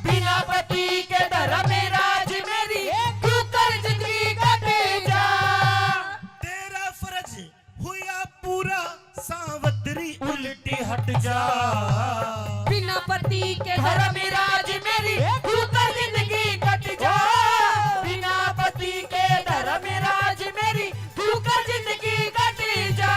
बिना पति के धर्मराज मेरी क्यों कर जिंदगी कट जा। तेरा फर्ज हुआ पूरा सावतरी उल्टी हट जा। बिना पति के धर्मराज मेरी क्यों कर जिंदगी कट जा। बिना पति के धर्मराज मेरी क्यों कर जिंदगी कट जा।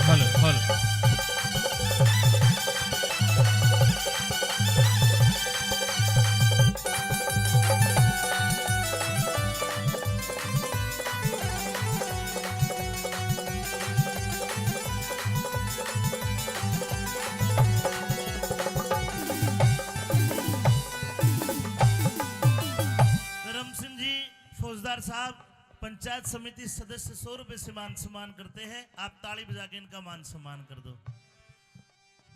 Hello, hello. धर्म सिंह जी, फौजदार साहब, पंचायत समिति सदस्य सौ रुपए से मान सम्मान करते हैं। आप ताली बजा के इनका मान सम्मान कर दो।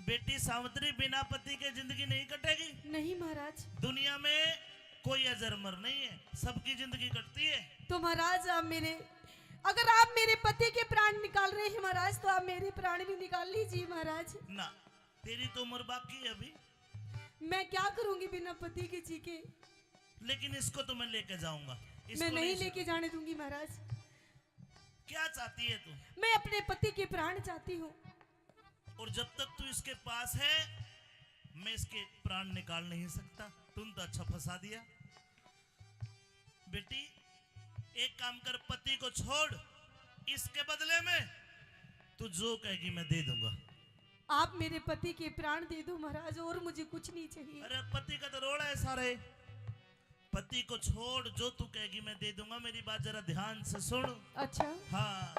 बेटी सावित्री, बिना पति के जिंदगी नहीं कटेगी। नहीं महाराज। दुनिया में कोई अजर अमर नहीं है, सबकी जिंदगी कटती है। तो महाराज, आप मेरे, अगर आप मेरे पति के प्राण निकाल रहे हैं महाराज, तो आप मेरे प्राण भी निकाल लीजिए महाराज। ना, तेरी तो उम्र बाकी है अभी। मैं क्या करूंगी बिना पति के जी के? लेकिन इसको तो मैं लेके जाऊंगा, इसको मैं नहीं नहीं लेके जाने दूंगी महाराज। क्या चाहती है तू? मैं अपने पति के प्राण चाहती हूँ। और जब तक तू इसके पास है, मैं इसके प्राण निकाल नहीं सकता। तूने तो अच्छा फंसा दिया। बेटी, एक काम कर, पति को छोड़, इसके बदले में तू जो कहेगी मैं दे दूंगा। आप मेरे पति के प्राण दे दो महाराज, और मुझे कुछ नहीं चाहिए। अरे, पति का तो रोला है सारे। पति को छोड़, जो तू कहेगी मैं दे दूंगा। मेरी बात जरा ध्यान से सुन। अच्छा। हाँ।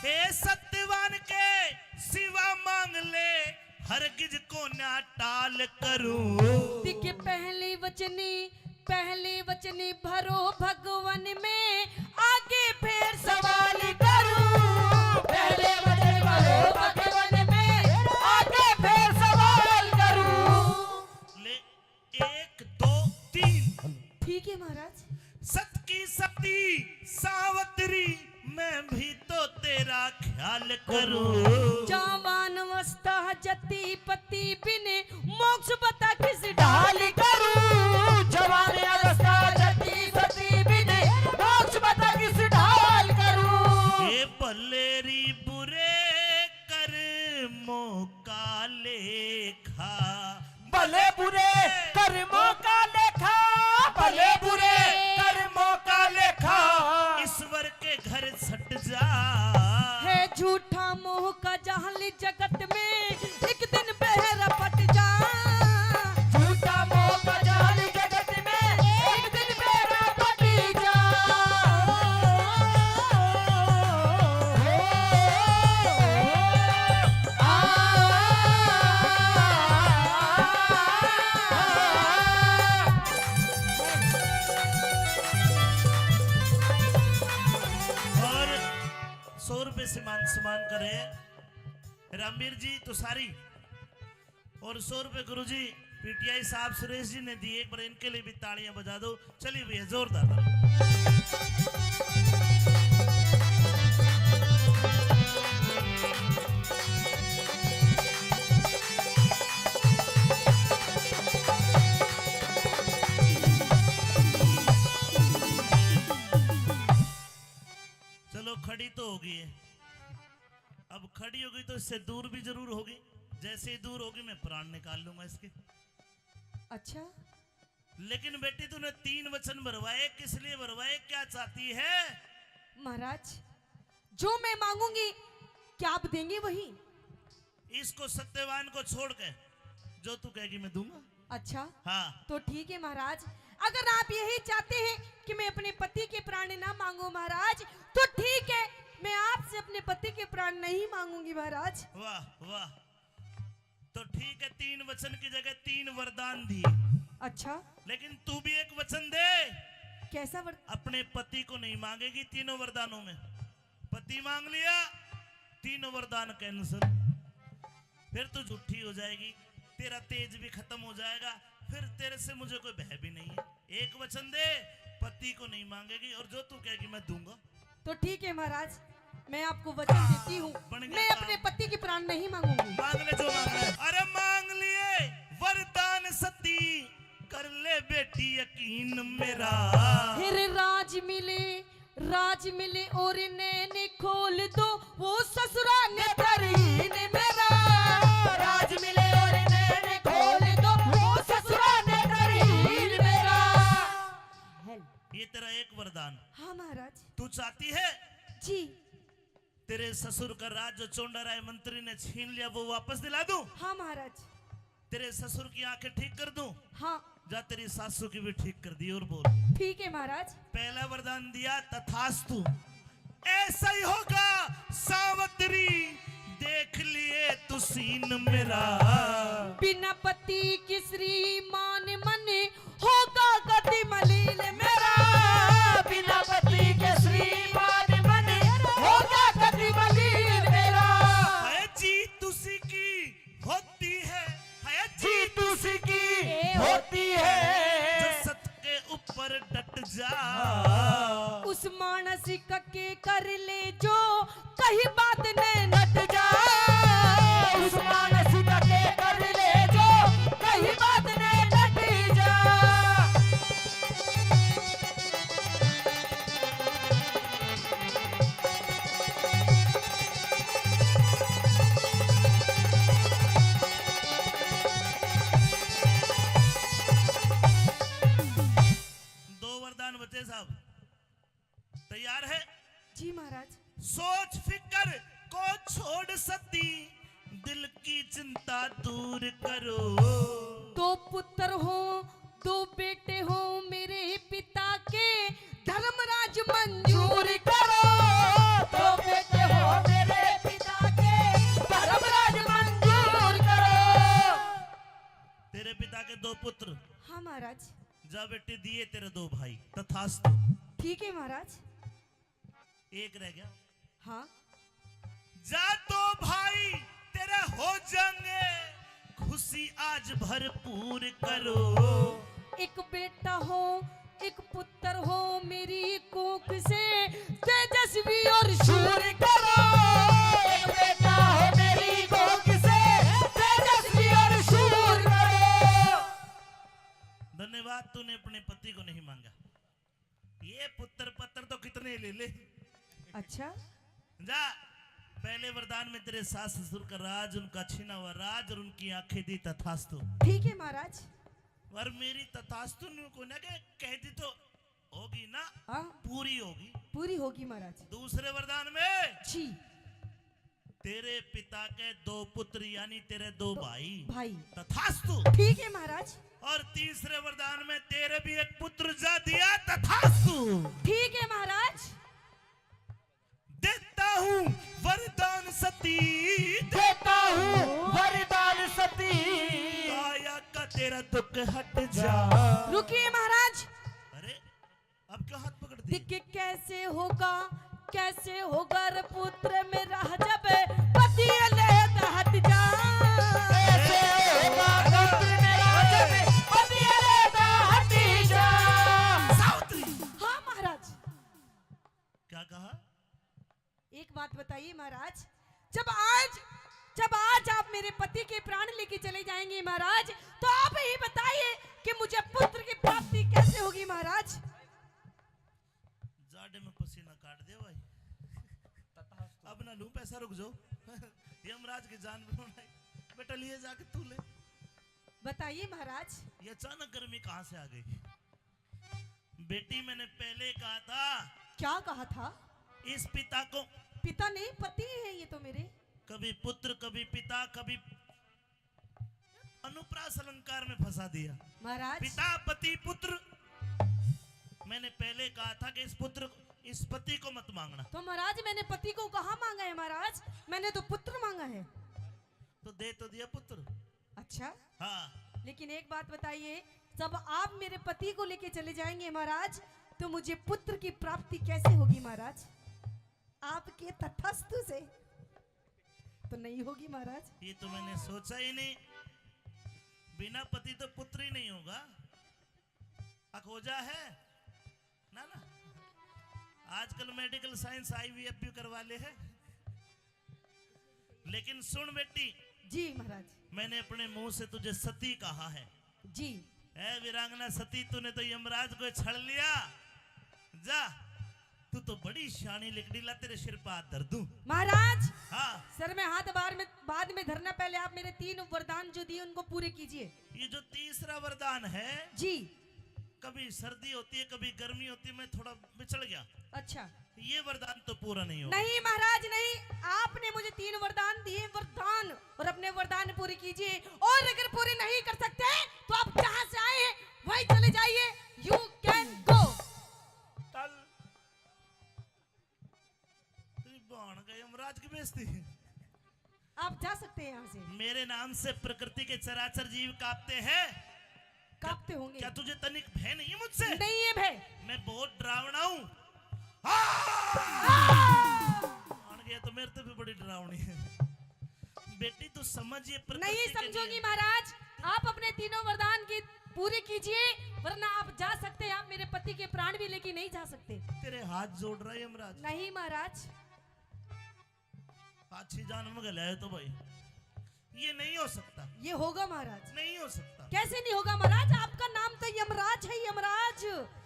हे सत्यवान के सिवा मांग ले, हरगिज को ना टाल करूं। दिखे पहली वचनी, पहली वचनी भरो भगवन में, आगे फिर सवाल करूं। पहले वचन भरो भगवन में, आगे फिर सवाल करूं। ले, एक, दो, तीन। ठीक है महाराज। सत की सती सावतरी, मैं भी तो तेरा ख्याल करूं। जवान अवस्था जती पति बिन, मोक्ष बता किस ढाल करूं। जवान अवस्था जती सती बिन, मोक्ष बता किस ढाल करूं। ए भलेरी बुरे कर्मों का लेखा, भले बुरे कर्मों का लेखा, भले बुरे कर्मों का लेखा, ईश्वर के घर सट जा। है झूठा मोह का जाल जगत में, एक दिन बहरा पट जा। झूठा मोह का जाल जगत में, एक दिन बहरा पट जा। और सौ रुपए से मान सम्मान करे रामवीर जी तुषारी, और सौ रुपए गुरुजी पीटीआई साहब सुरेश जी ने दिए। एक बार इनके लिए भी तालियां बजा दो। चलिए भैया, जोरदार ताली। चलो, खड़ी तो हो गई है, अब खड़ी हो गई तो इससे दूर भी जरूर होगी। जैसे ही दूर होगी, मैं प्राण निकाल लूंगा इसके। अच्छा। लेकिन बेटी, तूने तीन वचन भरवाए, किस लिए भरवाए, क्या चाहती है? महाराज, जो मैं मांगूंगी, क्या आप देंगे वही। इसको सत्यवान को छोड़ के जो तू कहेगी मैं दूंगा। अच्छा। हाँ। तो ठीक है महाराज, अगर आप यही चाहते हैं कि मैं अपने पति के प्राण ना मांगू महाराज, तो ठीक है, मैं आपसे अपने पति के प्राण नहीं मांगूंगी महाराज। वाह, वाह। तो ठीक है, तीन वचन की जगह तीन वरदान दिए। अच्छा। लेकिन तू भी एक वचन दे। कैसा वर- अपने पति को नहीं मांगेगी तीनों वरदानों में। पति मांग लिया, तीनों वरदान cancel। फिर तू झूठी हो जाएगी, तेरा तेज भी खत्म हो जाएगा, फिर तेरे से मुझे कोई भय भी नहीं है। एक वचन दे, पति को नहीं मांगेगी और जो तू कहेगी मैं दूंगा। तो ठीक है महाराज, मैं आपको वचन देती हूँ, बन गया मैं काम। अपने पति की प्राण नहीं मांगूंगी। मांग ले जो मांगना है। अरे मांग लिए वरदान सती, कर ले बेटी यकीन मेरा। फिर राज मिले, राज मिले और नैन खोल दो, वो ससुरा ने तरीन मेरा। राज मिले और नैन खोल दो, वो ससुरा ने तरीन मेरा। ये तेरा एक वरदान। हाँ महाराज। तू चाहती है जी। तेरे ससुर का राज जो चोंडा राय मंत्री ने छीन लिया, वो वापस दिला दूं? हाँ महाराज। तेरे ससुर की आंखें ठीक कर दूं? हाँ। जा, तेरी सासू की भी ठीक कर दी। और बोल। ठीक है महाराज। पहला वरदान दिया, तथास्तु। ऐसा ही होगा सावित्री, देख लिए तू सीन मेरा। बिना पति के श्रीमान मन होगा कति मलिन मेरा। बिना पति के श्रीमान मन होगा कति मलिन मेरा। है जीत उसी की होती है, है जीत उसी की होती है। जो सत के ऊपर डट जा। उस मानस का के कर ले जो कहीं बात ने नट जा। उस मानस का के कर ले जो कहीं बात ने नट जा। दो वरदान बचे साहब, तैयार है? जी महाराज। सोच फिकर को छोड़ सती, दिल की चिंता दूर करो। दो पुत्र हो, दो बेटे हो मेरे पिता के, धर्मराज मंजूर करो। दो बेटे हो मेरे पिता के, धर्मराज मंजूर करो। तेरे पिता के दो पुत्र। हाँ महाराज। जा बेटी, दिए तेरे दो भाई, तथास्तु। ठीक है महाराज। एक रह गया। हाँ। जा, दो भाई तेरे हो जाएंगे, खुशी आज भरपूर करो। एक बेटा हो, एक पुत्र हो मेरी कोख से, तेजस्वी और शूर करो। एक बेटा हो मेरी कोख से, तेजस्वी और शूर करो। धन्यवाद, तूने अपने पति को नहीं मांगा। ये पुत्र पत्र तो कितने ले ले। अच्छा। जा, पहले वरदान में तेरे सास ससुर का राज, उनका छीना हुआ राज और उनकी आंखें दी, तथास्तु। ठीक है महाराज। और मेरी तथास्तु न्यू को ना के कह दी तो होगी ना, हाँ। पूरी होगी। पूरी होगी महाराज। दूसरे वरदान में जी। तेरे पिता के दो पुत्र यानी तेरे दो दो भाई। भाई। तथास्तु। ठीक है महाराज। और तीसरे वरदान में तेरे भी एक पुत्र जा दिया, तथास्तु। ठीक है महाराज। देता हूँ वरदान सती, देता हूँ वरदान सती, काया का तेरा दुख हट जा। रुकिए महाराज। अरे, अब क्या हाथ पकड़ दी? देख कैसे होगा, कैसे होगा रे पुत्र मेरा जब पति ले हट जा। कैसे होगा पुत्र मेरा जब पति ले हट जा। सावित्री। हाँ महाराज। क्या कहा? एक बात बताइए महाराज, जब आज, जब आज आप मेरे पति के प्राण लेके चले जाएंगे महाराज, तो आप ही बताइए कि मुझे पुत्र की प्राप्ति कैसे होगी महाराज? जाड़े में पसीना काट दे भाई। अब ना लूं पैसा, रुक जाओ। यमराज की जान भी उड़ाई। बेटा लिए जाके तू ले। बताइए महाराज। ये अचानक गर्मी कहाँ से आ गई? बेटी, मैंने पहले कहा था। क्या कहा था? इस पिता को। पिता नहीं, पति है ये तो मेरे। कभी पुत्र, कभी पिता, कभी अनुप्रास अलंकार में फंसा दिया। महाराज। पिता, पति, पुत्र। मैंने पहले कहा था कि इस पुत्र, इस पति को मत मांगना। तो महाराज, मैंने पति को कहाँ मांगा है महाराज? मैंने तो पुत्र मांगा है। तो दे तो दिया पुत्र। अच्छा। हाँ। लेकिन एक बात बताइए, जब आप मेरे पति को लेके चले जाएंगे महाराज, तो मुझे पुत्र की प्राप्ति कैसे होगी महाराज? आपके तथास्तु से तो नहीं होगी महाराज। ये तो मैंने सोचा ही नहीं। बिना पति तो पुत्र ही नहीं होगा। अखोजा है ना, ना। आजकल मेडिकल साइंस आईवीएफ भी करवा ले है। लेकिन सुन बेटी, जी महाराज। मैंने अपने मुंह से तुझे सती कहा है। जी। ए वीरांगना सती, तूने तो यमराज को छल लिया। जा, तू तो बड़ी शानी लिकड़ी, ला तेरे सिर पे हाथ धर दूं। महाराज। हाँ। सर में हाथ बार में, बाद में धरना, पहले आप मेरे तीन वरदान जो दिए उनको पूरे कीजिए। ये जो तीसरा वरदान है जी, कभी सर्दी होती है, कभी गर्मी होती है, मैं थोड़ा बिचल गया। अच्छा। ये वरदान तो पूरा नहीं होगा। नहीं महाराज नहीं, आपने मुझे तीन वरदान दिए, वरदान, और अपने वरदान पूरे कीजिए, और अगर पूरे नहीं कर सकते तो आप जहां से आए हैं वहीं चले जाइए। You can go। तल तेरी बहन का यमराज की बेइज्जती। आप जा सकते हैं यहाँ से। मेरे नाम से प्रकृति के चराचर जीव कांपते हैं। कांपते होंगे। क्या तुझे तनिक भय नहीं है मुझसे? नहीं है भय। मैं बहुत डरावना हूँ। हाँ! हाँ! मान गया तो मेरे से भी बड़ी डरावनी है। बेटी तू समझ, ये प्रकृति नहीं के समझूंगी नियम। महाराज, आप अपने तीनों वरदान की पूरी कीजिए, वरना आप जा सकते हैं, आप मेरे पति के प्राण भी लेके नहीं जा सकते। तेरे हाथ जोड़ रहा है यमराज। नहीं महाराज। पाछी जान में गलाए तो भाई, ये नहीं हो सकता। ये होगा महाराज। नहीं हो सकता। कैसे नहीं होगा महाराज? आपका नाम तो यमराज है, यमराज।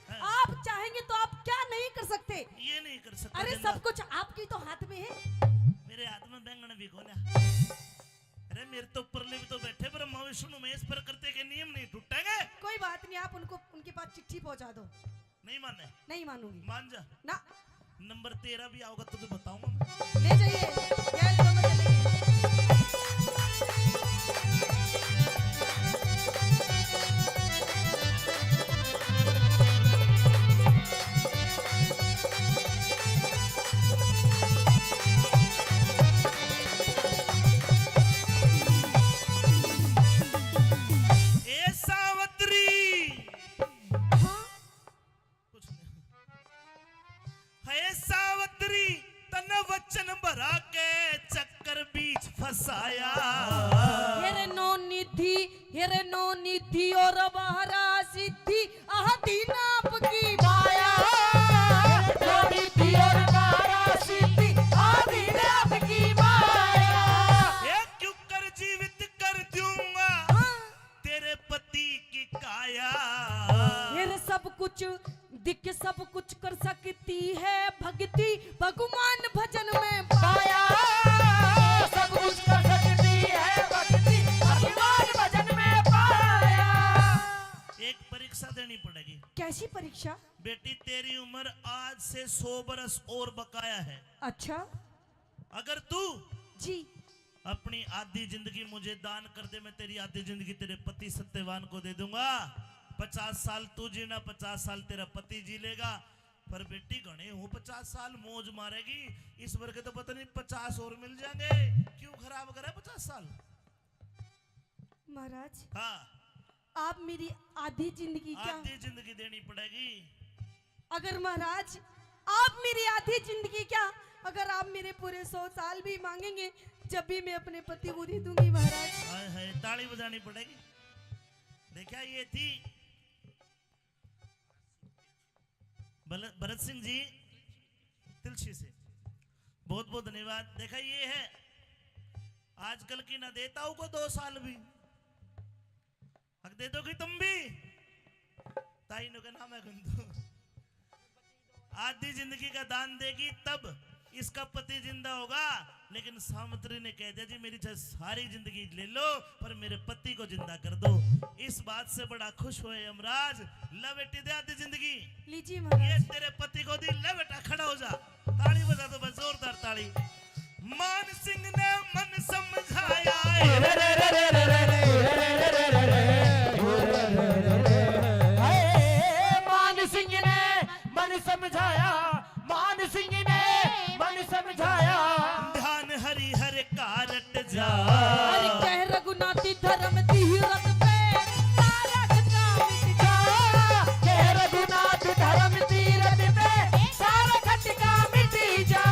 हाँ। आप चाहेंगे तो आप क्या नहीं कर सकते? ये नहीं कर सकता अरे जिंदा। सब कुछ आपकी तो हाथ में है। मेरे हाथ में बैंगन भी कोन्या। अरे मेरे तो ऊपर भी तो बैठे ब्रह्मा विष्णु महेश, प्रकृति के नियम नहीं टूटेंगे। कोई बात नहीं, आप उनको, उनके पास चिट्ठी पहुंचा दो। नहीं माने? नहीं मानूंगी। मान जा। ना। नंबर तेरह भी आओगा तो, तो बताऊंगा मैं। ले जाइए, गैल दोनों चलेंगे। ए सावत्री। हाँ? कुछ नहीं। हे सावत्री, तन वचन भरा के चक्कर बीच फंसाया। हेरे नौ निधि, हेरे नौ निधि और बारह सिद्धि, आदि नाप की माया। नौ निधि और बारह सिद्धि, आदि नाप की माया। हे क्यों कर जीवित कर दूंगा। हाँ। तेरे पति की काया। फिर सब कुछ दिख, सब कुछ कर सकती है भक्ति, भगवान भजन में पाया। सब कुछ कर सकती है भक्ति, भगवान भजन में पाया। एक परीक्षा देनी पड़ेगी। कैसी परीक्षा? बेटी, तेरी उम्र आज से सौ बरस और बकाया है। अच्छा। अगर तू जी। अपनी आधी जिंदगी मुझे दान कर दे, मैं तेरी आधी जिंदगी तेरे पति सत्यवान को दे दूंगा। पचास साल तू जीना, पचास साल तेरा पति जी लेगा। पर बेटी, घणे हो पचास साल मौज मारेगी, इस वर्ग तो पता नहीं पचास और मिल जाएंगे। क्यों खराब करे पचास साल? महाराज, हाँ। आप मेरी आधी जिंदगी क्या आधी जिंदगी देनी पड़ेगी। अगर महाराज, आप मेरी आधी जिंदगी क्या, अगर आप मेरे पूरे सौ साल भी मांगेंगे, जब भी मैं अपने पति को दे दूंगी महाराज। हाय हाय, ताली बजानी पड़ेगी। देखा, ये थी बल-, भरत सिंह जी तिलछी से, बहुत बहुत धन्यवाद। देखा, ये है आजकल की, ना देता हूं को दो साल भी। हक दे दोगी तुम भी? ताई नु के नाम है गुंदू। आधी जिंदगी का दान देगी तब इसका पति जिंदा होगा। लेकिन सावित्री ने कह दिया, जी, मेरी चाहे सारी जिंदगी ले लो, पर मेरे पति को जिंदा कर दो। इस बात से बड़ा खुश हुए यमराज। ले बेटी, दे आधी जिंदगी। लीजिए ये महाराज। तेरे पति को दी। ले बेटा, खड़ा हो जा, ताली बजा दो बस, जोरदार ताली। मान सिंह ने मन हाय, मान सिंह ने मन समझाया, मान सिंह ने मन समझाया। ध्यान हरि हर का रट जा। हर कह रघुनाथ धर्म तीरथ पे सारा खटका मिट जा। कह रघुनाथ धर्म तीरथ पे सारा खटका मिट जा।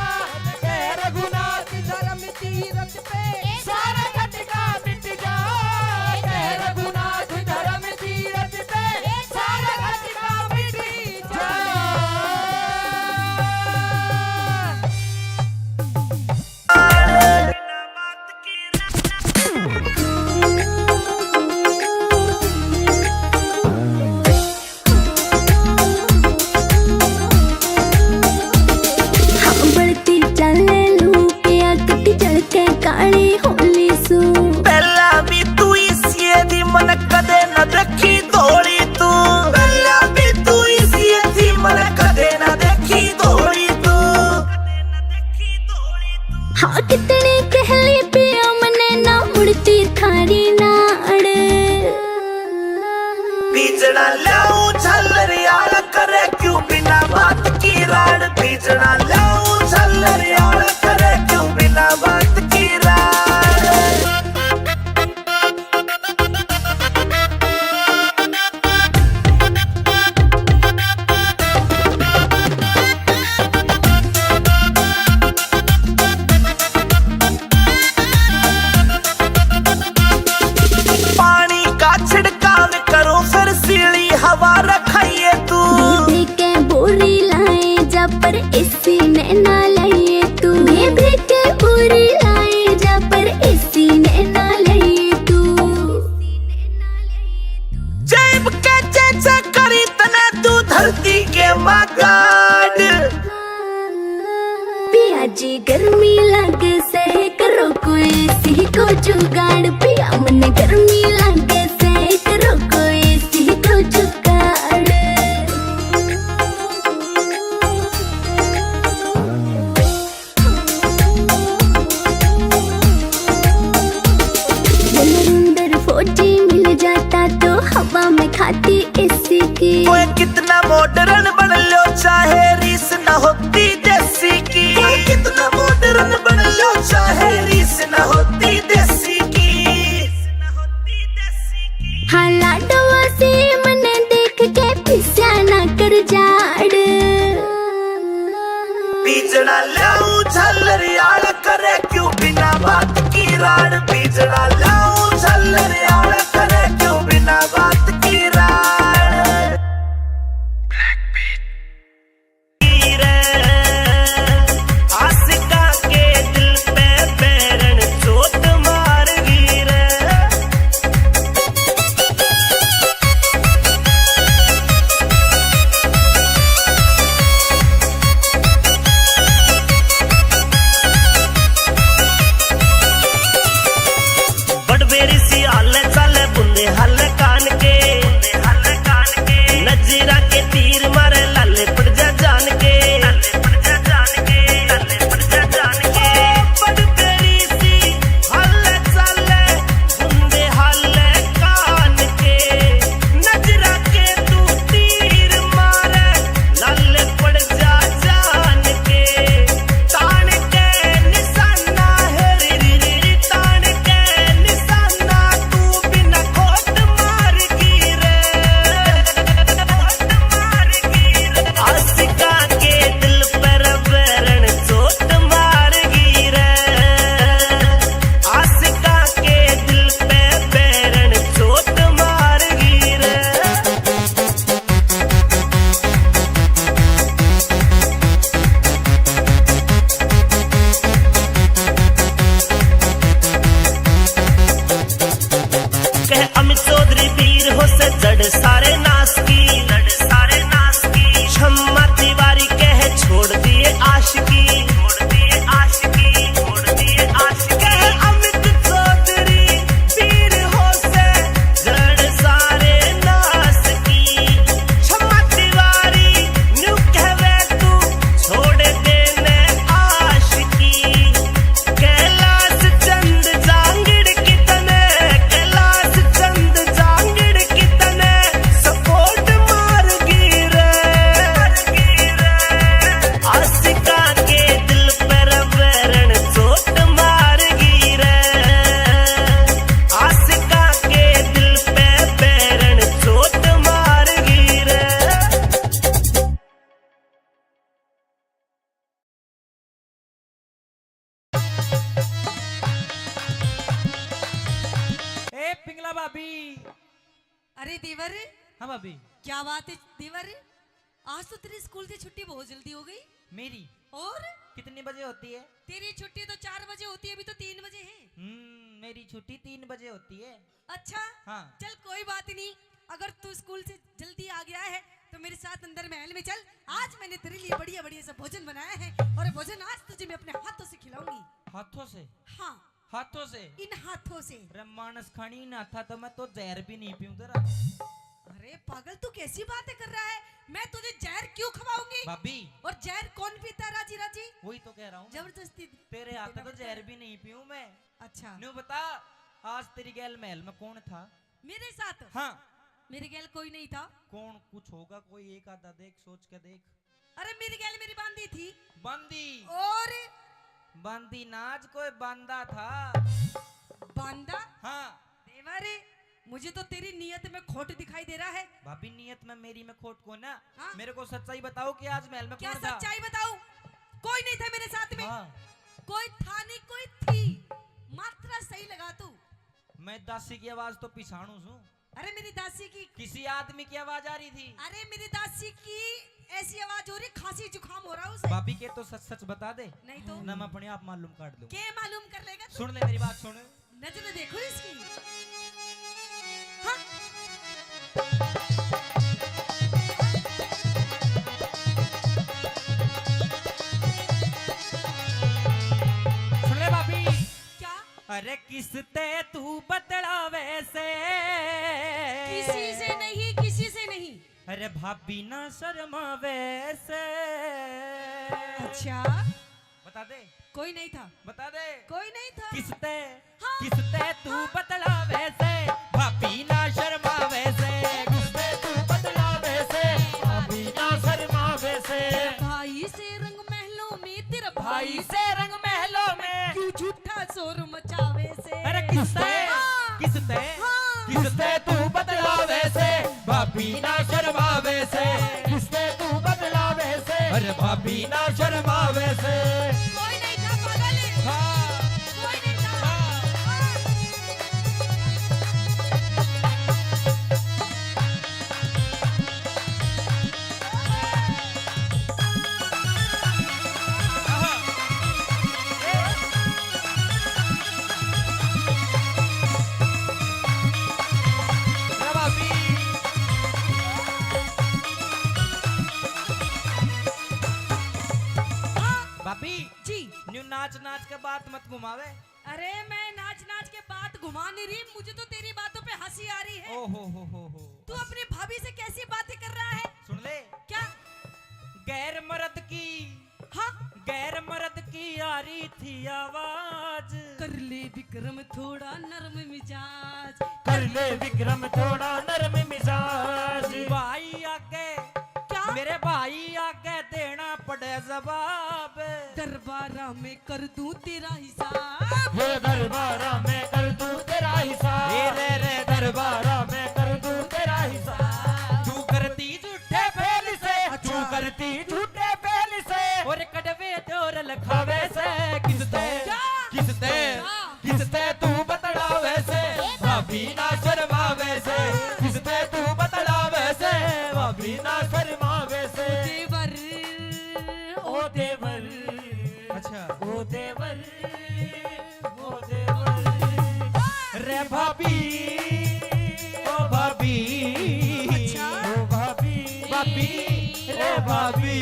कह रघुनाथ धर्म तीरथ पे सारा खटका मिट जा। कह रघुनाथ धर्म तीरथ पे सारा खटका मिट जा। हाँ, बढ़ती चाले लू के आकती चढ़ के काली होली सू। पहला भी तू इसी दी मन कदे न देखी धोली तू। पहला भी तू इसी दी मन कदे न देखी धोली तू। हाँ, कितने कहले पिया मने ना मुड़ती थारी नाड़। बीजड़ा ल्याऊं झालर यार करे क्यों बिना बात की राड़। बीजड़ा ल्याऊं झालर यार करे क्यों बिना बात की राड़। पानी का छिड़काव करो, फिर सीली हवा रखाइए तू। बेबे के बोरी लाए जा, पर एसी ने ना लाइए तू। बेबे के बोरी लाए जा, पर एसी ने ना लाइए तू। जेब के चेचे करी तने तू धरती के मागाड़। पिया जी गर्मी लागे से करो कोई सी को जुगाड़। पिया मने गर्मी लागे से करो कोई सी को जुगाड़। नरेंद्र फौजी मिल जाता तो हवा में खाती एसी की। ओए कितना मॉडर्न बन लो चाहे रीस ना होती देसी की। ओए कितना मॉडर्न बन लो चाहे रीस ना होती देसी की। हाँ लाडवा से मने देख के पिस्या ना कर जाड़। बीजड़ा ल्याऊं झालर यार करे क्यों बिना बात की राड़। बीजड़ा ल्याऊं झालर यार करे क्यों बिना बात की राड़। आशिका के दिल पे बैरन चोट मार गई रे। बड़बेरी सी हाल चाले बुंदे हाल कान के, नजरा के तीर मारे लाले पड़ जा जान के। बड़बेरी सी हाल चाले बुंदे हाल कान के, नजरा के तू तीर मारे लाले पड़ जा जान के। तान के निशाना है री री री, तान के निशाना तू बिना खोट मार की रे, खोट मार की रे। आशिका के दिल पर बैरन चोट मार की रे, आशिका के दिल पे बैरन चोट मार की रे। कह अमित चौधरी वीर हो से जड़ सारे नाश की, जड़ सारे नाश की। शम्मा तिवारी कह छोड़ दिए आशिकी, छोड़ दिए आशिकी, छोड़ दिए आशिकी। कह अमित चौधरी वीर हो से जड़ सारे नाश की। शम्मा तिवारी न्यू कहवे तू छोड़ देने आशिकी। कैलाश चंद जांगड़ की भाभी। अरे देवर, हाँ भाभी। क्या बात है देवर, आज तो तेरी स्कूल से छुट्टी बहुत जल्दी हो गई। मेरी? और? कितने बजे होती है? तेरी छुट्टी तो चार बजे होती है, अभी तो तीन बजे है। हम्म, मेरी छुट्टी तीन बजे होती है। अच्छा? हाँ। चल कोई बात नहीं, अगर तू स्कूल से जल्दी आ गया है तो मेरे साथ अंदर महल में चल। आज मैंने तेरे लिए बढ़िया बढ़िया सा भोजन बनाया है और भोजन आज तुझे मैं अपने हाथों से खिलाऊंगी। हाथों से? हाँ। हाथों से? इन हाथों से। रे मानस खानी, इन हाथा तो मैं तो जहर भी नहीं पीऊं तेरा। अरे पागल, तू कैसी बातें कर रहा है? मैं तुझे जहर क्यों खवाऊंगी? भाभी। और जहर कौन पीता है राजी राजी? वही तो कह रहा हूँ। जबरदस्ती तेरे हाथ देना तो पड़ता जहर है। भी नहीं पीऊं मैं। अच्छा। न्यू बता, आज तेरी गैल महल में कौन था? मेरे साथ? हाँ। मेरे गैल कोई नहीं था। कौन कुछ होगा, कोई एक आधा देख, सोच के देख। अरे मेरी गैल मेरी बांदी थी। बांदी? और? बांदी नाच कोई बांदा था। बांदा? हाँ। देवर, मुझे तो तेरी नीयत में खोट दिखाई दे रहा है। भाभी, नीयत में मेरी में खोट को ना। हाँ? मेरे को सच्चाई बताओ कि आज महल में क्या कौन था? सच्चाई बताऊं? कोई नहीं था मेरे साथ में। हाँ। कोई था नहीं, कोई थी। मात्रा सही लगा तू। मैं दासी की आवाज तो पिछाणू सूं। अरे मेरी दासी की किसी आदमी की आवाज आ रही थी। अरे मेरी दासी की ऐसी आवाज हो रही, खांसी जुकाम हो रहा उसे। भाभी के तो सच सच बता दे। नहीं तो। ना मैं अपने आप मालूम काट लूं। के मालूम कर लेगा तू? सुन ले मेरी बात, सुन। नजर देखो इसकी। हाँ। सुन ले भाभी। क्या? अरे किसते तू बतलावे से? किसी से नहीं, किसी से नहीं। अरे भाभी ना शर्मावे से। अच्छा। बता दे। कोई नहीं था। बता दे। कोई नहीं था। किसते? हाँ। किसते तू बतलावे से? भाभी ना शर्मावे से। किसते तू बतलावे से? भाभी ना शर्मावे से। भाई से रंग महलों में, तेरा भाई भाई से रंग महलों में। क्यों झूठा शोर मचावे से? अरे किसते? हाँ। किसते? हाँ। किसते तू बतलावे से? भाभी ना शर्मावे से। किसते तू बतलावे से? अरे भाभी ना शर्मावे से। कोई नहीं था पागल। हाँ। कोई नहीं था। हाँ। हाँ। भाभी जी। न्यू नाच नाच के बात मत घुमावे। अरे मैं नाच नाच के बात घुमा नहीं रही, मुझे तो तेरी बातों पे हंसी आ रही है। ओ हो हो हो हो। तू अपनी भाभी से कैसी बातें कर रहा है? सुन ले। क्या? गैर मर्द की, हाँ? गैर मर्द की आ रही थी आवाज। कर ले विक्रम थोड़ा नरम मिजाज। कर ले विक्रम थोड़ा नरम मिजाज। भाई आगे, क्या? मेरे भाई आगे देना पड़े जवाब। दरबारा में कर दूं तेरा हिसाब। वो दरबारा में कर दूं तेरा हिसाब। ए रे रे दरबारा में कर दूं तेरा हिसाब। तू करती झूठे फेल से, अच्छा। तू करती झूठे फेल से। और कड़वे जोर लखावे से किसते? क्या? किसते? क्या? किसते तू बतलावे से? भाभी ना शर्मावे से। किसते तू बतलावे से? भाभी ना शर्मावे से। देवर, ओ देवर। अच्छा। ओ देवर, ओ देवर। रे भाभी, ओ भाभी। अच्छा। ओ भाभी, भाभी, रे भाभी।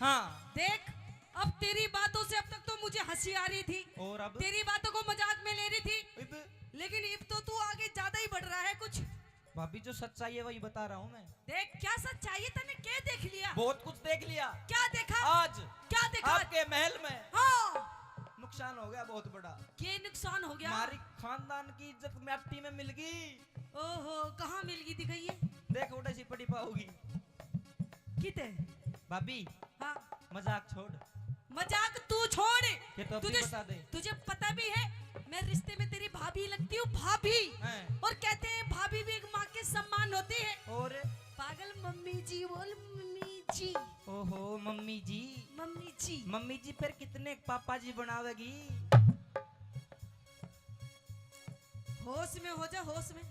हाँ। देख, अब तेरी बातों से, अब तक तो मुझे हंसी आ रही थी, और अब? तेरी बातों को मजाक में ले रही थी, इब? लेकिन इब तो तू आगे ज्यादा ही बढ़ रहा है कुछ। भाभी, जो सच्चाई है वही बता रहा हूँ मैं। देख, क्या सच्चाई है? तन्ने क्या देख लिया? बहुत कुछ देख लिया। क्या देखा? आज क्या देखा? आपके महल में। हाँ। नुक-, नुकसान हो गया बहुत बड़ा। के नुकसान हो गया? हमारी खानदान की इज्जत माटी में मिल गई। ओहो, कहाँ मिल गई? दिखाइए। देख, उठे सी पड़ी पाओगी। किते? भाभी। हाँ। मजाक छोड़। मजाक तू छोड़। ये तो अभी तुझे, बता दे। तुझे पता भी है, मैं रिश्ते में तेरी भाभी लगती हूँ, भाभी। हैं। और कहते हैं, भाभी भी एक माँ के समान होती है। और? पागल, मम्मी जी बोल, मम्मी जी। ओहो, मम्मी जी। मम्मी जी। मम्मी जी, फिर कितने पापा जी बनावेगी? होश में हो जा, होश में।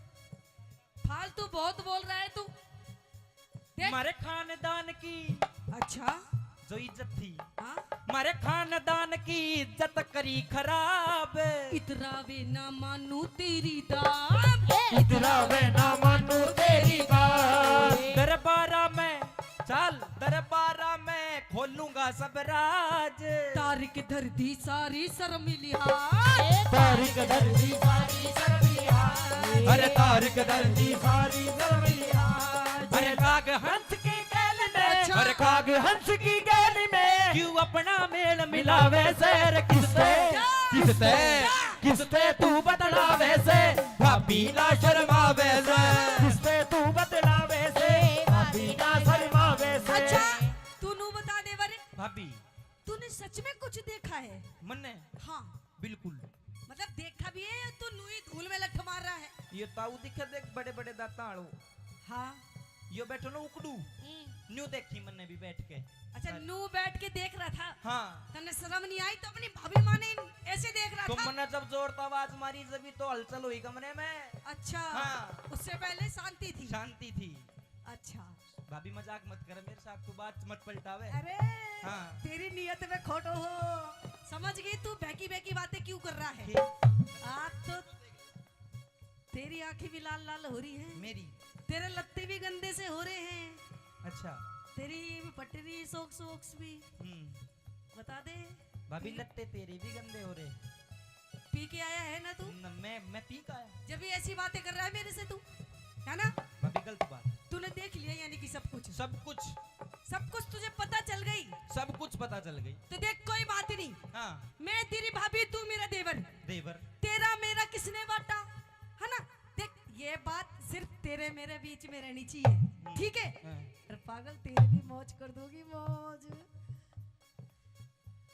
फालतू बहुत बोल रहा है तू। देख। हमारे खानदान की अच्छा। जो इज्जत थी, हाँ? हमारे खानदान की इज्जत करी खराब। इतरावे ना मानू तेरी दाब। इतरावे ना मानू तेरी दाब। दरबारा में, चल, दरबारा में खोलूंगा सब राज। तारिक धर दी सारी शर्म लिहाज। तारिक धर दी सारी शर्म लिहाज। अरे तारिक धर दी सारी शर्म लिहाज। अरे काग हंस की गैल में, अच्छा। अरे काग हंस की गैल में क्यों अपना मेल मिलावे से? अरे किसते, क्या? किसते, क्या? किसते तू बतलावे से? भाभी ना शर्मावे से। किसते तू बतलावे से? भाभी ना शर्मावे से। अच्छा, तू नू बता दे बारे। भाभी। तूने सच में कुछ देखा है? मन्ने? हाँ। बिल्कुल। मतलब देखा भी है या तू नू ही धूल में लठ मार रहा है? ये ताऊ दिखे देख, बड़े बड़े दांतां आलो। हाँ। यो बैठो ना उकड़ू। हम्म। न्यू देखी मन्ने भी बैठ के। अच्छा, अरे। नू बैठ के देख रहा था? हाँ। तन्ने शर्म नहीं आई तो अपनी भाभी माने ऐसे देख रहा तो था? मन्ने जब जोर से आवाज मारी जब ही तो हलचल हुई कमरे में। अच्छा। हाँ। उससे पहले शांति थी? शांति थी। अच्छा। भाभी मजाक मत कर मेरे साथ, तू बात मत पलटावे। अरे, हाँ। तेरी नीयत में खोटो हो, समझ गई? तू बहकी बहकी बातें क्यों कर रहा है? ठीक। आप तो, तेरी आंखें भी लाल लाल हो रही हैं। मेरी? तेरे लत्ते भी गंदे से हो रहे हैं। अच्छा। तेरी पटरी socks वॉक्स भी। हम्म। बता दे। भाभी, ठीक। लत्ते तेरे भी गंदे हो रहे। पी के आया है ना तू? न, मैं, मैं पी के आया। जब ये ऐसी बातें कर रहा है मेरे से तू, है ना? भाभी, गलत बात। तूने देख लिया यानी कि सब कुछ? सब कुछ। सब कुछ तुझे पता चल गई? सब कुछ पता चल गई। तो देख, कोई बात नहीं। हाँ। मैं तेरी भाभी, तू मेरा देवर। देवर। तेरा मेरा किसने बांटा, है ना? देख, ये बात सिर्फ तेरे मेरे बीच में रहनी चाहिए, हम्म। ठीक है? हाँ। अरे पागल, तेरे भी मौज कर दूंगी, मौज।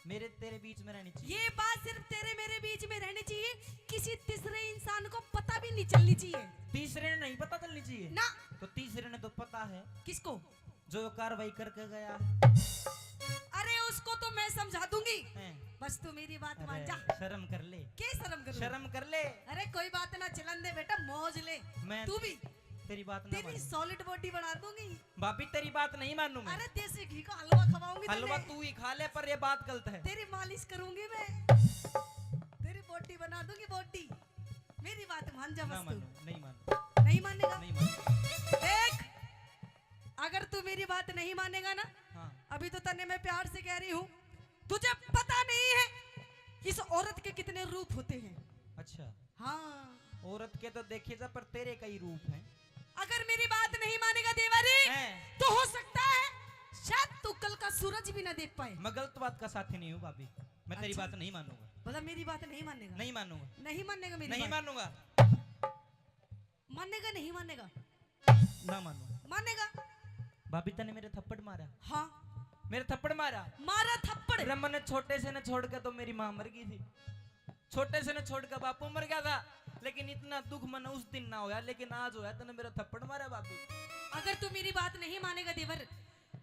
मेरे तेरे बीच में रहनी चाहिए। ये बात सिर्फ तेरे मेरे बीच में रहनी चाहिए, किसी तीसरे इंसान को पता भी नहीं चलनी चाहिए। तीसरे ने नहीं पता चलनी चाहिए? ना। तो तीसरे ने तो पता है। किसको? जो कार्रवाई करके गया है। अरे उसको तो मैं समझा दूंगी। हैं। बस तू मेरी बात मान जा। अरे शर्म कर ले। के शर्म कर ले? शर्म कर ले। अरे कोई बात ना, चलन दे बेटा, मौज ले। मैं तू भी। तेरी बात ना तेरी मानूं। Solid body बना दूंगी। भाभी, तेरी बात नहीं मानूं मैं। अरे देसी घी का हलवा खवाऊंगी हलवा तन्ने। तू ही खा ले, पर ये बात गलत है। तेरी मालिश करूंगी मैं, तेरी body बना दूंगी, body। मेरी बात मान जा ना बस तू। मानूं, नहीं मानूं। नहीं मानेगा? नहीं मानूं। देख, अगर तू मेरी बात नहीं मानेगा ना, हाँ। अभी तो तन्ने मैं प्यार से कह रही हूँ, तुझे पता नहीं है इस औरत के कितने रूप होते हैं। अच्छा। हाँ। औरत के तो देखे जा, पर तेरे कई रूप हैं। अगर मेरी बात नहीं मानेगा देवरी, हैं। तो हो सकता है शायद तू कल का सूरज भी ना देख पाए। मैं गलत बात का साथी नहीं हूँ भाभी, मैं तेरी अच्छा। बात नहीं मानूंगा। बोला मेरी बात नहीं मानेगा? नहीं मानूंगा। नहीं मानेगा मेरी नहीं बात? मानूंगा। मानेगा नहीं मानेगा? ना मानूं। मानेगा? भाभी तने मेरे थप्पड़ मारा। हाँ। मेरे थप्पड़ मारा। मारा थप्पड़। रे मन्ने छोटे से ने छोड़ के तो मेरी माँ मर गई थी। छोटे से ने छोड़ के बापू मर गया था, लेकिन इतना दुख मन्ने उस दिन ना होया, लेकिन आज होया, तने मेरा थप्पड़ मारा भाभी। अगर तू मेरी बात नहीं मानेगा देवर,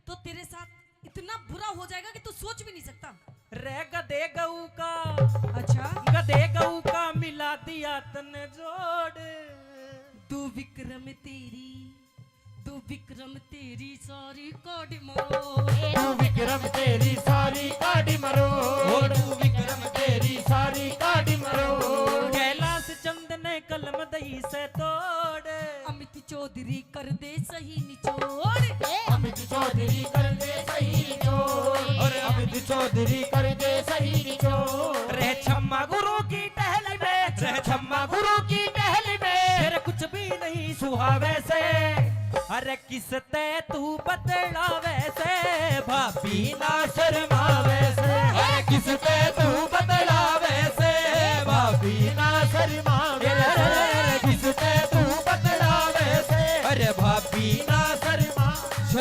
तो तेरे साथ इतना बुरा हो जाएगा कि तू सोच भी नहीं सकता। रे गधे गऊ का, अच्छा। गधे गऊ का मिला दिया तने जोड़। दो विक्रम तेरी, दो विक्रम तेरी सारी काट मरोड़। दो विक्रम तेरी सारी काट मरोड़। ओ दो विक्रम तेरी सारी काट मरोड़। कैलाश चंद ने कलम दई से तोड़। अमित चौधरी कर दे सही निचोड़। अमित चौधरी कर दे सही निचोड़। और अमित चौधरी कर दे सही निचोड़। रे छम्मा गुरु की टहल में, रे छम्मा गुरु की टहल में, तेरे कुछ भी नहीं सुहावे से। अरे किस ते तू बतलावे से, भाभी ना शर्मावे से। अरे किस ते तू बतलावे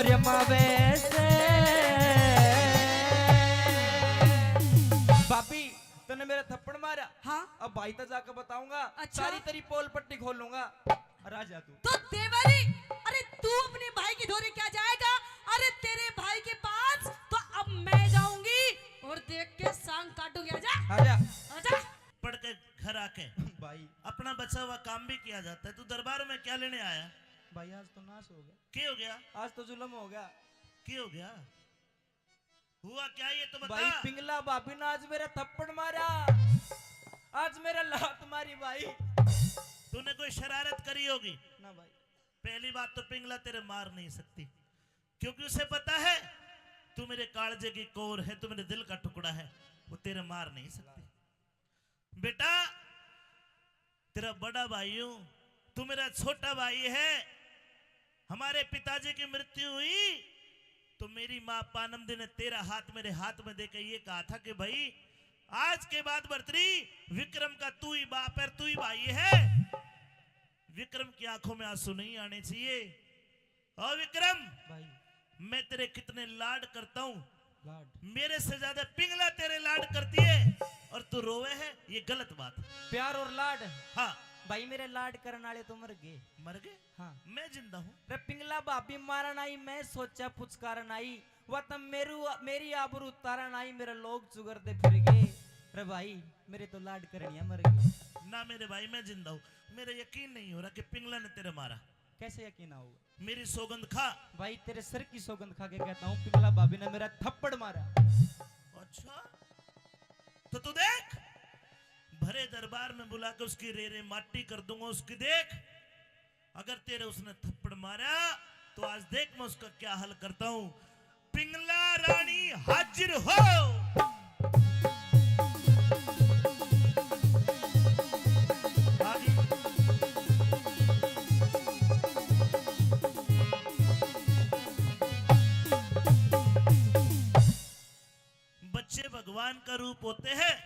के मावे से। भाभी, तन्ने मेरा थप्पड़ मारा। हाँ। अब भाई तक जाके बताऊंगा। अच्छा। सारी तेरी पोल पट्टी खोलूंगा। और आ जा तू। तो देवरी, अरे तू अपने भाई की धोरे क्या जाएगा? अरे तेरे भाई के पास तो अब मैं जाऊंगी और देख के सांग काटूंगी। आजा। आजा। आजा। पढ़ के घर आके भाई। अपना बचा हुआ काम भी किया जाता है। तू दरबार में क्या लेने आया? भाई, आज तो नाश हो गया। क्या हो गया? आज तो जुल्म हो गया। क्या हो गया? हुआ क्या, ये तो बता। भाई, पिंगला भाभी ने आज मेरा थप्पड़ मारा, आज मेरा लात मारी भाई। तूने कोई शरारत करी होगी। ना भाई। पहली बात तो पिंगला तेरे मार नहीं सकती, क्योंकि उसे पता है तू मेरे कालजे की कोर है, तू मेरे दिल का टुकड़ा है, वो तेरे मार नहीं सकती। बेटा, तेरा बड़ा भाई हूं, तू मेरा छोटा भाई है। हमारे पिताजी की मृत्यु हुई तो मेरी माँ पानमदी ने तेरा हाथ मेरे हाथ में देकर ये कहा था कि भाई, आज के बाद भरतरी, विक्रम का तू ही बाप है, तू ही भाई है। विक्रम की आंखों में आंसू नहीं आने चाहिए। ओ विक्रम, भाई। मैं तेरे कितने लाड करता हूँ। लाड। मेरे से ज्यादा पिंगला तेरे लाड करती है और तू रोवे है, ये गलत बात है। प्यार और लाड। हाँ। भाई, मेरे लाड करने वाले तो मर गए। मर गए? हाँ। मैं जिंदा हूँ। रे पिंगला भाभी मारन आई, मैं सोचा पुचकारन आई, वह तो मेरू, मेरी आबरू उतारन आई, मेरे लोग चुगरदे फिर गए। रे भाई, मेरे तो लाड करनिया मर गए। ना मेरे भाई, मैं जिंदा हूँ। मेरा यकीन नहीं हो रहा कि पिंगला ने तेरे मारा। कैसे यकीन होगा? मेरी सौगंध खा। भाई, तेरे सर की सौगंध खा के कहता हूँ, पिंगला भाभी ने मेरा थप्पड़ मारा। अच्छा, तो तू देख, भरे दरबार में बुला के उसकी रे रे माटी कर दूंगा उसकी। देख, अगर तेरे उसने थप्पड़ मारा तो आज देख मैं उसका क्या हाल करता हूँ। पिंगला रानी हाजिर हो। आ गई। बच्चे भगवान का रूप होते हैं,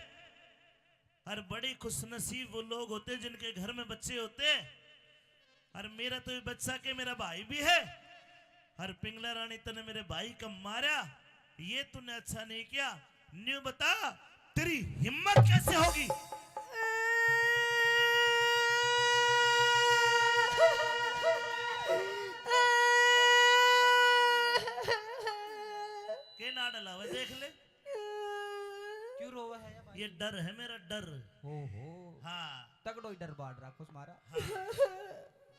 और बड़ी खुशनसीब वो लोग होते हैं जिनके घर में बच्चे होते हैं। और मेरा तो ये बच्चा के मेरा भाई भी है। और पिंगला रानी, तने मेरे भाई का मारा, ये तूने अच्छा नहीं किया। न्यू बता, तेरी हिम्मत कैसे होगी? के ना डलावे, देख ले। क्यों रोवा है या भाई? ये डर है मेरा, डर। ओहो। हाँ। तगड़ो ही डर बांट रखो तुम्हारा। हाँ।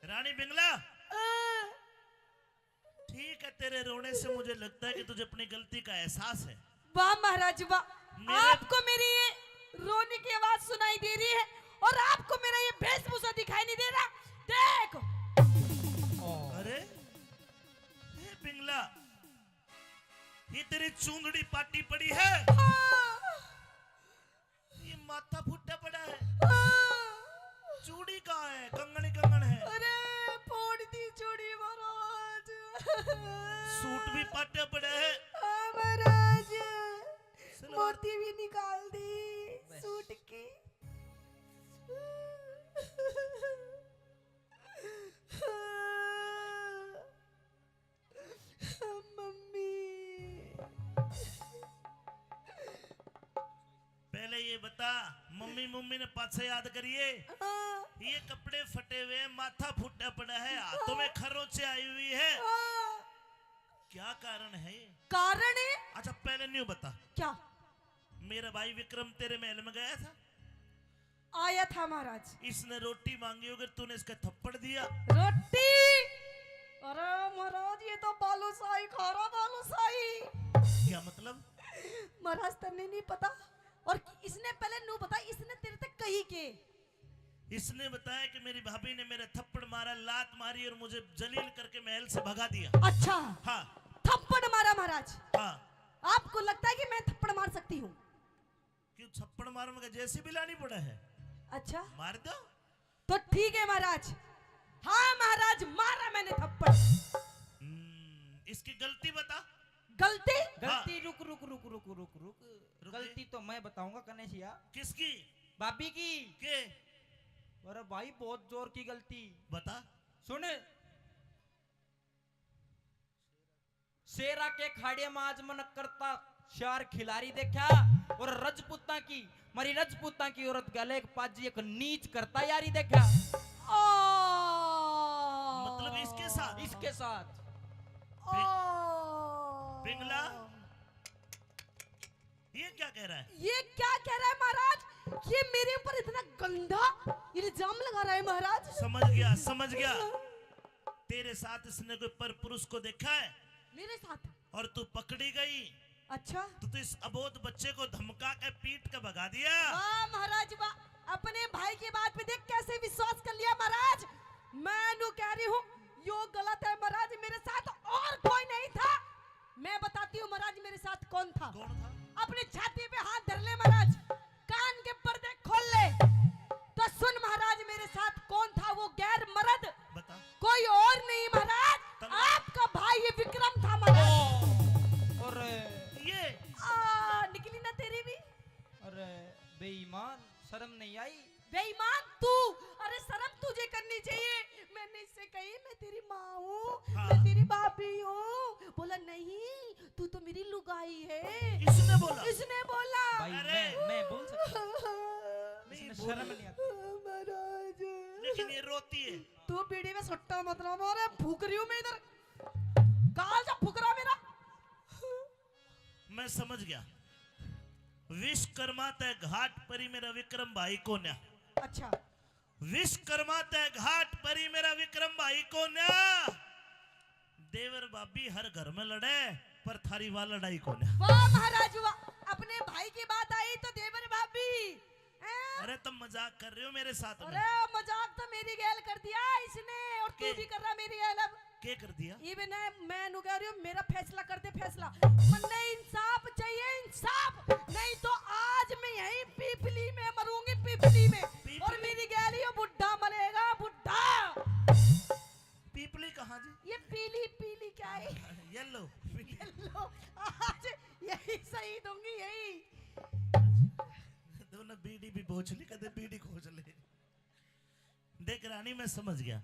रानी पिंगला, ठीक है, तेरे रोने से मुझे लगता है कि तुझे अपनी गलती का एहसास है। वाह महाराज वाह, मेरे आपको मेरी ये रोने की आवाज सुनाई दे रही है और आपको मेरा ये वेशभूषा दिखाई नहीं दे रहा। देख। अरे, ये पिंगला, ये तेरी चूंदड़ी पाटी पड़ी है। हाँ। ये माथा फुटा पड़ा है। हाँ। चूड़ी कहाँ है? कंगन ही कंगन है। अरे, फोड़ दी चूड़ी महाराज। सूट भी पाटा पड़ा है। हाँ महाराज, सलवार मोती भी निकाल दी बस। सूट की। मम्मी। पहले ये बता, मम्मी, मम्मी ने पाछे याद करिए। हाँ। ये कपड़े फटे हुए हैं, माथा फूटा पड़ा है, हाथों में खरोंचे आई हुई है। हाँ। क्या कारण है ये? कारण है? अच्छा, पहले न्यू बता। क्या? मेरा भाई विक्रम तेरे महल में गया था? आया था महाराज। इसने रोटी मांगी होगी, तूने इसका थप्पड़ दिया। रोटी? अरे महाराज, ये तो बालूशाही खा रहा, बालूशाही। क्या मतलब? महाराज, तन्ने नहीं पता। और इसने पहले नू बता, इसने तेरे तक कही के? इसने बताया कि मेरी भाभी ने मेरे थप्पड़ मारा, लात मारी और मुझे जलील करके महल से भगा दिया। अच्छा। हाँ। थप्पड़ मारा महाराज? हाँ। आपको लगता है कि मैं थप्पड़ मार सकती हूँ? क्यों, थप्पड़ मारने का जैसे भी लानी पड़ा है। अच्छा। मार दो। तो ठीक है महाराज। हाँ महाराज, मारा मैंने थप्पड़। हम्म, इसकी गलती बता। गलती? हाँ। गलती, रुक, रुक, रुक, रुक, रुक, रुक। रुक गलती गई। तो मैं बताऊंगा कन्हैया। किसकी? भाभी की। के? अरे भाई, बहुत जोर की गलती। बता। सुन। शेरा के खाड़े में आज मन करता चार खिलाड़ी देखा, और रजपूतां की, मारी रजपूतां की औरत गले एक पाजी एक नीच करता यारी देखा। ओ। मतलब इसके साथ? इसके साथ। ओ। पिंगला, ये क्या कह रहा है? ये क्या कह रहा है महाराज? ये मेरे ऊपर इतना गंदा इल्जाम लगा रहा है महाराज। समझ गया, समझ गया। तेरे साथ इसने कोई पर पुरुष को देखा है? मेरे साथ? और तू पकड़ी गई। अच्छा। तो तू इस अबोध बच्चे को धमका के पीट के भगा दिया। वाह महाराज वाह, अपने भाई की बात पे देख कैसे विश्वास कर लिया महाराज। मैं नू कह रही हूँ, यो गलत है महाराज, मेरे साथ और कोई नहीं था। मैं बताती हूँ महाराज, मेरे साथ कौन था। कौन था? अपनी छाती पे हाथ धर ले महाराज, कान के पर्दे खोल ले, तो सुन महाराज, मेरे साथ कौन था वो गैर मर्द? बता। कोई और नहीं महाराज, तब आपका भाई ये विक्रम था महाराज। और ये आ, निकली ना तेरी भी। अरे बेईमान, शर्म नहीं आई? बेईमान तू, अरे शर्म तुझे करनी चाहिए। मैंने इससे कही, मैं तेरी माँ हूँ, हाँ। मैं तेरी भाभी हूँ। बोला, नहीं, तू तो मेरी लुगाई है। इसने बोला? इसने बोला। भाई, अरे। मैं, मैं बोल सकता हूँ। नहीं, इसमें बोल। शर्म नहीं आती। महाराज। लेकिन ये रोती है। तू बीड़ी में सट्टा मत ना मार, फूक रही हूँ मैं इधर। गाल जा फुकरा मेरा। मैं समझ गया। विश्वकर्मा तै घाट परी मेरा विक्रम भाई कोन्या। अच्छा। विश्वकर्मा तै घाट परी मेरा विक्रम भाई कोन्या। देवर भाभी हर घर में लड़े, पर थारी वा लड़ाई कोन्या। वाह महाराज वाह, अपने भाई की बात आई तो देवर भाभी। हैं? अरे, तुम मजाक कर रहे हो मेरे साथ में। अरे, मजाक तो मेरी गैल कर दिया इसने, और तू के? भी कर रहा मेरी गैल अब। के कर दिया? इब ना, मैं नु कह रही हूँ, मेरा फैसला कर दे, फैसला। मन्ने इंसाफ चाहिए, इंसाफ। नहीं तो आज मैं यहीं पीपली में मरूंगी, पीपली में। पीपली? और मेरी गैल, ये बुढ़ा मरेगा, बुढ़ा। पीपली कहाँ जी? ये पीली, पीली क्या है? Yellow। Yellow। आज यही सही दूंगी, यही। दोनों बीड़ी भी बोझ ले, कदे बीड़ी खोज ले। देख रानी, मैं समझ गया।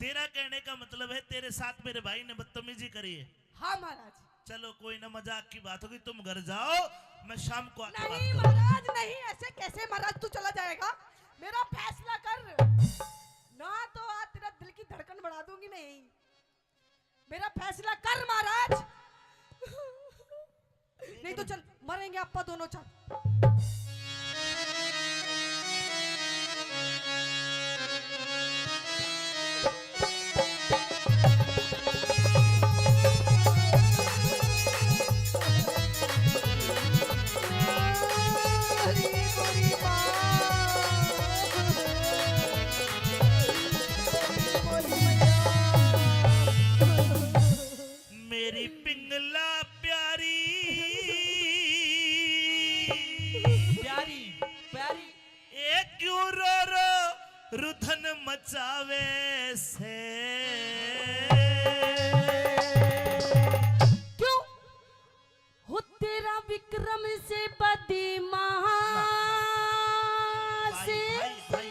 तेरा कहने का मतलब है, तेरे साथ मेरे भाई ने बदतमीजी करी है। हाँ महाराज। चलो, कोई ना, मजाक की बात होगी, तुम घर जाओ, मैं शाम को आके बात नहीं करूंगा। महाराज, नहीं, ऐसे कैसे महाराज तू चला जाएगा? मेरा फैसला कर, ना तो आज तेरा दिल की धड़कन बढ़ा दूंगी। नहीं, मेरा फैसला कर महाराज। नहीं तो चल, मरेंगे आपा दोनों, चल। मेरी पिंगला प्यारी। प्यारी, प्यारी। ए क्यों रो रो रुधन मचावे से? क्यों? हो तेरा विक्रम से बदमाश। भाई, भाई, भाई,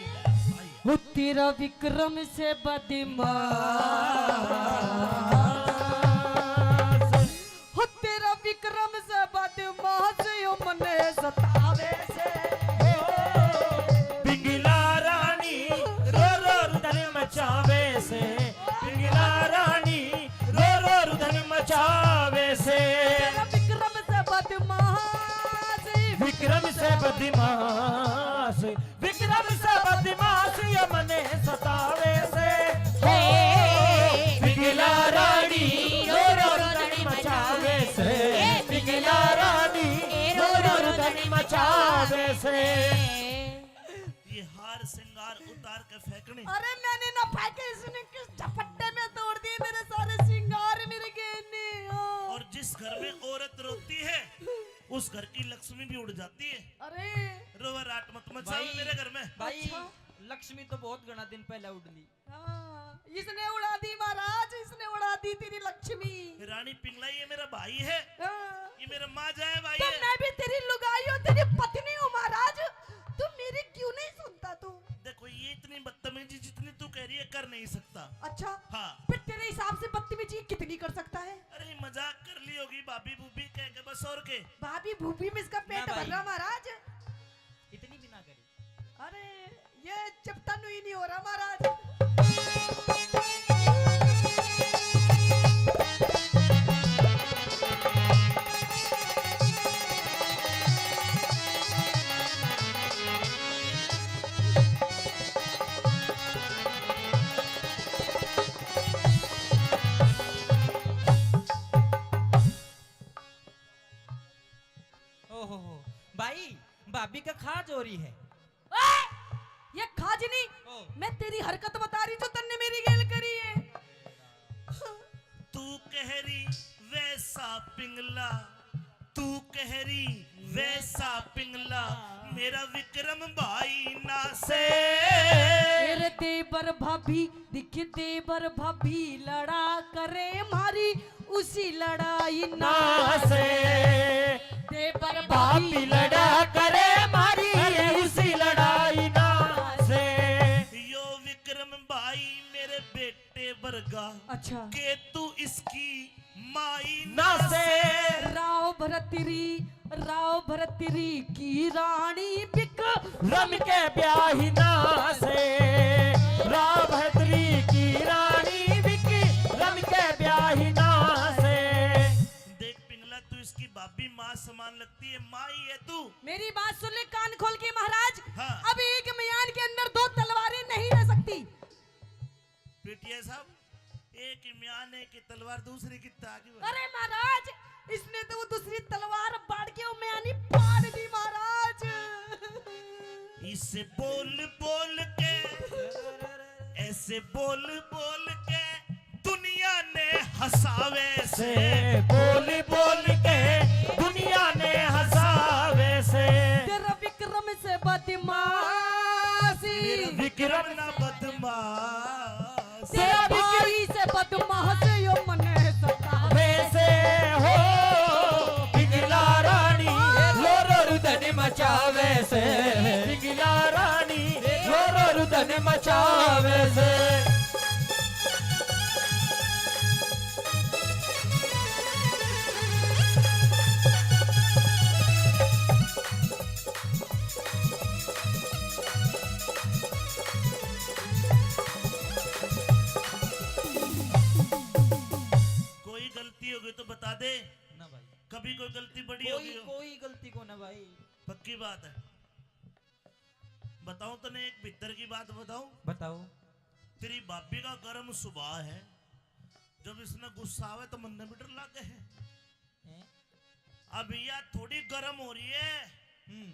भाई। हो तेरा विक्रम से बदमाश। हो तेरा विक्रम से बदमाश, यो मने सतावे से। पिंगला रानी रो रो रुदन मचावे से। पिंगला रानी रो रो रुदन मचावे से। तेरा विक्रम से बदमाश। विक्रम से बदमाश, विक्रम से बदमाश ये मने सतावे से। हे, पिंगला रानी रो रो रुदन मचावे से। हे, पिंगला रानी रो रो रुदन मचावे से। ये हार श्रृंगार उतार के फेंकने। अरे मैंने ना फेंके, इसने किस झपट्टे में तोड़ दिए मेरे सारे श्रृंगार, मेरे गहने। और जिस घर में औरत रोती है, उस घर की लक्ष्मी भी उड़ जाती है। अरे। रोवा राट मत मचाओ भाई, मेरे घर में। भाई, अच्छा। लक्ष्मी तो बहुत घना दिन पहले उड़ ली। हाँ, इसने उड़ा दी महाराज, इसने उड़ा दी तेरी लक्ष्मी। रानी पिंगला, ये मेरा भाई है। हाँ। ये मेरा माँ जाए भाई तो है। मैं भी तेरी लुगाई हूँ, तेरी पत्नी हूँ महाराज। तू मेरी क्यों नहीं सुनता तू? देखो, ये इतनी बदतमीजी जितनी तू कह रही है, कर नहीं सकता। अच्छा? हाँ। फिर तेरे हिसाब से बदतमीजी कितनी कर सकता है? अरे, मजाक कर सौर के। भाभी भूपी में इसका पेट ना भर भाई। रहा महाराज। इतनी भी ना करी। अरे, ये चपटा नु ही नहीं हो रहा महाराज। ओहो हो, भाई, भाभी का खाज हो रही है। ओए, ये खाज नहीं, ओ। मैं तेरी हरकत बता रही जो तन्ने मेरी गेल करी है। तू कह रही वैसा पिंगला, तू कह रही वैसा पिंगला, मेरा विक्रम भाई ना से। तेरे देवर भाभी दिख, देवर भाभी लड़ा करे मारी, उसी लड़ाई ना ना से। देवर भाभी लड़ा करे मारी, उसी लड़ाई ना से। यो विक्रम भाई मेरे बेटे वर्गा, अच्छा। के तू इसकी माई ना से। राव भरतरी, राव भरतरी की रानी बिक रम के ब्याही ना से। राव भरतरी की रानी बिक रम के ब्याही ना से। देख पिंगला, तू इसकी भाभी माँ समान लगती है, माँ ही है तू। मेरी बात सुन ले कान खोल के महाराज। हाँ। अब एक म्यान के अंदर दो तलवारें नहीं रह सकती। पीटीआई साहब, एक म्यान है कि तलवार दूसरी कितना आगे बढ़। अरे महाराज, इसने तो वो दूसरी तलवार बाढ़ के वो म्यानी फाड़ दी महाराज। इसे बोल बोल के, ऐसे बोल बोल के दुनिया ने हंसावे से। से बोल बोल के दुनिया ने हंसावे से। तेरा विक्रम से बदमाशी, विक्रम ना बदमाश। तेरा भाई से बदमाश यो मने सता। वैसे हो पिंगला रानी, रो रो रुदन मचावे से। पिंगला रानी, रो रो रुदन मचावे से। कोई गलती होगी तो बता दे। ना भाई, कभी कोई गलती बड़ी कोई होगी हो? कोई गलती को ना भाई। पक्की बात है। बताऊं तने एक भीतर की बात बताऊं? बताओ। तेरी भाभी का गर्म स्वभाव है, जब इसने गुस्सा आवे तो मन में भी डर लागे है। हैं? अब या थोड़ी गर्म हो रही है, हम्म।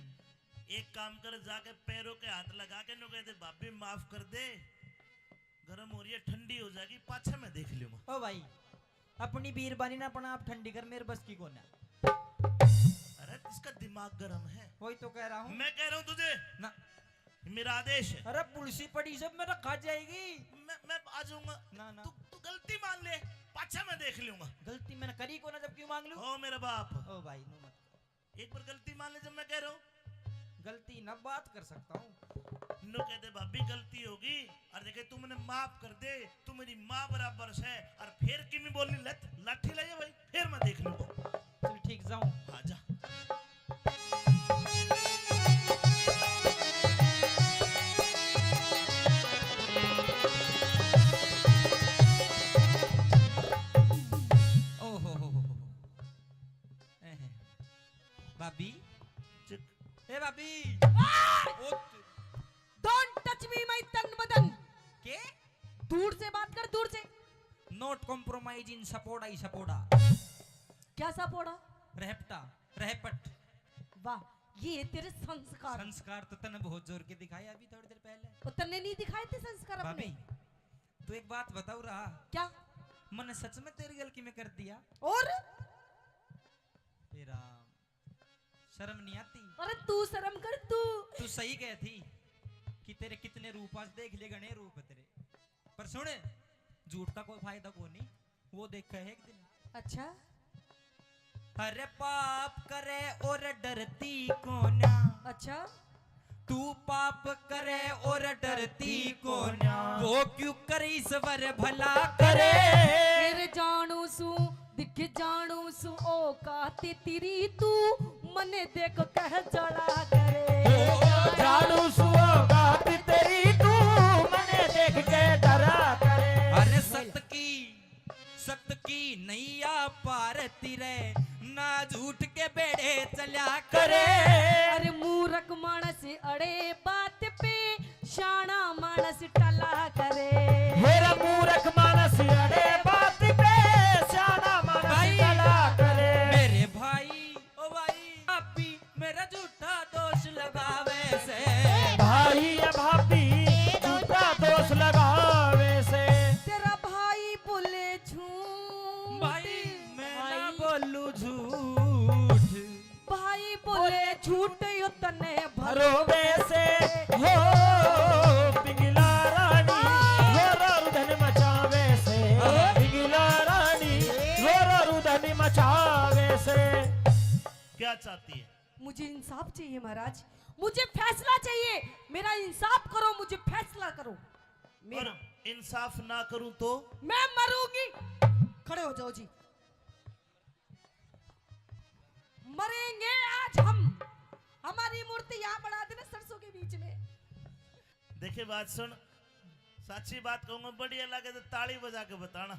एक काम कर, जाके पैरों के हाथ लगा के नु कह दे, भाभी माफ कर दे, गर्म हो रही है, ठंडी हो जाएगी, पाछे मैं देख लूंगा। ओ भाई, अपनी बीरबानी ना अपना आप ठंडी कर, मेरे बस की कोना। अरे इसका दिमाग गर्म है। वही तो कह रहा हूँ। मैं कह रहा हूँ तुझे, ना। मेरा आदेश है। अरे पुलसी पड़ी सब मेरा खा जाएगी। मैं मैं आ जाऊंगा। ना, ना। तू तू गलती मान ले, पाछा मैं देख लूंगा। गलती मैंने करी को ना, जब क्यों मांग लूं? ओ मेरा बाप, ओ भाई, नो मत कहो। एक बार गलती मान ले जब मैं कह रहा हूँ। गलती ना बात कर सकता हूँ। नु कह दे भाभी गलती होगी, और देखे तू मैंने माफ कर दे, तू मेरी माँ बराबर से। और फिर किमी बोली लत लाठी ले जा भाई, फिर मैं देख लूंगा। चल ठीक, जाऊँ। हाँ जा। ओ हो हो हो हो। एहे। भाभी। चुप। ए भाभी। आ! ओ त- Don't touch me my तन बदन। के? दूर से बात कर, दूर से। Not compromise in सपोड़ा ही सपोड़ा। क्या सपोड़ा? रहपटा, रहपट। वाह, ये है तेरे संस्कार। संस्कार तो तने बहुत जोर के दिखाए अभी थोड़ी देर पहले। वो तन्ने नहीं दिखाए थे संस्कार अपने? भाभी, तू एक बात बताओ रहा। क्या? मैंने सच में तेरी गलती में कर दिया। और? तेरा शर्म नहीं आती? अरे तू शर्म कर तू। तू सही कह थी कि तेरे कितने रूप, आज देख ले घणे रूप तेरे। पर सुन, झूठ का कोई फायदा को नहीं, वो देखा है एक दिन। अच्छा। अरे पाप करे और डरती कोना। अच्छा। तू पाप करे और डरती कोना। वो क्यों करे ईश्वर भला करे। फिर जानू सू दिख जानू सु औकात तेरी तू, मने देख कह जला करे। जानू सु औकात तेरी तू, मने देख के डरा करे। अरे सत की, सत की नैया पार तिरे, ना झूठ के बेड़े चल्या करे। अरे मूरख मानस अड़े बात पे, शाना मानस टला करे। मेरा मूरख मानस अड़े बात पे, शाना मानस भाई, टला करे। मेरे भाई, ओ भाई, भाभी मेरा झूठा दोष लगावे से। भाई या भाभी झूठा दोष लगावे से। तेरा भाई बोले झूठ। भाई मैं ना भाई। बोलू झूठ। भाई बोले झूठ यो तने भरो। भरोवे से हो पिंगला रानी, हो रो रुधन मचावे से। पिंगला रानी, हो रो रुधन मचावे से। क्या चाहती है? मुझे इंसाफ चाहिए महाराज, मुझे फैसला चाहिए। मेरा इंसाफ करो, मुझे फैसला करो। मेरा और इंसाफ ना करूं तो? मैं मरूंगी। खड़े हो जाओ जी। मरेंगे आज हम। हमारी मूर्ति यहाँ बना देना सरसों के बीच में। देखे बात सुन, साची बात कहूंगा, बढ़िया लगे तो ताली बजा के बताना।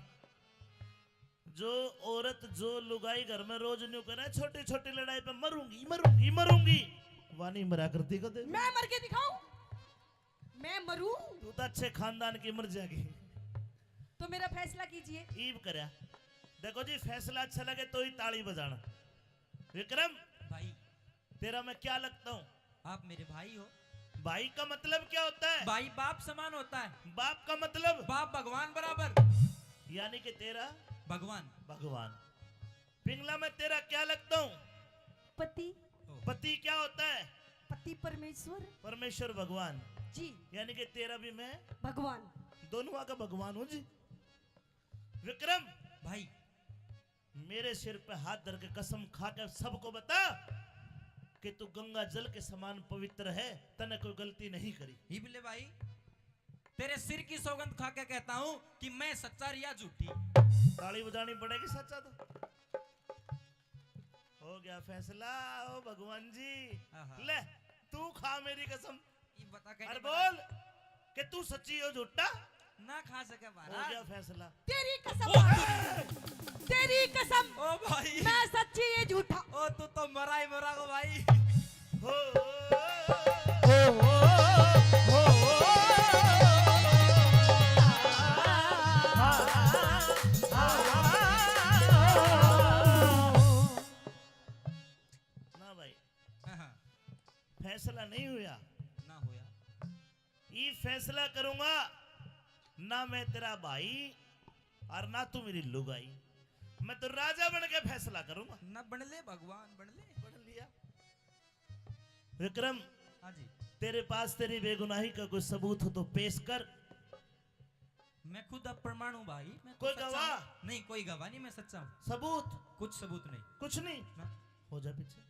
जो औरत, जो लुगाई घर में रोज न्यू करे, छोटी छोटी लड़ाई पे मरूंगी, मरूंगी, मरूंगी, वह नहीं मरा करती कदे। मैं मर के दिखाऊं? मैं मरूं? तू तो अच्छे खानदान की मर जाएगी। तो मेरा फैसला कीजिए। ईब करया। देखो जी, फैसला अच्छा लगे तो ही ताली बजाना। विक्रम, भाई, तेरा मैं क्या लगता हूँ? आप मेरे भाई हो। भाई का मतलब क्या होता है? भाई बाप समान होता है। बाप का मतलब? बाप भगवान बराबर। यानी कि तेरा भगवान। भगवान। पिंगला, मैं तेरा क्या लगता हूँ? पति। पति क्या होता है? पति परमेश्वर। परमेश्वर भगवान। जी। यानी कि तेरा भी मैं भगवान। दोनों आका भगवान हूँ जी। विक्रम, भाई, मेरे सिर पे हाथ धर के कसम खा के सबको बता कि तू गंगा जल के समान पवित्र है, तने कोई गलती नहीं करी। इबले भाई, तेरे सिर की सौगंध खा के कहता हूँ कि मैं सच्चा रिया झूठी। ताली बजानी पड़ेगी सच्चा तो। हो गया फैसला, ओ भगवान जी। आहा। ले, तू खा मेरी कसम। ये बता के अरे नहीं बोल कि तू सच्ची हो झूठा। ना खा सके हो गया महाराज। फैसला। तेरी कसम। ओ, तेरी कसम। ओ भाई, मैं सच्ची ये झूठा। ओ तू तो मरा ही मरा गो भाई। हो, हो, हो, हो। ना भाई, हाँ, हाँ, फैसला नहीं हुआ। ना होया। ये फैसला करूंगा, ना मैं तेरा भाई और ना तू मेरी लुगाई, मैं तो राजा बन के फैसला करूंगा। ना बन ले भगवान, बन ले। पढ़ लिया। विक्रम, हाँ जी। तेरे पास तेरी बेगुनाही का कोई सबूत हो तो पेश कर। मैं खुद अब प्रमाण हूँ भाई, मैं तो कोई सच्चा गवाह? हूँ। नहीं, कोई गवाह नहीं, मैं सच्चा हूँ। सबूत? कुछ सबूत नहीं। कुछ नहीं? ना। हो जा पीछे।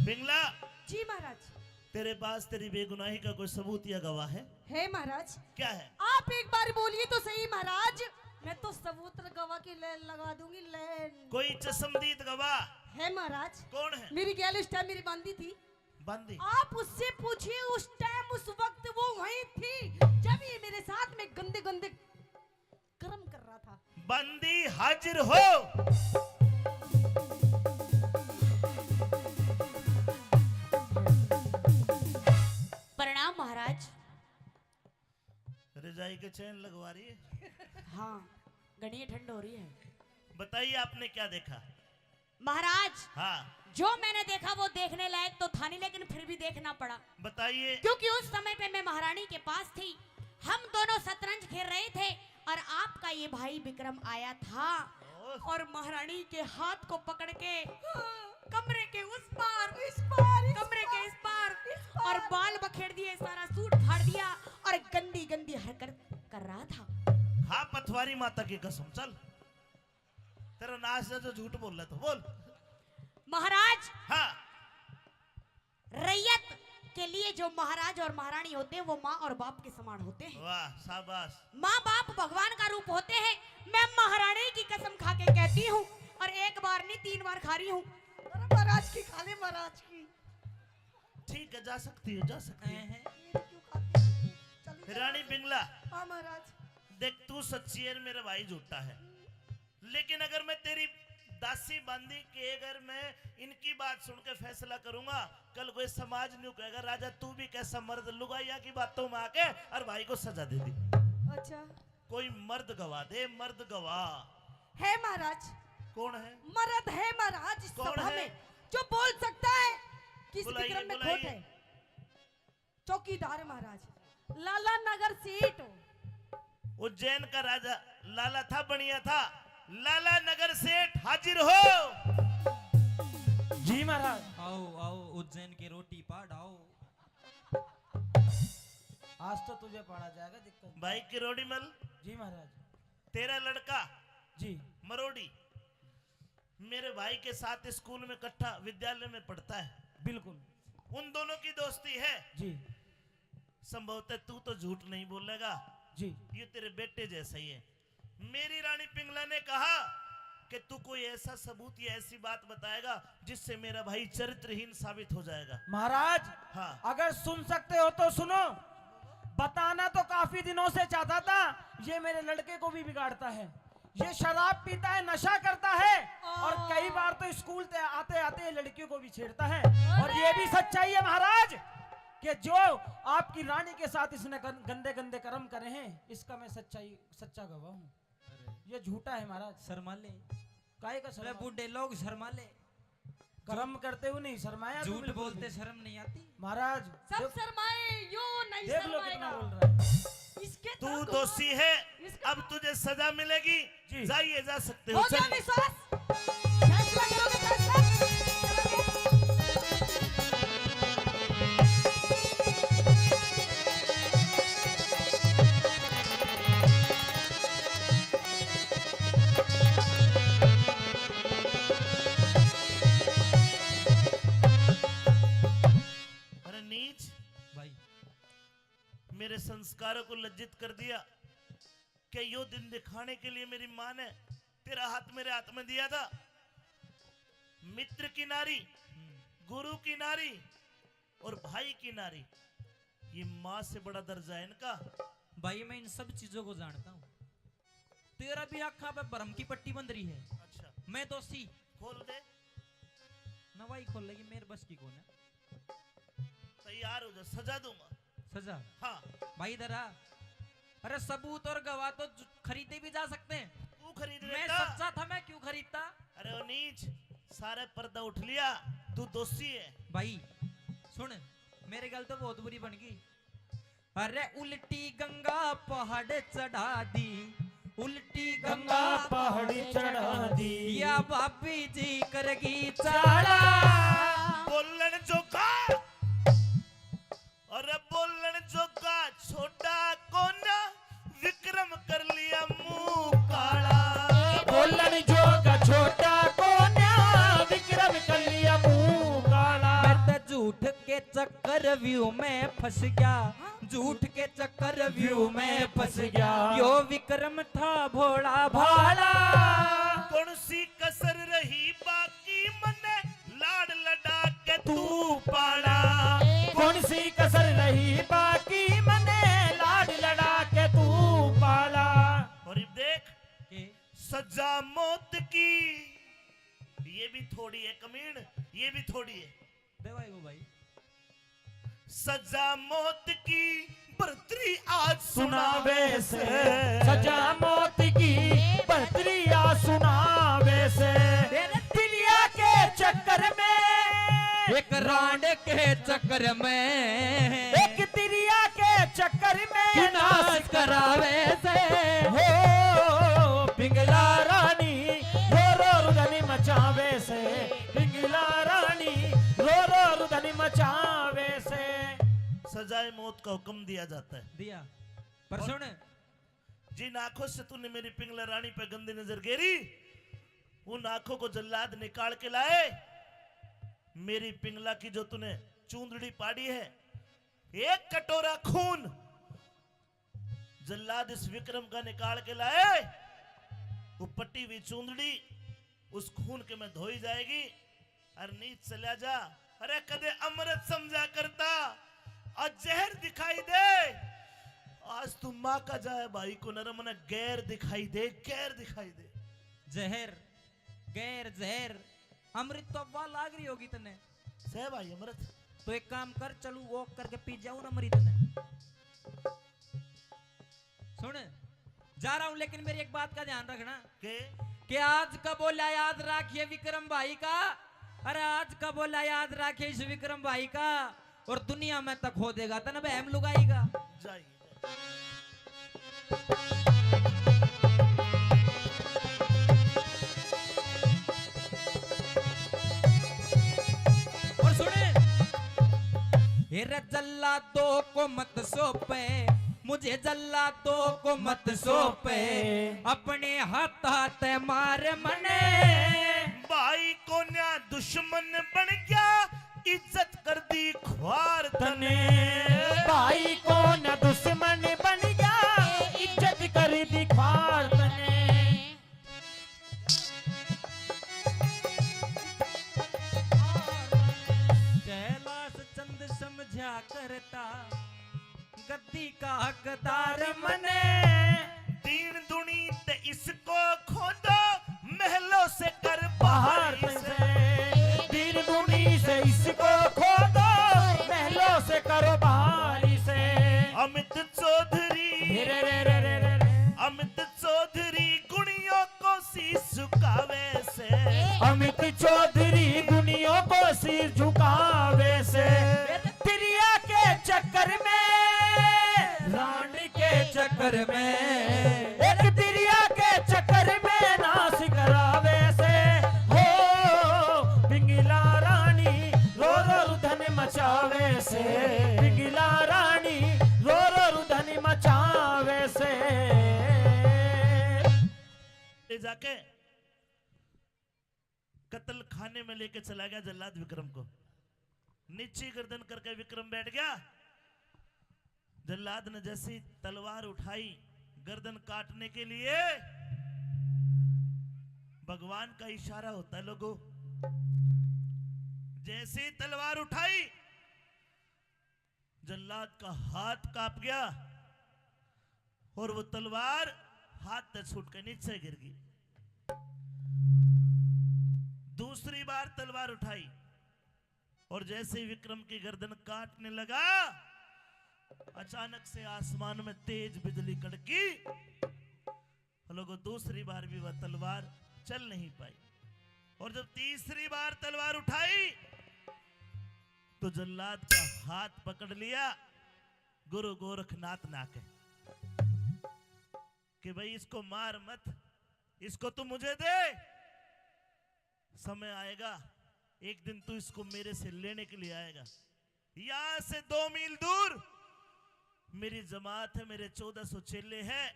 पिंगला, जी महाराज। तेरे पास तेरी बेगुनाही का कोई सबूत या गवाह है? है महाराज। क्या है? आप एक बार बोलिए तो सही महाराज, मैं तो सबूत गवाह की लाइन लगा दूंगी, लाइन। कोई चश्मदीद गवाह? है महाराज। कौन है? मेरी गैल उस टाइम मेरी बांदी थी। बांदी। आप उससे पूछिए, उस टाइम, उस वक्त वो वहीं थी जब ये मेरे साथ में गंदे गंदे कर्म कर रहा था। बांदी हाजिर हो। प्रणाम महाराज। रजाई के चैन लगवा रही है। हाँ, घणी ठंड हो रही है। बताइए, आपने क्या देखा? महाराज, हाँ। जो मैंने देखा वो देखने लायक तो था नहीं, लेकिन फिर भी देखना पड़ा। बताइए। क्योंकि उस समय पे मैं महारानी के पास थी, हम दोनों शतरंज खेल रहे थे और आपका ये भाई विक्रम आया था। ओह। और महारानी के हाथ को पकड़ के कमरे के उस पार, इस पार, इस कमरे के इस पार, इस पार और बाल बखेड़ दिए, सारा सूट फाड़ दिया और गंदी गंदी हरकत कर रहा था। खा पथवारी माता की कसम, चल। तेरा नाश है जो झूठ बोल रहा था, बोल। महाराज, हाँ। रैयत के लिए जो जो महाराज और महारानी होते हैं, वो माँ और बाप के समान होते हैं। वाह, शाबाश। माँ बाप भगवान का रूप होते हैं। मैं महारानी की कसम खा के कहती हूँ, और एक बार नहीं, तीन बार खा रही हूँ। अरे महाराज की खा ले, महाराज की। ठीक है, जा सकती हो, जा सकती हो। हैं, हैं। ये क्यों खाती है? चली जा। रानी पिंगला। हाँ महाराज। देख, तू सच्ची है, मेरा भाई झूठा है, लेकिन अगर मैं तेरी दासी बांदी के, अगर मैं इनकी बात सुन के फैसला करूंगा, कल कोई समाज न्यू कहेगा, "राजा, तू भी कैसा मर्द, लुगाइया की बातों में आके और भाई को सजा दे दी।" अच्छा। कोई मर्द गवाह दे, मर्द गवाह। है महाराज। कौन है? मर्द है महाराज इस कौन सभा है? में, जो बोल सकता है कि इस बुलाइए, विक्रम में खोट बुलाइए। है। चौकीदार महाराज, लाला नगर सेठ। उज्जैन का राजा लाला था, बनिया था। लाला नगर सेठ, हाजिर हो। जी महाराज। आओ, आओ, उज्जैन के रोटी पाट आओ। आज तो तुझे पाड़ा जाएगा, दिक्कत। भाई किरोड़ीमल। जी महाराज। तेरा लड़का जी। मरोड़ी मेरे भाई के साथ स्कूल में इकट्ठा विद्यालय में पढ़ता है। बिल्कुल। उन दोनों की दोस्ती है। जी। संभवतः तू तो झूठ नहीं बोलेगा। जी। ये तेरे बेटे जैसा ही है। मेरी रानी पिंगला ने कहा कि तू कोई ऐसा सबूत या ऐसी बात बताएगा जिससे मेरा भाई चरित्रहीन साबित हो जाएगा। महाराज, हाँ। अगर सुन सकते हो तो सुनो। बताना तो काफी दिनों से चाहता था, ये मेरे लड़के को भी बिगाड़ता है। ये शराब पीता है, नशा करता है, और कई बार तो स्कूल ते आते आते ये लड़कियों को भी छेड़ता है। और ये भी सच्चाई है महाराज कि जो आपकी रानी के साथ इसने गं-, गंदे गंदे कर्म करे हैं, इसका मैं सच्चाई, सच्चा गवाह हूँ। ये झूठा है महाराज। शर्मा ले। काय का अरे शर्मा? बूढ़े लोग शर्मा ले। कर्म करते हुए नहीं शर्माया तू झूठ बिल्कुल बोलते भी। शर्म नहीं आती? महाराज, सब देख, शर्माए, यो नहीं देख लो कितना शर्माएगा। बोल रहा है। इसके तू तरफ दोषी है, इसका अब तुझे सजा मिलेगी। जी। जाइए, जा सकते हो, हो गया चलिए। विश्वास? फैसला करोगे, फैसला? चलो। अरे नीच भाई, मेरे संस्कारों को लज्जित कर दिया। क्या यो दिन दिखाने के लिए मेरी माँ ने तेरा हाथ मेरे हाथ में दिया था? मित्र की नारी, गुरु की नारी और भाई की नारी, ये माँ से बड़ा दर्जा है इनका। भाई, मैं इन सब चीजों को जानता हूँ। तेरा भी आँखा पे भरम की पट्टी बंध रही है। अच्छा। मैं दोषी। खोल दे। नवाई खोल लेगी, मेरे बस की कौन है? तैयार हो जा, सजा दूंगा। सजा? हाँ। भाई इधर आ। अरे, सबूत और गवाह तो जु-, खरीदे भी जा सकते हैं। तू खरीद मैं लेता। सच्चा था, मैं क्यों खरीदता? अरे ओ नीच, सारे पर्दा उठ लिया, तू दोषी है। भाई सुन, मेरे गल तो बहुत बुरी बन गई। अरे उल्टी गंगा पहाड़ चढ़ा दी, उल्टी गंगा गंगा पहाड़ चढ़ा दी। या भाभी जी करगी चाला। बोलन जोगा, अरे बोलन जोगा छोटा कोन्या, विक्रम कर लिया मुंह काला। बोलन जोगा छोटा कोन्या, विक्रम कर लिया मुंह काला। मैं तो झूठ के चक्रव्यूह में फंस गया, झूठ के चक्रव्यूह में फंस गया। यो विक्रम था भोला भाला। कौन सी कसर रही बाकी मने लाड़ लड़ा के तू पाला। कौन सी कसर रही बाकी मने लाड़ लड़ा के तू पाला। और इब देख, के? सजा मौत की, ये भी थोड़ी है कमीण, ये भी थोड़ी है। दे भाई को भाई। सजा मौत की बरतरी आज सुनावे से। सजा मौत की बरतरी आज सुनावे से। तिलिया के चक्कर में, एक रांड के चक्कर में, एक तिरिया के चक्कर में नाश करावे से। हो पिंगला रानी रो रो रुदन मचावे से। पिंगला रानी रो रो रुदन मचावे से। सजाए मौत का हुक्म दिया जाता है। दिया। पर और सुन, जिन आंखों से तूने मेरी पिंगला रानी पे गंदी नजर गेरी, उन आंखों को जल्लाद निकाल के लाए। मेरी पिंगला की जो तूने चूंदड़ी पाड़ी है, एक कटोरा खून जल्लाद इस विक्रम का निकाल के लाए। वो पटी हुई चूंदड़ी उस खून के में धोई जाएगी। अरे नीच चला जा। अरे कदे अमृत समझा करता, आज जहर दिखाई दे। आज तू माँ का जाए भाई को नर, मने गैर दिखाई दे, गैर दिखाई दे। जहर, गैर, जहर, अमृत तो अब्बा लाग रही होगी तन्ने। सह भाई अमृत। तो एक काम कर, चलू वॉक करके पी जाऊ ना मरी तन्ने। सुन, जा रहा हूं, लेकिन मेरी एक बात का ध्यान रखना। के? कि आज का बोला याद राखिए विक्रम भाई का। अरे आज का बोला याद राखिए इस विक्रम भाई का। और दुनिया में तक हो देगा तन बहम लुगाई का। जाइए। और सुने, हेर जल्लादों को मत सौंपे, मुझे जल्लादों को मत सौंपे, अपने हाथा ते मार मने। भाई को न्या दुश्मन बन गया, इज्जत कर दी ख्वार तने। भाई को न दुश्मन बन गया, इज्जत कर दी ख्वार तने। कैलाश चंद समझा करता, गद्दी का हकदार मने। दीन दुनी ते इसको खोदो, महलों से कर बाहर इसे। दीन दुनी से इसको खोदो, महलों से करो बाहर इसे। अमित चौधरी, रे रे रे रे रे रे। अमित चौधरी गुणियों को शीश झुकावे से। अमित चौधरी गुणियों को शीश झुकावे से। दरिया के चक्कर में, रानी के चक्कर में, एक दरिया के चक्कर में नाश करावे से। हो पिंगला रानी रो रो रुधन मचावे से, पिंगला रानी रो रो रुधन मचावे से। ले जाके कत्ल खाने में लेके चला गया जल्लाद विक्रम को। नीची गर्दन करके विक्रम बैठ गया। जल्लाद ने जैसी तलवार उठाई गर्दन काटने के लिए, भगवान का इशारा होता है लोगों, जैसी तलवार उठाई जल्लाद का हाथ कांप गया और वो तलवार हाथ से छूट के नीचे गिर गई। दूसरी बार तलवार उठाई और जैसे ही विक्रम की गर्दन काटने लगा, अचानक से आसमान में तेज बिजली कड़की। लोगों, दूसरी बार भी वह तलवार चल नहीं पाई। और जब तीसरी बार तलवार उठाई तो जल्लाद का हाथ पकड़ लिया गुरु गोरखनाथ ने आके कि भाई इसको मार मत, इसको तू मुझे दे। समय आएगा, एक दिन तू इसको मेरे से लेने के लिए आएगा। यहां से दो मील दूर मेरी जमात है, मेरे चौदह सौ चेले हैं।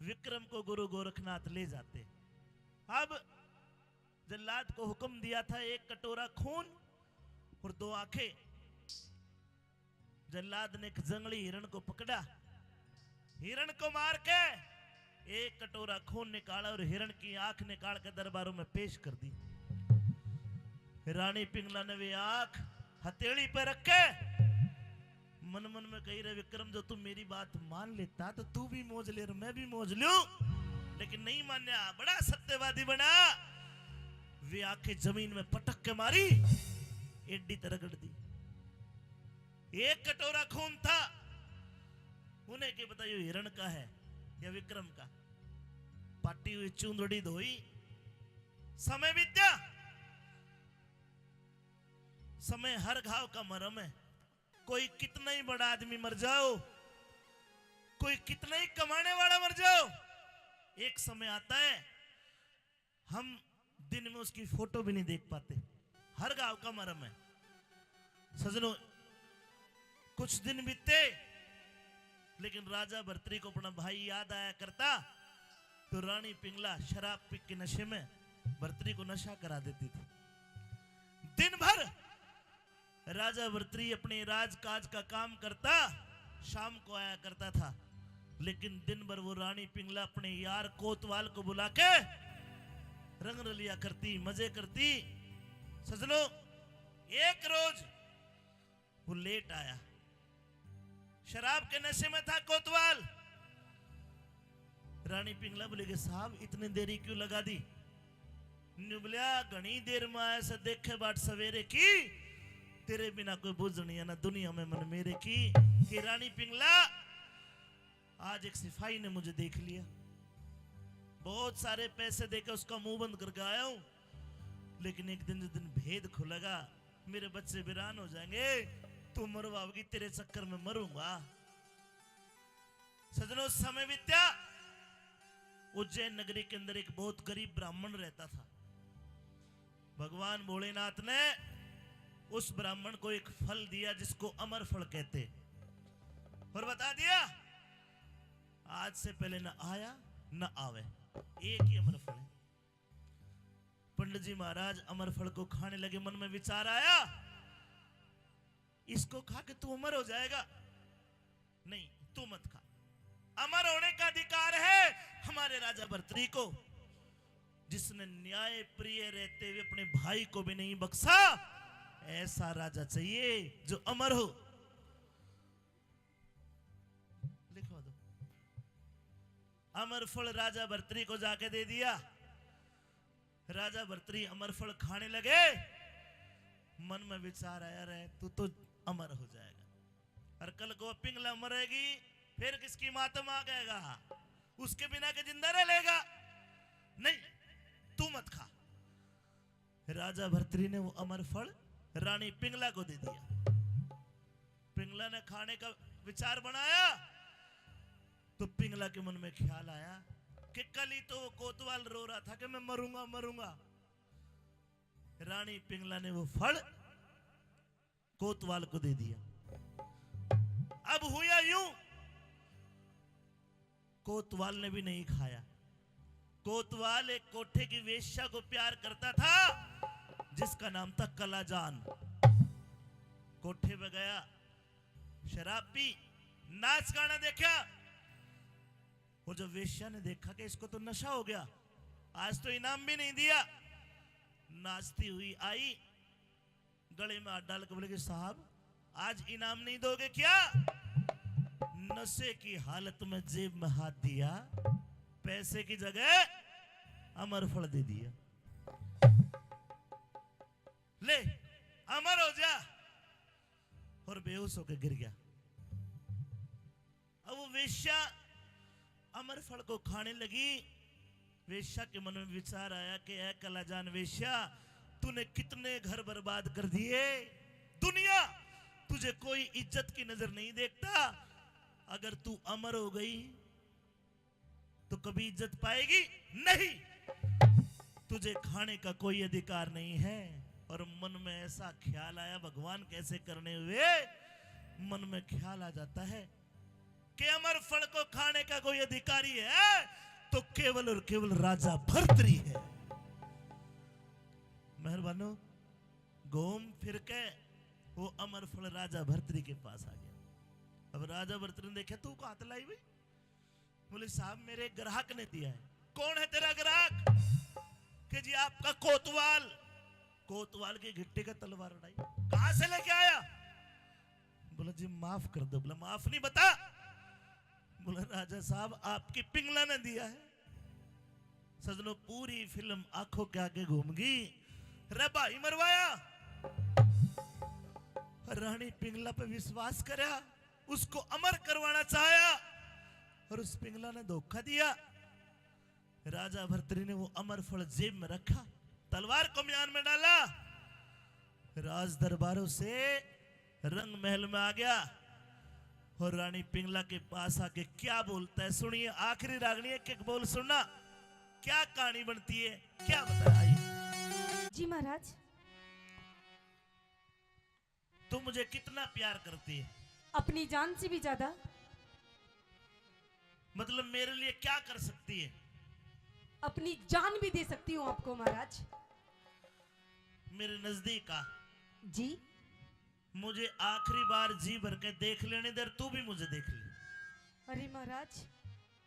विक्रम को गुरु गोरखनाथ ले जाते। अब जल्लाद को हुक्म दिया था, एक कटोरा खून और दो आंखें। जल्लाद ने एक जंगली हिरण को पकड़ा, हिरण को मार के एक कटोरा खून निकाला और हिरण की आंख निकाल के दरबारों में पेश कर दी। रानी पिंगला ने वे आंख हथेली पे रख के मन मन में कही, रे विक्रम, जो तू मेरी बात मान लेता तो तू भी मौज ले और मैं भी मौज लूं, लेकिन नहीं मान्या, बड़ा सत्यवादी बना। वे आंखें जमीन में पटक के मारी, एडी ते रगड़ दी। एक कटोरा खून था, उन्हें के पता यो हिरण का है या विक्रम का। पाटी हुई चूंदड़ी धोई, समय बीत्या। समय हर घाव का मरम है। कोई कितना ही बड़ा आदमी मर जाओ, कोई कितना ही कमाने वाला मर जाओ, एक समय आता है हम दिन में उसकी फोटो भी नहीं देख पाते। हर घाव का मरम है सजनों। कुछ दिन बीते, लेकिन राजा भर्तरी को अपना भाई याद आया करता, तो रानी पिंगला शराब पी के नशे में भर्तरी को नशा करा देती थी। दिन भर राजा भर्तरी अपने राजकाज का काम करता, शाम को आया करता था, लेकिन दिन भर वो रानी पिंगला अपने यार कोतवाल को बुला के रंग रलिया करती, मजे करती। सजनों, एक रोज वो लेट आया, शराब के नशे में था कोतवाल। रानी पिंगला बोली कि साहब, इतनी देरी क्यों लगा दी? न्यू बोलिया, घणी देर में आया से देखे बाट सवेरे की, तेरे बिना कोई बुझ नहीं है ना दुनिया में मन मेरे की। कि रानी पिंगला, आज एक सिपाही ने मुझे देख लिया, बहुत सारे पैसे देके उसका मुंह बंद करके आया हूं, लेकिन एक दिन जिस दिन भेद खुलेगा, मेरे बच्चे वीरान हो जाएंगे, तू मरवाओगी, तेरे चक्कर में मरूंगा। सजनों, समय बीत्या, उज्जैन नगरी के अंदर एक बहुत गरीब ब्राह्मण रहता था। भगवान भोलेनाथ ने उस ब्राह्मण को एक फल दिया जिसको अमर फल कहते, और बता दिया, आज से पहले न आया न आवे, एक ही अमर फल है। पंडित जी महाराज अमर फल को खाने लगे, मन में विचार आया, इसको खा के तू अमर हो जाएगा, नहीं, तू मत खा। अमर होने का अधिकार है हमारे राजा भर्तरी को, जिसने न्याय प्रिय रहते हुए अपने भाई को भी नहीं बख्शा। ऐसा राजा चाहिए जो अमर हो। लिखवा दो। अमर फल राजा भर्तरी को जाके दे दिया। राजा भर्तरी अमर फल खाने लगे। मन में विचार आया, रे, तू तो अमर हो जाएगा, और कल को पिंगला मरेगी, फिर किसकी मातम आ गएगा, उसके बिना के जिंदा रह लेगा? नहीं, तू मत खा। राजा भर्तरी ने वो अमर फल रानी पिंगला को दे दिया। पिंगला ने खाने का विचार बनाया, तो पिंगला के मन में ख्याल आया कि कल ही तो वो कोतवाल रो रहा था कि मैं मरूंगा, मरूंगा। रानी पिंगला ने वो फल कोतवाल को दे दिया। अब हुआ यूं, कोतवाल ने भी नहीं खाया। कोतवाल एक कोठे की वेश्या को प्यार करता था, जिसका नाम था कलाजान। कोठे पे गया, शराब पी, नाच गाना देखा। और जब वेश्या ने देखा कि इसको तो नशा हो गया, आज तो इनाम भी नहीं दिया, नाचती हुई आई, गले में हाथ डाल के बोले कि साहब, आज इनाम नहीं दोगे क्या? नशे की हालत में जेब में हाथ दिया, पैसे की जगह अमर फल दे दिया। ले, अमर हो जा। और बेहोश होकर गिर गया। अब वो वेश्या अमर फल को खाने लगी। वेश्या के मन में विचार आया कि ऐ कलाजान वेश्या, तूने कितने घर बर्बाद कर दिए। दुनिया तुझे कोई इज्जत की नजर नहीं देखता। अगर तू अमर हो गई तो कभी इज्जत पाएगी नहीं, तुझे खाने का कोई अधिकार नहीं है। और मन में ऐसा ख्याल आया, भगवान कैसे करने हुए, मन में ख्याल आ जाता है कि अमर फल को खाने का कोई अधिकारी है तो केवल और केवल राजा भर्तरी है। मेहरबानो, घूम फिर के वो अमर फल राजा भर्तरी के पास आ गया। अब राजा भर्तरी ने देखा, तू कहाँ लाई भाई? बोले, साहब, मेरे ग्राहक ने दिया है। कौन है तेरा ग्राहक? कि जी, आपका कोतवाल। कोतवाल की घिट्टी का तलवार उड़ाई। कहाँ से लेके आया? बोला, जी, माफ कर दो। बोला, माफ नहीं, बता। बोला, राजा साहब, आपकी पिंगला ने दिया है। सजनों, पूरी फिल्म आंखों के आगे घूम गई। रे भाई मरवाया, रानी पिंगला पे विश्वास करया, उसको अमर करवाना चाहया और उस पिंगला ने धोखा दिया। राजा भर्तरी ने वो अमर फल जेब में रखा, तलवार को म्यान में डाला, राज दरबारों से रंग महल में आ गया और रानी पिंगला के पास आके क्या बोलता है, सुनिए। आखिरी रागनी, एक एक बोल सुनना, क्या कहानी बनती है, क्या बताया, आइए। जी महाराज। तुम मुझे कितना प्यार करती है? अपनी जान से भी ज्यादा। मतलब, मेरे लिए क्या कर सकती है? अपनी जान भी दे सकती हूँ आपको महाराज। मेरे नजदीक आ। जी। मुझे आखिरी बार जी भर के देख लेने दे, तू भी मुझे देख ले। अरे महाराज,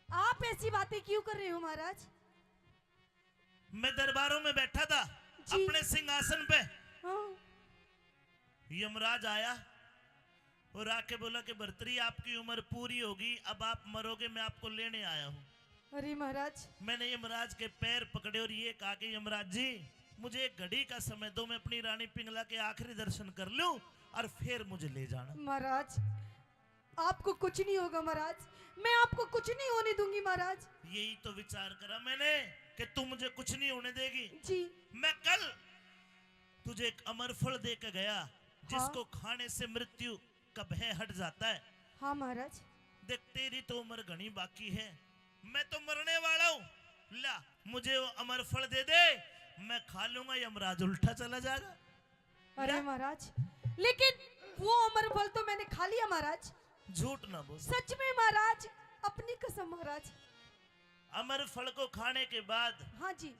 आप ऐसी बातें क्यों कर रहे हो महाराज? मैं दरबारों में बैठा था जी। अपने सिंहासन पे। हाँ। यमराज आया और आके बोला कि भर्तरी, आपकी उम्र पूरी होगी, अब आप मरोगे, मैं आपको लेने आया हूँ। अरे महाराज। मैंने यमराज के पैर पकड़े और ये कहा कि यमराज जी, मुझे एक घड़ी का समय दो, मैं अपनी रानी पिंगला के आखिरी दर्शन कर लूं और फिर मुझे ले जाना। महाराज, आपको कुछ नहीं होगा महाराज, मैं आपको कुछ नहीं होने दूंगी महाराज। यही तो विचार करा मैंने कि तू मुझे कुछ नहीं होने देगी जी। मैं कल तुझे एक अमर फल दे के गया, हाँ। जिसको खाने से मृत्यु का भय हट जाता है। हाँ महाराज। देख, तेरी तो उम्र घनी बाकी है, मैं तो मरने वाला हूँ। ला, मुझे वो अमर फल दे दे, मैं खा लूंगा, यमराज उल्टा चला जाएगा। अरे ला। महाराज, लेकिन वो अमर फल तो मैंने खा लिया महाराज। झूठ ना बोल। सच में महाराज, अपनी कसम महाराज। अमर फल को खाने के बाद हाँ जी।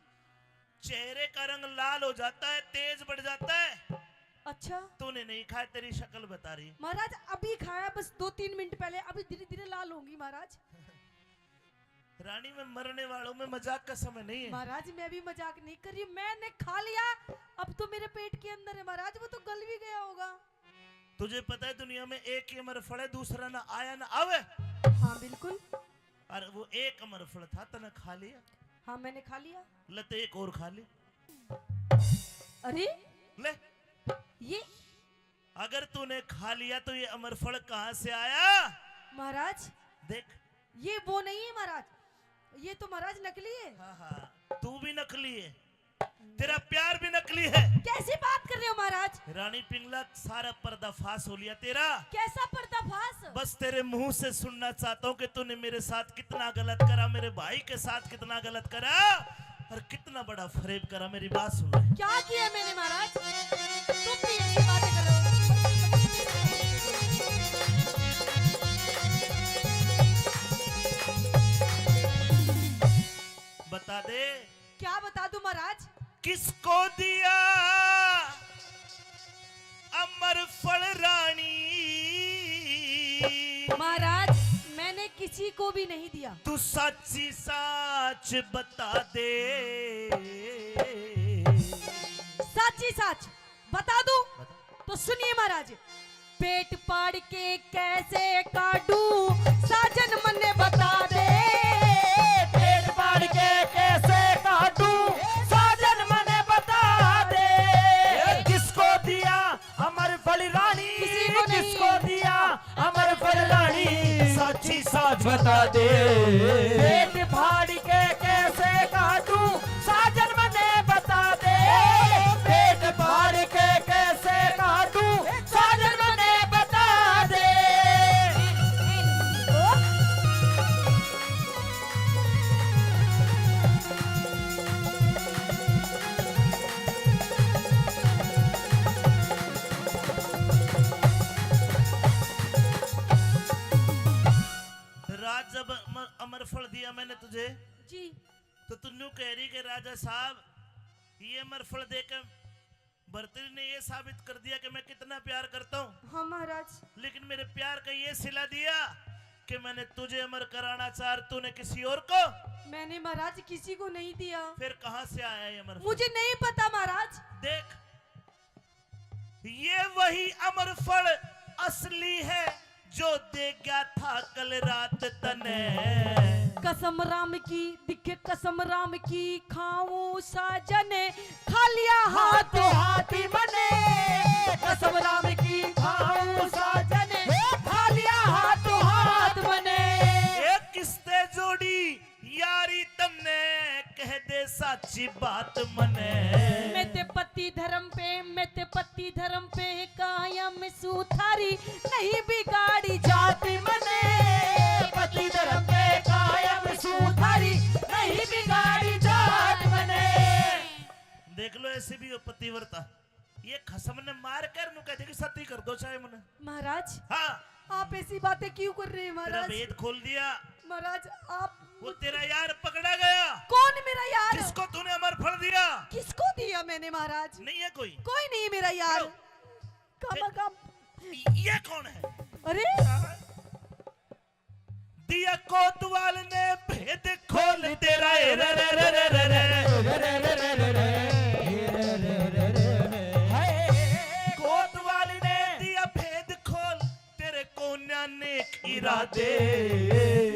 चेहरे का रंग लाल हो जाता है, तेज बढ़ जाता है। अच्छा। तूने नहीं खाया, तेरी शक्ल बता रही। महाराज, अभी खाया, बस दो तीन मिनट पहले, अभी धीरे धीरे लाल होंगी महाराज। रानी, मैं मरने वालों में मजाक का समय नहीं है। महाराज, मैं भी मजाक नहीं कर रही, मैंने खा लिया, अब तो मेरे पेट के अंदर है महाराज, वो तो गल भी गया होगा। तुझे पता है दुनिया में एक ही अमर फल है, दूसरा ना आया ना आवे। हाँ बिल्कुल। और वो एक अमर फल था, तने खा लिया। हाँ, मैंने खा लिया। ले तो एक और खा ले। अरे, ले। ये अगर तूने खा लिया तो ये अमर फल कहाँ से आया? महाराज, देख। ये वो नहीं है महाराज, ये तो महाराज नकली है। हाँ, हाँ, तू भी नकली है, तेरा प्यार भी नकली है। कैसी बात कर रहे हो महाराज? रानी पिंगला, सारा पर्दाफाश हो लिया तेरा। कैसा पर्दाफाश? बस तेरे मुंह से सुनना चाहता हूँ कि तूने मेरे साथ कितना गलत करा, मेरे भाई के साथ कितना गलत करा और कितना बड़ा फरेब करा। मेरी बात सुन ले। क्या किया मैंने महाराज? तुम भी ऐसी बातें कर रहे हो। बता दे। क्या बता दूं महाराज? किसको दिया अमर फल रानी? महाराज, मैंने किसी को भी नहीं दिया। तू साची साच बता दे। साची साच बता दूं? बता। तो सुनिए महाराज, पेट पाड़ के कैसे काटूं, साजन मन्ने बता दे। पेट पाड़ के कैसे काटूं, साजन मन्ने बता दे। ए, किसको दिया अमर फल रानी, किसी को नहीं। किसको दिया अमर फल रानी, साची साच बता दे। पेट फाड़ के कैसे काटूं, साजन मन्ने बता दे। पेट फाड़ के कैसे काटूं, साजन मन्ने बता दे। राज, जब अमर, अमर फल दिया मैंने तुझे, जी। तो तू न्यू कह रही कि राजा साहब, ये अमर फल देकर भर्तरी ने ये साबित कर दिया कि मैं कितना प्यार करता हूँ। हाँ महाराज। लेकिन मेरे प्यार का ये सिला दिया कि मैंने तुझे अमर कराना चाह, तूने किसी और को। मैंने महाराज किसी को नहीं दिया। फिर कहाँ से आया ये अमर फल? मुझे नहीं पता महाराज। देख, ये वही अमर फल असली है जो दे गया था कल रात तने। कसम राम की, दिखे कसम राम की, खाऊं साजन, खा लिया हाथ हाथ मने। कसम राम की, खाऊं साजन, खा लिया हाथ हाथ मने। ए किस्ते जोड़ी यारी तन्ने, कह दे साची बात मने। मैं ते पति धर्म पे, मैं ते पति धर्म पे कायम सू, थारी नहीं बिगाड़ी जात मने। पति धर्म पे कायम सू, थारी नहीं बिगाड़ी जात मने। देख लो, ऐसे भी हो पतिव्रता। ये खसम ने मार कर नु कह देगी, सती कर दो चाहे मने। महाराज, हाँ। आप ऐसी बातें क्यों कर रहे हैं तेरा महाराज? भेद खोल दिया। महाराज, आप वो तेरा यार पकड़ा गया। कौन मेरा यार? जिसको तूने अमर फल दिया। किसको दिया मैंने महाराज? नहीं है कोई। कोई नहीं मेरा यार। खड़ो। कम फिर, कम। ये कौन है? अरे, दिया कोतवाल ने भेद खोल तेरा, ए रे रे रे रे रे रे। कोतवाल ने दिया भेद खोल, तेरे कोन्या नेक इरादे।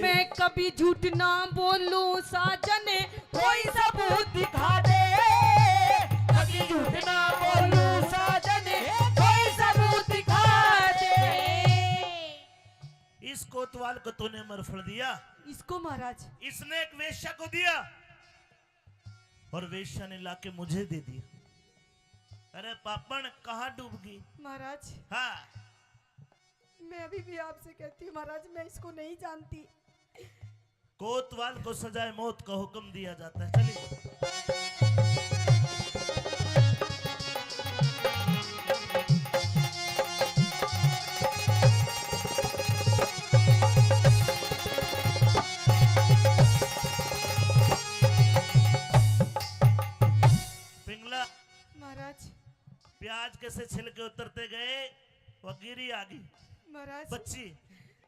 मैं कभी झूठ ना बोलूं साजन, कोई सबूत दिखा दे। कभी झूठ ना बोलूं साजन, कोई सबूत दिखा दे। इस कोतवाल को तूने मरफल दिया। इसको महाराज। इसने एक वेश्या को दिया और वेश्या ने लाके मुझे दे दिया। अरे पापण, कहाँ डूब गई? महाराज। हाँ। मैं अभी भी आपसे कहती हूँ महाराज, मैं इसको नहीं जानती। कोतवाल को सजाए मौत का हुक्म दिया जाता है। चलिए। पिंगला। महाराज। प्याज कैसे छिलके उतरते गए, वो गिरी आ गई। महाराज। बच्ची।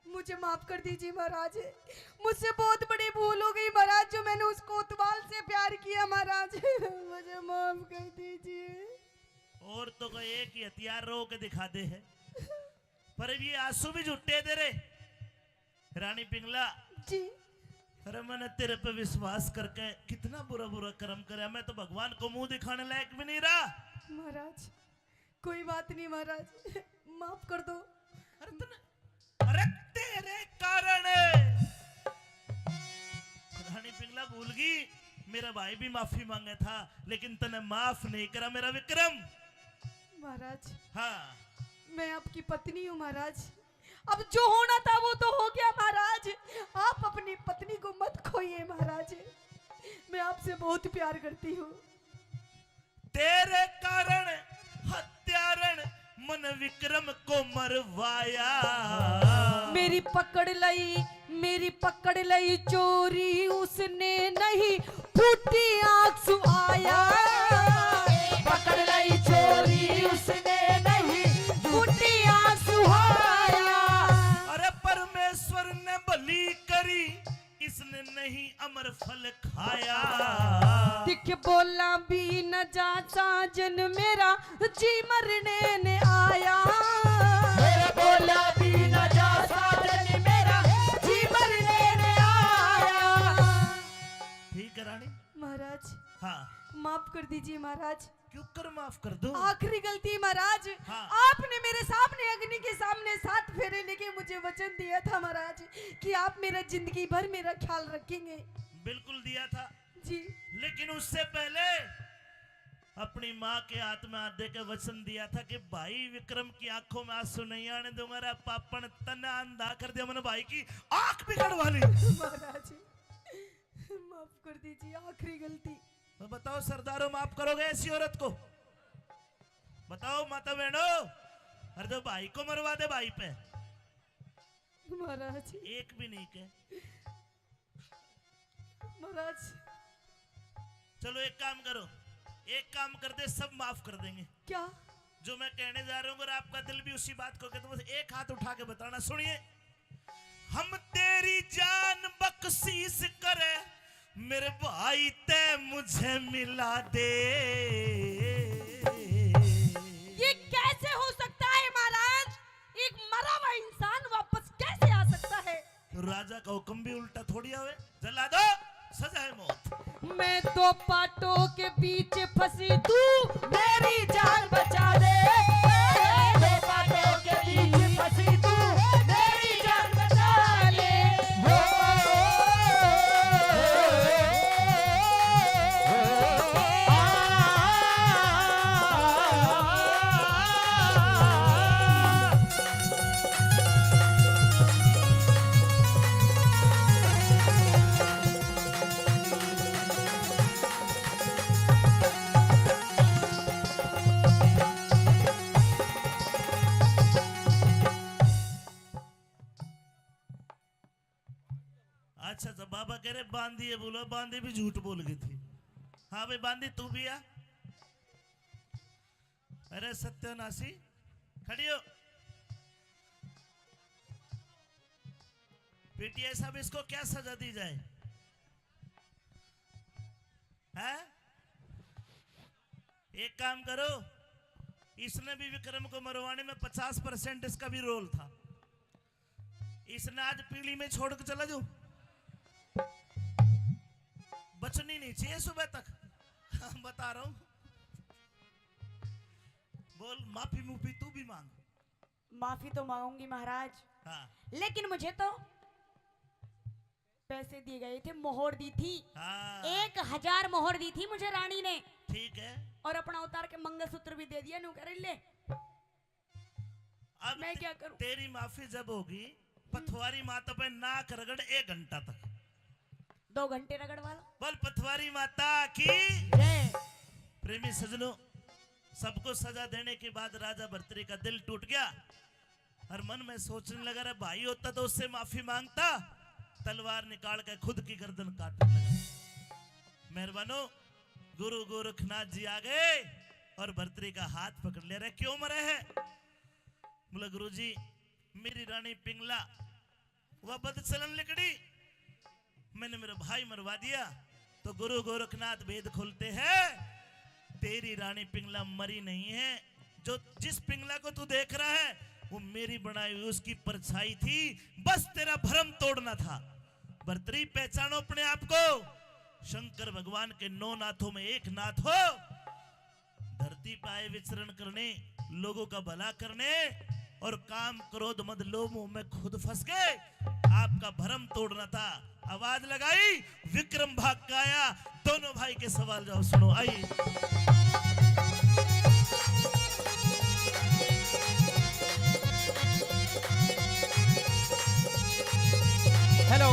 मुझे माफ कर दीजिए महाराज, मुझसे बहुत बड़ी भूल हो गई महाराज, जो मैंने उस कोतवाल से प्यार किया महाराज। मुझे माफ कर दीजिए। औरतों का एक ही हथियार रो के दिखा दे है, पर अब ये आंसू भी झूठे दे रहे। रानी पिंगला। जी। अरे मैंने तेरे पे विश्वास करके कितना बुरा बुरा कर्म करया, मैं तो भगवान को मुंह दिखाने लायक भी नहीं रहा। महाराज, कोई बात नहीं महाराज, माफ कर दो। अरे तूने, अरे तेरे कारण रानी पिंगला भूल गई, मेरा भाई भी माफी मांगा था, लेकिन तने माफ नहीं करा मेरा विक्रम। महाराज। हाँ। मैं आपकी पत्नी हूँ महाराज, अब जो होना था वो तो हो गया महाराज, आप अपनी पत्नी को मत खोइए महाराज, मैं आपसे बहुत प्यार करती हूँ। तेरे कारण हत्यारण मन विक्रम को मरवाया। मेरी पकड़ लई, मेरी पकड़ लई चोरी उसने नहीं, फूटी आंख सुहाया। पकड़ लई चोरी उसने नहीं, फूटी आंख सुहाया। अरे परमेश्वर ने भली करी, इसने नहीं अमर फल खाया। दिख बोला भी न जा साजन मेरा, जी मरने ने आया। मेरा बोला भी न जा साजन मेरा, जी मरने ने आया। ठीक है रानी। महाराज। हाँ। माफ कर दीजिए महाराज। क्यों कर माफ कर दूं? आखिरी गलती महाराज, हाँ। आपने मेरे सामने अग्नि के सामने सात फेरे लेके मुझे वचन दिया था महाराज कि आप मेरा जिंदगी भर मेरा ख्याल रखेंगे। बिल्कुल दिया था। जी। लेकिन उससे पहले अपनी माँ के हाथ में हाथ देके वचन दिया था कि भाई विक्रम की आंखों में आंसू नहीं आने दूंगा। रे पापण, तन्ने अंधा कर दिया, मैंने भाई की आंख भी कढ़वा ली। महाराज, माफ कर दीजिए, आखिरी गलती। तो बताओ सरदारों, माफ करोगे ऐसी औरत को? बताओ माता बहनों, अरे जो भाई को मरवा दे भाई पे। महाराज। एक भी नहीं के। महाराज। चलो एक काम करो, एक काम कर दे, सब माफ कर देंगे। क्या? जो मैं कहने जा रहा हूँ, अगर आपका दिल भी उसी बात को कहे तो बस एक हाथ उठा के बताना। सुनिए, हम तेरी जान बख्शीश करे, मेरे भाई ते मुझे मिला दे। ये कैसे हो सकता है महाराज? एक मरा हुआ इंसान वापस कैसे आ सकता है? राजा का हुक्म भी उल्टा थोड़ी आवे। जल्लादो, सजा है मौत। मैं दो पाटों के बीच फंसी, तू मेरी जान बचा ले। दो पाटों के बीच फंसी, तू मेरी जान बचा ले। अच्छा, जब बाबा कह रहे बांदी है, बोलो, बांदी भी झूठ बोल गई थी। हाँ भाई बांदी, तू भी आ। अरे सत्यनाशी, खड़ी हो। पीटीआई साहब, इसको क्या सजा दी जाए? हैं? एक काम करो, इसने भी विक्रम को मरवाने में पचास परसेंट इसका भी रोल था। इसने आज पीली में छोड़ के चला जाऊं, बचनी नहीं चाहिए सुबह तक। बता रहा हूं। बोल, माफी मुफी तू भी मांग। माफी तो मांगूंगी महाराज। हाँ। लेकिन मुझे तो पैसे दिए गए थे, मोहर दी थी। हाँ। एक हजार मोहर दी थी मुझे रानी ने। ठीक है। और अपना उतार के मंगलसूत्र भी दे दिया, न्यू कर ले। अब मैं ते-, क्या करूं? तेरी माफी जब होगी, पथवारी माता पे नाक रगड़ एक घंटा तक। दो घंटे रगड़वा लो। बोल पथवारी माता की जय। प्रेमी सजनों, सबको सजा देने के बाद राजा भर्तरी का दिल टूट गया और मन में सोचने लगा, "रे भाई होता तो उससे माफी मांगता।" तलवार निकाल के खुद की गर्दन काटने लगा। मेहरबानो, गुरु गोरखनाथ जी आ गए और भर्तरी का हाथ पकड़ लिया। "रे क्यों मरे है?" बोला, "गुरु जी, मेरी रानी पिंगला, वह बदचलन लिकड़ी, मैंने मेरा भाई मरवा दिया।" तो गुरु गोरखनाथ भेद खोलते हैं, "तेरी रानी पिंगला मरी नहीं है, जो जिस पिंगला को तू देख रहा है, वो मेरी बनाई हुई उसकी परछाई थी, बस तेरा भरम तोड़ना था।" भर्तरी, पहचानो अपने आप को, शंकर भगवान के नौ नाथों में एक नाथ हो। धरती पे आए विचरण करने, लोगों का भला करने, और काम क्रोध मद लोभ मोह में खुद फंस के आपका भरम तोड़ना था। आवाज लगाई, विक्रम भाग का आया, दोनों भाई के सवाल जवाब सुनो। आई। हेलो।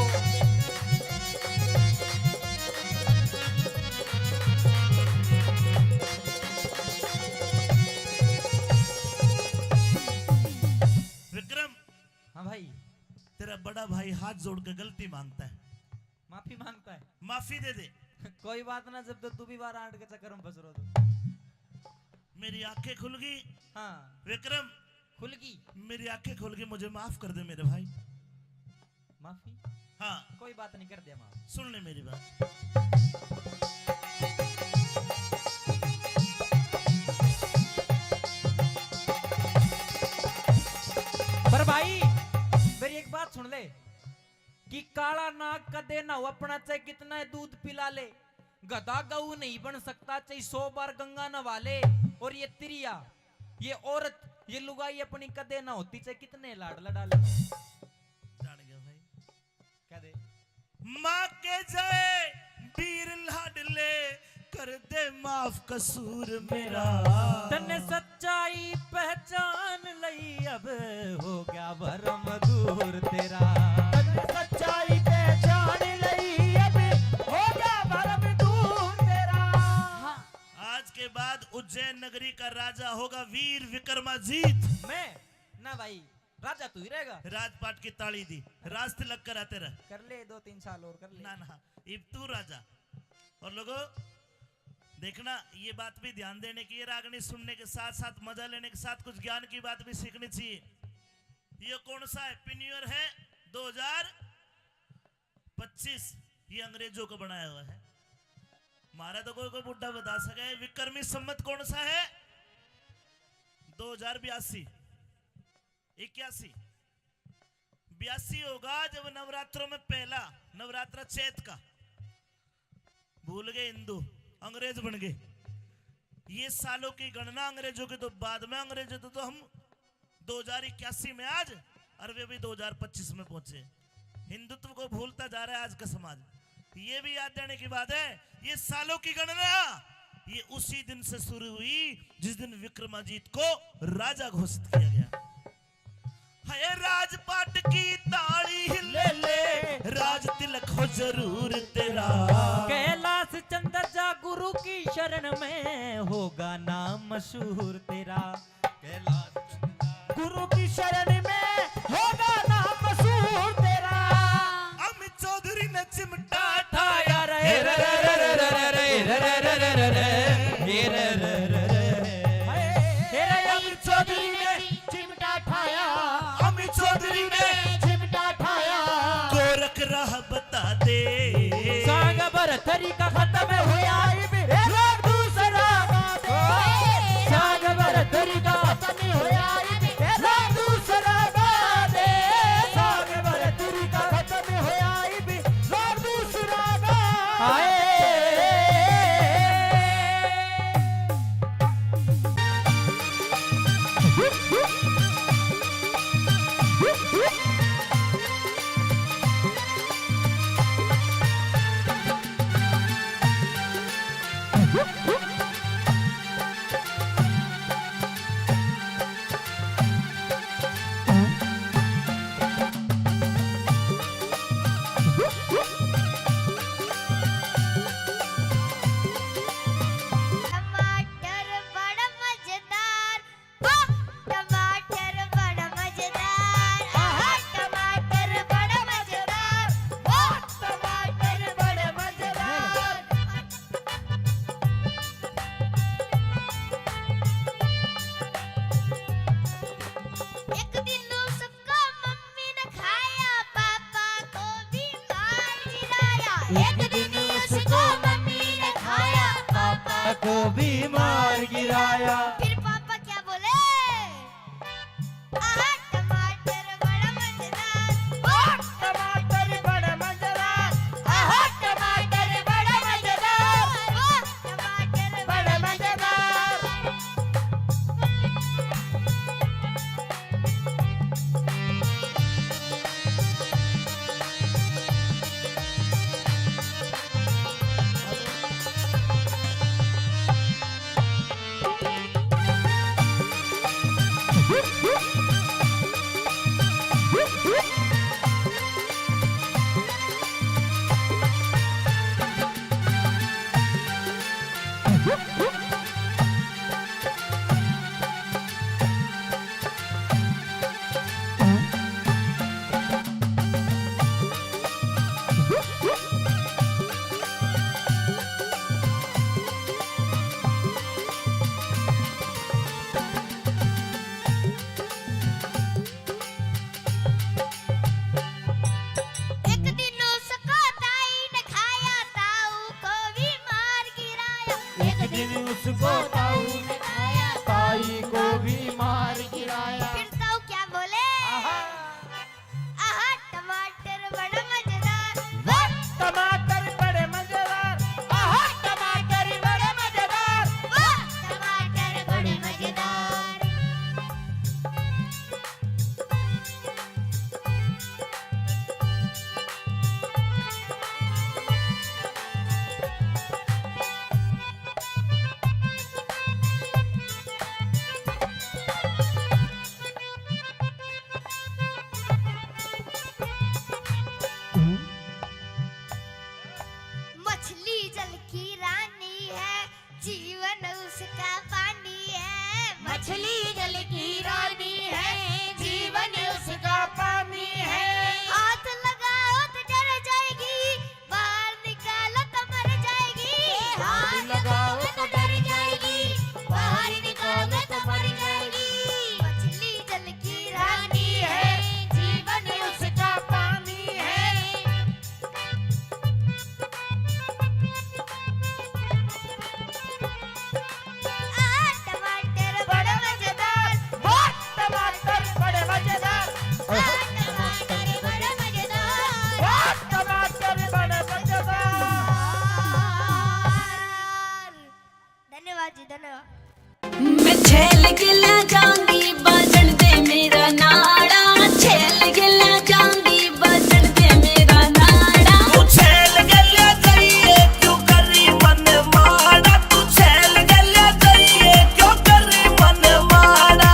विक्रम। हाँ भाई। तेरा बड़ा भाई हाथ जोड़ के गलती मांगता है। माफी मांगता है? माफी दे दे। कोई बात ना, जब तो तू भी बारह आठ के चक्कर में फंस रहो तो। मेरी आंखें खुल गई। हाँ। विक्रम। खुल गई। मेरी आंखें खुल गई, मुझे माफ कर दे मेरे भाई। माफी? हाँ। कोई बात नहीं, कर दिया माफ। सुन ले मेरी बात। पर भाई, मेरी एक बात सुन ले कि काला नाग कदे ना हो अपना, चाहे कितना दूध पिला ले, गधा गऊ नहीं बन सकता, चाहे सौ बार गंगा नवा ले। और ये तिरिया, ये औरत, ये लुगाई अपनी कदे ना होती, चाहे कितने लाड लड़ा ले। जान गया भाई। क्या दे? माँ के जय वीर लाडले, कर दे माफ कसूर मेरा। तन्ने सच्चाई पहचान लई, अब हो गया भरम दूर तेरा। तन्ने सच्चाई पहचान लई, अब हो गया भरम दूर तेरा। हाँ। आज के बाद उज्जैन नगरी का राजा होगा वीर विक्रमाजीत। मैं? ना भाई, राजा तू ही रहेगा। राजपाट की ताली दी, राज तिलक करा तेरा। कर ले, दो तीन साल और कर ले। ना, ना, इब तू राजा। और लोगों, देखना, ये बात भी ध्यान देने की, ये रागनी सुनने के साथ साथ, मजा लेने के साथ कुछ ज्ञान की बात भी सीखनी चाहिए। ये कौन सा Happy New Year है? दो हज़ार पच्चीस, ये अंग्रेजों का बनाया हुआ है। हमारा तो कोई, कोई बुढ़ा बता सके। विक्रमी संवत कौन सा है? दो हज़ार बयासी, इक्यासी, बयासी होगा जब नवरात्रों में पहला नवरात्रा चैत का। भूल गए हिंदू, अंग्रेज बन गए। ये सालों की गणना अंग्रेजों की तो बाद में, अंग्रेजों तो, तो हम दो हज़ार इक्यासी में आज, और वे भी दो हज़ार पच्चीस में पहुंचे। हिंदुत्व को भूलता जा रहा है आज का समाज। ये भी याद देने की बात है, ये सालों की गणना, ये उसी दिन से शुरू हुई जिस दिन विक्रमाजीत को राजा घोषित किया गया। है राजपाट की ताली ले ले, राज तिलक हो जरूर तेरा। कैलाश चंद्र जा गुरु की शरण में, होगा नाम मशहूर तेरा। कैलाश चंद्र जा गुरु की शरण में, होगा नाम मशहूर तेरा। अमित चौधरी ने चिमटा ठाया रे, रे, रे, रे, रे, रे, रे, रे, रे, रे, रे, रे। हे रे, रे, रे, रे। हे रे, अमित चौधरी ने चिमटा ठाया, अमित चौधरी ने चिमटा ठाया। साग भर तरीका खत्म होया इब, ए, लाग दूसरा गा दे। साग भर तरीका खत्म होया इब, ए, लाग दूसरा गा दे। साग भर तरीका खत्म होया इब, लाग दूसरा गा दे। हाय। टमाटर बड़ा मजेदार, वाह! टमाटर बड़ा मजेदार, आहा! टमाटर बड़ा मजेदार, वाह! टमाटर बड़ा मजेदार। एक दिन उसको मम्मी ने खाया, पापा को भी मार गिराया। एक दिन उसको मम्मी ने खाया, पापा को भी मार गिराया। फिर पापा क्या बोले? आहा, टमाटर बड़ा मजेदार। वाह, टमाटर बड़ा मजेदार। आहा, टमाटर बड़ा मजेदार। वाह, टमाटर बड़ा मजेदार। एक दिन उसको ताऊ ने खाया, ताऊ को भी मार गिराया। एक दिन उसको ताऊ ने खाया, ताई को भी मार गिराया। फिर ताऊ क्या बोले? आहा। आहा, टमाटर बड़ा मजेदार। वाह, टमाटर बड़े मजेदार। आहा, टमाटर बड़े मजेदार। वाह, टमाटर बड़े मजेदार। मछली जल की रानी है, जीवन उसका पानी है। मछली जल की रानी है, जीवन उसका पानी है। हाथ लगाओ तो डर जाएगी, बाहर निकालो तो मर जाएगी। हाथ लगाओ तो डर जाएगी, बाहर निकालो तो मर जाएगी। मछली जल की रानी है, जीवन उसका पानी है। आह, टमाटर बड़े मजेदार। वाह, टमाटर बड़े मजेदार। आह, टमाटर बड़े मजेदार। वाह, टमाटर बड़े मजेदार। धन्यवाद जी, धन्यवाद। मैं छैल के ले जाऊंगी, बाजन दे मेरा नाड़ा। छैल के ले जाऊंगी, बाजन दे मेरा नाड़ा। तू छैल के ले जाइए, क्यों करी मन माड़ा? तू छैल के ले जाइए, क्यों करी मन माड़ा?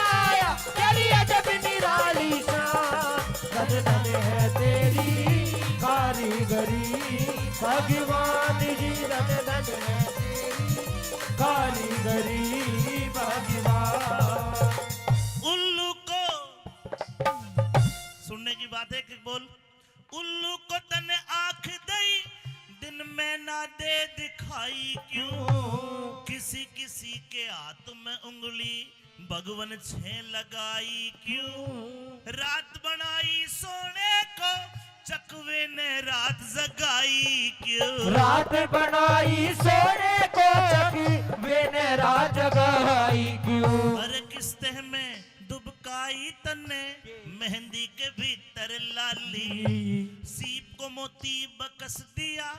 बनाया, तेरी अजब निराली शान। धन धन है तेरी कारीगरी भगवान जी, धन धन है तेरी कारीगरी भगवान। उल्लू को सुनने की बात है कि बोल, उल्लू को तने आंख दई, दिन में ना दे दिखाई क्यों? किसी किसी के हाथ में उंगली, भगवन छे लगाई क्यों? रात बनाई सोने को, चकवे ने रात जगाई क्यों? रात बनाई सोने को, चकवे ने रात जगाई क्यों? अरे किस तह में दुबकाई तन्ने, मेहंदी के भीतर लाली। सीप को मोती बकस दिया,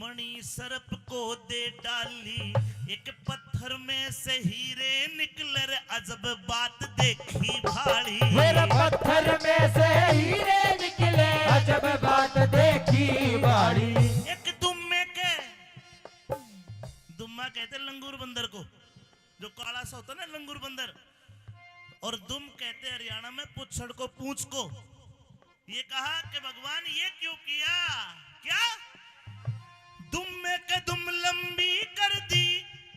मणि सर्प को दे डाली। एक पत्थर में से हीरे निकले रे, अजब बात देखी भाली। मेरे पत्थर में से हीरे निकले, अजब बात देखी भाली। एक दुम्मे के, दुम्मा कहते लंगूर बंदर को, जो काला सा होता ना लंगूर बंदर, और दुम कहते हरियाणा में पुच्छड़ को, पूंछ को। ये कहा कि भगवान ये क्यों किया? क्या? दुम्मे के दुम लंबी कर दी,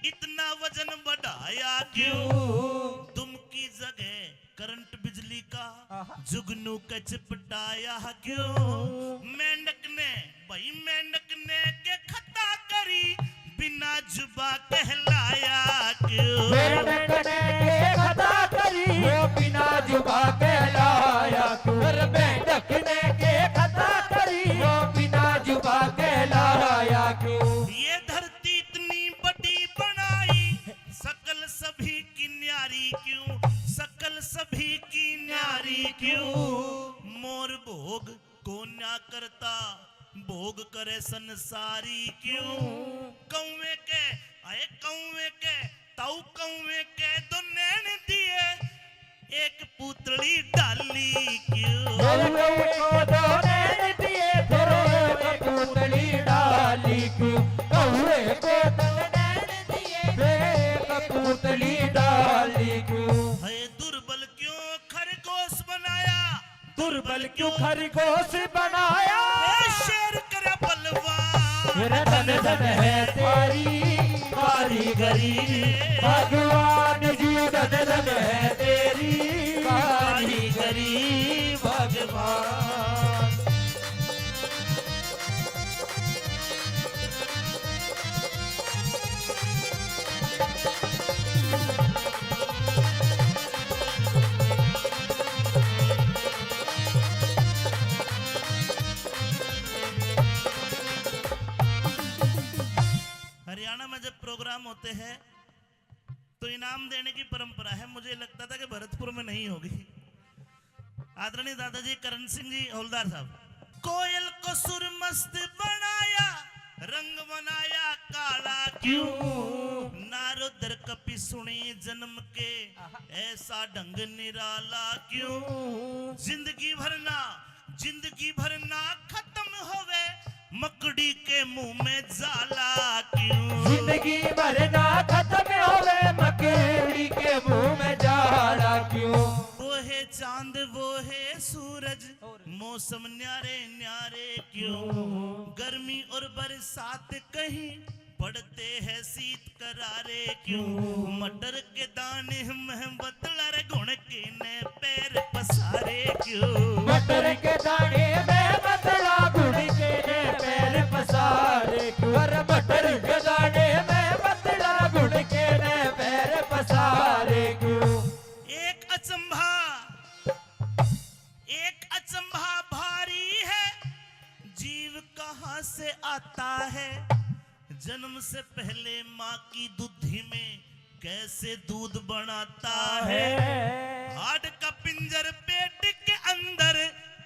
इतना वजन बढ़ाया क्यों? क्यों? दुम की जगह करंट बिजली का आहा। जुगनू के चिपटाया क्यों? मेंढक ने, भाई मेंढक ने के खता करी, बिना जुबा कहलाया क्यों? मेंढक ने के खता करी, वो बिना जुबा कहलाया क्यों? अरे मेंढक ने के खता करी, वो बिना जुबा कहलाया क्यों? ये धरती इतनी बड़ी बनाई, सकल सभी की न्यारी क्यों? सकल सभी की न्यारी क्यों? मोर भोग को ना करता, भोग करे संसारी क्यों? कौवे के, आए कौवे के, ताऊ कौवे के दो नैन दिए, एक पूतली डाली क्यों? मेरे कौवे को दो नैन दिए, फिर एक पूतली डाली क्यों? कौवे को दो नैन दिए, फिर एक पूतली डाली क्यों? है दुर्बल क्यों खरगोश बनाया? दुर्बल क्यों खरगोश बनाया? ए शेर करे बलवान। मेरा धन धन है तेरी कारीगरी, भगवान जी धन धन है तेरी कारीगरी, भगवान। हरियाणा में जब प्रोग्राम होते हैं तो इनाम देने की परंपरा है। मुझे लगता था कि भरतपुर में नहीं होगी। आदरणीय दादाजी करण सिंह जी हवलदार साहब। कोयल को सुर मस्त बनाया, रंग बनाया काला क्यों? क्यों? नारद और कपि सुनी जन्म के, आहा। ऐसा ढंग निराला क्यों? क्यों? जिंदगी भर ना, जिंदगी भर ना खत्म होवे मकड़ी के मुंह में जाला क्यों? जिंदगी भर ना खत्म होवे मकड़ी के मुंह में जाला क्यों? वो है चांद, वो है सूरज, मौसम न्यारे न्यारे क्यों? गर्मी और बरसात कहीं पड़ते हैं शीत करारे क्यों? मटर के दाने में बदला रे घुन के ने पैर पसारे क्यों? मटर के दाने में बदला घुन के ने पैर पसारे क्यों? अरे मटर के दाने में बदला घुन के ने पैर पसारे क्यों? एक अचंभा, एक अचंभा भारी है, जीव कहाँ से आता है? जन्म से पहले माँ की दूधी में कैसे दूध बनाता है? है। हाड़ का पिंजर पेट के अंदर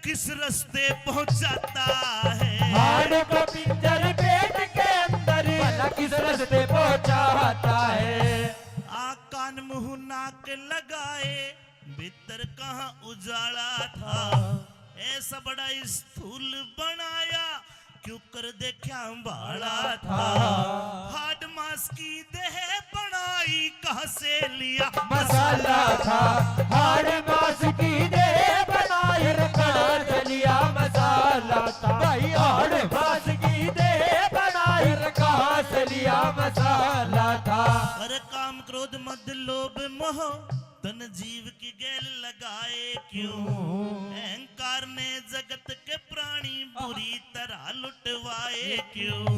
किस रास्ते पहुंचाता है? हाड़ का पिंजर पेट के अंदर भला किस रास्ते पहुंचाता है? आँख कान मुंह नाक लगाए भीतर कहाँ उजाला था, ऐसा बड़ा स्थूल बनाया, क्यों कर देखा भाला था। हाड़ मांस की देह बनाई, कहाँ से लिया मसाला था। हाड़ मांस की देह बनाई, कहाँ से लिया मसाला था। भाई हाड़ मांस की देह बनाई, कहाँ से लिया मसाला था। अरे काम क्रोध मद लोभ मोह तन जीव की गैल लगाए क्यों? अहंकार ने जगत के प्राणी पूरी तरह लुटवाए क्यों?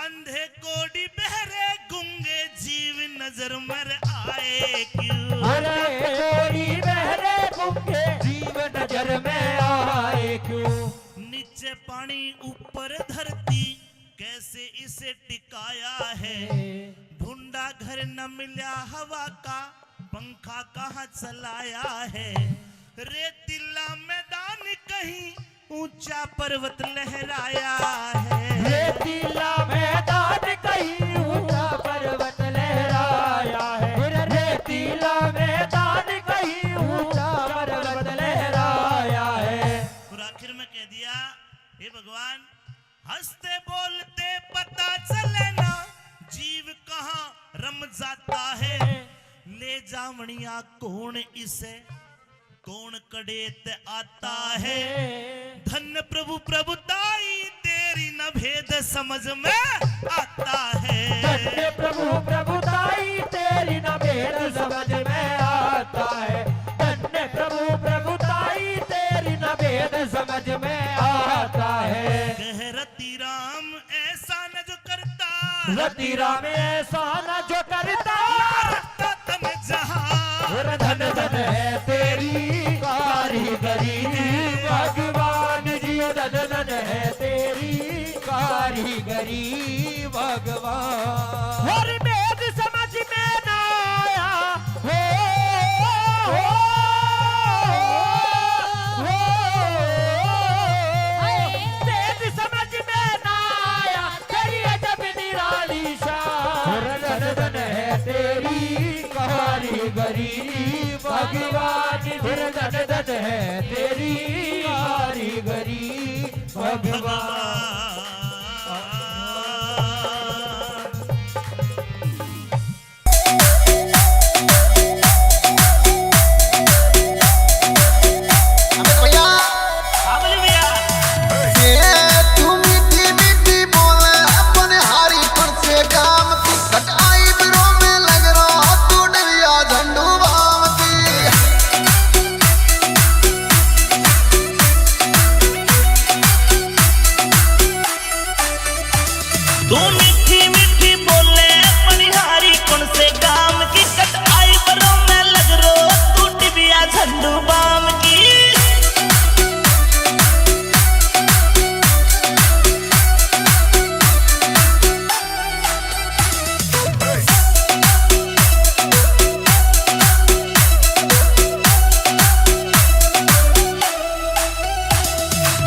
अंधे कोढ़ी बहरे गूंगे जीव नजर में आए क्यों? अरे कोढ़ी बहरे गूंगे जीव नजर में आए क्यों? नीचे पानी ऊपर धरती, कैसे इसे टिकाया है? ढूंढा घर न मिला हवा का, पंखा कहाँ चलाया है? रेतीला मैदान कहीं ऊंचा पर्वत लहराया है। रेतीला मैदान कहीं ऊंचा पर्वत लहराया है। रेतीला मैदान कहीं ऊंचा पर्वत लहराया है। और आखिर में कह दिया, हे भगवान, हंसते बोलते पता चले ना, जीव कहाँ रम जाता है। ले जावणिया कौन इसे, कौन कड़े ते आता है। धन्य प्रभु प्रभुताई, तेरी न भेद समझ में आता है। धन्य प्रभु प्रभुताई, तेरी न भेद समझ में आता है। धन्य प्रभु प्रभुताई, तेरी न भेद समझ में आता है। कह रति राम ऐसा न जो करता। रति राम ऐसा न जो करता। रखता तन जहां। और धन धन है तेरी कारीगरी भगवान जी, धन धन है तेरी कारीगरी भगवान। और भेद समझ में ना आया। हो, हो, हो, हो। भेद समझ में ना आया। तेरी अजब निराली शान। धन धन है तेरी कारीगरी भगवान, धन धन है तेरी कारीगरी भगवान। अबे भैया, हाँ बोले भैया। ये तू मीठी मीठी बोले, अपन हारी कौन से काम की, कटाई बिरो में लग रहा, तू डरिया झंडू बाम की। तू मीठी मीठी बोले, मणिहारी कौन से गाम की, कट आई बरो में लग रो, तू टिबिया झंडू बाम की।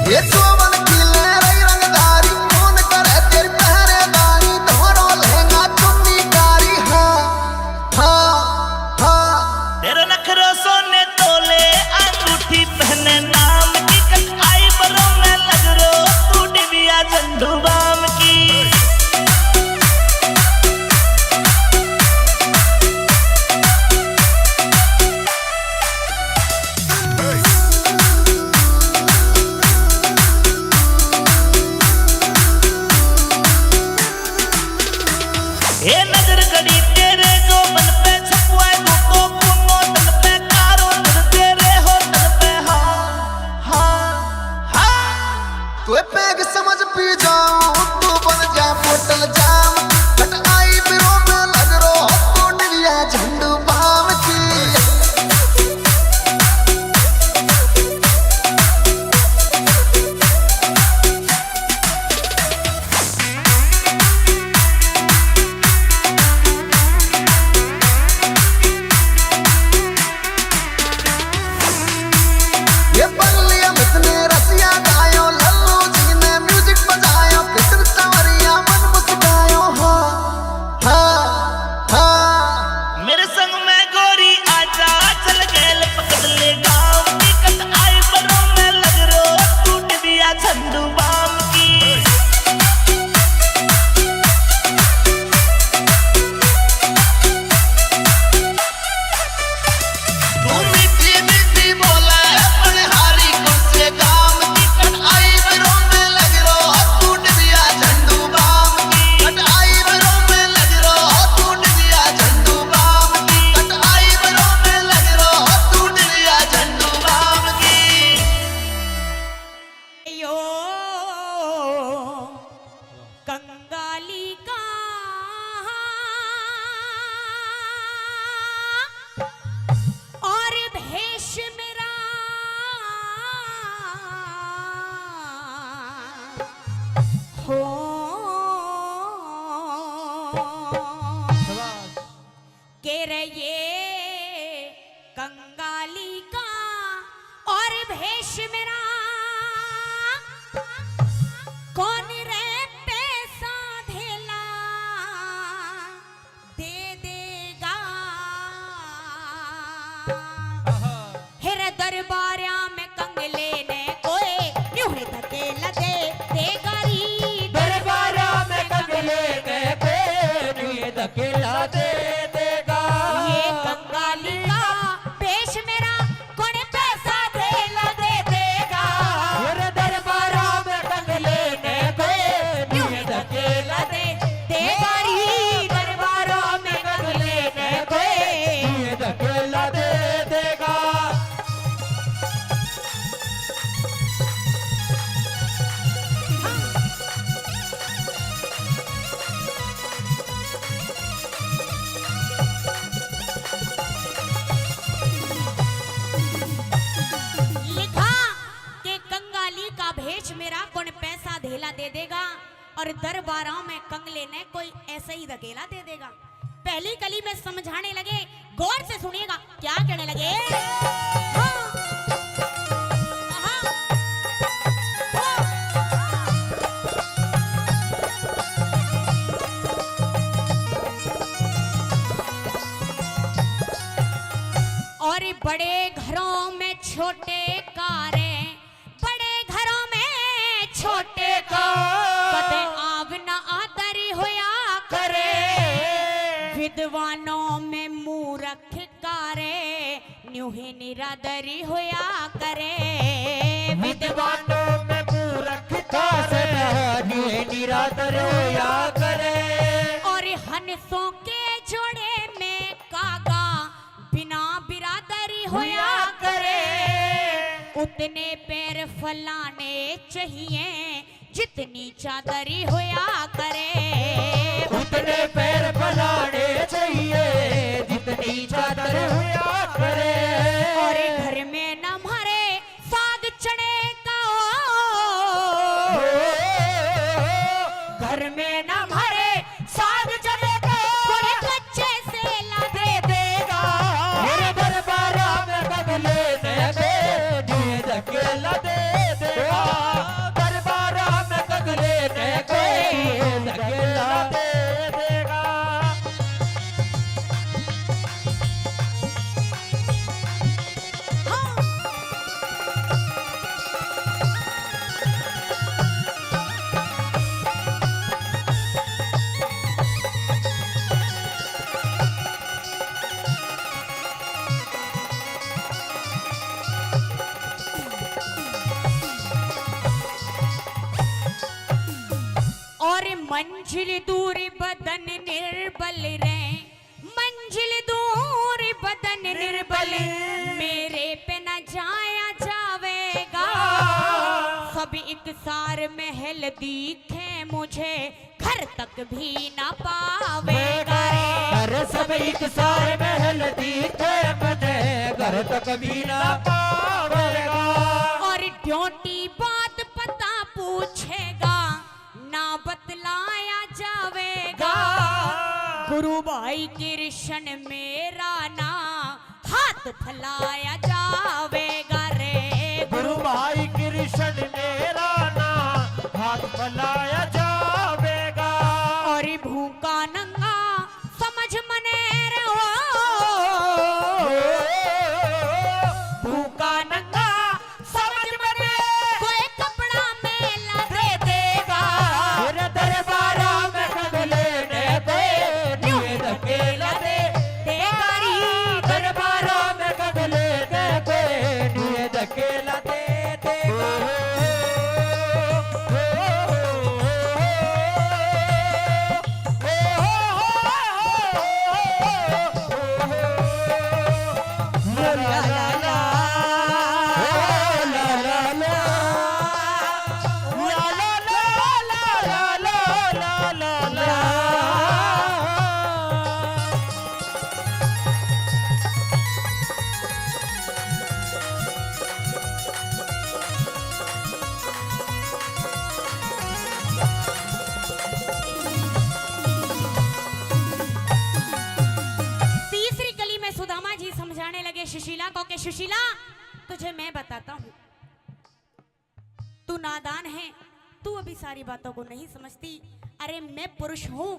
ये चोवन की लहराई रंगदारी, कौन करे तेरी पहरेदारी, धोरो लहंगा चुन्नी कारी, हाँ, हाँ, हाँ। तेरा नखरो सोने तोले, अंगूठी पहने नाम की, कट आई बरो में लग रो, तू डिबिया झंडू बाम की। हे नजर गड़ी तेरे जोबन पे, छपुआ गुटो कुनो तन पे, कारो नजर तेरे हो तन पे, हाँ, हाँ, हाँ। तू पैग समझ पी जाऊं, तू बन जा बोतल जाम, कट आई बिरो में लग रो, तू डिबिया झंडू बाम की। ये बरलिया मित ने रसिया गायो, लल्लू जी ने music बजायो, कृष्ण तंवरिया मन मुस्कायो, हो, धकेला दे देगा री। दरबारा में कंगले ने कोई न्यू धकेला दे देगा। ये कंगाली का भेष मेरा, कौन पैसा धेला दे देगा। और दरबारा में कंगले ने कोई न्यू धकेला दे देगा री। दरबारा में कंगले ने कोई न्यू धकेला दे देगा। लिखा कि कंगाली का भेष मेरा, कौन पैसा धेला दे देगा, और दरबारा में कंगले ने कोई ऐसे ही धकेला दे देगा। पहली कली में समझाने लगे, गौर से सुनिएगा क्या कहने लगे। हाँ। हाँ। हाँ। और बड़े घरों में छोटे कारे, बड़े घरों में छोटे का कदे आव ना आदर होया करे। विद्वानों में मूरख कारे, न्यू ही निरादरी होया करे। विद्वानों में मूरख कारे, न्यू ही निरादर होया करे। और हंसों के जोड़े में कागा, बिना बिरादरी होया करे। उतने पैर फैलाने चाहिए जितनी चादरी होया करे। उतने पैर फैलाने चाहिए जितनी चादर होया करे। और घर में न मारे साग चने का। घर में न मारे साग चने का। कोई कच्चे से ला दे देगा। मेरे दरबारा में कंगले ने कोई न्यू धकेला दे देगा। दरबारा में कंगले ने कोई न्यू धकेला दे देगा। और मंजिल दूर बदन निर्बल रे, मंजिल दूर बदन निर्बल, मेरे पे न जाया जावेगा। सब एक सार महल दिखे मुझे, घर तक भी ना पावेगा रे। अरे सब एक सार महल दिखे मुझे, घर तक भी ना पावेगा। और ड्यूटी बात पता पूछेगा, ना बतलाया जावेगा। गुरु भाई कृष्ण मेरा ना हाथ फैलाया जावेगा रे। गुरु भाई कृष्ण मेरा ना हाथ फैलाया जावेगा। और भूखा नंगा समझ मने रे हो। भूखा नंगा समझ मने कोई कपड़ा मेला दे देगा। मेरे दरबारा में कंगले ने कोई न्यू धकेला दे देगा री। दरबारा में कंगले ने कोई न्यू धकेला दे देगा। तीसरी कली में सुदामा जी समझाने लगे सुशीला को कि सुशीला, तुझे मैं बताता हूँ, तू नादान है, तू अभी सारी बातों को नहीं समझती। अरे मैं पुरुष हूँ,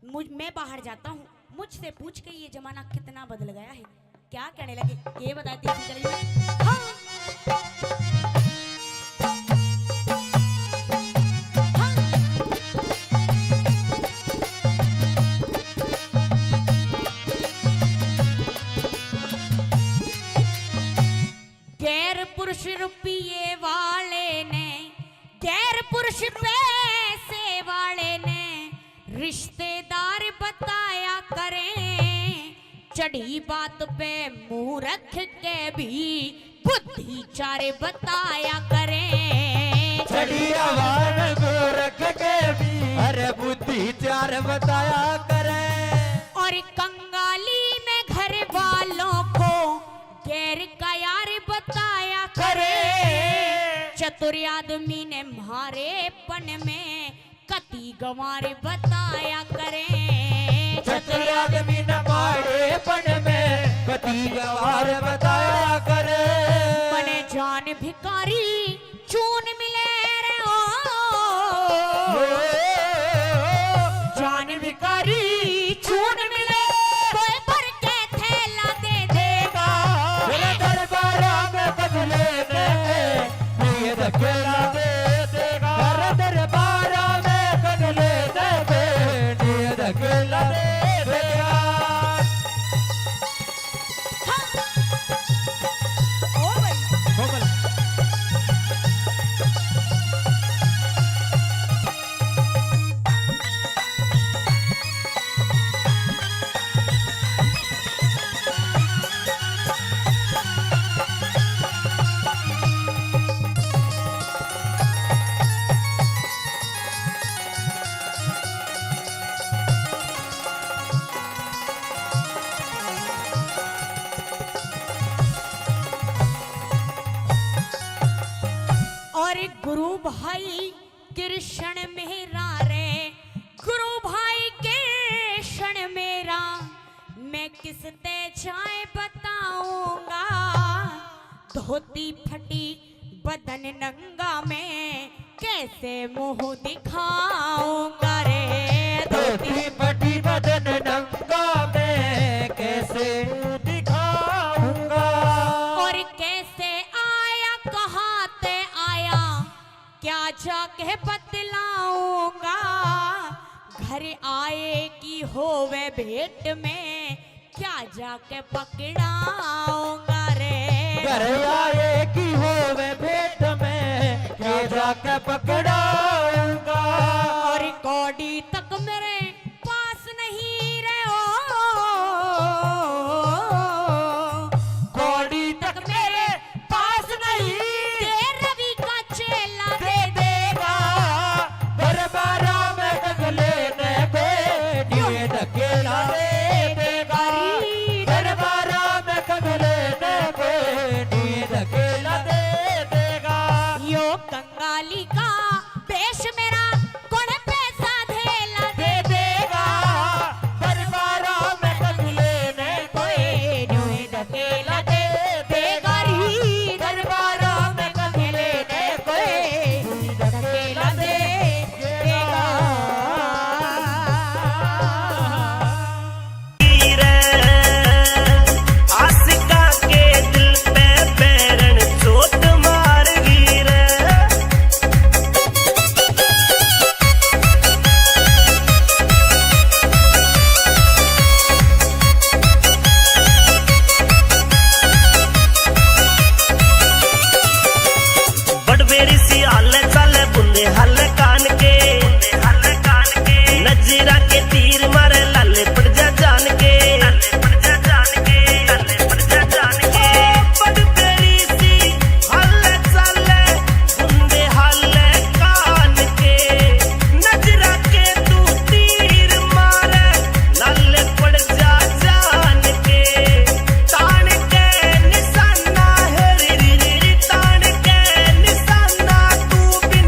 मुझ मैं बाहर जाता हूँ, मुझसे पूछ के ये जमाना कितना बदल गया है। क्या कहने लगे ये बताती थी कली में। हाँ। पैसे वाले ने रिश्तेदार बताया करें, चढ़ी बात पे मुंह रख के भी बुद्धि चार बताया करें। चढ़ी आवाज मुंह रख के भी, अरे, बुद्धि चार बताया करें। और कंगाली में घर वालों को गैर का यार बताया करे। चतुर आदमी ने म्हारेपन में कती गंवार बताया करे। चतुर आदमी ने म्हारेपन में कती गंवार बताया करे। मने जान भिखारी चून मिले रे ओ। ओ, जान भिखारी चून मिले, कोई भर के थैला दे देगा। मेरे दरबारा में कदले ने, ये धकेला दे देगा। मेरे दरबारा में कदले ने, ये धकेला दे देगा। हाँ। ओ भाई। कोमल। और गुरु भाई कृष्ण मेरा रे, गुरु भाई कृष्ण मेरा, मैं किस ते जाए बताऊंगा। धोती फटी बदन नंगा, मैं कैसे मुंह दिखाऊंगा रे। धोती फटी बदन नंगा, मैं कैसे मुंह दिखाऊंगा। और कैसे आया, कहाँ ते आया, क्या जाके बतलाऊंगा। घर आए की होवे भेंट में, क्या जाके पकड़ाऊंगा रे। घर आए की होवे भेंट में, क्या जाके पकड़ाऊंगा। और कौड़ी तक मेरे पास नहीं रे ओ, कौड़ी तक मेरे पास नहीं, दे रवि का चेला दे देगा। दरबारा में कदले ने कोई न्यू धकेला दे देगा। दरबारा में कदले ने कोई न्यू धकेला दे देगा। यो कंगाली का पेश मेरा कौन पैसा धेला दे देगा। दरबारा में कदले ने कोई न्यू धकेला दे देगा री। दरबारा में कदले ने कोई न्यू धकेला दे देगा। आशिका के दिल पे बैरन चोट मार गई रे। बड़बेरी सी हाल चाल बुंदे हाल कान के, नजरा के तीर मारे लाले पड़ जा जान के। ओ बड़बेरी सी हाल चाल बुंदे हाल कान के, नजरा के तू तीर मारे लाले पड़ जा जान के। तान के निशाना है री री री, तान के निशाना तू भी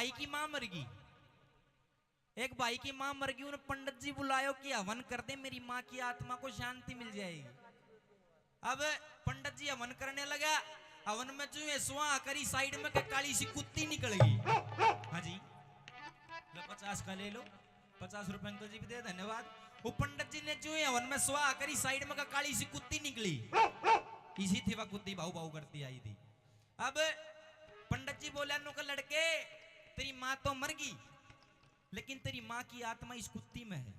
भाई की माँ मर गई, एक भाई की माँ मर गई, उन्हें पंडित जी बुलायो कि हवन कर दे, मेरी माँ की आत्मा को शांति मिल जाएगी। अब पंडित जी हवन करने लगा, हवन में जो ये स्वाहा करी, साइड में के काली सी कुत्ती निकल गई। हाँ जी, लो पचास का ले लो, पचास रुपए अंकल जी भी दे, धन्यवाद। वो पंडित जी ने जो ये हवन में स्वाहा करी, साइड में का काली सी कुत्ती निकली। इसी थी वह कुत्ती भाऊ भाऊ करती आई थी। अब पंडित जी बोला, नु के लड़के, तेरी माँ तो मर गई, लेकिन तेरी माँ की आत्मा इस कुत्ती में है।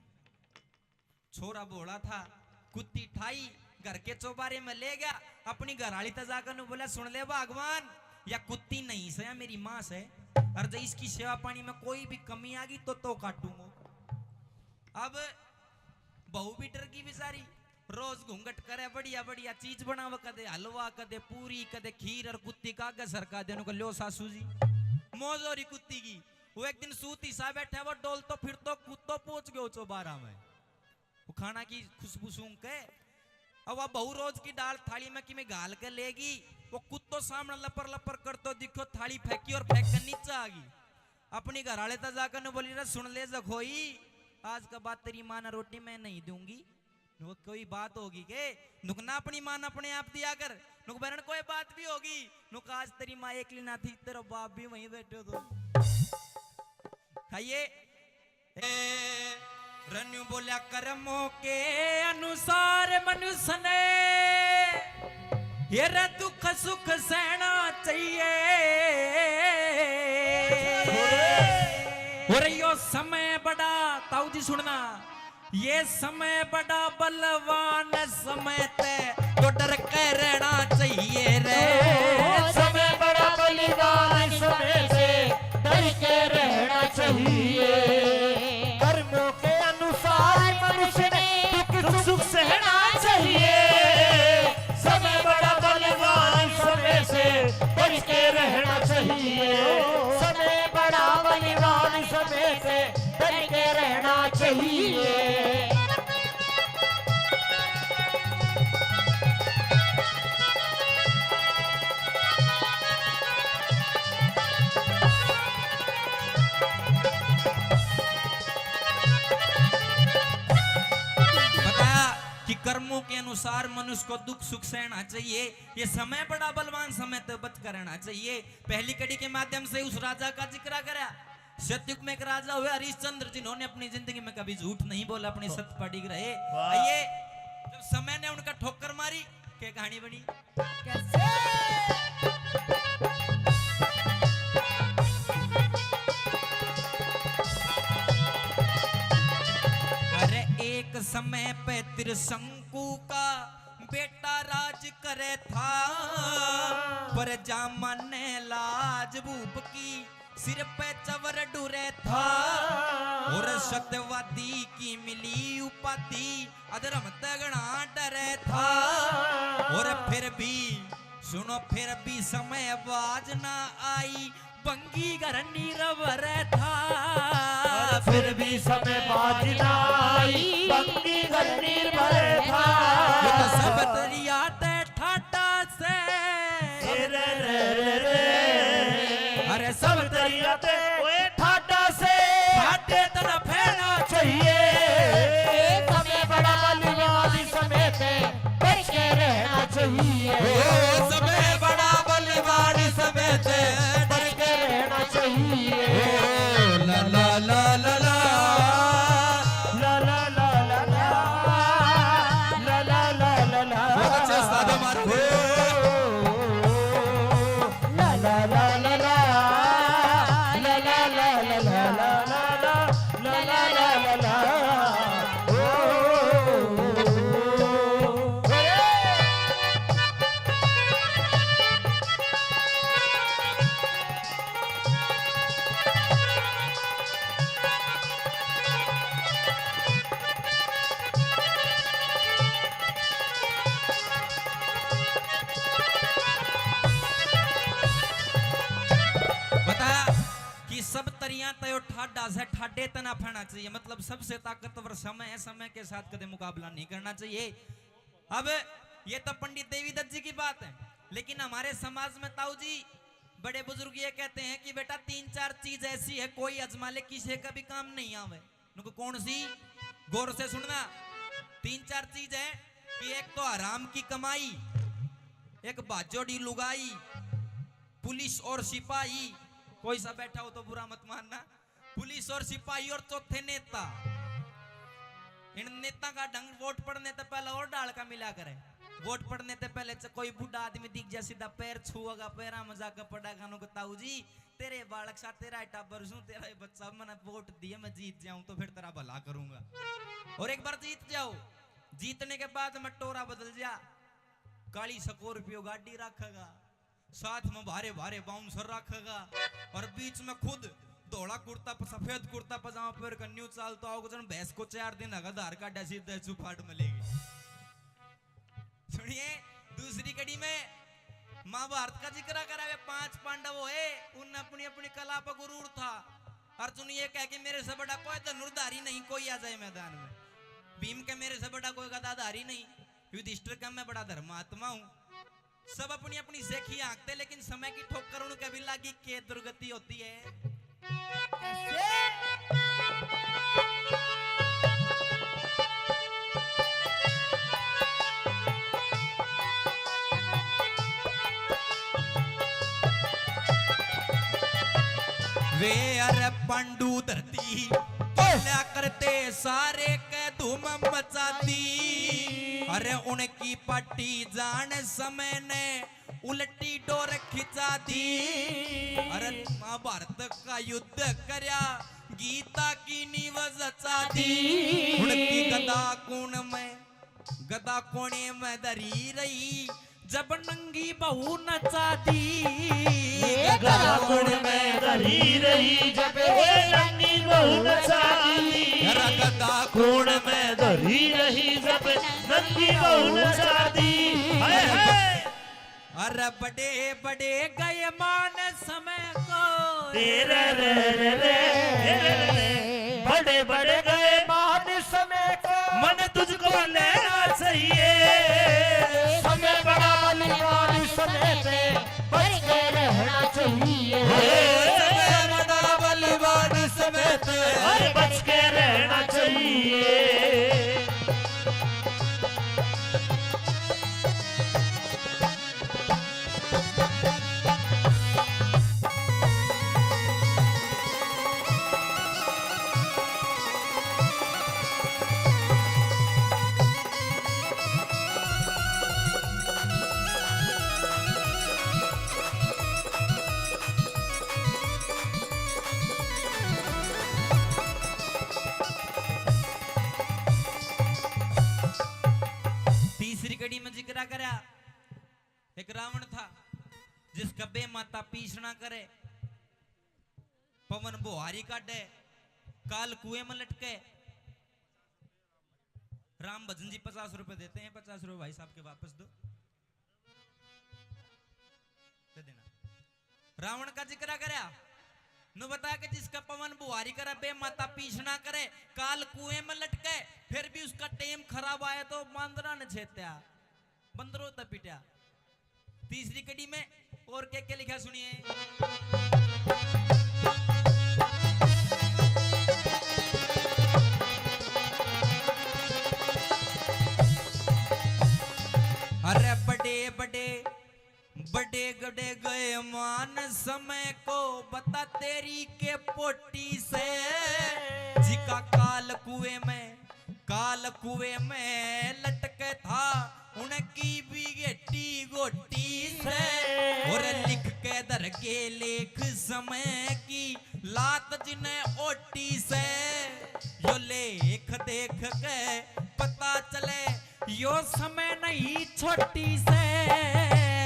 छोरा भोला था, कुत्ती ठाई, घर के चौबारे में ले गया, अपनी घरआली तै जाकर नु बोला, सुन ले भगवान, या कुत्ती नहीं से, या मेरी माँ से, और जो इसकी सेवा पानी में कोई भी कमी आ गई तो तो काटूंगा। अब बहू भी डर गई बेचारी, रोज घूंघट करे, बढ़िया बढ़िया चीज बनावे, कदे हलवा, कदे पूरी, कदे खीर, और कुत्ती का आगे सरका देनु के, लो सासू जी, मौज हो रही कुत्ती की। वो एक दिन सूती सा बैठा, वो डोल तो फिर तो कुत्तो पहुंच गयो चौबारा में। वो खाना की खुशबू सूंघ के, अब वह बहू रोज की दाल थाली में किमें घाल के लेगी, वो कुत्तो सामने लपर लपर करतो दिखो, थाली फेंकी और फेंक के नीचे आ गई। अपनी घरआले तै जाकर ने बोली, रे सुन ले जखोई, आज के बाद तेरी माँ ने रोटी मैं नहीं दूंगी। नुक कोई बात होगी के? नुक ना अपनी माँ ने अपने आप दिया कर। नुक बरन कोई बात भी होगी। नुक आज तेरी माँ एकली ना थी, तेरा बाप भी वहीं बैठे तो। खाइए। ए, रन्यू बोल्या, कर्मों के अनुसार मनुष्य ने ये रे दुख सुख सहना चाहिए। और यो समय बड़ा, ताऊ जी सुनना, ये समय बड़ा बलवान, समय ते तो डर के रहना चाहिए रे। ओ, समय बड़ा बलवान, समय से डर के रहना चाहिए। कर्मों के अनुसार मनुष्य ने दुख सुख सहना चाहिए। समय बड़ा बलवान, समय से डर के रहना चाहिए। समय बड़ा बलवान, समय से डर के रहना चाहिए। बताया कि कर्मों के अनुसार मनुष्य को दुख सुख सहना चाहिए। ये समय बड़ा बलवान, समय तो बच कर रहना चाहिए। पहली कड़ी के माध्यम से उस राजा का जिक्र करा। सतयुग में एक राजा हुए हरिश्चंद्र, जिन्होंने अपनी जिंदगी में कभी झूठ नहीं बोला, अपनी सत पड़ी रहे। वाह। आइए, जब समय ने उनका ठोकर मारी, के कहानी बनी? कैसे? अरे, एक समय पे त्रिशंकु का बेटा राज करे था, पर जामन ने लाज भूप की सिर पे चवर डुरे था। और सत्यवादी की मिली उपाधि, अधर्म तै घणा डरे था। और फिर भी, सुनो, फिर भी समय बाज ना आई, बंगी घर निर्भर था। फिर भी समय बाज ना आई, बंगी घर निर्भर था। ये तो सब दरिया ते ठाडा से। रे रे रे रे। अरे सब दरिया ते ओए ठाडा से। ठाडे तना फैना चाहिए। ए समय बड़ा बलवान, समय ते बच के रहना चाहिए। ओ समय बड़ा बलवान, समय ते बच के रहना चाहिए। ओ ला ला ला ला ला। ला ला ला ला ला। ला ला ला ला ला। बहुत अच्छे उस्ताद हमारे। ला ला ला ला ला। ला ला ला ला ला। ला ला ला ला ला। ओ। बता कि सब तरियां तै यो ठाडा से, ठाडे तना फैना चाहिए, मतलब सबसे ताकतवर समय है, समय के साथ कदे मुकाबला नहीं करना चाहिए। अब ये तो पंडित देवीदत्त जी की बात है, लेकिन हमारे समाज में ताऊ जी बड़े बुजुर्ग ये कहते हैं कि बेटा, तीन चार चीज ऐसी है, कोई आजमा ले, किसी का भी काम नहीं आवे। उनको कौन सी? गौर से सुनना। तीन चार चीज है कि एक तो हराम की कमाई, एक बाजोड़ी लुगाई, पुलिस और सिपाही। कोई सा बैठा हो तो बुरा मत मानना। पुलिस और सिपाही और चौथे नेता। इन नेता का ढंग वोट पड़ने ते पहले और डाल का मिला करे। वोट पड़ने ते पहले च-, कोई बूढ़ा आदमी दिख जा, सीधा पैर छुएगा, पैरा में जाकर पड़ेगा, नु, "ताऊ जी, तेरे बालक सा, तेरा ही टाबर सूं, तेरा ही बच्चा, मैंने वोट दिए, मैं जीत जाऊं तो फिर तेरा भला करूंगा।" और एक बार जीत जाओ, जीतने के बाद में टोरा बदल जा, काली स्कॉर्पियो गाड़ी रखेगा, साथ में भारे भारे बाउंसर रखेगा और बीच में खुद धोला कुर्ता प-, सफेद कुर्ता पजामा पहन कर न्यू चालता होगा, जन भैंस को चार दिन अगर धार काटा सीधा चुपाट मिलेगी। सुनिए, दूसरी कड़ी में महाभारत का जिक्र करा, वे पांच पांडव होए, उन अपनी अपनी कला पर गुरूर था। अर्जुन ये कह के, "मेरे से बड़ा कोई धनुर्धारी नहीं, कोई आ जाए मैदान में।" भीम के, "मेरे से बड़ा कोई गदाधारी नहीं।" युधिष्ठिर का, "मैं बड़ा धर्मात्मा हूँ।" सब अपनी अपनी सेखी हाँकते, लेकिन समय की ठोकर उनके भी लागी के दुर्गति होती है। वे अरे पांडु धरती पहला करते, सारे के धूम मचा दी। अरे उनकी पाटी जान समय ने उल्टी डोर खिंचा दी। अरे महाभारत का युद्ध करया, गीता की नींव जचा दी। उनकी गदा कोण में, गदा कोणे में धरी रही, जब नंगी बहू नचा दी। ये गदा कोण में धरी रही, जब ये नंगी बहू नचा दी। अरे गदा कोण में धरी रही, जब नंगी बहू नचा दी। हाय, हाय। अरे बड़े बड़े गए मान समय को। तेरे रे रे रे, बड़े बड़े गए मान समय को। मन तुझको लेना चाहिए। समय बड़ा बलवान, समय से बच के रहना चाहिए। हे, समय बड़ा बलवान, समय से। अरे बच के रहना चाहिए। तीसरी कड़ी में जिक्रा करया, एक रावण था जिसका बे माता पीसना करे, पवन बुहारी काटे, काल कुएं में लटके। राम भजन जी पचास रुपए देते हैं, पचास रुपए भाई साहब के वापस दो, दे देना। रावण का जिक्रा करया, नु बता के जिसका पवन बुहारी करे, बे माता पीसना करे, काल कुएं में लटके, फिर भी उसका टेम खराब आया तो मांदरा ने छेत्या, बंदरो तै पिट्या। तीसरी कड़ी में और के के लिखा सुनिए। अरे बड़े बड़े बड़े गड़े गए मान समय को, बता तेरी के पोटी से, जिका काल कुएं में, काल कुएं में लटके था, उनकी भी गेटी गोटी से। और लिख के धर के लेख समय की, लात जिन्हें ओटी से, यो लेख देख के पता चले यो समय नहीं छोटी से।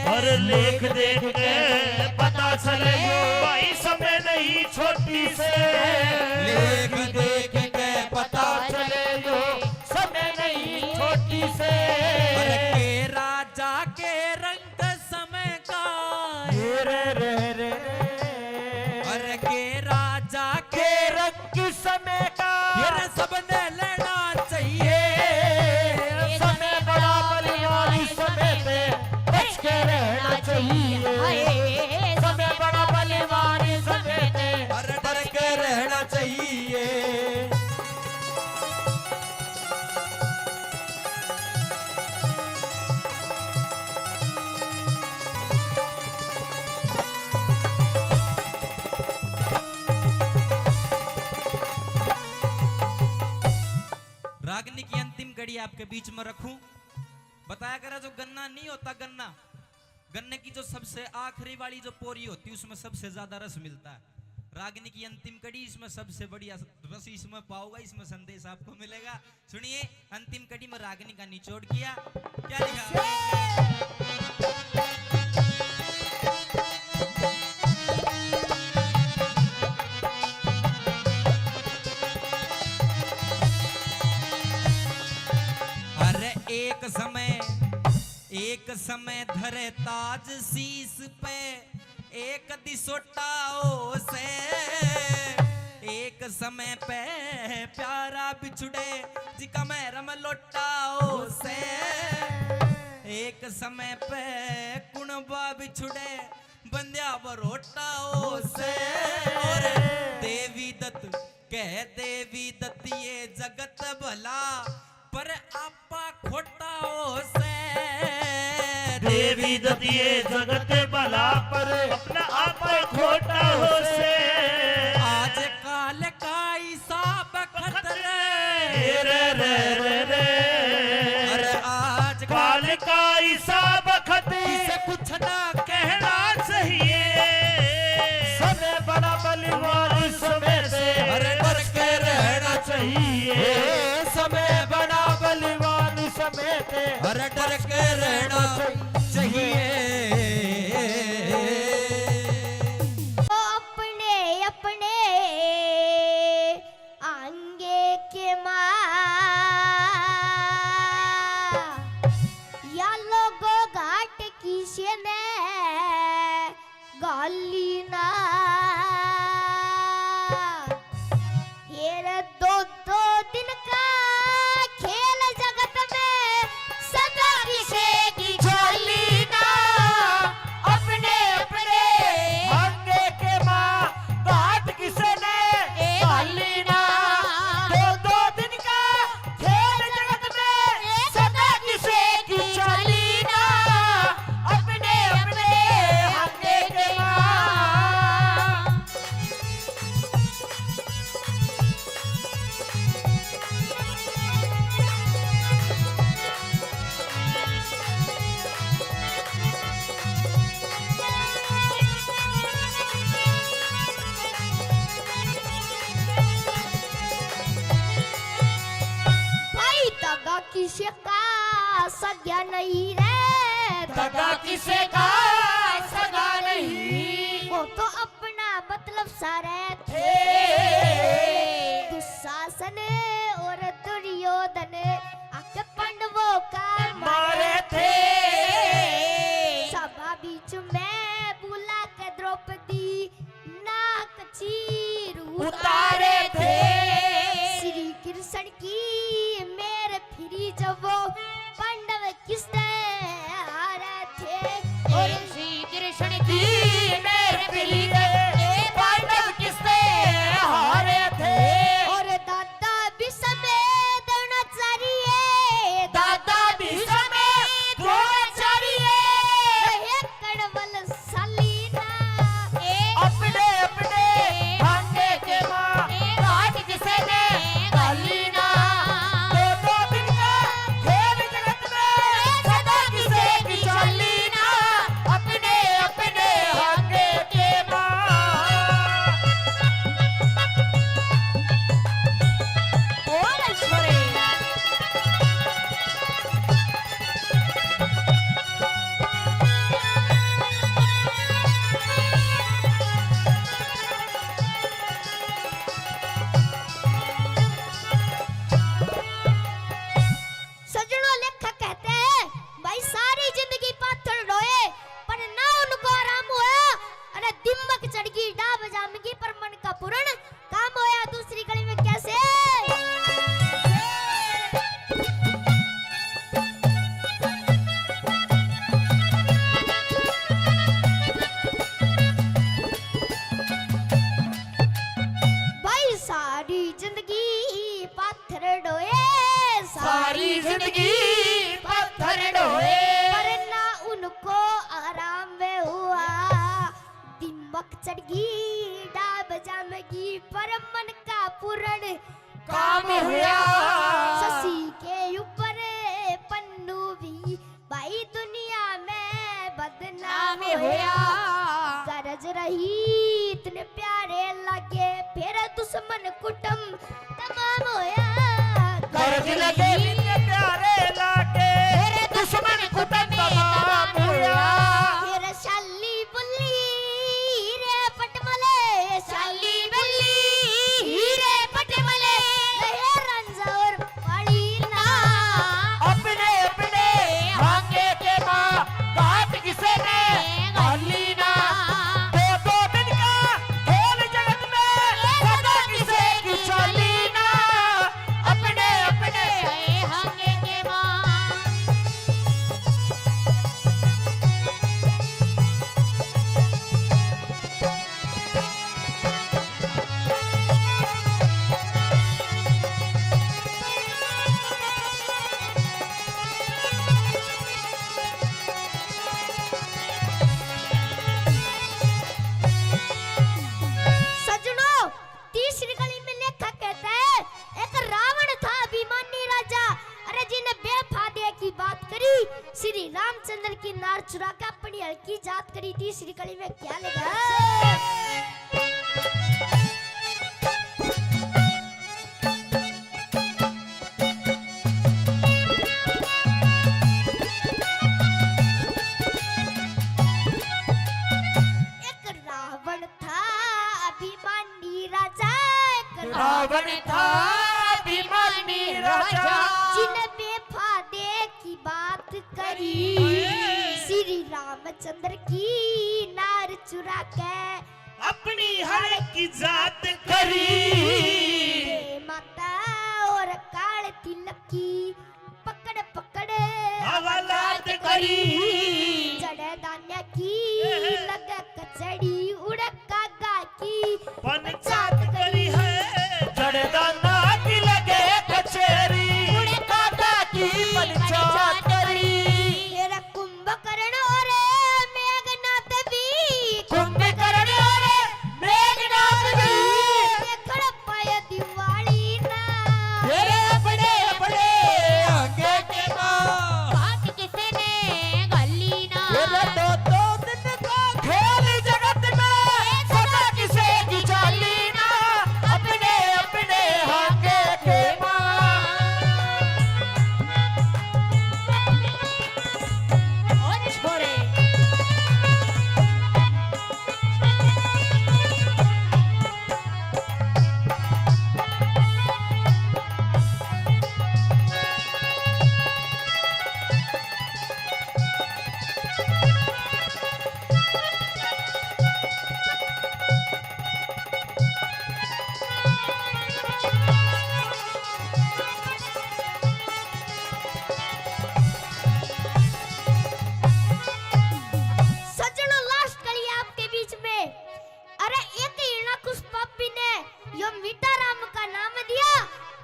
और लेख देख के पता चले यो भाई समय नहीं छोटी से। लेख देख के पता चले यो समय नहीं छोटी से। अरे के राजा के रंग समय का। ये रे रे रे। अरे के राजा के रंग समय का। ये रे सबने लेना चाहिए। समय बड़ा बलवान, समय से बच के रहना चाहिए। हाय। समय बड़ा आपके बीच में रखूं। बताया करा, जो गन्ना नहीं होता, गन्ना, गन्ने की जो सबसे आखिरी वाली जो पोरी होती, उसमें सबसे ज्यादा रस मिलता है। रागनी की अंतिम कड़ी, इसमें सबसे बढ़िया रस इसमें पाओगा, इसमें संदेश आपको मिलेगा। सुनिए, अंतिम कड़ी में रागनी का निचोड़ किया, क्या लिखा? अरे एक समय, एक समय धरे ताज शीश पे, एक दिसोटा हो से। एक समय पे प्यारा बिछुड़े, जिका महरम लोटा हो से। एक समय पे कुणबा बिछुड़े, बंध्या बरोटा हो से। और देवी दत्त कह, देवी दत्त ये जगत भला, पर आपा खोटा हो से। देवी दत्त ये जगत भला, पर अपना आपा खोटा हो से। आज काल का हिसाब खतरे। रे, रे, रे, रे। अरे आज काल का हिसाब खतरे। किसे कुछ ना कहना चाहिए। समय बड़ा बलवान समय से। अरे डर के रहना चाहिए। ए, समय बड़ा बलवान समय से। अरे डर के रहना चाहिए। तो अपने, अपने आंगे के माँ, या लोगो घाट किसे ने गाली ना। ये रे दो दो दिन का खेल जगत में सदा किसे की झोली ना। अपने अपने आंगे के माँ घाट किसे ने गाली ना। दो दो दिन का खेल जगत में सदा किसे की चाली ना, अपने अपने हक के माँ। भाई दगा किसे का सगा नहीं रे, दगा किसे का सगा नहीं। वो तो अपना मतलब सारे थे। दुशासन और दुर्योधन आके पांडवों का मारे थे। सभा बीच में बुला के द्रौपदी नाक चीर उतारे थे। श्री कृष्ण की मेर फिरी जब वो पांडव किससे हारे थे। और श्री कृष्ण की मेर फिरी जब पांडव किससे हारे थे। और दादा भीष्म द्रोणाचार्य, दादा भीष्म द्रोणाचार्य, एक कण बल साली ना। ए अपने अपने भांगे के माँ, ए घाट किसे ने गाली ना। दो दो दिन का खेल जगत में सदा किसे की चाली ना। अपने अपने भांगे के माँ। बोल छोरे। सजनों, लेखक कहते हैं, भाई, सारी जिंदगी पाथर ढोए, पर ना उनको आराम हुआ, अरे दिमक चढ़गी, डाब जामगी, पर मन का पूर्ण काम होया। दूसरी कड़ी में कैसे? भाई, सारी जिंदगी पाथर ढोए, सारी जिंदगी पाथर ढोए, पर ना उनको आराम हुआ। दिमक चढ़गी, डाब जामगी, पर मन का पूर्ण काम हुआ। शशि के ऊपर ही इतने प्यारे लागे, फिर दुश्मन कुटुम तमाम होया। घर जिले के इतने प्यारे लागे, फिर दुश्मन कुटुम तमाम होया। फिर शाली बुल्ली रे पटमले, शाली बुल्ली रे पटमले, रहे रंजा और पाली ना। अपने अपने हांगे के माँ, बात किसे ने गाली ना। दो दो दिन का खेल जगत में, सदा किसे की चाली ना। अपने अपने हांगे के माँ। सजनों, तीसरी कली में लेखक कहता है, एक रावण था अभिमानी राजा, अरे जिने बेफादे की बात करी, श्री रामचंद्र की नार चुरा के अपनी हल्की जात करी। तीसरी कली में क्या लिखा? एक रावण था अभिमानी राजा, एक रावण था अभिमानी राजा। जिन बेफादे की बात करी, श्री रामचंद्र की नार चुरा के अपनी हर की जात करी। ये माता और काल तिलक की पकड़ पकड़ हवालात करी। जड़े दान्या की लगे कचड़ी, उड़े कागा की पंचायत करी है। जड़े दान्या की लगे कचेरी, उड़े कागा की पंचायत करी। तेरा कुंभकर्ण और मेघनाथ भी, कुंभकर्ण और मेघनाथ भी, देखण पाए दिवाली ना। तेरे अपने अपने आगे के माँ, बात किसे ने गाली ना। तेरे दो दो दिन का खेल जगत में, सदा किसे की चाली ना। अपने अपने आगे के माँ। ओ छोरे। सज्जनों, लास्ट कड़ी आपके बीच में। अरे, एक हिरणाकुश पापी ने यो मीठा राम का नाम दिया,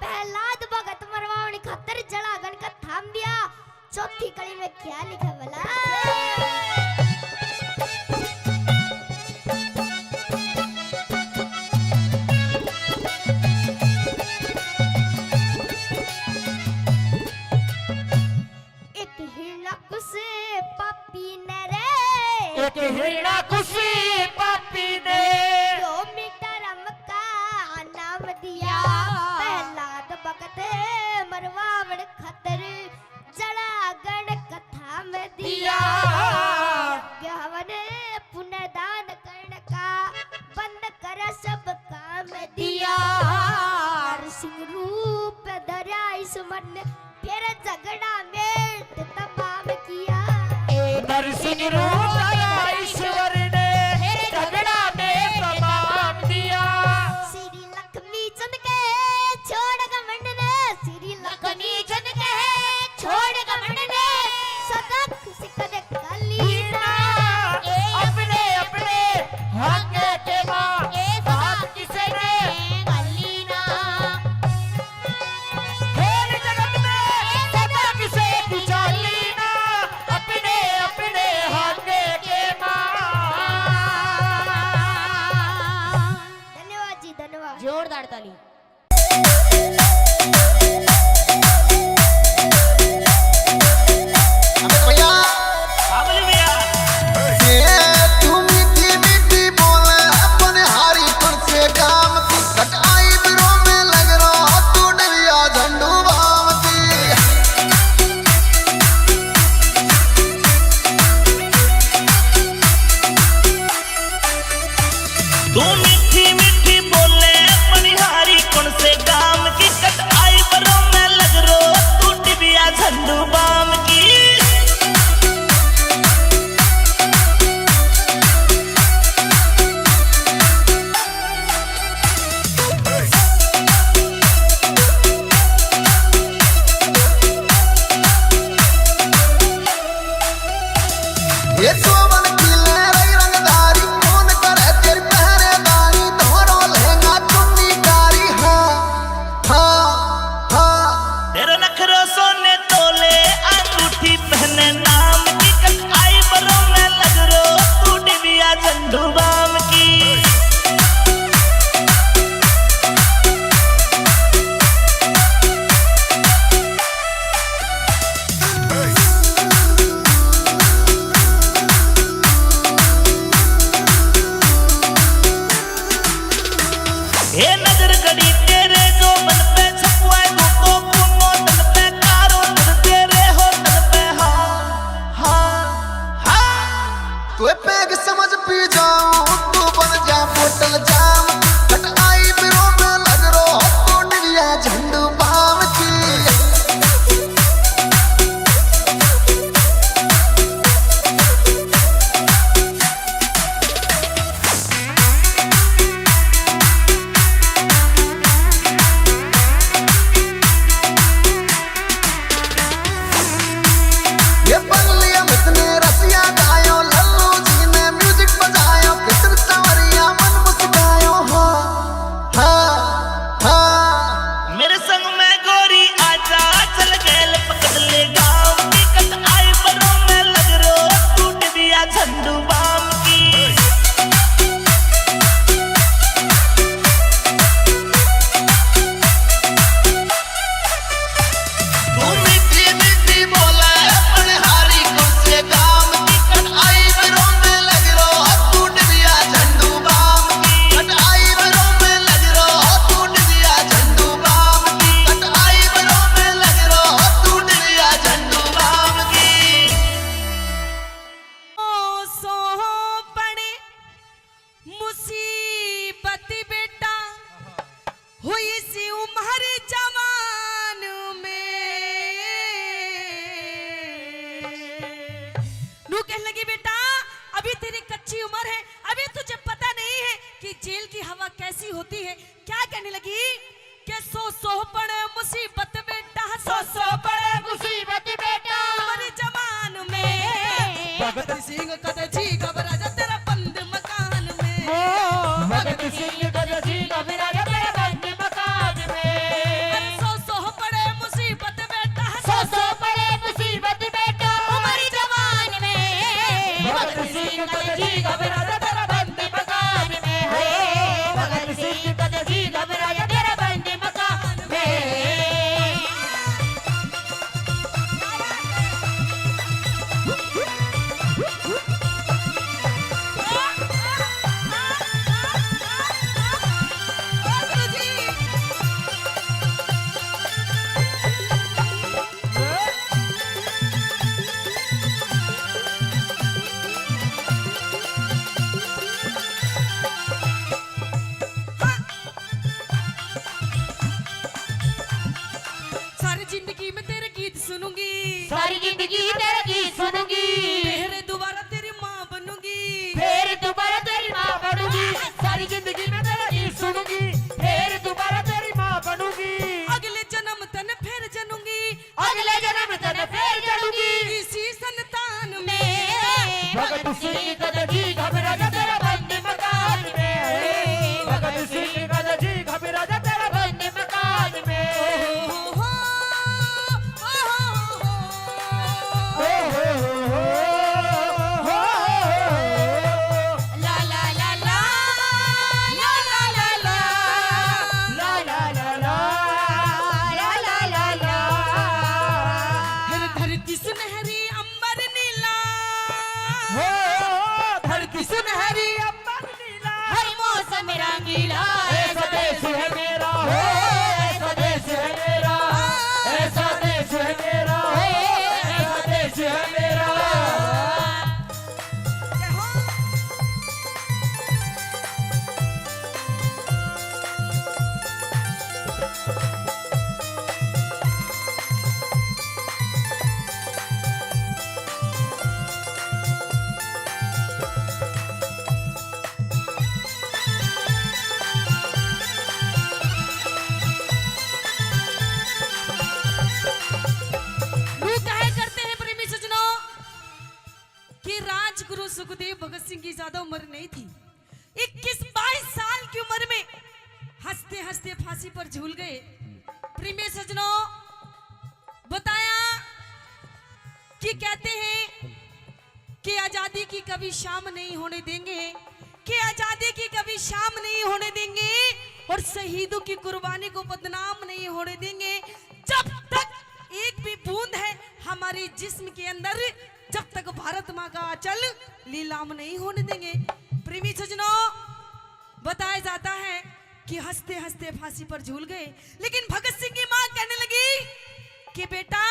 प्रहलाद भगत मरवावण खातर जलागन का थाम दिया। चौथी कड़ी में क्या लिखा भला? एक हिरणाकुश पापी ने रे, एक हिरणाकुश पापी ने यो मीठा राम का नाम दिया। प्रहलाद भगत मरवावण खातर जलागन कथा में दिया। दिया। ज्ञावन पुण्य दान करण का बंद करे सब काम दिया। दिया। नरसिंह रूप धरया ईश्वर ने, फिर झगड़ा में तमाम किया। नरसिंह रूप धरया ईश्वर ने, फिर झगड़ा में तमाम दिया। श्री लक्ष्मी चंद के छोड़ घमंड ने, श्री लक्ष्मी चंद के छोड़ घमंड ने, सदा खुश कर कली ना। अपने अपने हक के माँ, बात किसे ने कली ना। खेल जगत में सदा किसे की चाली ना। अपने अपने हक तू कहने लगी, "बेटा, अभी तेरी कच्ची उम्र है, अभी तुझे पता नहीं है कि जेल की हवा कैसी होती है।" क्या कहने लगी कि सौ सौ पड़े मुसीबत बेटा, सौ सौ पड़े मुसीबत बेटा, उम्र जवान में। भगत सिंह कद जी घबरा जा तेरा बंद मकान में। ओ, भगत सिंह कद जी घबरा जा तेरा बंद मकान में। अरे सौ सौ पड़े मुसीबत बेटा, सौ सौ पड़े मुसीबत बेटा, उम्र जवान में। भगत सिंह कद जी घबरा जा तेरा बंद मकान में। हे, भगत सिंह कद जी घबरा जा तेरा बंद मकान में। सारी जिंदगी में तेरे गीत सुनूंगी, सारी जिंदगी तेरे गीत सुनूंगी। फिर दोबारा तेरी माँ बनूंगी, फिर दोबारा तेरी माँ बनूंगी। सारी जिंदगी में तेरे गीत सुनूंगी, फिर दोबारा तेरी माँ बनूंगी। अगले जन्म तन फिर जनूंगी, अगले जन्म तन फिर जनूंगी। इसी संतान में। भगत सिंह कद जी घबरा जा तेरा बंद मकान में। भगत सिंह कद जी घबरा जा तेरा बंद मकान में। ओ हो हो हो। ओ हो हो हो। ला ला ला ला। ला ला ला ला। ला ला ला ला। ला ला ला ला। हर धरती सुनहरी अंबर नीला। हो, धरती सुनहरी अंबर नीला। हर मौसम रंगीला। ऐसा देश है मेरा, हो, ऐसा देश है मेरा। ऐसा देश है मेरा, हो, ऐसा देश है मेरा। जय हो। लोग कहा करते हैं, प्रेमी सज्जनों, कि राजगुरु सुखदेव भगत सिंह की ज्यादा उम्र नहीं थी। इक्कीस बाईस साल की उम्र में हंसते हंसते फांसी पर झूल गए। प्रेमी सज्जनों, बताया कि कहते हैं कि आजादी की कभी शाम नहीं होने देंगे, कि आजादी की कभी शाम नहीं होने देंगे और शहीदों की कुर्बानी को बदनाम नहीं होने देंगे। जब तक एक भी बूंद है हमारे जिस्म के अंदर, जब तक भारत माँ का आंचल लीलाम नहीं होने देंगे। प्रेमी सज्जनों, बताया जाता है कि हंसते हंसते फांसी पर झूल गए, लेकिन भगत सिंह की माँ कहने लगी कि बेटा,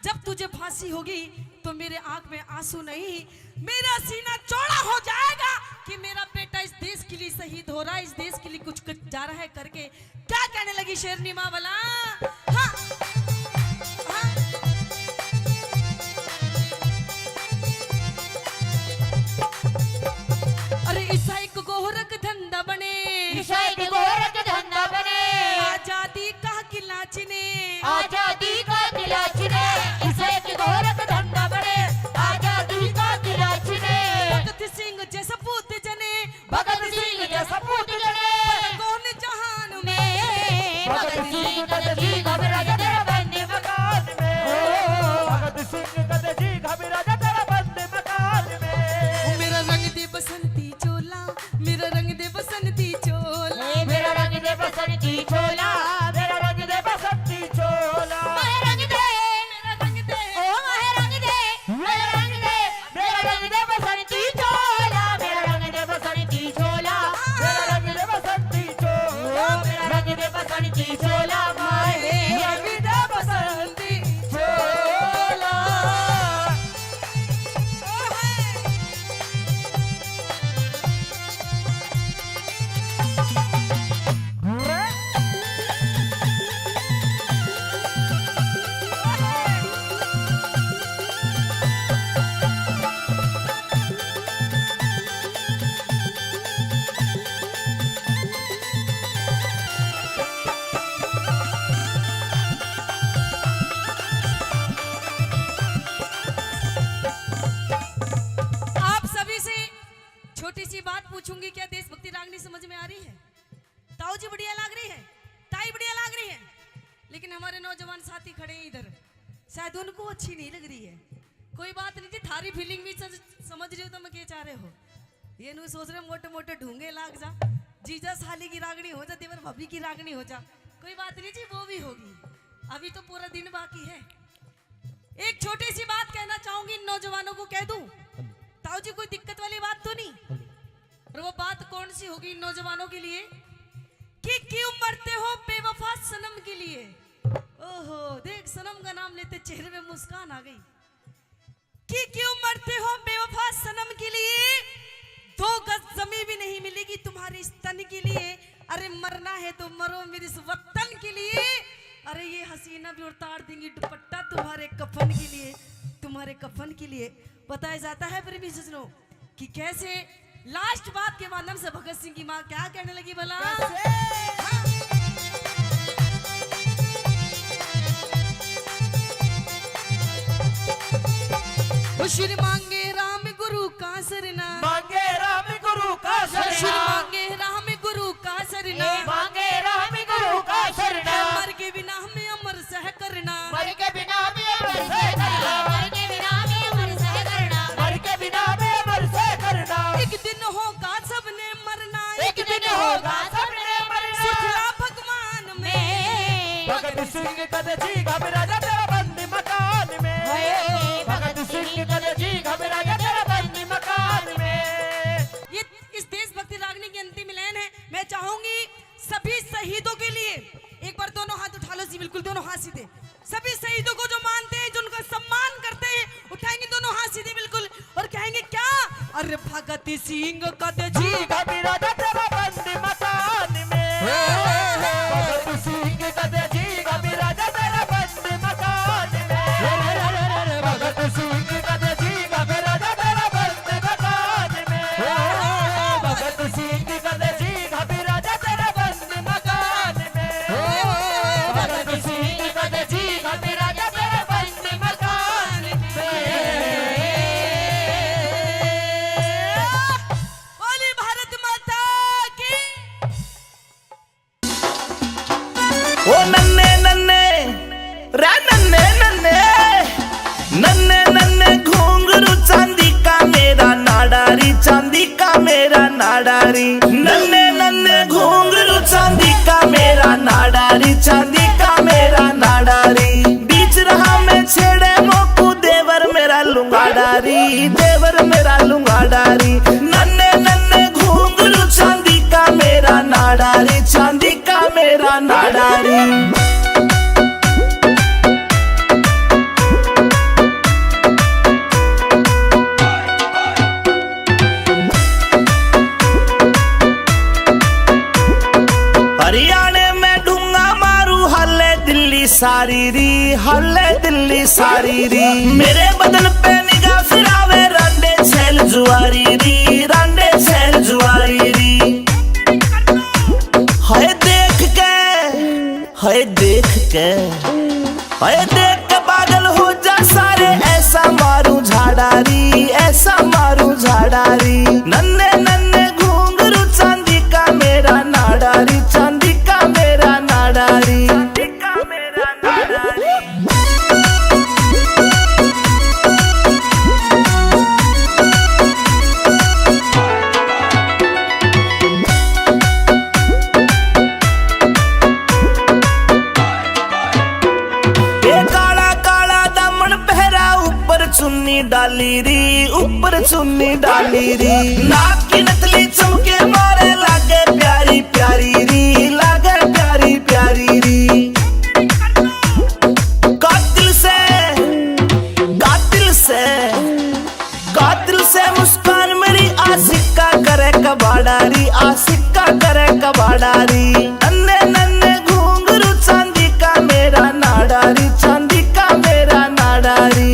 जब तुझे फांसी होगी तो मेरे आंख में आंसू नहीं, मेरा सीना चौड़ा हो जाएगा कि मेरा बेटा इस देश के लिए शहीद हो रहा है, इस देश के लिए कुछ कर जा रहा है करके। क्या कहने लगी शेरनी माँ भला? हाँ, हाँ। अरे इसा एक गोरख धंधा बने, इसा एक गोरख धंधा बने। आजादी का किला चिने, आजादी का किला चिने। इसा एक गोरख धंधा बने, आजादी का किला चिने। भगत सिंह जैसा पूत जने, भगत सिंह जैसा पूत जने। पता कौन जहान में, भगत सिंह कद नहीं लग रही है। कोई बात नहीं जी, थारी फीलिंग भी सज-, समझ रही हो तो मैं क्या चाह रहे हो। ये नु सोच रहे मोटे मोटे ढूंगे लाग जा, जीजा साली की रागनी हो जा, देवर भाभी की रागनी हो जा। कोई बात नहीं जी, वो भी होगी, अभी तो पूरा दिन बाकी है। एक छोटी सी बात कहना चाहूंगी इन नौजवानों को, कह दूं? ताऊ जी, कोई दिक्कत वाली बात तो नहीं? और वो बात कौन सी होगी इन नौजवानों के लिए कि क्यों मरते हो बेवफा सनम के लिए? ओहो, देख, सनम का नाम लेते चेहरे में मुस्कान आ गई। कि क्यों मरते हो बेवफा सनम के लिए, दो गज जमीन भी नहीं मिलेगी तुम्हारे इस तन के लिए। अरे मरना है तो मरो मेरे इस वतन के लिए। अरे ये हसीना भी उतार देंगी दुपट्टा तुम्हारे कफन के लिए, तुम्हारे कफन के लिए। बताया जाता है प्रेमी सज्जनों कि कैसे लास्ट बात के माध्यम से भगत सिंह की माँ क्या कहने लगी भला? ओ श्री मांगे राम गुरु का सरना, मांगे राम गुरु का सरना, श्री मांगे राम गुरु का सरना, मांगे राम गुरु का सरना। मर के बिना हमें अमर सह करना, मर के बिना भी अमर सह करना, मर के बिना भी अमर सह करना, मर के बिना भी अमर सह करना। एक दिन होगा सबने मरना, एक दिन होगा सबने मरना। सुखला भगवान में। भगत सिंह कद जी घबरा जा तेरा बंद मकान में। हाय। भगत सिंह कद जी घबरा जा तेरा बंद मकान में। ये इस देशभक्ति रागनी की अंतिम लाइन है। मैं चाहूंगी सभी शहीदों के लिए एक बार दोनों हाथ उठा लो जी, बिल्कुल दोनों हाथ सीधे। सभी शहीदों को जो मानते हैं, जो उनका सम्मान करते हैं, उठाएंगे दोनों हाथ सीधे बिल्कुल और कहेंगे क्या? अरे भगत सिंह कद जी घबरा जा तेरा बंद मकान में। भगत सिंह कद जी घबरा जा तेरा बंद मकान में। भगत सिंह कद जी घबरा जा तेरा बंद मकान में। भगत सिंह कद जी घबरा जा तेरा बंद मकान में। भगत सिंह कद जी घबरा जा तेरा बंद मकान में। बोली भारत माता की। ओ नन्ने नन्ने, रे नन्ने नन्ने, नन्ने नन्ने घुंघरू चांदी का मेरा नाड़ा री, चांदी का मेरा नाड़ा री। नन्ने नन्ने घुंघरू चांदी का मेरा नाड़ा री, चांदी का मेरा नाड़ा री। बीच राह में छेड़े मोकू देवर मेरा लुंगाड़ा री, देवर मेरा लुंगाड़ा री। नन्ने नन्ने घुंघरू चांदी का मेरा नाड़ा री, चांदी का मेरा नाड़ा री। हरियाणे में ढूंगा मारू, हाले दिल्ली सारी री, हाले दिल्ली सारी री। मेरे बदन पे निगाह फिरावे, रांडे छैल जुआरी री, रांडे छैल जुआरी री। हाय देख के, हाय देख के, हाय देख के पागल हो जा सारे, ऐसा मारू झाड़ा री, ऐसा मारू झाड़ा री। नन्ने नन्ने घुंघरू चांदी का मेरा नाड़ा री, चांदी का मेरा नाड़ा री। ए काला काला दामन पहरा, ऊपर चुन्नी डाली री, ऊपर चुन्नी डाली री। नाक की नथली चमके मारे, लागे प्यारी प्यारी री, लागे प्यारी प्यारी री। कातिल से, कातिल से, कातिल से मुस्कान मेरी, आशिक का करे कबाड़ा री, आशिक का करे कबाड़ा री। नन्ने नन्ने घुंघरू चांदी का मेरा नाड़ा री, चांदी का मेरा नाड़ा री।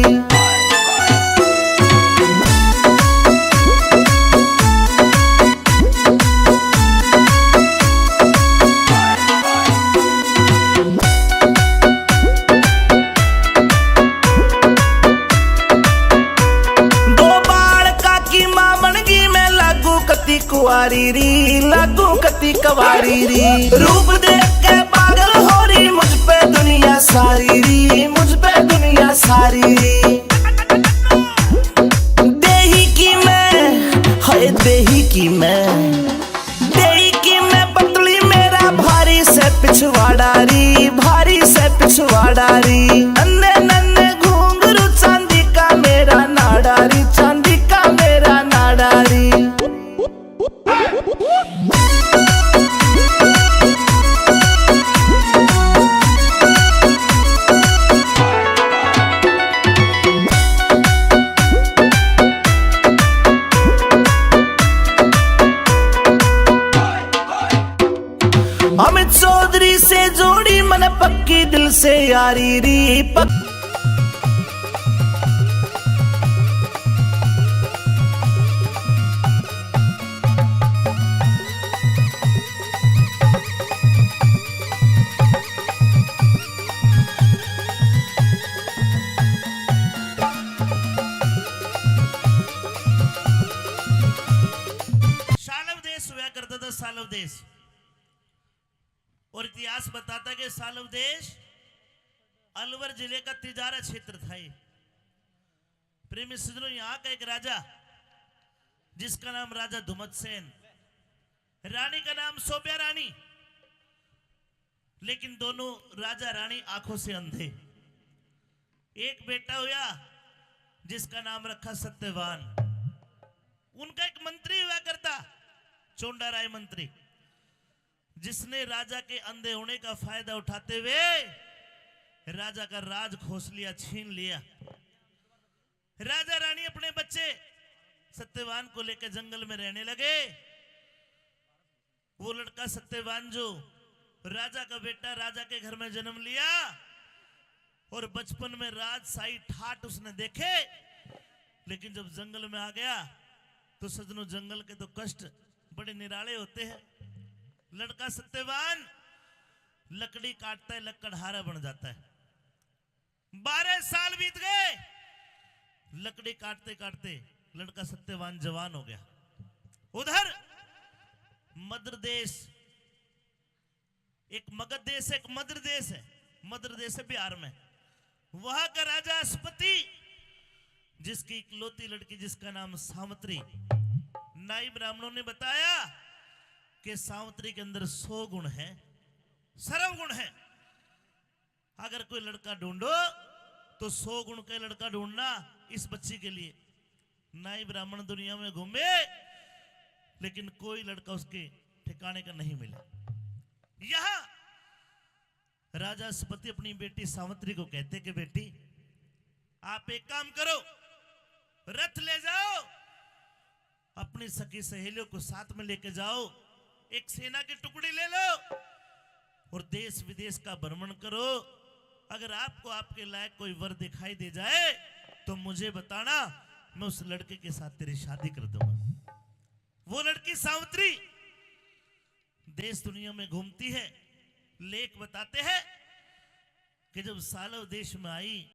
दो बालका की माँ बन गई मैं, लागू कती कुआरी री, लागू कती कुआरी री। रूप देख के पागल हो रही मुझ पे दुनिया सारी री, मुझ पे दुनिया सारी देही की मैं, हाय देही की मैं, देही की मैं पतली मेरा भारी से पिछवाड़ा री, भारी से पिछवाड़ा री। नन्ने नन्ने घुंघरू चांदी का मेरा नाड़ा री, चांदी का मेरा नाड़ा री। अमित चौधरी से जोड़ी मन पक्की दिल से यारी री पक। सालव देश हुआ करता था, सालव देश। और इतिहास बताता है कि सालव देश अलवर जिले का तिजारा क्षेत्र था ये। प्रेमी सज्जनों, यहाँ का एक राजा, जिसका नाम राजा धुमतसेन, रानी का नाम सोब्या रानी, लेकिन दोनों राजा रानी आंखों से अंधे। एक बेटा हुआ, जिसका नाम रखा सत्यवान। उनका एक मंत्री हुआ करता, चोंडा राय मंत्री, जिसने राजा के अंधे होने का फायदा उठाते हुए राजा का राज खोस लिया, छीन लिया। राजा रानी अपने बच्चे सत्यवान को लेकर जंगल में रहने लगे। वो लड़का सत्यवान, जो राजा का बेटा, राजा के घर में जन्म लिया और बचपन में राजशाही ठाट उसने देखे, लेकिन जब जंगल में आ गया तो सजनों, जंगल के तो कष्ट बड़े निराले होते हैं। लड़का सत्यवान लकड़ी काटता है, लकड़हारा बन जाता है। बारह साल बीत गए, लकड़ी काटते काटते लड़का सत्यवान जवान हो गया। उधर मद्र देश, एक मगध देश, एक मद्र देश है, मद्र देश है बिहार में। वहां का राजा असपति, जिसकी इकलौती लड़की, जिसका नाम सावित्री, नाई ब्राह्मणों ने बताया कि सावित्री के अंदर सौ गुण है, सर्व गुण है। अगर कोई लड़का ढूंढो तो सौ गुण का लड़का ढूंढना इस बच्ची के लिए। नाई ब्राह्मण दुनिया में घूमे, लेकिन कोई लड़का उसके ठिकाने का नहीं मिला। यहां राजा असपति अपनी बेटी सावित्री को कहते कि बेटी, आप एक काम करो, रथ ले जाओ, अपनी सखी सहेलियों को साथ में लेके जाओ, एक सेना की टुकड़ी ले लो और देश विदेश का भ्रमण करो। अगर आपको आपके लायक कोई वर दिखाई दे जाए तो मुझे बताना, मैं उस लड़के के साथ तेरी शादी कर दूंगा। वो लड़की सावित्री देश दुनिया में घूमती है। लेख बताते हैं कि जब सालव देश में आई